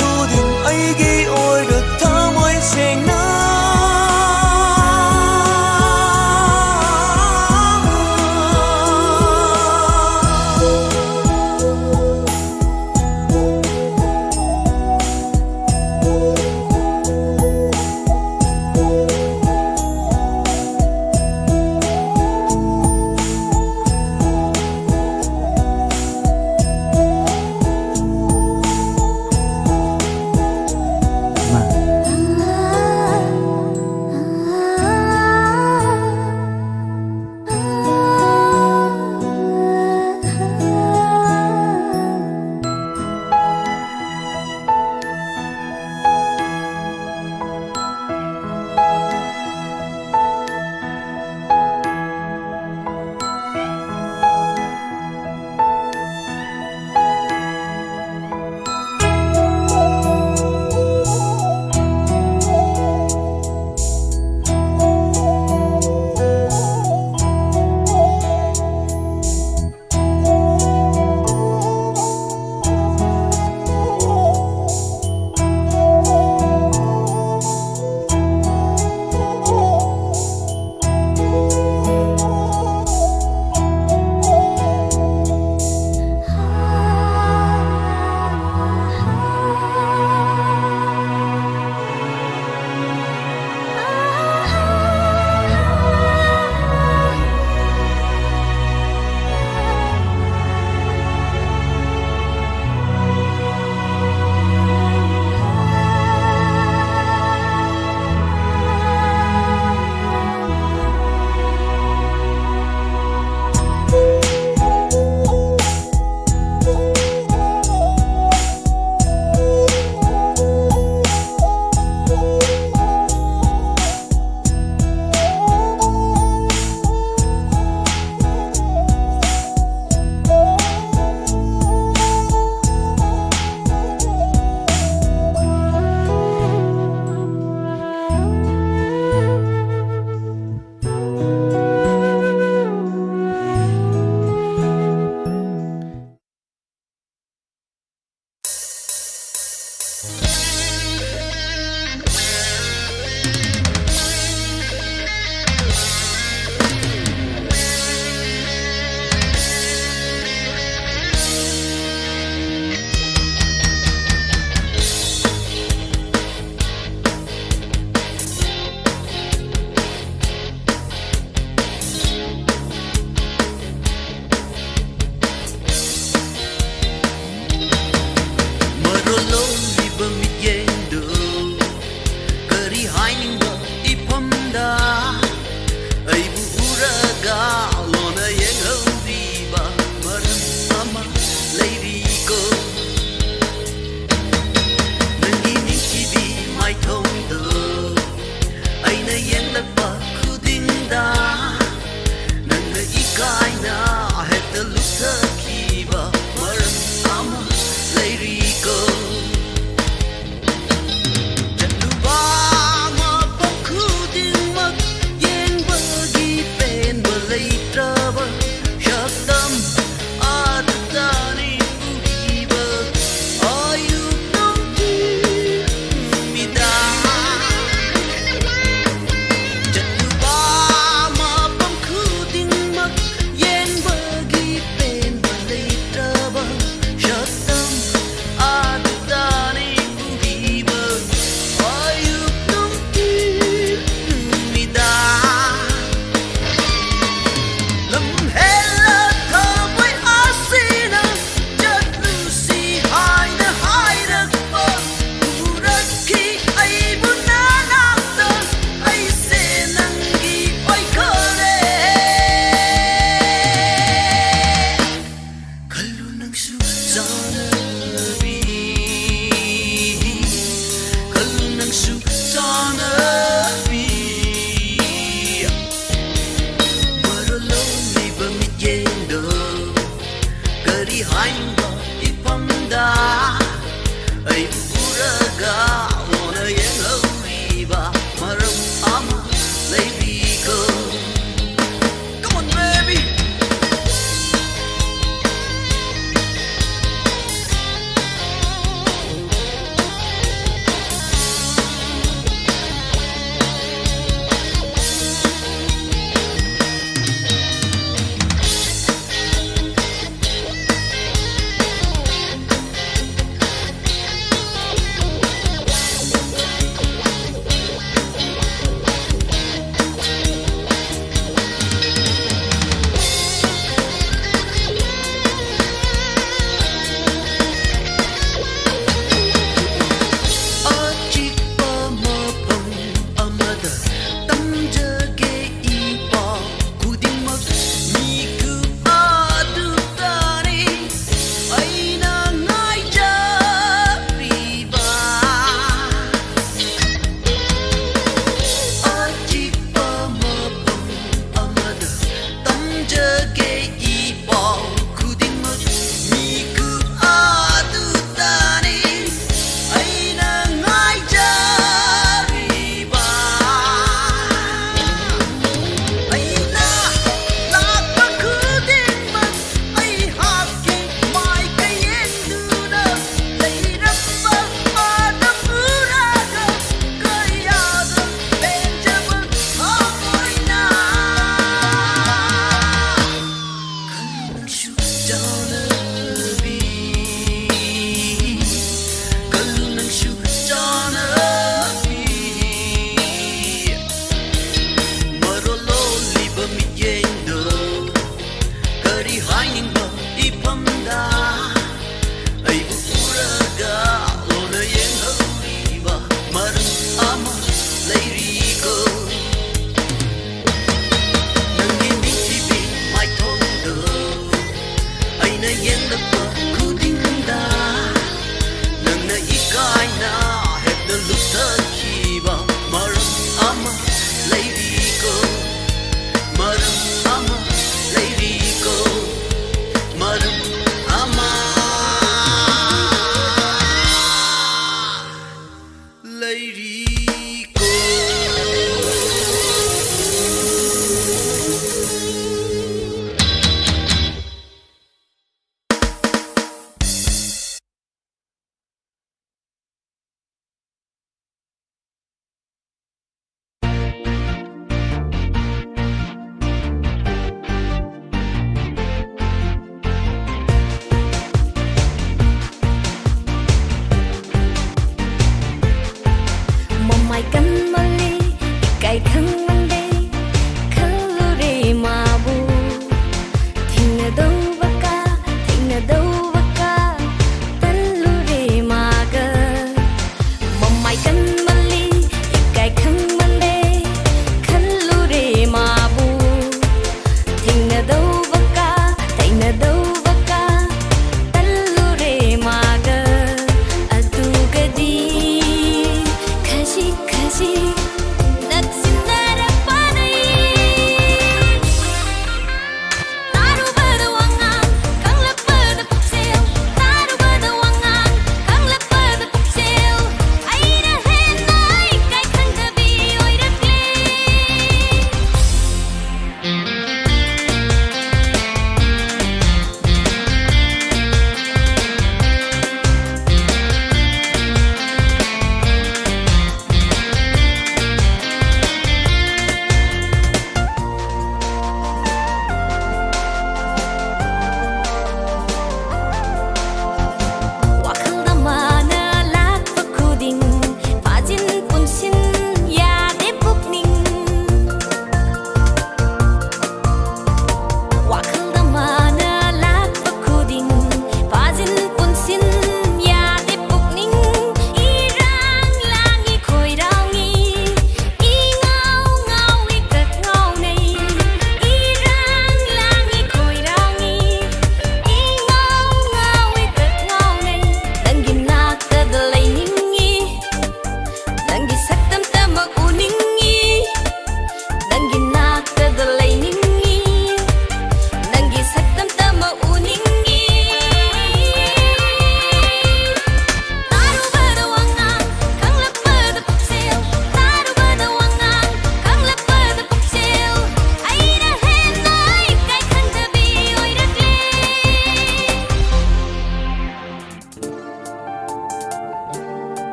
ꯃꯔꯣꯜꯂꯣꯝꯂꯤꯕ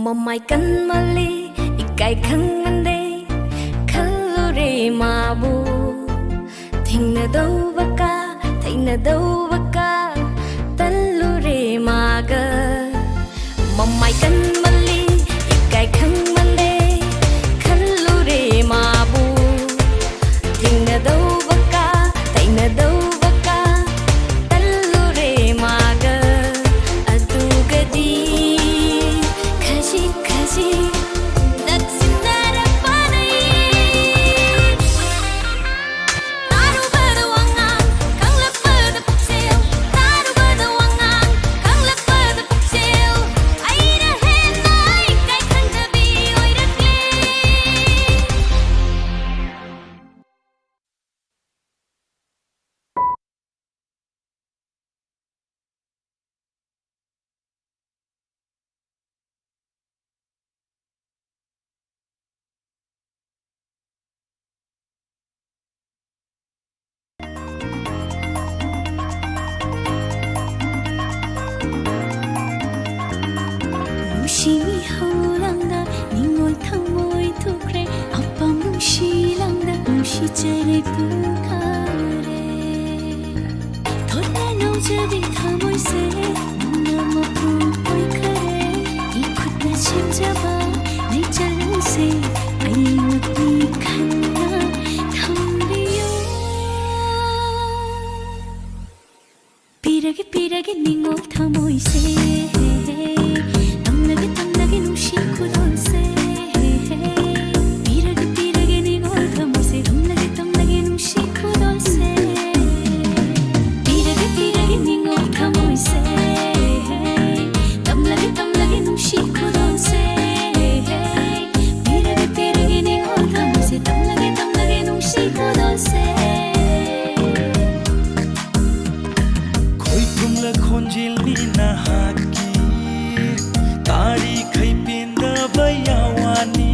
ꯃꯃꯥꯏ ꯀꯟꯃꯜꯂꯤ, ꯏꯀꯥꯏ ꯈꯪꯃꯟꯗꯦ, ꯈꯜꯂꯨꯔꯦ ꯃꯥꯕꯨ꯫ ꯊꯦꯡꯅꯗꯧꯕ ꯀ, ꯊꯦꯡꯅꯗꯧꯕ ꯀ, ꯇꯜꯂꯨꯔꯦ ꯃꯥꯒ꯫ ꯃꯃꯥꯏ ꯀꯟꯃꯜꯂꯤ, ꯏꯀꯥꯏ ꯈꯪꯃꯟꯗꯦ, ꯈꯜꯂꯨꯔꯦ ꯃꯥꯕꯨ꯫ ꯊꯦꯡꯅꯗꯧꯕ ꯀ, ꯊꯦꯡꯅꯗꯧꯕ ꯀ, ꯇꯜꯂꯨꯔꯦ ꯃꯥꯒ꯫ ꯑꯗꯨꯒꯗꯤ ꯈꯖꯤꯛ ꯈꯖꯤꯛ ꯅꯛꯁꯤꯟꯅꯔꯛꯄꯅꯤ꯫ ꯇꯥꯔꯨꯕꯗ ꯋꯥꯉꯥꯡ, ꯈꯪꯂꯛꯄꯗ ꯄꯨꯛꯆꯦꯜ꯫ ꯇꯥꯔꯨꯕꯗ ꯋꯥꯉꯥꯡ, ꯈꯪꯂꯛꯄꯗ ꯄꯨꯛꯆꯦꯜ꯫ ꯑꯩꯅ ꯍꯦꯟꯅ ꯏꯀꯥꯏ ꯈꯪꯗꯕꯤ ꯑꯣꯏꯔꯛꯂꯦ꯫ ꯅꯨꯡꯁꯤ ꯃꯤꯍꯧ ꯂꯥꯡꯗ ꯅꯤꯡꯉꯣꯜ ꯊꯃꯣꯏ ꯊꯨꯈ꯭ꯔꯦ꯫ ꯑꯄꯥꯝ ꯅꯨꯡꯁꯤ ꯂꯥꯡꯗ ꯅꯨꯡꯁꯤ ꯆꯔꯩ ꯄꯨꯈꯥꯔꯦ꯫ ꯊꯣꯠꯅ ꯅꯧꯖꯕꯤ ꯊꯃꯣꯏꯁꯦ ꯅꯪꯅ ꯃꯄꯨ ꯑꯣꯏꯈꯔꯦ꯫ ꯏꯈꯨꯠꯅ ꯁꯦꯝꯖꯕ ꯂꯩꯆꯜꯁꯦ ꯑꯩ ꯉꯛꯅꯤ ꯈꯟꯅ ꯊꯝꯕꯤꯌꯨ꯫ ꯄꯤꯔꯒꯦ, ꯄꯤꯔꯒꯦ ꯅꯤꯡꯉꯣꯜ ꯊꯃꯣꯏꯁꯦ, ꯇꯝꯂꯒꯦ, ꯇꯝꯂꯒꯦ ꯅꯨꯡꯁꯤ ꯈꯨꯗꯣꯜꯁꯦ꯫ ꯄꯤꯔꯒꯦ, ꯄꯤꯔꯒꯦ ꯅꯤꯡꯉꯣꯜ ꯊꯃꯣꯏꯁꯦ, ꯇꯝꯂꯒꯦ, ꯇꯝꯂꯒꯦ ꯅꯨꯡꯁꯤ ꯈꯨꯗꯣꯜꯁꯦ꯫ ꯄꯤꯔꯒꯦ, ꯄꯤꯔꯒꯦ ꯅꯤꯡꯉꯣꯜ ꯊꯃꯣꯏꯁꯦ, ꯇꯝꯂꯒꯦ, ꯇꯝꯂꯒꯦ ꯅꯨꯡꯁꯤ ꯈꯨꯗꯣꯜꯁꯦ꯫ ꯄꯤꯔꯒꯦ, ꯄꯤꯔꯒꯦ ꯅꯤꯡꯉꯣꯜ ꯊꯃꯣꯏꯁꯦ, ꯇꯝꯂꯒꯦ, ꯇꯝꯂꯒꯦ ꯅꯨꯡꯁꯤ ꯈꯨꯗꯣꯜꯁꯦ꯫ ꯈꯣꯏꯊꯨꯝꯂ ꯈꯣꯟꯖꯦꯜꯅꯤ ꯅꯍꯥꯛꯀꯤ, ꯇꯥꯔꯤꯈꯩ ꯄꯦꯟꯗꯕ ꯌꯥꯋꯥꯅꯤ꯫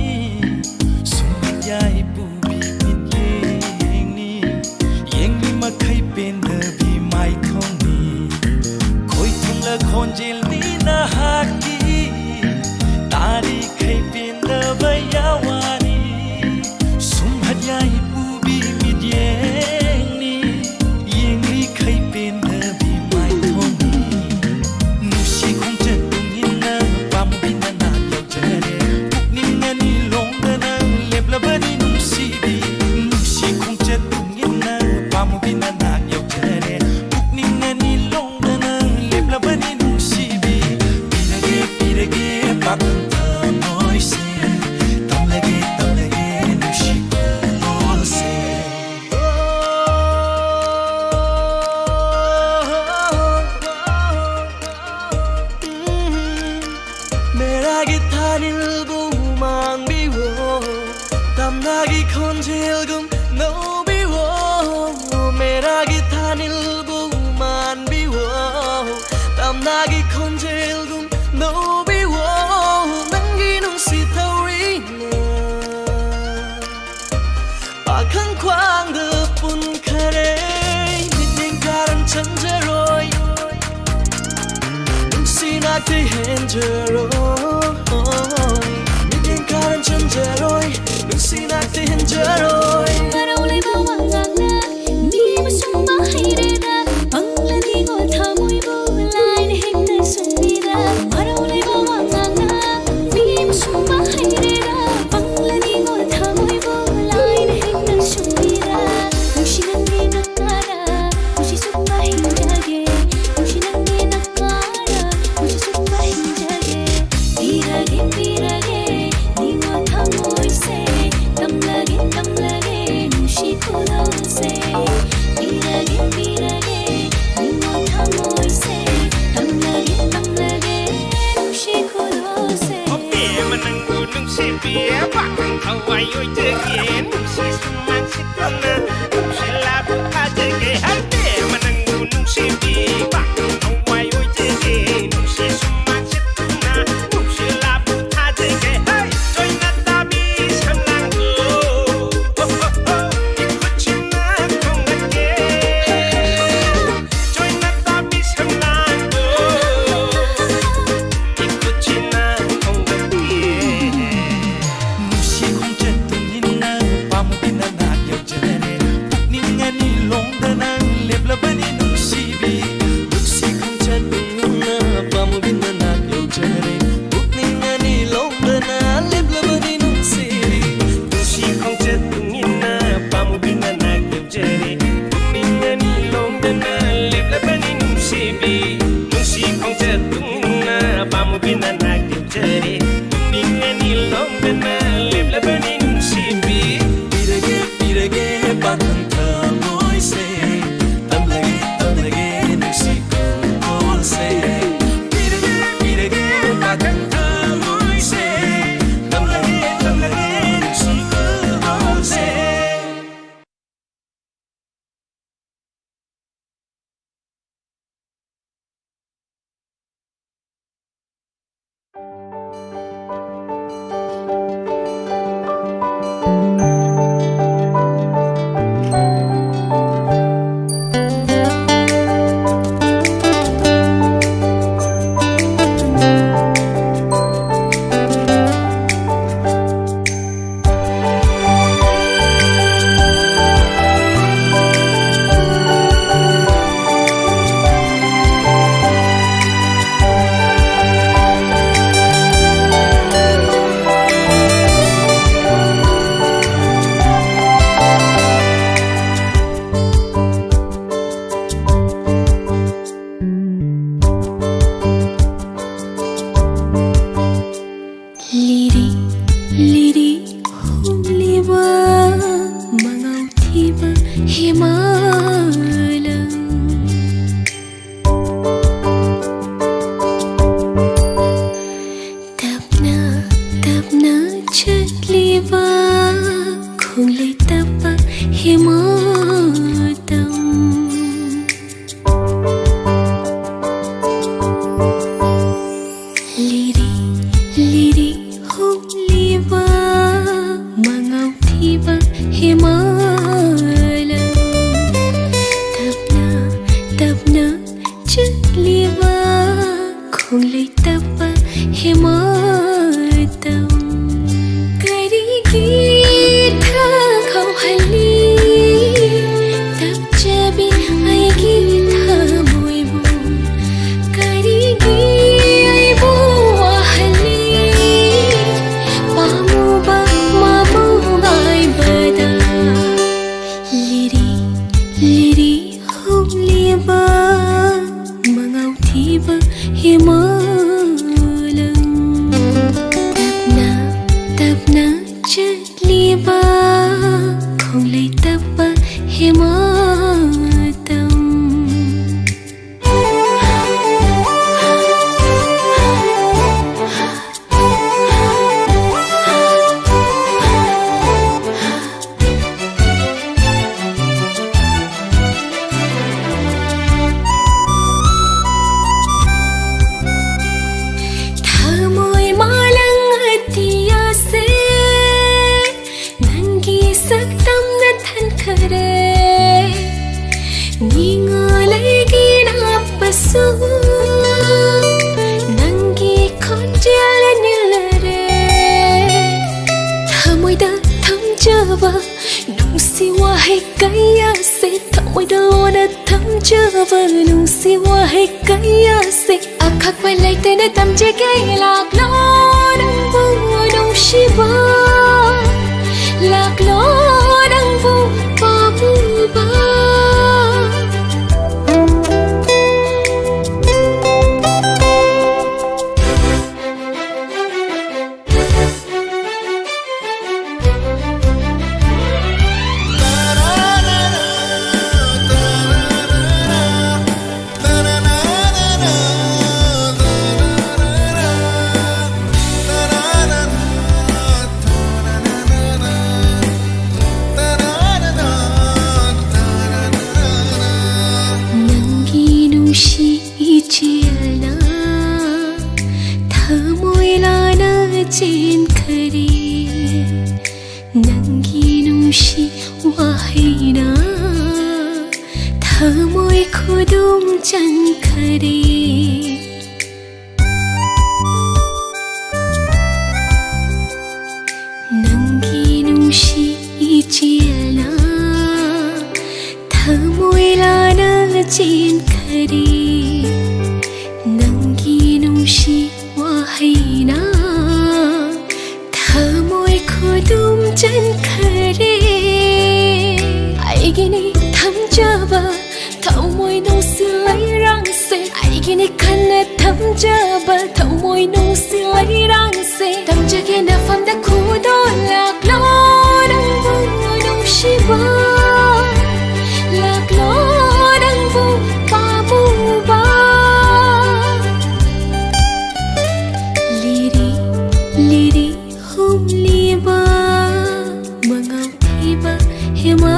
ꯁꯨꯝꯍꯠ ꯌꯥꯏ ꯄꯨꯕꯤ ꯃꯤꯠꯌꯦꯡꯅꯤ, ꯌꯦꯡꯂꯤ ꯃꯈꯩ ꯄꯦꯟꯗꯕꯤ ꯃꯥꯏꯊꯣꯡꯅꯤ꯫ ꯈꯣꯏꯊꯨꯝꯂ ꯈꯣꯟꯖꯦꯜꯅꯤ ꯅꯍꯥꯛꯀꯤ, ꯇꯥ ꯍꯟꯖꯔꯣꯏ, ꯅꯨꯡꯁꯤ ꯅꯥꯛꯇꯤ ꯍꯦꯟꯖꯔꯣꯏ, ꯃꯤꯠꯌꯦꯡ ꯈꯔ ꯆꯟꯖꯔꯣꯏ, ꯅꯨꯡꯁꯤ ꯅꯥꯛꯇꯤ ꯍꯦꯟꯖꯔꯣꯏ꯫ ꯃꯔꯧ ꯂꯩꯕ ꯋꯥ ꯉꯥꯡꯅ ꯃꯤꯕꯨ ꯁꯨꯝꯕ ꯍꯩꯔꯦꯗ, ꯄꯪꯂ ꯅꯤꯉꯣꯜ ꯊꯃꯣꯏꯕꯨ ꯂꯥꯏꯅ ꯍꯦꯛꯇ ꯁꯨꯝꯕꯤꯗ꯫ ꯃꯔꯧ ꯂꯩꯕ ꯋꯥ ꯉꯥꯡꯅ ꯃꯤꯕꯨ ꯁꯨꯝꯕ ꯍꯩꯔꯦꯗ, ꯄꯪꯂ ꯅꯤꯉꯣꯜ ꯊꯃꯣꯏꯕꯨ ꯂꯥꯏꯅ ꯍꯦꯛꯇ ꯁꯨꯝꯕꯤꯗ꯫ ꯅꯨꯡꯁꯤ ꯅꯪꯒꯤ ꯅꯛꯅꯔ ꯅꯨꯡꯁꯤ ꯆꯨꯞꯄ ꯍꯤꯡꯖꯒꯦ, ꯅꯨꯡꯁꯤ ꯅꯪꯒꯤ ꯅꯛꯅꯔ ꯅꯨꯡꯁꯤ ꯆꯨꯞꯄ ꯍꯤꯡꯖꯒꯦ꯫ ꯄꯤꯔꯒꯦ, ꯄꯤꯔꯒꯦ, ꯅꯤꯉꯣꯜ ꯊꯃꯣꯏꯁꯦ, ꯇꯝꯂꯒꯦ, ꯇꯝꯂꯒꯦ, ꯅꯨꯡꯁꯤ ꯈꯨꯗꯣꯜꯁꯦ꯫ ꯄꯤꯔꯒꯦ, ꯄꯤꯔꯒꯦ, ꯅꯤꯉꯣꯜ ꯊꯃꯣꯏꯁꯦ, ꯇꯝꯂꯒꯦ, ꯇꯝꯂꯒꯦ, ꯅꯨꯡꯁꯤ ꯈꯨꯗꯣꯜꯁꯦ꯫ ꯑꯣ, ꯄꯦꯝꯃ ꯅꯪꯕꯨ ꯅꯨꯡꯁꯤꯕꯤ, ꯋꯥꯈꯜ ꯊꯋꯥꯏ ꯑꯣꯏꯖꯒꯦ, ꯅꯨꯡꯁꯤ ꯁꯨꯃꯥꯡ ꯁꯤꯠꯇꯨꯅ, ꯅꯨꯡꯁꯤ ꯂꯥꯕꯨ ꯊꯥꯖꯒꯦ꯫ ꯍꯥꯏ ꯄꯦꯝꯃ ꯅꯪꯕꯨ ꯅꯨꯡꯁꯤꯕꯤ, ꯋꯥꯈꯜ ꯊꯋꯥꯏ ꯑꯣꯏꯖꯒꯦ, ꯅꯨꯡꯁꯤ ꯁꯨꯃꯥꯡ ꯁꯤꯠꯇꯨꯅ, ꯅꯨꯡꯁꯤ ꯂꯥꯕꯨ ꯊꯥꯖꯒꯦ꯫ ꯍꯥꯏ ꯆꯣꯏꯅ ꯇꯥꯕꯤ ꯁꯝꯂꯥꯡꯗꯣ, ꯍꯣ, ꯍꯣ, ꯍꯣ, ꯏꯈꯨꯠꯁꯤꯅ ꯈꯣꯝꯒꯠꯀꯦ꯫ ꯆꯣꯏꯅ ꯇꯥꯕꯤ ꯁꯝꯂꯥꯡꯗꯣ, ꯏꯈꯨꯠꯁꯤꯅ ꯈꯣꯝꯒꯠꯀꯦ꯫ ꯅꯨꯡꯁꯤ ꯈꯣꯡꯆꯠ ꯇꯨꯡ ꯏꯟꯅ ꯄꯥꯝꯃꯨꯕꯤ ꯅꯤꯡꯉꯣꯜ ꯑꯩꯒꯤ ꯅꯥꯞꯄꯁꯨ ꯅꯪꯒꯤ ꯈꯣꯟꯖꯦꯜꯅ ꯅꯤꯜꯂꯔꯦ꯫ ꯊꯃꯣꯏꯗ ꯊꯝꯖꯕ ꯅꯨꯡꯁꯤ ꯋꯥꯍꯩ ꯀꯌꯥꯁꯦ, ꯊꯃꯣꯏꯗ ꯂꯣꯟꯅ ꯊꯝꯖꯕ ꯅꯨꯡꯁꯤ ꯋꯥꯍꯩ ꯀꯌꯥꯁꯦ, ꯑꯀꯛꯄ ꯂꯩꯇꯅ ꯇꯝꯖꯒꯦ꯫ ꯂꯥꯛꯂꯣ ꯅꯪꯕꯨ ꯅꯨꯡꯁꯤꯕ, ꯂꯥꯛꯂꯣ ꯅꯪꯕꯨ ꯄꯥꯝꯃꯨꯕ꯫ ꯅꯪꯒꯤ ꯅꯨꯡꯁꯤ ꯏꯆꯦꯜꯅ ꯊꯃꯣꯏ ꯂꯥꯅ ꯆꯦꯟꯈꯔꯦ꯫ ꯅꯪꯒꯤ ꯅꯨꯡꯁꯤ ꯋꯥꯍꯩꯅ ꯊꯃꯣꯏ ꯈꯨꯗꯨꯝ ꯆꯟꯈꯔꯦ꯫ ꯅꯪꯒꯤ ꯅꯨꯡꯁꯤ ꯏꯆꯦꯜꯅ ꯊꯃꯣꯏ ꯂꯥꯅ ꯆꯦꯟꯈꯔꯦ꯫ ꯅꯪꯒꯤ ꯅꯨꯡꯁꯤ ꯋꯥꯍꯩꯅ ꯊꯃꯣꯏ ꯈꯨꯗꯨꯝ ꯆꯟꯈꯔꯦ꯫ ꯑꯩꯒꯤꯅꯤ ꯊꯝꯖꯕ ꯊꯃꯣꯏ ꯅꯨꯡꯁꯤ ꯂꯩꯔꯥꯡꯁꯦ, ꯑꯩꯒꯤꯅꯤ ꯈꯟꯅ ꯊꯝꯖꯕ ꯊꯃꯣꯏ ꯅꯨꯡꯁꯤ ꯂꯩꯔꯥꯡꯁꯦ꯫ ꯇꯝꯖꯒꯦ ꯅꯐꯝꯗ ꯈꯨꯗꯣꯜ, ꯂꯥꯛꯂꯣ ꯅꯪꯕꯨ ꯅꯨꯡꯁꯤꯕ, ꯂꯥꯛꯂꯣ ꯅꯪꯕꯨ ꯄꯥꯝꯃꯨꯕ꯫ ꯂꯤꯔꯤ ꯂꯤꯔꯤ ꯍꯨꯝꯂꯤꯕ ꯃꯉꯥꯎ ꯊꯤꯕ ꯍꯦꯃꯥ,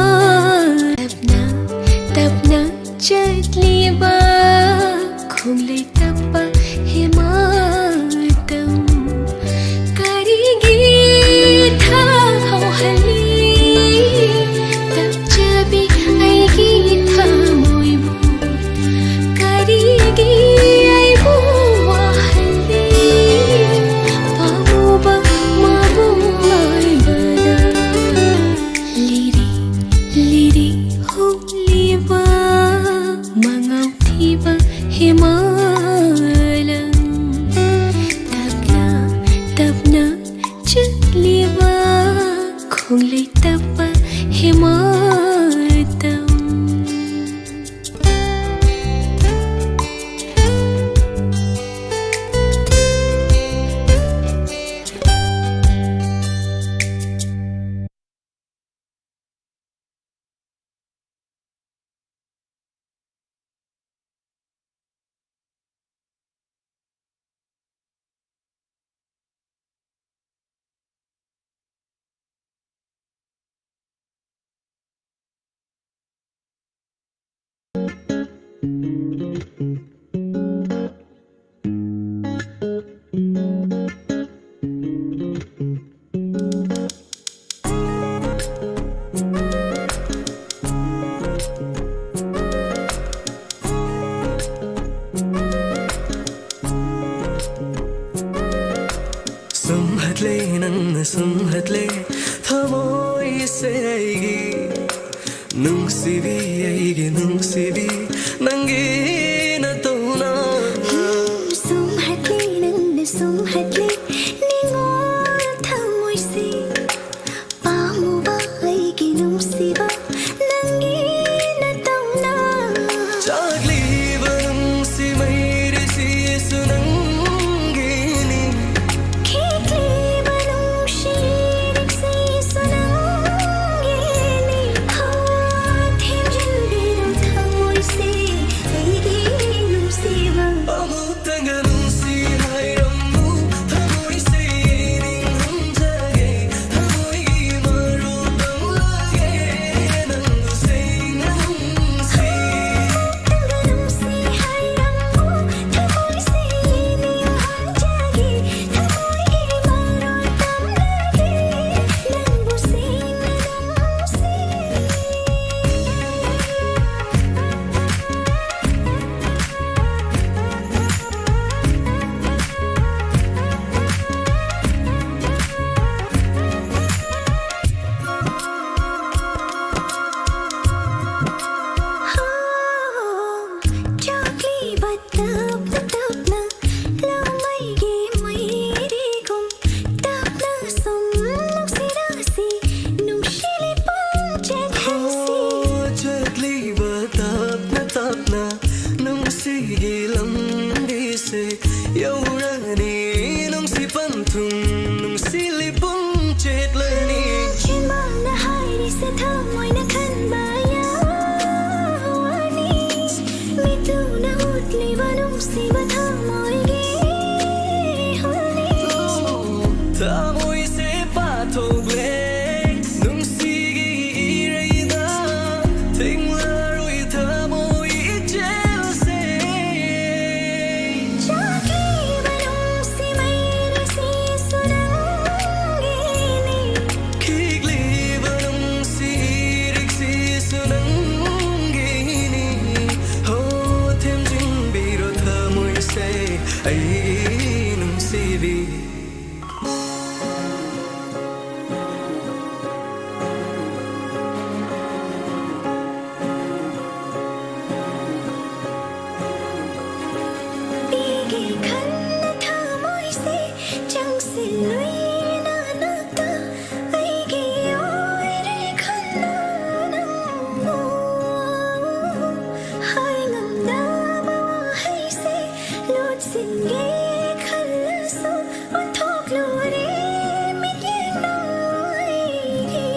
ꯇꯞꯅ ꯇꯞꯅ ꯆꯠꯂꯤꯕ ꯈꯣꯡꯂꯩ ꯇꯞꯄ ꯍꯦꯃꯥꯇꯝ꯫ ꯀꯔꯤꯒꯤ ꯊꯥꯍꯧꯍꯜꯂꯤ ꯇꯞꯆꯕꯤ ꯑꯩꯒꯤ ꯊꯃꯣꯏ? ꯁꯨꯝꯍꯠꯂꯦ, ꯅꯪꯅ ꯁꯨꯝꯍꯠꯂꯦ ꯊꯃꯣꯏꯁꯦ ꯑꯩꯒꯤ꯫ ꯅꯨꯡꯁꯤꯕꯤ, ꯑꯩꯒꯤ ꯅꯨꯡꯁꯤꯕꯤ, ꯅꯪꯒꯤ ꯅꯇꯧꯅ꯫ ꯁꯨꯝꯍꯠꯂꯦ, ꯅꯪꯅ ꯁꯨꯝꯍꯠꯂꯦ ꯅꯤꯉꯣꯜ ꯊꯃꯣꯏꯁꯦ꯫ ꯄꯥꯝꯃꯨꯕ ꯑꯩꯒꯤ ꯅꯨꯡꯁꯤꯕ, ꯅꯪꯒꯤ ꯅꯇꯧꯅ꯫ ꯆꯥꯛꯂꯤꯕ ꯅꯨꯡꯁꯤ ꯃꯩꯔꯤꯁꯤꯁꯨ ꯅꯪꯒꯤꯅꯤ꯫ ꯈꯤꯛꯂꯤꯕ ꯅꯨꯡꯁꯤ ꯏꯔꯤꯛꯁꯤꯁꯨ ꯅꯪꯒꯤꯅꯤ꯫ ꯍꯋꯥ ꯊꯦꯝꯖꯤꯟꯕꯤꯔꯣ ꯊꯃꯣꯏꯁꯦ꯫ ꯑꯩꯒꯤ ꯅꯨꯡꯁꯤꯕꯤ꯫ ꯑꯩꯒꯤ ꯈꯟꯅ ꯊꯃꯣꯏꯁꯦ ꯆꯪꯁꯤꯜꯂꯨꯏ ꯅꯅꯥꯛꯇ꯫ ꯑꯩꯒꯤ ꯑꯣꯏꯔꯦ ꯈꯜꯂꯣ ꯅꯪꯕꯨ꯫ ꯍꯥꯏ ꯉꯝꯗꯕ ꯋꯥꯍꯩꯁꯦ ꯂꯣꯠꯁꯤꯟꯒꯦ ꯈꯜꯂꯁꯨ ꯑꯣꯟꯊꯣꯛꯂꯨꯔꯦ ꯃꯤꯠꯌꯦꯡ ꯅꯪ ꯑꯩꯒꯤ꯫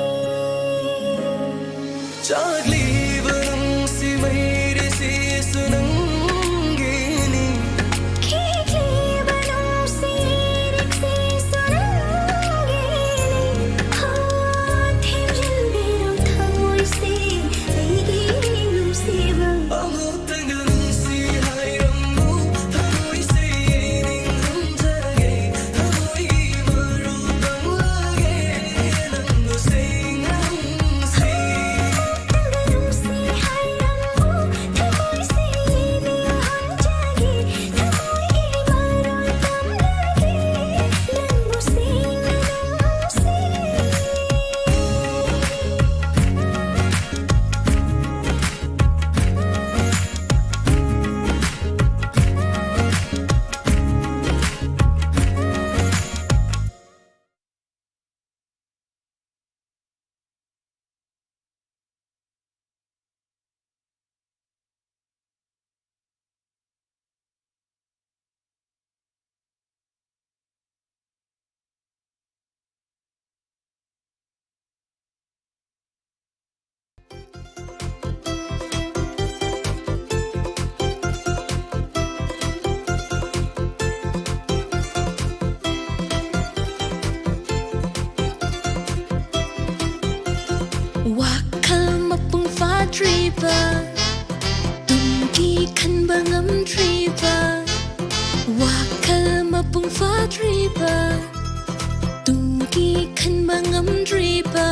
ꯆꯥꯛꯂꯤꯕ ꯅꯨꯡꯁꯤ ꯃꯩꯔꯤꯁꯤꯁꯨ ꯅꯪꯒꯤꯅꯤ꯫ ꯈꯤꯛꯂꯤꯕ ꯅꯨꯡꯁꯤ ꯏꯔꯤꯛꯁꯤꯁꯨ ꯅꯪꯒꯤꯅꯤ꯫ ꯍꯣ, ꯊꯦꯝꯖꯤꯟꯕꯤꯔꯣ ꯊꯃꯣꯏꯁꯦ ꯑꯩꯒꯤ ꯅꯨꯡꯁꯤꯕ꯫ ꯑꯃꯨꯛꯇꯪꯒ ꯅꯨꯡꯁꯤ ꯍꯥꯏꯔꯝꯃꯨ ꯊꯃꯣꯏꯁꯦ ꯅꯤꯡꯍꯟꯖꯒꯦ꯫ ꯊꯃꯣꯏꯒꯤ ꯃꯔꯨ ꯀꯪꯂꯒꯦ ꯅꯪꯕꯨ ꯁꯦꯡꯅ ꯅꯨꯡꯁꯤ꯫ ꯋꯥꯈꯜ ꯃꯄꯨꯡ ꯐꯥꯗ꯭ꯔꯤꯕ, ꯇꯨꯡꯒꯤ ꯈꯟꯕ ꯉꯝꯗ꯭ꯔꯤꯕ, ꯋꯥꯈꯜ ꯃꯄꯨꯡ ꯐꯥꯗ꯭ꯔꯤꯕ, ꯇꯨꯡꯒꯤ ꯈꯟꯕ ꯉꯝꯗ꯭ꯔꯤꯕ,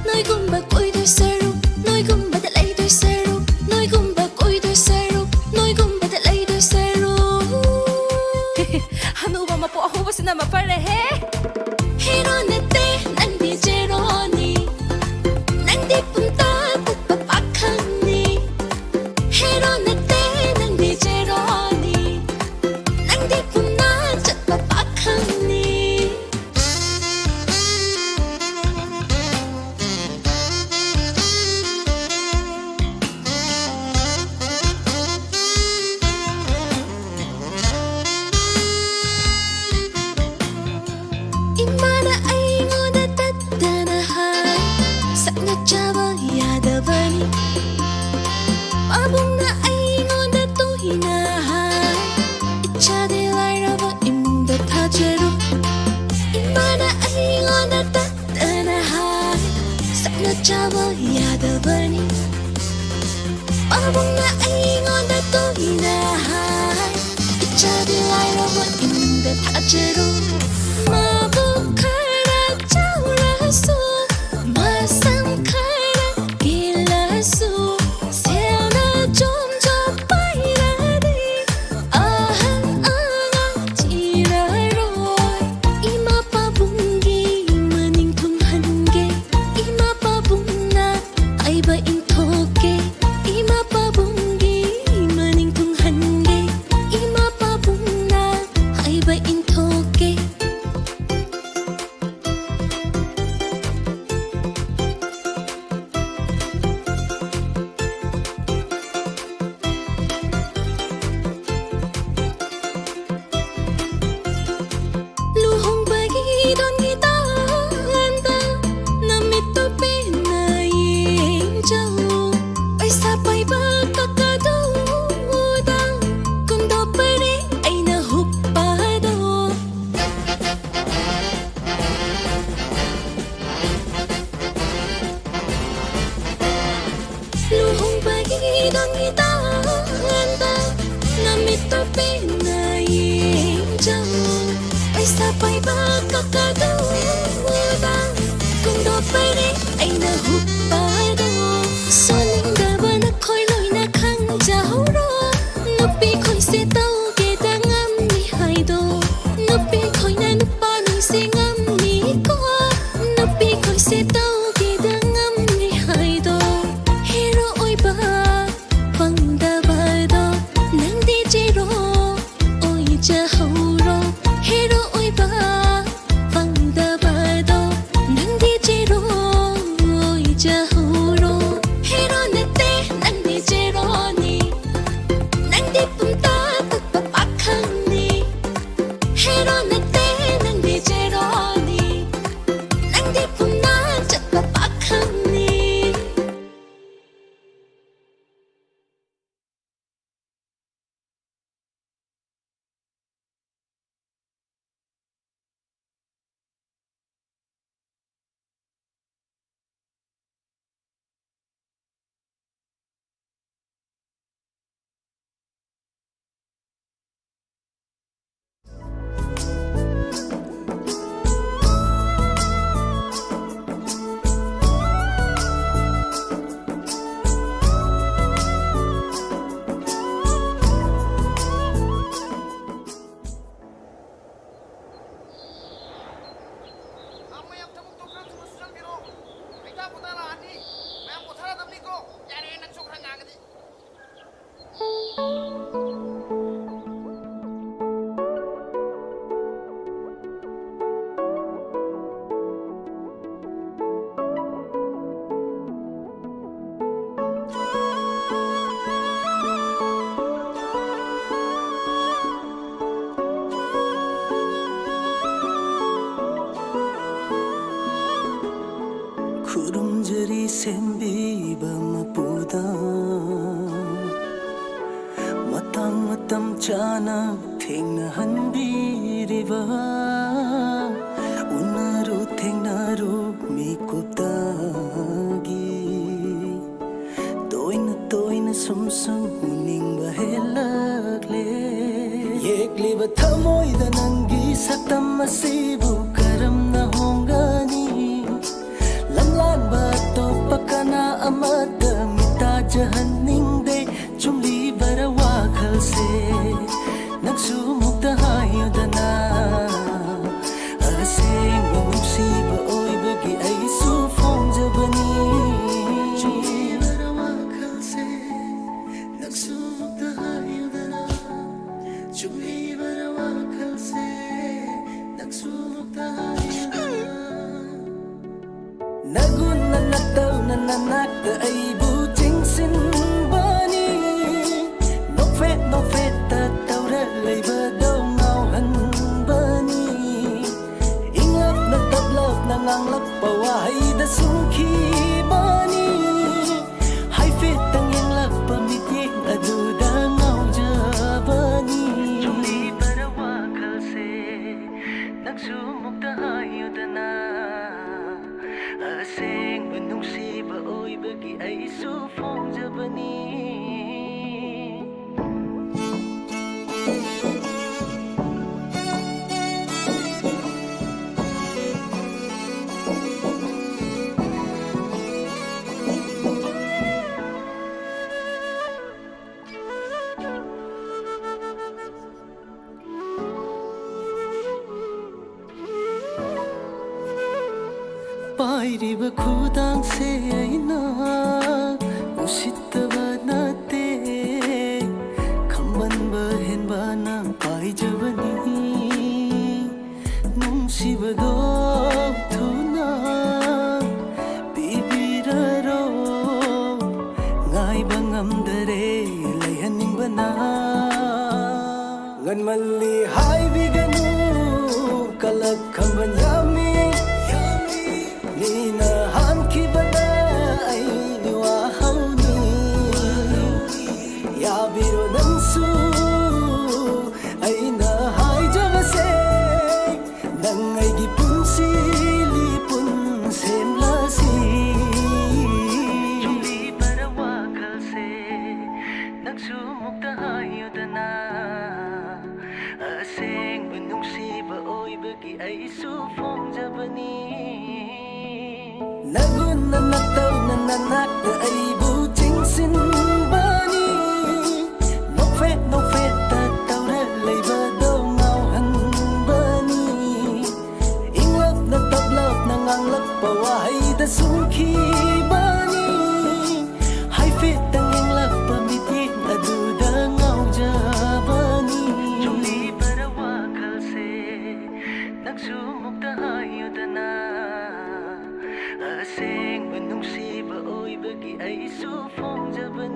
ꯅꯣꯏꯒꯨꯝꯕ ꯀꯣꯏꯗꯣꯏ ꯁꯔꯨꯛ, ꯅꯣꯏꯒꯨꯝꯕꯗ ꯂꯩꯗꯣꯏ ꯁꯔꯨꯛ, ꯅꯣꯏꯒꯨꯝꯕ ꯀꯣꯏꯗꯣꯏ ꯁꯔꯨꯛ, ꯅꯣꯏꯒꯨꯝꯕꯗ ꯂꯩꯗꯣꯏ ꯁꯔꯨꯛ꯫ ꯍꯦꯔꯣ ꯅꯠꯇꯦ, ꯅꯪꯗꯤ ꯖꯦꯔꯣꯅꯤ꯫ ꯅꯪꯗꯤ ꯄꯨꯟꯅ ꯆꯠꯄ ꯄꯥꯈꯪꯅꯤ꯫ ꯏꯃꯥꯅ ꯑꯩꯉꯣꯟꯗ ꯇꯠꯇꯅ ꯍꯥꯏ, ꯁꯛꯅ ꯆꯥꯕ ꯌꯥꯗꯕꯅꯤ꯫ ꯄꯥꯕꯨꯡꯅ ꯃꯇꯝ ꯆꯥꯅ ꯊꯦꯡꯅꯍꯟꯕꯤꯔꯤꯕ, ꯎꯅꯔꯨ ꯊꯦꯡꯅꯔꯨ ꯃꯤꯀꯨꯞꯇꯒꯤ, ꯇꯣꯏꯅ ꯇꯣꯏꯅ ꯁꯨꯝ ꯁꯨꯝ ꯎꯅꯤꯡꯕ ꯍꯦꯜꯂꯛꯂꯦ꯫ ꯌꯦꯛꯂꯤꯕ ꯊꯃꯣꯏꯗ ꯅꯪꯒꯤ ꯁꯛꯇꯝ ꯑꯁꯤꯕꯨ ꯀꯔꯝꯅ ꯍꯣꯡꯒꯅꯤ? ꯂꯝꯂꯥꯟꯕ ꯑꯇꯣꯞꯄ ꯀꯅꯥ ꯑꯃꯠꯇ ꯃꯤꯇꯥꯖꯍꯟꯅꯤꯡꯗꯦ꯫ ꯆꯨꯝꯂꯤꯕꯔ ꯋꯥꯈꯜꯁꯦ? ꯅꯪꯁꯨ ꯃꯨꯛꯇ ꯍꯥꯏꯌꯨꯗꯅ꯫ ꯑꯁꯦꯡꯕ ꯅꯨꯡꯁꯤꯕ ꯑꯣꯏꯕꯒꯤ ꯑꯩꯁꯨ ꯐꯣꯡꯖꯕꯅꯤ꯫ ꯆꯨꯝꯂꯤꯕꯔ ꯋꯥꯈꯜꯁꯦ? ꯅꯪꯁꯨ ꯃꯨꯛꯇ ꯍꯥꯏꯌꯨꯗꯅ꯫ ꯆꯨꯝꯂꯤꯕꯔ ꯋꯥꯈꯜꯁꯦ? ꯅꯪꯁꯨ ꯃꯨꯛꯇ ꯍꯥꯏꯌꯨꯗꯅ꯫ ꯅꯒꯨꯟ ꯅꯅꯥꯛꯇꯧꯅ ꯅꯅꯥꯛꯇ ꯑꯩꯕꯨ ꯆꯤꯡꯁꯤꯟꯕꯅꯤ꯫ ꯅꯣꯛꯐꯦꯠ ꯅꯣꯛꯐꯦꯠꯇ ꯇꯧꯔ ꯂꯩꯕꯗꯧ ꯉꯥꯎꯍꯟꯕꯅꯤ꯫ ꯏꯪꯂꯞꯅ ꯇꯞꯂꯞꯅ ꯉꯥꯡꯂꯛꯄ ꯋꯥꯍꯩꯗ ꯁꯨꯝꯈꯤꯕꯅꯤ꯫ ꯍꯥꯏꯐꯦꯠꯇꯪ ꯌꯦꯡꯂꯛꯄ ꯃꯤꯠꯌꯦꯡ ꯑꯗꯨꯗ ꯉꯥꯎꯖꯕꯅꯤ꯫ ꯆꯨꯝꯂꯤꯕꯔ ꯋꯥꯈꯜꯁꯦ? ꯅꯪꯁꯨ ꯃꯨꯛꯇ ꯍꯥꯏꯌꯨꯗꯅ꯫ ꯑꯁꯦꯡꯕ ꯅꯨꯡꯁꯤꯕ ꯑꯣꯏꯕꯒꯤ ꯑꯩꯁꯨ ꯐꯣꯡꯖꯕꯅꯤ꯫ ꯄꯥꯏꯔꯤꯕ ꯈꯨꯗꯥꯡꯁꯦ ꯑꯩꯅ ꯎꯁꯤꯠꯇꯕ ꯅꯠꯇꯦ, ꯈꯝꯕꯟꯕ ꯍꯦꯟꯕꯅ ꯄꯥꯏꯖꯕꯅꯤ꯫ ꯅꯨꯡꯁꯤꯕꯗꯣ ꯊꯨꯅ ꯄꯤꯕꯤꯔꯔꯣ, ꯉꯥꯏꯕ ꯉꯝꯗꯔꯦ ꯂꯩꯍꯟꯅꯤꯡꯕꯅ꯫ ꯉꯟꯃꯜꯂꯤ ꯍꯥꯏꯕꯤꯒꯅꯨ, ꯀꯂꯛ ꯈꯝꯕꯟ ꯌꯥꯝꯃꯤ꯫ ꯃꯤꯅ ꯍꯥꯟꯈꯤꯕꯗ ꯑꯩꯒꯤ ꯋꯥꯍꯧꯅꯤ꯫ ꯌꯥꯕꯤꯔꯣ ꯅꯪꯁꯨ ꯁꯨꯃꯨꯛꯇ ꯍꯥꯏꯌꯨꯗꯅ, ꯑꯁꯦꯡꯕ ꯅꯨꯡꯁꯤꯕ ꯑꯣꯏꯕꯒꯤ ꯑꯩꯁꯨ ꯐꯣꯡꯖꯕꯅꯤ꯫ ꯅꯒꯨꯟꯅ ꯅꯇꯧꯅ ꯅꯅꯥꯛꯇ ꯑꯩꯕꯨ ꯆꯤꯡꯁꯤꯟꯕꯅꯤ꯫ ꯅꯣꯛꯐꯦꯠ ꯅꯣꯛꯐꯦꯠꯇ ꯇꯧꯔ ꯂꯩꯕꯗꯣ ꯉꯥꯎꯍꯟꯕꯅꯤ꯫ ꯏꯪꯂꯞꯅ ꯇꯞꯂꯞꯅ ꯉꯥꯡꯂꯛꯄ ꯋꯥꯍꯩꯗ ꯁꯨꯝꯈꯤꯕꯅꯤ꯫ ꯍꯥꯏꯐꯦꯠꯇꯪ ꯌꯦꯡꯂꯛꯄ ꯃꯤꯠꯌꯦꯡ ꯑꯗꯨꯗ ꯉꯥꯎꯖꯕꯅꯤ꯫ ꯆꯨꯝꯂꯤꯕꯔ ꯋꯥꯈꯜꯁꯦ? ꯅꯪꯁꯨ ꯑꯃꯨꯛꯇ ꯍꯥꯏꯌꯨꯗꯅ, ꯑꯁꯦꯡꯕ ꯅꯨꯡꯁꯤꯕ ꯑꯣꯏꯕꯒꯤ ꯑꯩꯁꯨ ꯐꯣꯡꯖꯕꯅꯤ꯫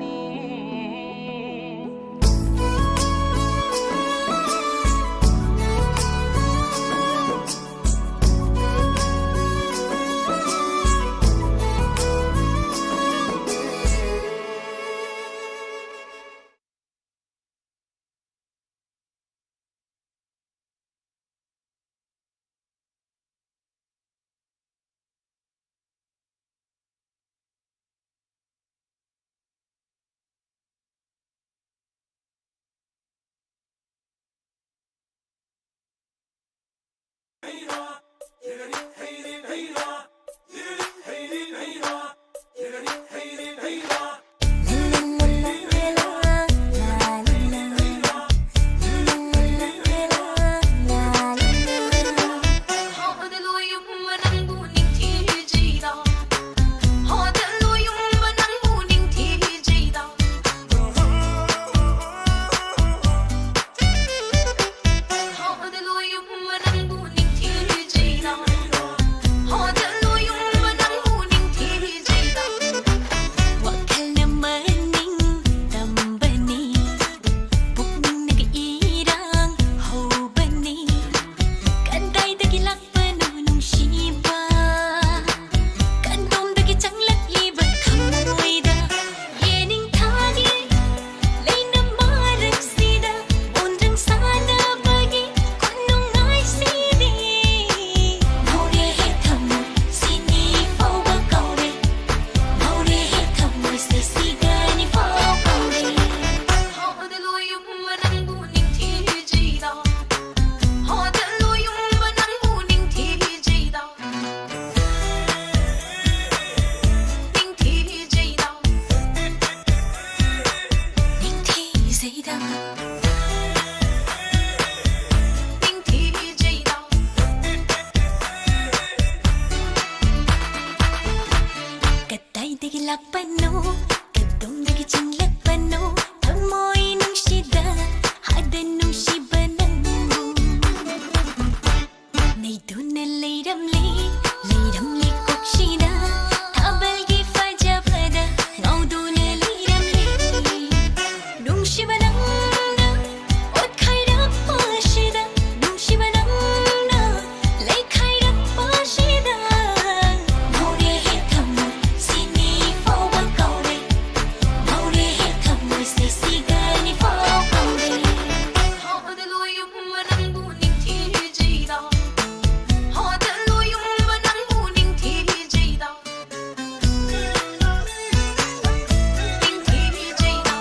ꯅꯤꯡꯊꯤꯖꯩꯗ, ꯅꯤꯡꯊꯤꯖꯩꯗ꯫ ꯀꯗꯥꯏꯗꯒꯤ ꯂꯥꯛꯄꯅꯣ, ꯀꯗꯣꯝꯗꯒꯤ ꯆꯤꯡꯂꯛꯄꯅꯣ, ꯊꯃꯣꯏ ꯅꯨꯡꯁꯤꯗ ꯍꯥꯏꯗ ꯅꯨꯡꯁꯤꯕ ꯅꯪꯕꯨ꯫ ꯅꯩꯗꯨꯅ ꯂꯩꯔꯝꯂꯦ, ꯂꯩꯔꯝꯂꯦ ꯀꯣꯛꯁꯤꯗ, ꯊꯥꯕꯜꯒꯤ ꯐꯖꯕꯗ ꯉꯥꯎꯗꯨꯅ ꯂꯩꯔꯝꯂꯦ꯫ ꯅꯨꯡꯁꯤꯕ ꯅꯪꯅ ꯑꯣꯠꯈꯥꯏꯔꯛꯄꯁꯤꯗ, ꯅꯨꯡꯁꯤꯕ ꯅꯪꯅ ꯂꯩꯈꯥꯏꯔꯛꯄꯁꯤꯗ, ꯉꯥꯎꯔꯦꯍꯦ ꯊꯃꯣꯏ ꯁꯤꯅꯤ ꯐꯥꯎꯕ ꯀꯥꯎꯔꯦ, ꯉꯥꯎꯔꯦꯍꯦ ꯊꯃꯣꯏꯁꯦ ꯁꯤꯒꯅꯤ ꯐꯥꯎ ꯀꯥꯎꯔꯦ꯫ ꯍꯣꯗ ꯂꯣꯏꯌꯨꯝꯕ ꯅꯪꯕꯨ ꯅꯤꯡꯊꯤꯖꯩꯗ, ꯍꯣꯗ ꯂꯣꯏꯌꯨꯝꯕ ꯅꯪꯕꯨ ꯅꯤꯡꯊꯤꯖꯩꯗ, ꯅꯤꯡꯊꯤꯖꯩꯗ꯫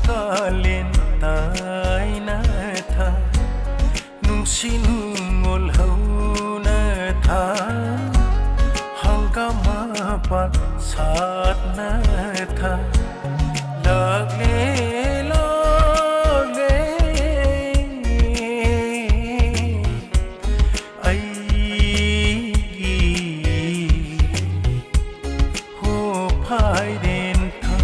ꯀꯥꯂꯦꯟ ꯇꯥꯏꯅ ꯊꯥ, ꯅꯨꯡꯁꯤ ꯅꯨꯡꯉꯣꯜ ꯍꯧꯅ ꯊꯥ, ꯍꯪꯒꯥꯝ ꯃꯄꯥꯟ ꯁꯥꯠꯅ ꯊꯥ, ꯂꯥꯛꯂꯦ, ꯂꯥꯛꯂꯦ꯫ ꯑꯩꯒꯤ ꯍꯣ ꯐꯥꯏꯔꯦꯟ ꯊꯥ,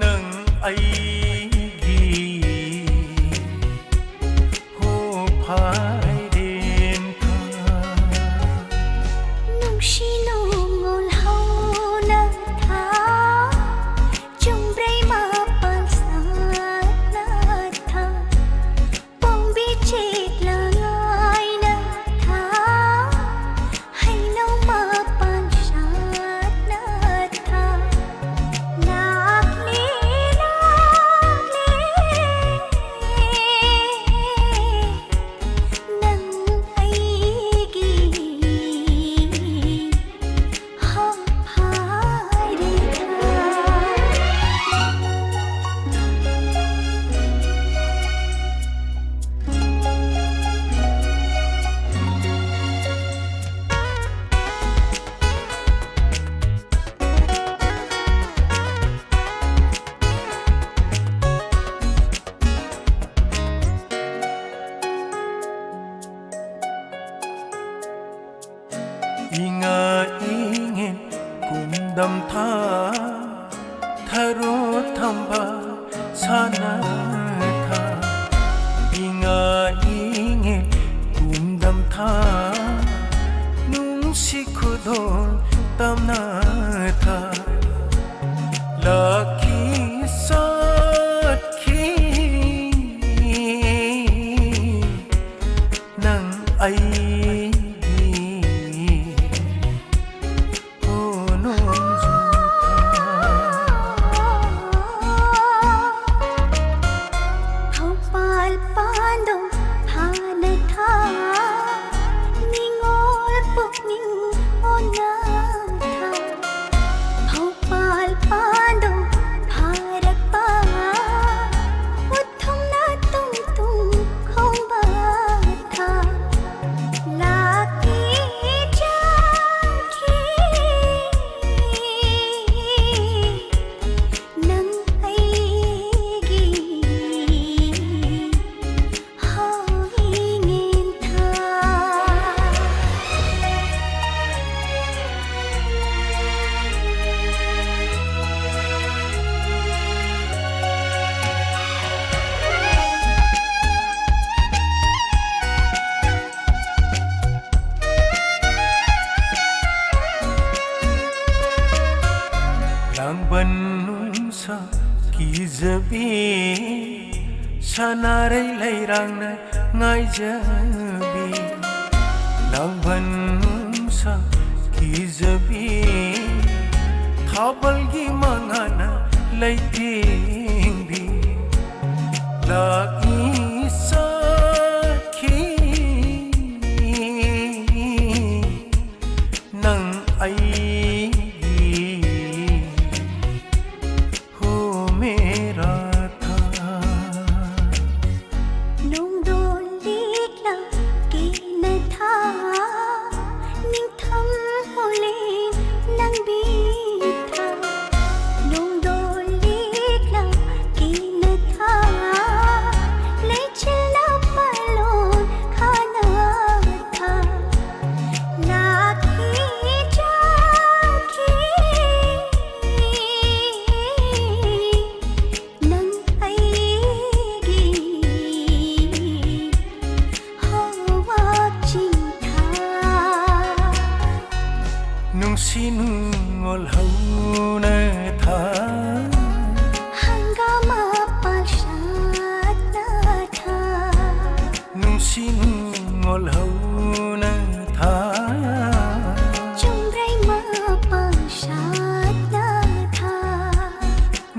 ꯅꯪ ꯑꯩꯒꯤ ꯍꯣ ꯐꯥꯏꯔꯦꯟ ꯊꯥ꯫ ꯅꯨꯡꯁꯤ ꯅꯨꯡꯉꯣꯜ ꯍꯧꯅ ꯊꯥ, ꯆꯨꯝꯕ꯭ꯔꯩ ꯃꯄꯥꯟ ꯁꯥꯠꯅ ꯊꯥ, ꯄꯣꯝꯕꯤ ꯆꯦꯛꯂꯥꯏꯅ ꯊꯥ, ꯍꯩꯅꯧ ꯃꯄꯥꯟ ꯁꯥꯠꯅ ꯊꯥ, ꯂꯥꯛꯂꯦ, ꯂꯥꯛꯂꯦ, ꯅꯪ ꯑꯩꯒꯤ ꯍꯣ ꯐꯥꯏꯔꯦꯟ ꯊꯥ꯫ ꯏꯉꯥ ꯏꯉꯦꯟ ꯀꯨꯝꯗꯝ ꯊꯥ, ꯊꯔꯣ ꯊꯝꯕꯥꯜ ꯁꯥꯠꯅ ꯊꯥ, ꯏꯉꯥ ꯏꯉꯦꯟ ꯀꯨꯝꯗꯝ ꯊꯥ, ꯅꯨꯡꯁꯤ ꯈꯨꯗꯣꯜ ꯇꯝꯅ ꯊꯥ, ꯂꯥꯛꯈꯤ ꯆꯠꯈꯤ ꯅꯪ ꯑꯩꯒꯤ ꯍꯣ ꯅꯣꯡꯖꯨ ꯊꯥ꯫ ꯊꯧꯕꯥꯜ ꯄꯥꯟꯗꯝ ꯐꯥꯅ ꯊꯥ, ꯅꯤꯉꯣꯜ ꯄꯨꯛꯅꯤꯡ ꯑꯣꯟꯅ ꯊꯥ, ꯂꯥꯡꯕꯟ ꯅꯨꯡꯁꯥ ꯀꯤꯖꯕꯤ, ꯁꯅꯥꯔꯩ ꯂꯩꯔꯥꯡꯅ ꯉꯥꯏꯖꯕꯤ꯫ ꯂꯥꯡꯕꯟ ꯅꯨꯡꯁꯥ ꯀꯤꯖꯕꯤ, ꯊꯥꯕꯜꯒꯤ ꯃꯉꯥꯅ ꯂꯩꯇꯦꯡꯕꯤ꯫ ꯂꯥꯛꯏ ꯁꯥꯈꯤ ꯅꯪ ꯑꯩꯒꯤ꯫ ꯍꯣ ꯃꯦꯔꯥ ꯊꯥ꯫ ꯅꯣꯡꯗꯣ ꯂꯤꯛꯂꯥ ꯀꯦꯅ ꯊꯥ, ꯅꯤꯡꯊꯝ ꯍꯣꯂꯦ ꯅꯪꯕꯤ ꯊꯥ꯫ ꯅꯣꯡꯗꯣ ꯂꯤꯛꯂꯥ ꯀꯦꯅ ꯊꯥ, ꯂꯩꯆꯤꯜꯅ ꯄꯥꯂꯣꯟ ꯈꯥꯅ ꯊꯥ꯫ ꯂꯥꯛꯈꯤ ꯆꯥꯈꯤ ꯅꯪ ꯑꯩꯒꯤ ꯍꯋꯥ ꯆꯤꯡꯊꯥ꯫ ꯅꯨꯡꯁꯤ ꯅꯨꯡꯉꯣꯜ ꯍꯧꯅ ꯊꯥ꯫ ꯍꯪꯒꯥꯝ ꯃꯄꯥꯜ ꯁꯥꯠꯅ ꯊꯥ꯫ ꯅꯨꯡꯁꯤ ꯅꯨꯡꯉꯣꯜ ꯍꯧꯅ ꯊꯥ꯫ ꯆꯨꯝꯕ꯭ꯔꯩ ꯃꯄꯥꯜ ꯁꯥꯠꯅ ꯊꯥ꯫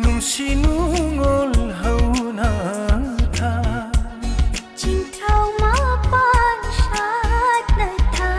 ꯅꯨꯡꯁꯤ ꯅꯨꯡꯉꯣꯜ ꯍꯧꯅ ꯊꯥ꯫ ꯆꯤꯡꯊ꯭ꯔꯥꯎ ꯃꯄꯥꯜ ꯁꯥꯠꯅ ꯊꯥ꯫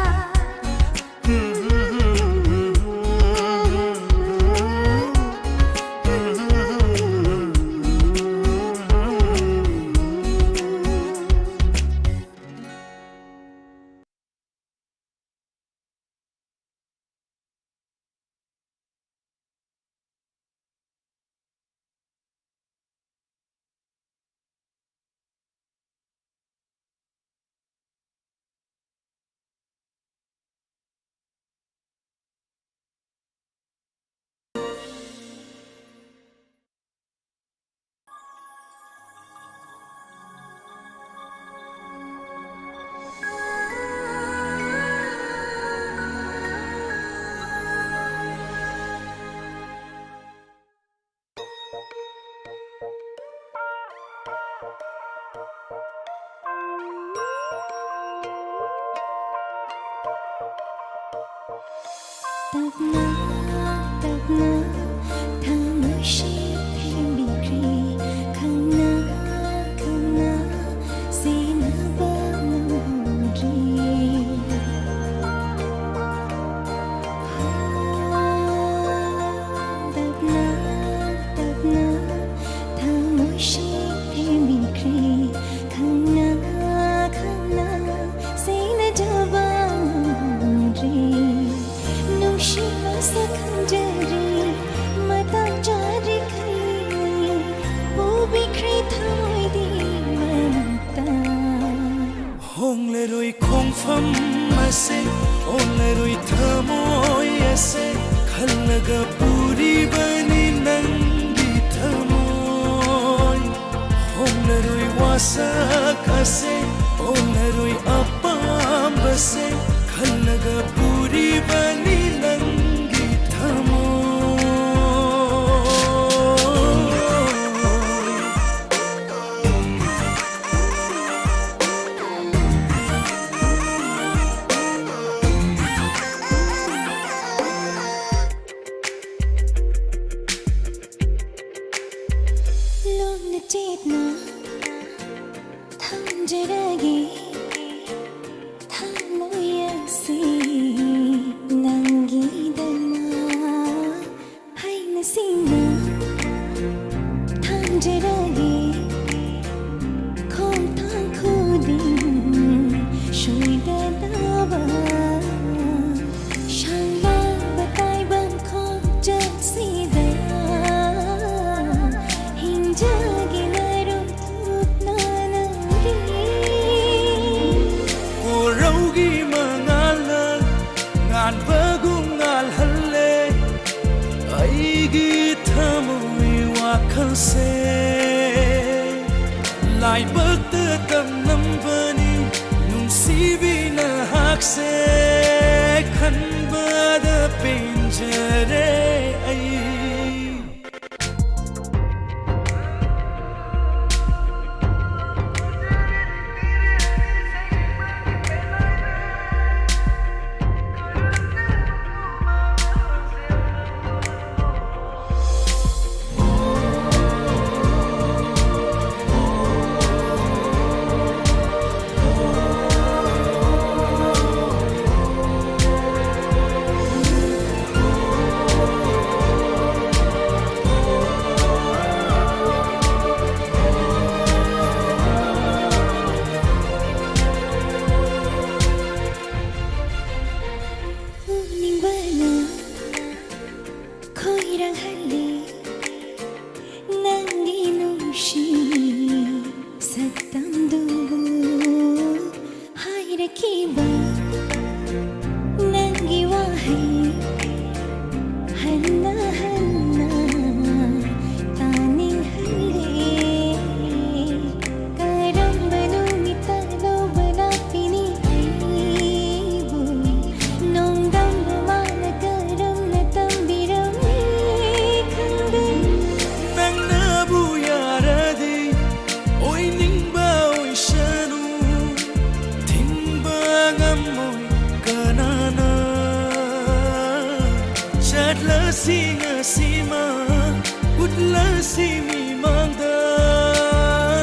ꯇꯞꯅ ꯇꯞꯅ ꯊꯃꯣꯏꯁꯤ ꯊꯦꯡꯕꯤꯈ꯭ꯔꯦ꯫ ꯈꯪꯅ ꯈꯪꯅ ꯁꯤꯟꯅꯕ ꯉꯝꯍꯧꯗ꯭ꯔꯦ꯫ ꯇꯞꯅ ꯇꯞꯅ ꯊꯃꯣꯏꯁꯤ ꯊꯦꯡꯕꯤꯈ꯭ꯔꯦ꯫ ꯈꯪꯅ ꯈꯪꯅ ꯁꯤꯟꯅꯖꯕ ꯉꯝꯍꯧꯗ꯭ꯔꯦ꯫ ꯅꯨꯡꯁꯤꯕ ꯁꯛ ꯈꯪꯖꯔꯦ꯫ ꯃꯇꯥꯡ ꯆꯥꯗ꯭ꯔꯤ ꯈꯜꯂꯤ꯫ ꯄꯨꯕꯤꯈ꯭ꯔꯦ ꯊꯃꯣꯏꯗꯤ ꯃꯅꯥꯛꯇ꯫ ꯍꯣꯡꯂꯔꯣꯏ ꯈꯣꯡꯐꯝ ꯑꯁꯦ, ꯑꯣꯟꯂꯔꯣꯏ ꯊꯃꯣꯏ ꯑꯁꯦ, ꯈꯜꯂꯒ ꯄꯨꯔꯤꯕꯅꯤ ꯅꯪꯒꯤ ꯊꯃꯣꯏ꯫ ꯍꯣꯡꯂꯔꯣꯏ ꯋꯥꯁꯛ ꯑꯁꯦ, ꯑꯣꯟꯂꯔꯣꯏ ꯑꯄꯥꯝꯕꯁꯦ, ꯈꯜꯂꯒ ꯄꯨꯔꯤꯕꯅꯤ ꯅꯪꯒꯤ ꯊꯃꯣꯏ꯫ ꯂꯣꯟꯅ ꯆꯦꯠꯅ ꯊꯝꯖꯔꯒꯦ ꯊꯃꯣꯏ ꯑꯁꯤ ꯅꯪꯒꯤꯗꯃꯛ꯫ ꯍꯩꯅ ꯁꯤꯡꯅ ꯊꯝꯖꯔꯒꯦ ꯈꯣꯡꯊꯥꯡ ꯈꯨꯗꯤꯡ ꯁꯣꯏꯗꯅꯕ꯫ ꯁꯥꯡꯂꯕ ꯇꯥꯏꯕꯪ ꯈꯣꯡꯆꯠꯁꯤꯗ ꯍꯤꯡꯖꯒꯦ ꯅꯔꯨꯝ ꯊꯨꯞꯅ ꯅꯪꯒꯤ꯫ ꯀꯣꯔꯧꯒꯤ ꯃꯉꯥꯜꯅ ꯉꯥꯟꯕꯒꯨꯝ ꯉꯥꯜꯍꯜꯂꯦ ꯑꯩꯒꯤ ꯊꯃꯣꯏ ꯋꯥꯈꯜꯁꯦ꯫ ꯂꯥꯏꯕꯛꯇ ꯇꯝꯂꯝꯕꯅꯤ ꯅꯨꯡꯁꯤꯕꯤ ꯅꯍꯥꯛꯁꯦ꯫ ꯈꯟꯕꯗ ꯄꯦꯟꯖꯔꯦ ꯑꯩ꯫ ꯔꯪꯍꯜꯂꯤ ꯅꯪꯒꯤ ꯅꯨꯡꯁꯤ ꯁꯛꯇꯝꯗꯨꯕꯨ꯫ ꯍꯥꯏꯔꯛꯈꯤꯕ ꯅꯪꯒꯤ ꯋꯥꯍꯩ ꯍꯟꯅ ꯍꯟꯅ ꯇꯥꯅꯤꯡꯍꯜꯂꯦ꯫ ꯀꯔꯝꯕ ꯅꯨꯃꯤꯠꯇ ꯂꯧꯕ ꯂꯥꯛꯄꯤꯅꯤ ꯑꯩꯕꯨ? ꯅꯣꯡꯗꯝꯕ ꯃꯥꯅ ꯀꯔꯝꯅ ꯇꯝꯕꯤꯔꯝꯃꯤ ꯈꯪꯗꯦ꯫ ꯅꯪꯅꯕꯨ ꯌꯥꯔꯗꯤ ꯑꯣꯏꯅꯤꯡꯕ ꯑꯣꯏꯁꯅꯨ, ꯊꯤꯡꯕ ꯉꯝꯃꯣꯏ ꯀꯅꯥꯅ꯫ ꯆꯠꯂꯁꯤ ꯉꯁꯤꯃꯛ, ꯎꯠꯂꯁꯤ ꯃꯤꯃꯥꯡꯗ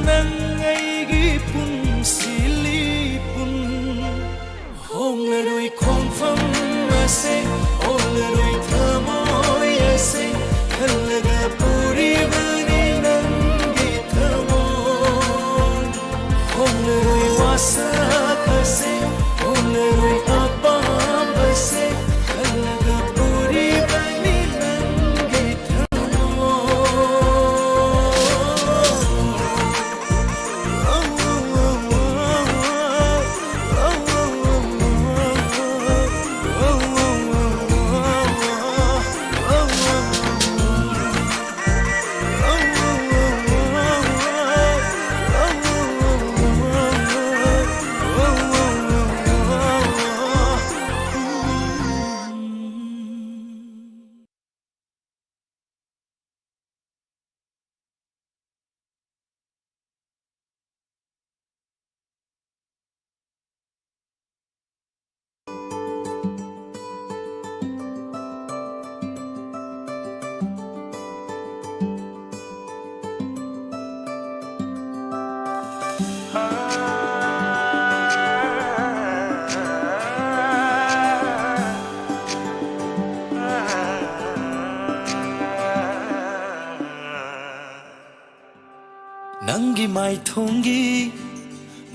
ꯅꯪ ꯑꯩꯒꯤ ꯄꯨꯟꯁꯤ ꯂꯤꯄꯨꯟ꯫ ꯍꯣꯡꯂꯔꯣꯏ ꯈꯣꯡꯐꯝ ꯑꯁꯦ, ꯍꯣꯡꯂꯔꯣꯏ ꯊꯃꯣꯏ ꯑꯁꯦ, ꯈꯜꯂꯒ ꯄꯨꯔꯤꯕꯅꯤ ꯅꯪꯒꯤ ꯊꯃꯣꯏ꯫ ꯍꯣꯡꯂꯔꯣꯏ ꯋꯥꯁꯛ ꯑꯁꯦ, ꯍꯣꯡꯂꯔꯣꯏ ꯑꯄꯥꯝꯕꯁꯦ, ꯈꯜꯂꯒ ꯄꯨꯔꯤꯕꯅꯤ ꯅꯪꯒꯤ ꯊꯃꯣꯏ꯫ ꯅꯪꯒꯤ ꯃꯥꯏꯊꯣꯡꯒꯤ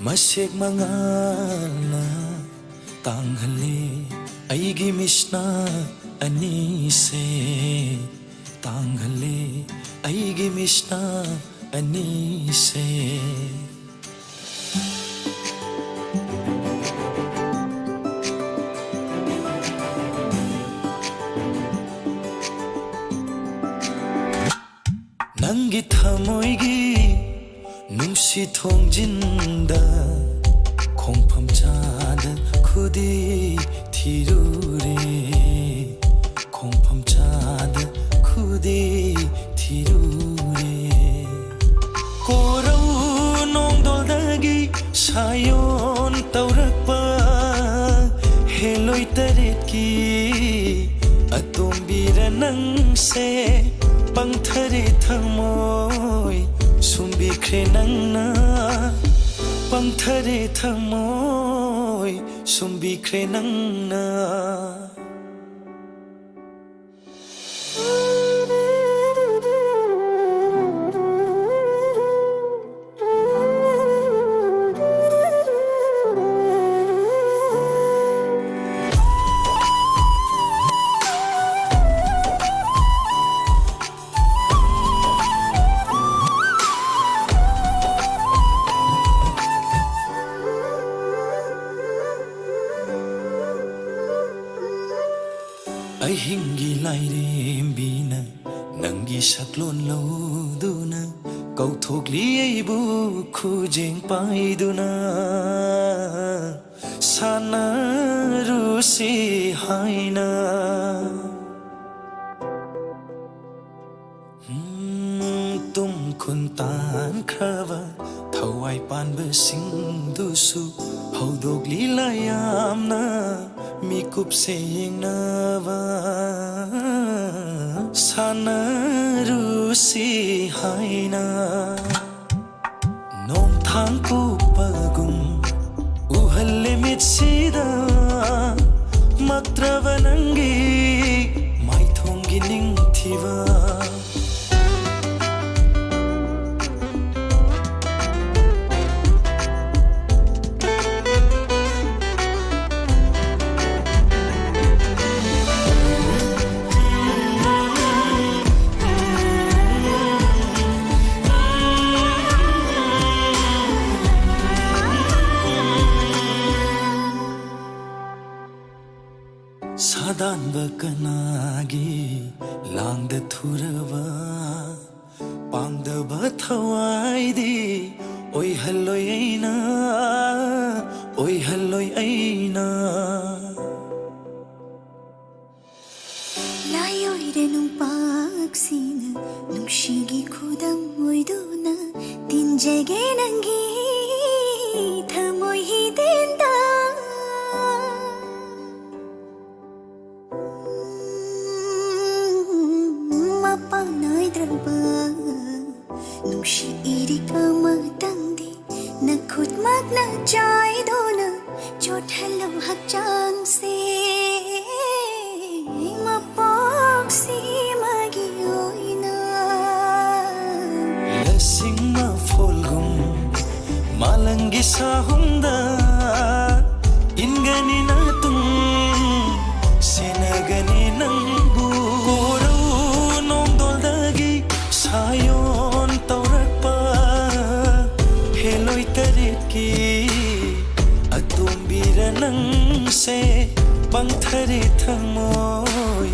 ꯃꯁꯦꯛ ꯃꯉꯥꯜꯅ ꯇꯥꯡꯍꯜꯂꯤ ꯑꯩꯒꯤ ꯃꯤꯠꯁꯅꯥ ꯑꯅꯤꯁꯦ꯫ ꯇꯥꯡꯍꯜꯂꯦ ꯑꯩꯒꯤ ꯃꯤꯠꯁꯤꯅ ꯑꯅꯤꯁꯦ꯫ ꯅꯪꯒꯤ ꯊꯃꯣꯏꯒꯤ ꯅꯨꯡꯁꯤ ꯊꯣꯡꯖꯤꯟꯗ ꯈꯣꯡꯐꯝ ꯆꯥꯗ ꯈꯨꯗꯤ ꯊꯤꯔꯨꯔꯦ, ꯈꯣꯡꯐꯝ ꯆꯥꯗ ꯈꯨꯗꯤ ꯊꯤꯔꯨꯔꯦ꯫ ꯀꯣꯔꯧ ꯅꯣꯡꯗꯣꯜꯗꯒꯤ ꯁꯥꯌꯣꯟ ꯇꯧꯔꯛꯄ ꯍꯦꯂꯣꯏ ꯇꯔꯦꯠꯀꯤ ꯑꯇꯣꯝꯕꯤꯔ ꯅꯪꯁꯦ? ꯄꯪꯊꯔꯦ ꯊꯃꯣꯏ ꯁꯨꯝꯕꯤꯈ꯭ꯔꯦ ꯅꯪꯅ, ꯄꯪꯊꯔꯦ ꯊꯃꯣꯏ ꯁꯨꯝꯕꯤꯈ꯭ꯔꯦ ꯅꯪꯅ꯫ ꯑꯍꯤꯡꯒꯤ ꯂꯥꯏꯔꯦꯝꯕꯤꯅ ꯅꯪꯒꯤ ꯁꯛꯂꯣꯟ ꯂꯧꯗꯨꯅ ꯀꯧꯊꯣꯛꯂꯤ ꯑꯩꯕꯨ ꯈꯨꯖꯦꯡ ꯄꯥꯏꯗꯨꯅ ꯁꯥꯟꯅꯔꯨꯁꯤ ꯍꯥꯏꯅ꯫ ꯎꯝ, ꯇꯨꯝ ꯈꯨꯟ ꯇꯥꯟꯈ꯭ꯔꯕ ꯊꯋꯥꯏ ꯄꯥꯟꯕꯁꯤꯡꯗꯨꯁꯨ ꯍꯧꯗꯣꯛꯂꯤ ꯂꯥꯌꯥꯝꯅ ꯃꯤꯀꯨꯞꯁꯦ ꯌꯦꯡꯅꯕ ꯁꯥꯟꯅꯔꯨꯁꯤ ꯍꯥꯏꯅ꯫ ꯅꯣꯡꯊꯥꯡ ꯀꯨꯞꯄꯒꯨꯝ ꯎꯍꯜꯂꯦ ꯃꯤꯠꯁꯤꯗ ꯃꯛꯇ꯭ꯔꯕ ꯅꯪꯒꯤ ꯃꯥꯏꯊꯣꯡꯒꯤ ꯅꯤꯡꯊꯤꯕ꯫ ꯀꯅꯥꯒꯤ ꯂꯥꯡꯗ ꯊꯨꯔꯕ ꯄꯥꯡꯗꯕ ꯊꯋꯥꯏꯗꯤ ꯑꯣꯏꯍꯜꯂꯣꯏ ꯑꯩꯅ, ꯑꯣꯏꯍꯜꯂꯣꯏ ꯑꯩꯅ꯫ ꯂꯥꯏꯑꯣꯏꯔꯦ ꯅꯨꯡꯄꯥꯛꯁꯤꯅ ꯅꯨꯡꯁꯤꯒꯤ ꯈꯨꯗꯝ ꯑꯣꯏꯗꯨꯅ ꯇꯤꯟꯖꯒꯦ ꯅꯪꯒꯤ ꯊꯃꯣꯏ ꯍꯤꯗꯦꯟꯗ꯫ ꯃꯄꯥꯟ ꯅꯥꯏꯗ꯭ꯔꯕ ꯅꯨꯡꯁꯤ ꯏꯔꯤꯛ ꯑꯃꯇꯪꯗꯤ ꯅꯈꯨꯠꯃꯛꯅ ꯆꯥꯏꯗꯨꯅ ꯆꯣꯠꯍꯜꯂꯨ ꯍꯛꯆꯥꯡꯁꯦ ꯃꯄꯣꯛꯁꯤꯃꯒꯤ ꯑꯣꯏꯅ꯫ ꯂꯁꯤꯡ ꯃꯐꯣꯜꯒꯨꯝ ꯃꯥꯂꯪꯒꯤ ꯁꯥꯍꯨꯝꯗ ꯏꯟꯒꯅꯤ ꯅꯥꯇꯨꯡ ꯁꯦꯟꯅꯒꯅꯤ ꯅꯪꯕꯨ꯫ ꯀꯣꯔꯧ ꯅꯣꯡꯗꯣꯜꯗꯒꯤ ꯁꯥꯌꯣꯟ ꯇꯧꯔꯛꯄ ꯍꯦꯂꯣꯏ ꯇꯔꯦꯠꯀꯤ ꯑꯇꯣꯝꯕꯤꯔ ꯅꯪꯁꯦ꯫ ꯄꯪꯊꯔꯦ ꯊꯃꯣꯏ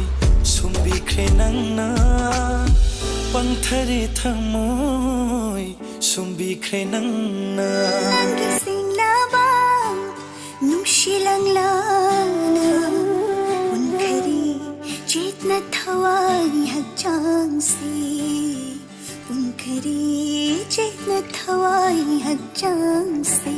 ꯁꯨꯝꯕꯤꯈ꯭ꯔꯦ ꯅꯪꯅ, ꯄꯪꯊꯔꯦ ꯊꯃꯣꯏ ꯁꯨꯝꯕꯤꯈ꯭ꯔꯦ ꯅꯪꯅ꯫ ꯅꯪꯒꯤ ꯁꯤꯡꯂꯕ ꯅꯨꯡꯁꯤ ꯂꯪꯂꯥꯅ ꯄꯨꯟꯈꯔꯦ ꯆꯦꯠꯅ ꯊꯋꯥꯏ ꯍꯛꯆꯥꯡꯁꯦ꯫ ꯄꯨꯟꯈꯔꯦ ꯆꯦꯠꯅ ꯊꯋꯥꯏ ꯍꯛꯆꯥꯡꯁꯦ꯫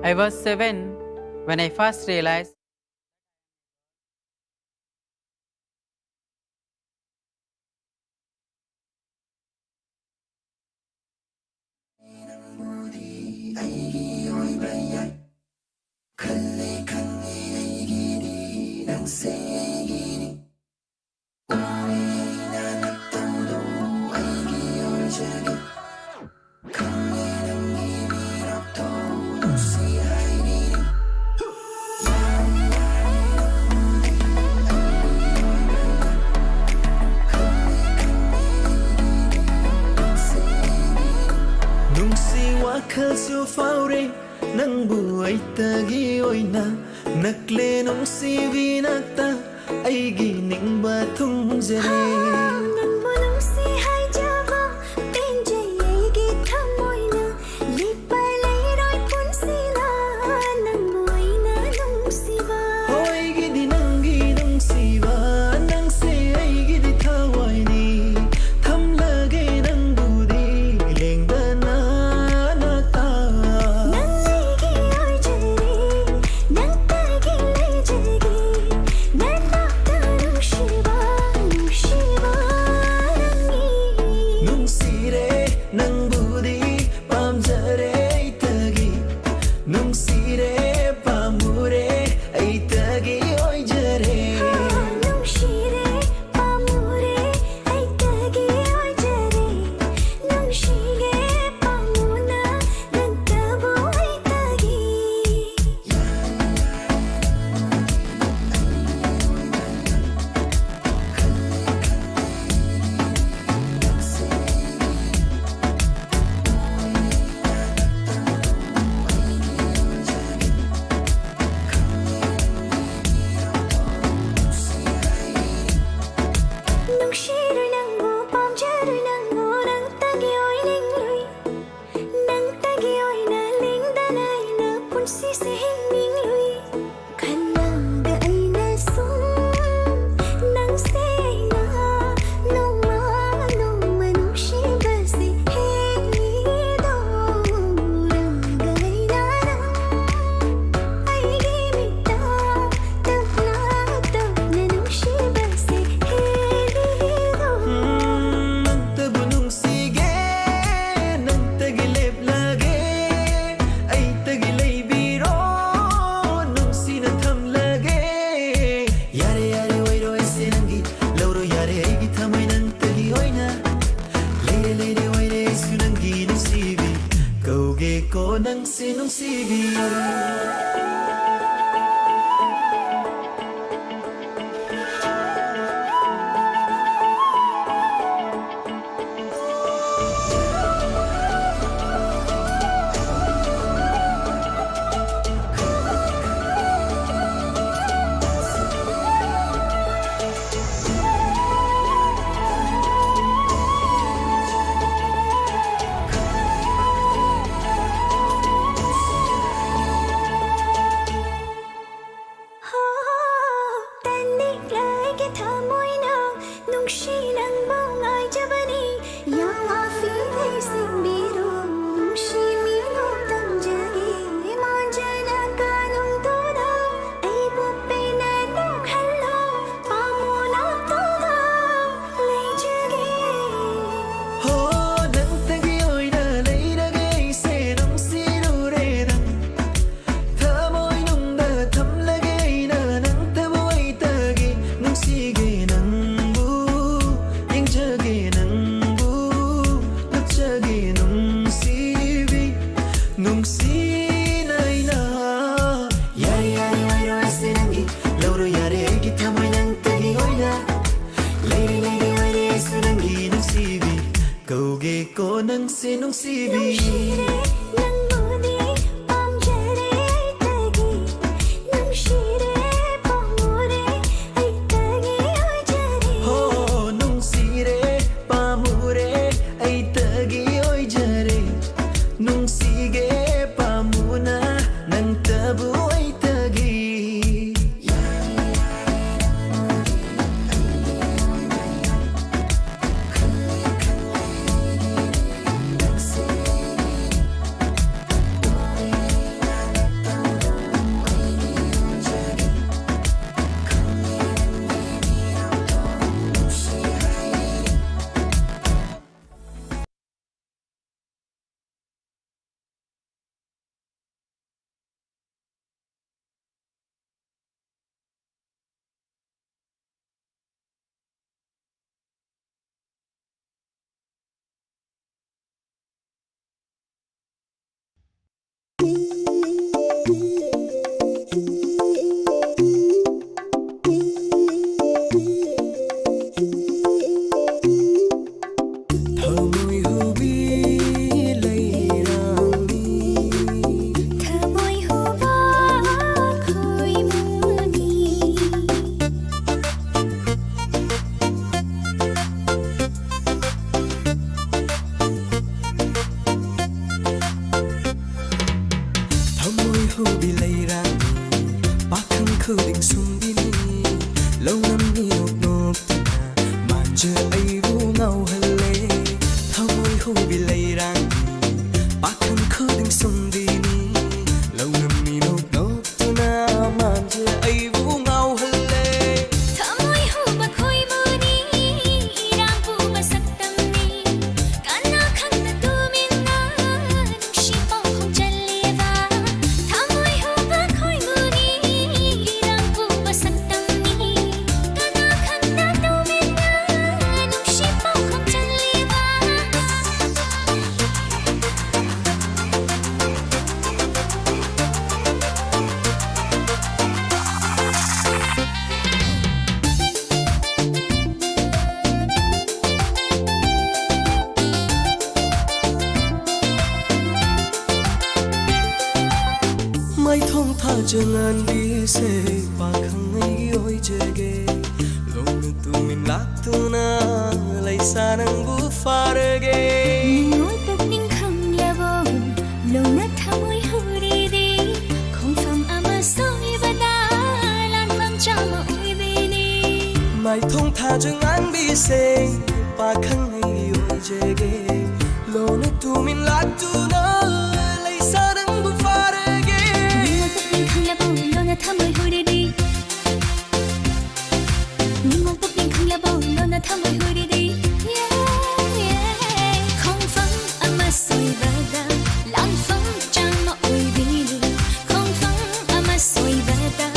I was seven when I first realized ꯋꯥꯈꯜꯁꯨ ꯐꯥꯎꯔꯦ ꯅꯪꯕꯨ ꯑꯩꯇꯒꯤ ꯑꯣꯏꯅ ꯅꯛꯂꯦ ꯅꯨꯡꯁꯤꯕꯤ ꯅꯛꯇ ꯑꯩꯒꯤ ꯅꯤꯡꯕ ꯊꯨꯡꯖꯔꯦ꯫ ꯅꯪꯕꯨ ꯅꯨꯡꯁꯤ ꯍꯥꯏꯖꯕ ꯄꯦꯟꯖꯩ ꯑꯩꯒꯤ ꯊꯃꯣꯏꯅ ꯂꯦꯞꯄ ꯂꯩꯔꯣꯏ ꯄꯨꯟꯁꯤꯅ ꯅꯪꯕꯨ ꯑꯩꯅ ꯅꯨꯡꯁꯤꯕ꯫ ꯍꯣꯏꯒꯤꯗꯤ ꯅꯪꯒꯤ ꯅꯨꯡꯁꯤꯕ ꯅꯪꯁꯦ ꯑꯩꯒꯤꯗꯤ ꯊꯋꯥꯏꯅꯤ ꯊꯝꯂꯒꯦ ꯅꯪꯕꯨꯗꯤ ꯂꯦꯡꯗꯅ ꯅꯛꯇ꯫ ꯅꯪ ꯑꯩꯒꯤ ꯑꯣꯏꯖꯔꯦ ꯅꯪꯇꯒꯤ ꯂꯩꯖꯒꯦ ꯅꯅꯥꯛꯇ ꯅꯨꯡꯁꯤꯕ ꯅꯨꯡꯁꯤꯕ ꯅꯪꯒꯤ ꯅꯨꯡꯁꯤꯔꯦ ꯅꯪꯕꯨꯗꯤ ꯄꯥꯝꯖꯔꯦ ꯑꯩꯇꯒꯤ ꯅꯨꯡꯁꯤꯔꯦ ꯄꯥꯝꯃꯨꯔꯦ ꯑꯩꯇꯒꯤ ꯑꯣꯏꯖꯔꯦ꯫ ꯅꯨꯡꯁꯤꯔꯦ ꯄꯥꯝꯃꯨꯔꯦ ꯑꯩꯇꯒꯤ ꯑꯣꯏꯖꯔꯦ ꯅꯨꯡꯁꯤꯒꯦ ꯄꯥꯝꯃꯨꯅ ꯅꯪꯇꯕꯨ ꯑꯩꯇꯒꯤ꯫ ꯅꯨꯡꯁꯤꯔꯣꯏ ꯅꯪꯕꯨ ꯄꯥꯝꯖꯔꯣꯏ ꯅꯪꯕꯨ ꯅꯪꯇꯒꯤ ꯑꯣꯏꯅꯤꯡꯂꯨꯏ ꯅꯪꯇꯒꯤ ꯑꯣꯏꯅ ꯂꯦꯡꯗꯅ ꯑꯩꯅ ꯄꯨꯟꯁꯤꯁꯦ ꯍꯤꯡꯅꯤꯡꯂꯨꯏ ꯈꯜꯂꯒ ꯑꯩꯅ ꯁꯨꯝ ꯅꯪꯁꯦ ꯑꯩꯅ ꯅꯣꯡꯃ ꯅꯣꯡꯃ ꯅꯨꯡꯁꯤꯕꯁꯦ ꯍꯦꯜꯂꯤꯗꯣ ꯎꯔꯒ ꯑꯩꯅ ꯅꯪ ꯑꯩꯒꯤ ꯃꯤꯠꯇ ꯇꯞꯅ ꯇꯞꯅ ꯅꯨꯡꯁꯤꯕꯁꯦ ꯍꯦꯜꯂꯤꯗꯣ ꯅꯪꯇꯕꯨ ꯅꯨꯡꯁꯤꯒꯦ ꯅꯪꯇꯒꯤ ꯂꯦꯞꯂꯒꯦ ꯑꯩꯇꯒꯤ ꯂꯩꯕꯤꯔꯣ ꯅꯨꯡꯁꯤꯅ ꯊꯝꯂꯒꯦ ꯌꯥꯔꯦ ꯌꯥꯔꯦ ꯑꯣꯏꯔꯣꯏꯁꯦ ꯅꯪꯒꯤ ꯂꯧꯔꯣ ꯌꯥꯔꯦ ꯑꯩꯒꯤ ꯊꯃꯣꯏ ꯅꯪꯇꯒꯤ ꯑꯣꯏꯅ ꯂꯩꯔꯦ ꯂꯩꯔꯦ ꯑꯣꯏꯔꯦ ꯑꯩꯁꯨ ꯅꯪꯒꯤ ꯅꯨꯡꯁꯤꯕꯤ ꯀꯧꯒꯦꯀꯣ ꯅꯪꯁꯦ ꯅꯨꯡꯁꯤꯕꯤ ꯅꯪꯁꯦ ꯅꯨꯡꯁꯤꯕꯤ꯫ ꯅꯨꯡꯁꯤꯔꯦ, ꯅꯪꯕꯨꯗꯤ ꯄꯥꯝꯖꯔꯦ ꯑꯩꯇꯒꯤ꯫ ꯅꯨꯡꯁꯤꯔꯦ, ꯄꯥꯝꯃꯨꯔꯦ ꯑꯩꯇꯒꯤ ꯑꯣꯏꯖꯔꯦ꯫ ꯍꯣ, ꯅꯨꯡꯁꯤꯔꯦ, ꯄꯥꯝꯃꯨꯔꯦ ꯑꯩꯇꯒꯤ ꯑꯣꯏꯖꯔꯦ꯫ ꯅꯨꯡꯁꯤꯒꯦ ꯄꯥꯝꯃꯨꯅ ꯅꯪꯇꯕꯨ ꯑꯩꯇꯒꯤ꯫ ꯊꯃꯣꯏ ꯍꯨꯕꯤ ꯂꯩꯔꯥꯡꯅꯤ꯫ ꯊꯃꯣꯏ ꯍꯨꯕ ꯈꯣꯏꯃꯨꯅꯤ꯫ ꯊꯃꯣꯏ ꯍꯨꯕꯤ ꯂꯩꯔꯥꯡꯅꯤ, ꯄꯥꯈꯪ ꯈꯨꯗꯤꯡ ꯁꯨꯝꯕꯤꯅꯤ, ꯂꯧꯅꯝ ꯃꯤꯅꯣꯛ ꯅꯣꯛꯇꯨꯅ ꯃꯥꯟꯖ ꯑꯩꯕꯨ ꯉꯥꯎꯍꯜꯂꯦ꯫ ꯊꯃꯣꯏ ꯍꯨꯕꯤ ꯂꯩꯔꯥꯡꯅꯤ, ꯄꯥꯈꯪ ꯈꯨꯗꯤꯡ ꯁꯨꯝꯕꯤꯅꯤ, ꯂꯧꯅꯝ ꯃꯤꯅꯣꯛ ꯅꯣꯛꯇꯨꯅ ꯃꯥꯟꯖ ꯑꯩꯕꯨ ꯉꯥꯎꯍꯜꯂꯦ꯫ ꯊꯃꯣꯏ ꯍꯨꯕ ꯈꯣꯏꯃꯨꯅꯤ, ꯏꯔꯥꯡ ꯄꯨꯕ ꯁꯛꯇꯝꯅꯤ, ꯀꯅꯥ ꯈꯪꯅ ꯇꯨꯃꯤꯟꯅ ꯅꯨꯡꯁꯤ ꯄꯥꯎ ꯈꯣꯡꯖꯜꯂꯤꯕ꯫ ꯊꯃꯣꯏ ꯍꯨꯕ ꯈꯣꯏꯃꯨꯅꯤ, ꯏꯔꯥꯡ ꯄꯨꯕ ꯁꯛ ꯊꯥꯖ ꯉꯥꯟꯕꯤꯁꯦ ꯄꯥꯈꯪ ꯑꯩꯒꯤ ꯑꯣꯏꯖꯒꯦ꯫ ꯂꯣꯟꯅ ꯇꯨꯃꯤꯟ ꯂꯥꯛꯇꯨꯅ ꯂꯩꯁꯥ ꯅꯪꯕꯨ ꯐꯥꯔꯒꯦ꯫ ꯅꯤꯡꯉꯣꯜ ꯄꯨꯛꯅꯤꯡ ꯈꯪꯂꯕꯣ? ꯂꯣꯟꯅ ꯊꯃꯣꯏ ꯍꯨꯔꯤꯗꯤ ꯈꯣꯡꯐꯝ ꯑꯃ ꯁꯣꯏꯕꯗ ꯂꯥꯟꯐꯝ ꯆꯥꯝꯃ ꯑꯣꯏꯕꯤꯅꯤ꯫ ꯃꯥꯏꯊꯣꯡ ꯊꯥꯖ ꯉꯥꯟꯕꯤꯁꯦ ꯄꯥꯈꯪ ꯑꯩꯒꯤ ꯑꯣꯏꯖꯒꯦ꯫ ꯂꯣꯟꯅ ꯇꯨꯃꯤꯟ ꯂꯥꯛꯇꯨꯅ ꯂꯩꯁꯥ ꯅꯪꯕꯨ ꯐꯥꯔꯒꯦ꯫ ꯅꯤꯡꯉꯣꯜ ꯄꯨꯛꯅꯤꯡ ꯈꯪꯂꯕꯣ? ꯂꯣꯟꯅ ꯊꯃꯣꯏ ꯍꯨꯔꯤꯗꯤ ꯅꯤꯡꯉꯣꯜ ꯄꯨꯛꯅꯤꯡ ꯈꯪꯂꯕꯣ? ꯂꯣꯟꯅ ꯊꯃꯣꯏ ꯍꯨꯔꯤꯗꯤ ꯈꯣꯡꯐꯝ ꯑꯃ ꯁꯣꯏꯕꯗ ꯂꯥꯟꯐꯝ ꯆꯥꯝꯃ ꯑꯣꯏꯕꯤꯅꯤ꯫ ꯈꯣꯡꯐꯝ ꯑꯃ ꯁꯣꯏꯕꯗ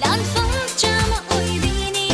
ꯂꯥꯟꯐꯝ ꯆꯥꯝꯃ ꯑꯣꯏꯕꯤꯅꯤ꯫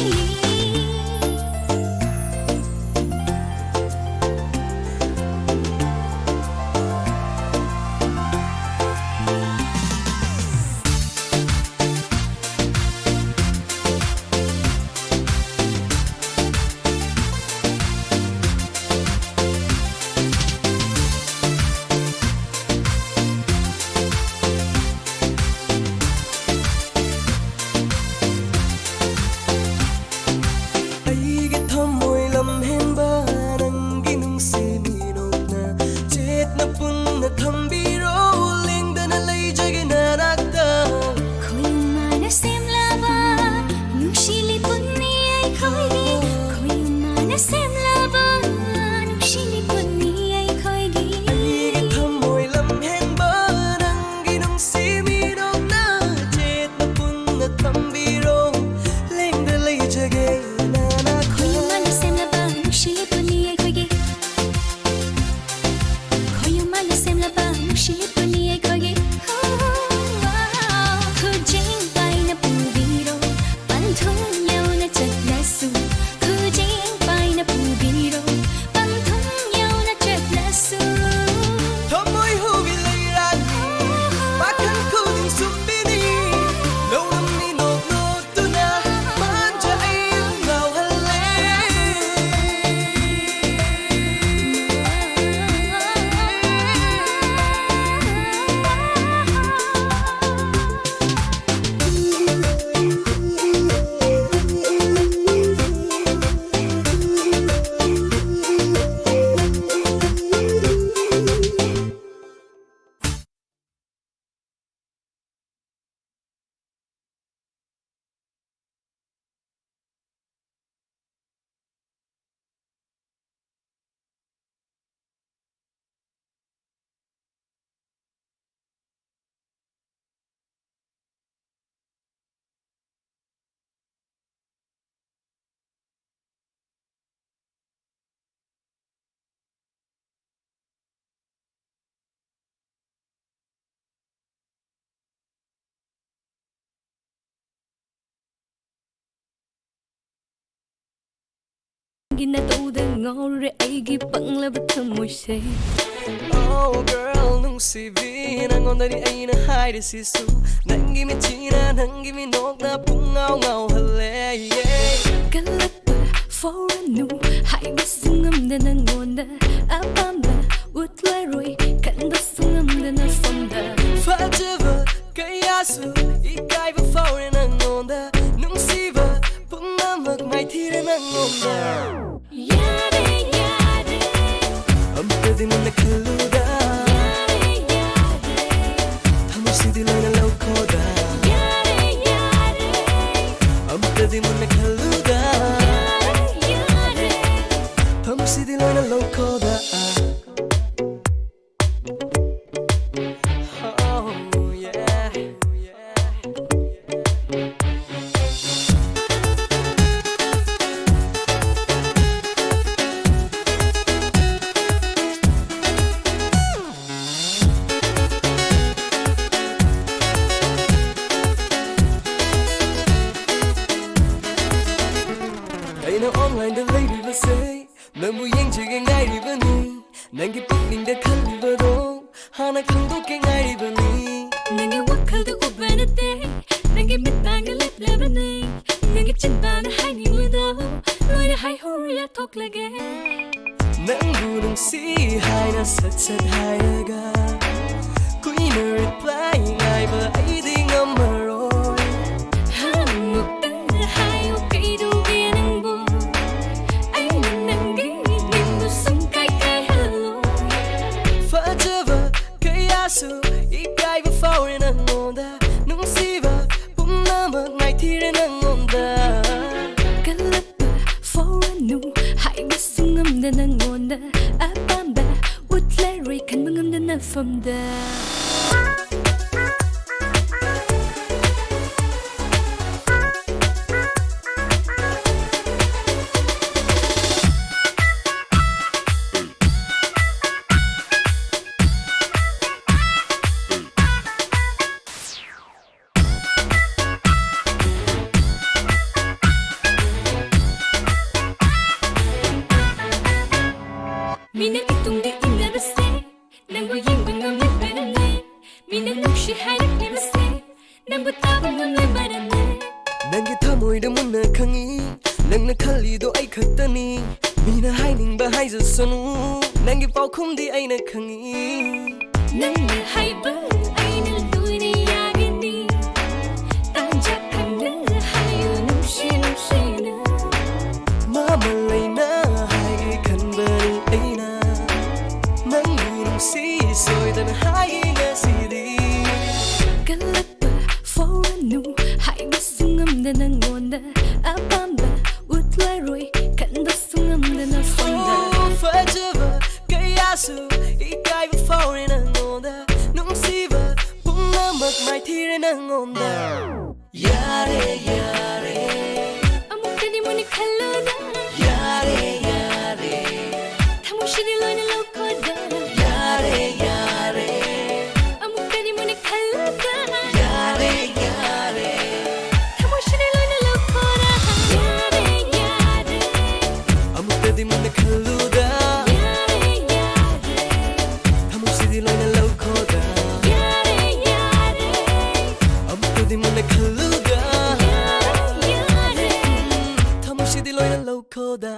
ꯏꯟꯅ ꯇꯧꯗ ꯉꯥꯎꯔꯦ ꯑꯩꯒꯤ ꯄꯪꯂꯕ ꯊꯃꯣꯏꯁꯦ. Oh girl, ꯅꯨꯡꯁꯤꯕꯤ, ꯅꯪꯉꯣꯟꯗꯅꯤ ꯑꯩꯅ ꯍꯥꯏꯔꯤꯁꯤꯁꯨ. ꯅꯪꯒꯤ ꯃꯤꯠꯁꯤꯅ, ꯅꯪꯒꯤ ꯃꯤꯅꯣꯛꯅ ꯄꯨꯡꯉꯥꯎ ꯉꯥꯎꯍꯜꯂꯦ, yeah. ꯀꯜꯂꯛꯄ ꯐꯥꯎꯔꯅꯨ, ꯍꯥꯏꯕꯁꯨ ꯉꯝꯗ ꯅꯪꯉꯣꯟꯗ. ꯑꯄꯥꯝꯕ ꯎꯠꯂꯔꯣꯏ, ꯈꯟꯕꯁꯨ ꯉꯝꯗꯅ ꯁꯣꯝꯗ. ꯐꯖꯕ ꯀꯌꯥꯁꯨ ꯏꯀꯥꯏꯕ ꯐꯥꯎꯔꯦ ꯅꯪꯉꯣꯟꯗ. ꯅꯨꯡꯁꯤꯕ ꯄꯨꯝꯅꯃꯛ ꯃꯥꯏꯊꯤꯔꯦ ꯅꯪꯉꯣꯟꯗ. ꯌꯥꯔꯦ, ꯌꯥꯔꯦ. ꯑꯝꯇꯗꯤ ꯃꯨꯟꯅ ꯈꯜꯂꯨꯗ. ꯌꯥꯔꯦ, ꯌꯥꯔꯦ. ꯊꯃꯣꯏꯁꯤꯗꯤ ꯂꯣꯏꯅ ꯂꯧꯈꯣꯗ. ꯌꯥꯔꯦ, ꯌꯥꯔꯦ. ꯑꯝꯇꯗꯤ ꯃꯨꯟꯅ ꯈꯜꯂꯨꯗ. ꯌꯥꯔꯦ, ꯌꯥꯔꯦ. ꯊꯃꯣꯏꯁꯤꯗꯤ ꯂꯣꯏꯅ ꯂꯧꯈꯣꯗ. Oh, yeah. ꯑꯩꯅ online ꯗ ꯂꯩꯔꯤꯕꯁꯦ ꯅꯪꯕꯨ ꯌꯦꯡꯖꯒꯦ ꯉꯥꯏꯔꯤꯕꯅꯤ. ꯅꯪꯒꯤ ꯄꯨꯛꯅꯤꯡꯗ ꯈꯜꯂꯤꯕꯗꯣ ꯍꯥꯟꯅ ꯈꯪꯗꯣꯛꯀꯦ ꯉꯥꯏꯔꯤꯕꯅꯤ. ꯅꯪꯒꯤ ꯋꯥꯈꯜꯗ ꯎꯕ ꯅꯠꯇꯦ, ꯅꯪꯒꯤ ꯃꯤꯠꯄꯥꯡꯗ ꯂꯦꯞꯂꯕꯅꯤ. ꯅꯪꯒꯤ ꯆꯤꯟꯕꯥꯟꯗ ꯍꯥꯏꯅꯤꯡꯕꯗꯣ ꯂꯣꯏꯅ ꯍꯥꯏꯍꯧꯔꯣ, ꯌꯥꯊꯣꯛꯂꯒꯦ. ꯅꯪꯕꯨ ꯅꯨꯡꯁꯤ ꯍꯥꯏꯅ ꯁꯠ ꯁꯠ ꯍꯥꯏꯔꯒ ꯀꯨꯏꯅ reply ꯉꯥꯏꯕ ꯑꯩꯗꯤ ꯉꯝꯃꯔꯣꯏ. ꯑꯃꯨꯛꯇꯪ ꯍꯥꯏꯌꯨ ꯀꯩꯗꯧꯒꯦ ꯅꯪꯕꯨ? ꯑꯩꯅ ꯅꯪꯒꯤ ꯅꯤꯡꯕ ꯁꯨꯡꯀꯥꯏ ꯀꯥꯏꯍꯜꯂꯣꯏ. ꯐꯖꯕ ꯀꯌꯥꯁꯨ ꯏꯀꯥꯏꯕ ꯐꯥꯎꯔꯦ ꯅꯪꯉꯣꯟꯗ. ꯅꯨꯡꯁꯤꯕ ꯄꯨꯝꯅꯃꯛ ꯃꯥꯏꯊꯤꯔꯦ ꯅꯪꯉꯣꯟꯗ. ꯀꯜꯂꯛꯄ ꯐꯥꯎꯔꯅꯨ, ꯍꯥꯏꯕꯁꯨ ꯉꯝꯗ ꯅꯪꯉꯣꯟꯗ. ꯑꯄꯥꯝꯕ ꯎꯠꯂꯔꯣꯏ, ꯈꯟꯕ ꯉꯝꯗꯅ ꯐꯝꯗ. ꯃꯤꯅ ꯅꯨꯡꯁꯤ ꯍꯥꯏꯔꯛꯂꯤꯕꯁꯦ ꯅꯪꯕꯨ ꯇꯥꯕ ꯉꯝꯂꯦ ꯃꯔꯝꯅ꯫ ꯅꯪꯒꯤ ꯊꯃꯣꯏꯗ ꯃꯨꯟꯅ ꯈꯪꯉꯤ, ꯅꯪꯅ ꯈꯜꯂꯤꯗꯣ ꯑꯩ ꯈꯛꯇꯅꯤ꯫ ꯃꯤꯅ ꯍꯥꯏꯅꯤꯡꯕ ꯍꯥꯏꯖꯁꯅꯨ, ꯅꯪꯒꯤ ꯄꯥꯎꯈꯨꯝꯗꯤ ꯑꯩꯅ ꯈꯪꯉꯤ꯫ ꯅꯪꯅ ꯍꯥꯏꯕ ꯑꯩꯅ ꯂꯣꯏꯅ ꯌꯥꯒꯅꯤ꯫ ꯇꯥꯟꯖꯥ ꯈꯪꯅ ꯍꯥꯏꯌꯨ ꯅꯨꯡꯁꯤ ꯅꯨꯡꯁꯤꯅ꯫ ꯃꯃꯜ ꯂꯩꯅ ꯍꯥꯏꯒꯦ ꯈꯟꯕꯅꯤ ꯑꯩꯅ, ꯅꯪꯕꯨ ꯅꯨꯡꯁꯤ ꯁꯣꯏꯗꯅ ꯍꯥꯏꯒꯦ ꯉꯁꯤꯗꯤ꯫ ꯀꯜꯂꯛꯄ ꯐꯥꯎꯔꯅꯨ ꯍꯥꯏꯕꯁꯨ ꯉꯝꯗ ꯅꯪꯉꯣꯟꯗ꯫ ꯑꯄꯥꯝꯕ ꯎꯠꯂꯔꯣꯏ ꯈꯟꯕꯁꯨ ꯉꯝꯗꯅ ꯁꯣꯝꯗ꯫ ꯑꯣ, ꯐꯖꯕ ꯀꯌꯥꯁꯨ ꯏꯀꯥꯏꯕ ꯐꯥꯎꯔꯦ ꯅꯪꯉꯣꯟꯗ꯫ ꯅꯨꯡꯁꯤꯕ ꯄꯨꯝꯅꯃꯛ ꯃꯥꯏꯊꯤꯔꯦ ꯅꯪꯉꯣꯟꯗ꯫ ꯌꯥꯔꯦ, ꯌꯥꯔꯦ꯫ ꯑꯃꯨꯛꯇꯗꯤ ꯃꯨꯟꯅ ꯈꯜꯂꯨꯗ꯫ ꯌꯥꯔꯦ, ꯌꯥꯔꯦ꯫ ꯊꯃꯣꯏꯁꯤꯗꯤ ꯂꯣꯏꯅ ꯂꯧꯈꯣꯗ꯫ ꯌꯥꯔꯦ, ꯌꯥꯔꯦ꯫ ꯑꯃꯨꯛꯇꯗꯤ ꯃꯨꯟꯅ ꯈꯜꯂꯨꯗ꯫ ꯌꯥꯔꯦ, ꯌꯥꯔꯦ꯫ ꯊꯃꯣꯏꯁꯤꯗꯤ ꯂꯣꯏꯅ ꯂꯧꯈꯣꯗ꯫ ꯌꯥꯔꯦ, ꯌꯥꯔꯦ꯫ ꯑꯃꯨꯛꯇꯗꯤ ꯃꯨꯟꯅ ꯈꯜꯂꯨꯗ꯫ ꯌꯥꯔꯦ, ꯌꯥꯔꯦ꯫ ꯊꯃꯣꯏꯁꯤꯗꯤ ꯂꯣꯏꯅ ꯂꯧꯈꯣꯗ꯫ ꯌꯥꯔꯦ, ꯌꯥꯔꯦ꯫ ꯑꯃꯨꯛꯇꯗꯤ ꯃꯨꯟꯅ ꯈꯜꯂꯨꯗ꯫ ꯌꯥꯔꯦ, ꯌꯥꯔꯦ꯫ ꯊꯃꯣꯏꯁꯤꯗꯤ ꯂꯣꯏꯅ ꯂꯧꯈꯣꯗ꯫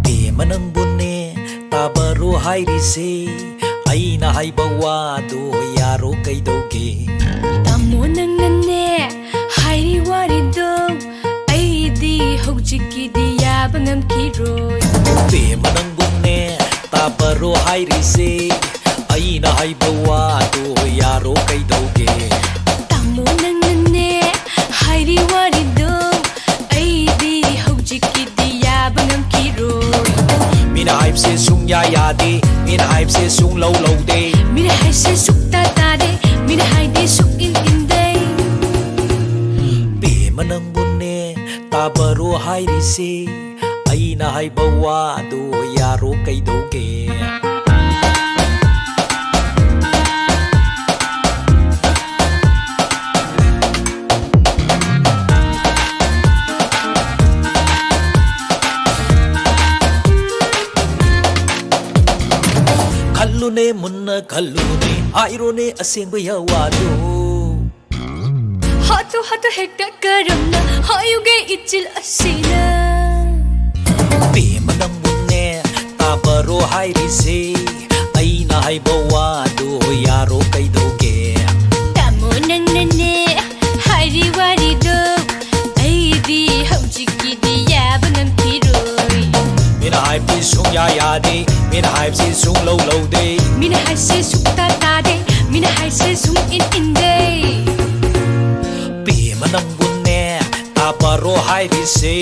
ꯄꯦꯝꯃ ꯅꯪꯕꯨꯅꯦ ꯇꯥꯕꯔꯣ ꯍꯥꯏꯔꯤꯁꯦ, ꯑꯩꯅ ꯍꯥꯏꯕ ꯋꯥꯗꯣ ꯌꯥꯔꯣ ꯀꯩꯗꯧꯒꯦ? ꯇꯥꯃꯣ ꯅꯪꯅꯅꯦ ꯍꯥꯏꯔꯤ ꯋꯥꯔꯤꯗꯣ, ꯑꯩꯗꯤ ꯍꯧꯖꯤꯛꯀꯤꯗꯤ ꯌꯥꯕ ꯉꯝꯈꯤꯔꯣꯏ꯫ ꯄꯦꯝꯃ ꯅꯪꯕꯨꯅꯦ ꯇꯥꯕꯔꯣ ꯍꯥꯏꯔꯤꯁꯦ, ꯑꯩꯅ ꯍꯥꯏꯕ ꯋꯥꯗꯣ ꯌꯥꯔꯣ ꯀꯩꯗꯧꯒꯦ? ꯇꯥꯃꯣ ꯅꯪꯅꯅꯦ ꯃꯤꯅ ꯍꯥꯏꯕꯁꯦ ꯁꯨꯡ ꯂꯧ ꯂꯧꯗꯦ꯫ ꯃꯤꯅ ꯍꯥꯏꯁꯦ ꯁꯨꯛꯇꯥ ꯇꯥꯗꯦ꯫ ꯃꯤꯅ ꯍꯥꯏꯗꯤ ꯁꯨꯛ ꯏꯟ ꯏꯟꯗꯦ꯫ ꯄꯦꯃ ꯅꯪꯕꯨꯅꯦ ꯇꯥꯕꯔꯣ ꯍꯥꯏꯔꯤꯁꯦ꯫ ꯑꯩꯅ ꯍꯥꯏꯕ ꯋꯥꯗꯣ ꯌꯥꯔꯣ ꯀꯩꯗꯧꯒꯦ? ꯈꯜꯂꯨꯅꯦ, ꯃꯨꯟꯅ ꯈꯜꯂꯨꯅꯦ, ꯍꯥꯏꯔꯣꯅꯦ ꯑꯁꯦꯡꯕ ꯋꯥꯗꯣ꯫ ꯍꯥꯠꯇꯣ ꯍꯥꯠꯇꯣ ꯍꯦꯛꯇ ꯀꯔꯝꯅ ꯍꯥꯏꯌꯨꯒꯦ ꯏꯆꯤꯜ ꯑꯁꯤꯅ? ꯄꯦꯃ ꯅꯪꯕꯨꯅꯦ ꯇꯥꯕꯔꯣ ꯍꯥꯏꯔꯤꯁꯦ꯫ ꯑꯩꯅ ꯍꯥꯏꯕ ꯋꯥꯗꯣ ꯌꯥꯔꯣ ꯀꯩꯗꯧꯒꯦ? ꯇꯥꯃꯣ ꯅꯪꯅꯅꯦ ꯍꯥꯏꯔꯤ ꯋꯥꯔꯤꯗꯣ ꯑꯩꯗꯤ ꯍꯧꯖꯤꯛꯀꯤꯗꯤ ꯌꯥꯕ ꯉꯝꯈꯤꯔꯣꯏ꯫ ꯃꯤꯅ ꯍꯥꯏꯕꯗꯤ ꯁꯨꯡꯌꯥ ꯌꯥꯗꯦ꯫ ꯃꯤꯅ ꯍꯥꯏꯕꯁꯤ ꯁꯨꯡ ꯂꯧ ꯂꯧꯗꯦ꯫ ꯃꯤꯅ ꯍꯥꯏꯁꯦ ꯁꯨꯛꯇꯥ ꯇꯥꯗꯦ꯫ ꯃꯤꯅ ꯍꯥꯏꯁꯦ ꯁꯨꯡ ꯏꯟ ꯏꯟꯗꯦ꯫ ꯄꯦꯃ ꯅꯪꯕꯨꯅꯦ ꯇꯥꯕꯔꯣ ꯍꯥꯏꯔꯤꯁꯦ꯫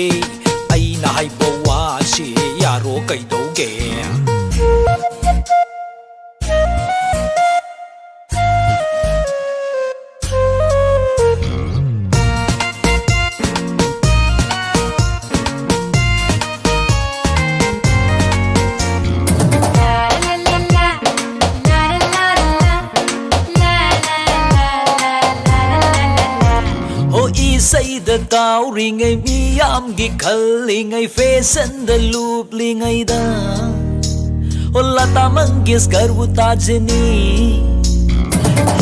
ꯑꯩꯅ ꯍꯥꯏꯕ ꯋꯥꯁꯤ ꯌꯥꯔꯣ ꯀꯩꯗꯧꯒꯦ? ꯍꯣ ꯏꯁꯩꯗ ꯀꯥꯎꯔꯤꯉꯩ ꯃꯤꯌꯥꯝꯒꯤ ꯈꯜꯂꯤꯉꯩ ꯐꯦꯁꯟꯗ ꯂꯨꯞꯂꯤꯉꯩꯗ ꯍꯣ ꯂꯇꯥ ꯃꯪꯒꯦꯁꯀꯔꯕꯨ ꯇꯥꯖꯅꯤ꯫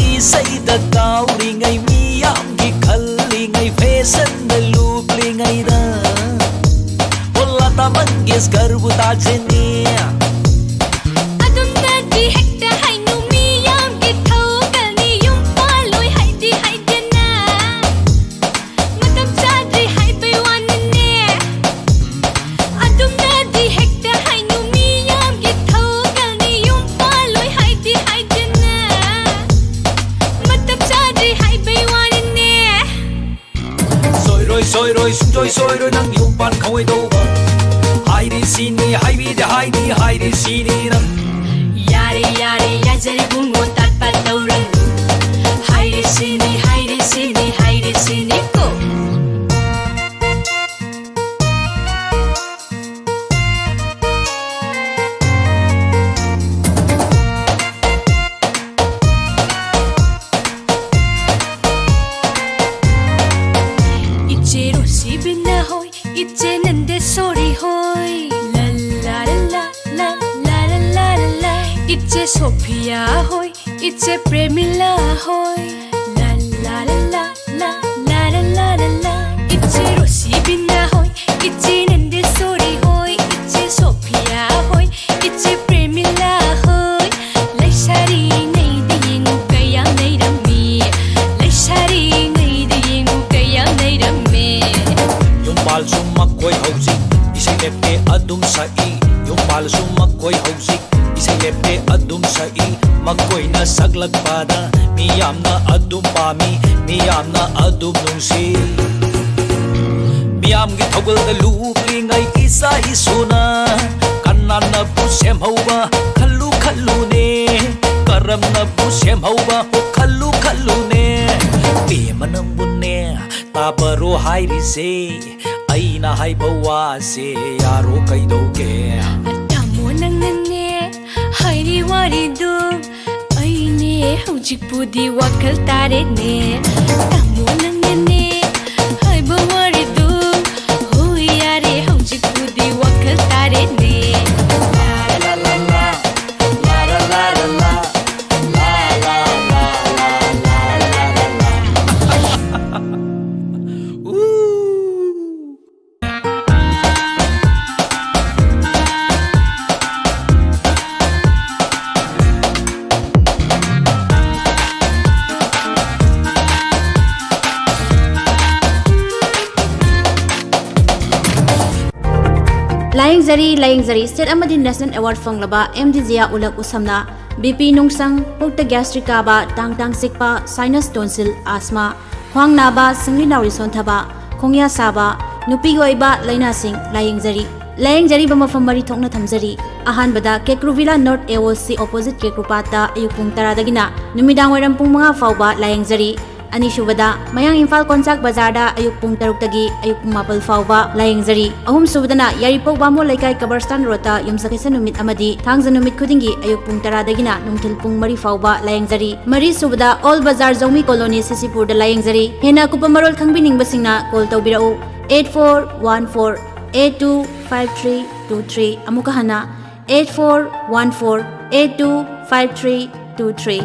ꯏꯁꯩꯗ ꯀꯥꯎꯔꯤꯉꯩ ꯃꯤꯌꯥꯝꯒꯤ ꯈꯜꯂꯤꯉꯩ ꯐꯦꯁꯟꯗ ꯂꯨꯞꯂꯤꯉꯩꯗ ꯍꯣ ꯂꯇꯥ ꯃꯪꯒꯦꯁꯀꯔꯕꯨ ꯇꯥꯖꯅꯤ꯫ ꯑꯗꯨꯝꯅꯗꯤ ꯍꯦꯛꯇ ꯍꯥꯏꯅꯨ ꯃꯤꯌꯥꯝꯒꯤ ꯊꯧꯒꯜꯅꯤ ꯌꯨꯝ ꯄꯥꯜꯂꯣꯏ ꯍꯥꯏꯗꯤ ꯍꯥꯏꯗꯅ꯫ ꯃꯇꯝ ꯆꯥꯗ꯭ꯔꯤ ꯍꯥꯏꯕꯩ ꯋꯥꯅꯤꯅꯦ꯫ ꯑꯗꯨꯝꯅꯗꯤ ꯍꯦꯛꯇ ꯍꯥꯏꯅꯨ ꯃꯤꯌꯥꯝꯒꯤ ꯊꯧꯒꯜꯅꯤ ꯌꯨꯝ ꯄꯥꯜꯂꯣꯏ ꯍꯥꯏꯗꯤ ꯍꯥꯏꯗꯅ꯫ ꯃꯇꯝ ꯆꯥꯗ꯭ꯔꯤ ꯍꯥꯏꯕꯩ ꯋꯥꯅꯤꯅꯦ꯫ ꯁꯣꯏꯔꯣꯏ ꯁꯣꯏꯔꯣꯏ ꯁꯨꯡꯁꯣꯏ ꯁꯣꯏꯔꯣꯏ ꯅꯪ ꯌꯨꯝ ꯄꯥꯟ ꯈꯪꯉꯣꯏꯗꯧꯕ꯫ ꯍꯥꯏꯔꯤꯁꯤꯅꯤ, ꯍꯥꯏꯕꯤꯗ ꯍꯥꯏꯗꯤ ꯍꯥꯏꯔꯤꯁꯤꯅꯤ ꯅꯪ꯫ ꯌꯥꯔꯦ, ꯌꯥꯔꯦ, ꯌꯥꯖꯔꯦ ꯏꯕꯨꯡꯉꯣ, ꯇꯥꯠ ꯄꯥꯠ ꯇꯧꯔꯅꯨ꯫ ꯍꯥꯏꯔꯤꯁꯤꯅꯤ, ꯍꯥꯏꯔꯤꯁꯤꯅꯤ, ꯍꯥꯏꯔꯤꯁꯤꯅꯤꯀꯣ꯫ ꯏꯆꯦ ꯔꯣꯁꯤꯕꯤꯅꯥ ꯍꯣꯏ, ꯏꯆꯦ ꯅꯟꯗꯦꯁꯣꯔꯤ ꯍꯣꯏ꯫ ꯂ ꯂ ꯂ ꯂ ꯂ ꯂ ꯂ ꯂ ꯂ꯫ ꯏꯆꯦ ꯁꯣꯐꯤꯌꯥ ꯍꯣꯏ, ꯏꯆꯦ ꯄ꯭ꯔꯦꯃꯤꯂꯥ ꯍꯣꯏ꯫ ꯂ ꯂ ꯂ ꯂ ꯂ ꯂ ꯂ ꯂ ꯂ ꯂ꯫ ꯏꯆꯦ ꯔꯣꯁꯤꯕꯤꯅꯥ ꯍꯣꯏ, ꯏꯆꯦ ꯅꯟꯗꯦꯁꯣꯔꯤ ꯍꯣꯏ, ꯏꯆꯦ ꯁꯣꯐꯤꯌꯥ ꯍꯣꯏ, ꯏꯆꯦ ꯄ꯭ꯔꯦꯃꯤꯂꯥ ꯍꯣꯏ꯫ ꯂꯩꯁꯥꯔꯤꯉꯩꯗ ꯌꯦꯡꯉꯨ ꯀꯌꯥꯝ ꯂꯩꯔꯝꯃꯤ꯫ ꯂꯩꯁꯥꯔꯤꯉꯩꯗ ꯌꯦꯡꯉꯨ ꯀꯌꯥꯝ ꯂꯩꯔꯝꯃꯤ꯫ ꯌꯨꯝ ꯄꯥꯜꯁꯨ ꯃꯈꯣꯏ ꯍꯧꯖꯤꯛ ꯏꯁꯩ ꯂꯦꯞꯇꯦ ꯑꯗꯨꯝ ꯁꯛꯏ꯫ ꯌꯨꯝ ꯄꯥꯜꯁꯨ ꯃꯈꯣꯏ ꯍꯧꯖꯤꯛ ꯏꯁꯩ ꯂꯦꯞꯇꯦ ꯑꯗꯨꯝ ꯁꯛꯏ꯫ ꯃꯈꯣꯏꯅ ꯁꯛꯂꯛꯄꯗ ꯃꯤꯌꯥꯝꯅ ꯑꯗꯨꯝ ꯄꯥꯝꯃꯤ, ꯃꯤꯌꯥꯝꯅ ꯑꯗꯨꯝ ꯅꯨꯡꯁꯤ꯫ ꯃꯤꯌꯥꯝꯒꯤ ꯊꯧꯒꯜꯗ ꯂꯨꯞꯂꯤꯉꯩ ꯏꯆꯥ ꯏꯁꯨꯅ ꯀꯅꯥꯅꯕꯨ ꯁꯦꯝꯍꯧꯕ ꯈꯜꯂꯨ ꯈꯜꯂꯨꯅꯦ, ꯀꯔꯝꯅꯕꯨ ꯁꯦꯝꯍꯧꯕ ꯈꯜꯂꯨ ꯈꯜꯂꯨꯅꯦ꯫ ꯄꯦꯝꯃ ꯅꯪꯕꯨꯅꯦ ꯇꯥꯕꯔꯣ ꯍꯥꯏꯔꯤꯁꯦ, ꯑꯩꯅ ꯍꯥꯏꯕ ꯋꯥꯁꯦ ꯌꯥꯔꯣ ꯀꯩꯗꯧꯒꯦ? ꯇꯥꯃꯣ ꯅꯪꯅꯅꯦ ꯍꯥꯏꯔꯤ ꯋꯥꯔꯤꯗꯨ, ꯑꯩꯅꯦ ꯍꯧꯖꯤꯛꯄꯨꯗꯤ ꯋꯥꯈꯜ ꯇꯥꯔꯦꯅꯦ꯫ ꯇꯥꯃꯣ ꯅꯪꯅꯅꯦ ꯍꯥꯏꯕ ꯋꯥꯔꯤꯗꯨ, ꯍꯣꯏ ꯌꯥꯔꯦ ꯍꯧꯖꯤꯛꯄꯨꯗꯤ ꯋꯥꯈꯜ ꯇꯥꯔꯦꯅꯦ꯫ ꯂꯥꯌꯦꯡꯖꯔꯤ, ꯂꯥꯌꯦꯡꯖꯔꯤ꯫ State ꯑꯃꯗꯤ National Award ꯐꯪꯂꯕ ꯑꯦꯝ ꯗꯤ ꯖꯤꯌꯥ ꯎꯂꯛ ꯎꯁꯝꯅ ꯕꯤ ꯄꯤ ꯅꯨꯡꯁꯪ, ꯄꯨꯛꯇ gastric ꯀꯥꯕ, ꯇꯥꯡ ꯇꯥꯡ ꯆꯤꯛꯄ, sinus tonsil, asthma, ꯈ꯭ꯋꯥꯡ ꯅꯥꯕ, ꯁꯤꯡꯂꯤ ꯅꯥꯎꯔꯤ ꯁꯣꯟꯊꯕ, ꯈꯣꯡꯌꯥ ꯁꯥꯕ, ꯅꯨꯄꯤꯒꯤ ꯑꯣꯏꯕ ꯂꯥꯏꯅꯥꯁꯤꯡ ꯂꯥꯌꯦꯡꯖꯔꯤ꯫ ꯂꯥꯌꯦꯡꯖꯔꯤꯕ ꯃꯐꯝ ꯃꯔꯤ ꯊꯣꯛꯅ ꯊꯝꯖꯔꯤ꯫ ꯑꯍꯥꯟꯕꯗ ꯀꯦꯀ꯭ꯔꯨꯚꯤꯂꯥ ꯅꯣꯔꯠ ꯑꯦ ꯑꯣ ꯁꯤ ꯑꯣꯄꯣꯖꯤꯠ ꯀꯦꯀ꯭ꯔꯨꯄꯥꯠꯇ ꯑꯌꯨꯛ ꯄꯨꯡ ꯇꯔꯥꯗꯒꯤꯅ ꯅꯨꯃꯤꯗꯥꯡ ꯋꯥꯏꯔꯝ ꯄꯨꯡ ꯃꯉꯥ ꯐꯥꯎꯕ ꯂꯥꯌꯦꯡꯖꯔꯤ꯫ ꯑꯅꯤꯁꯨꯕꯗ ꯃꯌꯥꯡ ꯏꯝꯐꯥꯜ ꯀꯣꯟꯆꯥꯛ ꯕꯖꯥꯔꯗ ꯑꯌꯨꯛ ꯄꯨꯡ ꯇꯔꯨꯛꯇꯒꯤ ꯑꯌꯨꯛ ꯄꯨꯡ ꯃꯥꯄꯜ ꯐꯥꯎꯕ ꯂꯥꯌꯦꯡꯖꯔꯤ꯫ ꯑꯍꯨꯝꯁꯨꯕꯗꯅ ꯌꯥꯏꯔꯤꯄꯣꯛ ꯕꯥꯃꯣꯟ ꯂꯩꯀꯥꯏ ꯀꯕꯔꯁꯇꯥꯟ ꯔꯣꯗꯇ ꯌꯨꯝꯁꯀꯩꯁ ꯅꯨꯃꯤꯠ ꯑꯃꯗꯤ ꯊꯥꯡꯖ ꯅꯨꯃꯤꯠ ꯈꯨꯗꯤꯡꯒꯤ ꯑꯌꯨꯛ ꯄꯨꯡ ꯇꯔꯥꯗꯒꯤꯅ ꯅꯨꯡꯊꯤꯜ ꯄꯨꯡ ꯃꯔꯤ ꯐꯥꯎꯕ ꯂꯥꯌꯦꯡꯖꯔꯤ꯫ ꯃꯔꯤꯁꯨꯕꯗ ꯑꯣꯜ ꯕꯖꯥꯔ ꯖꯧꯃꯤ ꯀꯣꯂꯣꯅꯤ ꯁꯤꯁꯤꯄꯨꯔꯗ ꯂꯥꯌꯦꯡꯖꯔꯤ꯫ ꯍꯦꯟꯅ ꯑꯀꯨꯞꯄ ꯃꯔꯣꯜ ꯈꯪꯕꯤꯅꯤꯡꯕꯁꯤꯡꯅ ꯀꯣꯜ ꯇꯧꯕꯤꯔꯛꯎ, eight four one four eight two five three two three꯫ ꯑꯃꯨꯛꯀ ꯍꯟꯅ, eight four one four eight two five three two three꯫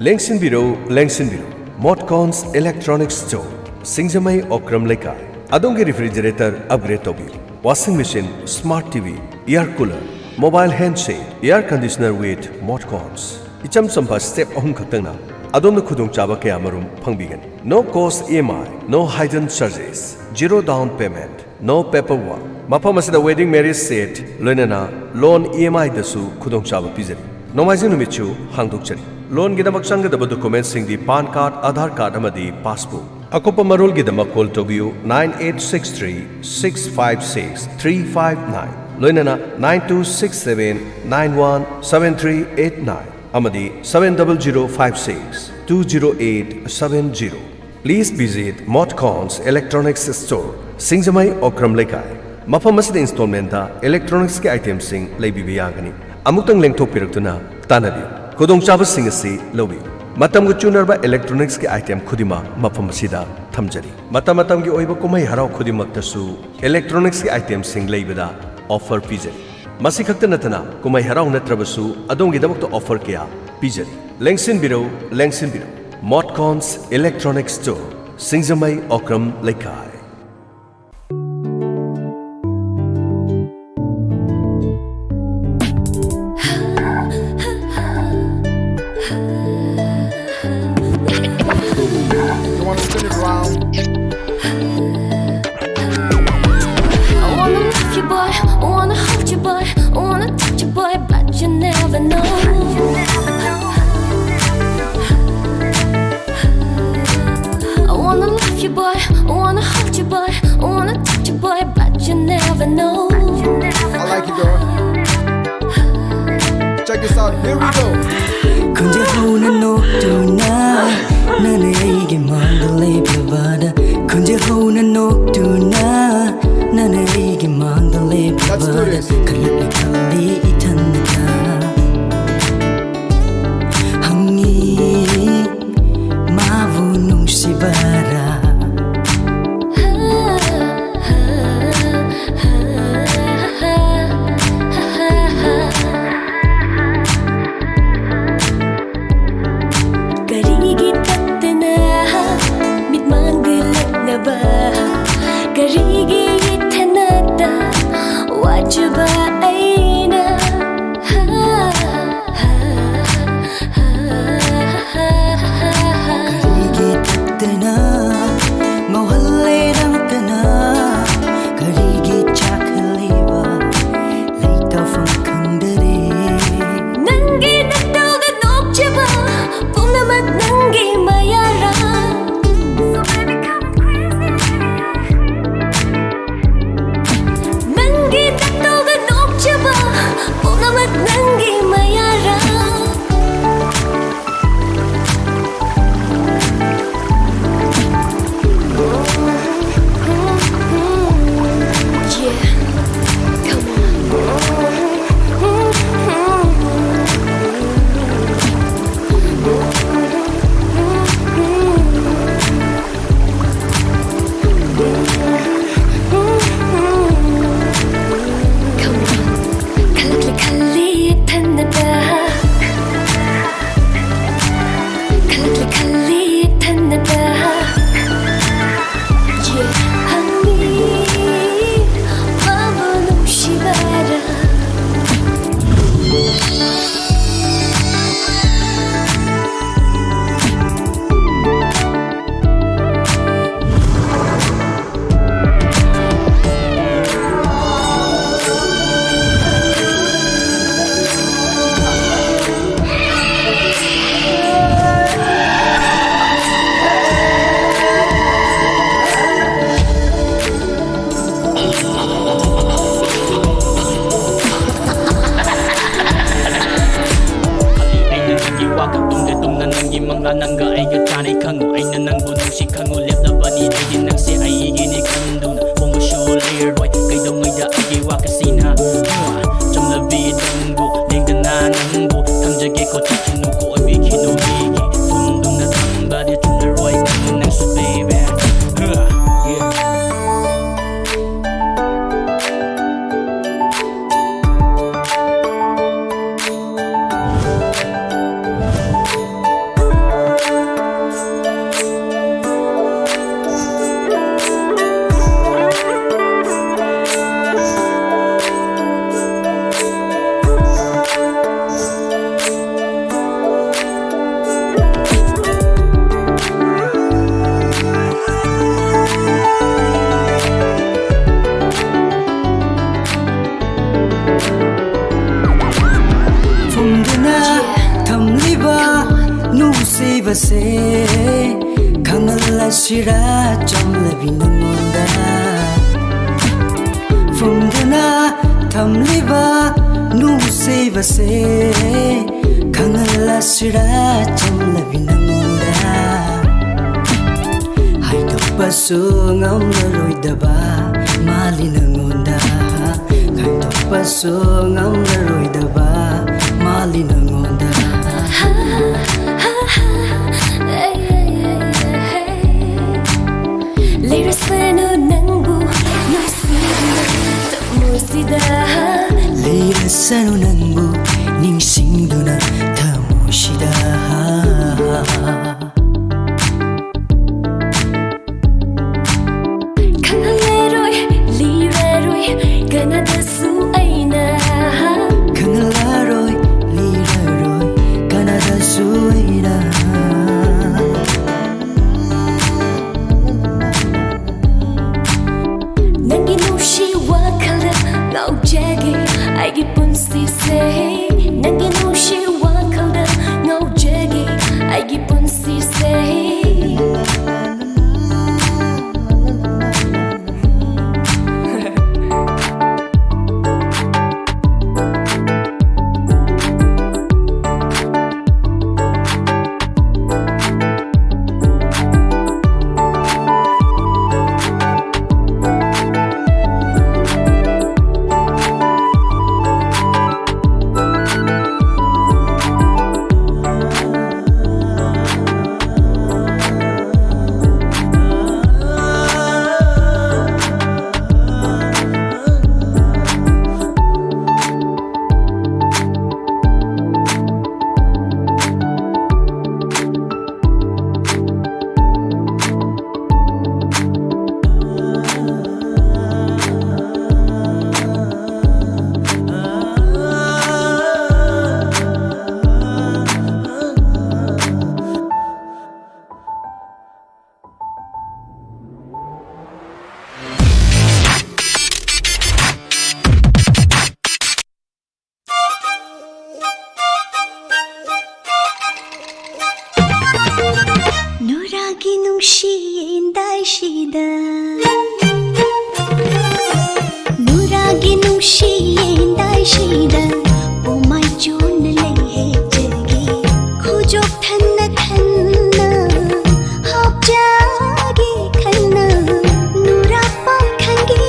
ꯂꯦꯡꯁꯤꯟꯕꯤꯔꯧ, ꯂꯦꯡꯁꯤꯟꯕꯤꯔꯧ꯫ ꯃꯣꯠꯀꯣꯟꯁ ꯏꯂꯦꯛꯇ꯭ꯔꯣꯅꯤꯛꯁ ꯁ꯭ꯇꯣꯔ, ꯁꯤꯡꯖꯃꯩ ꯑꯣꯀ꯭ꯔꯝ ꯂꯩꯀꯥꯏ꯫ ꯑꯗꯣꯝꯒꯤ ꯔꯤꯐ꯭ꯔꯤꯖꯔꯦꯇꯔ ꯑꯞꯒ꯭ꯔꯦꯗ ꯇꯧꯕꯤꯌꯨ꯫ Washing machine, smart T V, air cooler, mobile handset, air conditioner with Motcons. ꯏꯆꯝ ꯆꯝꯕ step ꯑꯍꯨꯝ ꯈꯛꯇꯪꯅ ꯑꯗꯣꯝꯅ ꯈꯨꯗꯣꯡꯆꯥꯕ ꯀꯌꯥꯃꯔꯨꯝ ꯐꯪꯕꯤꯒꯅꯤ꯫ No cost E M I, no hidden charges, zero down payment, no paperwork꯫ ꯃꯐꯝ ꯑꯁꯤꯗ wedding marriage set ꯂꯣꯏꯅꯅ loan E M I ꯗꯁꯨ ꯈꯨꯗꯣꯡꯆꯥꯕ ꯄꯤꯖꯔꯤ꯫ ꯅꯣꯡꯃꯥꯏꯖꯤꯡ ꯅꯨꯃꯤꯠꯁꯨ ꯍꯥꯡꯗꯣꯛꯆꯔꯤ꯫ ꯂꯣꯟꯒꯤꯗꯃꯛ ꯆꯪꯒꯗꯕ ꯗꯣꯀꯨꯃꯦꯟꯁꯤꯡꯗꯤ ꯄꯥꯟ ꯀꯥꯔꯗ, ꯑꯥꯙꯥꯔ ꯀꯥꯔꯗ ꯑꯃꯗꯤ ꯄꯥꯁꯕꯨꯛ꯫ ꯑꯀꯨꯞꯄ ꯃꯔꯣꯜꯒꯤꯗꯃꯛ ꯀꯣꯜ ꯇꯧꯕꯤꯌꯨ nine eight six three six five six three five nine, ꯂꯣꯏꯅꯅ nine two six seven nine one seven three eight nine ꯑꯃꯗꯤ seven double zero five six two zero eight seven zero꯫ Please visit Motcons Electronics Store, ꯁꯤꯡꯖꯃꯩ ꯑꯣꯀ꯭ꯔꯝ ꯂꯩꯀꯥꯏ꯫ ꯃꯐꯝ ꯑꯁꯤꯗ instalment ꯏꯂꯦꯛꯇ꯭ꯔꯣꯅꯤꯛꯁꯀꯤ ꯑꯥꯏꯇꯦꯝꯁꯤꯡ ꯂꯩꯕꯤꯕ ꯌꯥꯒꯅꯤ꯫ ꯑꯃꯨꯛꯇꯪ ꯂꯦꯡꯊꯣꯛꯄꯤꯔꯛꯇꯨꯅ ꯇꯥꯟꯅꯕꯤꯌꯨ꯫ ꯈꯨꯗꯣꯡꯆꯥꯕꯁꯤꯡ ꯑꯁꯤ ꯂꯧꯕꯤꯌꯨ꯫ ꯃꯇꯝꯒ ꯆꯨꯅꯔꯕ ꯏꯂꯦꯛꯇ꯭ꯔꯣꯅꯤꯛꯁꯀꯤ ꯑꯥꯏꯇꯦꯝ ꯈꯨꯗꯤꯡꯃꯛ ꯃꯐꯝ ꯑꯁꯤꯗ ꯊꯝꯖꯔꯤ꯫ ꯃꯇꯝ ꯃꯇꯝꯒꯤ ꯑꯣꯏꯕ ꯀꯨꯝꯍꯩ ꯍꯔꯥꯎ ꯈꯨꯗꯤꯡꯃꯛꯇꯁꯨ ꯏꯂꯦꯛꯇ꯭ꯔꯣꯅꯤꯛꯁꯀꯤ ꯑꯥꯏꯇꯦꯝꯁꯤꯡ ꯂꯩꯕꯗ ꯑꯣꯐꯔ ꯄꯤꯖꯔꯤ꯫ ꯃꯁꯤ ꯈꯛꯇ ꯅꯠꯇꯅ ꯀꯨꯝꯍꯩ ꯍꯔꯥꯎ ꯅꯠꯇ꯭ꯔꯕꯁꯨ ꯑꯗꯣꯝꯒꯤꯗꯃꯛꯇ ꯑꯣꯐꯔ ꯀꯌꯥ ꯄꯤꯖꯔꯤ꯫ ꯂꯦꯡꯁꯤꯟꯕꯤꯔꯧ, ꯂꯦꯡꯁꯤꯟꯕꯤꯔꯧ꯫ ꯃꯣꯠꯀꯣꯟꯁ ꯏꯂꯦꯛꯇ꯭ꯔꯣꯅꯤꯛꯁ ꯁ꯭ꯇꯣꯔ, ꯁꯤꯡꯖꯃꯩ ꯑꯣꯀ꯭ꯔꯝ ꯂꯩꯀꯥꯏ꯫ You wanna spin it around? I wanna love you, boy. I wanna hold you, boy. I wanna touch you, boy, but you never know. I wanna love you, boy. I wanna hold Here we go. ꯈꯣꯟꯖꯦꯜ ꯍꯧꯅ ꯅꯣꯛꯇꯨꯅ ꯅꯪꯅ ꯑꯩꯒꯤ ꯃꯥꯡꯗ ꯂꯦꯞꯂꯕꯗ, ꯈꯣꯟꯖꯦꯜ ꯍꯧꯅ ꯅꯣꯛꯇꯨꯅ ꯅꯪꯅ ꯑꯩꯒꯤ ꯃꯥꯡꯗ ꯂꯦꯞꯂꯕꯗ, Let's do this. ꯈꯜꯂꯤ ꯈꯜꯂꯤ ꯏꯊꯟꯗ ꯍꯪꯉꯤ ꯃꯥꯕꯨ ꯅꯨꯡꯁꯤꯕꯔꯥ꯫ ꯀꯔꯤꯒꯤ ꯇꯠꯇꯅ ꯃꯤꯠꯃꯥꯡꯗ ꯂꯛꯅꯕ? ꯀꯔꯤꯒꯤ ꯏꯊꯟꯗ ꯋꯥꯖꯕ ꯑꯩ? ꯆꯥꯅꯩ ꯈꯪꯉꯨ, ꯑꯩꯅ ꯅꯪꯕꯨ ꯅꯨꯡꯁꯤ ꯈꯪꯉꯨ꯫ ꯂꯦꯞꯂꯕꯅꯤ ꯑꯩꯗꯤ ꯅꯪꯁꯦ ꯑꯩꯒꯤꯅꯤ ꯈꯪꯗꯨꯅ꯫ ꯍꯣꯡꯕꯁꯨ ꯂꯩꯔꯔꯣꯏ ꯀꯩꯗꯧꯉꯩꯗ ꯑꯩꯒꯤ ꯋꯥꯈꯜꯁꯤꯅ꯫ ꯆꯝꯂꯕꯤ ꯅꯪꯕꯨ ꯂꯦꯡꯗꯅ ꯅꯪꯕꯨ ꯊꯝꯖꯒꯦꯀꯣ꯫ ꯆꯠꯈꯤꯅꯨꯀꯣ ꯑꯣꯏꯕꯤꯈꯤꯅꯨ ꯃꯤꯒꯤ ꯐꯣꯡꯗꯨꯅ ꯊꯝꯕꯗꯤ ꯆꯨꯝꯂꯔꯣꯏ ꯈꯪꯉꯨ ꯅꯪꯁꯨ baby꯫ ꯐꯨꯝꯗꯨꯅ ꯊꯝꯂꯤꯕ ꯅꯨꯡꯁꯤꯕꯁꯦ ꯈꯪꯍꯜꯂꯁꯤꯔꯥ ꯆꯝꯂꯕꯤ ꯅꯉꯣꯟꯗ? ꯐꯨꯝꯗꯨꯅ ꯊꯝꯂꯤꯕ ꯅꯨꯡꯁꯤꯕꯁꯦ ꯈꯪꯍꯜꯂꯁꯤꯔꯥ ꯆꯝꯂꯕꯤ ꯅꯉꯣꯟꯗ? ꯍꯥꯏꯗꯣꯛꯄꯁꯨ ꯉꯝꯂꯔꯣꯏꯗꯕ ꯃꯥꯜꯂꯤ ꯅꯉꯣꯟꯗ꯫ ꯍꯥꯏꯗꯣꯛꯄꯁꯨ ꯉꯝꯂꯔꯣꯏꯗꯕ ꯃꯥꯜꯂꯤ ꯅꯉꯣꯟꯗ꯫ ꯂꯩꯔꯁꯅꯨ ꯅꯪꯕꯨ ꯅꯨꯡꯁꯤꯗꯨꯅ ꯊꯃꯣꯏꯁꯤꯗ꯫ ꯂꯩꯔꯁꯅꯨ ꯅꯪꯕꯨ ꯅꯤꯡꯁꯤꯡꯗꯨꯅ ꯊꯃꯣꯏꯁꯤꯗ꯫ ꯈꯪꯍꯜꯂꯔꯣꯏ, ꯂꯤꯔꯔꯣꯏ ꯀꯅꯥꯗꯁꯨ ꯑꯩꯅ꯫ ꯈꯪꯍꯜꯂꯔꯣꯏ, ꯂꯤꯔꯔꯣꯏ ꯀꯅꯥꯗꯁꯨ ꯑꯩꯅ꯫ ꯅꯪꯒꯤ ꯅꯨꯡꯁꯤ ꯋꯥꯈꯜꯗ ꯉꯥꯎꯖꯒꯦ ꯑꯩꯒꯤ ꯄꯨꯟꯁꯤꯁꯦ꯫ ꯅꯨꯡꯁꯤꯌꯦꯟꯗꯥꯏꯁꯤꯗ, ꯅꯨꯔꯥꯒꯤ ꯅꯨꯡꯁꯤꯌꯦꯟꯗꯥꯏꯁꯤꯗ, ꯄꯣꯃꯥꯏ ꯆꯣꯟꯅ ꯂꯩ ꯍꯦꯛꯆꯒꯦ, ꯈꯨꯖꯣꯞ ꯊꯟꯅ ꯊꯟꯅ ꯍꯥꯞꯆꯒꯦ ꯈꯟꯅ, ꯅꯨꯔꯥ ꯄꯥꯈꯪꯒꯤ꯫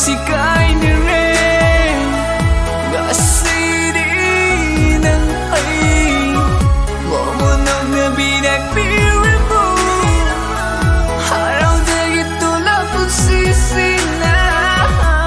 ꯁꯤꯀꯥꯏꯅꯔꯦ ꯉꯁꯤꯗꯤ ꯅꯪ ꯑꯩ ꯃꯣꯃꯣꯟ ꯅꯧꯅ ꯕꯤꯔꯛꯄꯤꯔꯕꯣ? ꯍꯔꯥꯎꯖꯒꯦ ꯇꯨꯂꯥ ꯄꯨꯟꯁꯤꯁꯤꯅ꯫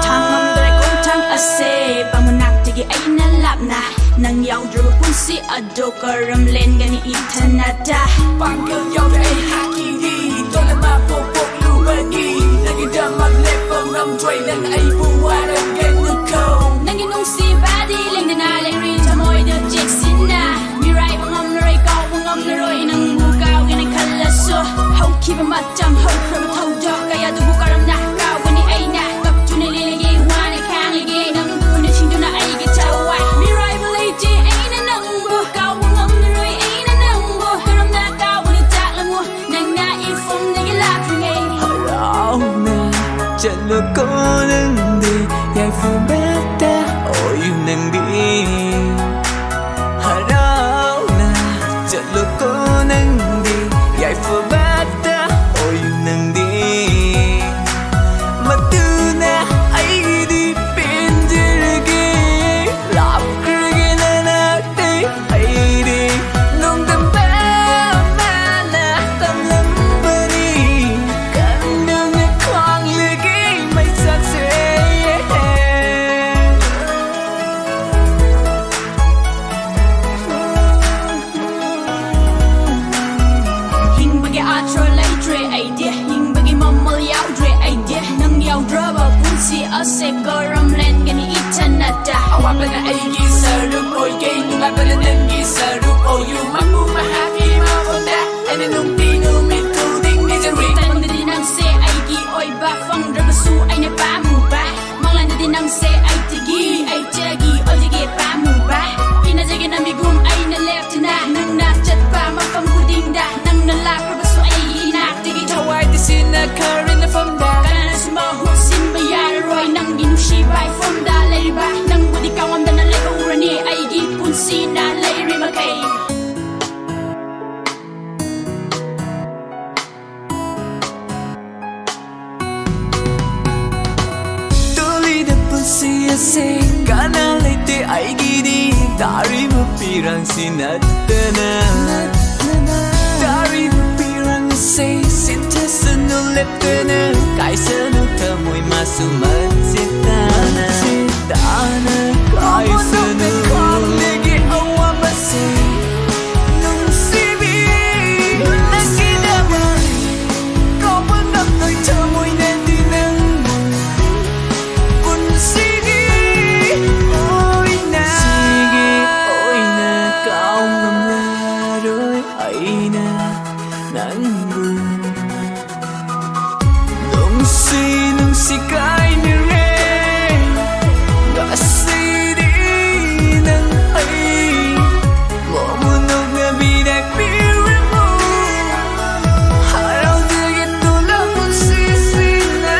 ꯊꯥꯡꯉꯝꯗ꯭ꯔꯦ ꯈꯣꯡꯊꯥꯡ ꯑꯁꯦ ꯄꯥꯃꯅꯥꯛꯇꯒꯤ ꯑꯩꯅ ꯂꯥꯞꯅ꯫ ꯅꯪ ꯌꯥꯎꯗ꯭ꯔꯕ ꯄꯨꯟꯁꯤ ꯑꯗꯣ ꯀꯔꯝ ꯂꯦꯟꯒꯅꯤ ꯏꯊꯟꯅꯇ? ꯄꯥꯡꯒꯜ ꯌꯥꯎꯗ꯭ꯔꯦ ꯑꯩꯍꯥꯛꯀꯤꯗꯤ ꯇꯣꯂꯃ ꯄꯣꯛ ꯄꯣꯛꯂꯨꯕꯒꯤ ꯅꯪꯒꯤꯗꯃꯛ ꯂꯦꯞꯄ ꯉꯝꯗ꯭ꯔꯦ ꯅꯪ ꯑꯩꯕꯨ ꯋꯥꯔꯝꯒꯅꯨꯀꯣ꯫ ꯅꯪꯒꯤ ꯅꯨꯡꯁꯤꯕꯗꯤ ꯂꯦꯡꯗꯅ ꯂꯩꯔꯤ ꯊꯃꯣꯏꯗ ꯆꯦꯛꯁꯤꯟꯅ꯫ ꯃꯤꯔꯥꯏꯕ ꯉꯝꯂꯔꯣꯏ ꯀꯥꯎꯕ ꯉꯝꯂꯔꯣꯏ ꯅꯪꯕꯨ ꯀꯥꯎꯒꯦꯅ ꯈꯜꯂꯁꯨ꯫ ꯍꯧꯈꯤꯕ ꯃꯇꯝ ꯍꯧꯈ꯭ꯔꯕ ꯊꯧꯗꯣꯛ ꯀꯌꯥꯗꯨꯕꯨ ꯀꯔꯝꯅ ꯀꯥꯎꯒꯅꯤ ꯑꯩꯅ? ꯀꯞꯇꯨꯅ ꯂꯦꯜꯂꯒꯦ ꯋꯥꯅ ꯈꯥꯡꯂꯒꯦ ꯅꯪꯕꯨ ꯅꯤꯡꯁꯤꯡꯗꯨꯅ ꯑꯩꯒꯤ ꯊꯋꯥꯏ꯫ ꯃꯤꯔꯥꯏꯕ ꯂꯩꯇꯦ ꯑꯩꯅ ꯅꯪꯕꯨ ꯀꯥꯎꯕ ꯉꯝꯂꯔꯣꯏ ꯑꯩꯅ ꯅꯪꯕꯨ ꯀꯔꯝꯅ ꯀꯥꯎꯒꯅꯤ ꯇꯥꯛꯂꯝꯃꯨ ꯅꯪꯅ ꯏꯐꯝꯗꯒꯤ ꯂꯥꯛꯇ꯭ꯔꯤꯉꯩ꯫ ꯍꯔꯥꯎꯅ ꯆꯠꯂꯣꯀꯣ ꯅꯪꯗꯤ ꯌꯥꯏꯐꯕꯇ ꯑꯣꯏꯌꯨ ꯅꯪꯗꯤ꯫ ꯍꯔꯥꯎꯅ ꯆꯠꯂꯣꯀꯣ ꯅꯪꯗꯤ ꯌꯥꯏꯐꯕꯇ ꯑꯣꯏꯌꯨ ꯅꯪꯗꯤ꯫ ꯃꯗꯨꯅ ꯑꯩꯗꯤ ꯄꯦꯟꯖꯔꯒꯦ ꯂꯥꯞꯈ꯭ꯔꯒꯦ ꯅꯅꯥꯛꯇꯩ ꯑꯩꯗꯤ꯫ ꯅꯣꯡꯗꯝꯕ ꯑꯃꯅ ꯇꯝꯂꯝꯕꯅꯤ ꯀꯟꯗꯨꯅ ꯈ꯭ꯋꯥꯡꯂꯒꯤ ꯃꯩꯁꯥꯛꯁꯦ꯫ ꯍꯤꯡꯕꯒꯤ ꯑꯥꯊ꯭ꯔ ꯂꯩꯇ꯭ꯔꯦ ꯑꯩꯗꯤ ꯍꯤꯡꯕꯒꯤ ꯃꯃꯜ ꯌꯥꯎꯗ꯭ꯔꯦ ꯑꯩꯗꯤ ꯅꯪ ꯌꯥꯎꯗ꯭ꯔꯕ ꯄꯨꯟꯁꯤ ꯑꯁꯦ ꯀꯔꯝ ꯂꯦꯟꯒꯅꯤ ꯏꯊꯟꯅꯇ? ꯑꯋꯥꯕꯅ ꯑꯩꯒꯤ ꯁꯔꯨꯛ ꯑꯣꯏꯒꯦ ꯅꯨꯡꯉꯥꯏꯕꯅ ꯅꯪꯒꯤ ꯁꯔꯨꯛ ꯑꯣꯏꯌꯨ ꯃꯄꯨ ꯃꯍꯥꯛꯀꯤ ꯃꯐꯝꯗ ꯑꯩꯅ ꯅꯨꯡꯇꯤ ꯅꯨꯃꯤꯠ ꯈꯨꯗꯤꯡ ꯅꯤꯖꯔꯤ꯫ ꯇꯟꯗꯗꯤ ꯅꯪꯁꯦ ꯑꯩꯒꯤ ꯑꯣꯏꯕ ꯐꯪꯗ꯭ꯔꯕꯁꯨ ꯑꯩꯅ ꯄꯥꯝꯃꯨꯕ ꯃꯪꯂꯥꯟꯗꯗꯤ ꯅꯪꯁꯦ ꯑꯩꯇꯒꯤ ꯑꯩꯇꯒꯤ ꯑꯣꯏꯖꯒꯦ ꯄꯥꯝꯃꯨꯕ ꯏꯅꯖꯒꯦ ꯅꯝꯕꯤꯒꯨꯝ ꯑꯩꯅ ꯂꯦꯞꯇꯅ ꯅꯪꯅ ꯆꯠꯄ ꯃꯐꯝ ꯈꯨꯗꯤꯡꯗ ꯅꯪꯅ ꯂꯥꯛꯈ꯭ꯔꯕꯁꯨ ꯑꯩꯒꯤ ꯏꯅꯥꯛꯇꯒꯤ ꯊꯋꯥꯏꯗꯤ ꯁꯤꯟꯅꯈ꯭ꯔꯦ ꯅꯐꯝꯗ ꯀꯅꯥꯅꯁꯨ ꯃꯍꯨꯠ ꯁꯤꯟꯕ ꯌꯥꯔꯔꯣꯏ ꯅꯪꯒꯤ ꯅꯨꯡꯁꯤꯕ ꯏꯐꯝꯗ ꯂꯩꯔꯤꯕ ꯅꯪꯕꯨꯗꯤ ꯀꯥꯎꯉꯝꯗꯅ ꯂꯩꯍꯧꯔꯅꯤ ꯑꯩꯒꯤ ꯄꯨꯟꯁꯤꯅ ꯇꯥꯔꯤꯕ ꯄꯤꯔꯥꯡꯁꯤ ꯅꯠꯇꯅ, ꯇꯥꯔꯤꯕ ꯄꯤꯔꯥꯡꯁꯦ ꯁꯤꯟꯊꯁꯅꯨ ꯂꯦꯞꯇꯅ, ꯀꯥꯏꯁꯅꯨ ꯊꯃꯣꯏ ꯃꯥꯁꯨ ꯃꯆꯦꯠ ꯇꯥꯅ, ꯇꯥꯅ ꯀꯥꯏꯁꯅꯨ꯫ ꯈ꯭ꯋꯥꯡꯗꯒꯤ ꯑꯋꯥꯕꯁꯦ ꯅꯨꯡꯁꯤꯕꯤ, ꯅꯪꯒꯤꯗꯃꯛ ꯀꯥꯎꯕ ꯉꯝꯂꯣꯏ ꯊꯃꯣꯏꯅꯗꯤ ꯅꯪꯕꯨ ꯄꯨꯟꯁꯤꯒꯤ ꯑꯣꯏꯅ꯫ ꯄꯨꯟꯁꯤꯒꯤ ꯑꯣꯏꯅ ꯀꯥꯎ ꯉꯝꯂꯔꯣꯏ ꯑꯩꯅ ꯅꯪꯕꯨ꯫ ꯅꯨꯡꯁꯤ ꯅꯨꯡꯁꯤ ꯀꯥꯏꯅꯔꯦ ꯉꯁꯤꯗꯤ ꯅꯪ ꯑꯩ꯫ ꯃꯣꯃꯣꯟ ꯅꯣꯛꯅꯕꯤꯗ ꯄꯤꯔꯝꯃꯨ ꯍꯔꯥꯎꯖꯒꯦ ꯇꯣꯂꯥ ꯄꯨꯟꯁꯤꯁꯤꯅ꯫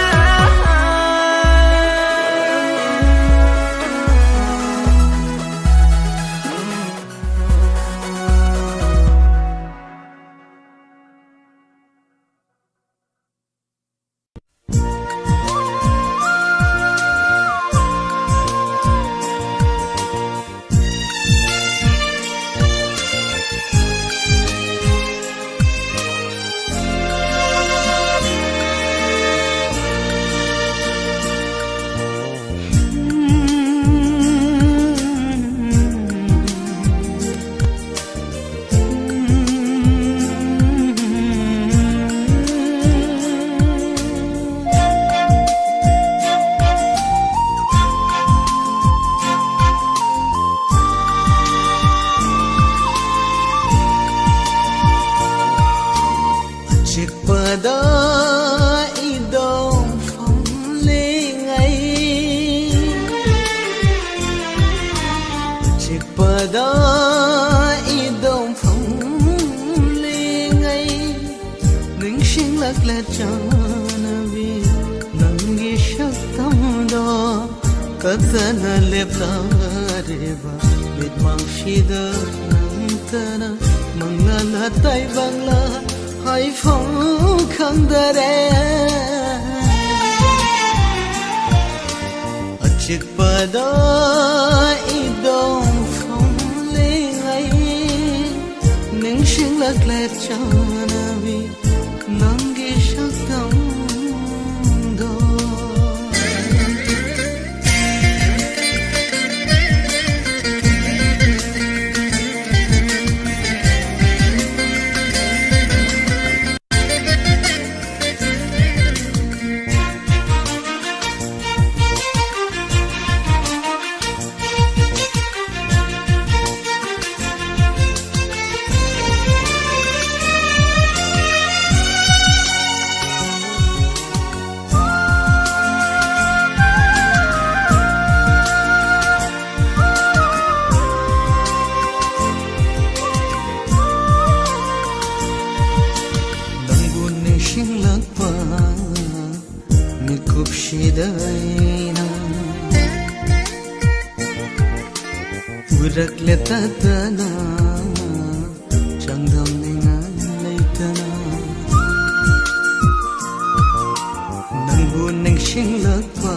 ꯑꯆꯤꯛꯄꯗ ꯏꯗꯣꯝ ꯐꯝꯂꯤꯉꯩ, ꯑꯆꯤꯛꯄꯗ ꯏꯗꯣꯝ ꯐꯝꯂꯤꯉꯩ, ꯅꯤꯡꯁꯤꯡꯂꯛꯂꯦ ꯆꯥꯅꯕꯤ ꯅꯪꯒꯤ ꯁꯛꯇꯝꯗꯣ꯫ ꯀꯠꯇꯅ ꯂꯦꯞꯂꯔꯤꯕ ꯃꯤꯠꯃꯥꯡꯁꯤꯗ ꯅꯪꯇꯅ ꯃꯪꯂꯥꯟꯂ ꯇꯥꯏꯕꯪꯂ ꯍꯥꯏꯐꯝ ꯈꯪꯗꯔꯦ꯫ ꯑꯆꯤꯛꯄꯗ ꯏꯗꯣꯝ ꯅꯪꯒꯤ ꯁꯛꯇꯝꯗꯣ꯫ ꯅꯪꯕꯨ ꯅꯤꯡꯁꯤꯡꯂꯛꯄ ꯃꯤꯀꯨꯞꯁꯤꯗ ꯑꯩꯅ ꯎꯔꯛꯂꯦ ꯇꯠꯇꯅ ꯆꯥꯡꯗꯝꯅꯤꯡꯉꯥꯏ ꯂꯩꯇꯅ꯫ ꯅꯪꯕꯨ ꯅꯤꯡꯁꯤꯡꯂꯛꯄ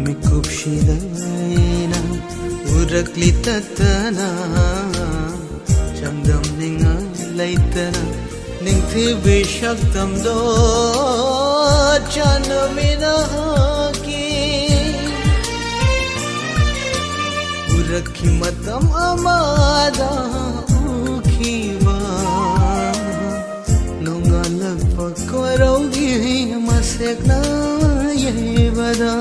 ꯃꯤꯀꯨꯞꯁꯤꯗ ꯑꯩꯅ ꯎꯔꯛꯂꯤ ꯇꯠꯇꯅ ꯆꯥꯡꯗꯝꯅꯤꯡꯉꯥꯏ ꯂꯩꯇꯅ꯫ ꯅꯤꯡꯊꯤꯕꯤ ꯁꯛꯇꯝꯗꯣ ꯆꯥꯟꯅꯃꯤꯅꯍꯥꯛꯀꯤ ꯎꯔꯛꯈꯤ ꯃꯇꯝ ꯑꯃꯗ ꯎꯈꯤꯕ ꯅꯣꯡꯉꯥꯜꯂꯛꯄ ꯀꯣꯏꯔꯧꯒꯤ ꯃꯁꯦꯛꯅ ꯌꯩꯕꯗ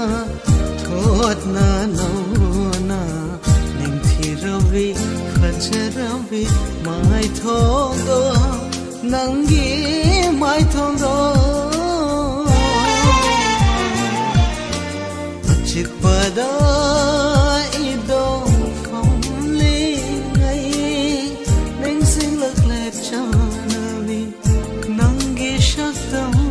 ꯊꯣꯠꯅ ꯅꯧꯅ ꯅꯤꯡꯊꯤꯔꯕꯤ ꯐꯖꯔꯕꯤ ꯃꯥꯏꯊꯣꯡꯗꯣ ꯅꯪꯒꯤ ꯃꯥꯏꯊꯣꯡꯗꯣ ꯑꯆꯤꯛꯄꯗ ꯏꯗꯣ ꯐꯝꯂꯤꯉꯩ ꯅꯤꯡꯁꯤꯡꯂꯛꯂꯦ ꯆꯥꯟꯅꯕꯤ ꯅꯪꯒꯤ ꯁꯛꯇꯝꯗꯣ꯫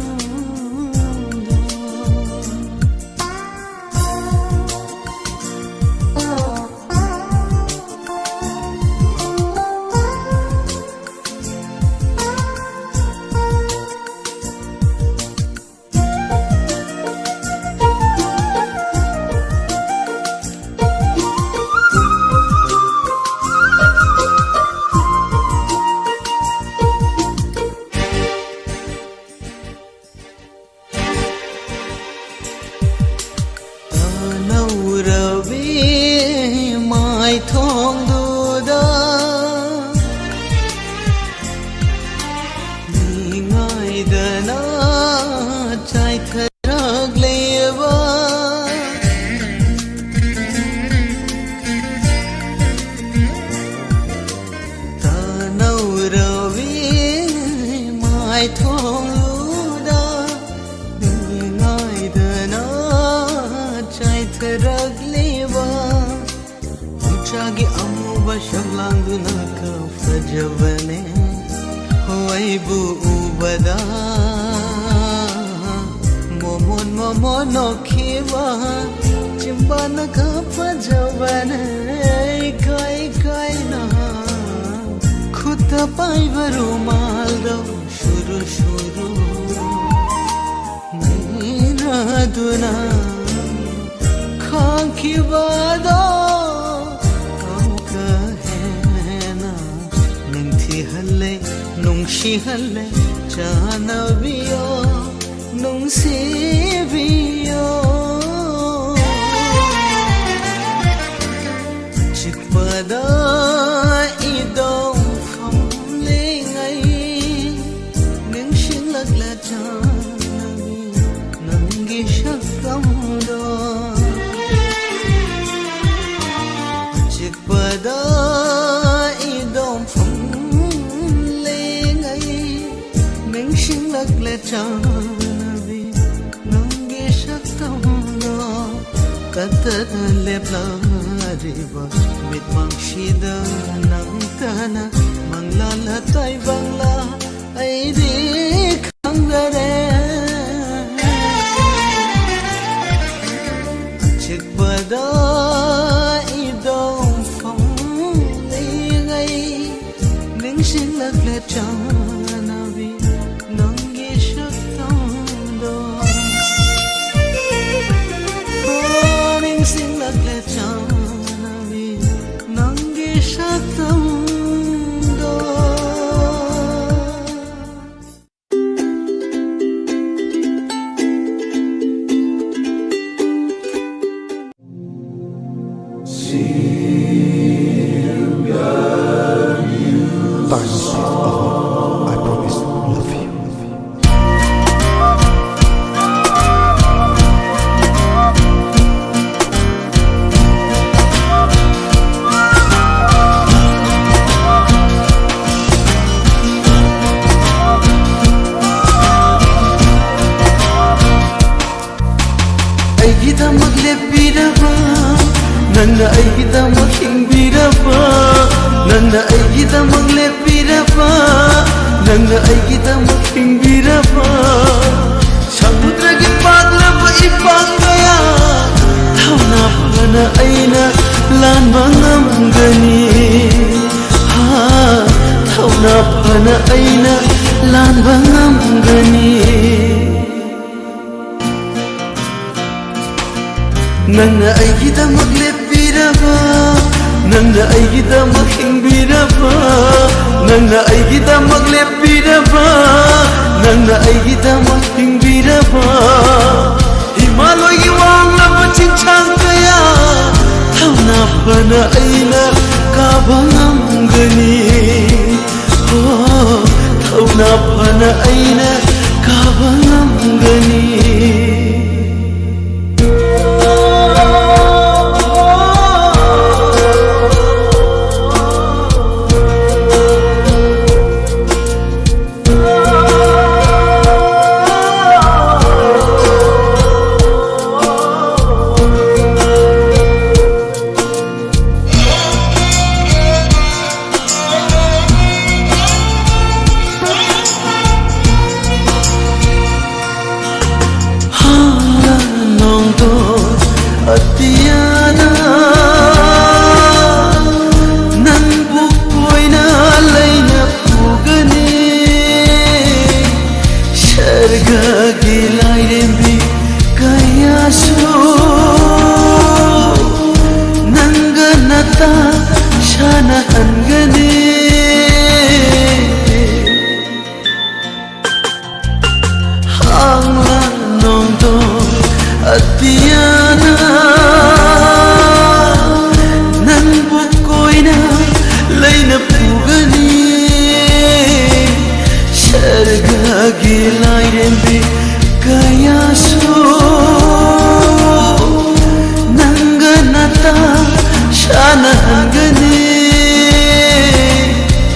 ꯃꯥꯏꯊꯣꯡꯗꯨꯗ ꯃꯤ ꯉꯥꯏꯗꯅ ꯆꯥꯏꯊꯔꯛꯂꯦꯕ꯫ ꯇꯥꯅꯧꯔꯕꯤ ꯃꯥꯏꯊꯣꯡꯗꯨꯗ ꯃꯤ ꯉꯥꯏꯗꯅ ꯆꯥꯏꯊꯔꯛꯂꯦꯕ꯫ ꯎꯆꯥꯒꯤ ꯑꯃꯨꯕ ꯁꯛꯂꯥꯡꯗꯨꯅ ꯀ ꯐꯖꯕꯅꯦ꯫ ꯍꯣ ꯑꯩꯕꯨ ꯎꯕꯗ ꯃꯣꯃꯣꯟ ꯃꯣꯃꯣꯟ ꯅꯣꯛꯈꯤꯕ ꯆꯤꯝꯕꯥꯟꯅ ꯀ ꯐꯖꯕꯅꯦ꯫ ꯏꯀꯥꯏ ꯏꯀꯥꯏꯅ ꯈꯨꯠꯇ ꯄꯥꯏꯕ ꯔꯨꯃꯥꯜꯗꯣ ꯁꯨꯔꯨ ꯁꯨꯔꯨ ꯅꯩꯅꯗꯨꯅ ꯈꯥꯡꯈꯤꯕꯗꯣ ꯑꯃꯨꯛꯀ ꯍꯦꯟꯅ ꯅꯤꯡꯊꯤꯍꯜꯂꯦ, ꯅꯨꯡꯁꯤꯍꯜꯂꯦ, ꯆꯥꯟꯅꯕꯤꯌꯣ, ꯅꯨꯡꯁꯤꯕꯤꯌꯣ꯫ ꯆꯤꯛꯄꯗ ꯏꯗꯣꯝ ꯐꯝꯂꯤꯉꯩ ꯅꯤꯡꯁꯤꯡꯂꯛꯂꯦ ꯆꯥꯟꯅꯕꯤ ꯅꯪꯒꯤ ꯁꯛꯇꯝꯗꯣ꯫ ꯆꯤꯛꯄꯗ ꯏꯗꯣꯝ ꯐꯝꯂꯤꯉꯩ ꯅꯤꯡꯁꯤꯡꯂꯛꯂꯦ ꯆꯥꯟꯅꯕꯤ ꯅꯪꯒꯤ ꯁꯛꯇꯝꯗꯣ꯫ ꯀꯠꯇꯅ ꯂꯦꯞꯂꯔꯤꯕ ꯃꯤꯠꯃꯥꯡꯁꯤꯗ ꯅꯪꯇꯅ ꯃꯪꯂꯥꯟꯂ ꯇꯥꯏꯕꯪꯂ ꯑꯩꯗꯤ ꯈꯪꯗꯔꯦ꯫ ꯆꯤꯛꯄꯗ ꯏꯗꯣꯝ ꯐꯝꯂꯤꯉꯩ ꯅꯤꯡꯁꯤꯡꯂꯛꯂꯦ ꯆꯥꯟꯅꯕꯤ ꯅꯪꯒꯤ ꯁꯛꯇꯝꯗꯣ꯫ ꯅꯤꯡꯁꯤꯡꯂꯛꯂꯦ ꯆꯥꯟꯅꯕꯤ ꯅꯪꯒꯤ ꯁꯛꯇꯝꯗꯣ꯫ I promise, love you. ꯑꯩꯒꯤꯗꯃꯛ ꯂꯦꯞꯄꯤꯔꯕ, ꯅꯪꯅ ꯑꯩꯒꯤꯗꯃꯛ ꯍꯤꯡꯕꯤꯔꯕ, ꯅꯪꯅ ꯑꯩꯒꯤꯗꯃꯛ ꯂꯦꯞꯄꯤꯔꯕ, ꯅꯪꯅ ꯑꯩꯒꯤꯗꯃꯛ ꯍꯤꯡꯕꯤꯔꯕ, ꯁꯃꯨꯗ꯭ꯔꯒꯤ ꯄꯥꯛꯂꯕ ꯏꯄꯥꯛ ꯀꯌꯥ ꯊꯧꯅꯥ ꯐꯅ ꯑꯩꯅ ꯂꯥꯟꯕ ꯉꯝꯒꯅꯤ꯫ ꯍꯥ, ꯊꯧꯅꯥ ꯐꯅ ꯑꯩꯅ ꯂꯥꯟꯕ ꯉꯝꯒꯅꯤ꯫ ꯅꯪꯅ ꯑꯩꯒꯤꯗꯃꯛ ꯂꯦꯞꯄꯤꯔꯕ, ꯅꯪꯅ ꯑꯩꯒꯤꯗꯃꯛ ꯍꯤꯡꯕꯤꯔꯕ, ꯅꯪꯅ ꯑꯩꯒꯤꯗꯃꯛ ꯂꯦꯞꯄꯤꯔꯕ, ꯅꯪꯅ ꯑꯩꯒꯤꯗꯃꯛ ꯍꯤꯡꯕꯤꯔꯕ, ꯍꯤꯃꯥꯂꯣꯏꯒꯤ ꯋꯥꯡꯂꯕ ꯆꯤꯡꯁꯥꯡ ꯀꯌꯥ ꯊꯧꯅꯥ ꯐꯅ ꯑꯩꯅ ꯀꯥꯕ ꯉꯝꯒꯅꯤ꯫ ꯑꯣ, ꯊꯧꯅꯥ ꯐꯅ ꯑꯩꯅ ꯀꯥꯕ ꯉꯝꯒꯅꯤ꯫ ꯍꯟꯒꯅꯤ꯫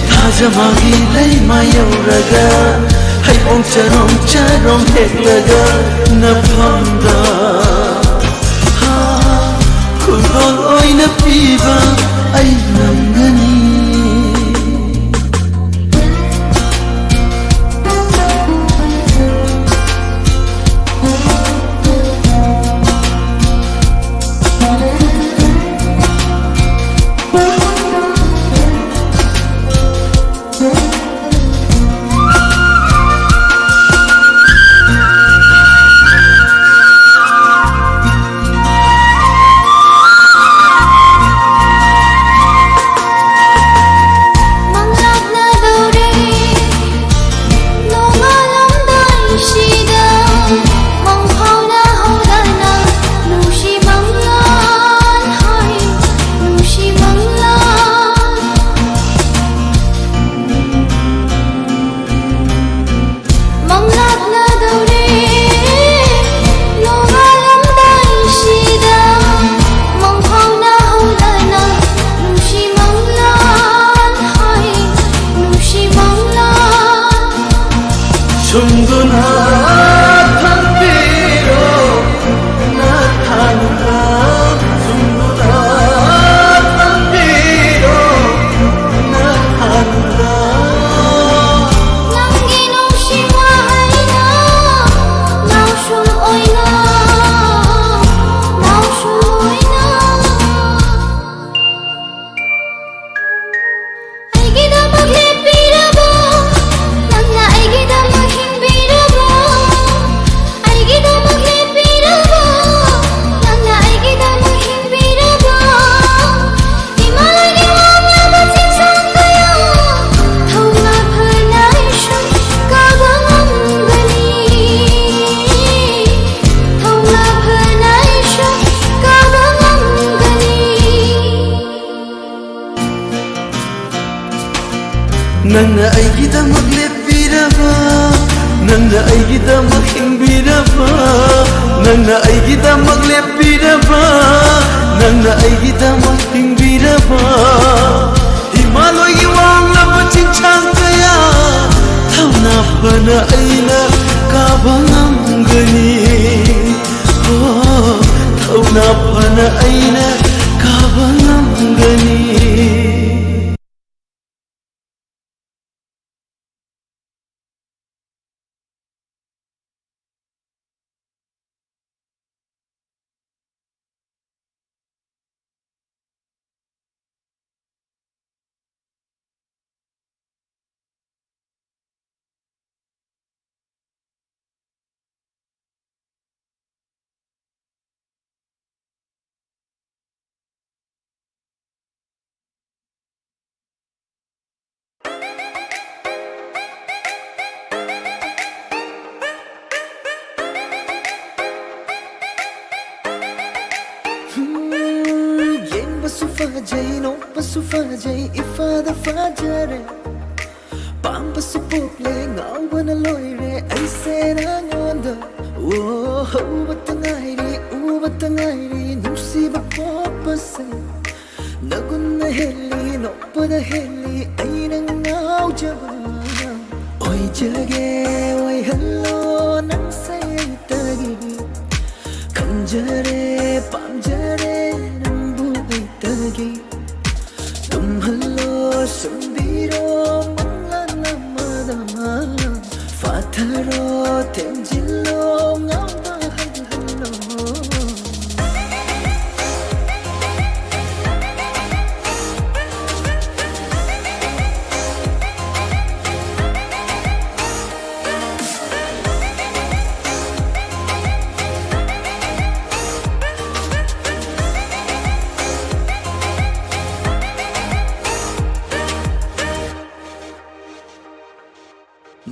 ꯊꯥꯖ ꯃꯥꯒꯤ ꯂꯩꯃ ꯌꯧꯔꯒ ꯍꯩꯕꯣꯡ ꯆꯔꯣꯡ ꯆꯔꯣꯡ ꯍꯦꯛꯂꯒ ꯅꯐꯝꯗ ꯈꯨꯗꯣꯜ ꯑꯣꯏꯅ ꯄꯤꯕ ꯑꯩ ꯉꯝꯒꯅꯤ꯫ ꯅꯪꯅ ꯑꯩꯒꯤꯗꯃꯛ ꯂꯦꯞꯄꯤꯔꯕ, ꯅꯪꯅ ꯑꯩꯒꯤꯗꯃꯛ ꯍꯤꯡꯕꯤꯔꯕ, ꯅꯪꯅ ꯑꯩꯒꯤꯗꯃꯛ ꯂꯦꯞꯄꯤꯔꯕ, ꯅꯪꯅ ꯑꯩꯒꯤꯗꯃꯛ ꯍꯤꯡꯕꯤꯔꯕ ꯍꯤꯃꯥꯂꯣꯏꯒꯤ ꯋꯥꯡꯂꯕ ꯆꯤꯡꯁꯥꯡ ꯀꯌꯥ ꯊꯧꯅꯥ ꯐꯅ ꯑꯩꯅ ꯀꯥꯕ ꯉꯝꯒꯅꯤ꯫ ꯑꯣ, ꯊꯧꯅꯥ ꯐꯅ ꯑꯩꯅ ꯀꯥꯕ ꯉꯝꯒꯅꯤ꯫ ꯌꯦꯡꯕꯁꯨ ꯐꯖꯩ, ꯅꯣꯛꯄꯁꯨ ꯐꯖꯩ, ꯏꯐꯥꯗ ꯐꯖꯔꯦ꯫ ꯄꯥꯝꯕꯁꯨ ꯄꯣꯛꯂꯦ, ꯉꯥꯎꯕꯅ ꯂꯣꯏꯔꯦ ꯑꯩꯁꯦ ꯅꯉꯣꯟꯗ꯫ ꯑꯣ, ꯍꯧꯕꯇ ꯉꯥꯏꯔꯤ, ꯎꯕꯇ ꯉꯥꯏꯔꯤ, ꯅꯨꯡꯁꯤꯕ ꯄꯣꯛꯄꯁꯦ꯫ ꯅꯒꯨꯟꯅ ꯍꯦꯜꯂꯤ, ꯅꯣꯛꯄꯗ ꯍꯦꯜꯂꯤ, ꯑꯩꯅ ꯉꯥꯎꯖꯕ꯫ ꯑꯣꯏꯖꯒꯦ, ꯑꯣꯏꯍꯜꯂꯣ ꯅꯪꯁꯦ ꯑꯩꯇꯒꯤ꯫ ꯈꯟꯖꯔꯦ, ꯄꯥꯝꯖꯔꯦ ꯅꯪꯕꯨ ꯑꯩꯇꯒꯤ꯫ ꯂꯨꯝꯍꯜꯂꯣ, ꯁꯨꯝꯕꯤꯔꯣ ꯃꯪꯂꯥꯟ ꯑꯃꯗ꯫ ꯐꯥꯊꯔꯣ, ꯊꯦꯝꯖꯤꯜꯂꯣ, ꯉꯥꯎꯕ ꯍꯜꯍꯜꯂꯣ꯫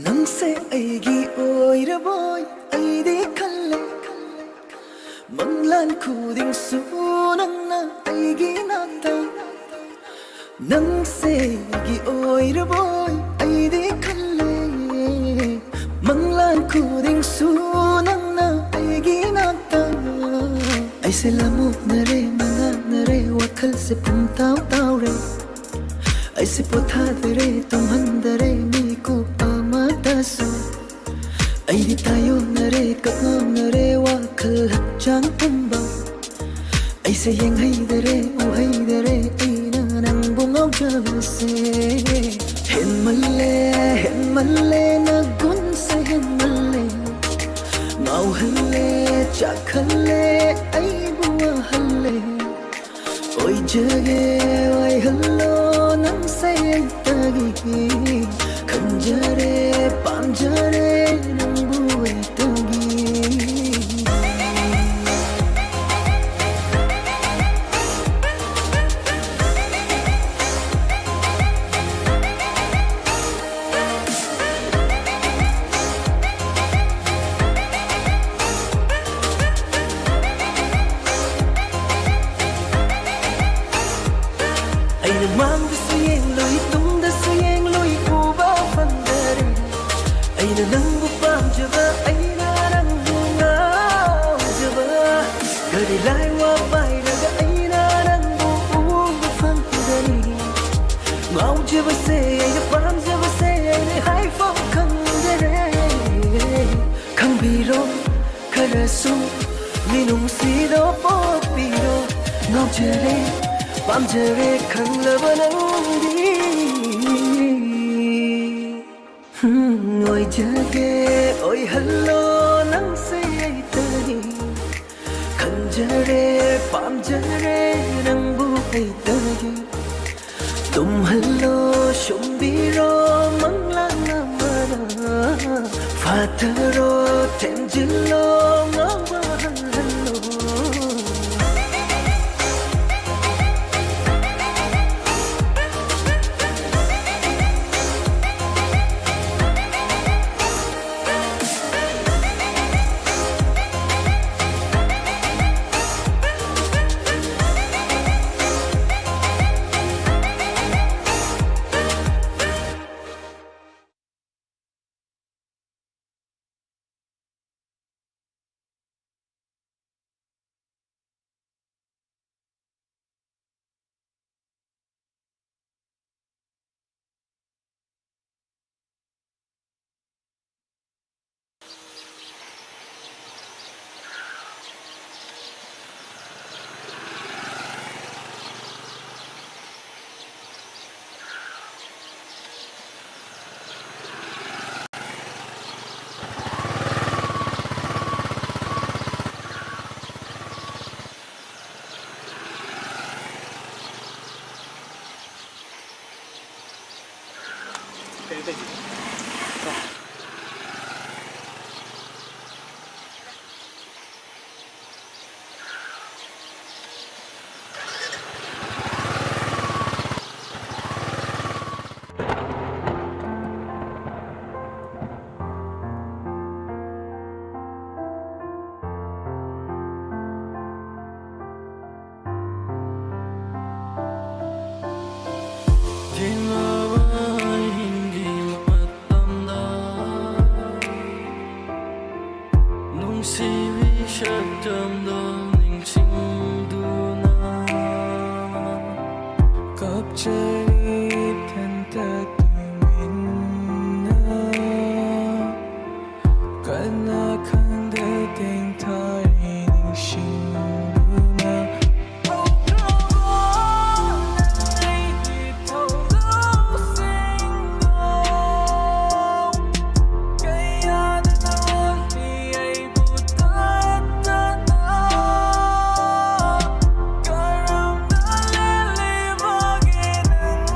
ꯅꯪꯁꯦ ꯑꯩꯒꯤ ꯑꯣꯏꯔꯕꯣꯏ ꯑꯩꯗꯤ ꯈꯜꯂꯦ꯫ ꯃꯪꯂꯥꯟ ꯈꯨꯗꯤꯡꯁꯨ ꯅꯪꯅ ꯑꯩꯒꯤ ꯅꯥꯛꯇ꯫ ꯅꯪꯁꯦ ꯑꯩꯒꯤ ꯑꯣꯏꯔꯕꯣꯏ ꯑꯩꯗꯤ ꯈꯜꯂꯦ꯫ ꯃꯪꯂꯥꯟ ꯈꯨꯗꯤꯡꯁꯨ ꯅꯪꯅ ꯑꯩꯒꯤ ꯅꯥꯛꯇ꯫ ꯑꯩꯁꯦ ꯂꯥꯃꯣꯛꯅꯔꯦ ꯃꯉꯥ ꯋꯥꯈꯜꯁꯦ ꯄꯨꯡꯇꯥꯎ ꯇꯥꯎꯔꯦ꯫ ꯑꯩꯁꯦ ꯄꯣꯊꯥꯗꯔꯦ, ꯇꯨꯝꯍꯟꯗꯔꯦ ꯃꯤꯀꯨꯞ ꯑꯃꯇꯁꯨ꯫ ꯑꯩꯗꯤ ꯇꯥꯏꯌꯣꯟꯅꯔꯦ, ꯀꯛꯉꯥꯎꯅꯔꯦ, ꯋꯥꯈꯜ ꯍꯛꯆꯥꯡ ꯄꯨꯝꯕ꯫ ꯑꯩꯁꯦ ꯌꯦꯡꯍꯩꯗꯔꯦ, ꯎꯍꯩꯗꯔꯦ, ꯑꯩꯅ ꯅꯪꯕꯨ ꯉꯥꯎꯖꯕꯁꯦ꯫ ꯍꯦꯟꯃꯜꯂꯦ, ꯍꯦꯟꯃꯜꯂꯦ, ꯅꯒꯨꯟꯁꯦ ꯍꯦꯟꯃꯜꯂꯦ꯫ ꯉꯥꯎꯍꯜꯂꯦ, ꯆꯥꯛꯍꯜꯂꯦ, ꯑꯩꯕꯨ ꯋꯥꯍꯜꯂꯦ꯫ ꯑꯣꯏꯖꯒꯦ, ꯑꯣꯏꯍꯜꯂꯣ ꯅꯪꯁꯦ ꯑꯩꯇꯒꯤ꯫ ꯈꯟꯖꯔꯦ, ꯄꯥꯝꯖꯔꯦ ꯅꯪꯕꯨ ꯑꯩꯇꯒꯤ꯫ ꯑꯩꯅ ꯃꯥꯡꯗꯁꯨ ꯌꯦꯡꯂꯨꯏ, ꯇꯨꯡꯗꯁꯨ ꯌꯦꯡꯂꯨꯏ, ꯎꯕ ꯐꯪꯗꯔꯦ꯫ ꯑꯩꯅ ꯅꯪꯕꯨ ꯄꯥꯝꯖꯕ, ꯑꯩꯅ ꯅꯪꯕꯨ ꯉꯥꯎꯖꯕ꯫ ꯀꯔꯤ ꯂꯥꯏꯋꯥ ꯄꯥꯏꯔꯒ ꯑꯩꯅ ꯅꯪꯕꯨ ꯎꯕ ꯐꯪꯗꯔꯦ꯫ ꯉꯥꯎꯖꯕꯁꯦ, ꯑꯩꯅ ꯄꯥꯝꯖꯕꯁꯦ, ꯑꯩꯅ ꯍꯥꯏꯐꯝ ꯈꯪꯗꯔꯦ꯫ ꯈꯪꯕꯤꯔꯣ, ꯈꯔꯁꯨ ꯃꯤꯅꯨꯡꯁꯤꯗꯣ ꯄꯣꯛꯄꯤꯔꯣ꯫ ꯉꯥꯎꯖꯔꯦ, ꯄꯥꯝꯖꯔꯦ ꯈꯪꯂꯕ ꯅꯪꯗꯤ꯫ ꯎꯝ, ꯑꯣꯏꯖꯒꯦ, ꯑꯣꯏꯍꯜꯂꯣ ꯅꯪꯁꯦ ꯑꯩꯇꯒꯤ꯫ ꯈꯟꯖꯔꯦ, ꯄꯥꯝꯖꯔꯦ ꯅꯪꯕꯨ ꯑꯩꯇꯒꯤ꯫ ꯇꯨꯝꯍꯜꯂꯣ, ꯁꯨꯝꯕꯤꯔꯣ ꯃꯪꯂꯥꯟ ꯑꯃꯅ꯫ ꯐꯥꯊꯔꯣ, ꯊꯦꯝꯖꯤꯜꯂꯣ, ꯉꯥꯎꯕ ꯍꯜꯍꯜꯂꯣ꯫ ꯊꯦꯡꯂꯕ ꯑꯍꯤꯡꯒꯤ ꯃꯇꯝꯗ ꯅꯨꯡꯁꯤꯕꯤ ꯁꯛꯇꯝꯗꯣ ꯅꯤꯡꯁꯤꯡꯗꯨꯅ ꯀꯞꯆꯔꯤ ꯏꯊꯟꯇ ꯇꯨꯃꯤꯟꯅ꯫ ꯀꯅꯥ ꯈꯪꯗ ꯇꯦꯡꯊꯥꯔꯤ ꯅꯤꯡꯁꯤꯡꯗꯨꯅ꯫ ꯍꯧꯈ꯭ꯔꯕꯣ ꯅꯪ ꯑꯩꯒꯤ ꯊꯧꯗꯣꯛꯁꯤꯡꯗꯣ? ꯀꯌꯥꯗ ꯅꯪ ꯑꯣꯜꯂꯤ ꯑꯩꯕꯨ ꯇꯠꯇꯅ? ꯀꯔꯝꯅ ꯂꯦꯜꯂꯤꯕꯒꯦ ꯅꯪ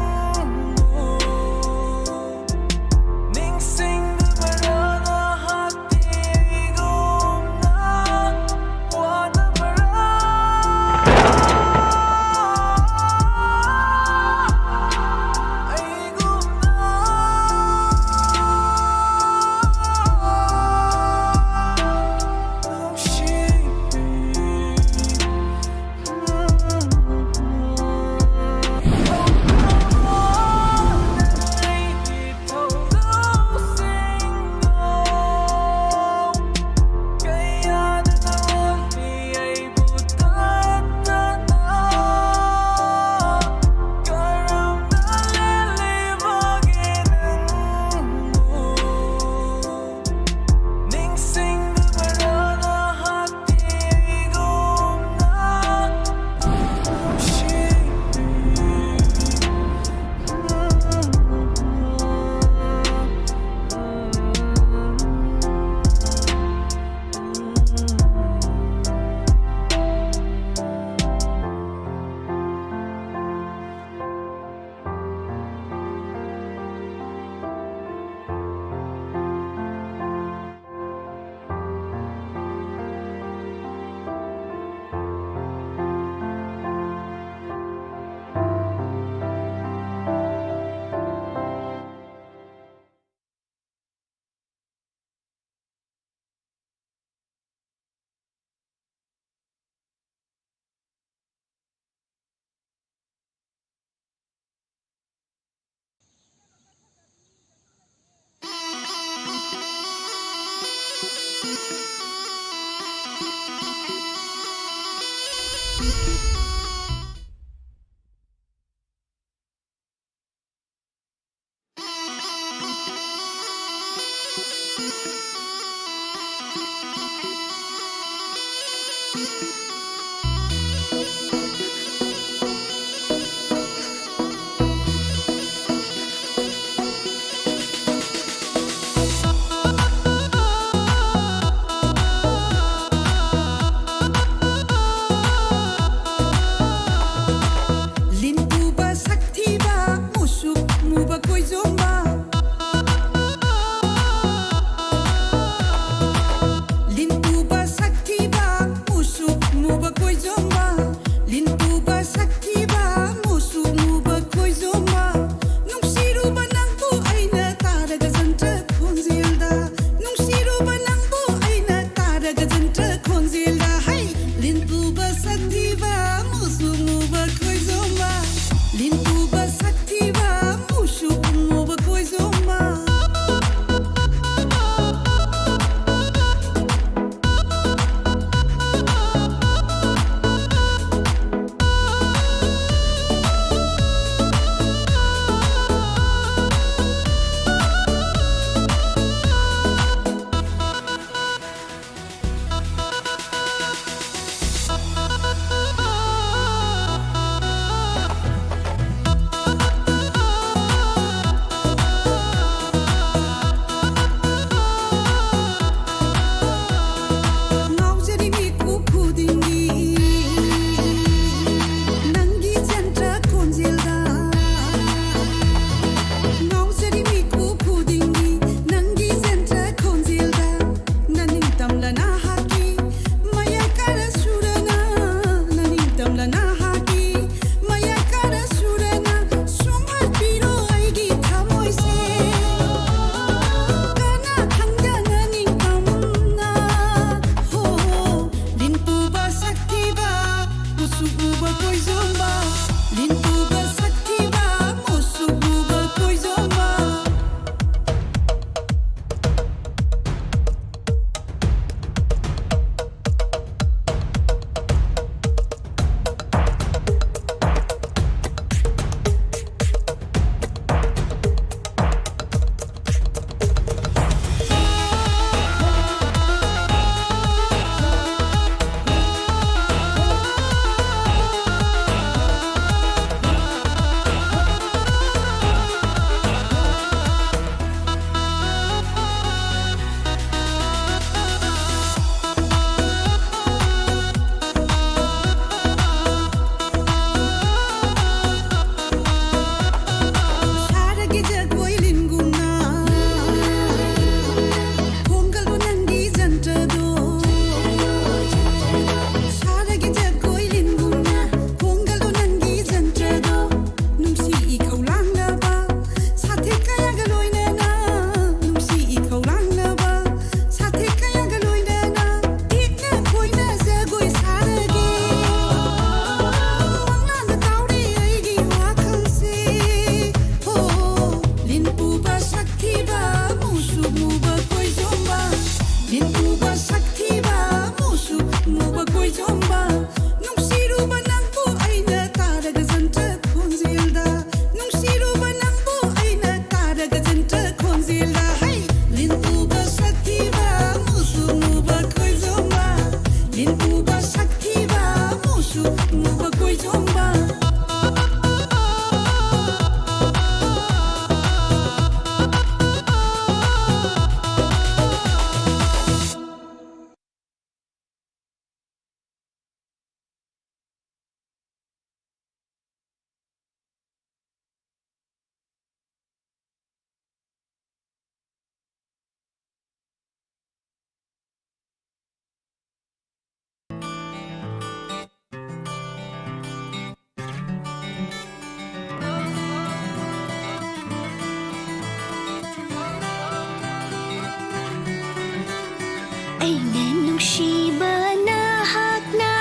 ꯑꯩꯅ ꯅꯨꯡꯁꯤꯕ ꯅꯍꯥꯛꯅ,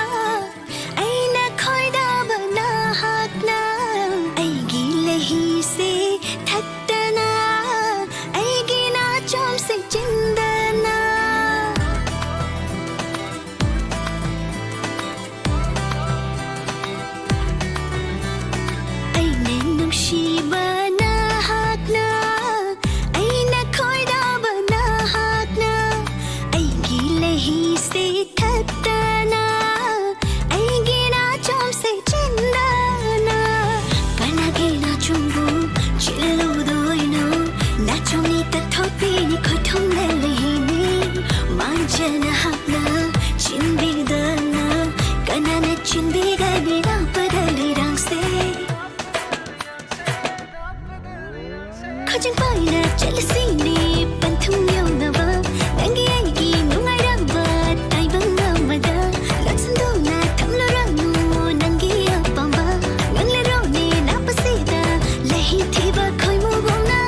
ꯑꯩꯅ ꯈꯣꯏꯗꯥꯕ ꯅꯍꯥꯛꯅ, ꯑꯩꯒꯤ ꯂꯩꯍꯤꯁꯦ ꯊꯛꯇꯅ, ꯑꯩꯒꯤ ꯅꯥꯆꯣꯝꯁꯦ ꯆꯤꯟꯗꯅ꯫ ꯑꯩꯅ ꯅꯨꯡꯁꯤꯕ ꯅꯍꯥꯛꯅ, ꯑꯩꯅ ꯈꯣꯏꯗꯥꯕ ꯅꯍꯥꯛꯅ, ꯑꯩꯒꯤ ꯂꯩꯍꯤꯁꯦ ꯊꯛꯇꯅ, ꯑꯩꯒꯤ ꯅꯥꯆꯣꯝꯁꯦ ꯆꯤꯟꯗꯅ꯫ ꯀꯅꯥꯒꯤ ꯅꯥꯆꯣꯝꯕꯨ ꯆꯤꯜꯂꯨꯗꯣꯏꯅꯣ? ꯅꯥꯆꯣꯝꯅꯤ ꯇꯠꯊꯣꯛꯄꯤꯅꯤ ꯈꯣꯏꯊꯨꯝꯅ ꯂꯩꯍꯤꯅꯤ꯫ ꯃꯥꯡꯖꯅ ꯍꯥꯞꯅ ꯆꯤꯟꯕꯤꯗꯅ, ꯀꯅꯥꯅ ꯆꯤꯟꯕꯤꯒꯅꯤ ꯂꯥꯞꯄꯗ ꯂꯩꯔꯥꯡꯁꯦ? ꯈꯣꯏꯖꯪ ꯄꯥꯏꯅ ꯆꯠꯂꯁꯤꯅꯦ ꯄꯟꯊꯨꯡ ꯌꯧꯅꯕ꯫ ꯅꯪꯒꯤ ꯑꯩꯒꯤ ꯅꯨꯡꯉꯥꯏꯔꯕ ꯇꯥꯏꯕꯪ ꯑꯃꯗ ꯂꯣꯠꯁꯤꯟꯗꯨꯅ ꯊꯝꯂꯨꯔꯅꯨ ꯅꯪꯒꯤ ꯑꯄꯥꯝꯕ꯫ ꯉꯥꯡꯂꯔꯣꯅꯦ ꯂꯥꯞꯄꯁꯤꯗ ꯂꯩꯍꯤ ꯊꯤꯕ ꯈꯣꯏꯃꯨꯒꯨꯝꯅ꯫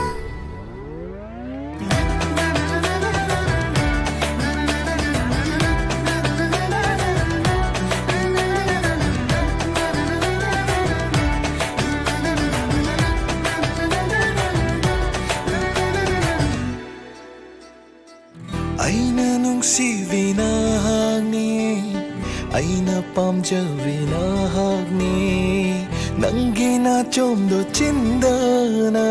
ꯑꯩꯅ ꯅꯨꯡꯁꯤꯕꯤ ꯅꯍꯥꯛꯅꯤ, ꯑꯩꯅ ꯄꯥꯝꯖꯕꯤ ꯅꯍꯥꯛꯅꯤ꯫ ꯅꯪꯒꯤ ꯅꯥꯆꯣꯝꯗꯣ ꯆꯤꯟꯗꯅ,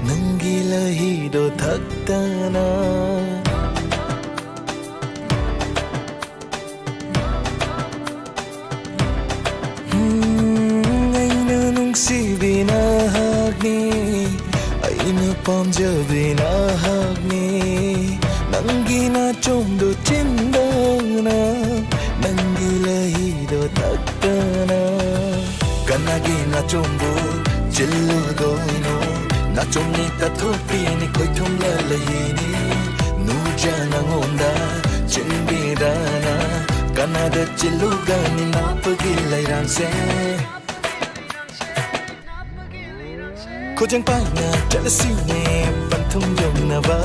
ꯅꯪꯒꯤ ꯂꯩꯍꯤꯗꯣ ꯊꯛꯇꯅ꯫ ꯎꯝ, ꯑꯩꯅ ꯅꯨꯡꯁꯤꯕꯤ ꯅꯍꯥꯛꯅꯤ, ꯑꯩꯅ ꯄꯥꯝꯖꯕꯤ ꯅꯍꯥꯛꯅꯤ꯫ ꯅꯪꯒꯤ ꯅꯥꯆꯣꯝꯗꯣ ꯆꯤꯟꯗꯅ, ꯅꯪꯒꯤ ꯂꯩꯍꯤꯗꯣ ꯊꯛꯇꯅ꯫ ꯀꯅꯥꯒꯤ ꯅꯥꯆꯣꯝꯕꯨ ꯆꯤꯜꯂꯨꯗꯣꯏꯅꯣ? ꯅꯥꯆꯣꯝꯅꯤ ꯇꯠꯊꯣꯛꯄꯤꯅꯤ ꯈꯣꯏꯊꯨꯝꯂ ꯂꯩꯍꯤꯅꯤ꯫ ꯅꯨꯖ ꯅꯉꯣꯟꯗ ꯆꯤꯟꯕꯤꯗꯅ, ꯀꯅꯥꯗ ꯆꯤꯜꯂꯨꯒꯅꯤ ꯂꯥꯞꯄꯒꯤ ꯂꯩꯔꯥꯡꯁꯦ? ꯈꯣꯏꯖꯪ ꯄꯥꯏꯅ ꯆꯠꯂꯁꯤꯅꯦ ꯄꯟ ꯊꯨꯡ ꯌꯧꯅꯕ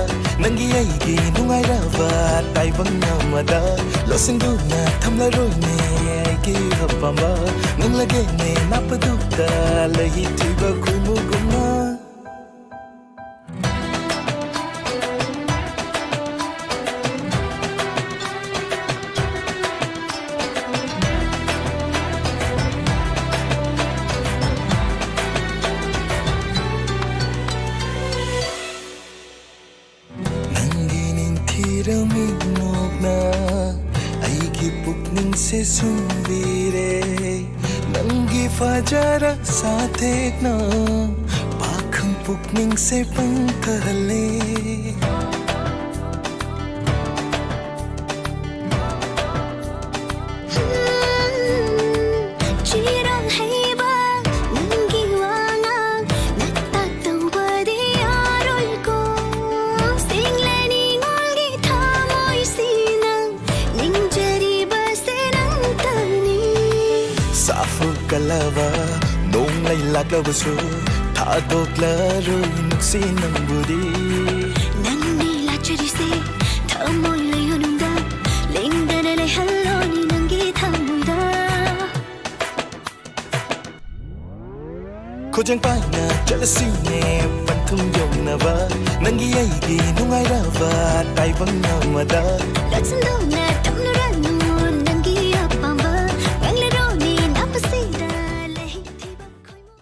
ꯅꯪꯒꯤ ꯑꯩꯒꯤ ꯅꯨꯡꯉꯥꯏꯔꯕ ꯇꯥꯏꯕꯪ ꯑꯃꯗ ꯂꯣꯠꯁꯤꯟꯗꯨꯅ ꯊꯝꯂꯔꯣꯏꯅꯦ ꯑꯩꯒꯤ ꯑꯄꯥꯝꯕ꯫ ꯉꯪꯂꯒꯦꯅꯦ ꯅꯥꯞꯄꯗꯨꯗ ꯂꯩꯊꯤꯕ ꯈꯣꯏꯃꯨꯒꯨꯝꯅ꯫ ꯅꯪꯒꯤ ꯅꯤꯡꯊꯤꯔꯕ ꯃꯤꯠꯅꯣꯛꯅ ꯑꯩꯒꯤ ꯄꯨꯛꯅꯤꯡꯁꯦ ꯁꯨꯝꯕꯤꯔꯦ꯫ ꯅꯪꯒꯤ ꯐꯖꯔ ꯁꯥꯊꯦꯛꯅ ꯄꯥꯈꯪ ꯄꯨꯛꯅꯤꯡꯁꯦ ꯄꯪꯊꯍꯜꯂꯦ꯫ ꯆꯤꯔꯣꯡ ꯍꯩꯕ ꯅꯪꯒꯤ ꯋꯥꯉꯥꯡ ꯅꯇꯥꯛ ꯇꯧꯕꯗꯤ ꯌꯥꯔꯣꯏꯀꯣ꯫ ꯁꯤꯡꯂꯦ ꯅꯤꯉꯣꯜꯒꯤ ꯊꯃꯣꯏꯁꯤꯅ ꯅꯤꯡꯖꯔꯤꯕꯁꯦ ꯅꯪꯇꯅꯤ꯫ ꯁꯥꯐꯨ ꯀꯜꯂꯕ ꯅꯣꯡꯂꯩ ꯂꯥꯛꯂꯕꯁꯨ ꯊꯥꯗꯣꯛꯂꯔꯣꯏ ꯅꯨꯡꯁꯤ ꯅꯪꯕꯨꯗꯤ꯫ ꯅꯪꯅꯤ ꯂꯥꯠꯆꯔꯤꯁꯦ ꯊꯃꯣꯏ ꯂꯩꯌꯣꯅꯨꯡꯗ ꯂꯦꯡꯗꯅ ꯂꯩꯍꯜꯂꯣꯅꯤ ꯅꯪꯒꯤ ꯊꯃꯣꯏꯗ꯫ ꯈꯨꯖꯪ ꯄꯥꯏꯅ ꯆꯠꯂꯁꯤꯅꯦ ꯄꯟꯊꯨꯡ ꯌꯧꯅꯕ ꯅꯪꯒꯤ ꯑꯩꯒꯤ ꯅꯨꯡꯉꯥꯏꯔꯕ ꯇꯥꯏꯕꯪ ꯑꯃꯗ꯫ ꯂꯥꯛꯁꯤꯟꯗꯨꯅ ꯊꯝꯂꯨꯔꯅꯨ ꯅꯪꯒꯤ ꯑꯄꯥꯝꯕ ꯉꯥꯡꯂꯔꯣꯅꯦ ꯅꯥꯞꯄꯁꯤꯗ ꯂꯩꯊꯤꯕ ꯈꯣꯏꯃꯨ꯫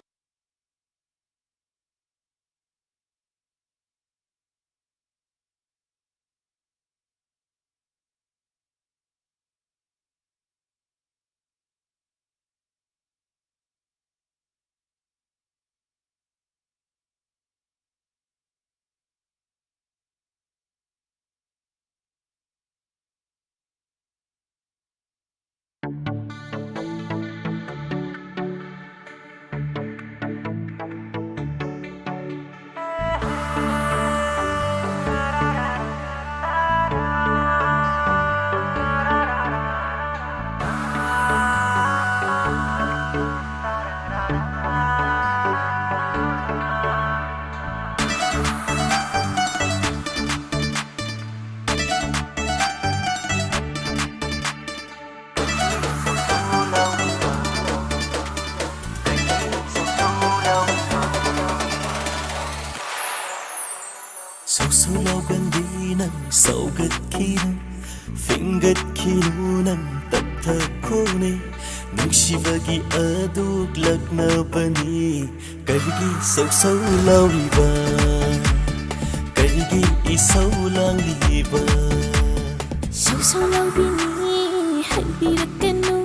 ꯁꯧꯒꯠꯈꯤꯅꯨ, ꯐꯤꯡꯒꯠꯈꯤꯅꯨ, ꯅꯪ ꯇꯞꯊꯈꯣꯅꯦ꯫ ꯅꯨꯡꯁꯤꯕꯒꯤ ꯑꯗꯨꯛ ꯂꯛꯅꯕꯅꯤ꯫ ꯀꯔꯤꯒꯤ ꯁꯧ ꯁꯧ ꯂꯥꯎꯔꯤꯕ? ꯀꯔꯤꯒꯤ ꯏꯁꯧ ꯂꯥꯡꯂꯤꯕ? ꯁꯧ ꯁꯧ ꯂꯥꯎꯕꯤꯅꯤ ꯍꯥꯏꯕꯤꯔꯛꯀꯅꯨ,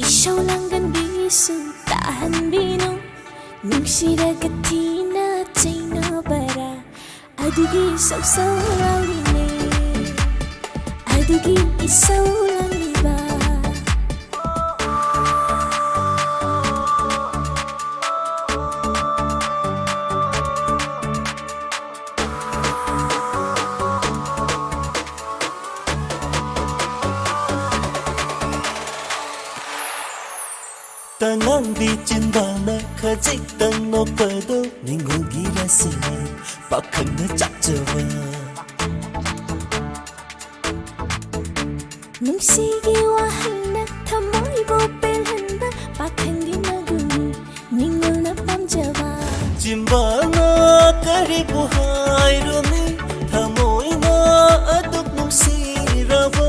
ꯏꯁꯧ ꯂꯥꯡꯒꯟꯕꯤꯁꯨ ꯇꯥꯍꯟꯕꯤꯅꯨ꯫ ꯅꯨꯡꯁꯤꯔꯒ ꯊꯤꯅ ꯆꯩꯅꯕꯔꯥ? ꯑꯗꯨꯒꯤ ꯁꯧ ꯁꯧ ꯂꯥꯎꯔꯤꯅꯦ, ꯑꯗꯨꯒꯤ ꯏꯁꯧ ꯂꯥꯡꯂꯤꯕ꯫ ꯇꯉꯥꯡꯕꯤ ꯆꯤꯟꯕꯥꯜꯅ ꯈꯖꯤꯛꯇꯪ ꯅꯣꯛꯄꯗꯣ ꯅꯤꯡꯉꯣꯜꯒꯤ ꯔꯥꯁꯤ, ꯄꯥꯈꯪꯅ ꯆꯥꯛꯆꯕ꯫ ꯅꯨꯡꯁꯤꯒꯤ ꯋꯥꯍꯩꯅ ꯊꯃꯣꯏꯕꯨ ꯄꯦꯜꯍꯟꯕ, ꯄꯥꯈꯪꯒꯤ ꯃꯒꯨꯟ ꯅꯤꯡꯉꯣꯜꯅ ꯄꯥꯝꯖꯕ꯫ ꯆꯤꯝꯕꯥꯜꯅ ꯀꯔꯤꯕꯨ ꯍꯥꯏꯔꯨꯅꯤ, ꯊꯃꯣꯏꯅ ꯑꯗꯨꯛ ꯅꯨꯡꯁꯤꯔꯕ꯫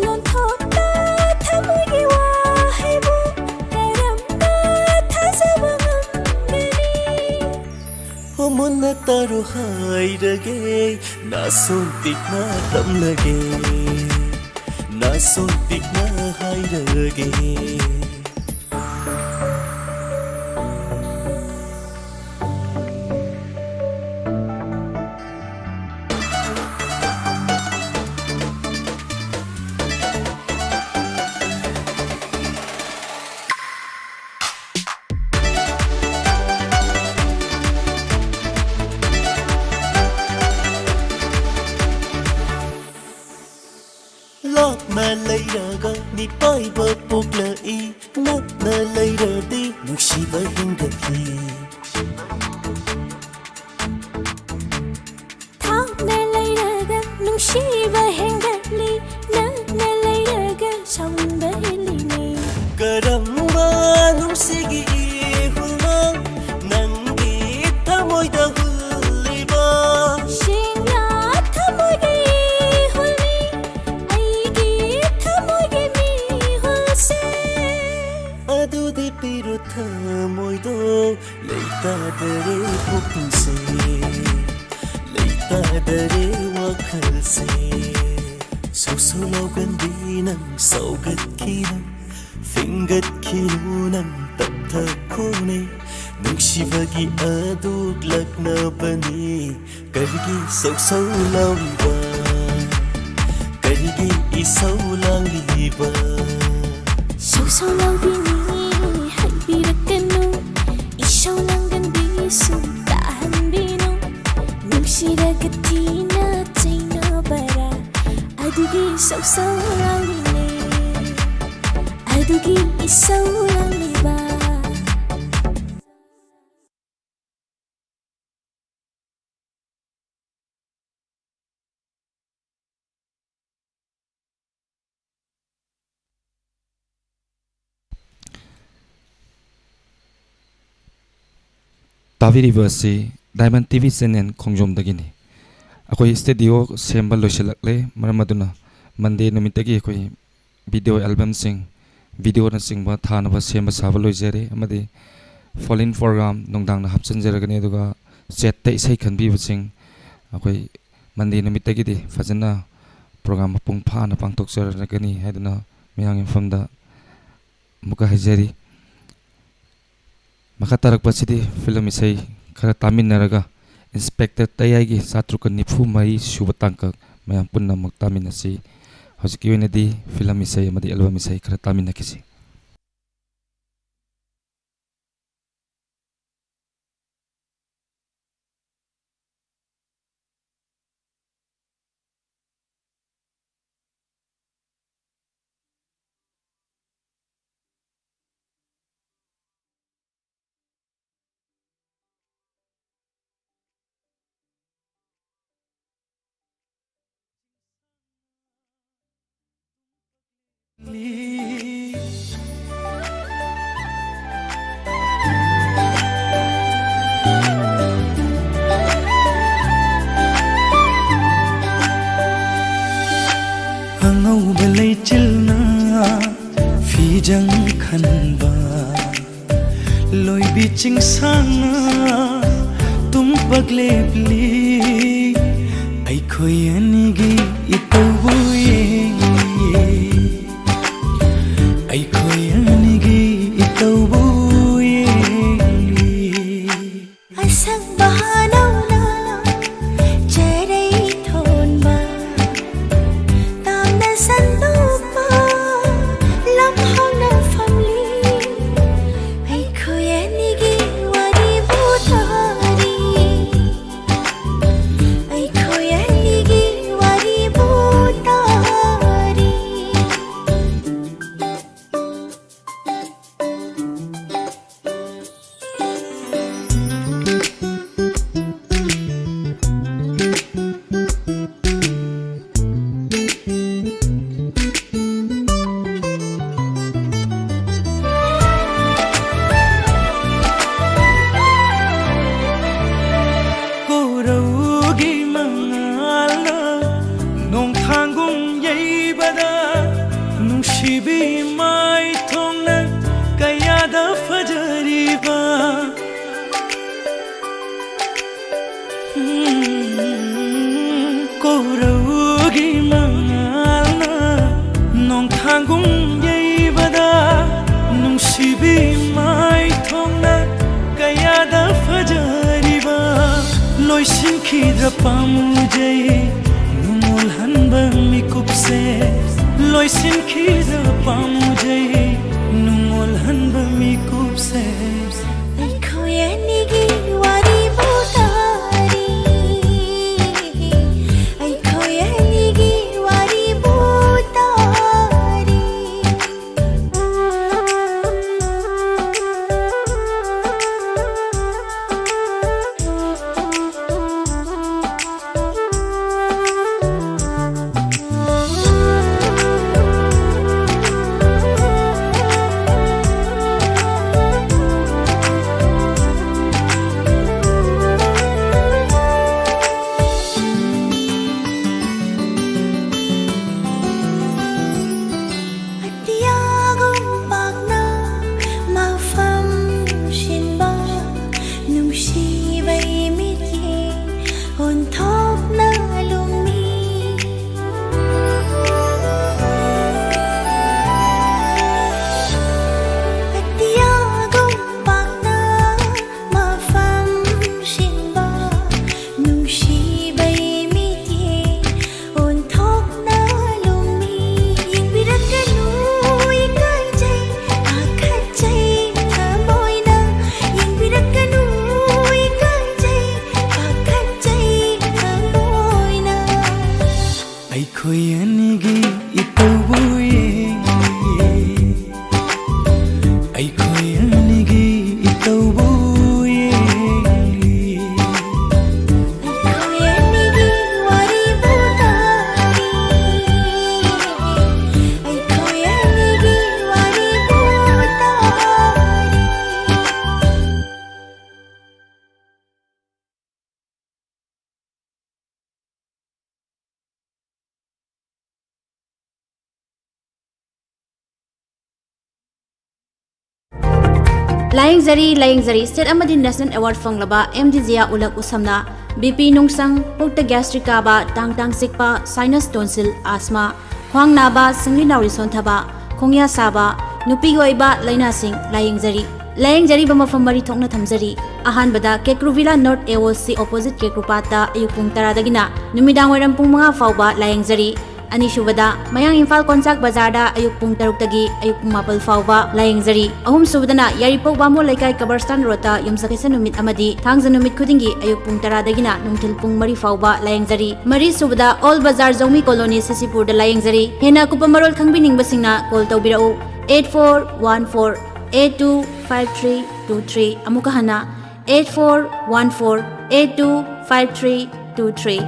ꯂꯣꯟꯊꯣꯛꯇ ꯊꯃꯣꯏꯒꯤ ꯋꯥꯍꯩꯕꯨ ꯀꯔꯝꯅ ꯊꯥꯖꯕ ꯉꯝꯒꯅꯤ? ꯍꯣ ꯃꯨꯟꯅ ꯇꯥꯔꯣ ꯍꯥꯏꯔꯒꯦ, ꯅꯥꯁꯣꯟ ꯄꯤꯛꯅ ꯇꯝꯂꯒꯦ, ꯅꯥꯁꯣꯟ ꯄꯤꯛꯅ ꯍꯥꯏꯔꯒꯦ꯫ ꯂꯥꯞꯅ ꯂꯩꯔꯒ ꯃꯤꯄꯥꯏꯕ ꯄꯣꯛꯂꯛꯏ, ꯅꯛꯅ ꯂꯩꯔꯗꯤ ꯅꯨꯡꯁꯤꯕ ꯍꯦꯟꯒꯠꯂꯤ꯫ ꯊꯥꯞꯅ ꯂꯩꯔꯒ ꯅꯨꯡꯁꯤꯕ ꯍꯦꯟꯒꯠꯂꯤ, ꯅꯛꯅ ꯂꯩꯔꯒ ꯁꯥꯎꯅꯤꯡꯕ ꯍꯦꯜꯂꯤꯅꯦ꯫ ꯀꯔꯝꯕ ꯅꯨꯡꯁꯤꯒꯤ ꯏꯍꯨꯜꯅꯣ ꯅꯪꯒꯤ ꯊꯃꯣꯏꯗ ꯍꯨꯜꯂꯤꯕ? ꯁꯦꯡꯅ ꯊꯃꯣꯏꯒꯤ ꯂꯩꯇꯥꯗꯔꯦ ꯄꯨꯛꯅꯤꯡꯁꯦ, ꯂꯩꯇꯥꯗꯔꯦ ꯋꯥꯈꯜꯁꯦ꯫ ꯁꯧ ꯁꯧ ꯂꯥꯎꯒꯟꯕꯤ ꯅꯪ ꯁꯧꯒꯠꯈꯤꯅꯨ, ꯐꯤꯡꯒꯠꯈꯤꯅꯨ ꯅꯪ ꯇꯞꯊꯈꯣꯅꯦ꯫ ꯅꯨꯡꯁꯤꯕꯒꯤ ꯑꯗꯨꯛ ꯂꯛꯅꯕꯅꯤ ꯀꯔꯤꯒꯤ ꯁꯧ ꯁꯧ ꯂꯥꯎꯔꯤꯕ? ꯀꯔꯤꯒꯤ ꯏꯁꯧ ꯂꯥꯡꯂꯤꯕ? ꯁꯧ ꯁꯧ ꯂꯥꯎꯕꯤꯅꯤ ꯍꯥꯏꯕꯤꯔꯛꯀꯅꯨ, ꯏꯁꯧ ꯂꯥꯡꯒꯟꯕꯤꯁꯨ ꯇꯥꯍꯟꯕꯤꯅꯨ꯫ ꯅꯨꯡꯁꯤꯔꯒ ꯊꯤꯅ ꯆꯩꯅꯕꯔꯥ? ꯑꯗꯨꯒꯤ ꯁꯧ ꯁꯧ ꯂꯥꯎꯔꯤꯅꯦ, ꯑꯗꯨꯒꯤ ꯏꯁꯧ ꯂꯥꯡꯂꯤꯕ꯫ ꯇꯥꯕꯤꯔꯤꯕ ꯑꯁꯤ Diamond T V channel ꯈꯣꯡꯖꯣꯝꯗꯒꯤꯅꯤ꯫ ꯑꯩꯈꯣꯏ studio ꯁꯦꯝꯕ ꯂꯣꯏꯁꯤꯜꯂꯛꯂꯦ, ꯃꯔꯝ ꯑꯗꯨꯅ Monday ꯅꯨꯃꯤꯠꯇꯒꯤ ꯑꯩꯈꯣꯏ video albumꯁꯤꯡ, videoꯅꯆꯤꯡꯕ ꯊꯥꯅꯕ ꯁꯦꯝꯕ ꯁꯥꯕ ꯂꯣꯏꯖꯔꯦ, ꯑꯃꯗꯤ following program ꯅꯨꯡꯗꯥꯡꯗ ꯍꯥꯞꯆꯤꯟꯖꯔꯒꯅꯤ꯫ ꯑꯗꯨꯒ chatꯇ ꯏꯁꯩ ꯈꯟꯕꯤꯕꯁꯤꯡ ꯑꯩꯈꯣꯏ Monday ꯅꯨꯃꯤꯠꯇꯒꯤꯗꯤ ꯐꯖꯅ program ꯃꯄꯨꯡ ꯐꯥꯅ ꯄꯥꯡꯊꯣꯛꯆꯔꯒꯅꯤ ꯍꯥꯏꯗꯨꯅ ꯃꯌꯥꯝꯒꯤ ꯃꯐꯝꯗ ꯑꯃꯨꯛꯀ ꯍꯥꯏꯖꯔꯤ꯫ ꯃꯈꯥ ꯇꯥꯔꯛꯄꯁꯤꯗꯤ film ꯏꯁꯩ ꯈꯔ ꯇꯥꯃꯤꯟꯅꯔꯒ Inspector ꯇꯌꯥꯏꯒꯤ ꯆꯥꯇ꯭ꯔꯨꯛꯀ ꯅꯤꯐꯨ ꯃꯔꯤ ꯁꯨꯕ ꯇꯥꯡꯀꯛ ꯃꯌꯥꯝ ꯄꯨꯟꯅ ꯑꯃꯨꯛ ꯇꯥꯃꯤꯟꯅꯁꯤ꯫ ꯍꯧꯖꯤꯛꯀꯤ ꯑꯣꯏꯅꯗꯤ film ꯏꯁꯩ ꯑꯃꯗꯤ album ꯏꯁꯩ ꯈꯔ ꯇꯥꯃꯤꯟꯅꯈꯤꯁꯤ꯫ ꯑꯉꯧꯕ ꯂꯩꯆꯤꯜꯅ ꯐꯤꯖꯪ ꯈꯟꯕ ꯂꯣꯏ ꯕꯤꯆꯤꯡ ꯁꯥꯡꯅ ꯇꯨꯝꯄꯛ ꯂꯦꯞꯂꯤ꯫ ꯑꯩꯈꯣꯏ ꯑꯅꯤꯒꯤ ꯏꯇꯧꯕꯨ ꯌꯦꯡꯂꯤ꯫ ꯑꯩꯈꯣꯏ ꯑꯅꯤꯒꯤ ꯏꯇꯧꯕꯨ ꯌꯦꯡꯂꯤ꯫ ꯑꯁꯪꯕ ꯍꯥꯅꯧꯅ ꯆꯔꯩ ꯊꯣꯟꯕ, ꯇꯥꯝꯅ ꯁꯟꯗꯣꯛꯄ ꯂꯝꯍꯥꯡꯅ ꯐꯝꯂꯤ꯫ ꯑꯩꯈꯣꯏ ꯑꯅꯤꯒꯤ ꯋꯥꯔꯤꯕꯨ ꯇꯥꯔꯤ꯫ ꯑꯩꯈꯣꯏ ꯑꯅꯤꯒꯤ ꯋꯥꯔꯤꯕꯨ ꯇꯥꯔꯤ꯫ ꯀꯣꯔꯧꯒꯤ ꯃꯉꯥꯜꯅ ꯅꯣꯡꯊꯥꯡꯒꯨꯝ ꯌꯩꯕꯗ, ꯅꯨꯡꯁꯤꯕꯤ ꯃꯥꯏꯊꯣꯡꯅ ꯀꯌꯥꯗ ꯐꯖꯔꯤꯕ꯫ ꯎꯝ, ꯀꯣꯔꯧꯒꯤ ꯃꯉꯥꯜꯅ ꯅꯣꯡꯊꯥꯡꯒꯨꯝ ꯌꯩꯕꯗ, ꯅꯨꯡꯁꯤꯕꯤ ꯃꯥꯏꯊꯣꯡꯅ ꯀꯌꯥꯗ ꯐꯖꯔꯤꯕ꯫ ꯂꯣꯏꯁꯤꯟꯈꯤꯗ꯭ꯔ ꯄꯥꯝꯃꯨꯖꯩ ꯅꯨꯡꯉꯣꯜꯍꯟꯕ ꯃꯤꯀꯨꯞꯁꯦ, ꯂꯣꯏꯁꯤꯟꯈꯤꯗ꯭ꯔ ꯄꯥꯝꯃꯨꯖꯩ ꯅꯨꯡꯉꯣꯜꯍꯟꯕ ꯃꯤꯀꯨꯞꯁꯦ꯫ ꯑꯩꯈꯣꯏ ꯑꯅꯤꯒꯤ ꯋꯥꯔꯤꯕꯨ ꯇꯥꯔꯤ꯫ ꯑꯩꯈꯣꯏ ꯑꯅꯤꯒꯤ ꯋꯥꯔꯤꯕꯨ ꯇꯥꯔꯤ꯫ ꯂꯥꯌꯦꯡꯖꯔꯤ, ꯂꯥꯌꯦꯡꯖꯔꯤ꯫ State ꯑꯃꯗꯤ National Award ꯐꯪꯂꯕ ꯑꯦꯝ ꯗꯤ ꯖꯤꯌꯥ ꯎꯂꯛ ꯎꯁꯝꯅ ꯕꯤ ꯄꯤ ꯅꯨꯡꯁꯪ, ꯄꯨꯛꯇ gastric ꯀꯥꯕ, ꯇꯥꯡ ꯇꯥꯡ ꯆꯤꯛꯄ, sinus, tonsil, asthma, ꯈ꯭ꯋꯥꯡ ꯅꯥꯕ, ꯁꯤꯡꯂꯤ ꯅꯥꯎꯔꯤ ꯁꯣꯟꯊꯕ, ꯈꯣꯡꯌꯥ ꯁꯥꯕ, ꯅꯨꯄꯤꯒꯤ ꯑꯣꯏꯕ ꯂꯥꯏꯅꯥꯁꯤꯡ ꯂꯥꯌꯦꯡꯖꯔꯤ꯫ ꯂꯥꯌꯦꯡꯖꯔꯤꯕ ꯃꯐꯝ ꯃꯔꯤ ꯊꯣꯛꯅ ꯊꯝꯖꯔꯤ꯫ ꯑꯍꯥꯟꯕꯗ Kekru villa North A O C opposite ꯀꯦꯀ꯭ꯔꯨꯄꯥꯠꯇ ꯑꯌꯨꯛ ꯄꯨꯡ ꯇꯔꯥꯗꯒꯤꯅ ꯅꯨꯃꯤꯗꯥꯡ ꯋꯥꯏꯔꯝ ꯄꯨꯡ ꯃꯉꯥ ꯐꯥꯎꯕ ꯂꯥꯌꯦꯡꯖꯔꯤ꯫ ꯑꯅꯤꯁꯨꯕꯗ ꯃꯌꯥꯡ ꯏꯝꯐꯥꯜ ꯀꯣꯟꯆꯥꯛ ꯕꯖꯥꯔꯗ ꯑꯌꯨꯛ ꯄꯨꯡ ꯇꯔꯨꯛꯇꯒꯤ ꯑꯌꯨꯛ ꯄꯨꯡ ꯃꯥꯄꯜ ꯐꯥꯎꯕ ꯂꯥꯌꯦꯡꯖꯔꯤ꯫ ꯑꯍꯨꯝꯁꯨꯕꯗꯅ ꯌꯥꯏꯔꯤꯄꯣꯛ ꯕꯥꯃꯣꯟ ꯂꯩꯀꯥꯏ ꯀꯕꯔꯁꯇꯥꯟ ꯔꯣꯗꯇ ꯌꯨꯝꯁꯀꯩꯁ ꯅꯨꯃꯤꯠ ꯑꯃꯗꯤ ꯊꯥꯡꯖ ꯅꯨꯃꯤꯠ ꯈꯨꯗꯤꯡꯒꯤ ꯑꯌꯨꯛ ꯄꯨꯡ ꯇꯔꯥꯗꯒꯤꯅ ꯅꯨꯡꯊꯤꯜ ꯄꯨꯡ ꯃꯔꯤ ꯐꯥꯎꯕ ꯂꯥꯌꯦꯡꯖꯔꯤ꯫ ꯃꯔꯤꯁꯨꯕꯗ ꯑꯣꯜ ꯕꯖꯥꯔ ꯖꯧꯃꯤ ꯀꯣꯂꯣꯅꯤ ꯁꯤꯁꯤꯄꯨꯔꯗ ꯂꯥꯌꯦꯡꯖꯔꯤ꯫ ꯍꯦꯟꯅ ꯑꯀꯨꯞꯄ ꯃꯔꯣꯜ ꯈꯪꯕꯤꯅꯤꯡꯕꯁꯤꯡꯅ call ꯇꯧꯕꯤꯔꯛꯎ, eight four one four eight two five three two three꯫ ꯑꯃꯨꯛꯀ ꯍꯟꯅ, eight four one four eight two five three two three꯫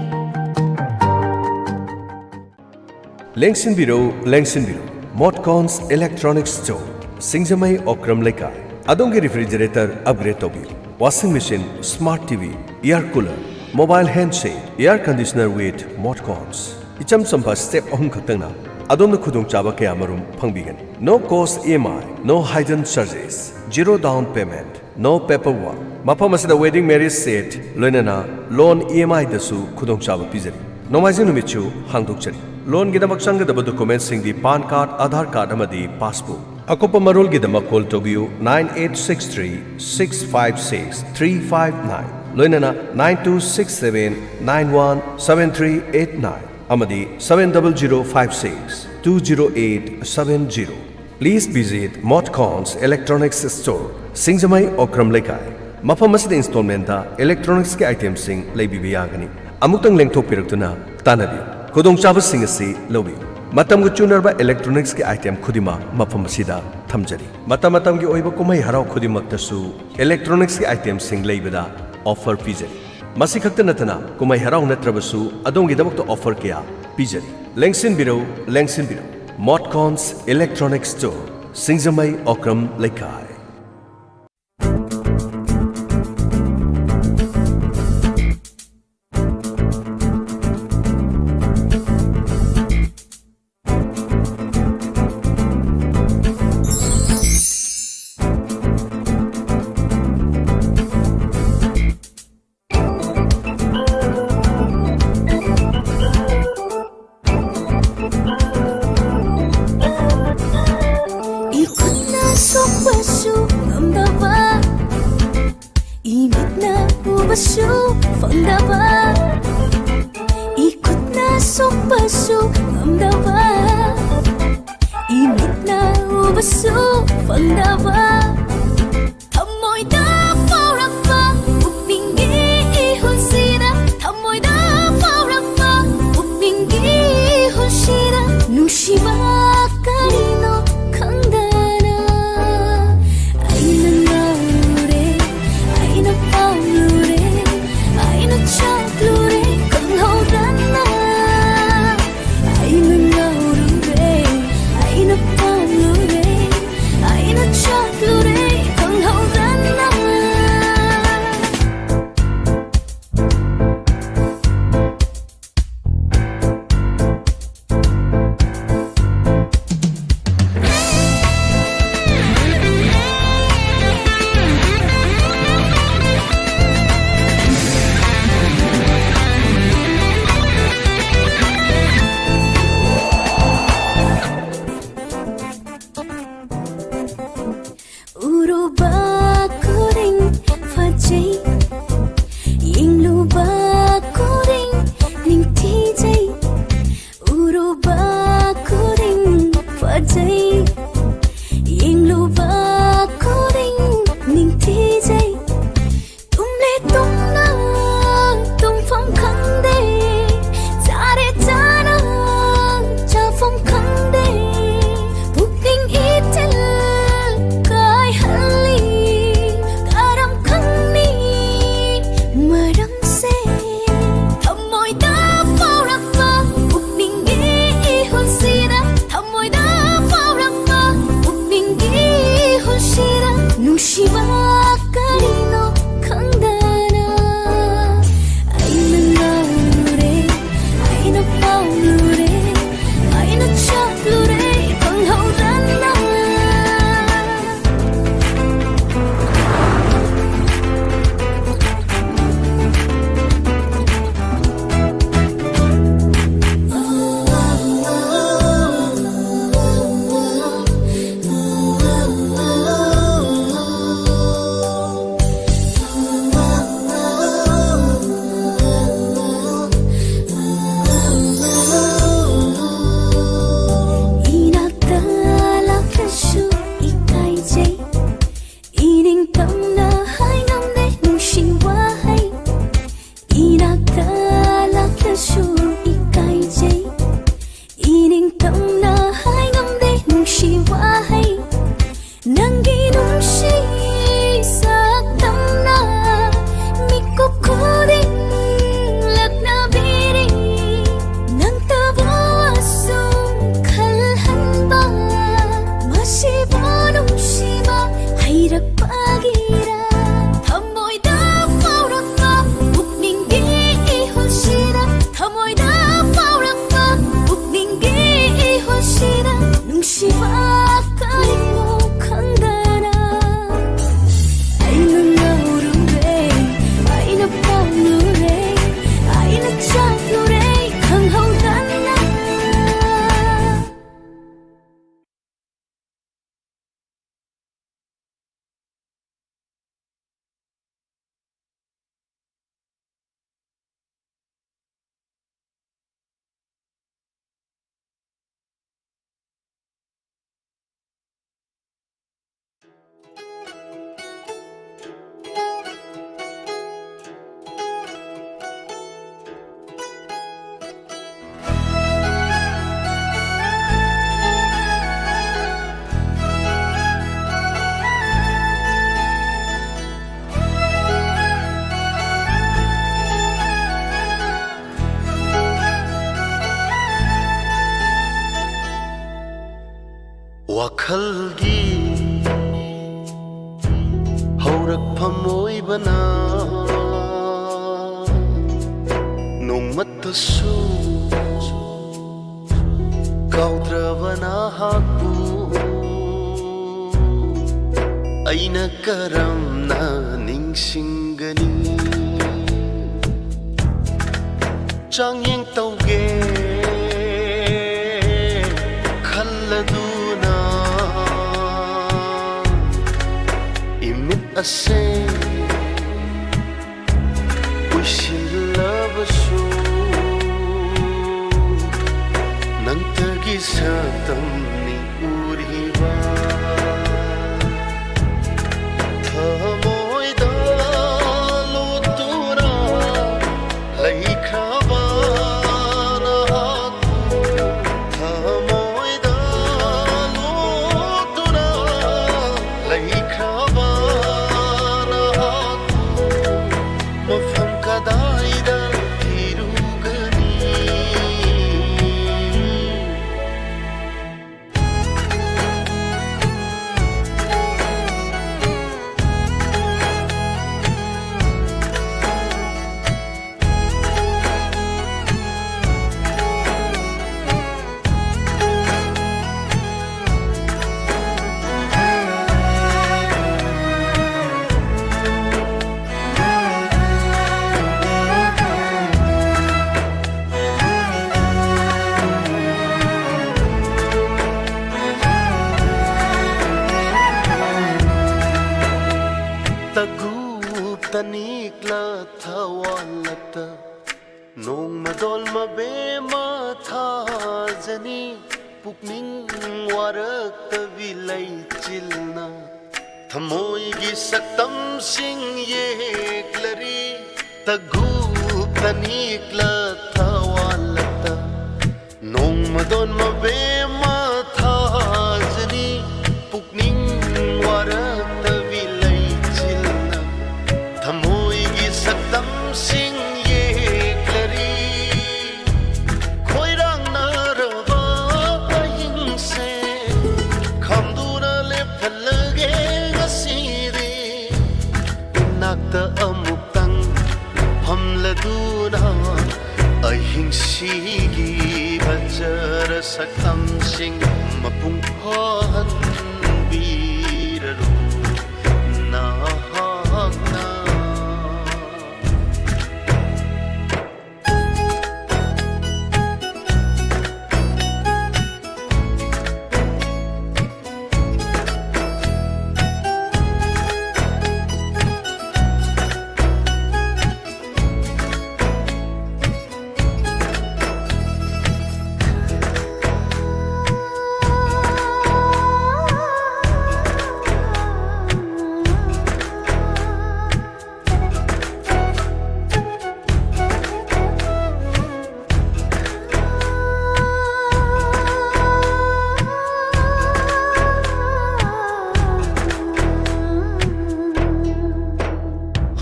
ꯂꯦꯡꯁꯤꯟꯕꯤꯔꯧ, ꯂꯦꯡꯁꯤꯟꯕꯤꯔꯧ꯫ ꯃꯣꯠꯀꯣꯟꯁ ꯏꯂꯦꯛꯇ꯭ꯔꯣꯅꯤꯛꯁ ꯁ꯭ꯇꯣꯔ, ꯁꯤꯡꯖꯃꯩ ꯑꯣꯀ꯭ꯔꯝ ꯂꯩꯀꯥꯏ꯫ ꯑꯗꯣꯝꯒꯤ refrigerator upgrade ꯇꯧꯕꯤꯌꯨ, washing machine, smart T V, air cooler, mobile handset, air conditioner with Motcons. ꯏꯆꯝ ꯆꯝꯕ step ꯑꯍꯨꯝ ꯈꯛꯇꯪꯅ ꯑꯗꯣꯝꯅ ꯈꯨꯗꯣꯡꯆꯥꯕ ꯀꯌꯥꯃꯔꯨꯝ ꯐꯪꯕꯤꯒꯅꯤ꯫ No cost E M I, no hidden charges, zero down payment, no paperwork꯫ ꯃꯐꯝ ꯑꯁꯤꯗ wedding marriage set, ꯂꯣꯏꯅꯅ loan E M I ꯗꯁꯨ ꯈꯨꯗꯣꯡꯆꯥꯕ ꯄꯤꯖꯔꯤ꯫ ꯅꯣꯡꯃꯥꯏꯖꯤꯡ ꯅꯨꯃꯤꯠꯁꯨ ꯍꯥꯡꯗꯣꯛꯆꯔꯤ꯫ Loan ꯒꯤꯗꯃꯛ ꯆꯪꯒꯗꯕ documents ꯁꯤꯡꯗꯤ PAN card, Aadhaar card ꯑꯃꯗꯤ passbook꯫ ꯑꯀꯨꯞꯄ ꯃꯔꯣꯜꯒꯤꯗꯃꯛ call ꯇꯧꯕꯤꯌꯨ, nine eight six three six five six three five nine, ꯂꯣꯏꯅꯅ nine two six seven nine one seven three eight nine ꯑꯃꯗꯤ seven double zero five six two zero eight seven zero꯫ Please visit Motcons Electronics Store, ꯁꯤꯡꯖꯃꯩ ꯑꯣꯀ꯭ꯔꯝ ꯂꯩꯀꯥꯏ꯫ ꯃꯐꯝ ꯑꯁꯤꯗ installment ꯇ electronics ꯀꯤ item ꯁꯤꯡ ꯂꯩꯕꯤꯕ ꯌꯥꯒꯅꯤ꯫ ꯑꯃꯨꯛꯇꯪ ꯂꯦꯡꯊꯣꯛꯄꯤꯔꯛꯇꯨꯅ ꯇꯥꯟꯅꯕꯤꯌꯨ꯫ ꯈꯨꯗꯣꯡꯆꯥꯕꯁꯤꯡ ꯑꯁꯤ ꯂꯧꯕꯤꯌꯨ꯫ ꯃꯇꯝꯒ ꯆꯨꯅꯔꯕ electronics ꯀꯤ item ꯈꯨꯗꯤꯡꯃꯛ ꯃꯐꯝ ꯑꯁꯤꯗ ꯊꯝꯖꯔꯤ꯫ ꯃꯇꯝ ꯃꯇꯝꯒꯤ ꯑꯣꯏꯕ ꯀꯨꯝꯍꯩ ꯍꯔꯥꯎ ꯈꯨꯗꯤꯡꯃꯛꯇꯁꯨ electronics ꯀꯤ item ꯁꯤꯡ ꯂꯩꯕꯗ offer ꯄꯤꯖꯔꯤ꯫ ꯃꯁꯤ ꯈꯛꯇ ꯅꯠꯇꯅ ꯀꯨꯝꯍꯩ ꯍꯔꯥꯎ ꯅꯠꯇ꯭ꯔꯕꯁꯨ ꯑꯗꯣꯝꯒꯤꯗꯃꯛꯇ offer ꯀꯌꯥ ꯄꯤꯖꯔꯤ꯫ ꯂꯦꯡꯁꯤꯟꯕꯤꯔꯧ, ꯂꯦꯡꯁꯤꯟꯕꯤꯔꯧ꯫ Motcons Electronics Store, ꯁꯤꯡꯖꯃꯩ ꯑꯣꯀ꯭ꯔꯝ ꯂꯩꯀꯥꯏ꯫ ꯁꯨ ꯐꯪꯗꯕ, ꯏꯈꯨꯠꯅ ꯁꯣꯛꯄꯁꯨ ꯉꯝꯗꯕ, ꯏꯃꯤꯠꯅ ꯎꯕꯁꯨ ꯐꯪꯗꯕ, ꯊꯃꯣꯏꯗ ꯐꯥꯎꯔꯛꯄ ꯄꯨꯛꯅꯤꯡꯒꯤ ꯏꯍꯨꯜꯁꯤꯗ, ꯊꯃꯣꯏꯗ ꯐꯥꯎꯔꯛꯄ ꯄꯨꯛꯅꯤꯡꯒꯤ ꯏꯍꯨꯜꯁꯤꯗ ꯅꯨꯡꯁꯤꯕ ꯀꯔꯤꯅꯣ ꯈꯪꯗꯅ ꯑꯩꯅ ꯉꯥꯎꯔꯦ, ꯑꯩꯅ ꯄꯥꯝꯂꯨꯔꯦ, ꯑꯩꯅ ꯆꯥꯛꯂꯨꯔꯦ ꯈꯪꯍꯧꯗꯅ ꯑꯩꯅ ꯉꯥꯎꯔꯨꯔꯦ, ꯑꯩꯅ ꯄꯥꯝꯂꯨꯔꯦ, ꯑꯩꯅ ꯆꯥꯛꯂꯨꯔꯦ ꯈꯪꯍꯧꯗꯅ꯫ ꯎꯔꯨꯕ ꯈꯨꯗꯤꯡ ꯐꯖꯩ, ꯌꯦꯡꯂꯨꯕ ꯈꯨꯗꯤꯡ ꯅꯤꯡꯊꯤꯖꯩ꯫ ꯎꯔꯨꯕ ꯈꯨꯗꯤꯡ ꯐꯖꯩ, ꯌꯦꯡꯂꯨꯕ ꯈꯨꯗꯤꯡ ꯅꯤꯡꯊꯤꯖꯩ꯫ ꯇꯨꯝꯂꯦ ꯇꯨꯝꯅ ꯇꯨꯝꯐꯝ ꯈꯪꯗꯦ, ꯆꯥꯔꯦ ꯆꯥꯅ ꯆꯥꯐꯝ ꯈꯪꯗꯦ꯫ ꯄꯨꯛꯅꯤꯡ ꯏꯊꯤꯜ ꯀꯥꯏꯍꯜꯂꯤ, ꯀꯔꯝ ꯈꯪꯅꯤ? ꯋꯥꯈꯜꯒꯤ ꯍꯧꯔꯛꯐꯝ ꯑꯣꯏꯕꯅ ꯅꯣꯡꯃꯠꯇꯁꯨ ꯀꯥꯎꯗ꯭ꯔꯕ ꯅꯍꯥꯛꯄꯨ ꯑꯩꯅ ꯀꯔꯝꯅ ꯅꯤꯡꯁꯤꯡꯒꯅꯤ? ꯆꯥꯡꯌꯦꯡ ꯇꯧꯒꯦ ꯈꯜꯂꯗꯨꯅ ꯏꯃꯤꯠ ꯑꯁꯦ ꯎꯏꯁꯤꯜꯂꯕꯁꯨ ꯅꯪꯇꯒꯤ ꯁꯛꯇꯝꯅꯤ ꯎꯔꯤꯕ꯫ ꯊꯃꯣꯏꯗ ꯂꯣꯠꯇꯨꯅ ꯂꯩꯈ꯭ꯔꯕ ꯅꯍꯥꯛꯄꯨ ꯊꯃꯣꯏꯗ ꯂꯣꯠꯇꯨꯅ ꯂꯩꯈ꯭ꯔꯕ ꯅꯍꯥꯛꯄꯨ ꯃꯐꯝ ꯀꯗꯥꯏꯗ ꯊꯤꯔꯨꯒꯅꯤ? ꯇꯒꯨ ꯇꯅꯤꯛꯂ ꯊꯋꯥꯜꯂꯛꯇ ꯅꯣꯡꯃꯗꯣꯜ ꯃꯕꯦꯝꯃ ꯊꯥꯖꯅꯤ꯫ ꯄꯨꯛꯅꯤꯡ ꯋꯥꯔꯛꯇꯕꯤ ꯂꯩꯆꯤꯜꯅ ꯊꯃꯣꯏꯒꯤ ꯁꯛꯇꯝꯁꯤꯡ ꯌꯦꯛꯂꯔꯤ꯫ ꯇꯒꯨ ꯇꯅꯤꯛꯂ ꯊꯋꯥꯜꯂꯛꯇ ꯅꯣꯡꯃꯗꯣꯟ ꯃꯕꯦꯝꯃ ꯊꯥꯖꯅꯤ꯫ ꯄꯨꯛꯅꯤꯡ ꯋꯥꯔꯛꯇꯕꯤ ꯂꯩꯆꯤꯜꯅ ꯊꯃꯣꯏꯒꯤ ꯁꯛꯇꯝꯁꯤꯡ ꯌꯦꯛꯂꯔꯤ꯫ ꯈꯣꯏꯔꯥꯡꯅꯔꯕ ꯑꯍꯤꯡꯁꯦ ꯈꯥ ꯑꯃꯨꯛꯇꯪ ꯐꯝꯂꯗꯨꯅ ꯑꯍꯤꯡꯁꯤꯒꯤ ꯐꯖꯔ ꯁꯛꯇꯝꯁꯤꯡ ꯃꯄꯨꯡ ꯐꯥꯍꯟꯕꯤꯔꯔꯣ ꯅꯍꯥꯛꯅ꯫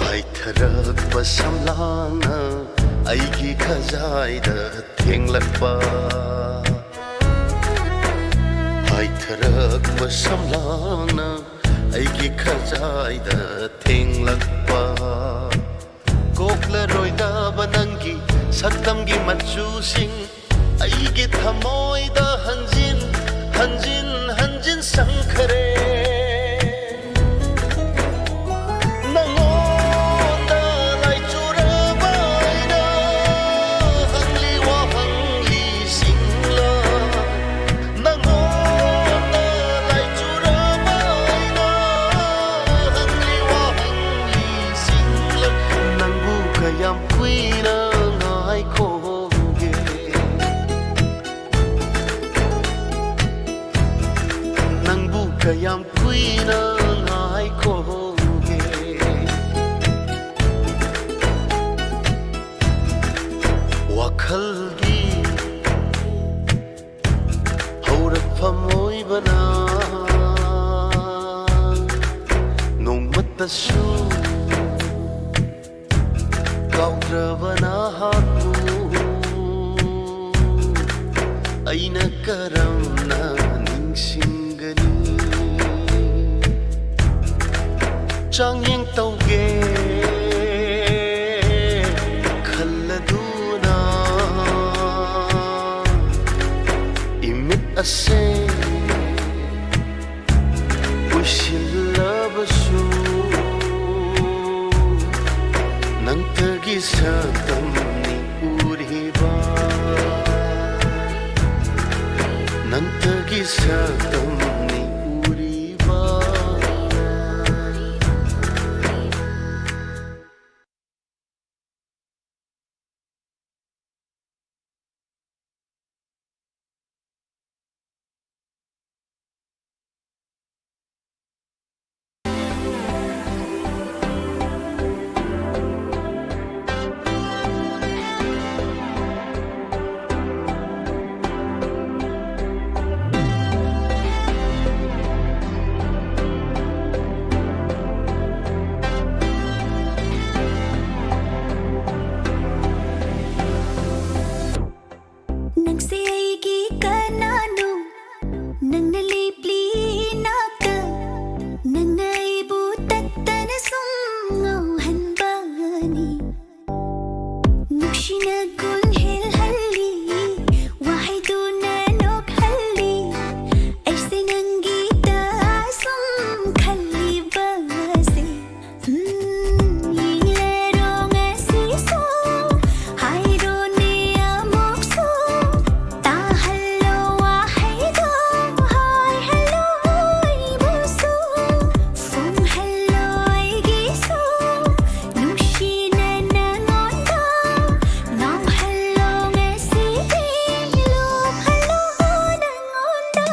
ꯍꯥꯏꯊꯔꯛꯄ ꯁꯝꯂꯥꯡꯅ ꯑꯩꯒꯤ ꯈꯖꯥꯏꯗ ꯊꯦꯡꯂꯛꯄ꯫ ꯍꯥꯏꯊꯔꯛꯄ ꯁꯝꯂꯥꯡꯅ ꯑꯩꯒꯤ ꯈꯖꯥꯏꯗ ꯊꯦꯡꯂꯛꯄ꯫ ꯀꯣꯛꯂꯔꯣꯏꯗꯕ ꯅꯪꯒꯤ ꯁꯛꯇꯝꯒꯤ ꯃꯆꯨꯁꯤꯡ ꯑꯩꯒꯤ ꯊꯃꯣꯏꯗ ꯍꯟꯖꯤꯟ ꯍꯟꯖꯤꯟ ꯍꯟꯖꯤꯟ ꯁꯪꯈꯔꯦ꯫ ꯅꯉꯣꯟꯗ ꯂꯥꯏꯆꯨꯔꯕ ꯑꯩꯅ ꯍꯪꯂꯤ ꯋꯥꯍꯪꯂꯤꯁꯤꯡꯂ꯫ ꯅꯉꯣꯟꯗ ꯂꯥꯏꯆꯨꯔꯕ ꯑꯩꯅ ꯍꯪꯂꯤ ꯋꯥꯍꯪꯂꯤꯁꯤꯡꯂ꯫ ꯅꯪꯕꯨ ꯀꯌꯥꯝ ꯀꯨꯏꯅ ꯉꯥꯏꯈꯣꯒꯦ? ꯅꯪꯕꯨ ꯀꯌꯥꯝ ꯀꯨꯏꯅ ꯉꯥꯏꯈꯣꯒꯦ? ꯋꯥꯈꯜꯒꯤ ꯍꯧꯔꯛꯐꯝ ꯑꯣꯏꯕꯅ ꯅꯣꯡꯃꯇꯁꯨ ꯀꯥꯎꯗ꯭ꯔꯕ ꯅꯍꯥꯛꯄꯨ ꯑꯩꯅ ꯀꯔꯝꯅ ꯅꯤꯡꯁꯤꯡꯒꯅꯤ? ꯆꯥꯡꯌꯦꯡ ꯇꯧꯒꯦ꯫ ꯑꯁꯦ ꯎꯏꯁꯤꯜꯂꯕꯁꯨ ꯅꯪꯇꯒꯤ ꯁꯛꯇꯝꯅꯤ ꯎꯔꯤꯕ, ꯅꯪꯇꯒꯤ ꯁꯛꯇꯝꯅꯤ ꯎꯔꯤꯕ꯫ ꯅꯪꯁꯦ ꯑꯩꯒꯤ ꯀꯅꯥꯅꯣ? ꯅꯪꯅ ꯂꯦꯞꯂꯤ ꯏꯅꯥꯛꯇ, ꯅꯪꯅ ꯑꯩꯕꯨ ꯇꯠꯇꯅ ꯁꯨꯝ ꯉꯥꯎꯍꯟꯕꯅꯤ꯫ ꯅꯨꯡꯁꯤꯅ ꯒꯨꯟ ꯍꯦꯜꯍꯜꯂꯤ, ꯋꯥꯍꯩꯗꯨꯅ ꯅꯣꯛꯍꯜꯂꯤ꯫ ꯑꯩꯁꯦ ꯅꯪꯒꯤꯗ ꯁꯨꯝ ꯈꯜꯂꯤꯕꯁꯦ꯫ ꯎꯝ, ꯌꯦꯡꯂꯔꯣ ꯉꯁꯤꯁꯨ, ꯍꯥꯏꯔꯣꯅꯦ ꯑꯃꯨꯛꯁꯨ, ꯇꯥꯍꯜꯂꯣ ꯋꯥꯍꯩꯗꯣ, ꯍꯥꯏꯍꯜꯂꯣ ꯑꯩꯕꯨꯁꯨ, ꯐꯣꯡꯍꯜꯂꯣ ꯑꯩꯒꯤꯁꯨ, ꯅꯨꯡꯁꯤꯅ ꯅꯪꯉꯣꯟꯗ, ꯉꯥꯎꯍꯜꯂꯣ ꯉꯁꯤꯗꯤ, ꯂꯨꯞꯍꯜꯂꯣ ꯅꯪꯉꯣꯟꯗ꯫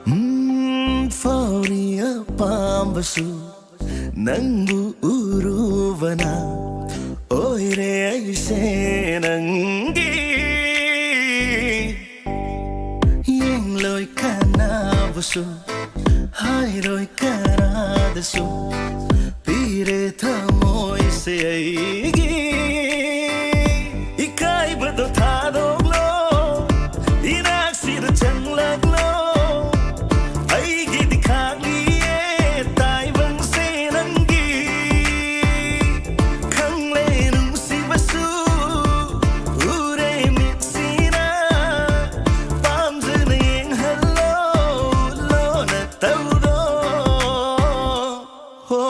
ꯎꯝ, ꯐꯥꯎꯔꯤ ꯑꯄꯥꯝꯕꯁꯨ ꯅꯪꯕꯨ ꯎꯔꯨꯕꯅ ꯑꯣꯏꯔꯦ ꯑꯩꯁꯦ ꯅꯪꯒꯤ꯫ ꯌꯦꯡꯂꯣꯏ ꯀꯅꯥꯕꯨꯁꯨ, ꯍꯥꯏꯔꯣꯏ ꯀꯅꯥꯗꯁꯨ, ꯄꯤ ꯏꯔꯦ ꯊꯃꯣꯏꯁꯦ ꯑꯩꯒꯤ, ꯏꯀꯥꯏꯕꯗꯣ ꯊꯥꯗꯣꯛꯂꯣ, ꯏꯅꯥꯛꯁꯤꯗ ꯆꯪꯂꯛꯂꯣ꯫ ꯑꯩꯒꯤꯗꯤ ꯈꯥꯛꯂꯤꯌꯦ ꯇꯥꯏꯕꯪꯁꯦ ꯅꯪꯒꯤ, ꯈꯪꯂꯦ ꯅꯨꯡꯁꯤꯕꯁꯨ ꯎꯔꯦ ꯃꯤꯠꯁꯤꯅ, ꯄꯥꯝꯖꯅ ꯌꯦꯡꯍꯜꯂꯣ ꯂꯣꯟꯅ ꯇꯧꯔꯣ꯫ ꯍꯣ,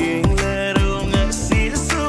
ꯌꯦꯡꯂꯔꯣ ꯉꯁꯤꯁꯨ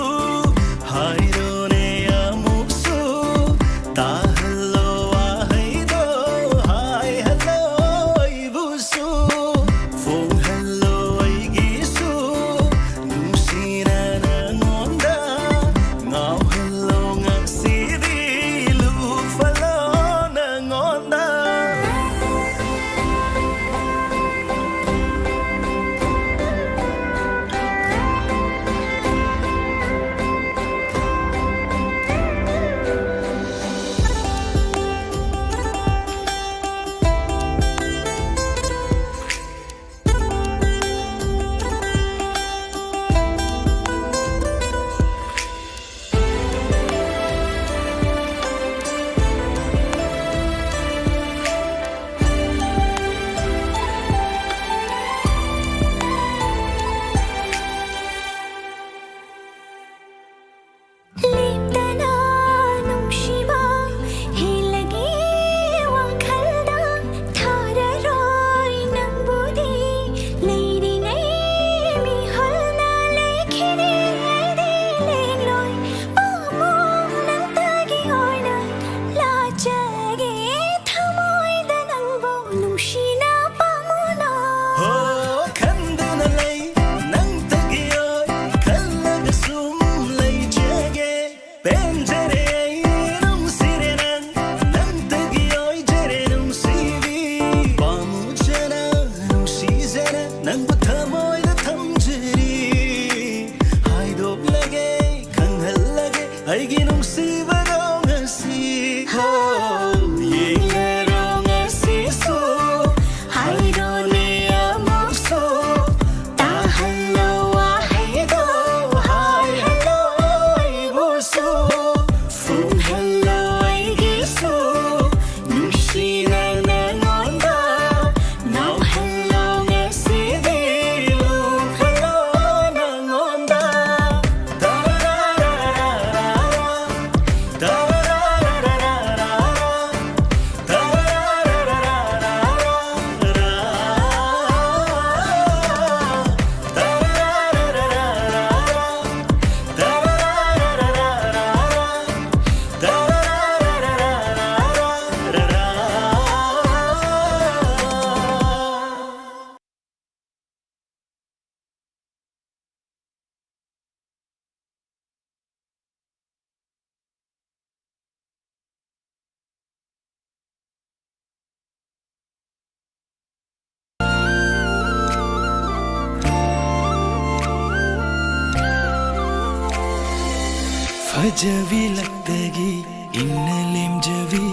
ꯐꯖꯕꯤ ꯂꯛꯇꯒꯤ ꯏꯪꯅ ꯂꯦꯝꯖꯕꯤ,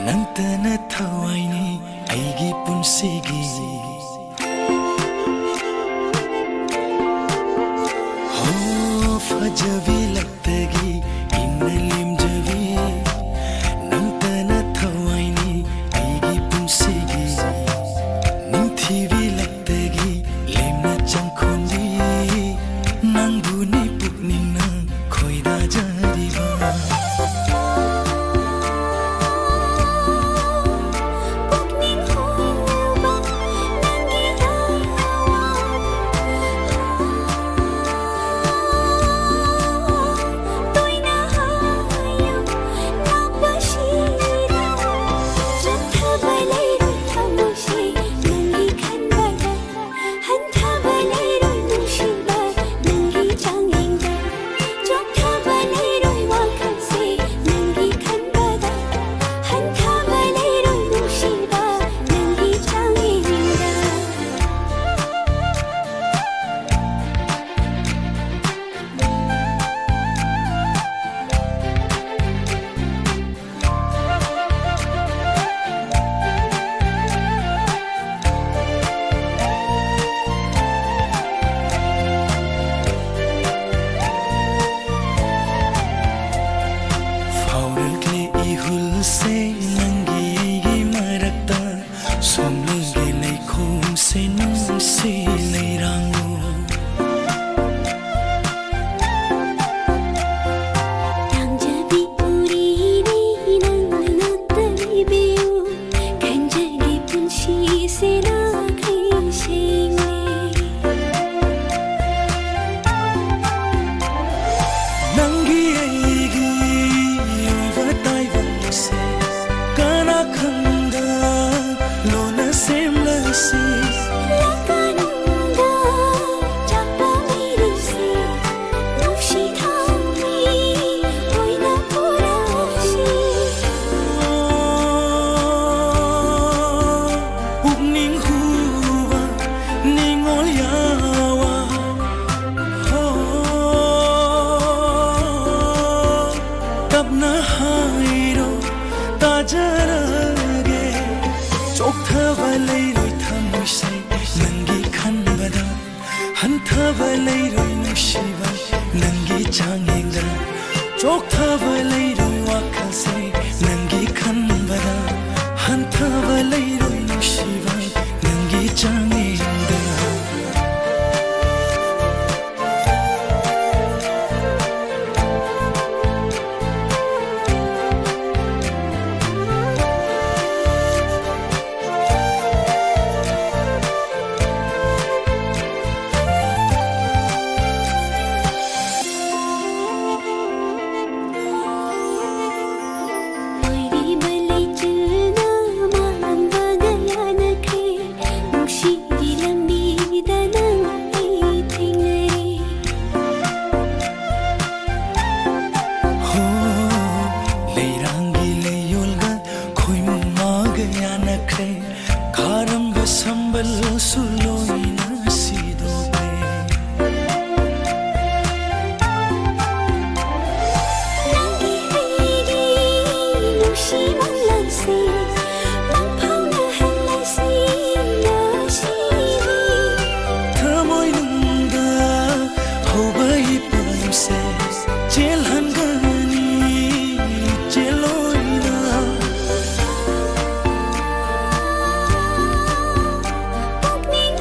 ꯅꯪꯇꯅ ꯊꯋꯥꯏꯅꯤ ꯑꯩꯒꯤ ꯄꯨꯟꯁꯤꯒꯤ꯫ ꯍꯣ, ꯐꯖꯕꯤ ꯂꯛꯇꯒꯤ ꯏꯪꯅ ꯂꯦꯝꯖꯕꯤ, ꯅꯪꯇꯅ ꯊꯋꯥꯏꯅꯤ ꯑꯩꯒꯤ ꯄꯨꯟꯁꯤꯒꯤ꯫ ꯅꯤꯡꯊꯤꯕꯤ ꯂꯛꯇꯒꯤ ꯂꯦꯝꯅ ꯆꯪꯈꯣꯟꯕꯤ, ꯅꯪꯕꯨꯅꯤ ꯄꯨꯛꯅꯤꯡꯅ ꯈꯣꯏꯗꯥꯖꯔꯤꯕ꯫ ꯄꯨꯛꯅꯤꯡ ꯍꯨꯅꯕ ꯅꯪꯒꯤ ꯂꯥꯏꯅꯋꯥ꯫ ꯇꯣꯏ ꯍꯟꯊꯕ ꯂꯩꯔꯣꯏ ꯊꯃꯣꯏꯁꯦ ꯅꯪꯒꯤ ꯈꯟꯕꯗ, ꯍꯟꯊꯕ ꯂꯩꯔꯣꯏ ꯅꯨꯡꯁꯤꯕ ꯅꯪꯒꯤ ꯆꯥꯡꯌꯦꯡꯗ, ꯆꯣꯛꯊꯕ ꯂꯩꯔꯣꯏ ꯋꯥꯈꯜꯁꯦ ꯅꯪꯒꯤ ꯈꯟꯕꯗ, ꯍꯟꯊꯕ ꯂꯩꯔꯣꯏ ꯅꯨꯡꯁꯤꯕ ꯅꯪꯒꯤ ꯆꯥꯡꯌꯦꯡꯗ꯫ ꯑꯣꯏꯔꯤꯕ ꯂꯩꯆꯤꯜꯅ ꯃꯥꯡꯕꯒ ꯌꯥꯅꯈ꯭ꯔꯦ, ꯅꯨꯡꯁꯤꯒꯤ ꯂꯝꯕꯤꯗ ꯅꯪ ꯑꯩ ꯊꯦꯡꯅꯔꯦ꯫ ꯍꯣ, ꯂꯩꯔꯥꯡꯒꯤ ꯂꯩꯌꯣꯜꯒ ꯈꯣꯏꯃꯨ ꯃꯥꯒ ꯌꯥꯅꯈ꯭ꯔꯦ, ꯈꯥꯔꯝꯕ ꯁꯝꯕꯜꯁꯨ ꯂꯣꯏꯅ ꯁꯤꯗꯣꯛꯈ꯭ꯔꯦ꯫ ꯅꯪꯒꯤ ꯑꯩꯒꯤ ꯅꯨꯡꯁꯤ ꯃꯪꯂꯥꯟꯁꯦ ꯃꯪ ꯐꯥꯎꯅꯍꯜꯂꯁꯤ ꯉꯁꯤꯗꯤ꯫ ꯊꯃꯣꯏꯅꯨꯡꯗ ꯍꯧꯕ ꯏꯄꯨꯝꯁꯦ ꯆꯦꯜꯍꯟꯒꯅꯤ ꯆꯦꯜꯂꯣꯏꯅ꯫ ꯄꯨꯛꯅꯤꯡ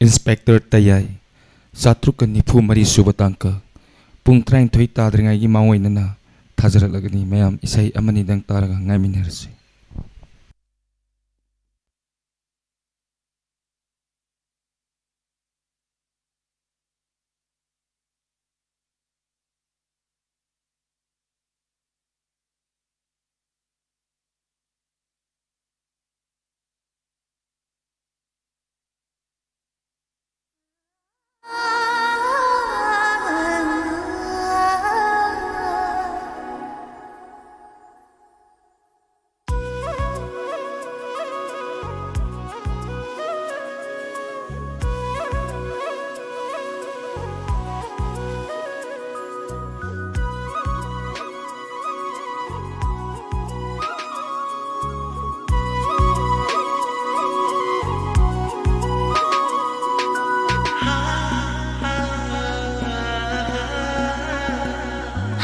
ꯏꯟꯁꯄꯦꯛꯇꯔ ꯇꯌꯥꯏ, ꯆꯥꯇ꯭ꯔꯨꯛꯀ ꯅꯤꯐꯨ ꯃꯔꯤ ꯁꯨꯕ ꯇꯥꯡꯀꯛ, ꯄꯨꯡ ꯇꯔꯥꯅꯤꯊꯣꯏ ꯇꯥꯗ꯭ꯔꯤꯉꯩꯒꯤ ꯃꯥꯡꯑꯣꯏꯅꯅ ꯊꯥꯖꯔꯛꯂꯒꯅꯤ꯫ ꯃꯌꯥꯝ ꯏꯁꯩ ꯑꯃꯅꯤꯗꯪ ꯇꯥꯔꯒ ꯉꯥꯏꯃꯤꯟꯅꯔꯁꯤ꯫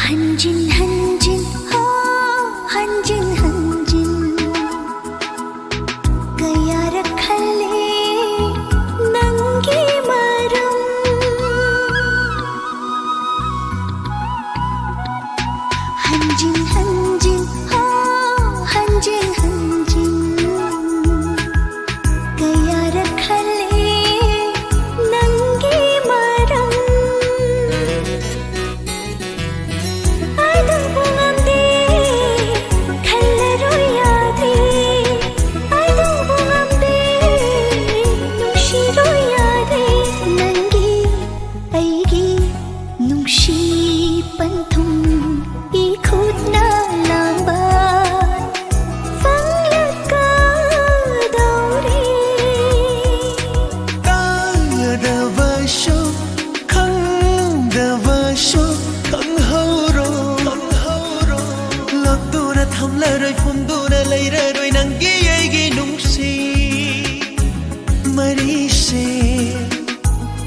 ꯍꯟꯖꯤꯟ ꯍꯟꯖꯤꯟ, ꯍꯣ, ꯍꯟꯖꯤꯟ ꯍꯟꯖꯤꯟ, ꯀꯌꯥꯔꯛ ꯈꯜꯂꯦ ꯅꯪꯒꯤ ꯃꯔꯝ꯫ ꯍꯟꯖꯤꯟ ꯍꯟꯖꯤꯟ, ꯍꯣ, ꯍꯟꯖꯤꯟ ꯍꯟꯖꯤꯟ, ꯀꯌꯥꯔꯛ ꯈꯜꯂꯦ ꯅꯪꯒꯤ ꯃꯔꯝ꯫ ꯑꯗꯨꯕꯨ ꯉꯝꯗꯦ, ꯈꯜꯂꯔꯣꯏ ꯌꯥꯗꯦ꯫ ꯑꯗꯨꯕꯨ ꯉꯝꯗꯦ, ꯅꯨꯡꯁꯤꯔꯣꯏ ꯌꯥꯗꯦ꯫ ꯅꯪꯒꯤ ꯑꯩꯒꯤ ꯅꯨꯡꯁꯤ ꯄꯟꯊꯨꯡ ꯏꯈꯨꯠꯅ ꯂꯥꯝꯕ ꯐꯪꯂꯛꯀꯗꯧꯔꯦ꯫ ꯀꯥꯏꯗꯕꯁꯨ ꯈꯪꯗꯕꯁꯨ ꯈꯪꯍꯧꯔꯣ, ꯈꯪꯍꯧꯔꯣ꯫ ꯂꯥꯛꯇꯨꯅ ꯊꯝꯂꯔꯣꯏ, ꯐꯝꯗꯨꯅ ꯂꯩꯔꯔꯣꯏ ꯅꯪꯒꯤ ꯑꯩꯒꯤ ꯅꯨꯡꯁꯤ ꯃꯔꯤꯁꯦ꯫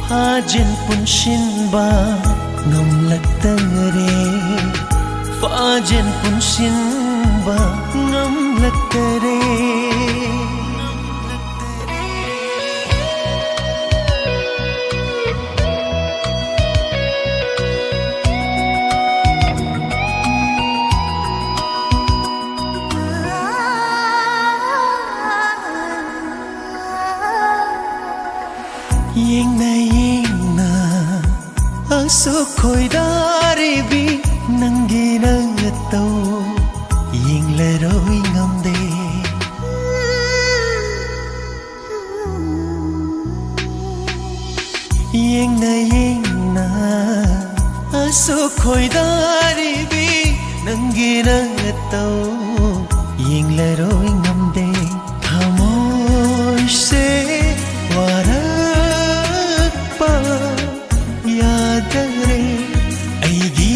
ꯐꯥꯖꯤꯟ ꯄꯨꯟꯁꯤꯟꯕ ꯉꯝꯂꯛꯇꯔꯦ, ꯐꯥꯖꯤꯟ ꯄꯨꯟꯁꯤꯟꯕ ꯉꯝꯂꯛꯇꯔꯦ꯫ ꯌꯦꯡꯅ ꯌꯦꯡꯅ ꯑꯁꯨꯛ ꯈꯣꯏꯗꯥꯔꯤꯕꯤ ꯅꯪꯒꯤ ꯅꯇꯧ ꯌꯦꯡꯂꯔꯣꯏ ꯉꯝꯗꯦ꯫ ꯌꯦꯡꯅ ꯌꯦꯡꯅ ꯑꯁꯨꯛ ꯈꯣꯏꯗꯥꯔꯤꯕꯤ ꯅꯪꯒꯤ ꯅꯇꯧ ꯌꯦꯡꯂꯔꯣꯏ ꯉꯝꯗꯦ꯫ ꯊꯃꯣꯏꯁꯦ ꯋꯥꯔꯛꯄ ꯌꯥꯗꯔꯦ꯫ ꯑꯩꯒꯤ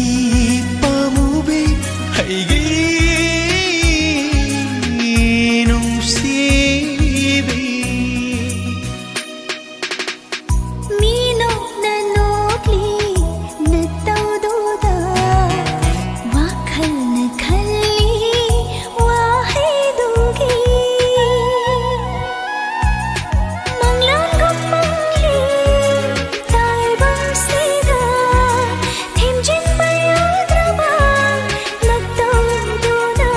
ꯄꯥꯃꯨꯕꯤ, ꯑꯩꯒꯤ ꯅꯨꯡꯁꯤꯕꯤ꯫ ꯃꯤ ꯅꯣꯛꯅ ꯅꯣꯛꯂꯤ ꯅꯇꯧꯗꯨꯗ, ꯋꯥꯈꯜꯅ ꯈꯜꯂꯤ ꯋꯥꯍꯩꯗꯨꯒꯤ꯫ ꯃꯪꯂꯥꯟꯒꯨꯝ ꯃꯪꯂꯤ ꯇꯥꯏꯕꯪꯁꯤꯗ, ꯊꯦꯝꯖꯤꯟꯕ ꯌꯥꯗ꯭ꯔꯕ ꯅꯇꯧꯗꯨꯅ꯫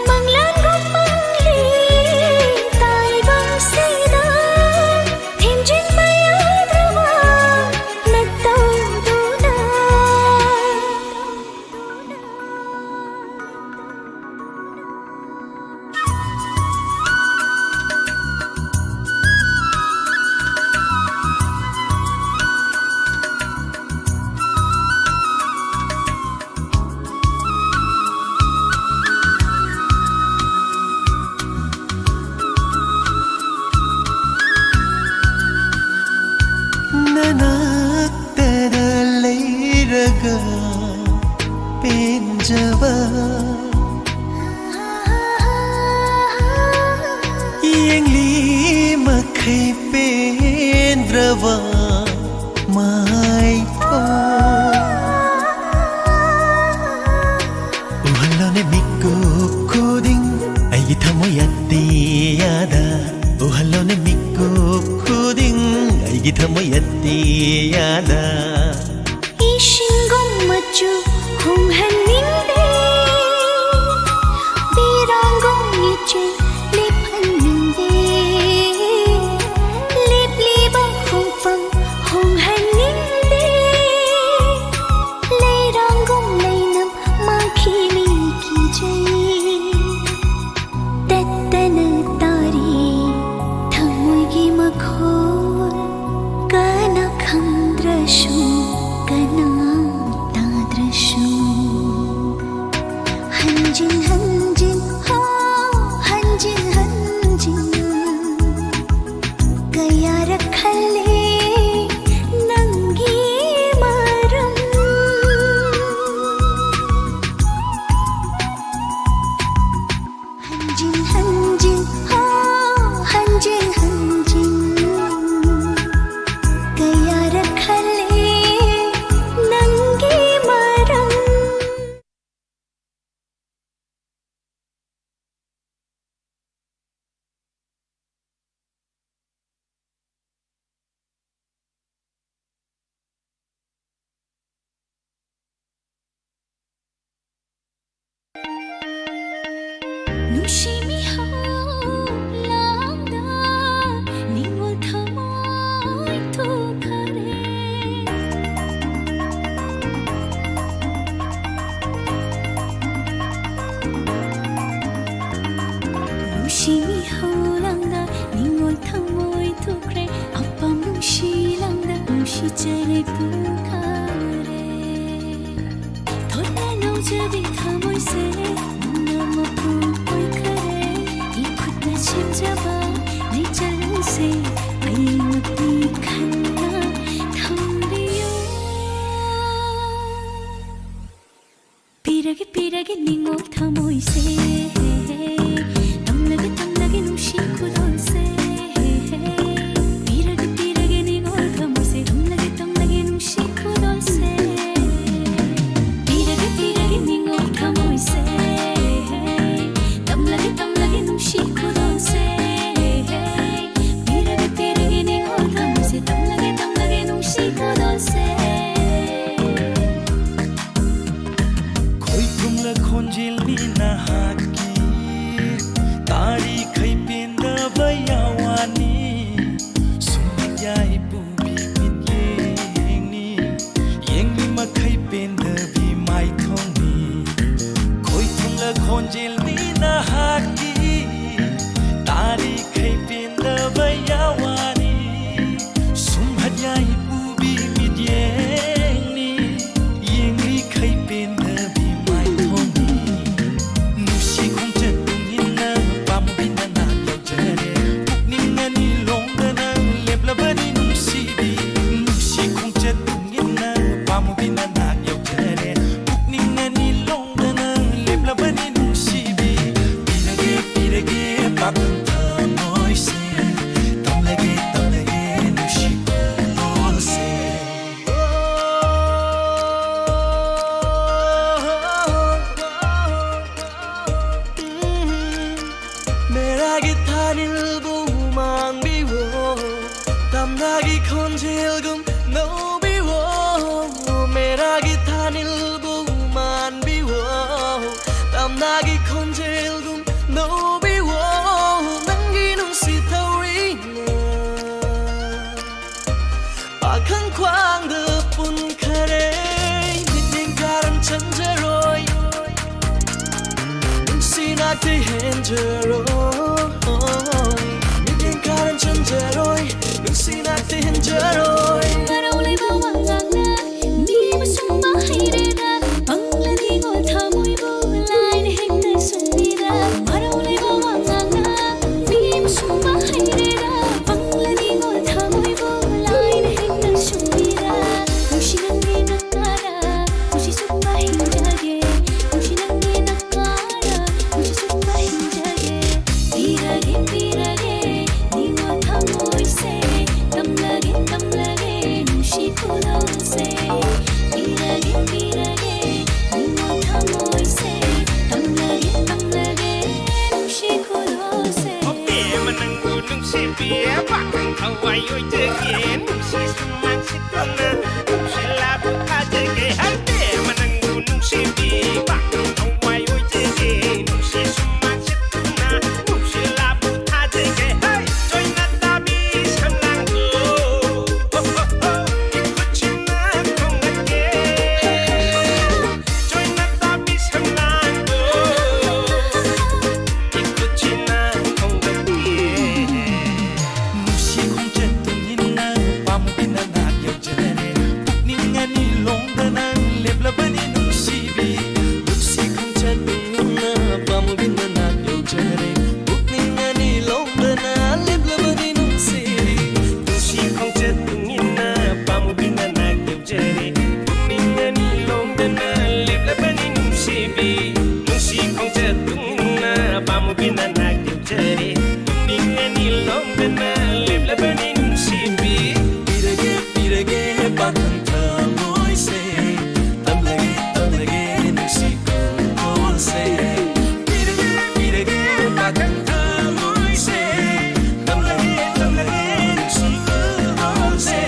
ꯃꯪꯂꯥꯟꯒꯨꯝ ꯃꯪꯂꯤ ꯇꯥꯏꯕꯪꯁꯤꯗ, ꯊꯦꯝꯖꯤꯟꯕ ꯌꯥꯗ꯭ꯔꯕ ꯅꯇꯧꯗꯨꯅ꯫ ꯅꯅꯥꯛꯇꯗ ꯂꯩꯔꯒ ꯄꯦꯟꯖꯕ, ꯌꯦꯡꯂꯤ ꯃꯈꯩ ꯄꯦꯟꯗ꯭ꯔꯕ ꯃꯥꯏꯊꯣꯡ꯫ ꯎꯍꯜꯂꯣꯅꯦ ꯃꯤꯀꯨꯞ ꯈꯨꯗꯤꯡ ꯑꯩꯒꯤ ꯊꯃꯣꯏ ꯑꯇꯤꯌꯥꯗ꯫ ꯎꯍꯜꯂꯣꯅꯦ ꯃꯤꯀꯨꯞ ꯈꯨꯗꯤꯡ ꯑꯩꯒꯤ ꯊꯃꯣꯏ ꯑꯇꯤꯌꯥꯗ꯫ ꯏꯁꯤꯡꯒꯨꯝ ꯃꯆꯨ ꯍꯣꯡꯍꯟꯅꯤꯡꯗꯦ, ꯄꯤꯔꯥꯡꯒꯨꯝ ꯏꯆꯦꯜ ꯂꯦꯞꯍꯟꯅꯤꯡꯗꯦ꯫ ꯂꯦꯞꯂꯤꯕ ꯅꯨꯡꯁꯤ ꯃꯤꯍꯧ ꯂꯥꯡꯗ ꯅꯤꯡꯉꯣꯜ ꯊꯃꯣꯏ ꯊꯨꯈꯔꯦ꯫ ꯅꯨꯡꯁꯤ ꯃꯤꯍꯧ ꯂꯥꯡꯗ ꯅꯤꯡꯉꯣꯜ ꯊꯃꯣꯏ ꯊꯨꯈ꯭ꯔꯦ꯫ ꯑꯄꯥꯝ ꯅꯨꯡꯁꯤ ꯂꯥꯡꯗ ꯅꯨꯡꯁꯤ ꯆꯔꯩ ꯄꯨꯈꯔꯦ꯫ ꯊꯣꯠꯅ ꯅꯧꯖꯕꯤ ꯊꯃꯣꯏꯁꯦ ꯅꯪꯅ ꯃꯄꯨ ꯑꯣꯏꯈꯔꯦ꯫ ꯏꯈꯨꯠꯅ ꯁꯦꯝꯖꯕ ꯅꯩꯆꯜꯁꯦ ꯑꯩ ꯅꯨꯄꯤ ꯈꯟꯅ ꯊꯝꯕꯤꯌꯨ꯫ ꯄꯤꯔꯒꯦ ꯄꯤꯔꯒꯦ ꯅꯤꯡꯉꯣꯜ ꯊꯃꯣꯏꯁꯦ, ꯇꯝꯂꯒꯦ ꯇꯝꯂꯒꯦ ꯅꯨꯡꯁꯤ ꯈꯨꯗꯣꯜꯁꯦ꯫ ꯄꯤꯔꯒꯦ ꯄꯤꯔꯒꯦ ꯅꯤꯡꯉꯣꯜ ꯊꯃꯣꯏꯁꯦ, ꯇꯝꯂꯒꯦ ꯇꯝꯂꯒꯦ ꯅꯨꯡꯁꯤ ꯈꯨꯗꯣꯜꯁꯦ꯫ ꯄꯤꯔꯒꯦ ꯄꯤꯔꯒꯦ ꯅꯤꯡꯉꯣꯜ ꯊꯃꯣꯏꯁꯦ, ꯇꯝꯂꯒꯦ ꯇꯝꯂꯒꯦ ꯅꯨꯡꯁꯤ ꯈꯨꯗꯣꯜꯁꯦ꯫ ꯄꯤꯔꯒꯦ ꯄꯤꯔꯒꯦ ꯅꯤꯡꯉꯣꯜ ꯊꯃꯣꯏꯁꯦ, ꯇꯝꯂꯒꯦ ꯇꯝꯂꯒꯦ ꯅꯨꯡꯁꯤ ꯈꯨꯗꯣꯜꯁꯦ꯫ ꯈꯣꯏꯊꯨꯝꯂ ꯈꯣꯟꯖꯦꯜꯅꯤ ꯅꯍꯥꯛꯀꯤ, ꯇꯥꯔꯤꯈꯩ ꯄꯦꯟꯗꯕ ꯌꯥꯋꯥꯅꯤ꯫ ꯁꯨꯝꯍꯠ ꯌꯥꯏ ꯄꯨꯕꯤ ꯃꯤꯠꯌꯦꯡꯅꯤ, ꯌꯦꯡꯂꯤ ꯃꯈꯩ ꯄꯦꯟꯗꯕꯤ ꯃꯥꯏꯊꯣꯡꯅꯤ꯫ ꯈꯣꯏꯊꯨꯝꯂ ꯈꯣꯟꯖꯦꯜꯅꯤ ꯅꯍꯥꯛꯀꯤ, ꯇꯥꯔꯤꯈꯩ ꯄꯦꯟꯗꯕ ꯌꯥꯋꯥꯅꯤ꯫ ꯁꯨꯝꯍꯠ ꯌꯥꯏ ꯄꯨꯕꯤ ꯃꯤꯠꯌꯦꯡꯅꯤ, ꯌꯦꯡꯂꯤꯈꯩ ꯄꯦꯟꯗꯕꯤ ꯃꯥꯏꯊꯣꯡꯅꯤ꯫ ꯅꯨꯡꯁꯤ ꯈꯣꯡꯆꯠ ꯇꯨꯡ ꯏꯟꯅ ꯄꯥꯝꯕꯤꯅ ꯅꯥꯛ ꯌꯧꯖꯔꯦ꯫ ꯄꯨꯛꯅꯤꯡ ꯑꯅꯤ ꯂꯣꯡꯗꯅ ꯂꯦꯞꯂꯕꯅꯤ ꯅꯨꯡꯁꯤꯕꯤ꯫ ꯅꯨꯡꯁꯤ ꯈꯣꯡꯆꯠ ꯇꯨꯡ ꯏꯟꯅ ꯄꯥꯝꯕꯤꯅ ꯅꯥꯛ ꯌꯧꯖꯔꯦ꯫ ꯄꯨꯛꯅꯤꯡ ꯑꯅꯤ ꯂꯣꯡꯗꯅ ꯂꯦꯞꯂꯕꯅꯤ ꯅꯨꯡꯁꯤꯕꯤ꯫ ꯄꯤꯔꯒꯦ ꯄꯤꯔꯒꯦ ꯄꯥꯈꯪ ꯊꯃꯣꯏꯁꯦ, ꯇꯝꯂꯒꯦ ꯇꯝꯂꯒꯦ ꯅꯨꯡꯁꯤ ꯈꯨꯗꯣꯜꯁꯦ꯫ मेरा गिटार नीलबू मांगबीवो, तमनागी खोंजेल गुम नोबीवो। मेरा गिटार नीलबू मांगबीवो, तमनागी खोंजेल गुम ꯍꯦꯟꯖꯔꯣꯏ, ꯃꯤꯠꯌꯦꯡ ꯈꯔ ꯆꯨꯝꯖꯔꯣꯏ, ꯅꯨꯡꯁꯤꯅ ꯇꯤꯟꯖꯔꯣꯏ꯫ ꯃꯔꯧ ꯂꯩꯕ ꯋꯥꯉꯥꯡꯅ ꯃꯤꯕꯨ ꯁꯨꯝꯕ ꯍꯩꯔꯦꯗ, ꯄꯪꯂꯅꯤꯀꯣ ꯊꯃꯣꯏꯕꯨ ꯂꯥꯏꯅ ꯍꯦꯛꯇ ꯁꯨꯝꯕꯤꯗ꯫ ꯃꯔꯧ ꯂꯩꯕ ꯋꯥꯉꯥꯡꯅ ꯃꯤꯕꯨ ꯁꯨꯝꯕ ꯍꯩꯔꯦꯗ, ꯄꯪꯂꯅꯤꯀꯣ ꯊꯃꯣꯏꯕꯨ ꯂꯥꯏꯅ ꯍꯦꯛꯇ ꯁꯨꯝꯕꯤꯗ꯫ ꯅꯨꯡꯁꯤ ꯅꯪꯒꯤ ꯅꯛꯅꯔ ꯅꯨꯡꯁꯤ ꯆꯨꯞꯄ ꯍꯤꯡꯖꯒꯦ, ꯅꯨꯡꯁꯤ ꯅꯪꯒꯤ ꯅꯛꯅꯔ ꯅꯨꯡꯁꯤ ꯆꯨꯞꯄ ꯍꯤꯡꯖꯒꯦ꯫ ꯄꯤꯔꯒꯦ, ꯄꯤꯔꯒꯦ, ꯅꯤꯡꯉꯣ ꯊꯃꯣꯏꯁꯦ, ꯇꯝꯂꯒꯦ, ꯇꯝꯂꯒꯦ, ꯅꯨꯡꯁꯤ ꯈꯨꯗꯣꯜꯁꯦ꯫ ꯄꯤꯔꯒꯦ, ꯄꯤꯔꯒꯦ, ꯅꯤꯡꯉꯣ ꯊꯃꯣꯏꯁꯦ, ꯇꯝꯂꯒꯦ, ꯇꯝꯂꯒꯦ, ꯅꯨꯡꯁꯤ ꯈꯨꯗꯣꯜꯁꯦ꯫ ꯑꯣ ꯄꯦꯃ ꯅꯪꯕꯨ ꯅꯨꯡꯁꯤꯕꯤ, ꯄꯥꯈꯪ ꯊꯋꯥꯏ ꯑꯣꯏꯖꯒꯦ, ꯅꯨꯡꯁꯤ ꯁꯨꯃꯥꯡ ꯁꯤꯠꯇꯨꯅ, ꯅꯨꯡꯁꯤ ꯂꯥꯕꯨ ꯊꯥꯖꯒꯦ꯫ ꯍꯥꯏ ꯄꯦꯃ ꯅꯪꯕꯨ ꯅꯨꯡꯁꯤꯕꯤ, ꯄꯥꯈꯪ ꯊꯋꯥꯏ ꯑꯣꯏꯖꯒꯦ, ꯅꯨꯡꯁꯤ ꯁꯨꯃꯥꯡ ꯁꯤꯠꯇꯨꯅ, ꯅꯨꯡꯁꯤ ꯂꯥꯕꯨ ꯊꯥꯖꯒꯦ꯫ ꯍꯥꯏ ꯆꯣꯏꯅ ꯇꯥꯕꯤ ꯁꯝꯂꯥꯡꯗꯣ, ꯍꯣ, ꯍꯣ, ꯍꯣ, ꯏꯈꯨꯠꯁꯤꯅ ꯈꯣꯡꯒꯠꯀꯦ꯫ ꯆꯣꯏꯅ ꯇꯥꯕꯤ ꯁꯝꯂꯥꯡꯗꯣ, ꯏꯈꯨꯠꯁꯤꯅ ꯈꯣꯡꯒꯠꯀꯦ꯫ ꯅꯨꯡꯁꯤ ꯈꯣꯡꯆꯠ ꯇꯨꯡ ꯏꯟꯅ ꯄꯥꯝꯃꯨꯕꯤꯅ ꯅꯥꯛ ꯌꯧꯖꯔꯦ꯫ ꯄꯨꯛꯅꯤꯡ ꯑꯅꯤ ꯂꯣꯡꯗꯅ ꯂꯦꯞꯂꯕꯅꯤ ꯅꯨꯡꯁꯤꯕꯤ꯫ ꯅꯨꯡꯁꯤ ꯈꯣꯡꯆꯠ ꯇꯨꯡ ꯏꯟꯅ ꯄꯥꯝꯃꯨꯕꯤꯅ ꯅꯥꯛ ꯌꯧꯖꯔꯦ꯫ ꯄꯨꯛꯅꯤꯡ ꯑꯅꯤ ꯂꯣꯡꯗꯅ ꯂꯦꯞꯂꯕꯅꯤ ꯅꯨꯡꯁꯤꯕꯤ꯫ ꯅꯨꯡꯁꯤ ꯈꯣꯡꯆꯠ ꯇꯨꯡ ꯏꯟꯅ ꯄꯥꯝꯃꯨꯕꯤꯅ ꯅꯥꯛ ꯌꯧꯖꯔꯦ꯫ ꯄꯨꯛꯅꯤꯡ ꯑꯅꯤ ꯂꯣꯡꯗꯅ ꯂꯦꯞꯂꯕꯅꯤ ꯅꯨꯡꯁꯤꯕꯤ꯫ ꯅꯨꯡꯁꯤ ꯈꯣꯡꯆꯠ ꯇꯨꯡ ꯏꯟꯅ ꯄꯥꯝꯃꯨꯕꯤꯅ ꯅꯥꯛ ꯌꯧꯖꯔꯦ꯫ ꯄꯨꯛꯅꯤꯡ ꯑꯅꯤ ꯂꯣꯡꯗꯅ ꯂꯦꯞꯂꯕꯅꯤ ꯅꯨꯡꯁꯤꯕꯤ꯫ ꯄꯤꯔꯒꯦ, ꯄꯤꯔꯒꯦ ꯄꯥꯈꯪ ꯊꯃꯣꯏꯁꯦ꯫ ꯇꯝꯂꯒꯦ, ꯇꯝꯂꯒꯦ ꯅꯨꯡꯁꯤ ꯈꯨꯗꯣꯜꯁꯦ꯫ ꯄꯤꯔꯒꯦ, ꯄꯤꯔꯒꯦ ꯄꯥꯈꯪ ꯊꯃꯣꯏꯁꯦ꯫ ꯇꯝꯂꯒꯦ, ꯇꯝꯂꯒꯦ ꯅꯨꯡꯁꯤ ꯈꯨꯗꯣꯜꯁꯦ꯫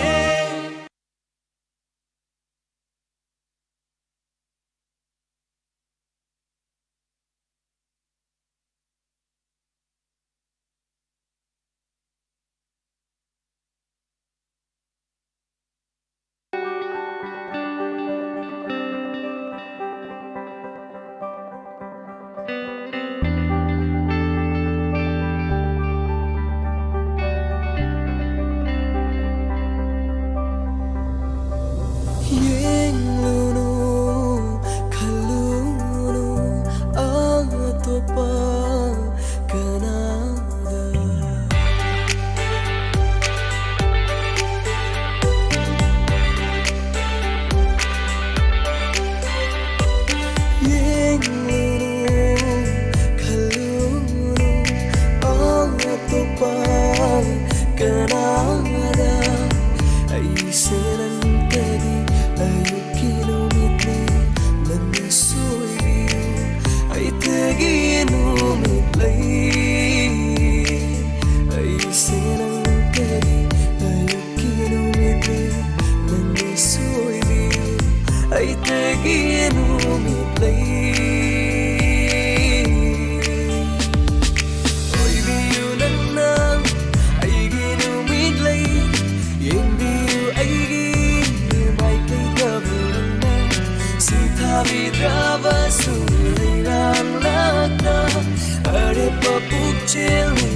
ꯄꯨꯛꯆꯦꯜꯅ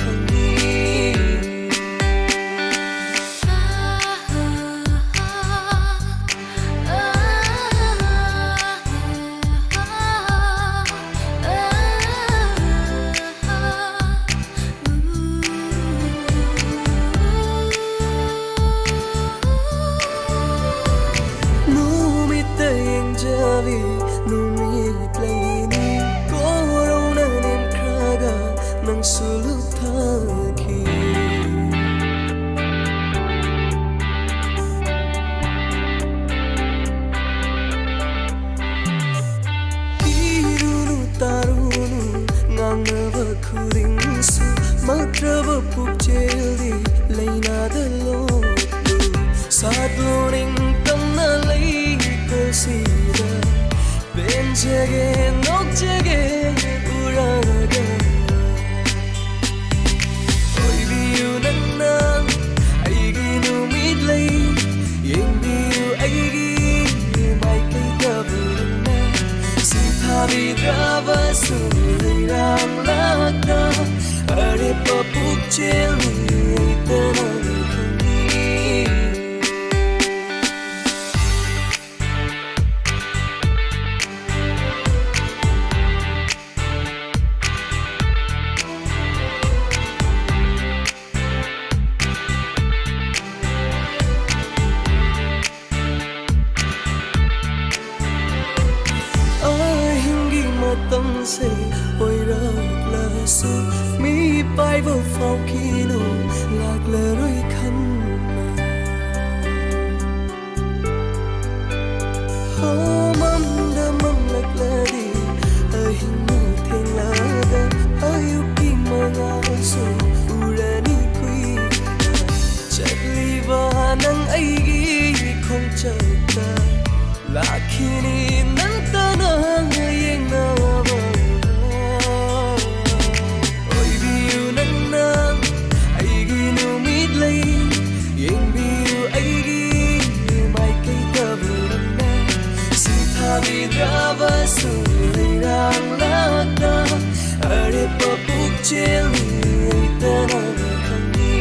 ꯈꯪꯏ꯫ ꯅꯨꯃꯤꯠꯇ ꯌꯦꯡꯖꯕꯤ ꯅꯨꯃꯤꯠ ꯂꯩꯅꯤ, ꯀꯣꯔꯧꯅ ꯅꯦꯝꯈ꯭ꯔꯒ ꯅꯪꯁꯨ ꯂꯨꯞꯊꯈꯤ꯫ ꯏꯔꯨꯅꯨ ꯇꯥꯔꯨꯅꯨ ꯉꯥꯡꯅꯕ ꯈꯨꯗꯤꯡꯁꯨ, ꯃꯛꯇ꯭ꯔꯕ ꯄꯨꯛꯆꯦꯜꯗꯤ ꯂꯩꯅꯥꯗ ꯂꯣꯠꯂꯨ꯫ ꯁꯥꯠꯂꯨ ꯅꯤꯡꯇꯝꯅ ꯂꯩꯀꯣꯜꯁꯤꯗ, ꯄꯦꯟꯖꯒꯦ ꯅꯣꯛꯆꯒꯦ ꯎꯔꯒ꯫ ꯑꯣꯏꯕꯤꯌꯨ ꯅꯪꯅ ꯑꯩꯒꯤ ꯅꯨꯃꯤꯠꯂꯩ, ꯌꯦꯡꯕꯤꯌꯨ ꯑꯩꯒꯤ ꯃꯥꯏꯀꯩꯗꯕꯨ ꯅꯪꯅ ꯁꯤꯊꯥꯕꯤꯗ꯭ꯔꯕꯁꯨ ꯂꯩꯔꯥꯡꯂꯛꯇ ꯑꯔꯦꯞꯄ ꯄꯨꯛꯆꯦꯜ ꯂꯩꯇꯅ ꯈꯪꯏ꯫ ꯑꯍꯤꯡꯒꯤ ꯃꯇꯝꯁꯦ ꯑꯣꯏꯔꯛꯂꯁꯨ, ꯃꯤ ꯄꯥꯏꯕ ꯐꯥꯎꯈꯤꯅꯨ, ꯂꯥꯛꯂꯔꯣꯏ ꯈꯟꯅ꯫ ꯍꯣ, ꯃꯝꯗ ꯃꯝꯂꯛꯂꯗꯤ ꯑꯍꯤꯡꯅ ꯊꯦꯡꯂꯒ, ꯑꯌꯨꯛꯀꯤ ꯃꯉꯥꯜꯁꯨ ꯎꯔꯅꯤ ꯀꯨꯏꯅ꯫ ꯆꯠꯂꯤꯕ ꯅꯪ ꯑꯩꯒꯤ ꯈꯣꯡꯆꯠꯇ, ꯂꯥꯛꯈꯤꯅꯤ ꯅꯪꯇꯅ ꯌꯦꯡꯅꯕ꯫ ꯑꯣꯏꯕꯤꯌꯨ ꯅꯪꯅ ꯑꯩꯒꯤ ꯅꯨꯃꯤꯠꯂꯩ, ꯆꯦꯜꯂꯨꯔꯣꯏꯗꯅ ꯈꯪꯉꯤ꯫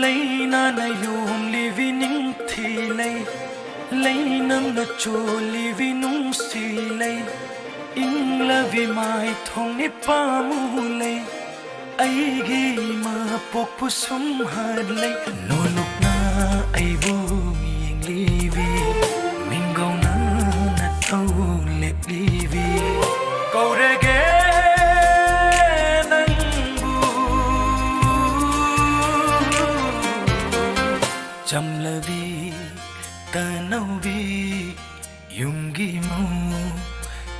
ꯂꯩꯅꯥꯅ ꯌꯣꯝꯂꯤꯕꯤ ꯅꯤꯡꯊꯤ ꯂꯩ, ꯂꯩꯅꯝꯅ ꯆꯣꯜꯂꯤꯕꯤ ꯅꯨꯡꯁꯤ ꯂꯩ, ꯏꯪꯂꯕꯤ ꯃꯥꯏꯊꯣꯡꯅꯤ ꯄꯥꯝꯃꯨ ꯂꯩ, ꯑꯩꯒꯤ ꯏꯃꯥ ꯄꯣꯛꯄ ꯁꯨꯝꯍꯠ ꯂꯩ꯫ ꯅꯣꯂꯨꯛꯅ ꯑꯩꯕꯨ ꯌꯦꯡꯂꯤꯕꯤ, ꯃꯤꯡꯒꯧꯅ ꯅꯊꯧ ꯂꯦꯞꯂꯤꯕꯤ, ꯀꯧꯔꯒꯦ ꯅꯪꯕꯨ꯫ ꯆꯝꯂꯕꯤ ꯇꯅꯧꯕꯤ ꯌꯨꯝꯒꯤ ꯃꯧ,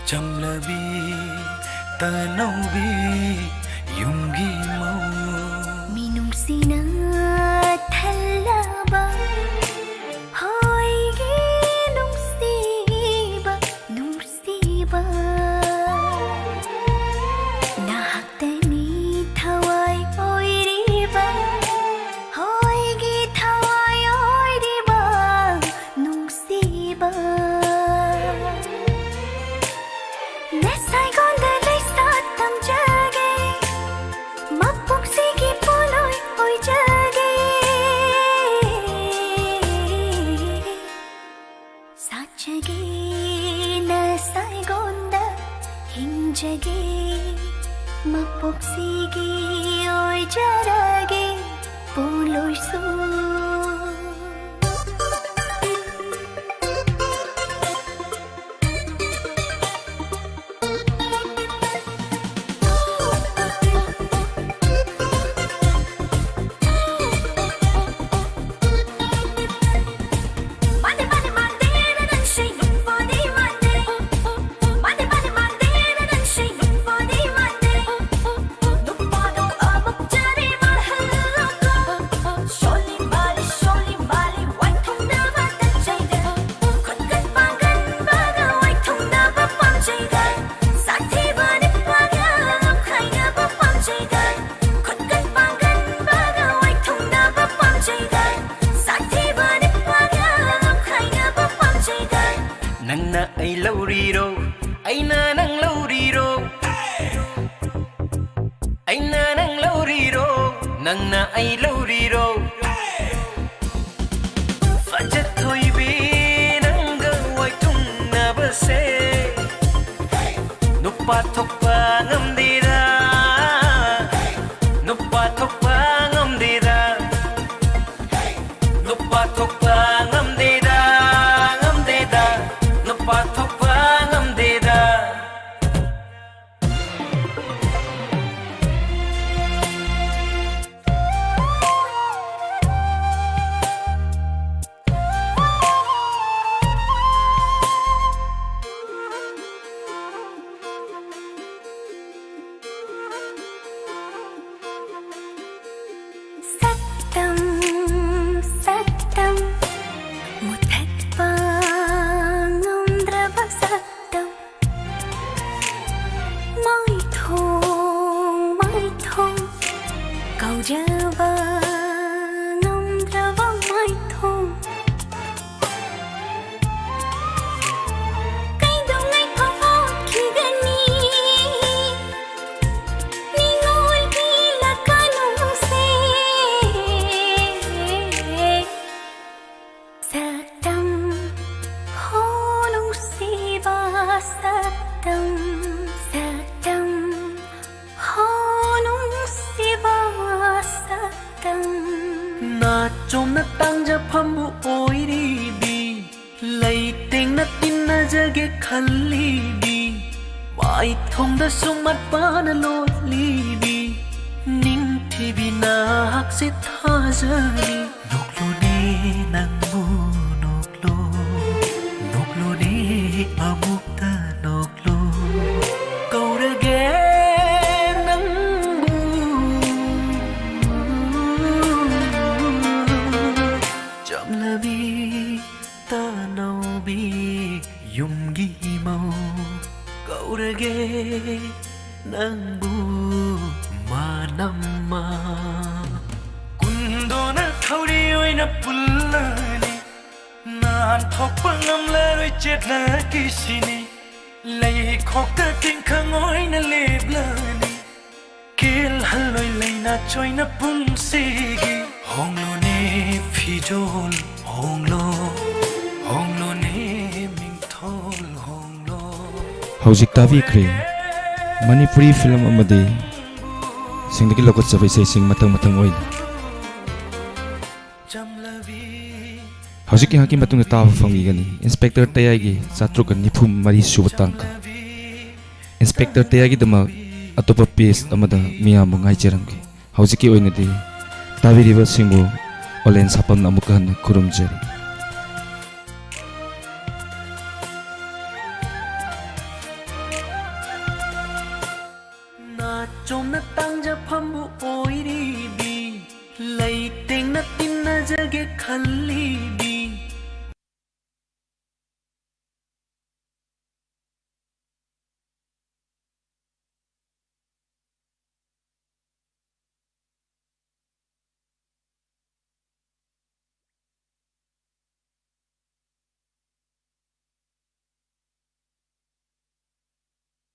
ꯆꯝꯂꯕꯤ ꯇꯅꯧꯕꯤ ꯌꯨꯝꯒꯤ ꯃꯧ꯫ ꯃꯤꯅꯨꯡꯁꯤꯅ ꯊꯜꯂꯕ ꯍꯣꯏꯒꯤ ꯅꯨꯡꯁꯤꯕ, ꯅꯨꯡꯁꯤꯕ꯫ ꯅꯍꯥꯛꯇꯅꯤ ꯊꯋꯥꯏ ꯑꯣꯏꯔꯤꯕ, ꯍꯣꯏꯒꯤ ꯊꯋꯥꯏ ꯑꯣꯏꯔꯤꯕ ꯅꯨꯡꯁꯤꯕ꯫ ꯅꯁꯥꯏꯒꯣꯟꯗ ꯂꯩꯁꯥ ꯇꯝꯖꯒꯦ, ꯃꯄꯣꯛꯁꯤꯒꯤ ꯄꯣꯠꯂꯣꯏ ꯑꯣꯏꯖꯒꯦ꯫ ꯁꯥꯠꯆꯒꯦ ꯅꯁꯥꯏꯒꯣꯟꯗ ꯍꯤꯡꯖꯒꯦ, ꯃꯄꯣꯛꯁꯤꯒꯤ ꯑꯣꯏꯖꯔꯒꯦ ꯄꯣꯠꯂꯣꯏꯁꯨ꯫ ꯅꯪꯅ ꯑꯩ ꯂꯧꯔꯤꯔꯣ? ꯑꯩꯅ ꯅꯪ ꯂꯧꯔꯤꯔꯣ? ꯑꯩꯅ ꯅꯪ ꯂꯧꯔꯤꯔꯣ? ꯅꯪꯅ ꯑꯩ ꯂꯧꯔꯤꯔꯣ? ꯐꯖꯊꯣꯏꯕꯤ, ꯅꯪꯒ ꯋꯥꯏꯊꯨꯡꯅꯕꯁꯦ ꯅꯨꯄꯥ ꯊꯣꯛꯄ ꯉꯝꯗꯦꯗ, ꯅꯨꯄꯥ ꯊꯣꯛꯄ ꯉꯝꯗꯦꯗ, ꯅꯨꯄꯥ ꯊꯣꯛꯄ ꯉꯝꯗꯦꯗ, ꯉꯝꯗꯦꯗ, ꯅꯨꯄꯥ ꯊꯣꯛꯄ ꯉꯝꯗꯦꯗ꯫ ꯁꯛꯇꯝ, ꯁꯛꯇꯝ, ꯃꯨꯊꯠꯄ ꯉꯝꯗ꯭ꯔꯕ ꯁꯛꯇꯝ꯫ ꯃꯥꯏꯊꯣꯡ, ꯃꯥꯏꯊꯣꯡ, ꯀꯧꯖꯕ ꯉꯝꯗ꯭ꯔꯕ ꯃꯥꯏꯊꯣꯡ꯫ ꯀꯩꯗꯧꯉꯩ ꯐꯥꯎꯈꯤꯒꯅꯤ? ꯅꯤꯡꯉꯣꯜꯒꯤ ꯂꯥꯛꯀꯅꯨꯁꯦ꯫ ꯁꯛꯇꯝ, ꯍꯣ ꯅꯨꯡꯁꯤꯕ ꯁꯛꯇꯝ, ꯁꯛꯇꯝ, ꯍꯣ ꯅꯨꯡꯁꯤꯕ ꯁꯛꯇꯝ꯫ ꯅꯥꯆꯣꯝꯅ ꯇꯥꯡꯖꯐꯝꯕꯨ ꯑꯣꯏꯔꯤꯕꯤ, ꯂꯩꯇꯦꯡꯅ ꯇꯤꯟꯅꯖꯒꯦ ꯈꯜꯂꯤꯕꯤ, ꯃꯥꯏꯊꯣꯡꯗꯁꯨ ꯃꯠꯄꯥꯅ ꯂꯣꯠꯂꯤꯕꯤ, ꯅꯤꯡꯊꯤꯕꯤ ꯅꯍꯥꯛꯁꯦ ꯊꯥꯖꯔꯤ꯫ ꯅꯣꯛꯂꯨꯅꯦ ꯅꯪꯕꯨ ꯅꯣꯛꯂꯨ, ꯅꯣꯛꯂꯨꯅꯦ ꯑꯃꯨꯛꯇ ꯅꯣꯛꯂꯨ꯫ ꯀꯧꯔꯒꯦ ꯅꯪꯕꯨ ꯆꯝꯂꯕꯤ ꯇꯅꯧꯕꯤ ꯌꯨꯝꯒꯤ ꯃꯧ꯫ ꯀꯧꯔꯒꯦ ꯅꯪꯕꯨ ꯃꯥꯅꯝꯃ꯫ ꯀꯨꯟꯗꯣꯅ ꯊꯧꯔꯤ ꯑꯣꯏꯅ ꯄꯨꯜꯂꯅꯤ꯫ ꯅꯥ ꯅꯥꯟꯊꯣꯛꯄ ꯉꯝꯂꯔꯣꯏ ꯆꯦꯠꯅꯈꯤꯁꯤꯅꯤ꯫ ꯂꯩꯈꯣꯛꯇ ꯇꯤꯡꯈꯪ ꯑꯣꯏꯅ ꯂꯦꯞꯂꯅꯤ꯫ ꯀꯦꯜꯍꯜꯂꯣꯏ ꯂꯩꯅꯥ ꯆꯣꯏꯅ ꯄꯨꯟꯁꯤꯒꯤ꯫ ꯍꯣꯡꯂꯣꯅꯦ ꯐꯤꯖꯣꯜ ꯍꯣꯡꯂꯣ, ꯍꯣꯡꯂꯣꯅꯦ ꯃꯤꯡꯊꯣꯜ ꯍꯣꯡꯂꯣ꯫ ꯍꯧꯖꯤꯛ ꯇꯥꯕꯤꯈ꯭ꯔꯦ ꯃꯅꯤꯄꯨꯔꯤ ꯐꯤꯂꯝ ꯑꯃꯗꯤ ꯁꯤꯡꯗꯒꯤ ꯂꯧꯈꯠꯆꯕ ꯏꯁꯩꯁꯤꯡ ꯃꯊꯪ ꯃꯊꯪ ꯑꯣꯏꯅ꯫ ꯍꯧꯖꯤꯛꯀꯤ ꯉꯥꯏꯍꯥꯛꯀꯤ ꯃꯇꯨꯡꯗ ꯇꯥꯕ ꯐꯪꯕꯤꯒꯅꯤ ꯏꯟꯁꯄꯦꯛꯇꯔ ꯇꯌꯥꯏꯒꯤ ꯆꯥꯇ꯭ꯔꯨꯛꯀ ꯅꯤꯐꯨ ꯃꯔꯤ ꯁꯨꯕ ꯇꯥꯡꯀꯛ꯫ ꯏꯟꯁꯄꯦꯛꯇꯔ ꯇꯌꯥꯏꯒꯤꯗꯃꯛ ꯑꯇꯣꯞꯄ ꯄꯦꯖ ꯑꯃꯗ ꯃꯤꯌꯥꯝꯕꯨ ꯉꯥꯏꯖꯔꯝꯒꯦ꯫ ꯍꯧꯖꯤꯛꯀꯤ ꯑꯣꯏꯅꯗꯤ ꯇꯥꯕꯤꯔꯤꯕꯁꯤꯡꯕꯨ ꯑꯣꯂꯦꯟ ꯁꯥꯄꯝꯅ ꯑꯃꯨꯛꯀ ꯍꯟꯅ ꯈꯨꯔꯨꯝꯖꯔꯤ꯫ ꯅꯥꯆꯣꯝꯅ ꯇꯥꯡꯖꯐꯝꯕꯨ ꯑꯣꯏꯔꯤꯕꯤ, ꯂꯩꯇꯦꯡꯅ ꯇꯤꯟꯅꯖꯒꯦ ꯈꯜꯂꯤ꯫